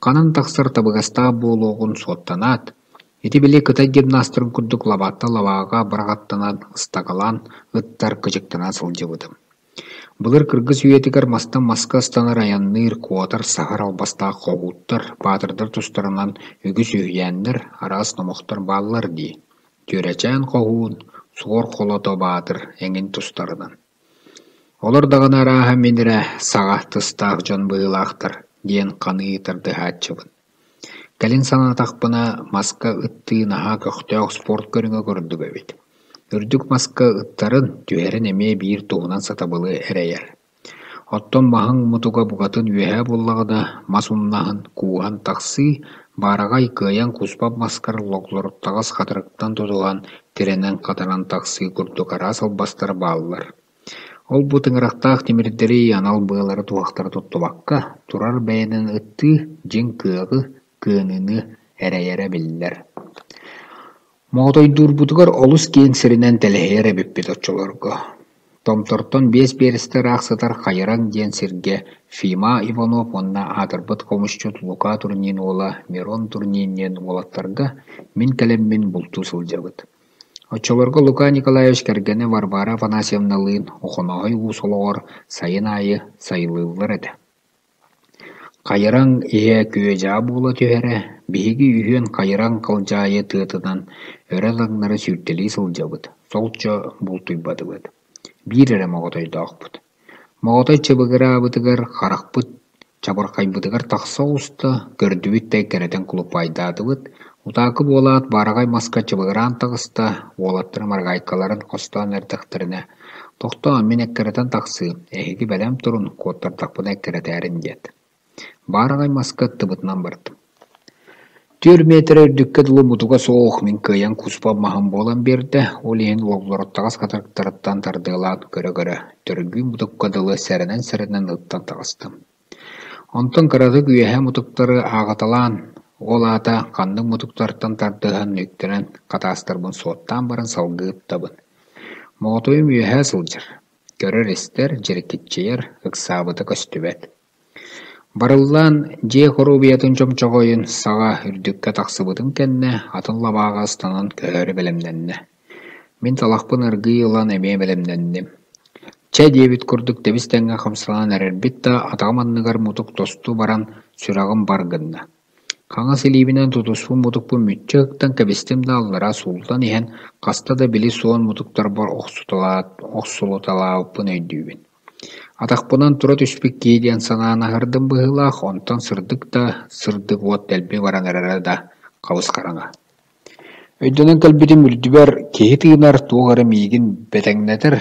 ханан тахсар табыгастаах буолуоҕун суоттанаат, ити били кытай гимнастарын курдук лабааттан лабааҕа быраҕаттанан, ыстаҥалаан ыттар кыдьыктана сылдьыбытым. Былыр кыргыс үйэтигэр мастан маска ыстанар айанныыр, куотар, саһар албастаах хоһууттар, баатырдар тустарынан үгүс үһүйээннэр, араас номохтор бааллар дии: Түөрэчээн хоһуун, Суор Холото Баатыр эҥин тустарынан. Олор даҕаны арааһа мин эрэ саҕа тыстаах дьон быһыылаахтар диэн ханыы тардыһааччыбын. Кэлин санаатахпына, маска ыттыы наһаа көхтөөх спорт көрүҥэ курдук эбит. Үрдүк маска ыттарын, түһэрин эмиэ биир туһунан сатабылы эрэйэр. Оттон маһыҥ мутуга букатын үөһэ буоллаҕына, мас умнаһын кууһан тахсыы, баараҕай кыайан кууспат маскар логлоруттаҕас хатырыктан тутуһан, тирэнэн-хатанан тахсыы курдук араас албастар бааллар. Ол-бу тыҥырахтаах тимирдэри, анал быалары-туһахтары туттубакка, турар бэйэнэн ыттыы дьиҥ кыаҕы, кыаныыны эрэйэрэ биллэр. Моҕотойдуурбутугар олус киэҥ сиринэн тэлэһийэр эбиппит оччолорго. Томтортон 5 биэрэстэ ыраах сытар Хайыраҥ диэн сиргэ Фима Иванов уонна аатырбыт хомусчут Лука Турнин уола Мирон Турнин диэн уолаттарга мин кэлэммин бултуу сылдьабыт. Оччолорго Лука Николаевич кэргэнэ Варвара Афанасьевналыын Охонооһой уус олоҕор сайын аайы сайылыыллар этэ. Хайыраҥ иһэ күө-дьаа буола түһэрэ, биһиги үһүөн Хайыраҥ халдьаайы тыатынан өрө таҥнары сүүртэлии сылдьабыт, соччо бултуйбатыбыт, биир эрэ моҕотойдоохпут. Моҕотой чыбыгыраабытыгар харахпыт чабырхайбытыгар тахса оҕуста, көрдүбүт да эккирэтэн кулуппайдаатыбыт, утаакы буолаат баараҕай маска чыбыгыраан таҕыста, уолаттарым аргаайкаларын хостоон эрдэхтэринэ «Тохтоо, мин эккирэтэн тахсыым, эһиги бэлэм турун, куоттардахпына эккирэтээрин» диэт, баараҕай маска ыттыбытынан бардым. 4 миэтэрэ үрдүккэ дылы мутуга суох мин кыайан кууспат маһым буолан биэрдэ, ол иһин логлоруттаҕас хатырыктарыттан тардыалаан көрө-көрө, төргүү мутукка дылы сэрэнэн-сэрэнэн ыттан таҕыстым. Онтон кыратык үөһэ мутуктары ааҕыталаан, ол аата ханнык мутуктартан тардыһан үктэнэн хатаастарбын суоттаан баран салгыы ыттабын. Моҕотойум үөһэ сылдьар, көрөр-истэр, дьирикиччийэр, ыксаабыта көстүбэт. Барыллаан дьиэ хоруобуйатын чомчоҕойун саҕа үрдүккэ тахсыбытым кэннэ атын лабааҕа ыстанан көһөөрү бэлэмнэннэ. Мин талахпын аргыый ылан эмиэ бэлэмнэнним. Чэ диэбит курдук тэбис-тэҥҥэ хамсанан эрэрбит да, атаҕым анныгар мутук тосту баран сүрэҕим бар гынна. Хаҥас илиибинэн тутуспут мутукпун мүччү ыктан кэбистим да аллара сууллан иһэн хаста да били суон мутуктарбар охсулуталаабыппын өйдүүбүн. Атахпынан тура түспүт киһи диэн санаан аһардым быһыылаах, онтон сырдык да сырдык уот дэлби баран эрэрэ да хабыс-хараҥа. Өйдөнөн кэлбитим үрдүбэр киһи тыынар, туох эрэ миигин бэтэҥнэтэр,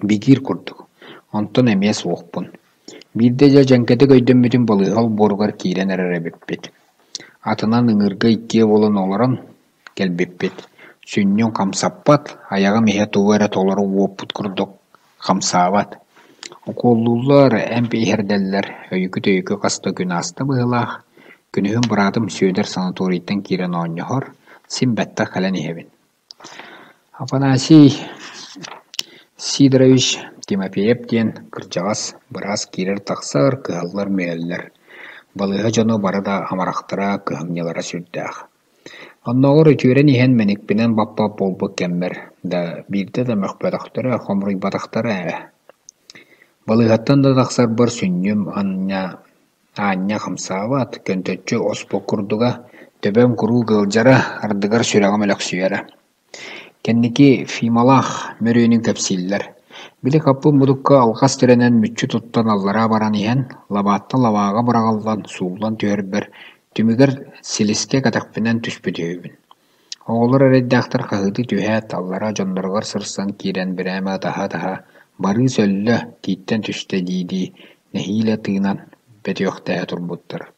бигиир курдук. Онтон эмиэ суохпун. Биирдэ дьэ дьэҥкэтик өйдөммүтүм балыыһа олбуоругар киирэн эрэр эбиппит. Атынан ыҥыырга иккиэ буолан олорон кэлбиппит. Сүнньүм хамсаппат, айаҕым иһэ тугу эрэ толору уоппут курдук хамсаабат. Укуоллууллар, эмп иһэрдэллэр, өйүкү-төйүкү хас да күн ааста быһыылаах. Күнүһүн быраатым Сүөдэр санаторийтан киирэн оонньоһор, син бэттэх кэлэн иһэбин. Афанасий Сидорович Тимофеев диэн кырдьаҕас быраас киирэр-тахсар, кыһаллар-мүһэллэр. Балыыһа дьоно бары да амарахтара, кыһамньылара сүрдээх. Оннооҕор үтүөрэн иһэн мэникпинэн баппат буолбут кэммэр да биирдэ да мөхпөтөхтөрө, хомуруйбатахтара ээ. Балыыһаттан да тахсарбар сүнньүм анньа аанньа хамсаабат, көнтөччү оспут курдуга, төбөм куруук ыалдьара, ардыгар сүрэҕим өлөхсүйэрэ. Кэнники Фималаах Мөрүөнүн кэпсииллэр: били хаппыт мутукка алҕас тирэнэн мүччү туттан аллараа баран иһэн, лабааттан лабааҕа быраҕыллан, сууллан түһэрбэр, түмүгэр силискэ кэтэхпинэн түспүт үһүбүн. Оҕолор эрэйдээхтэр хаһыытыы түһээт, аллараа дьонноругар сырсан киирэн бирээмэ ытаһа-ытаһа «Барыыс өллө, тииттэн түстэ» дии-дии нэһиилэ тыынан бөтүөхтэһэ турбуттар.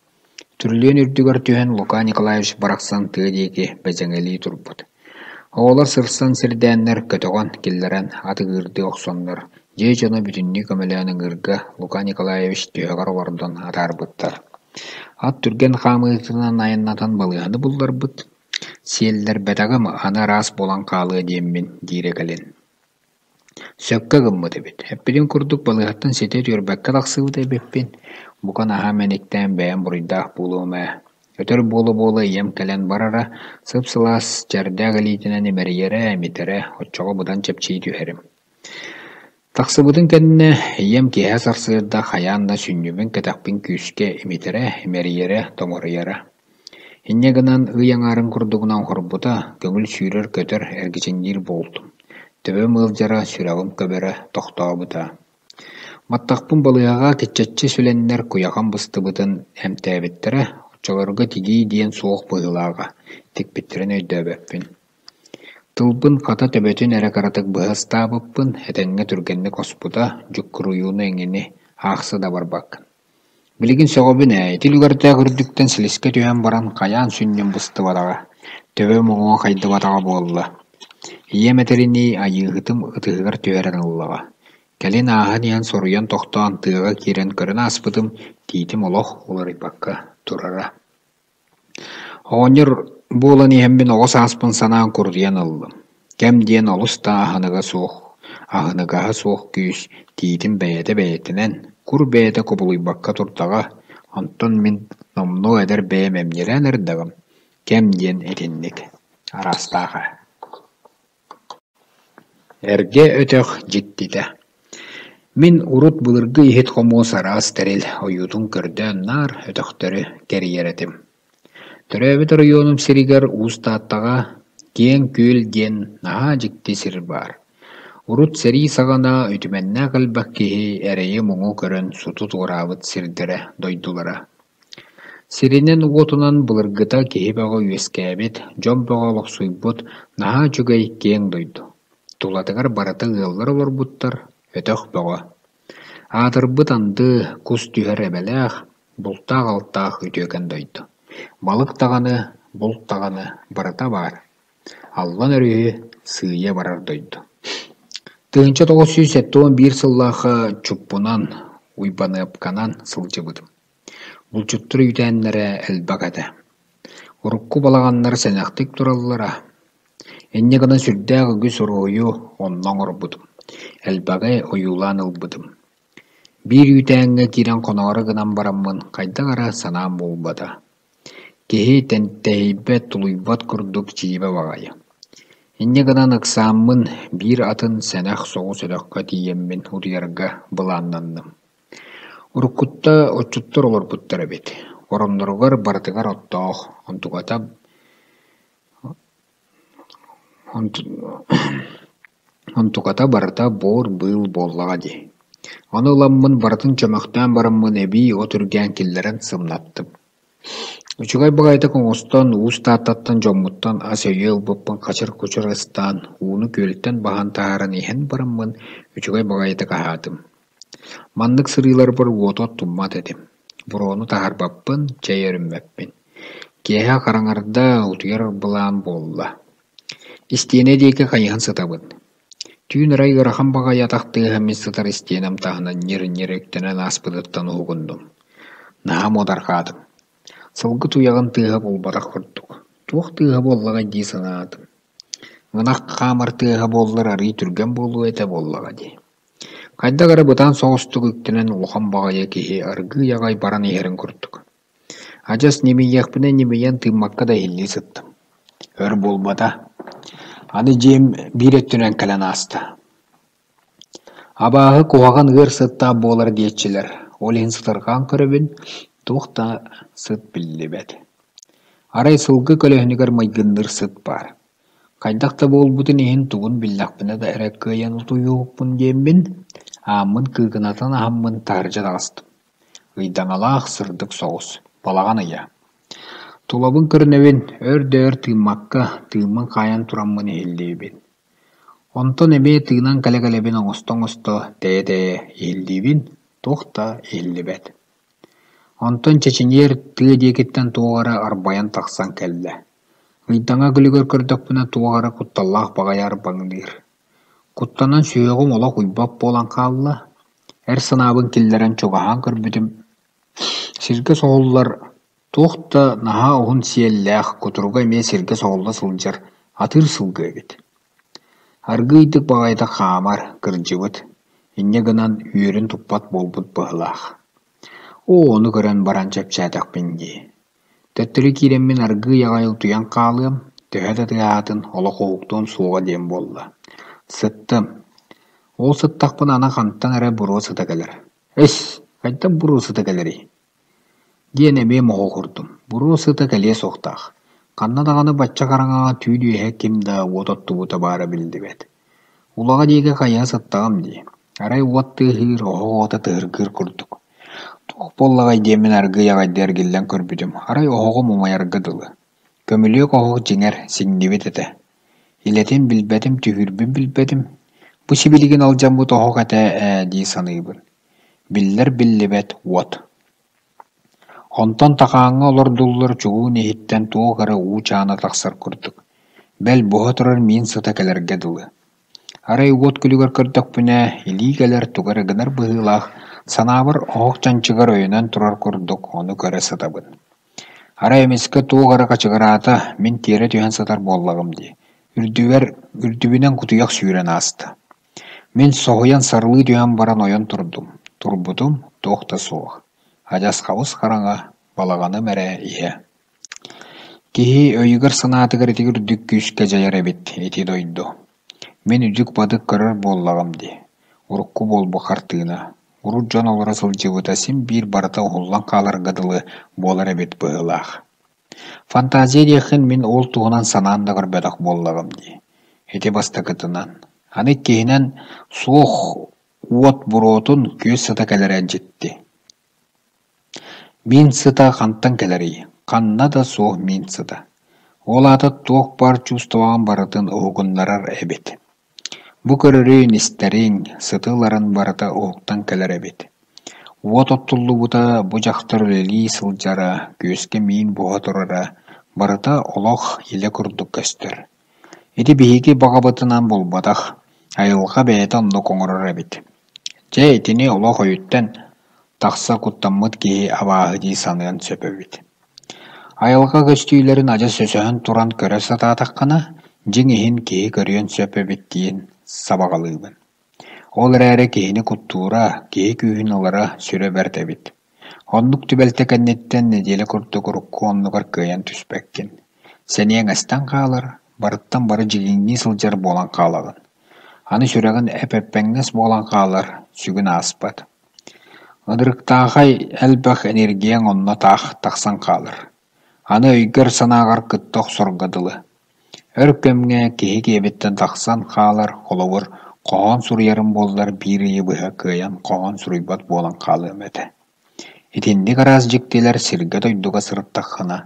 Түрүлүөн үрдүгэр түһэн Лука Николаевич барахсан тыа диэки бэдьэҥэлии турбут. Оҕолор сырсан сирдээннэр көтөҕөн киллэрэн ат ыҥыырдыы охсоннор, дьиэ дьоно бүтүннүү көмөлөөн ыҥыырга Лука Николаевич түһэҕэр олордон атаарбыттар. Ат түргэн хаамыытынан айаннатан балыыһаны булларбыт, «Сиэллэрбэтэҕим аны араас буолан хаалыа диэммин» диирэ кэлин. Сөпкө гыммыт эбит, эппитин курдук балыыһаттан ситэ үтүөрбэккэ тахсыбыт эбиппин, бука наһаа мэниктээн бэйэм буруйдаах буолуом ээ. Өтөр буола-буола ийэм кэлэн барара, сып-сылаас чэрдээх илиитинэн имэрийэрэ, имитэрэ, оччоҕо быдан чэпчии түһэрим. Тахсыбытын кэннэ ийэм киэһэ сарсыарда хайаан да сүнньүбүн, кэтэхпин күүскэ имитэрэ, имэрийэрэ, томоруйара. Инньэ гынан ый аҥаарын курдугунан оһорбута, көҥүл сүүрэр-көтөр, эргичиҥниир буолтум. Төбөм ыалдьара, сүрэҕим көбөрө тохтообута. Баттахпын балыыһаҕа кичэччи сүлэннэр куйахам быстыбытын эмтээбиттэрэ, оччолорго тигии диэн суох быһыылааҕа, тикпиттэрин өйдөөбөппүн. Тылбын хата төбөтүн эрэ кыратык быһа ыстаабыппын, этэҥҥэ түргэнник оспута, дьуккуруйууну эҥини аахса да барбаккын. Билигин сөҕөбүн ээ, ити үлүгэрдээх үрдүктэн силискэ түһэн баран хайаан сүнньүм быстыбатаҕа, төбөм уҥуоҕа хайдыбатаҕа буолла. Ийэм этэринии Айыыһытым ытыһыгар түһэрэн ыллаҕа. Кэлин ааһан иһэн соруйан тохтоон тыаҕа киирэн көрөн ааспытым, тиитим олох уларыйбакка турара. Оҕонньор буолан иһэммин оҕо сааспын санаан курутуйан ыллым. Кэм диэн олус да аһыныга суох, аһыныгаһа суох күүс, тиитим бэйэтэ бэйэтинэн, кур бэйэтэ кубулуйбакка турдаҕа, онтон мин номнуо эдэр бэйэм эмньирээн эрдэҕим, кэм диэн итинник, араастаах ээ. Эргэ өтөх дьиктитэ Мин урут былыргы иһит-хомуос араас тэрил ойуутун көрдөөн наар өтөхтөрү кэрийэр этим. Төрөөбүт оройуонум сиригэр Уус Тааттаҕа Киэҥ Күөл диэн наһаа дьикти сир баар. Урут сэрии саҕана үтүмэннээх элбэх киһи эрэйи-муҥу көрөн суту туораабыт сирдэрэ, дойдулара. Сиринэн-уотунан былыргыта киһи бөҕө үөскээбит, дьон бөҕө олохсуйбут наһаа үчүгэй киэҥ дойду. Тулатыгар барыта ыаллар олорбуттар, өтөх бөҕө. Аатырбыт анды, кус түһэр эбэлээх, бултаах-алтаах үтүөкэн дойду. Балык даҕаны, булт даҕаны барыта баар. Аллан өрүһү сыыйа барар дойду. 1971 сыллаахха Чуппунан, Уйбаныапканан сылдьыбытым. Булчуттар үүтээннэрэ элбэх этэ. Урукку балаҕаннар сэнэхтик тураллара. Инньэ гынан сүрдээх үгүс уруһуйу онно оҥорбутум, элбэҕи ойуулаан ылбытым. Биир үүтээҥҥэ киирэн хоноору гынан бараммын хайдах эрэ санаам буолбата. Киһи тэһийбэт, тулуйбат курдук дьиибэ баҕайы. Инньэ гынан ыксааммын биир атын сэнэх соҕус өтөххө тиийэммин утуйарга былааннанным. Уруккута отчуттар олорбуттар эбит, оронноругар барытыгар оттоох, онтуката Онтуката барыта буор-быыл буоллаҕа дии. Ону ыламмын барытын чөмөхтөөн бараммын эбии от үргээн киллэрэн сымнаттым. Үчүгэй баҕайытык оҥостон Уус Тааттаттан дьоммуттан ас өйүө ылбыппын хачыр-кучур ыстаан, ууну күөлтэн баһан таһааран иһэн бараммын үчүгэй баҕайытык аһаатым. Маннык сырыыларбар уоту оттуммат этим, буруону таһаарбаппын, чэй өрүммэппин. Киэһэ хараҥарда, утуйар былаан буолла. Истиэнэ диэки хайыһан сытабын. Түүн арай ыарахан баҕайы атах тыаһа мин сытар истиэнэм таһынан ньир-ньир үктэнэн ааспытыттан уһугуннум. Наһаа муодарҕаатым. Сылгы туйаҕын тыаһа буолбатах курдук. Туох тыаһа буоллаҕай дии санаатым. Ынах хаамар тыаһа буоллар арыый түргэн буолуо этэ буоллаҕа дии. Хайдах эрэ бытаан соҕустук үктэнэн улахан баҕайы киһи аргыый аҕай баран иһэрин курдук. Адьас ньимийиэхпинэ ньимийэн тыыммакка да иһиллии сыттым. Өр буолбата, аны дьиэм биир өттүнэн кэлэн ааста. Абааһы куһаҕан ыар сыттаах буолар диэччилэр, ол иһин сытырҕаан көрөбүн, туох да сыт биллибэт. Арай сылгы көлөһүнүгэр майгынныыр сыт баар. Хайдах да буолбутун иһин тугун биллэхпинэ да эрэ кыайан утуйуохпун диэммин, ааммын кыыкынатан аһаммын таһырдьа таҕыстым. Ыйдаҥалаах сырдык соҕус, балаҕан ыйа. Тулабын көрүнэбин, өр да өр тыыммакка, тыыммын хаайан тураммын иһиллиибин. Онтон эмиэ тыынан кэлэ-кэлэбин оҥосто-оҥосто, тэйэ-тэйэ иһиллиибин, туох да иһиллибэт. Онтон чэчиниэр тыа диэкиттэн туох эрэ арбайан тахсан кэллэ. Ыйдаҥа күлүгэр көрдөхпүнэ туох эрэ кутталлаах баҕайы арбаҥныыр. Куттанан сүһүөҕүм олох уйбат буолан хаалла, эр санаабын киллэрэн чугаһаан көрбүтүм, сиргэ соһуллар туох да наһаа уһун сиэллээх, кутуруга эмиэ сиргэ соһулла сылдьар атыыр сылгы эбит. Аргыыйдык баҕайытык хаамар, кырдьыбыт, инньэ гынан үөрүн туппат буолбут быһыылаах. Оо, ону көрөн баран чэпчээтэхпин дии. Төттөрү киирэммин аргыый аҕай утуйан хаалыам, төһө да тыаһаатын олох уһуктуом суоҕа диэн буолла. Сыттым. Ол сыттахпына аны хантан эрэ буруо сыта кэлэр. Эс, хайдах буруо сыта кэлэрий диэн эмиэ моһуогурдум. Буруо сыта кэлиэ суохтаах. Ханна даҕаны бачча хараҥаҕа түүн үөһэ ким да уот оттубута баара биллибэт. Улаҕа диэки хайыһа сыттаҕым дии. Арай уот тыаһыыр, оһох уота тыһыргыыр курдук. Туох буоллаҕай диэммин аргыый аҕайдыы эргиллэн көрбүтүм, арай оһоҕум умайарга дылы. Көмүлүөк оһох дьиҥэр, сиҥнибит этэ. Илэтин билбэтим, түһүүрбүн билбэтим. Бу сибилигин алдьаммыт оһох этэ ээ дии саныыбын. Биллэр-биллибэт уот. Онтон такааҥҥа олордуллар чугуун иһиттэн туох эрэ уу чаана тахсар курдук, бэл, буһа турар миин сыта кэлэргэ дылы. Арай уот күлүгэр көрдөхпүнэ, илии кэлэр тугу эрэ гынар быһыылаах, санаабар оһох чанчыгар өйөнөн турар курдук ону көрө сытабын. Арай эмискэ туох эрэ хачыгыраата, мин тиэрэ түһэн сытар буоллаҕым дии, үрдүбэр, үрдүбүнэн кутуйах сүүрэн ааста. Мин соһуйан сарылыы түһэн баран ойон турдум, турбутум туох да суох, адьас хабыс-хараҥа, балаҕаным эрэ иһэ. Киһи өйүгэр-санаатыгар ити үрдүк күүскэ дьайар эбит ити дойду. Мин үдүк-бадык көрөр буоллаҕым дии, урукку буолбут хартыына, урут дьон олоро сылдьыбыта син биир барыта уһуллан хааларга дылы буолар эбит быһыылаах. Фантазия диэххин мин ол туһунан санаан да көрбөтөх буоллаҕым дии, ити бастакытынан. Аны иккиһинэн, суох уот буруотун күөс сыта кэлэрэ дьикти. Миин сыта хантан кэлэрий, ханна да суох миин сыта. Ол аата туох баар чувствоҕын барытын уһугуннарар эбит. Бу көрөрүн, истэриҥ, сыты ыларын барыта уһуктан кэлэр эбит. Уот оттуллубута, бу дьахтар үлэлии сылдьара, күөскэ миин буһа турара барыта олох илэ курдук көстөр. Ити биһиги баҕабытынан буолбатах, айылҕа бэйэтэ оннук оҥорор эбит. Дьэ итини олох өйүттэн тахса куттаммыт киһи абааһы дии саныан сөп эбит. Айылҕа көстүүлэрин адьас өсөһөн туран көрө сатаатаххына, дьиҥ иһин киһи көрүөн сөп эбит диэн сабаҕалыыбын. Ол эрээри киһини куттуура, киһи күүһүн ылара сүрэ бэрт эбит. Оннук түбэлтэ кэнниттэн нэдиэлэ курдук урукку оннугар кыайан түспэккин. Сэниэҥ эстэн хаалар, барыттан бары дьигиҥнии сылдьар буолан хаалаҕын. Аны сүрэҕин эп-эппэҥнэс буолан хаалар, сүгүн ааспат. Ынырыктаахай элбэх энергияҥ онно таах тахсан хаалар. Аны өйгөр-санааҕар кытта охсорго дылы. Өр кэмҥэ киһи киэбиттэн тахсан хаалар, холобур, хоһоон суруйарым буоллар биир ыйы быһа кыайан хоһоон суруйбат буолан хаалыам этэ. Итинник араас дьиктилэр сиргэ-дойдуга сырыттаххына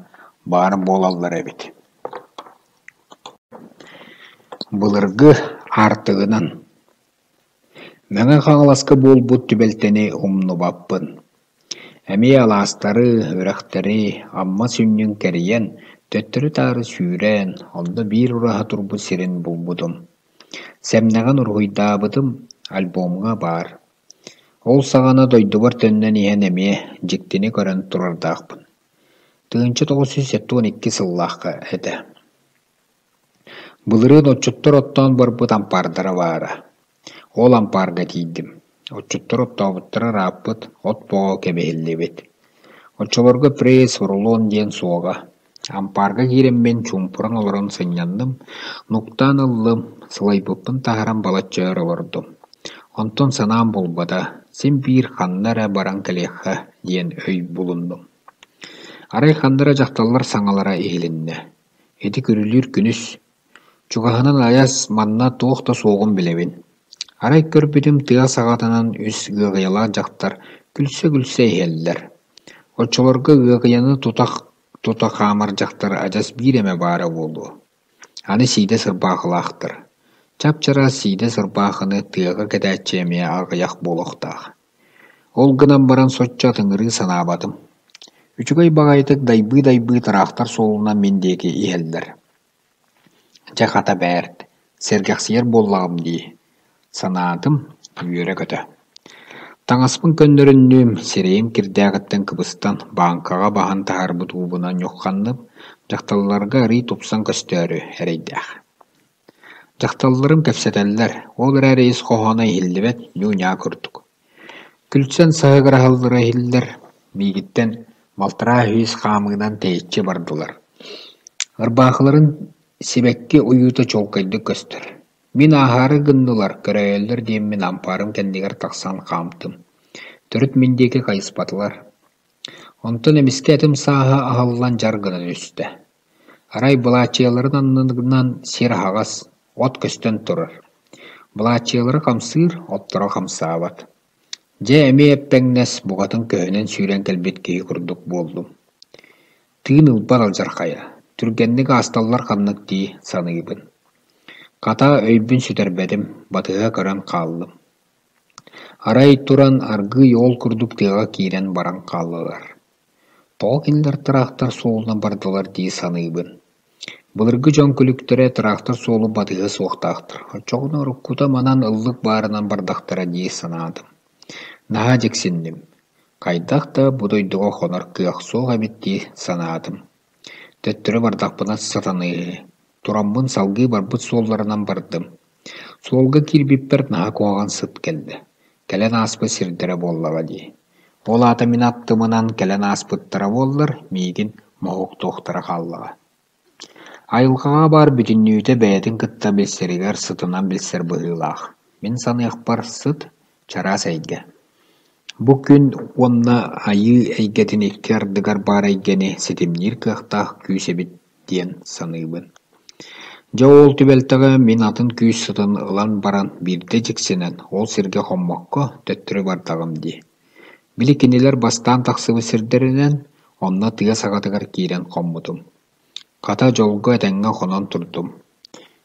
баар буолаллар эбит. Былыргы аартыгынан Мэҥэ Хаҥаласка буолбут түбэлтэни умнубаппын. Эмиэ алаастары, үрэхтэри, Амма сүнньүн кэрийэн, төттөрү-таары сүүрэн, онно биир ураһа турбут сирин булбутум. Сэмнэҕин уруһуйдаабытым альбомҥа баар. Ол саҕана дойдубар төннөн иһэн эмиэ дьиктини көрөн турардаахпын. 1972 сыллаахха этэ. Былырыын отчуттар оттоон барбыт ампаардара баара. Ол ампаарга тиийдим. Отчуттар оттообуттара ырааппыт, от бөҕө кэбиһиллибит. Оччолорго пресс, рулон диэн суоҕа. Ампаарга киирэммин чуумпуран олорон сынньанным, нуктаан ыллым, сылайбыппын таһааран балачча өр олордум. Онтон санаам буолбата, син биир ханна эрэ баран кэлиэххэ диэн өй булуннум. Арай ханна эрэ дьахталлар саҥалара иһилиннэ. Ити күрүлүүр күнүс, чугаһынан айас манна туох да суоҕун билэбин. Арай көрбүтүм тыа саҕатынан үс ыаҕайалаах дьахтар күлсэ-күлсэ иһэллэр. Оччолорго ыаҕайаны тутах тута хаамар дьахтар адьас биир эмэ баара буолуо. Аны сиидэс ырбаахылаахтар. Чап-чараас сиидэс ырбаахыны тыаҕа кэтээччи эмиэ аҕыйах буолуохтаах. Ол гынан баран соччо атыҥырыы санаабатым. Үчүгэй баҕайытык дайбыы-дайбыы тыраахтар суолунан мин диэки иһэллэр. Дьэ хата бэрт, сэргэхсийэр буоллаҕым дии, санаатым үөрэ-көтө. Таҥаспын көннөрүннүм, сирэйим кирдээҕиттэн кыбыстан, бааҥкаҕа баһан таһаарбыт уубунан ньухханным, дьахталларга арыый тупсан көстөөрү эрэйдээх. Дьахталларым кэпсэтэллэр, ол эрээри ис хоһооно иһиллибэт ньуу-ньаа курдук. Күлсэн саһыгыраһаллара иһиллэр, миигиттэн балтараа сүүс хаамыынан тэйиччи бардылар. Ырбаахыларын сибэкки ойуута чуолкайдык көстөр. Мин ааһаары гыннылар, көрөөйөллөр диэммин ампаарым кэннигэр тахсан хаамтым. Төрүт мин диэки хайыспатылар. Онтон эмискэ этим сааһа аһыллан дьар гына түстэ. Арай былаачыйаларын аннынан сир аһаҕас, от көстөн турар. Былаачыйалара хамсыыр, отторо хамсаабат. Дьэ эмиэ эппэҥнэс, букатын көһүнэн сүүрэн кэлбит киһи курдук буоллум. Тыын ылбат алдьархайа, түргэнник аасталлар ханнык дии саныыбын. Хата өйбүн сүтэрбэтим, батыһа көрөн хааллым. Арай туран аргыый ол курдук тыаҕа киирэн баран хааллылар. Тоҕо кинилэр тыраахтар суолунан бардылар дии саныыбын. Былыргы дьон күлүктэрэ тыраахтар суолун батыһыа суохтаахтар, оччоҕуна уруккута манан ыллык баарынан бардахтара дии санаатым. Наһаа дьиксинним, хайдах да бу дойдуга хонор кыах суох эбит дии санаатым. Төттөрү бардахпына сатаныыһы, тураммын салгыы барбыт суолларынан бардым. Суолга киирбиппэр наһаа куһаҕан сыт кэллэ, кэлэн ааспыт сирдэрэ буоллаҕа дии. Ол аата мин аттымынан кэлэн ааспыттара буоллар, миигин моһуоктуохтара хааллаҕа. Айылҕаҕа баар бүтүннүүтэ бэйэтин кытта билсэригэр сытынан билсэр быһыылаах. Мин саныахпар, сыт чараас эйгэ. Бу күн уонна айыы эйгэтин икки ардыгар баар эйгэни ситимниир кыахтаах күүс эбит диэн саныыбын. Дьэ ол түбэлтэҕэ мин атын күүс сытын ылан баран биирдэ дьиксинэн, ол сиргэ хоммокко төттөрү бардаҕым дии. Били кинилэр бастаан тахсыбыт сирдэринэн, онно тыа саҕатыгар киирэн хоммутум. Хата дьолго этэҥҥэ хонон турдум.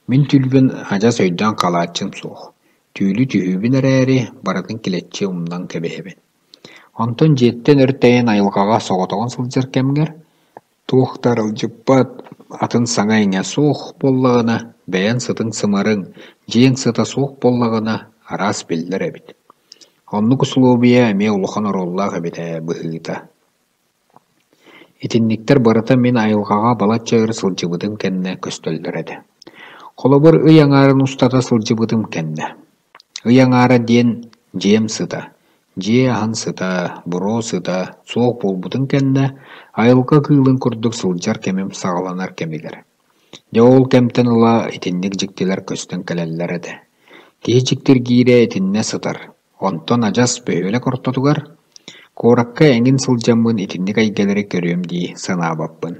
Мин түүлбүн адьас өйдөөн хаалааччым суох. Түүлү түһүүбүн эрээри, барытын килэччи умнан кэбиһэбин. Онтон дьиэттэн өр тэйэн айылҕаҕа соҕотоҕун сылдьар кэмҥэр туох да аралдьыппат, атын саҥа-иҥэ суох буоллаҕына, бэйэҥ сытыҥ-сымарыҥ, дьиэҥ сыта суох буоллаҕына, араас биллэр эбит. Оннук усулуобуйа эмиэ улахан оруоллаах эбит ээ, быһыыта. Итинниктэр барыта мин айылҕаҕа балачча өр сылдьыбытым кэннэ көстөллөр этэ. Холобур, ый аҥаарын устата сылдьыбытым кэннэ. Ый аҥаара диэн дьиэм сыта, дьиэ аһын сыта, буруо сыта суох буолбутун кэннэ айылҕа кыылын курдук сылдьар кэмим саҕаланар кэмигэр. Дьэ ол кэмтэн ыла итинник дьиктилэр көстөн кэлэллэр этэ. Киһи дьиктиргиирэ итиннэ сытар, Онтон адьас бөһүөлэк ортотугар, куоракка эҥин сылдьаммын итинник эйгэлэри көрүөм дии санаабаппын.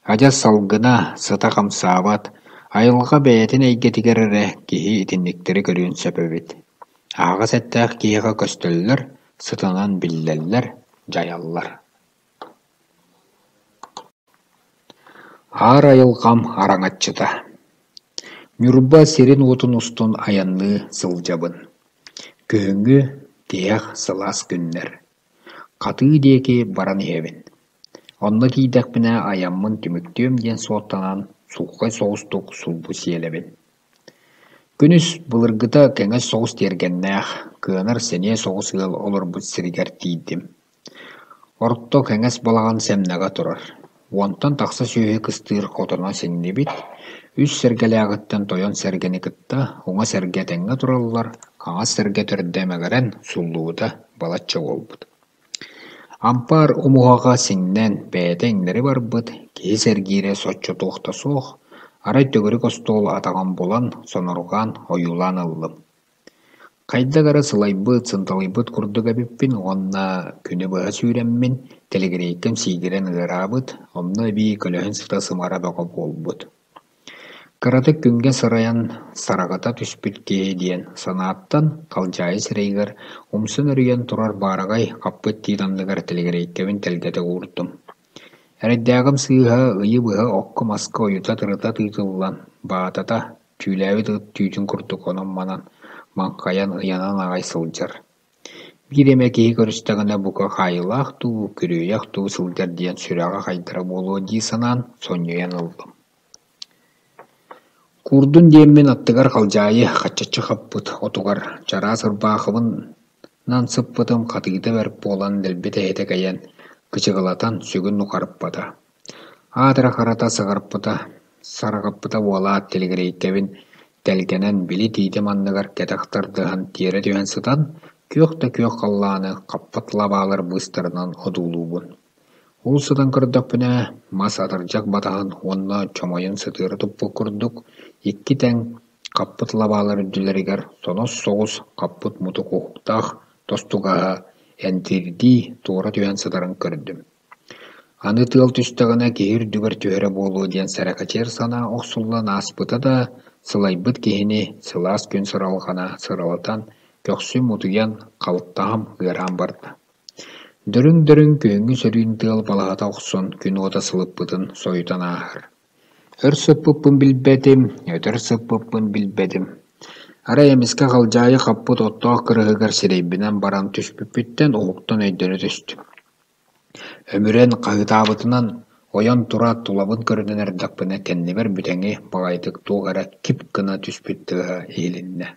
Адьас салгына, сыта хамсаабат, айылҕа бэйэтин эйгэтигэр эрэ киһи итинниктэри көрүөн сөп эбит. Аһаҕас эттээх киһиэхэ көстөллөр, сытынан биллэллэр, дьайаллар. Аар айылҕам араҥаччыта Ньурба сирин-уотун устун айанныы сылдьабын. Күһүҥҥү, тиһэх сылаас күннэр. Хатыы диэки баран иһэбин. Онно тиийдэхпинэ айаммын түмүктүөм диэн суоттанан суххай соҕустук сулбу сиэлэбин. Күнүс былыргыта кэҥэс соҕус тиэргэннээх, кыанар сэниэ соҕус ыал олорбут сиригэр тиийдим. Орто кэҥэс балаҕан сэмнэҕэ турар, уонтан тахса сүөһү кыстыыр хотоно сиҥнибит, үс сэргэлээҕиттэн тойон сэргэни кытта уҥа сэргэ тэҥҥэ тураллар, хаҥас сэргэ төрдө эмэҕирэн суллубута балачча буолбут. Ампаар умуһаҕа сиҥнэн, бэйэтэ иҥнэри барбыт, киһи сэргиирэ соччо туох да суох, арай төгүрүк остуол атаҕын булан, сонурҕаан ойуулаан ыллым. Хайдах эрэ сылайбыт, сынталыйбыт курдук эбиппин уонна күнү быһа сүүрэммин, тэлэгириэйкэм сиигирэн ыараабыт, онно эбии көлөһүн сыта сымара бөҕө буолбут. Кыратык күҥҥэ сырайан сараҕыта түспүт киһи диэн санааттан халдьаайы сирэйигэр умса нөрүйэн турар баараҕай хаппыт тиит анныгар тэлэгириэйкэбин тэлгэтэ уурдум. Эрэйдээҕим сыыһа ыйы быһа окко-маска ойута-тырыта тыытыллан, баатата, түүлээбит ыт түүтүн курдук онон-манан маҥхайан ыйанан аҕай сылдьар. Биир эмэ киһи көрүстэҕинэ бука хаайыылаах дуу, күрүөйэх дуу сылдьар диэн сүрэҕэ хайдара буолуо дии санаан сонньуйан ыллым. Куурдун диэммин аттыгар халдьаайы хаччаччы хаппыт отугар чараас ырбаахыбынан сыппытым хатыыта бэрт буолан дэлби тэһитэ кэйэн, кычыгылатан сүгүн нухарыппата. Аатыра харата саҕарпыта, сараҕыппыта буолаат тэлэгириэйкэбин тэлгэнэн били тиитим анныгар кэтэх тардыһан тиэрэ түһэн сытан, күөх да күөх халлааны хаппыт лабаалар быыстарынан одуулуубун. Ол сытан көрдөхпүнэ, мас атырдьах батаһын уонна чомойун сытыары туппут курдук, икки тэҥ Хаппыт лабаалар үрдүлэригэр сонос соҕус хаппыт мутук уһуктаах тостугаһа энтиирдии туора түһэн сытарын көрдүм. Аны тыал түстэҕинэ киһи үрдүгэр түһэрэ буолуо диэн сэрэхэчийэр санаа охсуллан ааспыта да, сылайбыт киһини сылаас күн сыралҕана сыралатан, көхсүм утуйан, халтаһам ыараан барда. Дөрүҥ-дөрүҥ күһүҥҥү сөрүүн тыал балаһата охсон күн уота сылыппытын сойутан ааһар. Өр сыппыппын билбэтим, өтөр сыппыппын билбэтим. Арай эмискэ халдьаайы хаппыт оттоох кырыһыгар сирэйбинэн баран түспүппүттэн уһуктан өйдөнө түстүм. Өмүрэн хаһыытаабытынан ойон тураат тулабын көрүнэн эрдэхпинэ кэннибэр бүтэҥи баҕайытык туох эрэ кип гына түспүт тыаһа иһилиннэ.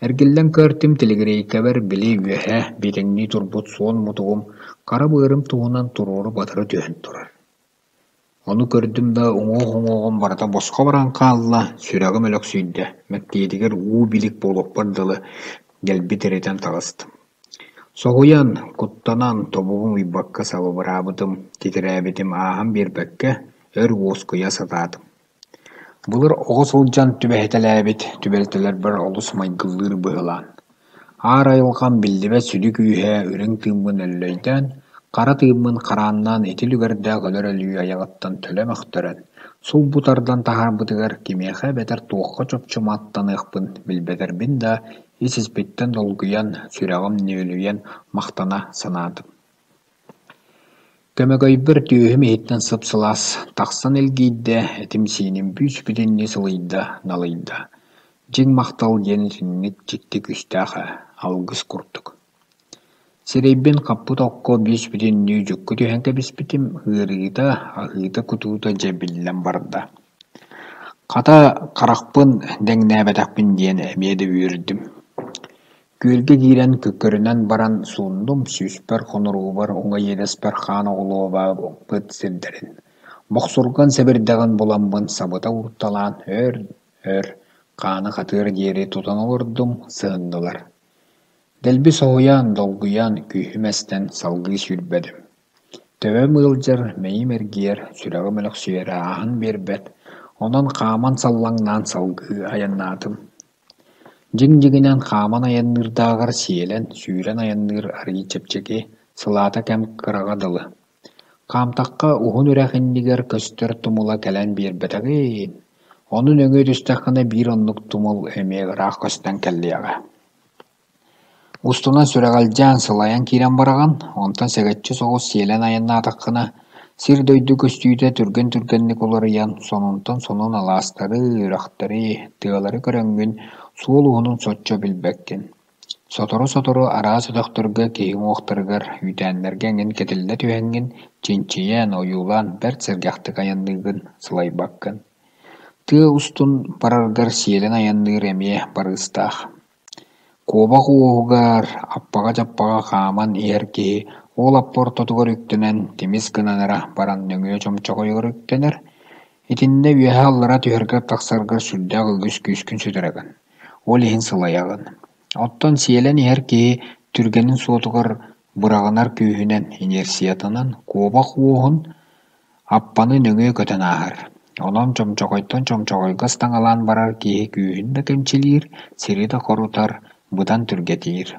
Эргиллэн көртүм тилигириэйкэбэр били үөһэ биэтэҥнии турбут суон мутугум хара быарым туһунан туруору батары түһэн турар. Ону көрдүм да уҥуох-уҥуоҕум барыта босхо баран хаалла, сүрэҕим өлөхсүйдэ, мэктиэтигэр уу билик буолуохпар дылы дэлби тиритэн таҕыстым. Соһуйан, куттанан, тобугум уйбакка салыбыраабытым, титирээбитим ааһан биэрбэккэ, өр уоскуйа сатаатым. Былыр оҕо сылдьан түбэһитэлээбит түбэлтэлэрбэр олус майгыллыыр быһылаан. Аар айылҕам биллибэт сүдү күүһэ үрүҥ тыыммын өллөйдөөн, хара тыыммын харааннаан ити үлүгэрдээх өлөр өлүү айаҕыттан төлө мөхтөрөн, сулбу тардан таһаарбытыгар кимиэхэ эбэтэр туохха чопчу махтаныахпын билбэтэрбин да, ис-испиттэн долгуйан, сүрэҕим нүөлүйэн махтана санаатым. Көмөгөйбөр түөһүм иһиттэн сып-сылаас тахсан илгийдэ, этим-сииним бүүс-бүтүннүү сылыйда, налыйда. Дьиҥ махтал диэн итинник дьикти күүстээх ээ, алгыс курдук. Сирэйбин хаппыт окко бүүс-бүтүннүү дьукку түһэн кэбиспитим, ыарыыта, аһыыта-кутуута дьэ биллэн барда. Хата, харахпын дэҥнээбэтэхпин диэн эмиэ да үөрдүм. Күөлгэ киирэн күккүрүнэн баран сууннум, сүүспэр, хоноруубар, уҥа иэдэспэр хаан оҕолообут сирдэрин, бохсурҕан сэбирдэҕин буламмын сабыта уурталаан өр-өр хаана хатыар диэри тутан олордум, сыһыннылар. Дэлби соһуйан, долгуйан, күүһүм эстэн салгыы сүүрбэтим. Төбөм ыалдьар, мэйиим эргийэр, сүрэҕим өлөхсүйэрэ ааһан биэрбэт, онон хааман саллаҥнаан салгыы айаннаатым. Дьиҥ-дьиҥинэн хааман айанныырдааҕар сиэлэн, сүүрэн айанныыр арыый чэпчэки, сылаата кэм кыраҕа дылы. Хаамтахха уһун үрэх иннигэр көстөр тумула кэлэн биэрбэтэҕин, ону нөҥүө түстэххинэ биир оннук тумул эмиэ ыраах көстөн кэллиэҕэ. Устунан сүрэҕэлдьээн, сылайан киирэн бараҕын, онтон сэгэччи соҕус сиэлэн айаннаатаххына, сир-дойду көстүүтэ түргэн-түргэнник уларыйан, сонунтан сонун алаастары, үрэхтэри, тыалары көрөҥҥүн суол уһунун соччо билбэккин. Сотору-сотору араас өтөхтөргө киһи уҥуохтарыгар, үүтээннэргэ эҥин кэтиллэ түһэҥҥин, чинчийэн, ойуулаан бэрт сэргэхтик айанныыгын, сылайбаккын. Тыа устун бараргар сиэлэн айанныыр эмиэ барыыстаах. Куобах уоһугар, аппаҕа-дьаппаҕа хааман иһэр киһи ол аппа ортотугар үктэнэн, тимис гынан эрэ баран нөҥүө чомчоҕойугар үктэнэр. Итиннэ үөһэ-аллара түһэргэр-тахсаргар сүрдээх үгүс күүскүн сүтэрэҕин, ол иһин сылайаҕын. Оттон сиэлэн иһэр киһи түргэнин суотугар быраҕынар күүһүнэн, инерциятынан куобах уоһун Аппаны нөҥүө көтөн ааһар, онон чомчоҕойтон чомчоҕойго ыстаҥалаан барар киһи күүһүн да кэмчилиир, сири да хорутар, быдан түргэтиир.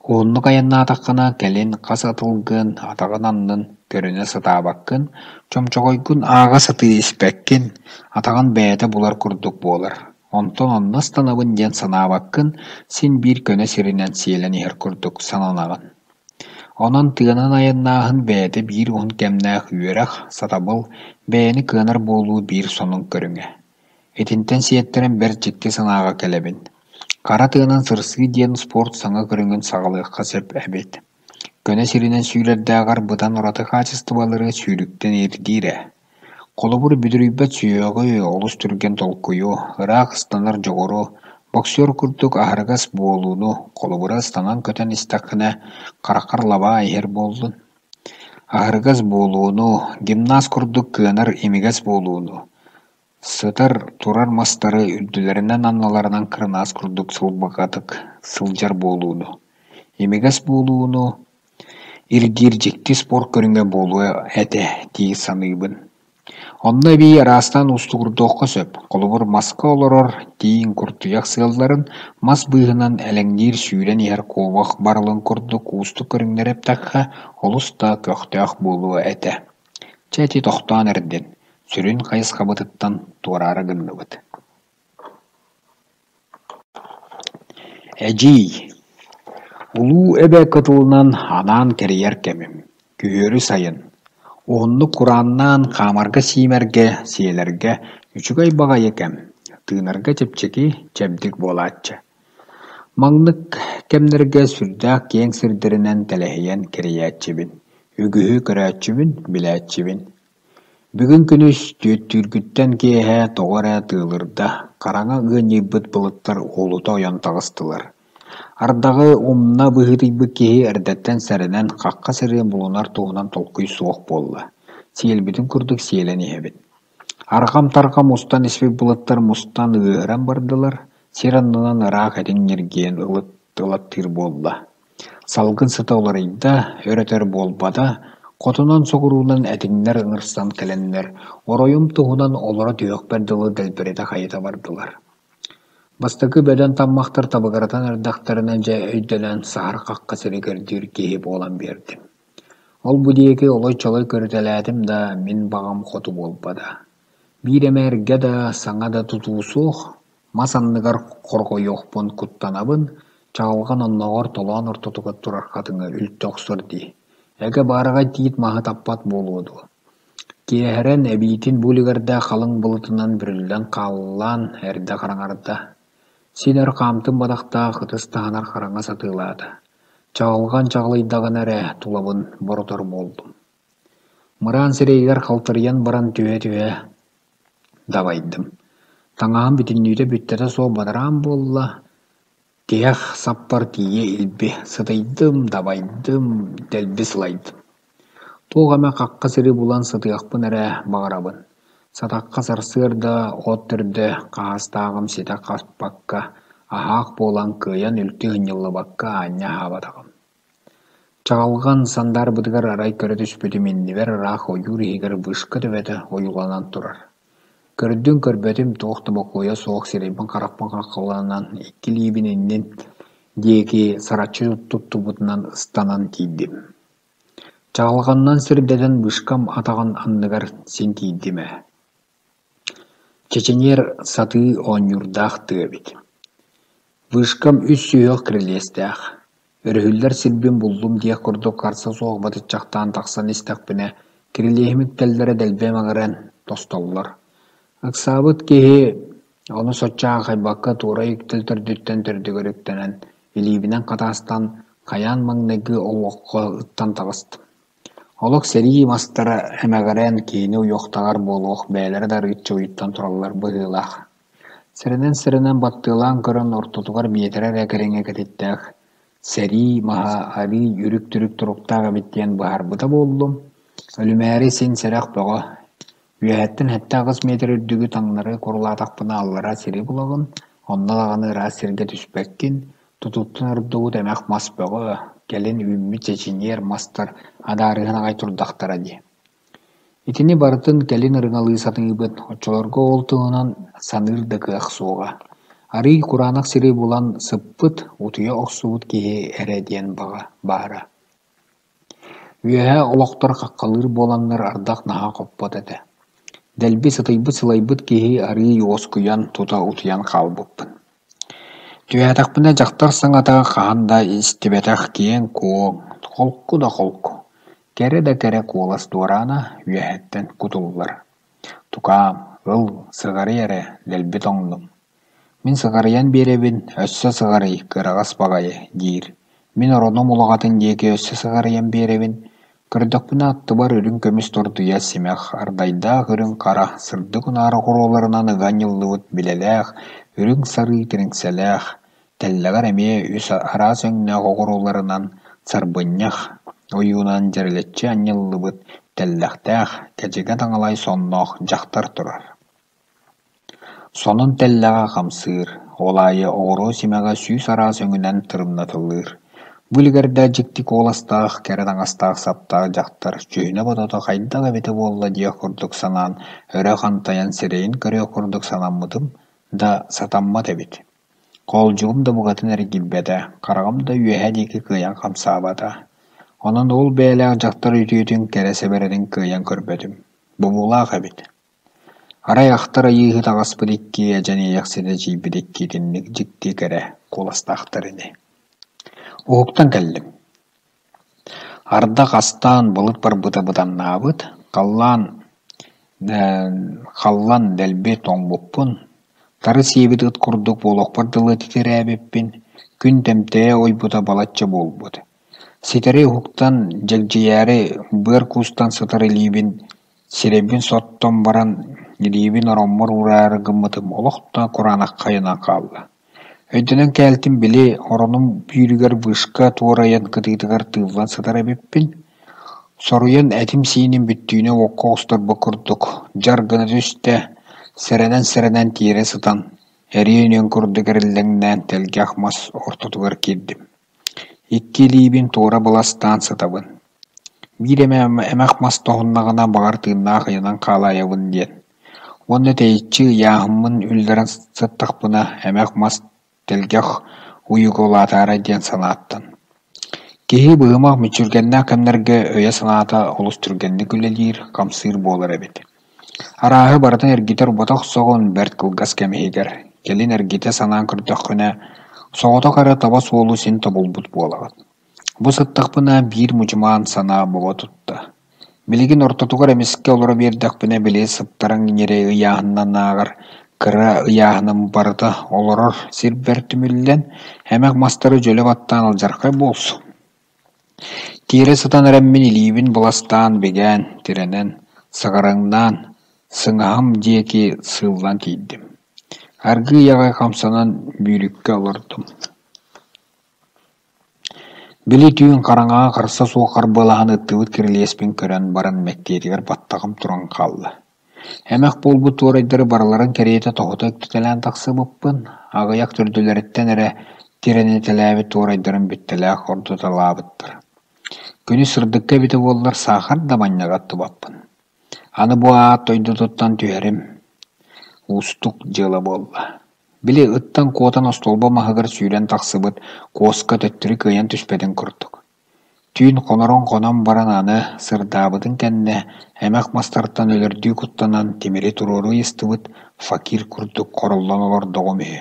Уһуннук айаннаатаххына, кэлин хас атылгын, атаҕын аннын көрүнэ сатаабаккын, чомчоҕойгун ааҕа сатыы испэккин, атаҕын бэйэтэ булар курдук буолар, онтон онно ыстанабын диэн санаабаккын, син биир көнө сиринэн сиэлэн иһэр курдук сананаҕын. Онон тыанан айаннааһын бэйэтэ биир уһун кэмнээх үөрэх, сатабыл, бэйэни кыанар буолуу биир сонун көрүҥэ. Итинтэн сиэттэрэн бэрт дьикти санааҕа кэлэбин. Хара тыанан сырсыы диэн спорт саҥа көрүҥүн саҕалыахха сөп эбит. Көнө сиринэн сүүрэрдээҕэр быдан ураты хаачыстыбалары сүүрүктэн ирдиир ээ. Холобур, бүдүрүйбэт сүһүөҕү, олус түргэн толкуйу, ыраах ыстанар дьоҕуру, боксер курдук аһарыгас буолууну, холобура ыстанан көтөн истэххинэ, хараххар лабаа иһэр буоллун. Аһарыгас буолууну, гимнаст курдук кыанар имигэс буолууну, сытар, турар мастары үрдүлэринэн-анныларынан кырынаас курдук сылбырҕатык сылдьар буолууну, имигэс буолууну ирдиир дьикти спорт көрүҥэ буолуо этэ дии саныыбын. Онно эбии араастаан уустугурдуохха сөп, холобур, маска олорор тииҥ, куртуйах сыалларын, мас быыһынан элэҥниир сүүрэн иһэр куобах барылын курдук уустук көрүҥнэри эптэххэ, олус да көхтөөх буолуо этэ. Чэ, ити тохтоон эрдин, сүрүн хайысхабытыттан туораары гынныбыт. Эдьиий, Улуу Эбэ кытылынан анаан кэрийэр кэмим, күһүөрү сайын, уһуннук курааннаан хаамарга-сиимэргэ, сиэлэргэ үчүгэй баҕайы кэм, тыынарга чэпчэки, чэбдик буолааччы. Маннык кэмнэргэ сүрдээх киэҥ сирдэринэн тэлэһийэн кэрийээччибин, үгүһү көрөөччүбүн, билээччибин. Бүгүн күнүс түөттүүргүттэн киэһэ тоҕо эрэ тыалырда, хараҥа ыанньыйбыт былыттар уһулута ойон таҕыстылар. Ардаҕы умна быһыытыйбыт киһи эрдэттэн сэрэнэн хахха сири булунар туһунан толкуй суох буолла, сиэлбитин курдук сиэлэн иһэбит. Арҕам-тарҕам устан испит былыттар мустан ыаһыран бардылар, сир аннынан ыраах этиҥ ньиргийэн ылаттыыр буолла. Салгын сыта уларыйда, өр-өтөр буолбата, хотунан-соҕуруунан этиҥнэр ыҥырсан кэлэннэр, оройум туһунан олоро түһүөхпэр дылы дэлбэритэ хайыта бардылар. Бастакы бөдөҥ таммахтар табыгыратан эрдэхтэринэ дьэ өйдөнөн саһар хахха сири көрдүүр киһи буолан биэрдим. Ол-бу диэки олой-чолой көрүтэлээтим да, мин баҕам хоту буолбата. Биир эмэ эргэ да, саҥа да тутуу суох, мас анныгар хорҕойуохпун куттанабын, чаҕылҕан оннооҕор толоон ортотугар турар хатыҥы үлтү охсор дии, эгэ баараҕай тиит маһы таппат буолуо дуо Киэһэрэн, эбиитин бу үлүгэрдээх халыҥ былытынан бүрүллэн хааллаан эрдэ хараҥарда. Син өр хаамтым бадахтаах ытыс таһынар хараҥа сатыылаата. Чаҕылҕан чаҕылыйдаҕына эрэ тулабын боротор буоллум. Мыраан сирэйигэр халтарыйан баран түһэ-түһэ дабайдым. Таҥаһым бүтүннүүтэ бүттэтэ суох бадараан буолла, тиһэх саппар тиийэ илби сытыйдым, дабайдым, дэлби сылайдым. Туох эмэ хахха сири булан сытыахпын эрэ баҕарабын. Сатахха сарсыарда от төрдө хаһаастааҕым ситэ хаспакка, аһаах буолан кыайан үлтү ынньыллыбакка аанньа аһаабатаҕым. Чаҕылҕан сандаарбытыгар арай көрө түспүтүм иннибэр ыраах ойуур иһигэр вышка төбөтө ойууланан турар. Көрдүм-көрбөтүм туох да бокуойа суох сирэйбин-харахпын хаххаланан икки илиибин иннин диэки сараччы туттубутунан ыстанан тиийдим. Чаҕылҕанынан сирдэтэн вышкам атаҕын анныгар син тиийдим ээ. Чэчэниэр сатыы оонньуурдаах тыа эбит. Вышкам үс сүһүөх кирилиэстээх, өрүһүллэр сирбин буллум диэх курдук харса суох батыччахтаан тахсан истэхпинэ, кирилиэһим үктэллэрэ дэлби эмэҕирэн тостоллор. Ыксаабыт киһи ону соччо аахайбакка туора үктэл төрдүттэн төрдүгэр үктэнэн, илиибинэн хатаастан, хайаан маҥнайгы олоххо ыттан таҕыстым. Олох сэрии мастара эмэҕирэн киһини уйуохтаҕар буолуох бэйэлэрэ да арыычча уйуттан тураллар быһыылаах. Сэрэнэн-сэрэнэн баттыалаан көрөн ортотугар миэтэрэ эрэ кэриҥэ кэтиттээх сэрии маһа арыый үрүк-түрүк туруктаах эбит диэн быһаарбыта буоллум. Өлүмээри син сэрэх бөҕө. Үөһэттэн 7-8 миэтэрэ үрдүгү таҥнары курулаатахпына аллара сири булаҕын, онно даҕаны ыраас сиргэ түспэккин, тутуттан ордубут эмэх мас бөҕө, кэлин үүммүт чэчиниэр мастар адаарыһан аҕай турдахтара дии. Итини барытын кэлин ырыҥалыы сатыыбын, оччолорго ол туһунан саныыр да кыах суоҕа. Арыый кураанах сири булан сыппыт, утуйа охсубут киһи эрэ диэн баҕа баара. Үөһэ олохтор хаххалыыр буоланнар ардах наһаа хоппот этэ. Дэлби сытыйбыт-сылайбыт киһи арыый уоскуйан тута утуйан хаалбыппын. Түһээтэхпинэ дьахтар саҥата хаһан да истибэтэх киэҥ-куоҥ, холку да холку, кэрэ да кэрэ куолас дуораана үөһэттэн кутуллар: «Тукаам, ыл, сыҕарый эрэ, дэлби тоҥнум» Мин сыҕарыйан биэрэбин, өссө сыҕарый, кыараҕас баҕайы, диир. Мин оронум улаҕатын диэки өссө сыҕарыйан биэрэбин, көрдөхпүнэ аттыбар үрүҥ көмүс тордуйа симэх, ардайдаах үрүҥ хара, сырдык унаара оҕуруоларынан ыга анньыллыбыт билэлээх, үрүҥ сарыы тириҥсэлээх, тэллэҕэр эмиэ үс араас өҥнөөх оҕуруоларынан сарбынньах ойуунан дьэрэлэччи анньыллыбыт тэллэхтээх, кэдьэгэ таҥалай сонноох дьахтар турар. Сонун тэллэҕэ хамсыыр, ол аайы оҕуруо симэҕэ сүүс араас өҥүнэн тырымнатылыыр. Бу үлүгэрдээх дьикти куоластаах, кэрэ таҥастаах-саптаах дьахтар дьүһүнэ-бодото хайдах эбитэ буолла диэх курдук санаан өрө хантайан сирэйин көрүөх курдук санаммытым да сатаммат эбит. Хоолдьугум да букатын эргийбэтэ, хараҕым да үөһэ диэки кыайан хамсаабата. Онон ол бэйэлээх дьахтар үтүөтүн, кэрэ сэбэрэтин кыайан көрбөтүм, бобуулаах эбит. Арай ахтар айыыһыт аҕаспыт икки эдьэн иэйэхсит эдьиийбит икки итинник дьикти кэрэ куоластаахтар ини. Уһуктан кэллим. Ардах астаан былыт барбыта быданнаабыт, халлаан халлан дэлби тоҥмуппун, тары сиэбит ыт курдук буолуохпар дылы титирээбиппин, күн тэмтэйэ ойбута балачча буолбут. Ситэри уһуктан дьэгдьийээри быар куустан сытар илиибин, сирэйбин соттон баран илиибин ороммор уураары гыммытым олох да кураанахха ыйанан хаалла. Өйдөнөн кээлтим, били, оронум бүүрүгэр вышка туорайан кытыытыгар тыыллан сытар эбиппин. Соруйан этим-сииним бүттүүнэ уокка оҕустарбыт курдук дьар гына түстэ, сэрэнэн-сэрэнэн тиэрэ сытан, эриэн үөн курдук эриллэҥнээн тэлгэх мас ортотугар киирдим. Икки илиибин туора быластаан сытабын. Биир эмэ эмэх мас тоһуннаҕына, баҕар, тыыннаах ыйанан хаалаайабын диэн. Уонна тэйиччи ыйааһыммын үллэрэн сыттахпына, эмэх мас тэлгэх уйуга улаатаарай диэн санааттан. Киһи быһымах мүччүргэннээх кэмнэргэ өйө-санаата олус түргэнник үлэлиир, хамсыыр буолар эбит. Арааһы барытын эргитэр-убата охсоҕун бэрт кылгас кэм иһигэр, кэлин эргитэ санаан көрдөххүнэ, соҕотох эрэ таба суолу син тобулбут буолаҕын. Бу сыттахпына биир мучумаан санаа бобо тутта. Билигин ортотугар эмискэ олоро биэрдэхпинэ, били сыптарыҥ ньирэй ыйааһыннанааҕар кыра ыйааһыным барыта олорор сирбэр түмүллэн, эмэх мастары дьөлө баттаан алдьархай буолсу. Тиэрэ сытан эрэммин илиибин быластаан бигээн, тирэнэн, саҕараҥнаан, сыҥаһам диэки сыыллан тиийдим. Аргыый аҕай хамсанан бүүрүккэ олордум. Били түүн хараҥаҕа харса суох харбыалаһан ыттыбыт кирилиэспин көрөн баран мэктиэтигэр баттаҕым туран хаалла. Эмэх буолбут туорайдары барыларын кэриэтэ тоһута үктэтэлээн тахсыбыппын, аҕыйах төрдүлэриттэн эрэ тирэнитэлээбит туорайдарым бүттэлээх ордуталаабыттар. Күнүс сырдыкка эбитэ буоллар саахар да манньаҕа аттыбаппын. Аны бу аат дойдутуттан түһэрим уустук дьыала буолла. Били ыттан куотан остуолба маһыгар сүүрэн тахсыбыт куоска төттөрү кыайан түспэтин курдук. Түүн хонорун хонон баран аны, сырдаабытын кэннэ, эмэх мастартан өлөрдүү куттанан тимири туруору ыйыстыбыт факир курдук хороллон олордоҕум үһү.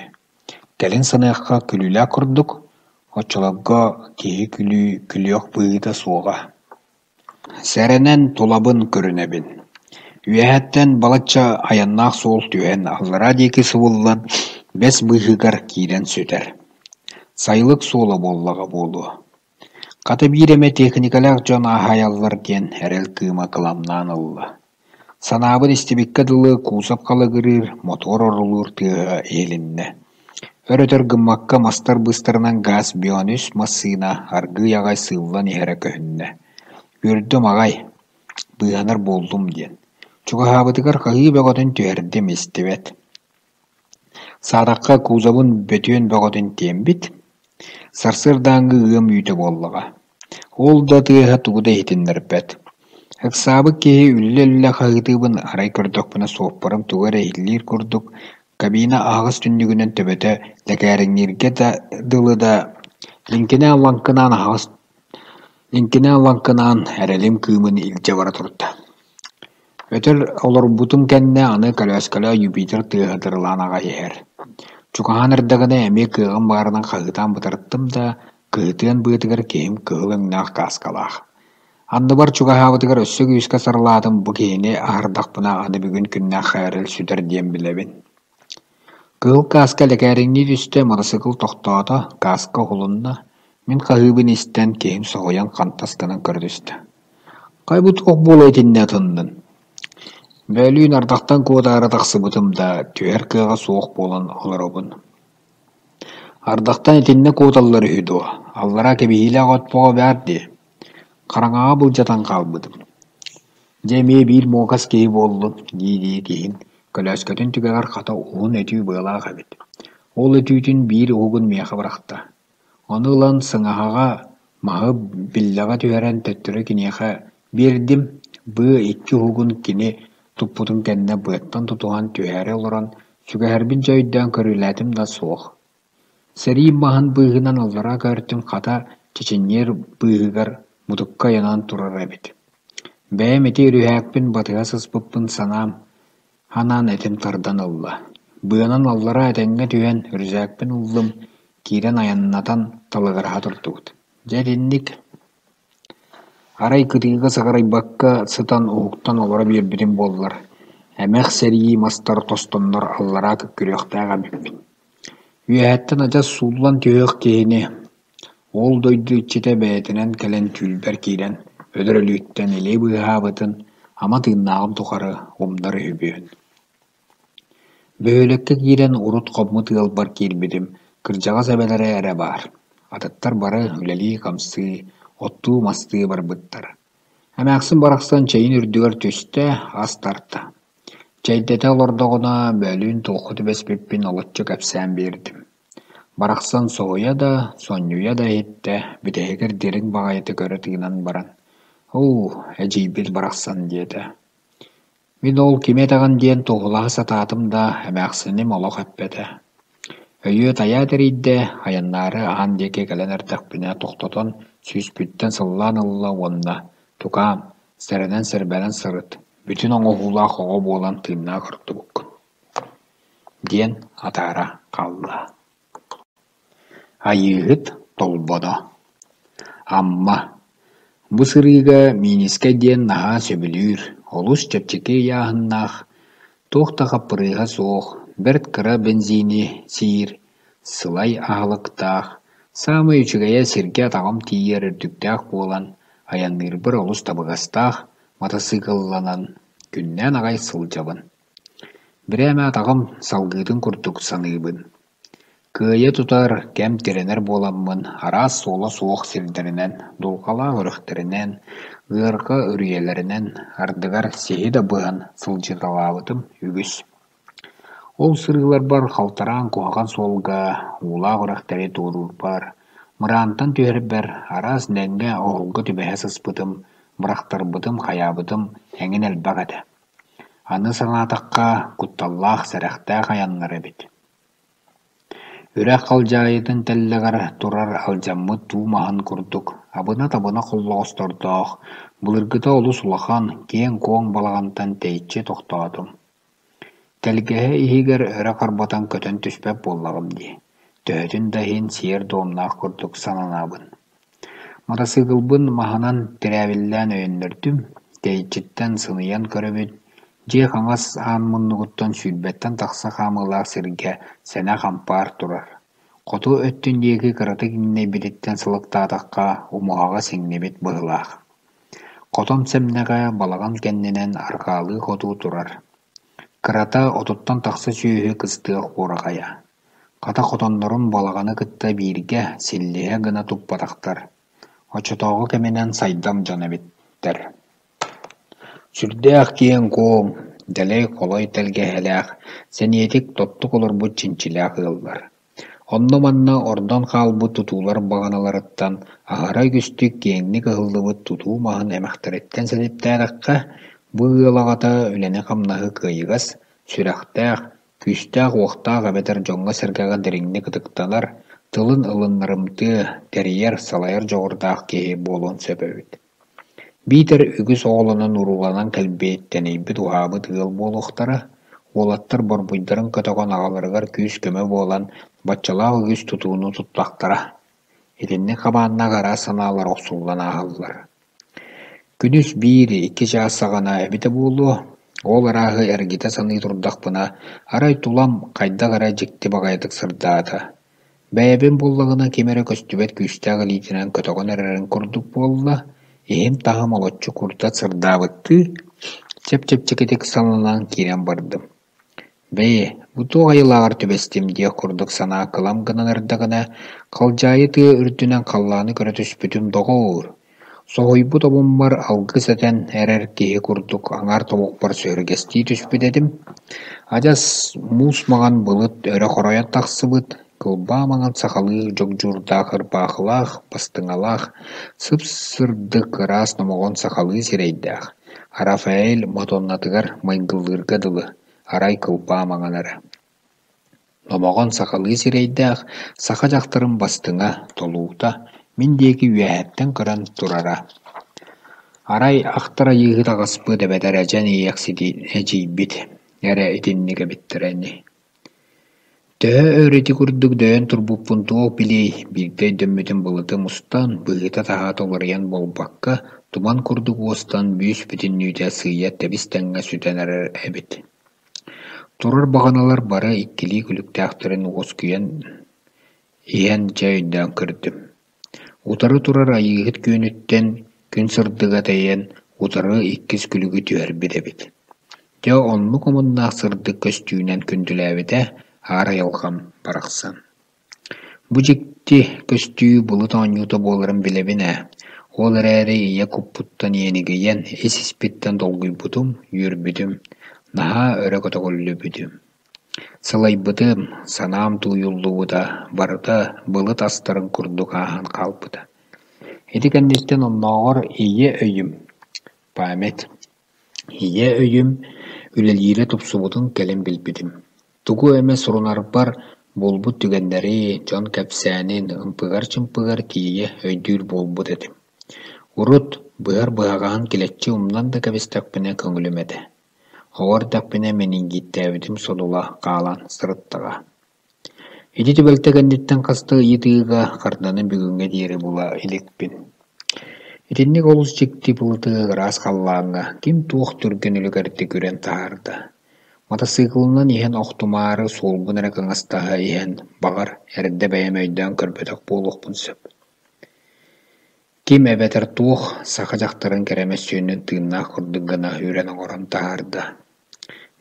Кэлин саныахха күлүүлээх курдук, оччолорго киһи күлүү күлүөх быһыыта суоҕа. Сэрэнэн тулабын көрүнэбин. Үөһэттэн балачча айаннаах суол түһэн аллараа диэки субуллан, бэс быыһыгар киирэн сүтэр. Сайылык суола буоллаҕа буолуо. Хата биир эмэ техникалаах дьон ааһайаллар диэн эрэл кыыма кыламнаан ылла. Санаабын истибиккэ дылы куусап халыгырыыр, мотуор орулуур тыаһа иһилиннэ. Өр-өтөр гыммакка мастар быыстарынан гаас Бионүс массыына аргыый аҕай сыыллан иһэрэ көһүннэ. Үөрдүм аҕай, быыһанар буоллум диэн. Чугаһаабытыгар хаһыы бөҕөтүн түһэрдим истибэт. Саатахха кузовын бөтүөн бөҕөтүн тиэммит, сарсыардааҥҥы ыам үүтэ буоллаҕа. Ол да тыаһа тугу да иһитиннэрбэт. Ыксаабыт киһи үллэ-үллэ хаһыытыыбын арай көрдөхпүнэ суоппарым тугу эрэ иһиллиир курдук, кабина аһаҕас түннүгүнэн төбөтө лэкээриҥнииргэ да дылы да лиҥкинээн-лаҥкынаан аһаҕас лиҥкинээн-лаҥкынаан эрэлим кыымын илдьэ бара турда. Өтөр олорбутум кэннэ аны көлөөскөлөөх Юпитер тыаһа тырылаан аҕай иһэр. Чугаһаан эрдэҕинэ эмиэ кыаҕым баарынан хаһыытаан бытарыттым да, кыһытыан быатыгар киһим кыһыл өҥнөөх кааскалаах. Анныбар чугаһаабытыгар өссө күүскэ сарылаатым, бу киһини аһардахпына аны бүгүн күннээх эрэл сүтэр диэн билэбин. Кыһыл кааска лэкээриҥнии түстэ, матасыыкыл тохтоото, кааска уһулунна. Мин хаһыыбын истэн, киһим соһуйан хантас гынан көрө түстэ. Хайа бу туох буола итиннэ атыннын? Бөөлүүн ардахтан куотаары тахсыбытым да, түһэр кыаҕа суох буолан олоробун. Ардахтан итиннэ куоталлар үһү дуо, аллараа кэбиһиилээх от бөҕө баар дии. Хараҥаҕа былдьатан хаалбытым. Дьэ эмиэ биир муокас киһи буоллун дии-дии киһим көлөөскөтүн түгэҕэр хата уһун өтүү быалаах эбит. Ол өтүүтүн биир уһугун миэхэ бырахта. Ону ылан сыҥаһаҕа Маһы биллэҕэ түһэрэн төттөрү киниэхэ биэрдим, быа икки уһугун кини туппутун кэннэ быаттан тутуһан түһээри олорон, сүгэһэрбин дьэ өйдөөн көрүөлээтим да суох. Сэрии маһын быыһынан аллара көөртүм, хата, чэчинньиэр быыһыгар мутукка ыйанан турар эбит. Бэйэм ити үрүһээкпин батыһа сыспыппын санаам ханаан этим тардан ылла. Быанан аллара этэҥҥэ түһэн, үрүсээкпин ыллым, киирэн айаннатан талыгыраһа турдубут. Дьэ итинник Арай кытыыга сыҕарыйбакка сытан уһуктан олоро биэрбитим буоллар, эмэх сэрии мастар тостоннор аллараа күккүрүөхтээх эбиппин. Үөһэттэн адьас сууллан түһүөх киһини, ол дойду иччитэ бэйэтинэн кэлэн түүлбэр киирэн өлөр өлүүттэн илии быыһаабытын ама тыыннааҕым тухары умнар үһүбүөн. Бөһүөлэккэ киирэн урут хоммут ыалбар киирбитим, кырдьаҕас эбэлэрэ эрэ баар, атыттар бары үлэлии-хамсыы, оттуу-мастыы барбыттар. Эмээхсин барахсан чэйин үрдүгэр түстэ, ас тарта. Чэйдэтэ олордоҕуна, бөөлүүн туохха түбэспиппин олоччу кэпсээн биэрдим. Барахсан соһуйа да, сонньуйа да иһиттэ, бүтэһигэр дириҥ баҕайытык өрө тыынан баран: «Оо, эдьиийбит барахсан» диэтэ. Мин ол кими этэҕин диэн туоһулаһа сатаатым да, эмээхсиним олох эппэтэ. Өйүө-тайаа тэрийдэ, айаннаары аан диэки кэлэн эрдэхпинэ тохтотон, сүүспүттэн сыллаан ылла уонна: «Тукаам, сэрэнэн-сэрбэнэн сырыт, бүтүн оҥоһуулаах оҕо буолан тыыннаах ордубуккун» диэн атаара хаалла. Айыыһыт Толбоно Амма Бу сырыыга Миинискэй диэн наһаа сөбүлүүр, олус чэпчэки ыйааһыннаах, туох да хаппырыыһа суох, бэрт кыра бензини сиир, сылай аһылыктаах, саамай үчүгэйэ сиргэ атаҕым тиийэр үрдүктээх буолан, айанныырбар олус табыгастаах матасыыкылланан күннээн аҕай сылдьабын. Бирээмэ атаҕым салгыытын курдук саныыбын. Кыайа тутар, кэм тирэнэр буоламмын, араас суола суох сирдэринэн, дулҕалаах үрэхтэринэн, ыарҕа үрүйэлэринэн, ардыгар сиһи да быһан сылдьыталаабытым үгүс. Ол сырыыларбар халтараан куһаҕан суолга, уулаах үрэхтэри туоруурбар, мыраантан түһэрбэр араас дэҥҥэ оһолго түбэһэ сыспытым, бырахтарбытым, хайаабытым эҥин элбэх этэ. Аны санаатахха, кутталлаах, сэрэхтээх айаннар эбит. Үрэх халдьаайытын тэллэҕэр турар алдьаммыт туу маһын курдук абына-табына холлоҕостордоох, былыргыта олус улахан, киэҥ-куоҥ балаҕантан тэйиччи тохтоотум. Тэлгэһэ иһигэр өрө харбатан көтөн түспэт буоллаҕым дии, төһөтүн да иһин сиэр дуомнаах курдук сананабын. Матасыыкылбын маһынан тирээбиллээн өйөннөрдүм, тэйиччиттэн сыныйан көрөбүн, дьиэ хаҥас аан муннугуттан сүүрбэттэн тахса хаамыылаах сиргэ сэнэх ампаар турар. Хоту өттүн диэки кыратык иҥнэйбититтэн сылыктаатахха, умуһаҕа сиҥнибит быһыылаах. Хотон сэмнэҕэ балаҕан кэннинэн арҕаалыы хотуу турар. Кырата отуттан тахса сүөһү кыстыах уораҕайа. Хата хотоннорун балаҕаны кытта бииргэ силлиһэ гына туппатахтар, оччотооҕу кэминэн сайдам дьон эбиттэр. Сүрдээх киэҥ-куоҥ, дэлэй-холой тэлгэһэлээх, сэниэтик, тоттук олорбут чинчилээх ыаллар. Онно-манна ордон хаалбыт тутуулар баҕаналарыттан аһара үгүстүк киэҥник ыһыллыбыт тутуу маһын эмэхтэриттэн сэдиптээтэххэ, бу ыал аҕата үлэни-хамнаһы кыайыгас, сүрэхтээх, күүстээх-уохтаах эбэтэр дьоҥҥо-сэргэҕэ дириҥник ытыктанар, тылын ылыннарымтыа, тэрийэр, салайар дьоҕурдаах киһи буолуон сөп эбит. Биитэр үгүс оҕолонон-урууланан кэлбит, тэнийбит-уһаабыт ыал буолуохтара, уолаттар борбуйдарын көтөҕөн аҕаларыгар күүс-көмө буолан, баччалаах үгүс тутууну туттахтара. Итинник хабааннаах араас санаалар охсуллан ааһаллар. Күнүс биир, икки чаас саҕана эбитэ буолуо, ол арааһы эргитэ саныы турдахпына, арай тулам хайдах эрэ дьикти баҕайытык сырдаата. Бэйэбин буллаҕына ким эрэ көстүбэт күүстээх илиитинэн көтөҕөн эрэрин курдук буолла, иһим-таһым олоччу курдат сырдаабыттыы, чэп-чэпчэкитик сананан киирэн бардым. Бэйи, бу туох айылааҕар түбэстим диэх курдук санаа кылам гынан эрдэҕинэ, халдьаайы тыа үрдүнэн халлааны көрө түспүтүм доҕоор, соһуйбут омуммар алгыс этэн эрэр киһи курдук аҥаар тобукпар сөһүргэстии түспүт этим. Адьас муус маҥан былыт өрө хоройон тахсыбыт, Кылбаа маҥан сахалыы дьогдьуурдаах ырбаахылаах, бастыҥалаах, сып-сырдык ыраас номоҕон сахалыы сирэйдээх, Рафаэль Мадоннатыгар майгынныырга дылы, арай кылбаа маҥан эрэ. Номоҕон сахалыы сирэйдээх саха дьахтарын бастыҥа, толуута мин диэки үөһэттэн көрөн турара. Арай Ахтар Айыыһыт аҕаспыт эбэтэр Эдьэн Иэйэхсит эдьиийбит эрэ итинник эбиттэрэ ини. Төһө өр ити курдук дөйөн турбуппун туох билиэй, биирдэ өйдөммүтүм былытым устан, быһыыта-таһаата уларыйан буолбакка, туман курдук уостан бүүс-бүтүннүүтэ сыыйа тэбис-тэҥҥэ сүтэн эрэр эбит. Турар баҕаналар бары иккилии күлүктээхтэрин уоскуйан иһэн дьэ өйдөөн көрдүм. Утары турар Айыыһыт күөнүттэн күн сырдыга тэйэн, утары иккис күлүгү түһэрбит эбит. Дьэ оннук омуннаах сырдык көстүүнэн күндүлээбитэ аар айылҕам барахсан. Бу дьикти көстүү былыт оонньуута буоларын билэбин ээ, ол эрээри ийэ куппуттан иэнигийэн, ис-испиттэн долгуйбутум, үөрбүтүм, наһаа өрө көтөҕүллүбүтүм. Сылайбытым, санаам тууйуллубута барыта былыт астарын курдук ааһан хаалбыта. Ити кэнниттэн оннооҕор ийэ өйүм, память, ийэ өйүм үлэлиирэ тупсубутун кэлин билбитим. Тугу эмэ сурунарбар буолбут түгэннэри, дьон кэпсээнин ымпыгар-чымпыгар тиийэ өйдүүр буолбут этим. Урут быһар быһаҕаһын килэччи умнан да кэбистэхпинэ көҥүлүм этэ. Оҕо эрдэхпинэ менингиттээбитим содула хаалан сырыттаҕа. Ити түбэлтэ кэнниттэн хас да ыйытыыга харданы бүгүҥҥэ диэри була иликпин. Итинник олус дьикти былыты ыраас халлааҥҥа ким-туох түргэн үлүгэрдик үрэн таһаарда. Матасыыкылынан иһэн охтумаары суолбун эрэ кыҥастаһа иһэн, баҕар, эрдэ бэйэм өйдөөн көрбөтөх буолуохпун сөп. Ким эбэтэр туох саха дьахтарын кэрэ мөссүөнүн тыыннаах курдук гына үрэн оҥорон таһаарда.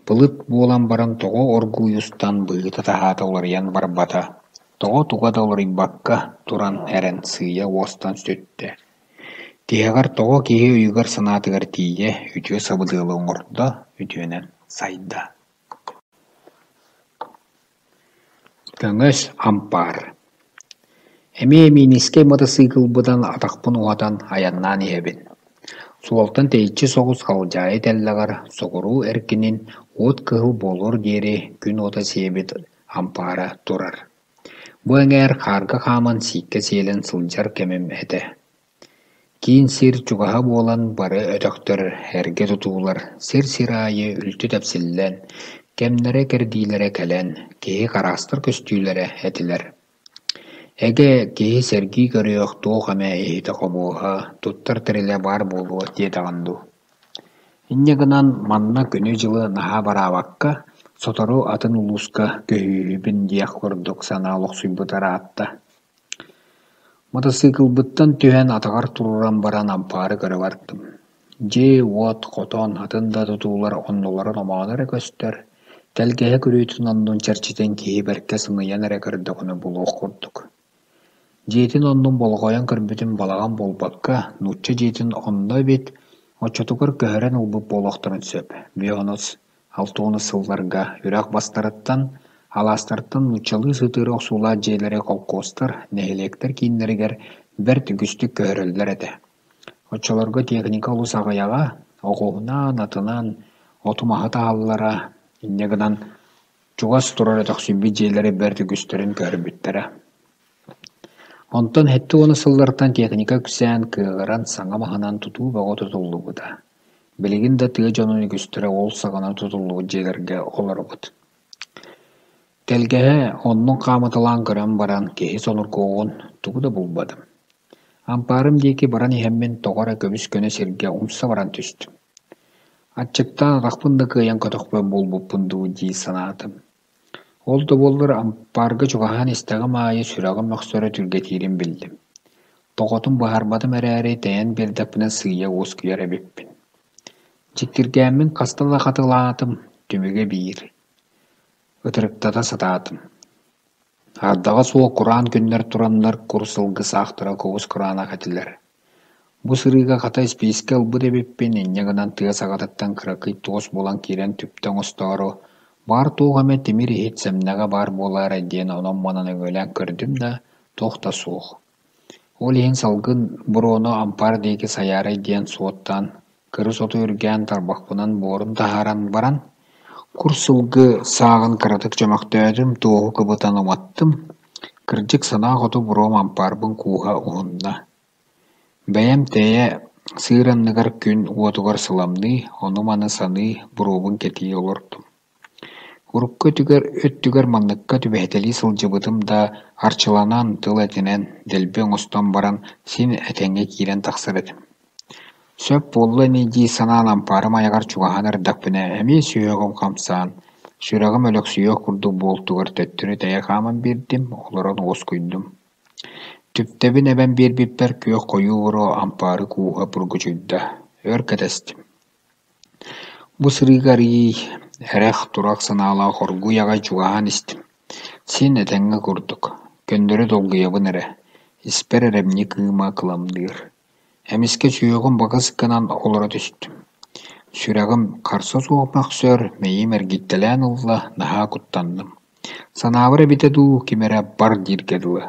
Былыт буолан баран тоҕо оргууй устан быһыыта-таһаата уларыйан барбата, тоҕо туга да уларыйбакка туран эрэн сыыйа уостан сүттэ. Тиһэҕэр тоҕо киһи өйүгэр-санаатыгар тиийэ үтүө сабыдыалы оҥордо, үтүөнэн сайда. Көҥөс ампаар Эмиэ Миинискэй матасыыкылбынан атахпын уһатан айаннаан иһэбин. Суолтан тэйиччи соҕус халдьаайы тэллэҕэр соҕуруу эркинин уот кыһыл буолуор диэри күн уота сиэбит ампаара турар. Бу эҥээр хаарга хааман сииккэ сиэлэн сылдьар кэмим этэ. Киин сир чугаһа буолан бары өтөхтөр, эргэ тутуулар сир-сир аайы үлтү тэпсиллэн, кэмнэрэ-кэрдиилэрэ кэлэн, киһи хараастар көстүүлэрэ этилэр. Эгэ, киһи сэргии көрүөх туох эмэ иһитэ-хомуоһа, туттар тэрилэ баар буолуо диэтэҕин дуу. Инньэ гынан манна күнү-дьылы наһаа бараабакка, сотору атын улууска көһүүһүбүн диэх курдук санаа олохсуйбута ыраатта. Матасыыкылбыттан түһэн атаҕар туруоран баран ампаары көрө бардым. Дьиэ-уот, хотон, атын да тутуулар оннуларын омооно эрэ көстөр, тэлгэһэ күрүөтүн оннун чэрчитин киһи бэркэ сыныйан эрэ көрдөҕүнэ булуох курдук. Дьиэтин оннун болҕойон көрбүтүм балаҕан буолбакка, нуучча дьиэтин онно эбит, оччотугар көһөрөн ылбыт буолуохтарын сөп, биэ онус 60 сылларга үрэх бастарыттан, алаастартан нууччалыы сытыары охсуулаах дьиэлэри холкуостар, нэһилиэктэр кииннэригэр бэрт үгүстүк көһөрөллөр этэ. Оччолорго техника олус аҕыйаҕа, оҕуһунан, атынан оту-маһы таһаллара, инньэ гынан чугас турар өтөхсүйбүт дьиэлэри бэрт үгүстэрин көһөрбүттэрэ. Онтон 70 сыллартан техника үксээн, кыаҕыран саҥа маһынан тутуу бөҕө тутуллубута. Билигин да тыа дьонун үгүстэрэ ол саҕана тутуллубут дьиэлэргэ олоробут. Тэлгэһэ оннун хаамыталаан көрөн баран киһи сонургуоҕун тугу да булбатым. Ампаарым диэки баран иһэммин тоҕо эрэ көбүс-көнө сиргэ умса баран түстүм. Аччыктаан атахпын да кыайан көтөхпөт буолбуппун дуу дии санаатым. Ол да буоллар ампаарга чугаһаан истэҕим аайы сүрэҕим мөхсөрө түргэтиирин биллим. Тоҕотун быһаарбатым эрээри, тэйэн биэрдэхпинэ сыыйа уоскуйар эбиппин. Дьиктиргээммин хаста да хатылаатым, түмүгэ биир: ытырыктата сатаатым. Ардаҕа суох кураан күннэр тураннар кур сылгы саахтара кубус-кураанах этилэр. Бу сырыыга хата испиискэ ылбыт эбиппин, инньэ гынан тыа саҕатыттан кыракый туос булан киирэн түптэ оҥостоору Баҕар, туох эмэ тимир иһит сэмнэҕэ баар буолаарай диэн онон-манан өҥүөлээн көрдүм да, туох да суох. Ол иһин салгын буруону ампаар диэки сайаарай диэн суоттаан, кырыс оту үргээн тарбахпынан буорун таһааран баран, кур сылгы сааҕын кыратык чөмөхтөөтүм, туоһу кыбытан уматтым. Кырдьык, санаа хоту буруом ампаарбын кууһа уһунна. Бэйэм тэйэ сыыр анныгар күн уотугар сыламныы, ону-маны саныы, буруобун кэтии олордум. Урукку өттүгэр манныкка түбэһитэлии сылдьыбытым да, арчыланан, тыл этинэн, дэлби оҥостон баран, син этэҥҥэ киирэн тахсар этим. Сөп буолла ини дии санаан ампаарым айаҕар чугаһаан эрдэхпинэ, эмиэ сүһүөҕүм хамсаан, сүрэҕим өлөхсүйүөх курдук буолтугар төттөрү тэйэ хааман биэрдим, олорон уоскуйдум. Түптэбин эбэн биэрбиппэр күөх хойуу буруо ампаары кууһа бургучуйда, өр кэтэстим. Бу сырыыга арыый эрэх-турах санаалаах оргууй аҕай чугаһаан истим. Син этэҥҥэ курдук, көннөрү долгуйабын эрэ, испэр эрэмньи кыыма кыламныыр. Эмискэ сүһүөҕүм баҕас гынан олоро түстүм. Сүрэҕим харса суох мөхсөр, мэйиим эргийтэлээн ылла, наһаа куттанным. Санаабар эбитэ дуу, ким эрэ бар дииргэ дылы.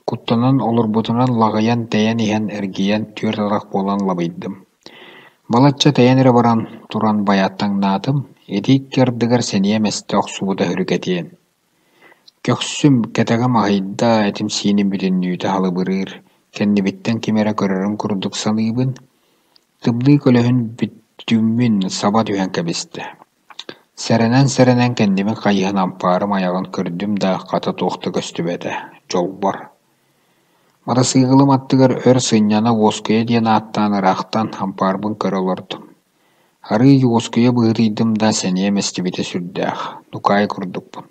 Куттанан олорбутунан лаҕыйан тэйэн иһэн эргийэн түөрт атах буолан лабыйдым. Балачча тэйэн эрэ баран туран байааттаҥнаатым, ити икки ардыгар сэниэм эстэ охсубута һүрүкэтиэн. Көхсүм, кэтэҕим аһыйда, этим-сииним бүтүннүүтэ халыбырыыр, кэннибиттэн ким эрэ көрөрүн курдук саныыбын. Тымныы көлөһүн бүттүүммүн саба түһэн кэбистэ. Сэрэнэн-сэрэнэн кэннибин хайыһан ампаарым айаҕын көрдүм да, хата туох да көстүбэтэ, дьолбор. Матасыыкылым аттыгар өр сынньана уоскуйа диэн ааттаан ыраахтан ампаарбын көрө олордум. Арыый уоскуйа быһыытыйдым да, сэниэм эстибитэ сүрдээх, нукаай курдукпун.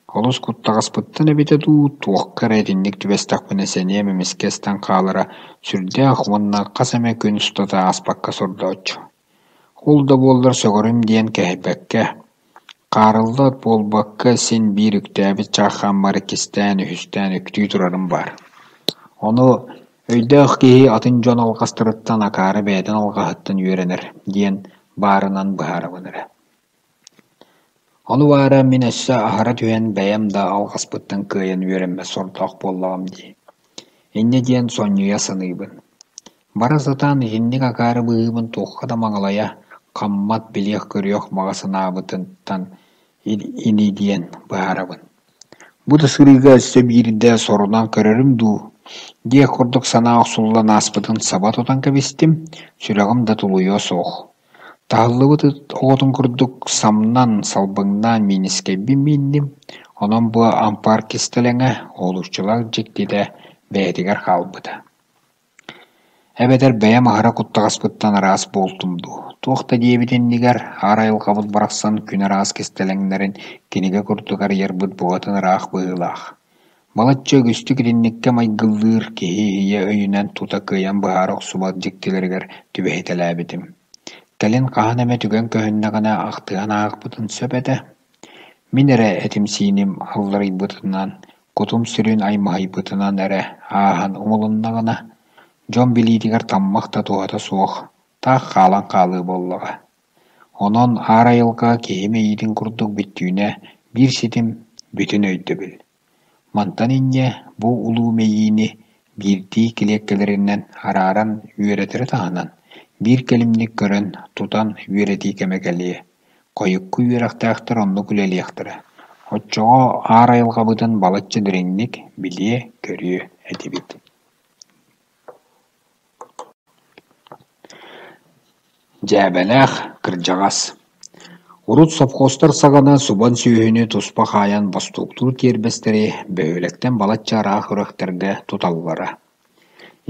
Олус куттаҕаспыттан эбитэ дуу, туохха эрэ итинник түбэстэхпинэ сэниэм эмискэ эстэн хаалара сүрдээх уонна хас эмэ күн устата ааспакка сордооччу. Ол да буоллар сөҕөрүм диэн кэһэйбэккэ, хаарылла буолбакка син биир үктээбит чааххааммар иккистээн, үһүстээн үктүү турарым баар. Ону өйдөөх киһи атын дьон алҕастарыттан, акаары бэйэтин алҕаһыттан үөрэнэр диэн баарынан быһаарабын эрэ. Ону баара мин өссө аһара түһэн бэйэм да алҕаспыттан кыайан үөрэммэт сордоох буоллаҕым дии. Инньэ диэн сонньуйа саныыбын. Бара сатаан итинник акаары быһыыбын туохха да маҥалайа, хаммат билиэх-көрүөх баҕа санаабытыттан ини диэн быһаарабын. Бу да сырыыга өссө биирдэ сорунан көрөрүм дуу диэх курдук санаа охсуллан ааспытын саба тутан кэбистим, сүрэҕим да тулуйуо суох. Таһыллыбыт ыт оҕотун курдук самнан, салбыҥнаан миинискэйбин миинним, онон бу ампаар кистэлэҥэ, уһулуччулаах дьиктитэ бэйэтигэр хаалбыта. Эбэтэр бэйэм аһара куттаҕаспыттан араас буолтум дуу, туох да диэбит иннигэр, аар айылҕабыт барахсан күн араас кистэлэҥнэрин кинигэ курдук арыйарбыт букатын ыраах быһыылаах. Балачча үгүстүк итинниккэ майгыллыыр киһи ийэ өйүнэн тута кыайан быһаара охсубат дьиктилэригэр түбэһитэлээбитим. Кэлин хаһан эмэ түгэн көһүннэҕинэ ахтыһан ааһыахпытын сөп этэ. Мин эрэ этим-сииним алларыйбытынан, кутум-сүрүн аймаһыйбытынан эрэ ааһан умулуннаҕына, дьон билиитигэр таммах да туһата суох, таах хаалан хаалыа буоллаҕа. Онон аар айылҕа киһи мэйиитин курдук бүттүүнэ биир ситим, бүтүн өйдөбүл. Мантан инньэ бу улуу мэйиини биирдии килиэккэлэринэн арааран үөрэтэри таһынан, биир кэлимник көрөн, тутан үөрэтии кэмэ кэлиэ. Хойукку үөрэхтээхтэр оннук үлэлиэхтэрэ. Оччоҕо аар айылҕабытын балачча дириҥник билиэ-көрүө этибит. Дьээбэлээх кырдьаҕас Урут сопхуостар саҕана субан сүөһүнү туспа хаайан бостууктуур тиэрбэстэри бөһүөлэктэн балачча ыраах үрэхтэргэ туталлара.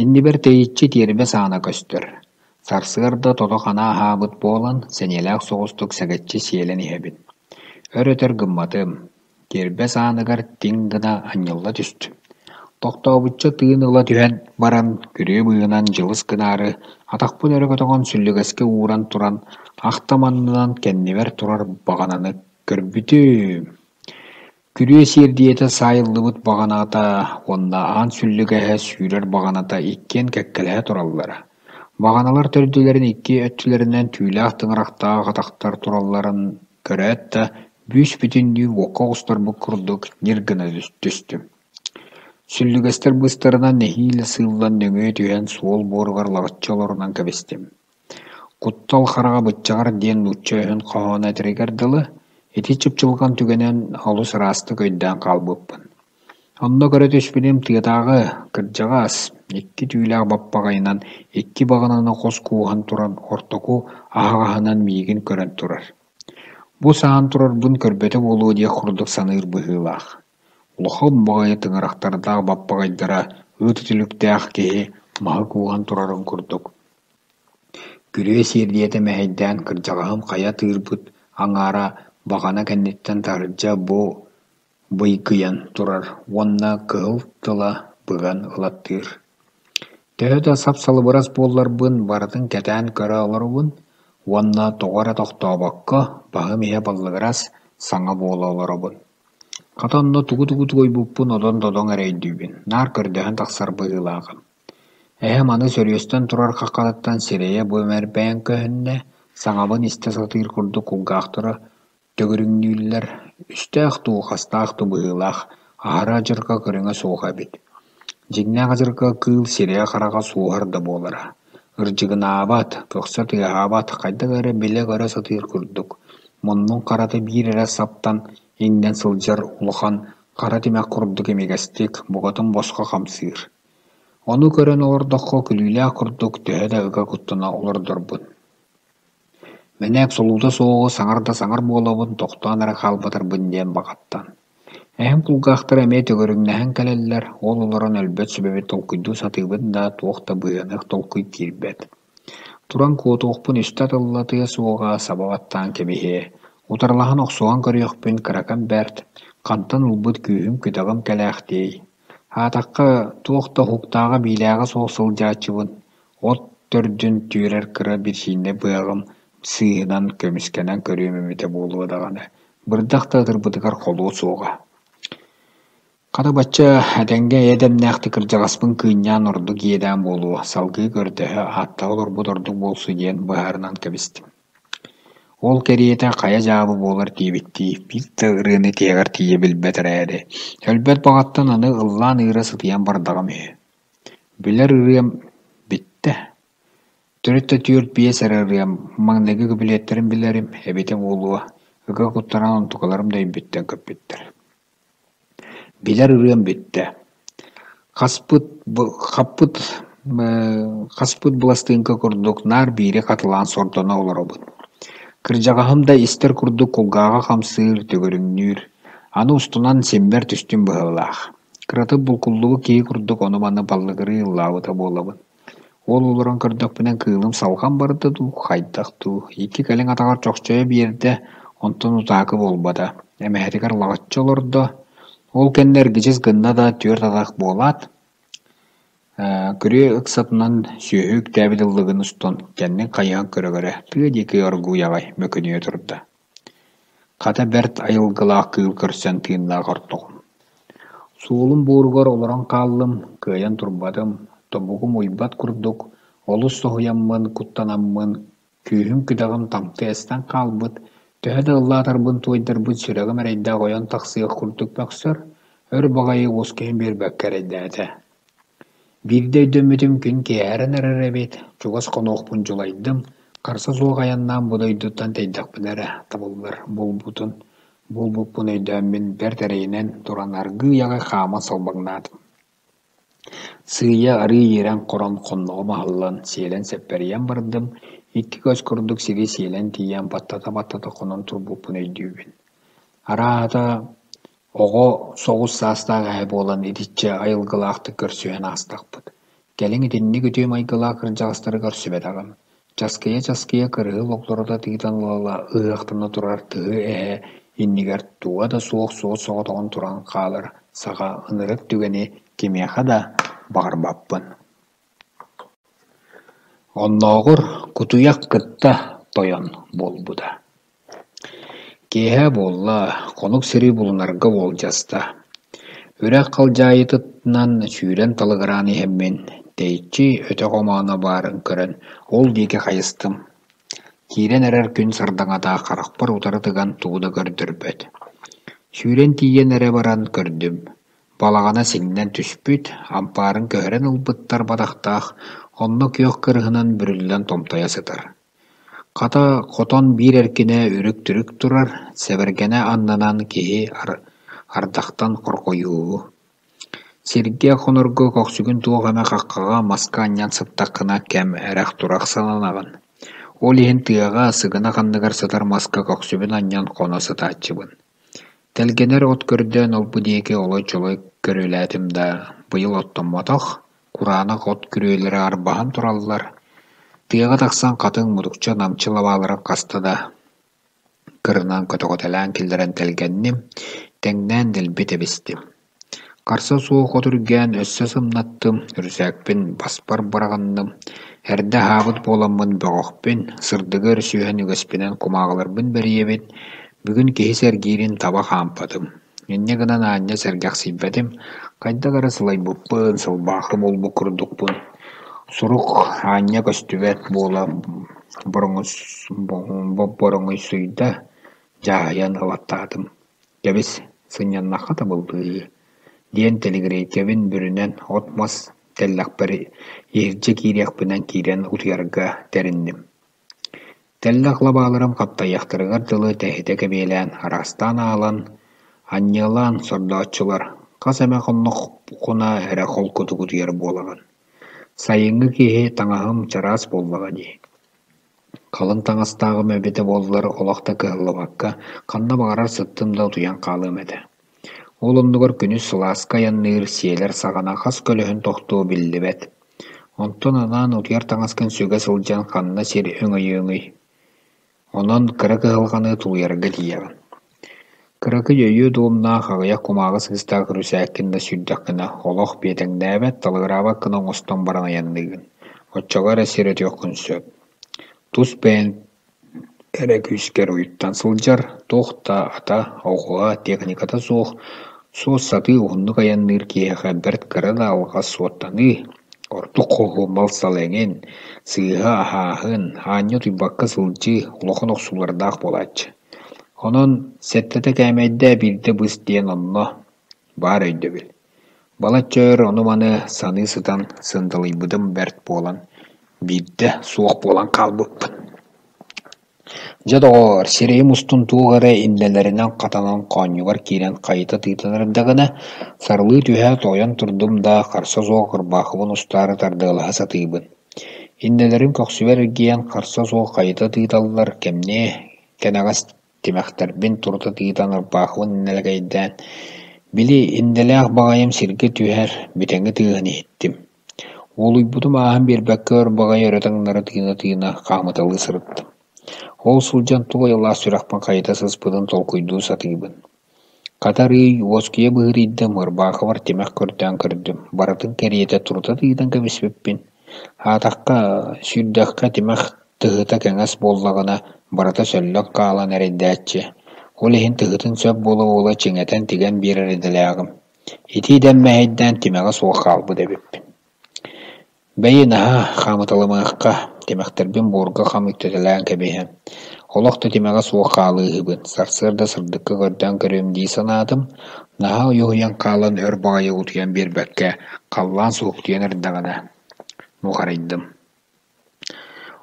Иннибэр тэйиччи тиэрбэс аана көстөр. Сарсыарда тото-хана аһаабыт буолан, сэниэлээх соҕустук сэгэччи сиэлэн иһэбин. Өр-өтөр гымматым, Тиэрбэс ааныгар тиҥ гына анньылла түстүм. Тохтообучча тыын ыла түһэн баран, күрүө быыһынан дьылыс гынаары, атахпын өрө көтөҕөн сүллүгэскэ ууран туран, ахтам аннынан кэннибэр турар баҕананы көрбүтүм. Күрүө сиэрдийэтэ саайыллыбыт баҕаната уонна аан сүллүгэһэ сүүрэр баҕаната иккиэн кэккэлэһэ тураллара. Баҕаналар төрдүлэрин икки өттүлэринэн түүлээх тыҥырахтаах атахтар туралларын көрөөт да, Бүүс-бүтүннүү уокка оҕустарбыт курдук ньир гына түстүм. Сүллүгэстэр быыстарынан нэһиилэ сыыллан нөҥүө түһэн суол буоругар лаҕыччы олорунан кэбистим. Куттал хараҕа быччаҕар диэн нуучча өһүн хоһооно этэригэр дылы, ити чыпчылҕан түгэнин олус ыраастык өйдөөн хаалбыппын. Онно көрө түспүтүм тыатааҕы, кырдьаҕас, икки түүлээх баппаҕайынан икки баҕананы хос кууһан туран ортоку аһаҕаһынан миигин көрөн турар. Бу саһан турарбын көрбөтө буолуо диэх курдук саныыр быһыылаах. Улахан баҕайы тыҥырахтардаах баппаҕайдара ыт үтүлүктээх киһи маһы кууһан турарын курдук Күрүө сиэрдийэтэ мэһэйдээн кырдьаҕаһым хайа тыырбыт аҥаара баҕана кэнниттэн таһырдьа бу быйгыйан турар уонна кыһыл тыла быган ылаттыыр. Төһө да сап-салыбырас буолларбын барытын кэтээн көрө олоробун уонна тоҕо эрэ тохтообокко баһым иһэ баллыгырас саҥа буола олоробун. Хата онно тугу-тугу туойбуппун одон-додоҥ эрэ өйдүүбүн, наар көрдөһөн тахсар быһыылааҕым. Эһэм аны сөрүөстэн турар хаххатыттан сирэйэ бу мэрбэйэн көһүннэ, саҥабын истэ сатыыр курдук кулгаахтара төгүрүҥнүүллэр, үстээх дуу, хастаах дуу быһыылаах, аһара адьырҕа көрүҥэ суох эбит. Дьиҥнээх адьырҕа кыыл сирэйэ-хараҕа суоһар да буолара, ырдьыгынаабат, көхсө тыаһаабат, хайдах эрэ билэ-көрө сатыыр курдук, муннун харата биир эрэ саптан иҥнэн сылдьар улахан хара тимэх курдук имигэстик, букатын босхо хамсыыр. Ону көрөн олордоххо күлүүлээх курдук төһө да ыга куттана олордорбун. Мэнээк солуута суоҕу саҥар да саҥар буолабын, тохтоон эрэ хаалбатарбын диэн баҕаттан. Эһэм кулгаахтара эмиэ төгүрүҥнэһэн кэлэллэр, ол олорон өлбөт сүбэбин толкуйдуу сатыыбын да, туох да быыһаныах толкуй киирбэт. Туран куотуохпун үстэ атыллатыа суоҕа, саба баттаан кэбиһиэ. Утарылаһан охсуһан көрүөхпүн кыракам бэрт, хантан ылбыт күүһүм-күдэҕим кэлээхтиэй. Аатахха, туох да уһуктааҕа-биилээҕэ суох сылдьааччыбын, от төрдүн түөрэр кыра бирсииннэ быһаҕым сыыһынан көмүскэнэн көрүөм эбитэ буолуо даҕаны, бырдах да ытырбытыгар холуо суоҕа. Хата бачча этэҥҥэ эйэ дэмнээхтик кырдьаҕаспын кыынньаан ордук иэдээн буолуо, салгыы көрдөһө, ааттаах олорбут ордук буолсу диэн быһаарынан кэбистим. Ол кэриэтэ хайа дьаабы буолар диэбиттии, биир да ырыаны тиһэҕэр тиийэ билбэт эрээри, өлбөт баҕаттан аны ыллаан ыыра сытыйан бардаҕым үһү. Билэр ырыам бүттэ. Төрүт да түөрт-биэс эрэ ырыам, маҥнайгы күпүлүөттэрин билэрим эбитэ буолуо, ыга куттанан онтукаларым да өйбүттэн көппүттэр. Билэр ырыам бүттэ. Хаспыт, хаппыт, хаспыт быластыыҥка курдук наар биири хатылаан сордоно олоробун. Кырдьаҕаһым да истэр курдук кулгааҕа хамсыыр, төгүрүҥнүүр. Аны устунан симмэр түстүм быһыылаах. Кыратык булкуллубут киһи курдук ону-маны баллыгырыы ыллаабыта буолабын. Ол олорон көрдөхпүнэ кыылым салҕан барда дуу, хайдах дуу, икки кэлин атаҕар чохчойо биэрдэ, онтон утаакы буолбата, эмэһэтигэр лаҕыччы олордо, ол кэннэ эргичис гынна да түөрт атах буолаат, күрүө ыксатынан сүөһү үктээбит ыллыгын устун кэннин хайыһан көрө-көрө тыа диэки оргууй аҕай мөкүнүйэ турда. Хата бэрт айылгылаах кыыл көрсөн тыыннаах ортоҕум. Суолум буоругар олорон хааллым, кыайан турбатым, тобугум уйбат курдук, олус соһуйаммын, куттанаммын, күүһүм-күдэҕим тамты эстэн хаалбыт, төһө да ыллаатарбын туойдарбын сүрэҕим эрэйдээх ойон тахсыах курдук мөхсөр, өр баҕайы уоскуйан биэрбэккэ эрэйдээтэ. Биирдэ өйдөммүтүм күн киэһэрэн эрэр эбит, чугас хонуохпун дьулайдым, харса суох айаннаан бу дойдуттан тэйдэхпинэ эрэ табыллар буолбутун буолбуппун өйдөөммүн бэрт эрэйинэн туран аргыый аҕай хааман салбаҥнаатым. Сыыйа арыый иирэн-хорон хонноҕум аһыллан, сиэлэн сэппэрийэн бардым, икки көс курдук сири сиэлэн тиийэн баттата-баттата хонон турбуппун өйдүүбүн. Арааһата, Оҕо соҕус саастаах эһэ буолан итиччэ айылгылаахтык көрсүһэн аастахпыт. Кэлин итинник үтүө майгылаах кырдьаҕастары көрсүбэтэҕим. Часкыйа-часкыйа кырыһы логлорута тыытан ыла-ыла ыһыахтана турар тыһы эһэ иннигэр туга да суох суос-соҕотоҕун туран хаалар саҕа ынырык түгэни кимиэхэ да баҕарбаппын. Оннооҕор кутуйах кытта тойон буолбута. Киэһэ буолла, хонук сири булунарга уолдьаста. Үрэх халдьаайытынан сүүрэн талыгыраан иһэммин, тэйиччи өтөх омооно баарын көрөн, ол диэки хайыстым. Киирэн эрэр күн сардаҥата харахпар утары тыган тугу да көрдөрбөт. Сүүрэн тиийэн эрэ баран көрдүм, балаҕана сиҥнэн түспүт, ампаарын көһөрөн ылбыттар бадахтаах, онно күөх кырыһынан бүрүллэн томтойо сытар. Хата хотон биир эркинэ үрүк-түрүк турар, сэбэргэнэ аннынан киһи ардахтан хорҕойууһу. Сиргэ хонорго көхсүгүн туох эмэ хаххаҕа маска анньан сыттаххына кэм эрэх-турах сананаҕын. Ол иһин тыаҕа сыгынах анныгар сытар маска көхсүбүн анньан хоно сытааччыбын. Тэлгэнэр от көрдөөн ол-бу диэки олой-чолой көрүөлээтим да, быйыл оттоммотох, кураанах от күрүөлэрэ арбаһан тураллар. Тыаҕа тахсан хатыҥ, мутукча, намчы лабааларын хаста да кырынан көтөҕөтөлөөн киллэрэн тэлгэнним, тэҥнээн дэлби тэбистим. Харса суох от үргээн өссө сымнаттым, үрүсээкпин баспар быраҕынным, эрдэ аһаабыт буоламмын бөҕөхпүн, сырдыгы өрүсүһэн үгэспинэн кумааҕыларбын бэрийэбин, бүгүн киһи сэргиирин таба хаампатым. Инньэ гынан аанньа сэргэхсийбэтим, хайдах эрэ сылайбыппын, сылбаахы буолбут курдукпун. Сурук аанньа көстүбэт буола боппороҥуйсуйда, дьааһыйан ылаттаатым. Кэбис, сынньаннахха табыллыы диэн тэлигириэйкэбин бүрүнэн от-мас тэллэхпэр иһирдьэ киириэхпинэн киирэн утуйарга тэринним. Тэллэх лабааларым хаптайыахтарыгар дылы тэһитэ кэбиэлээн, араастаан аалан, анньыалаан сордооччулар, хас эмэ хонноххуна эрэ холкутук утуйар буолаҕын. Сайыҥҥы киһи таҥаһым чараас буоллаҕа дии. Халыҥ таҥастааҕым эбитэ буоллар, олох да кыһаллыбакка, ханна баҕарар сыттым да утуйан хаалыам этэ. Ол оннугар күнүс сылааска айанныыр сиэлэр саҕана хас көлөһүн тохтуо биллибэт. Онтон анаан утуйар таҥаскын сүгэ сылдьан ханна сир өҥөйүөҥүй? Онон кыра кыһалҕаны тулуйарга тиийэҕин. Кыракый өйүө дуомнаах, аҕыйах кумааҕы сыыстаах үрүсээккин да сүүрдэххинэ, олох биэтэҥнээбэт, талыгыраабат гына оҥостон баран айанныыгын. Оччоҕо эрэ сир өтүөххүн сөп. Тус бэйэҥ эрэ күүскэр уйуттан сылдьар, туох да ата, оҕуһа, техниката суох, суос-сатыы уһуннук айанныыр киһиэхэ бэрт кыра да алҕас суоттаныы, ордук хоһу мал-сал эҥин, сыыһа аһааһын, аанньа утуйбакка сылдьыы улахан охсуулардаах буолааччы. Онон сэттэтэ кээмэйдээ биирдэ быс диэн онно баар өйдөбүл. Балачча өр ону-маны саныы сытан сындалыйбытым бэрт буолан, биирдэ суох буолан хаалбыппын. Дьэ, доҕоор, сирэйим устун туох эрэ иннэлэринэн хатанан хоонньугар киирэн хайыта тыытан эрдэҕинэ, сарылыы түһээт ойон турдум да, харса суох ырбаахыбын устаары тардыалаһа сатыыбын. Иннэлэрим көхсүбэр эргийэн харса суох хайыта тыыталлар, кэмниэ кэнэҕэс тимэхтэрбин турута тыытан ырбаахыбын нэлэкэйдээн, били иннэлээх баҕайым сиргэ түһэр бүтэҥи тыаһын иһиттим. Уолуйбутум ааһан биэрбэккэ өр баҕайы өрө таҥнары тыына-тыына хаамыталыы сырыттым. Ол сылдьан туох айылаах сүрэхпин хайыта сыспытын толкуйдуу сатыыбын. Хата арыый уоскуйа быһыытыйдым, ырбаахыбар тимэх көрдөөн көрдүм, барытын кэриэтэ турута тыытан кэбиспиппин. Аатахха, сүүрдэххэ тимэх тыһыта кэҥэс буоллаҕына, барыта сөллөн хаалан эрэйдээччи, ол иһин тыһытын сөп буола-буола чиҥэтэн тигэн биэрэр идэлээҕим. Ити идэм мэһэйдээн тимэҕэ суох хаалбыт эбиппин. Бэйи, наһаа хаамыталымыахха, тимэхтэрбин буорга хам үктэтэлээн кэбиһэн, олох да тимэҕэ суох хаалыыһыбын, сарсыарда сырдыкка көрдөөн көрүөм дии санаатым, наһаа уйуһуйан хаалан өр баҕайы утуйан биэрбэккэ, халлаан суһуктуйан эрдэҕинэ нухарыйдым.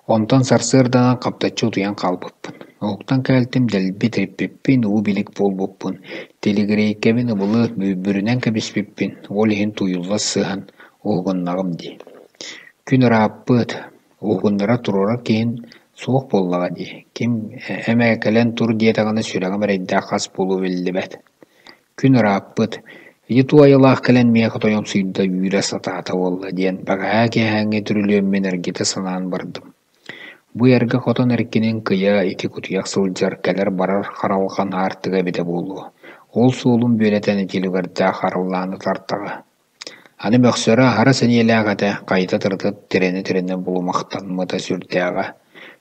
Онтон сарсыарданан хаптаччы утуйан хаалбыппын. Уһуктан кэлтим, дэлби тириппиппин, уу билик буолбуппун, тилигириэйкэбин ыбылы бүрүнэн кэбиспиппин, ол иһин тууйулла сыһан уһугуннаҕым дии. Күн ырааппыт, уһугуннара туруорар киһим суох буоллаҕа дии, ким эмэ кэлэн тур диэтэҕинэ сүрэҕим эрэйдээх хас буолуо биллибэт. Күн ырааппыт, ити туу айылаах кэлэн миэхэ тойомсуйда үүрэ сатаата буолла диэн бэҕэһээ киэһээҥҥи түрүлүөммүн эргитэ санаан бардым. Бу эргэ хотон эркинин кыйа ити кутуйах сылдьар, кэлэр-барар харалҕан аартыга эбитэ буолуо, ол суолун бүөлэтэн ити үлүгэрдээх араллааны тартаҕа. Аны мөхсөрө аһара сэниэлээх этэ, хайыта тырыта тирэнэ-тирэнэ булумахтаммыта сүрдээҕэ.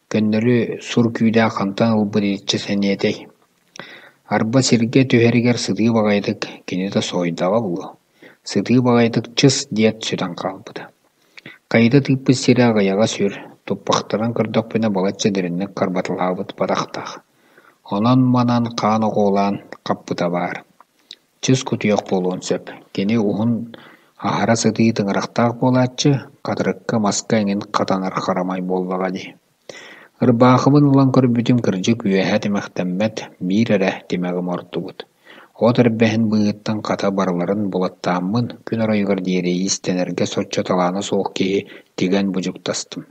Көннөрү сур күүдээх хантан ылбыт итиччэ сэниэтэй Арба сиргэ түһэригэр сытыы баҕайытык кини да соһуйдаҕа буолуо, сытыы баҕайытык чыс диэт сүтэн хаалбыта. Хайыта тыыппыт сирэ аҕыйаҕа сүр, Туппахтанан көрдөхпүнэ, балачча дириҥник харбаталаабыт бадахтаах, онон-манан хаан оҕуолаан хаппыта баар. Чыс кутуйах буолуон сөп, кини уһун аһара сытыы тыҥырахтаах буолааччы, хатырыкка, маска эҥин хатанар харамай буоллаҕа дии. Ырбаахыбын ылан көрбүтүм, кырдьык, үөһэ тимэхтэммэт, биир эрэ тимэҕим ордубут. От эрбэһин быыһыттан хата барыларын булаттааммын, күн оройугар диэри иистэнэргэ соччо талаана суох киһи тигэн будьуктастым.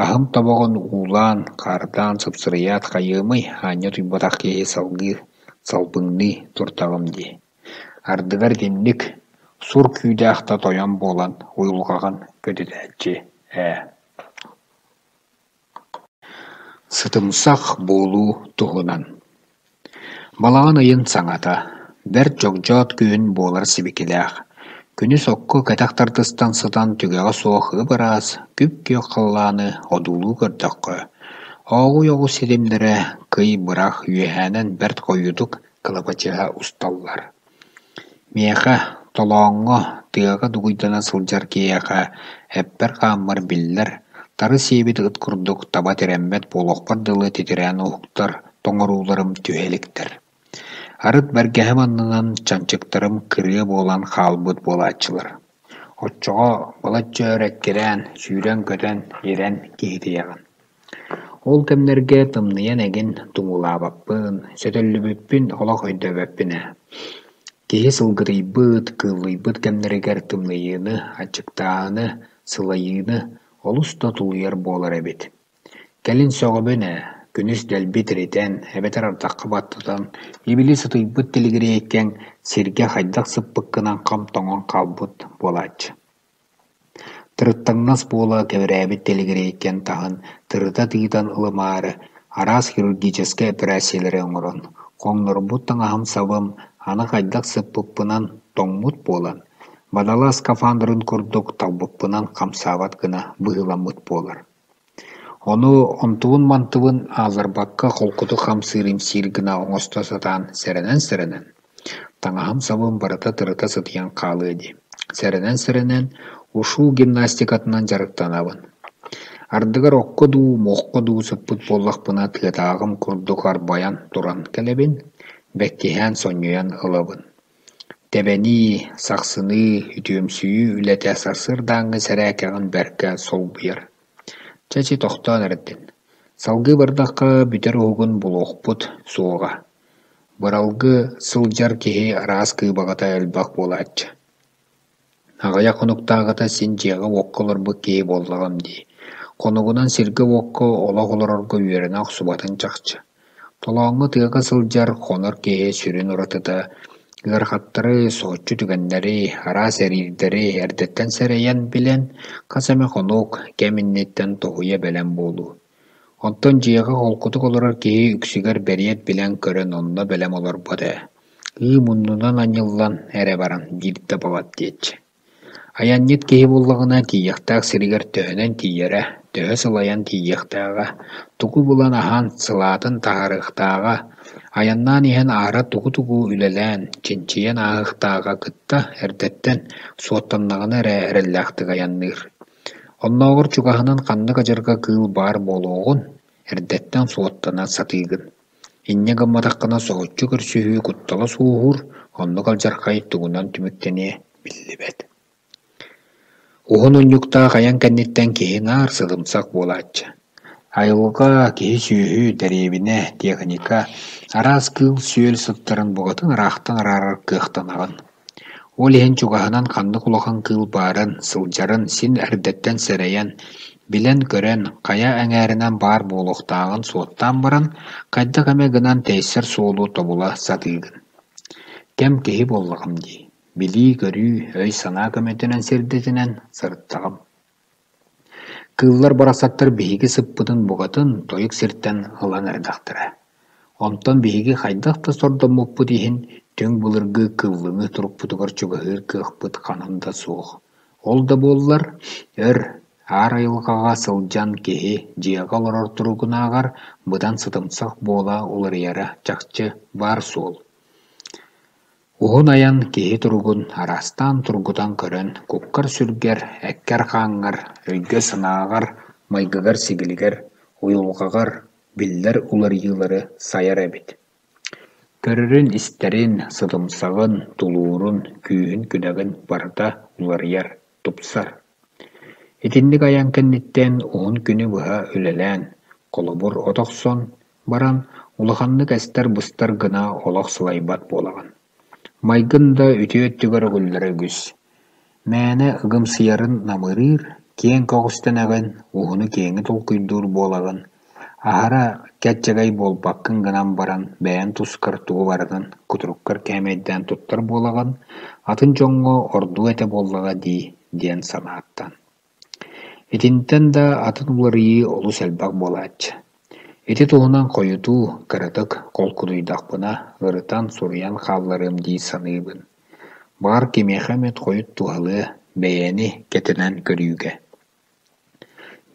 Аһым тобоҕун уулаан, хаардаан сыпсырыйаат хайыамый, аанньа утуйбатах киһи салгыы салбыҥныы турдаҕым дии. Ардыгар итинник сур күүдээх да тойон буолан уйулҕаҕын көтүтээччи ээ. Сытымсах буолуу туһунан Балаҕан ыйын саҥата, бэрт дьогдьоот күһүн буолар сибикилээх, күнүс окко кэтэх тардыстан сытан түгэҕэ суох ып-ыраас, күп-күөх халлааны одуулуу көрдөххө, ооҕуй оҕус ситимнэрэ кый бырах үөһээнэн бэрт хойуутук кылабачыһа усталлар. Миэхэ, толооҥҥо, тыаҕа дугуйдана сылдьар киһиэхэ, эппэр-хааммар биллэр, тары сиэбит ыт курдук таба тирэммэт буолуохпар дылы титирээн уһуктар тоҥорууларым түһэ иликтэр. Арыт бэргэһэм аннынан чанчыктарым кырыа буолан хаалбыт буолааччылар. Оччоҕо балачча өр эккирээн, сүүрэн-көтөн, ирэн киһитийэҕин. Ол кэмнэргэ тымныйан эҥин тумуулаабаппын, сөтөллүбүппүн олох өйдөөбөппүн ээ. Киһи сылгытыйбыт, кыыллыйбыт кэмнэригэр тымныйыыны, аччыктааһыны, сылайыыны олус да тулуйар буолар эбит. Кэлин сөҕөбүн ээ, күнүс дэлби тиритэн, эбэтэр ардахха баттатан, ибили сытыйбыт тилигириэйкэҥ сиргэ хайдах сыппыккынан хам тоҥон хаалбыт буолааччы. Тырыттаҥнас буола кэбирээбит тэлигириэйкэн таһын тырыта тыытан ылымаары, араас хирургическай эпэрээссийэлэри оҥорон, хоҥнорбут таҥаһым-сабым аны хайдах сыппыппынан тоҥмут буолан, бадала скафандрын курдук талбыппынан хамсаабат гына быһыыламмыт буолар. Ону онтубун-мантыбын аалларбакка холкутук хамсыыр-имсиир гына оҥосто сатаан сэрэнэн-сэрэнэн, таҥаһым-сабым барыта тырыта сытыйан хаалыа дии, сэрэнэн-сэрэнэн ушу гимнастикатынан дьарыктанабын. Ардыгар окко дуу, муохха дуу сыппыт буоллахпына тыатааҕым курдук арбайан туран кэлэбин, бэккиһээн сонньуйан ылабын. Тэбэнии, сахсыныы, үтүөмсүйүү үлэтэ сарсыардааҥҥы сэрээкэҕин бэркэ солбуйар. Чэ, тохтоон эрдин, салгыы бардахха бүтэр уһугун булуохпут суоҕа, быралгы сылдьар киһи араас кыыбаҕата элбэх буолааччы. Аҕыйах хонуктааҕыта син дьиэҕэ-уокка олорбут киһи буоллаҕым дии, хонугунан сиргэ-уокка олох олорорго үөрэнэ охсубатын чахчы. Толооҥҥо тыаҕа сылдьар, хонор киһи сүрүн уратыта ыарахаттары, соһуччу түгэннэри, араас эриирдэри эрдэттэн сэрэйэн билэн, хас эмэ хонук, кэм инниттэн тоһуйа бэлэм буолуу. Оттон дьиэҕэ холкутук олорор киһи үксүгэр бэриэт билэн-көрөн онно бэлэм олорбот ээ, ыы муннунан анньыллан эрэ баран биирдэ балат диэччи. Айанньыт киһи буоллаҕына тиийиэхтээх сиригэр төһөнөн тиийэрэ, төһө сылайан тиийиэхтээҕэ, тугу булан аһаан сылаатын таһаарыахтааҕа, айаннаан иһэн аара тугу-тугу үлэлээн, чинчийэн ааһыахтааҕа кытта эрдэттэн суоттаннаҕына эрэ эрэллээхтик айанныыр. Оннооҕор чугаһынан ханнык адьырҕа кыыл баар буолуоҕун эрдэттэн суоттана сатыыгын. Инньэ гымматаххына соһуччу көрсүһүү куттала суоһуур, оннук алдьархай тугунан түмүктэниэ биллибэт. Уһун унньуктаах айан кэнниттэн киһи наар сылымсах буолааччы. Айылҕа, киһи-сүөһү, дэриэбинэ, техника, араас кыыл-сүөл сыттарын букатын ыраахтан араарар кыахтанаҕын. Ол иһин чугаһынан ханнык улахан кыыл баарын, сылдьарын син эрдэттэн сэрэйэн, билэн-көрөн, хайа эҥээринэн баар буолуохтааҕын суоттаан баран, хайдах эмэ гынан тэйсэр суолу тобула сатыыгын. Кэм киһи буоллаҕым дии, билии-көрүү, өй-санаа көмөтүнэн сирдэтинэн сырыттаҕым. Кыыллар барахсаттар биһиги сыппытын букатын тойук сиртэн ылан эрдэхтэрэ. Онтон биһиги хайдах да сордоммуппут иһин, түҥ былыргы кыллыҥы турукпутугар чугаһыыр кыахпыт ханан да суох. Ол да буоллар, өр, аар айылҕаҕа сылдьан киһи дьиэҕэ олорор туругунааҕар быдан сытымсах буола уларыйара чахчы баар суол. Уһун айан киһи туругун араастаан тургутан көрөн, куккар-сүргэр, эккэр-хааҥҥар, өйгө-санааҕар майгыгар-сигилигэр, уйулҕаҕар биллэр уларыйыылары сайар эбит. Көрөрүн-истэрин, сытымсаҕын, тулуурун, күүһүн-күдэҕин барыта уларыйар, тупсар. Итинник айан кэнниттэн уһун күнү быһа үлэлээн, холобур, от охсон баран, улаханнык эстэр-быстар гына олох сылайбат буолаҕын. Майгын да үтүө өттүгэр өгүллэрэ үгүс. Мээнэ ыгымсыйарын намырыыр, киэҥ көҕүстэнэҕин, уһуну-киэҥи толкуйдуур буолаҕын, аһара кэччэгэй буолбаккын гынан баран бэйэҥ тускар тугу барытын кутуруккар кээмэйдээн туттар буолаҕын, атын дьоҥҥо ордуо этэ буоллаҕа дии диэн санааттан. Итинтэн да атын уларыйыы олус элбэх буолааччы. Ити туһунан хойутуу, кыратык холкутуйдахпына, ырытан, суруйан хаалларыам дии саныыбын. Баҕар, кимиэхэ эмит хойут туһалыа, бэйэни кэтэнэн көрүүгэ.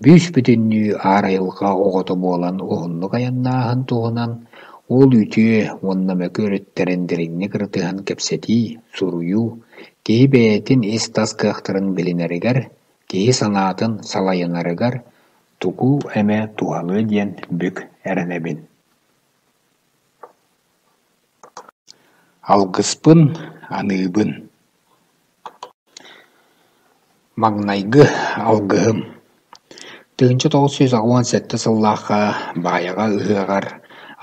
Бүүс-бүтүннүү аар айылҕа оҕото буолан уһуннук айаннааһын туһунан ол үтүө уонна мөкү өрүттэрин дириҥник ырытыһан кэпсэтии, суруйуу киһи бэйэтин ис-тас кыахтарын билинэригэр, киһи санаатын салайынарыгар тугу эмэ туһалыа диэн бүк эрэнэбин. Алгыспын аныыбын Маҥнайгы алгыһым 1987 сыллаахха Баайаҕа ыһыаҕар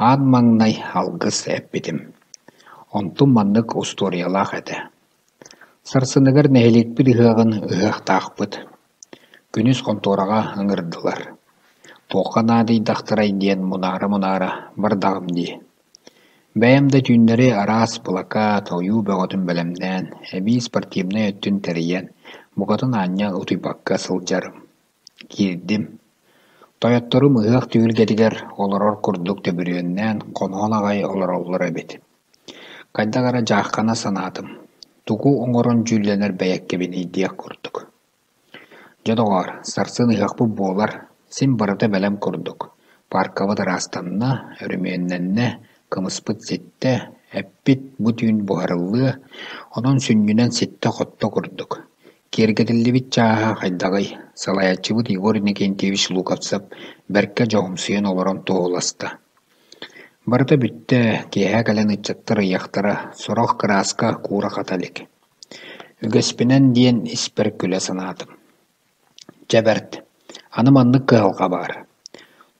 аан маҥнай алгыс эппитим. Онтум маннык устуоруйалаах этэ. Сарсыныгар нэһилиэкпит ыһыаҕын ыһыахтаахпыт. Күнүс хонтуораҕа ыҥырдылар. Туохха наадыйдахтарай диэн мунаара-мунаара бардаҕым дии. Бэйэм да түүннэри араас былакаат, ойуу бөҕөтүн бэлэмнээн, эбии спортивнай өттүн тэрийэн, букатын аанньа утуйбакка сылдьарым. Киирдим. Тойотторум ыһыах түһүлгэтигэр олорор курдук төбүрүөннээн хоноһон аҕай олороллор эбит. Хайдах эрэ дьааххана санаатым, тугу оҥорон дьүүллэнэр бэйэккэбиний диэх курдук. Дьэ, доҕоор, сарсын ыһыахпыт буолар, син барыта бэлэм курдук, пааркабыт ыраастанна, өрөмүөннэннэ, кымыспыт ситтэ, эппит бу түүн буһарыллыа, онон сүнньүнэн ситтэ-хотто курдук. Киэргэтиллибит чааһа хайдаҕый, салайааччыбыт Егор Иннокентьевич Луковцев бэркэ дьоһумсуйан олорон туоһуласта. Барыта бүттэ, киэһэ кэлэн ыччаттар ыйыахтара, сорох кырааска куура-хата илик. Үгэспинэн диэн испэр күлэ санаатым. Чэ бэрт, аны маннык кыһалҕа баар.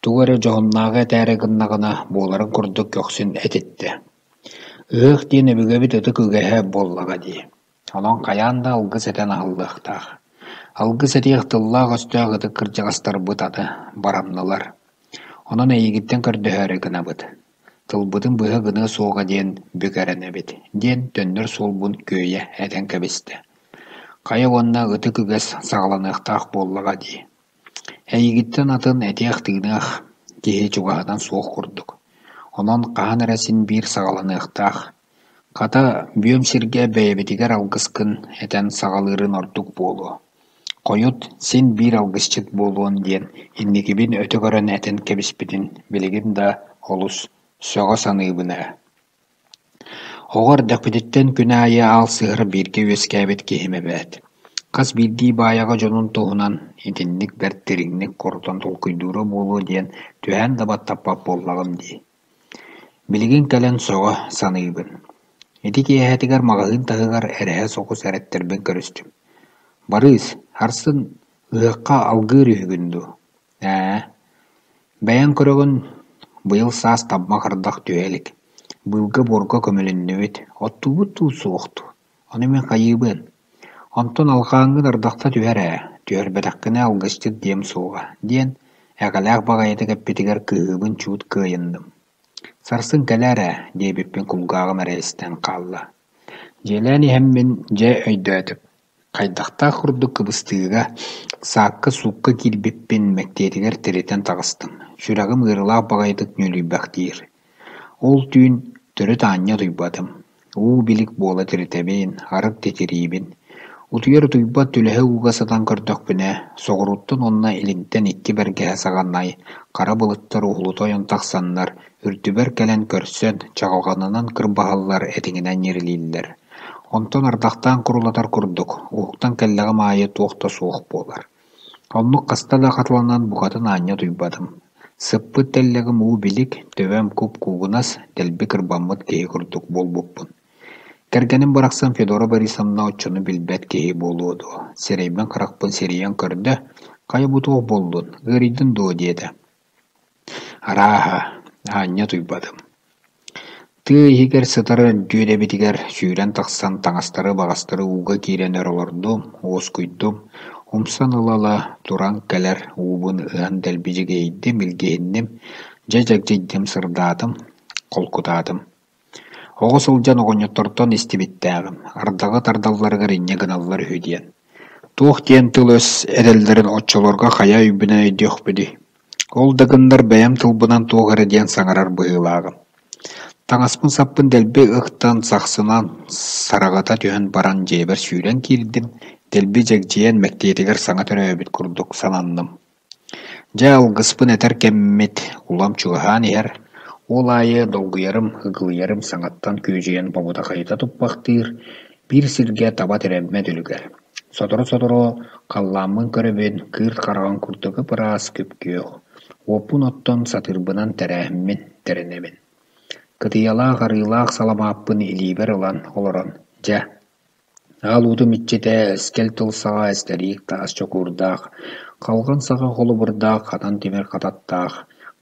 Тугу эрэ дьоһуннааҕы этээри гыннаҕына буоларын курдук көхсүн этиттэ. Ыһыах диэн өбүгэбит ытык үгэһэ буоллаҕа дии. Онон хайаан да алгыс этэн аһыллыахтаах. Алгыс этиэх тыллаах-өстөөх ытык кырдьаҕастарбыт аты барамнылар. Онон эйигиттэн көрдөһөөрү гынабыт Тылбытын быһа гыныа суоҕа диэн бүк эрэнэбит, диэн төннөр суолбун күөйэ этэн кэбистэ. Хайа уонна ытык үгэс саҕаланыахтаах буоллаҕа дии. Эйигиттэн атын этиэх-тыыныах киһи чугаһынан суох курдук. Онон хаһан эрэ син биир саҕаланыахтаах. Хата, бүөм сиргэ бэйэбитигэр алгыскын этэн саҕалыырын ордук буолуо. Хойут син биир алгысчыт буолуон диэн инникибин өтө көрөн этэн кэбиспитин билигин да олус сөҕө саныыбын ээ. Оҕо эрдэхпититтэн күн аайы аалсыһар бииргэ үөскээбит киһим эбээт. Хас биирдии Баайаҕа дьонун туһунан итинник бэрт дириҥник хорутан толкуйдуура буолуо диэн түһээн да баттаппат буоллаҕым дии. Билигин кэлэн сөҕө саныыбын. Ити киэһэтигэр маҕаһыын таһыгар эрэһэ соҕус эрэттэрбин көрүстүм. «Барыыс, сарсын ыһыахха алгыыр үһүгүн дуу?» «Ээ, бэйэҥ көрөҕүн, быйыл саас таммах ардах түһэ илик, быылга-буорга көмүлүннүбүт, оттуубут дуу, суох дуу, ону мин хайыыбын? Онтон алҕааҥҥын ардахта түһэр ээ, түһэрбэтэххинэ алгысчыт диэм суоҕа» диэн эҕэлээх баҕайытык эппитигэр кыһыыбын чуут кыайынным. «Сарсын кэлээр ээ» диэбиппин кулгааҕым эрэ истэн хаалла. Дьиэлээн иһэммин дьэ өйдөөтүм, хайдахтаах курдук кыбыстыыга, саакка-суукка киирбиппин мэктиэтигэр тиритэн таҕыстым, сүрэҕим ыарыылаах баҕайытык нүөлүйбэхтиир. Ол түүн төрүт аанньа утуйбатым, уу билик буола тиритэбин, арыт титириибин. Утуйар-утуйбат түлэһэ ууга сытан көрдөхпүнэ, соҕурууттан уонна илинтэн икки бэргэһэ саҕанай хара былыттар уһулута ойон тахсаннар, үрдүбэр кэлэн көрсөн, чаҕылҕанынан кырбаһаллар, этиҥинэн ньирилииллэр. Онтон ардахтаан курулатар курдук, уһуктан кэллэҕим аайы туох да суох буолар. Оннук хаста да хатыланан букатын аанньа утуйбатым, сыппыт тэллэҕим уу билик, төбөм куп-куугунас, дэлби кырбаммыт киһи курдук буолбуппун. Кэргэним барахсан Федора Борисовна оччону билбэт киһи буолуо дуо, сирэйбин-харахпын сирийэн көрдө, хайа бу туох буоллун, ыарыйдын дуо диэтэ. Арааһа, аанньа утуйбатым. Тыа иһигэр сытар дүөдэбитигэр сүүрэн тахсан таҥастары баҕастары ууга киирэн өр олордум, уоскуйдум, умсан ыла-ыла туран кэлэр уубун ыһан дэлби дьигиһийдим, илгиһинним, дьэ дьэгдьийдим, сырдаатым, холкутаатым. Оҕо сылдьан оҕонньоттортон истибиттээҕим, ардаҕы тардалларыгар инньэ гыналлар үһү диэн. Туох диэн тыл-өс этэллэрин оччолорго хайа өйбүнэн өйдүөхпүнүй? Ол да гыннар бэйэм тылбынан туох эрэ диэн саҥарар быһыылааҕым. Таҥаспын-саппын дэлби ыктан, сахсынан сараҕыта түһэн баран дьиэбэр сүүрэн киирдим, дэлби дьэгдьийэн мэктиэтигэр саҥа төрөөбүт курдук сананным. Дьэ, алгыспын этэр кэммит улам чугаһаан иһэр, ол аайы долгуйарым, ыгылыйарым саҥаттан күөдьүйэн бобутахайыта туппахтыыр, биир сиргэ таба тирэммэт үлүгэр. Сотору-сотору халлааммын көрөбүн, кыырт хараҕын курдук ып-ыраас, күп-күөх. Уоппун оттон сатыырбынан тэрээһиммин тэринэбин. Кытыйалаах арыылаах саламааппын илиибэр ылан олорон, дьэ, Аал уутум иччитэ эскэл тыл саҕа эстэриик таас чокуурдаах, халҕан саҕа холобурдаах хатан тимир хататтаах,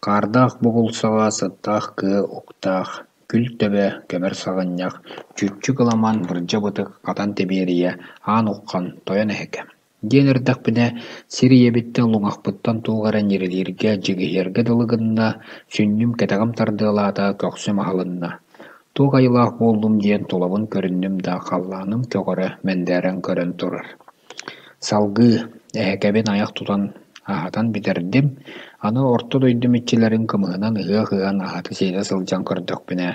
хаардаах бугул саҕа сыттаах кыа уктаах, күл төбө, көмөр саҕынньах, чүүччү кыламан, бырдьа бытык, хатан тимиэрийэ, аан уххан, тойон эһэкэ диэн эрдэхпинэ, сир ийэбиттэн луҥахпыттан туох эрэ ньирилииргэ, дьигиһийэргэ дылы гынна, сүнньүм кэтэҕим тардыалаата, көхсүм аһылынна. Туох айылаах буоллум диэн тулабын көрүннүм да, халлааным көҕөрө мэндээрэн көрөн турар. Салгыы эһэкэбин айах тутан аһатан бүтэрдим, аны орто дойдум иччилэрин кымыһынан ыһыах ыһан аһата-сиэтэ сылдьан көрдөхпүнэ,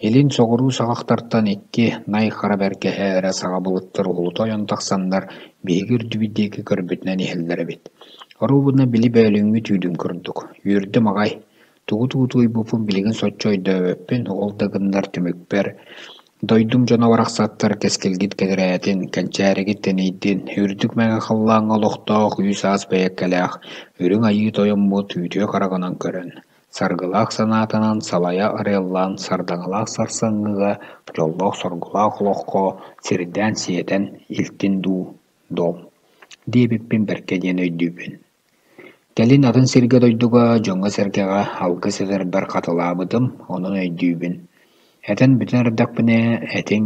илин соҕуруу саҕахтартан икки най хара бэргэһэ эрэ саҕа былыттар уһулута ойон тахсаннар биһиги үрдүбүт диэки көрбүтүнэн иһэллэр эбит. Оруобуна били бөөлүүҥҥү түүлүм курдук, үөрдүм аҕай, тугу-тугу тулуйбуппун билигин соччо өйдөөбөппүн, ол да гыннар түмүкпэр Дойдум дьоно барахсаттар кэскилгит кэтэрээтин, кэнчээригит тэнийдин, үрдүк мэҥэ халлааҥҥа олохтоох үүс-аас бэйэккэлээх Үрүҥ Айыы Тойоммут үтүө хараҕынан көрөн, саргылаах санаатынан салайа арыаллаан сардаҥалаах сарсыҥҥыга дьоллоох-соргулаах олоххо сирдээн сиэтэн илтин дуу, дом диэбиппин бэркэ диэн өйдүүбүн. Кэлин атын сиргэ-дойдуга, дьоҥҥо-сэргэҕэ алгыс этэрбэр хатылаабытым, онон өйдүүбүн. Этэн бүтэн эрдэхпинэ, этиҥ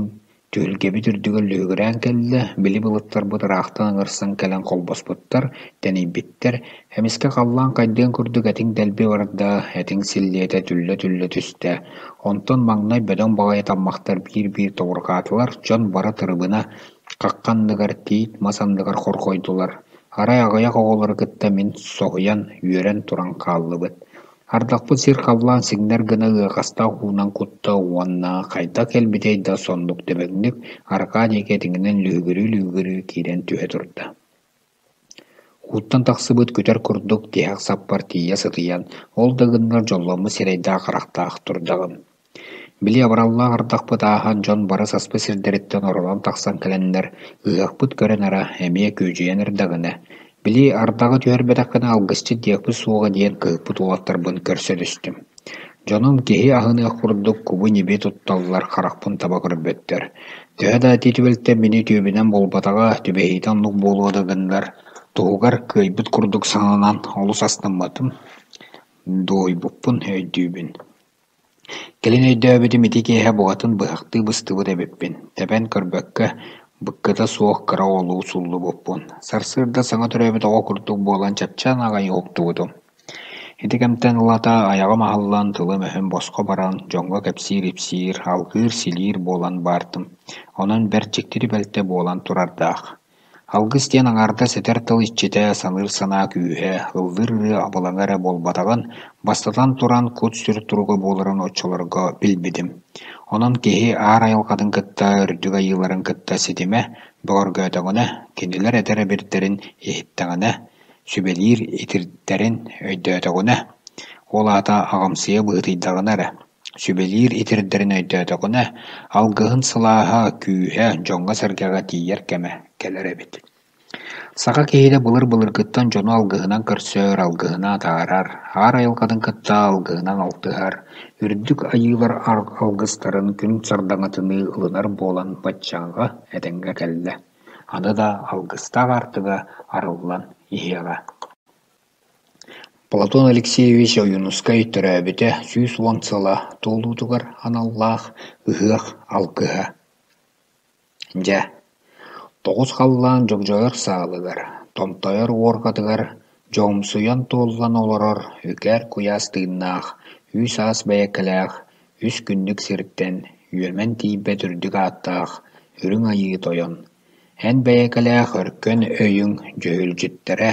түһүлгэбит үрдүгэр лүһүгүрээн кэллэ, били былыттарбыт ыраахтан ыҥырсан кэлэн холбоспуттар, тэнийбиттэр, эмискэ халлаан хайдыан курдук этиҥ дэлби барда, этиҥ силлиэтэ түллэ-түллэ түстэ, онтон маҥнай бөдөҥ баҕайы таммахтар биир-биир тобурҕаатылар, дьон бары тырыбына хахха анныгар, тиит мас анныгар хорҕойдулар, Арай аҕыйах оҕолору кытта мин соһуйан, үөрэн туран хааллыбыт. Ардахпыт сир-халлаан сиҥнэр гына ыаҕастаах уунан кутта уонна хайдах кэлбитэй да соннук дөбөҥнүк арҕаа диэки этиҥинэн лүһүгүрүү-лүһүгүрүү киирэн түһэ турда. Ууттан тахсыбыт күтэр курдук тиһэх саппар тиийэ сытыйан, ол да гыннар дьолломмут сирэйдээх-харахтаах турдаҕым. Били абыраллаах ардахпыт ааһан дьон бары саспыт сирдэриттэн оролон тахсан кэлэннэр, ыһыахпыт көрөн эрэ, эмиэ күөдьүйэн эрдэҕинэ, били ардаҕы түһэрбэтэххинэ алгысчыт диэхпит суоҕа диэн кыһыппыт уолаттарбын көрсө түстүм. Дьонум киһи аһыныах курдук кубу-ньиби тутталлар, харахпын таба көрбөттөр. Төһө да ити түбэлтэ мин үтүөбүнэн буолбатаҕа, түбэһиитэ оннук буолуо да гыннар, туһугар кыайбыт курдук сананан олус астымматым, дуоһуйбуппун өйдүүбүн. Кэлин өйдөөбүтүм ити киэһэ букатын быһахтыы быстыбыт эбиппин, тэбэн көрбөккө, быккыта суох кыра оҕолуу сууллубуппун. Сарсыарда саҥа төрөөбүт оҕо курдук буолан чэпчээн аҕай уһуктубутум. Ити кэмтэн ылата айаҕым аһыллан, тылым-өһүм босхо баран, дьоҥҥо кэпсиир-ипсиир, алгыыр-силиир буолан баартым. Онон бэрт дьикти түбэлтэ буолан турардаах. Алгыс диэн аҥаардас этэр тыл иччитэ, саныыр санаа күүһэ, ыллыыр ырыа абылаҥа эрэ буолбатаҕын, бастатан туран, кут-сүр туруга буоларын оччолорго билбитим. Онон киһи аар айылҕатын кытта, үрдүк айыыларын кытта ситимэ бөҕөргөөтөҕүнэ, кинилэр этэр эбирдэрин иһиттэҕинэ, сүбэлиир итирдэрин өйдөөтөҕүнэ, ол аата аҕамсыйа быһыытыйдаҕына эрэ сүбэлиир итирдэрин өйдөөтөҕүнэ, алгыһын сылааһа, күүһэ дьоҥҥо-сэргэҕэ тиийэр кэмэ кэлэр эбит. Саха киһитэ былыр-былыргыттан дьону алгыһынан көрсөр, алгыһынан атаарар, аар айылҕатын кытта алгыһынан алтыһар, үрдүк айыылар алгыстарын күн сардаҥатыныы ылынар буолан баччааҥҥа этэҥҥэ кэллэ, аны да алгыстаах аартыга арыллан иһиэҕэ. Платон Алексеевич Ойуунускай төрөөбүтэ 110 сыла туолуутугар аналлаах ыһыах алгыһа Дьэ, тоҕус халлаан дьогдьойор саалыгар, томтойор уорҕатыгар дьоһумсуйан туоллан олорор үкэр куйаас тыыннаах, үс-аас бэйэккэлээх, үс күннүк сиртэн үөмэн тиийбэт үрдүк ааттаах Үрүҥ Айыы Тойон, эн бэйэкэлээх өркөн өйүҥ дьүһүлдьүттэрэ,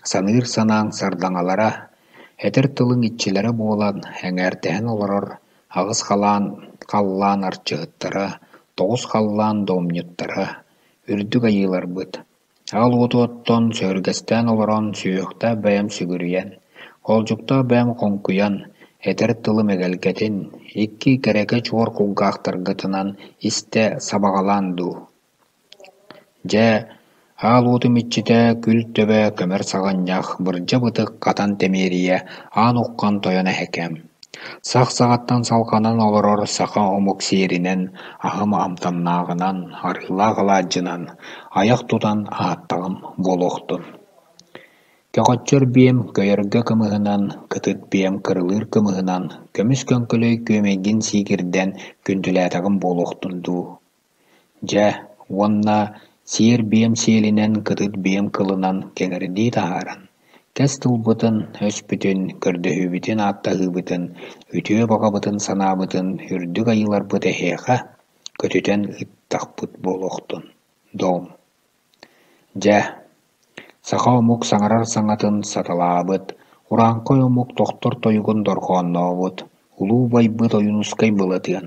саныыр санааҥ сардаҥалара, этэр тылыҥ иччилэрэ буолан эҥээрдэһэн олорор аҕыс халаан халлаан арчыһыттара, тоҕус халлаан доомньуттара, үрдүк айыыларбыт, аал уоту оттон, сөһүргэстээн олорон, сүһүөхтээх бэйэм сүгүрүйэн, хоолдьуктаах бэйэм хоҥкуйан, этэр тылым эгэлгэтин, икки кэрэкэ чуор кулгаахтаргытынан истэ сабаҕалаан дуу Дьэ, аал уотум иччитэ, күл төбө, көмөр саҕынньах, бырдьа бытык, хатан тэмиэрийэ, аан уххан тойон эһэкэм Сах саҕаттан салҕанан олорор саха омук сиэринэн, аһым амтаннааҕынан, арыылаах алаадьынан айах тутан аһаттаҕым буолуохтун. Көҕөччөр биэм көйөргө кымыһынан, кытыт биэм кырылыыр кымыһынан, көмүс көҥкөлөй күөмэйгин сиигирдэн күндүлээтэҕим буолуохтун дуу. Дьэ, уонна сиэр биэм сиэлинэн, кытыт биэм кылынан кэҥэрдии таһааран, кэс тылбытын, өспүтүн, көрдөһүүбүтүн-ааттаһыыбытын, үтүө баҕабытын санаабытын үрдүк айыыларбыт эһиэхэ көтүтэн ыыттахпыт буолуохтун, дом. Дьэ, саха омук саҥарар саҥатын саталаабыт, урааҥхай омук тохтор тойугун дорҕооннообут, улуу убайбыт Ойуунускай Былатыан,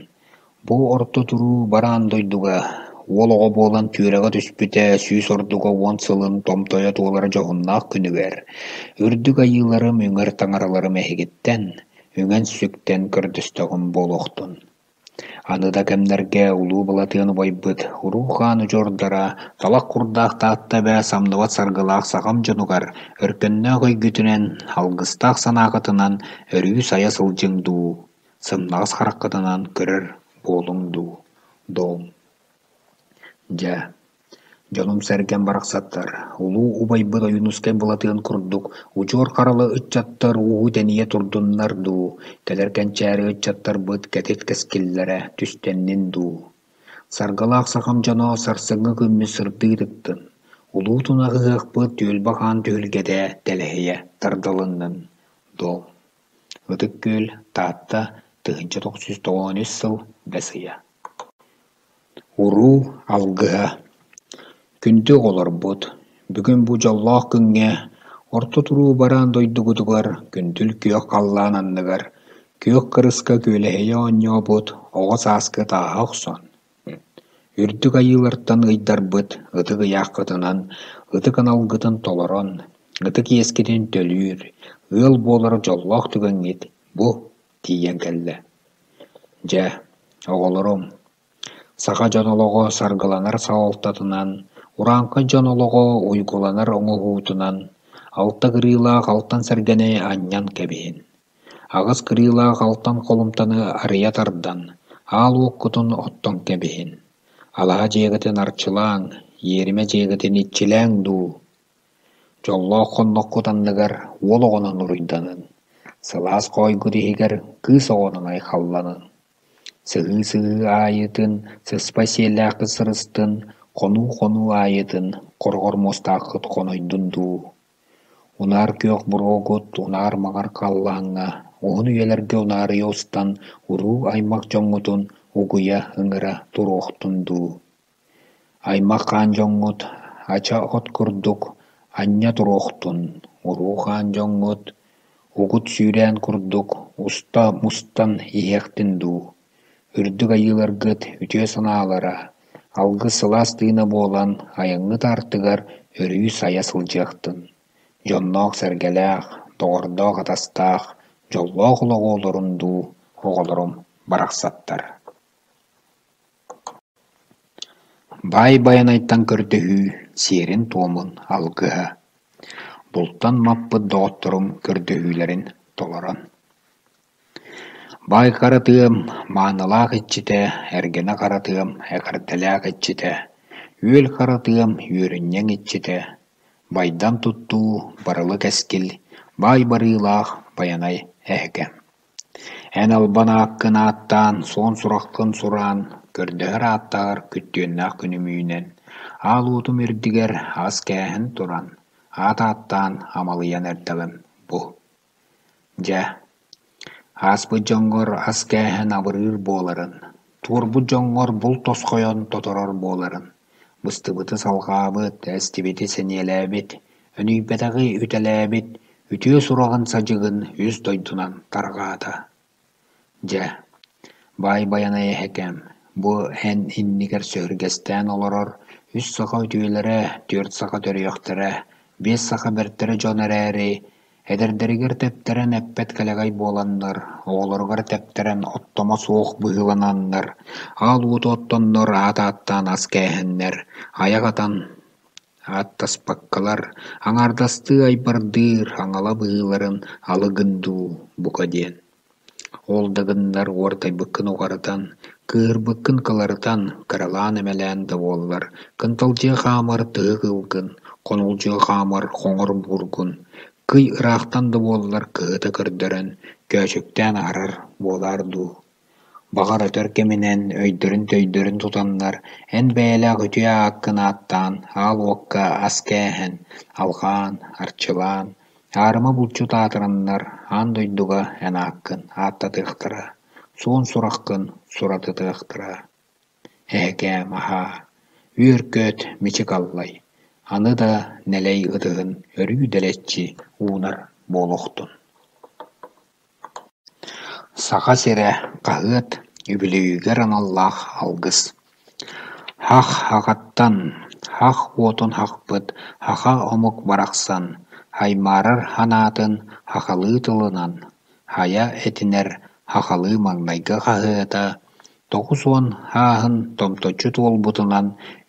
бу орто туруу бараан дойдуга уол оҕо буолан түөрэҕэ түспүтэ 140 сылын томтойо туолар дьоһуннаах күнүгэр, үрдүк айыыларым, үҥэр таҥараларым эһигиттэн, үҥэн-сүктэн көрдөстөҕүм буолуохтун. Аны да кэмнэргэ улуу Былатыан убайбыт, уруу-хаан удьуордара, талах курдаах Таатта эбэ самныбат саргылаах сахам дьонугар өркөннөөх өйгүтүнэн, алгыстаах санааҕытынан өрүү сайа сылдьыҥ дуу, сымнаҕас хараххытынан көрөр буолуҥ дуу, дом. Дьэ, Дьонум-сэргэм барахсаттар, улуу убайбыт Ойуунускай Былатыан курдук удьуор харалы ыччаттар ууһуу тэнийэ турдуннар дуу, кэлэр кэнчээри ыччаттарбыт кэтит кэскиллэрэ түстэннин дуу. Саргылаах сахам дьоно сарсыҥҥы күммүт сырдыы тыктын, улуу тунах ыһыахпыт түөлбэ хаан түһүлгэтэ тэлэһийэ тардылыннын, дом. Ытык Күөл, Таатта, 1993 сыл бэс ыйа. Уруу алгыһа Күндү оҕолорбут, бүгүн бу дьоллоох күҥҥэ, орто туруу бараан дойдугутугар күндүл күөх халлаан анныгар, күөх кырыска күөлэһийэ оонньообут оҕо сааскы тааһа охсон, үрдүк айыылартан ыйдарбыт ытык ыйааххытынан ытык аналгытын толорон, ытык иэскитин төлүүр, ыал буолар дьоллоох түгэҥҥит бу тиийэн кэллэ. Дьэ, оҕолорум, саха дьон олоҕо саргыланар салалтатынан, урааҥхай дьон олоҕо уйгуланар оҥоһуутунан алта кырыылаах алтан сэргэни анньан кэбиһин, аҕыс кырыылаах алтан холумтаны арыйа тардан, аал уоккутун оттон кэбиһин, алаһа дьиэҕитин арчылааҥ, иэримэ дьиэҕитин иччилээҥ дуу Дьоллоох хонноххут анныгар уол оҕонон уруйданын, сылаас хоойгут иһигэр кыыс оҕонон айхалланын, сыһыы-сыһыы аайытын сыспай сиэллээххит сырыстын, хонуу-хонуу аайытын хороҕор муостааххыт хонойдун дуу Унаар күөх буруогут унаар маҥар халлааҥҥа уһун үйэлэргэ унаарыйа устан уруу-аймах дьоҥҥутун угуйа ыҥыра туруохтун дуу Аймах-хаан дьоҥҥут ача от курдук анньа туруохтун, уруу-хаан дьоҥҥут угут сүүрээн курдук уста мустан иһиэхтин дуу, үрдүк айыыларгыт үтүө санаалара, алгыс сылаас тыына буолан айаҥҥыт аартыгар өрүү сайа сылдьыахтын, дьонноох-сэргэлээх, доҕордоох-атастаах, дьоллоох олоҕу олорун дуу, оҕолорум барахсаттар. Баай Байанайтан көрдөһүү сиэрин-туомун алгыһа, бултан маппыт доҕотторум көрдөһүүлэрин толорон Баай хара тыам маанылаах иччитэ, эргэнэ хара тыам эҕэрдэлээх иччитэ, үөл хара тыам үөрүнньэҥ иччитэ, байдам туттуу, барылы кэскил, баай барыылаах Байанай эһэкэм. Эн албан ааккын ааттаан, суон сураххын сураан, көрдөһөр ааттаһар күттүөннээх күнүм үүнэн, аал уотум үрдүгэр ас кээһэн туран, аат ааттаан амалыйан эрдэҕим бу. Дьэ, ааспыт дьоҥҥор ас кээһэн абырыыр буоларын, туорбут дьоҥҥор булт тосхойон тоторор буоларын, быстыбыты салҕаабыт, эстибити сэниэлээбит, өнүйбэтэҕи үтэлээбит үтүө сураҕын-садьыгын үс дойдунан тарҕаата. Дьэ, Баай Байанай эһэкэм, бу эн иннигэр сөһүргэстээн олорор үс саха үтүөлэрэ, түөрт саха төрүөхтэрэ, биэс саха бэртэрэ дьон эрээри, эдэрдэригэр тэптэрэн эппэт кэлэҕэй буоланнар, оҕолоругар тэптэрэн оттомо суох быһыылананнар, аал уоту оттоннор аат ааттаан ас кээһэннэр, айах атан ааттаспаккалар, аҥаардастыы айбардыыр аҥала быһыыларын алы гын дуу, бука диэн. Ол да гыннар уордайбыккын уҕарытан, кыыһырбыккын кыларытан, кыралаан-эмэлээн да буоллар, кынталдьыйа хаамар тыһы кыылгын, хонулдьуйа хаамар хоҥор буургун, кый ыраахтан да буоллар кыһыта көрдөрөн, көөчүктээн аһарар буолаар дуу. Баҕар өтөр кэминэн өйдөрүн-төйдөрүн тутаннар, эн бэйэлээх үтүө ааккын ааттаан, аал уокка ас кээһэн, алҕаан, арчылаан, аарыма булчут аатыраннар, аан дойдуга эн ааккын ааттатыахтара, суон сураххын суратытыахтара. Эһэкээм аһаа, үөр-көт мичик аллай, аны да нэлэй ытыһын өрүү дэлэччи уунар буолуохтун. Саха сирэ хаһыат үбүлүөйүгэр аналлаах алгыс Хах хаҕаттан, хах уотун хахпыт һаха омук барахсан, һаймаарар санаатын һахалыы тылынан һайа этинэр һахалыы маҥнайгы хаһыата 90 сааһын томточчу туолбутунан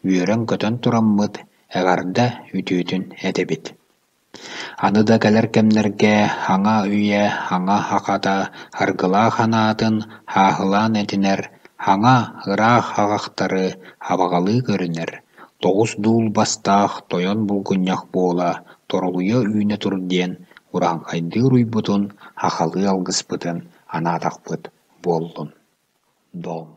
үөрэн-көтөн тураммыт эҕэрдэ үтүөтүн этэбит. Аны да кэлэр кэмнэргэ саҥа үйэ саҥа сахата саргылаах санаатын сааһылаан этинэр, саҥа, ыраах саҕахтары сабаҕалыы көрүнэр, тоҕус дуул бастаах тойон булгунньах буола торолуйа үүнэ тур диэн урааҥхайдыы уруйбутун, сахалыы алгыспытын анаатахпыт буоллун. Дом!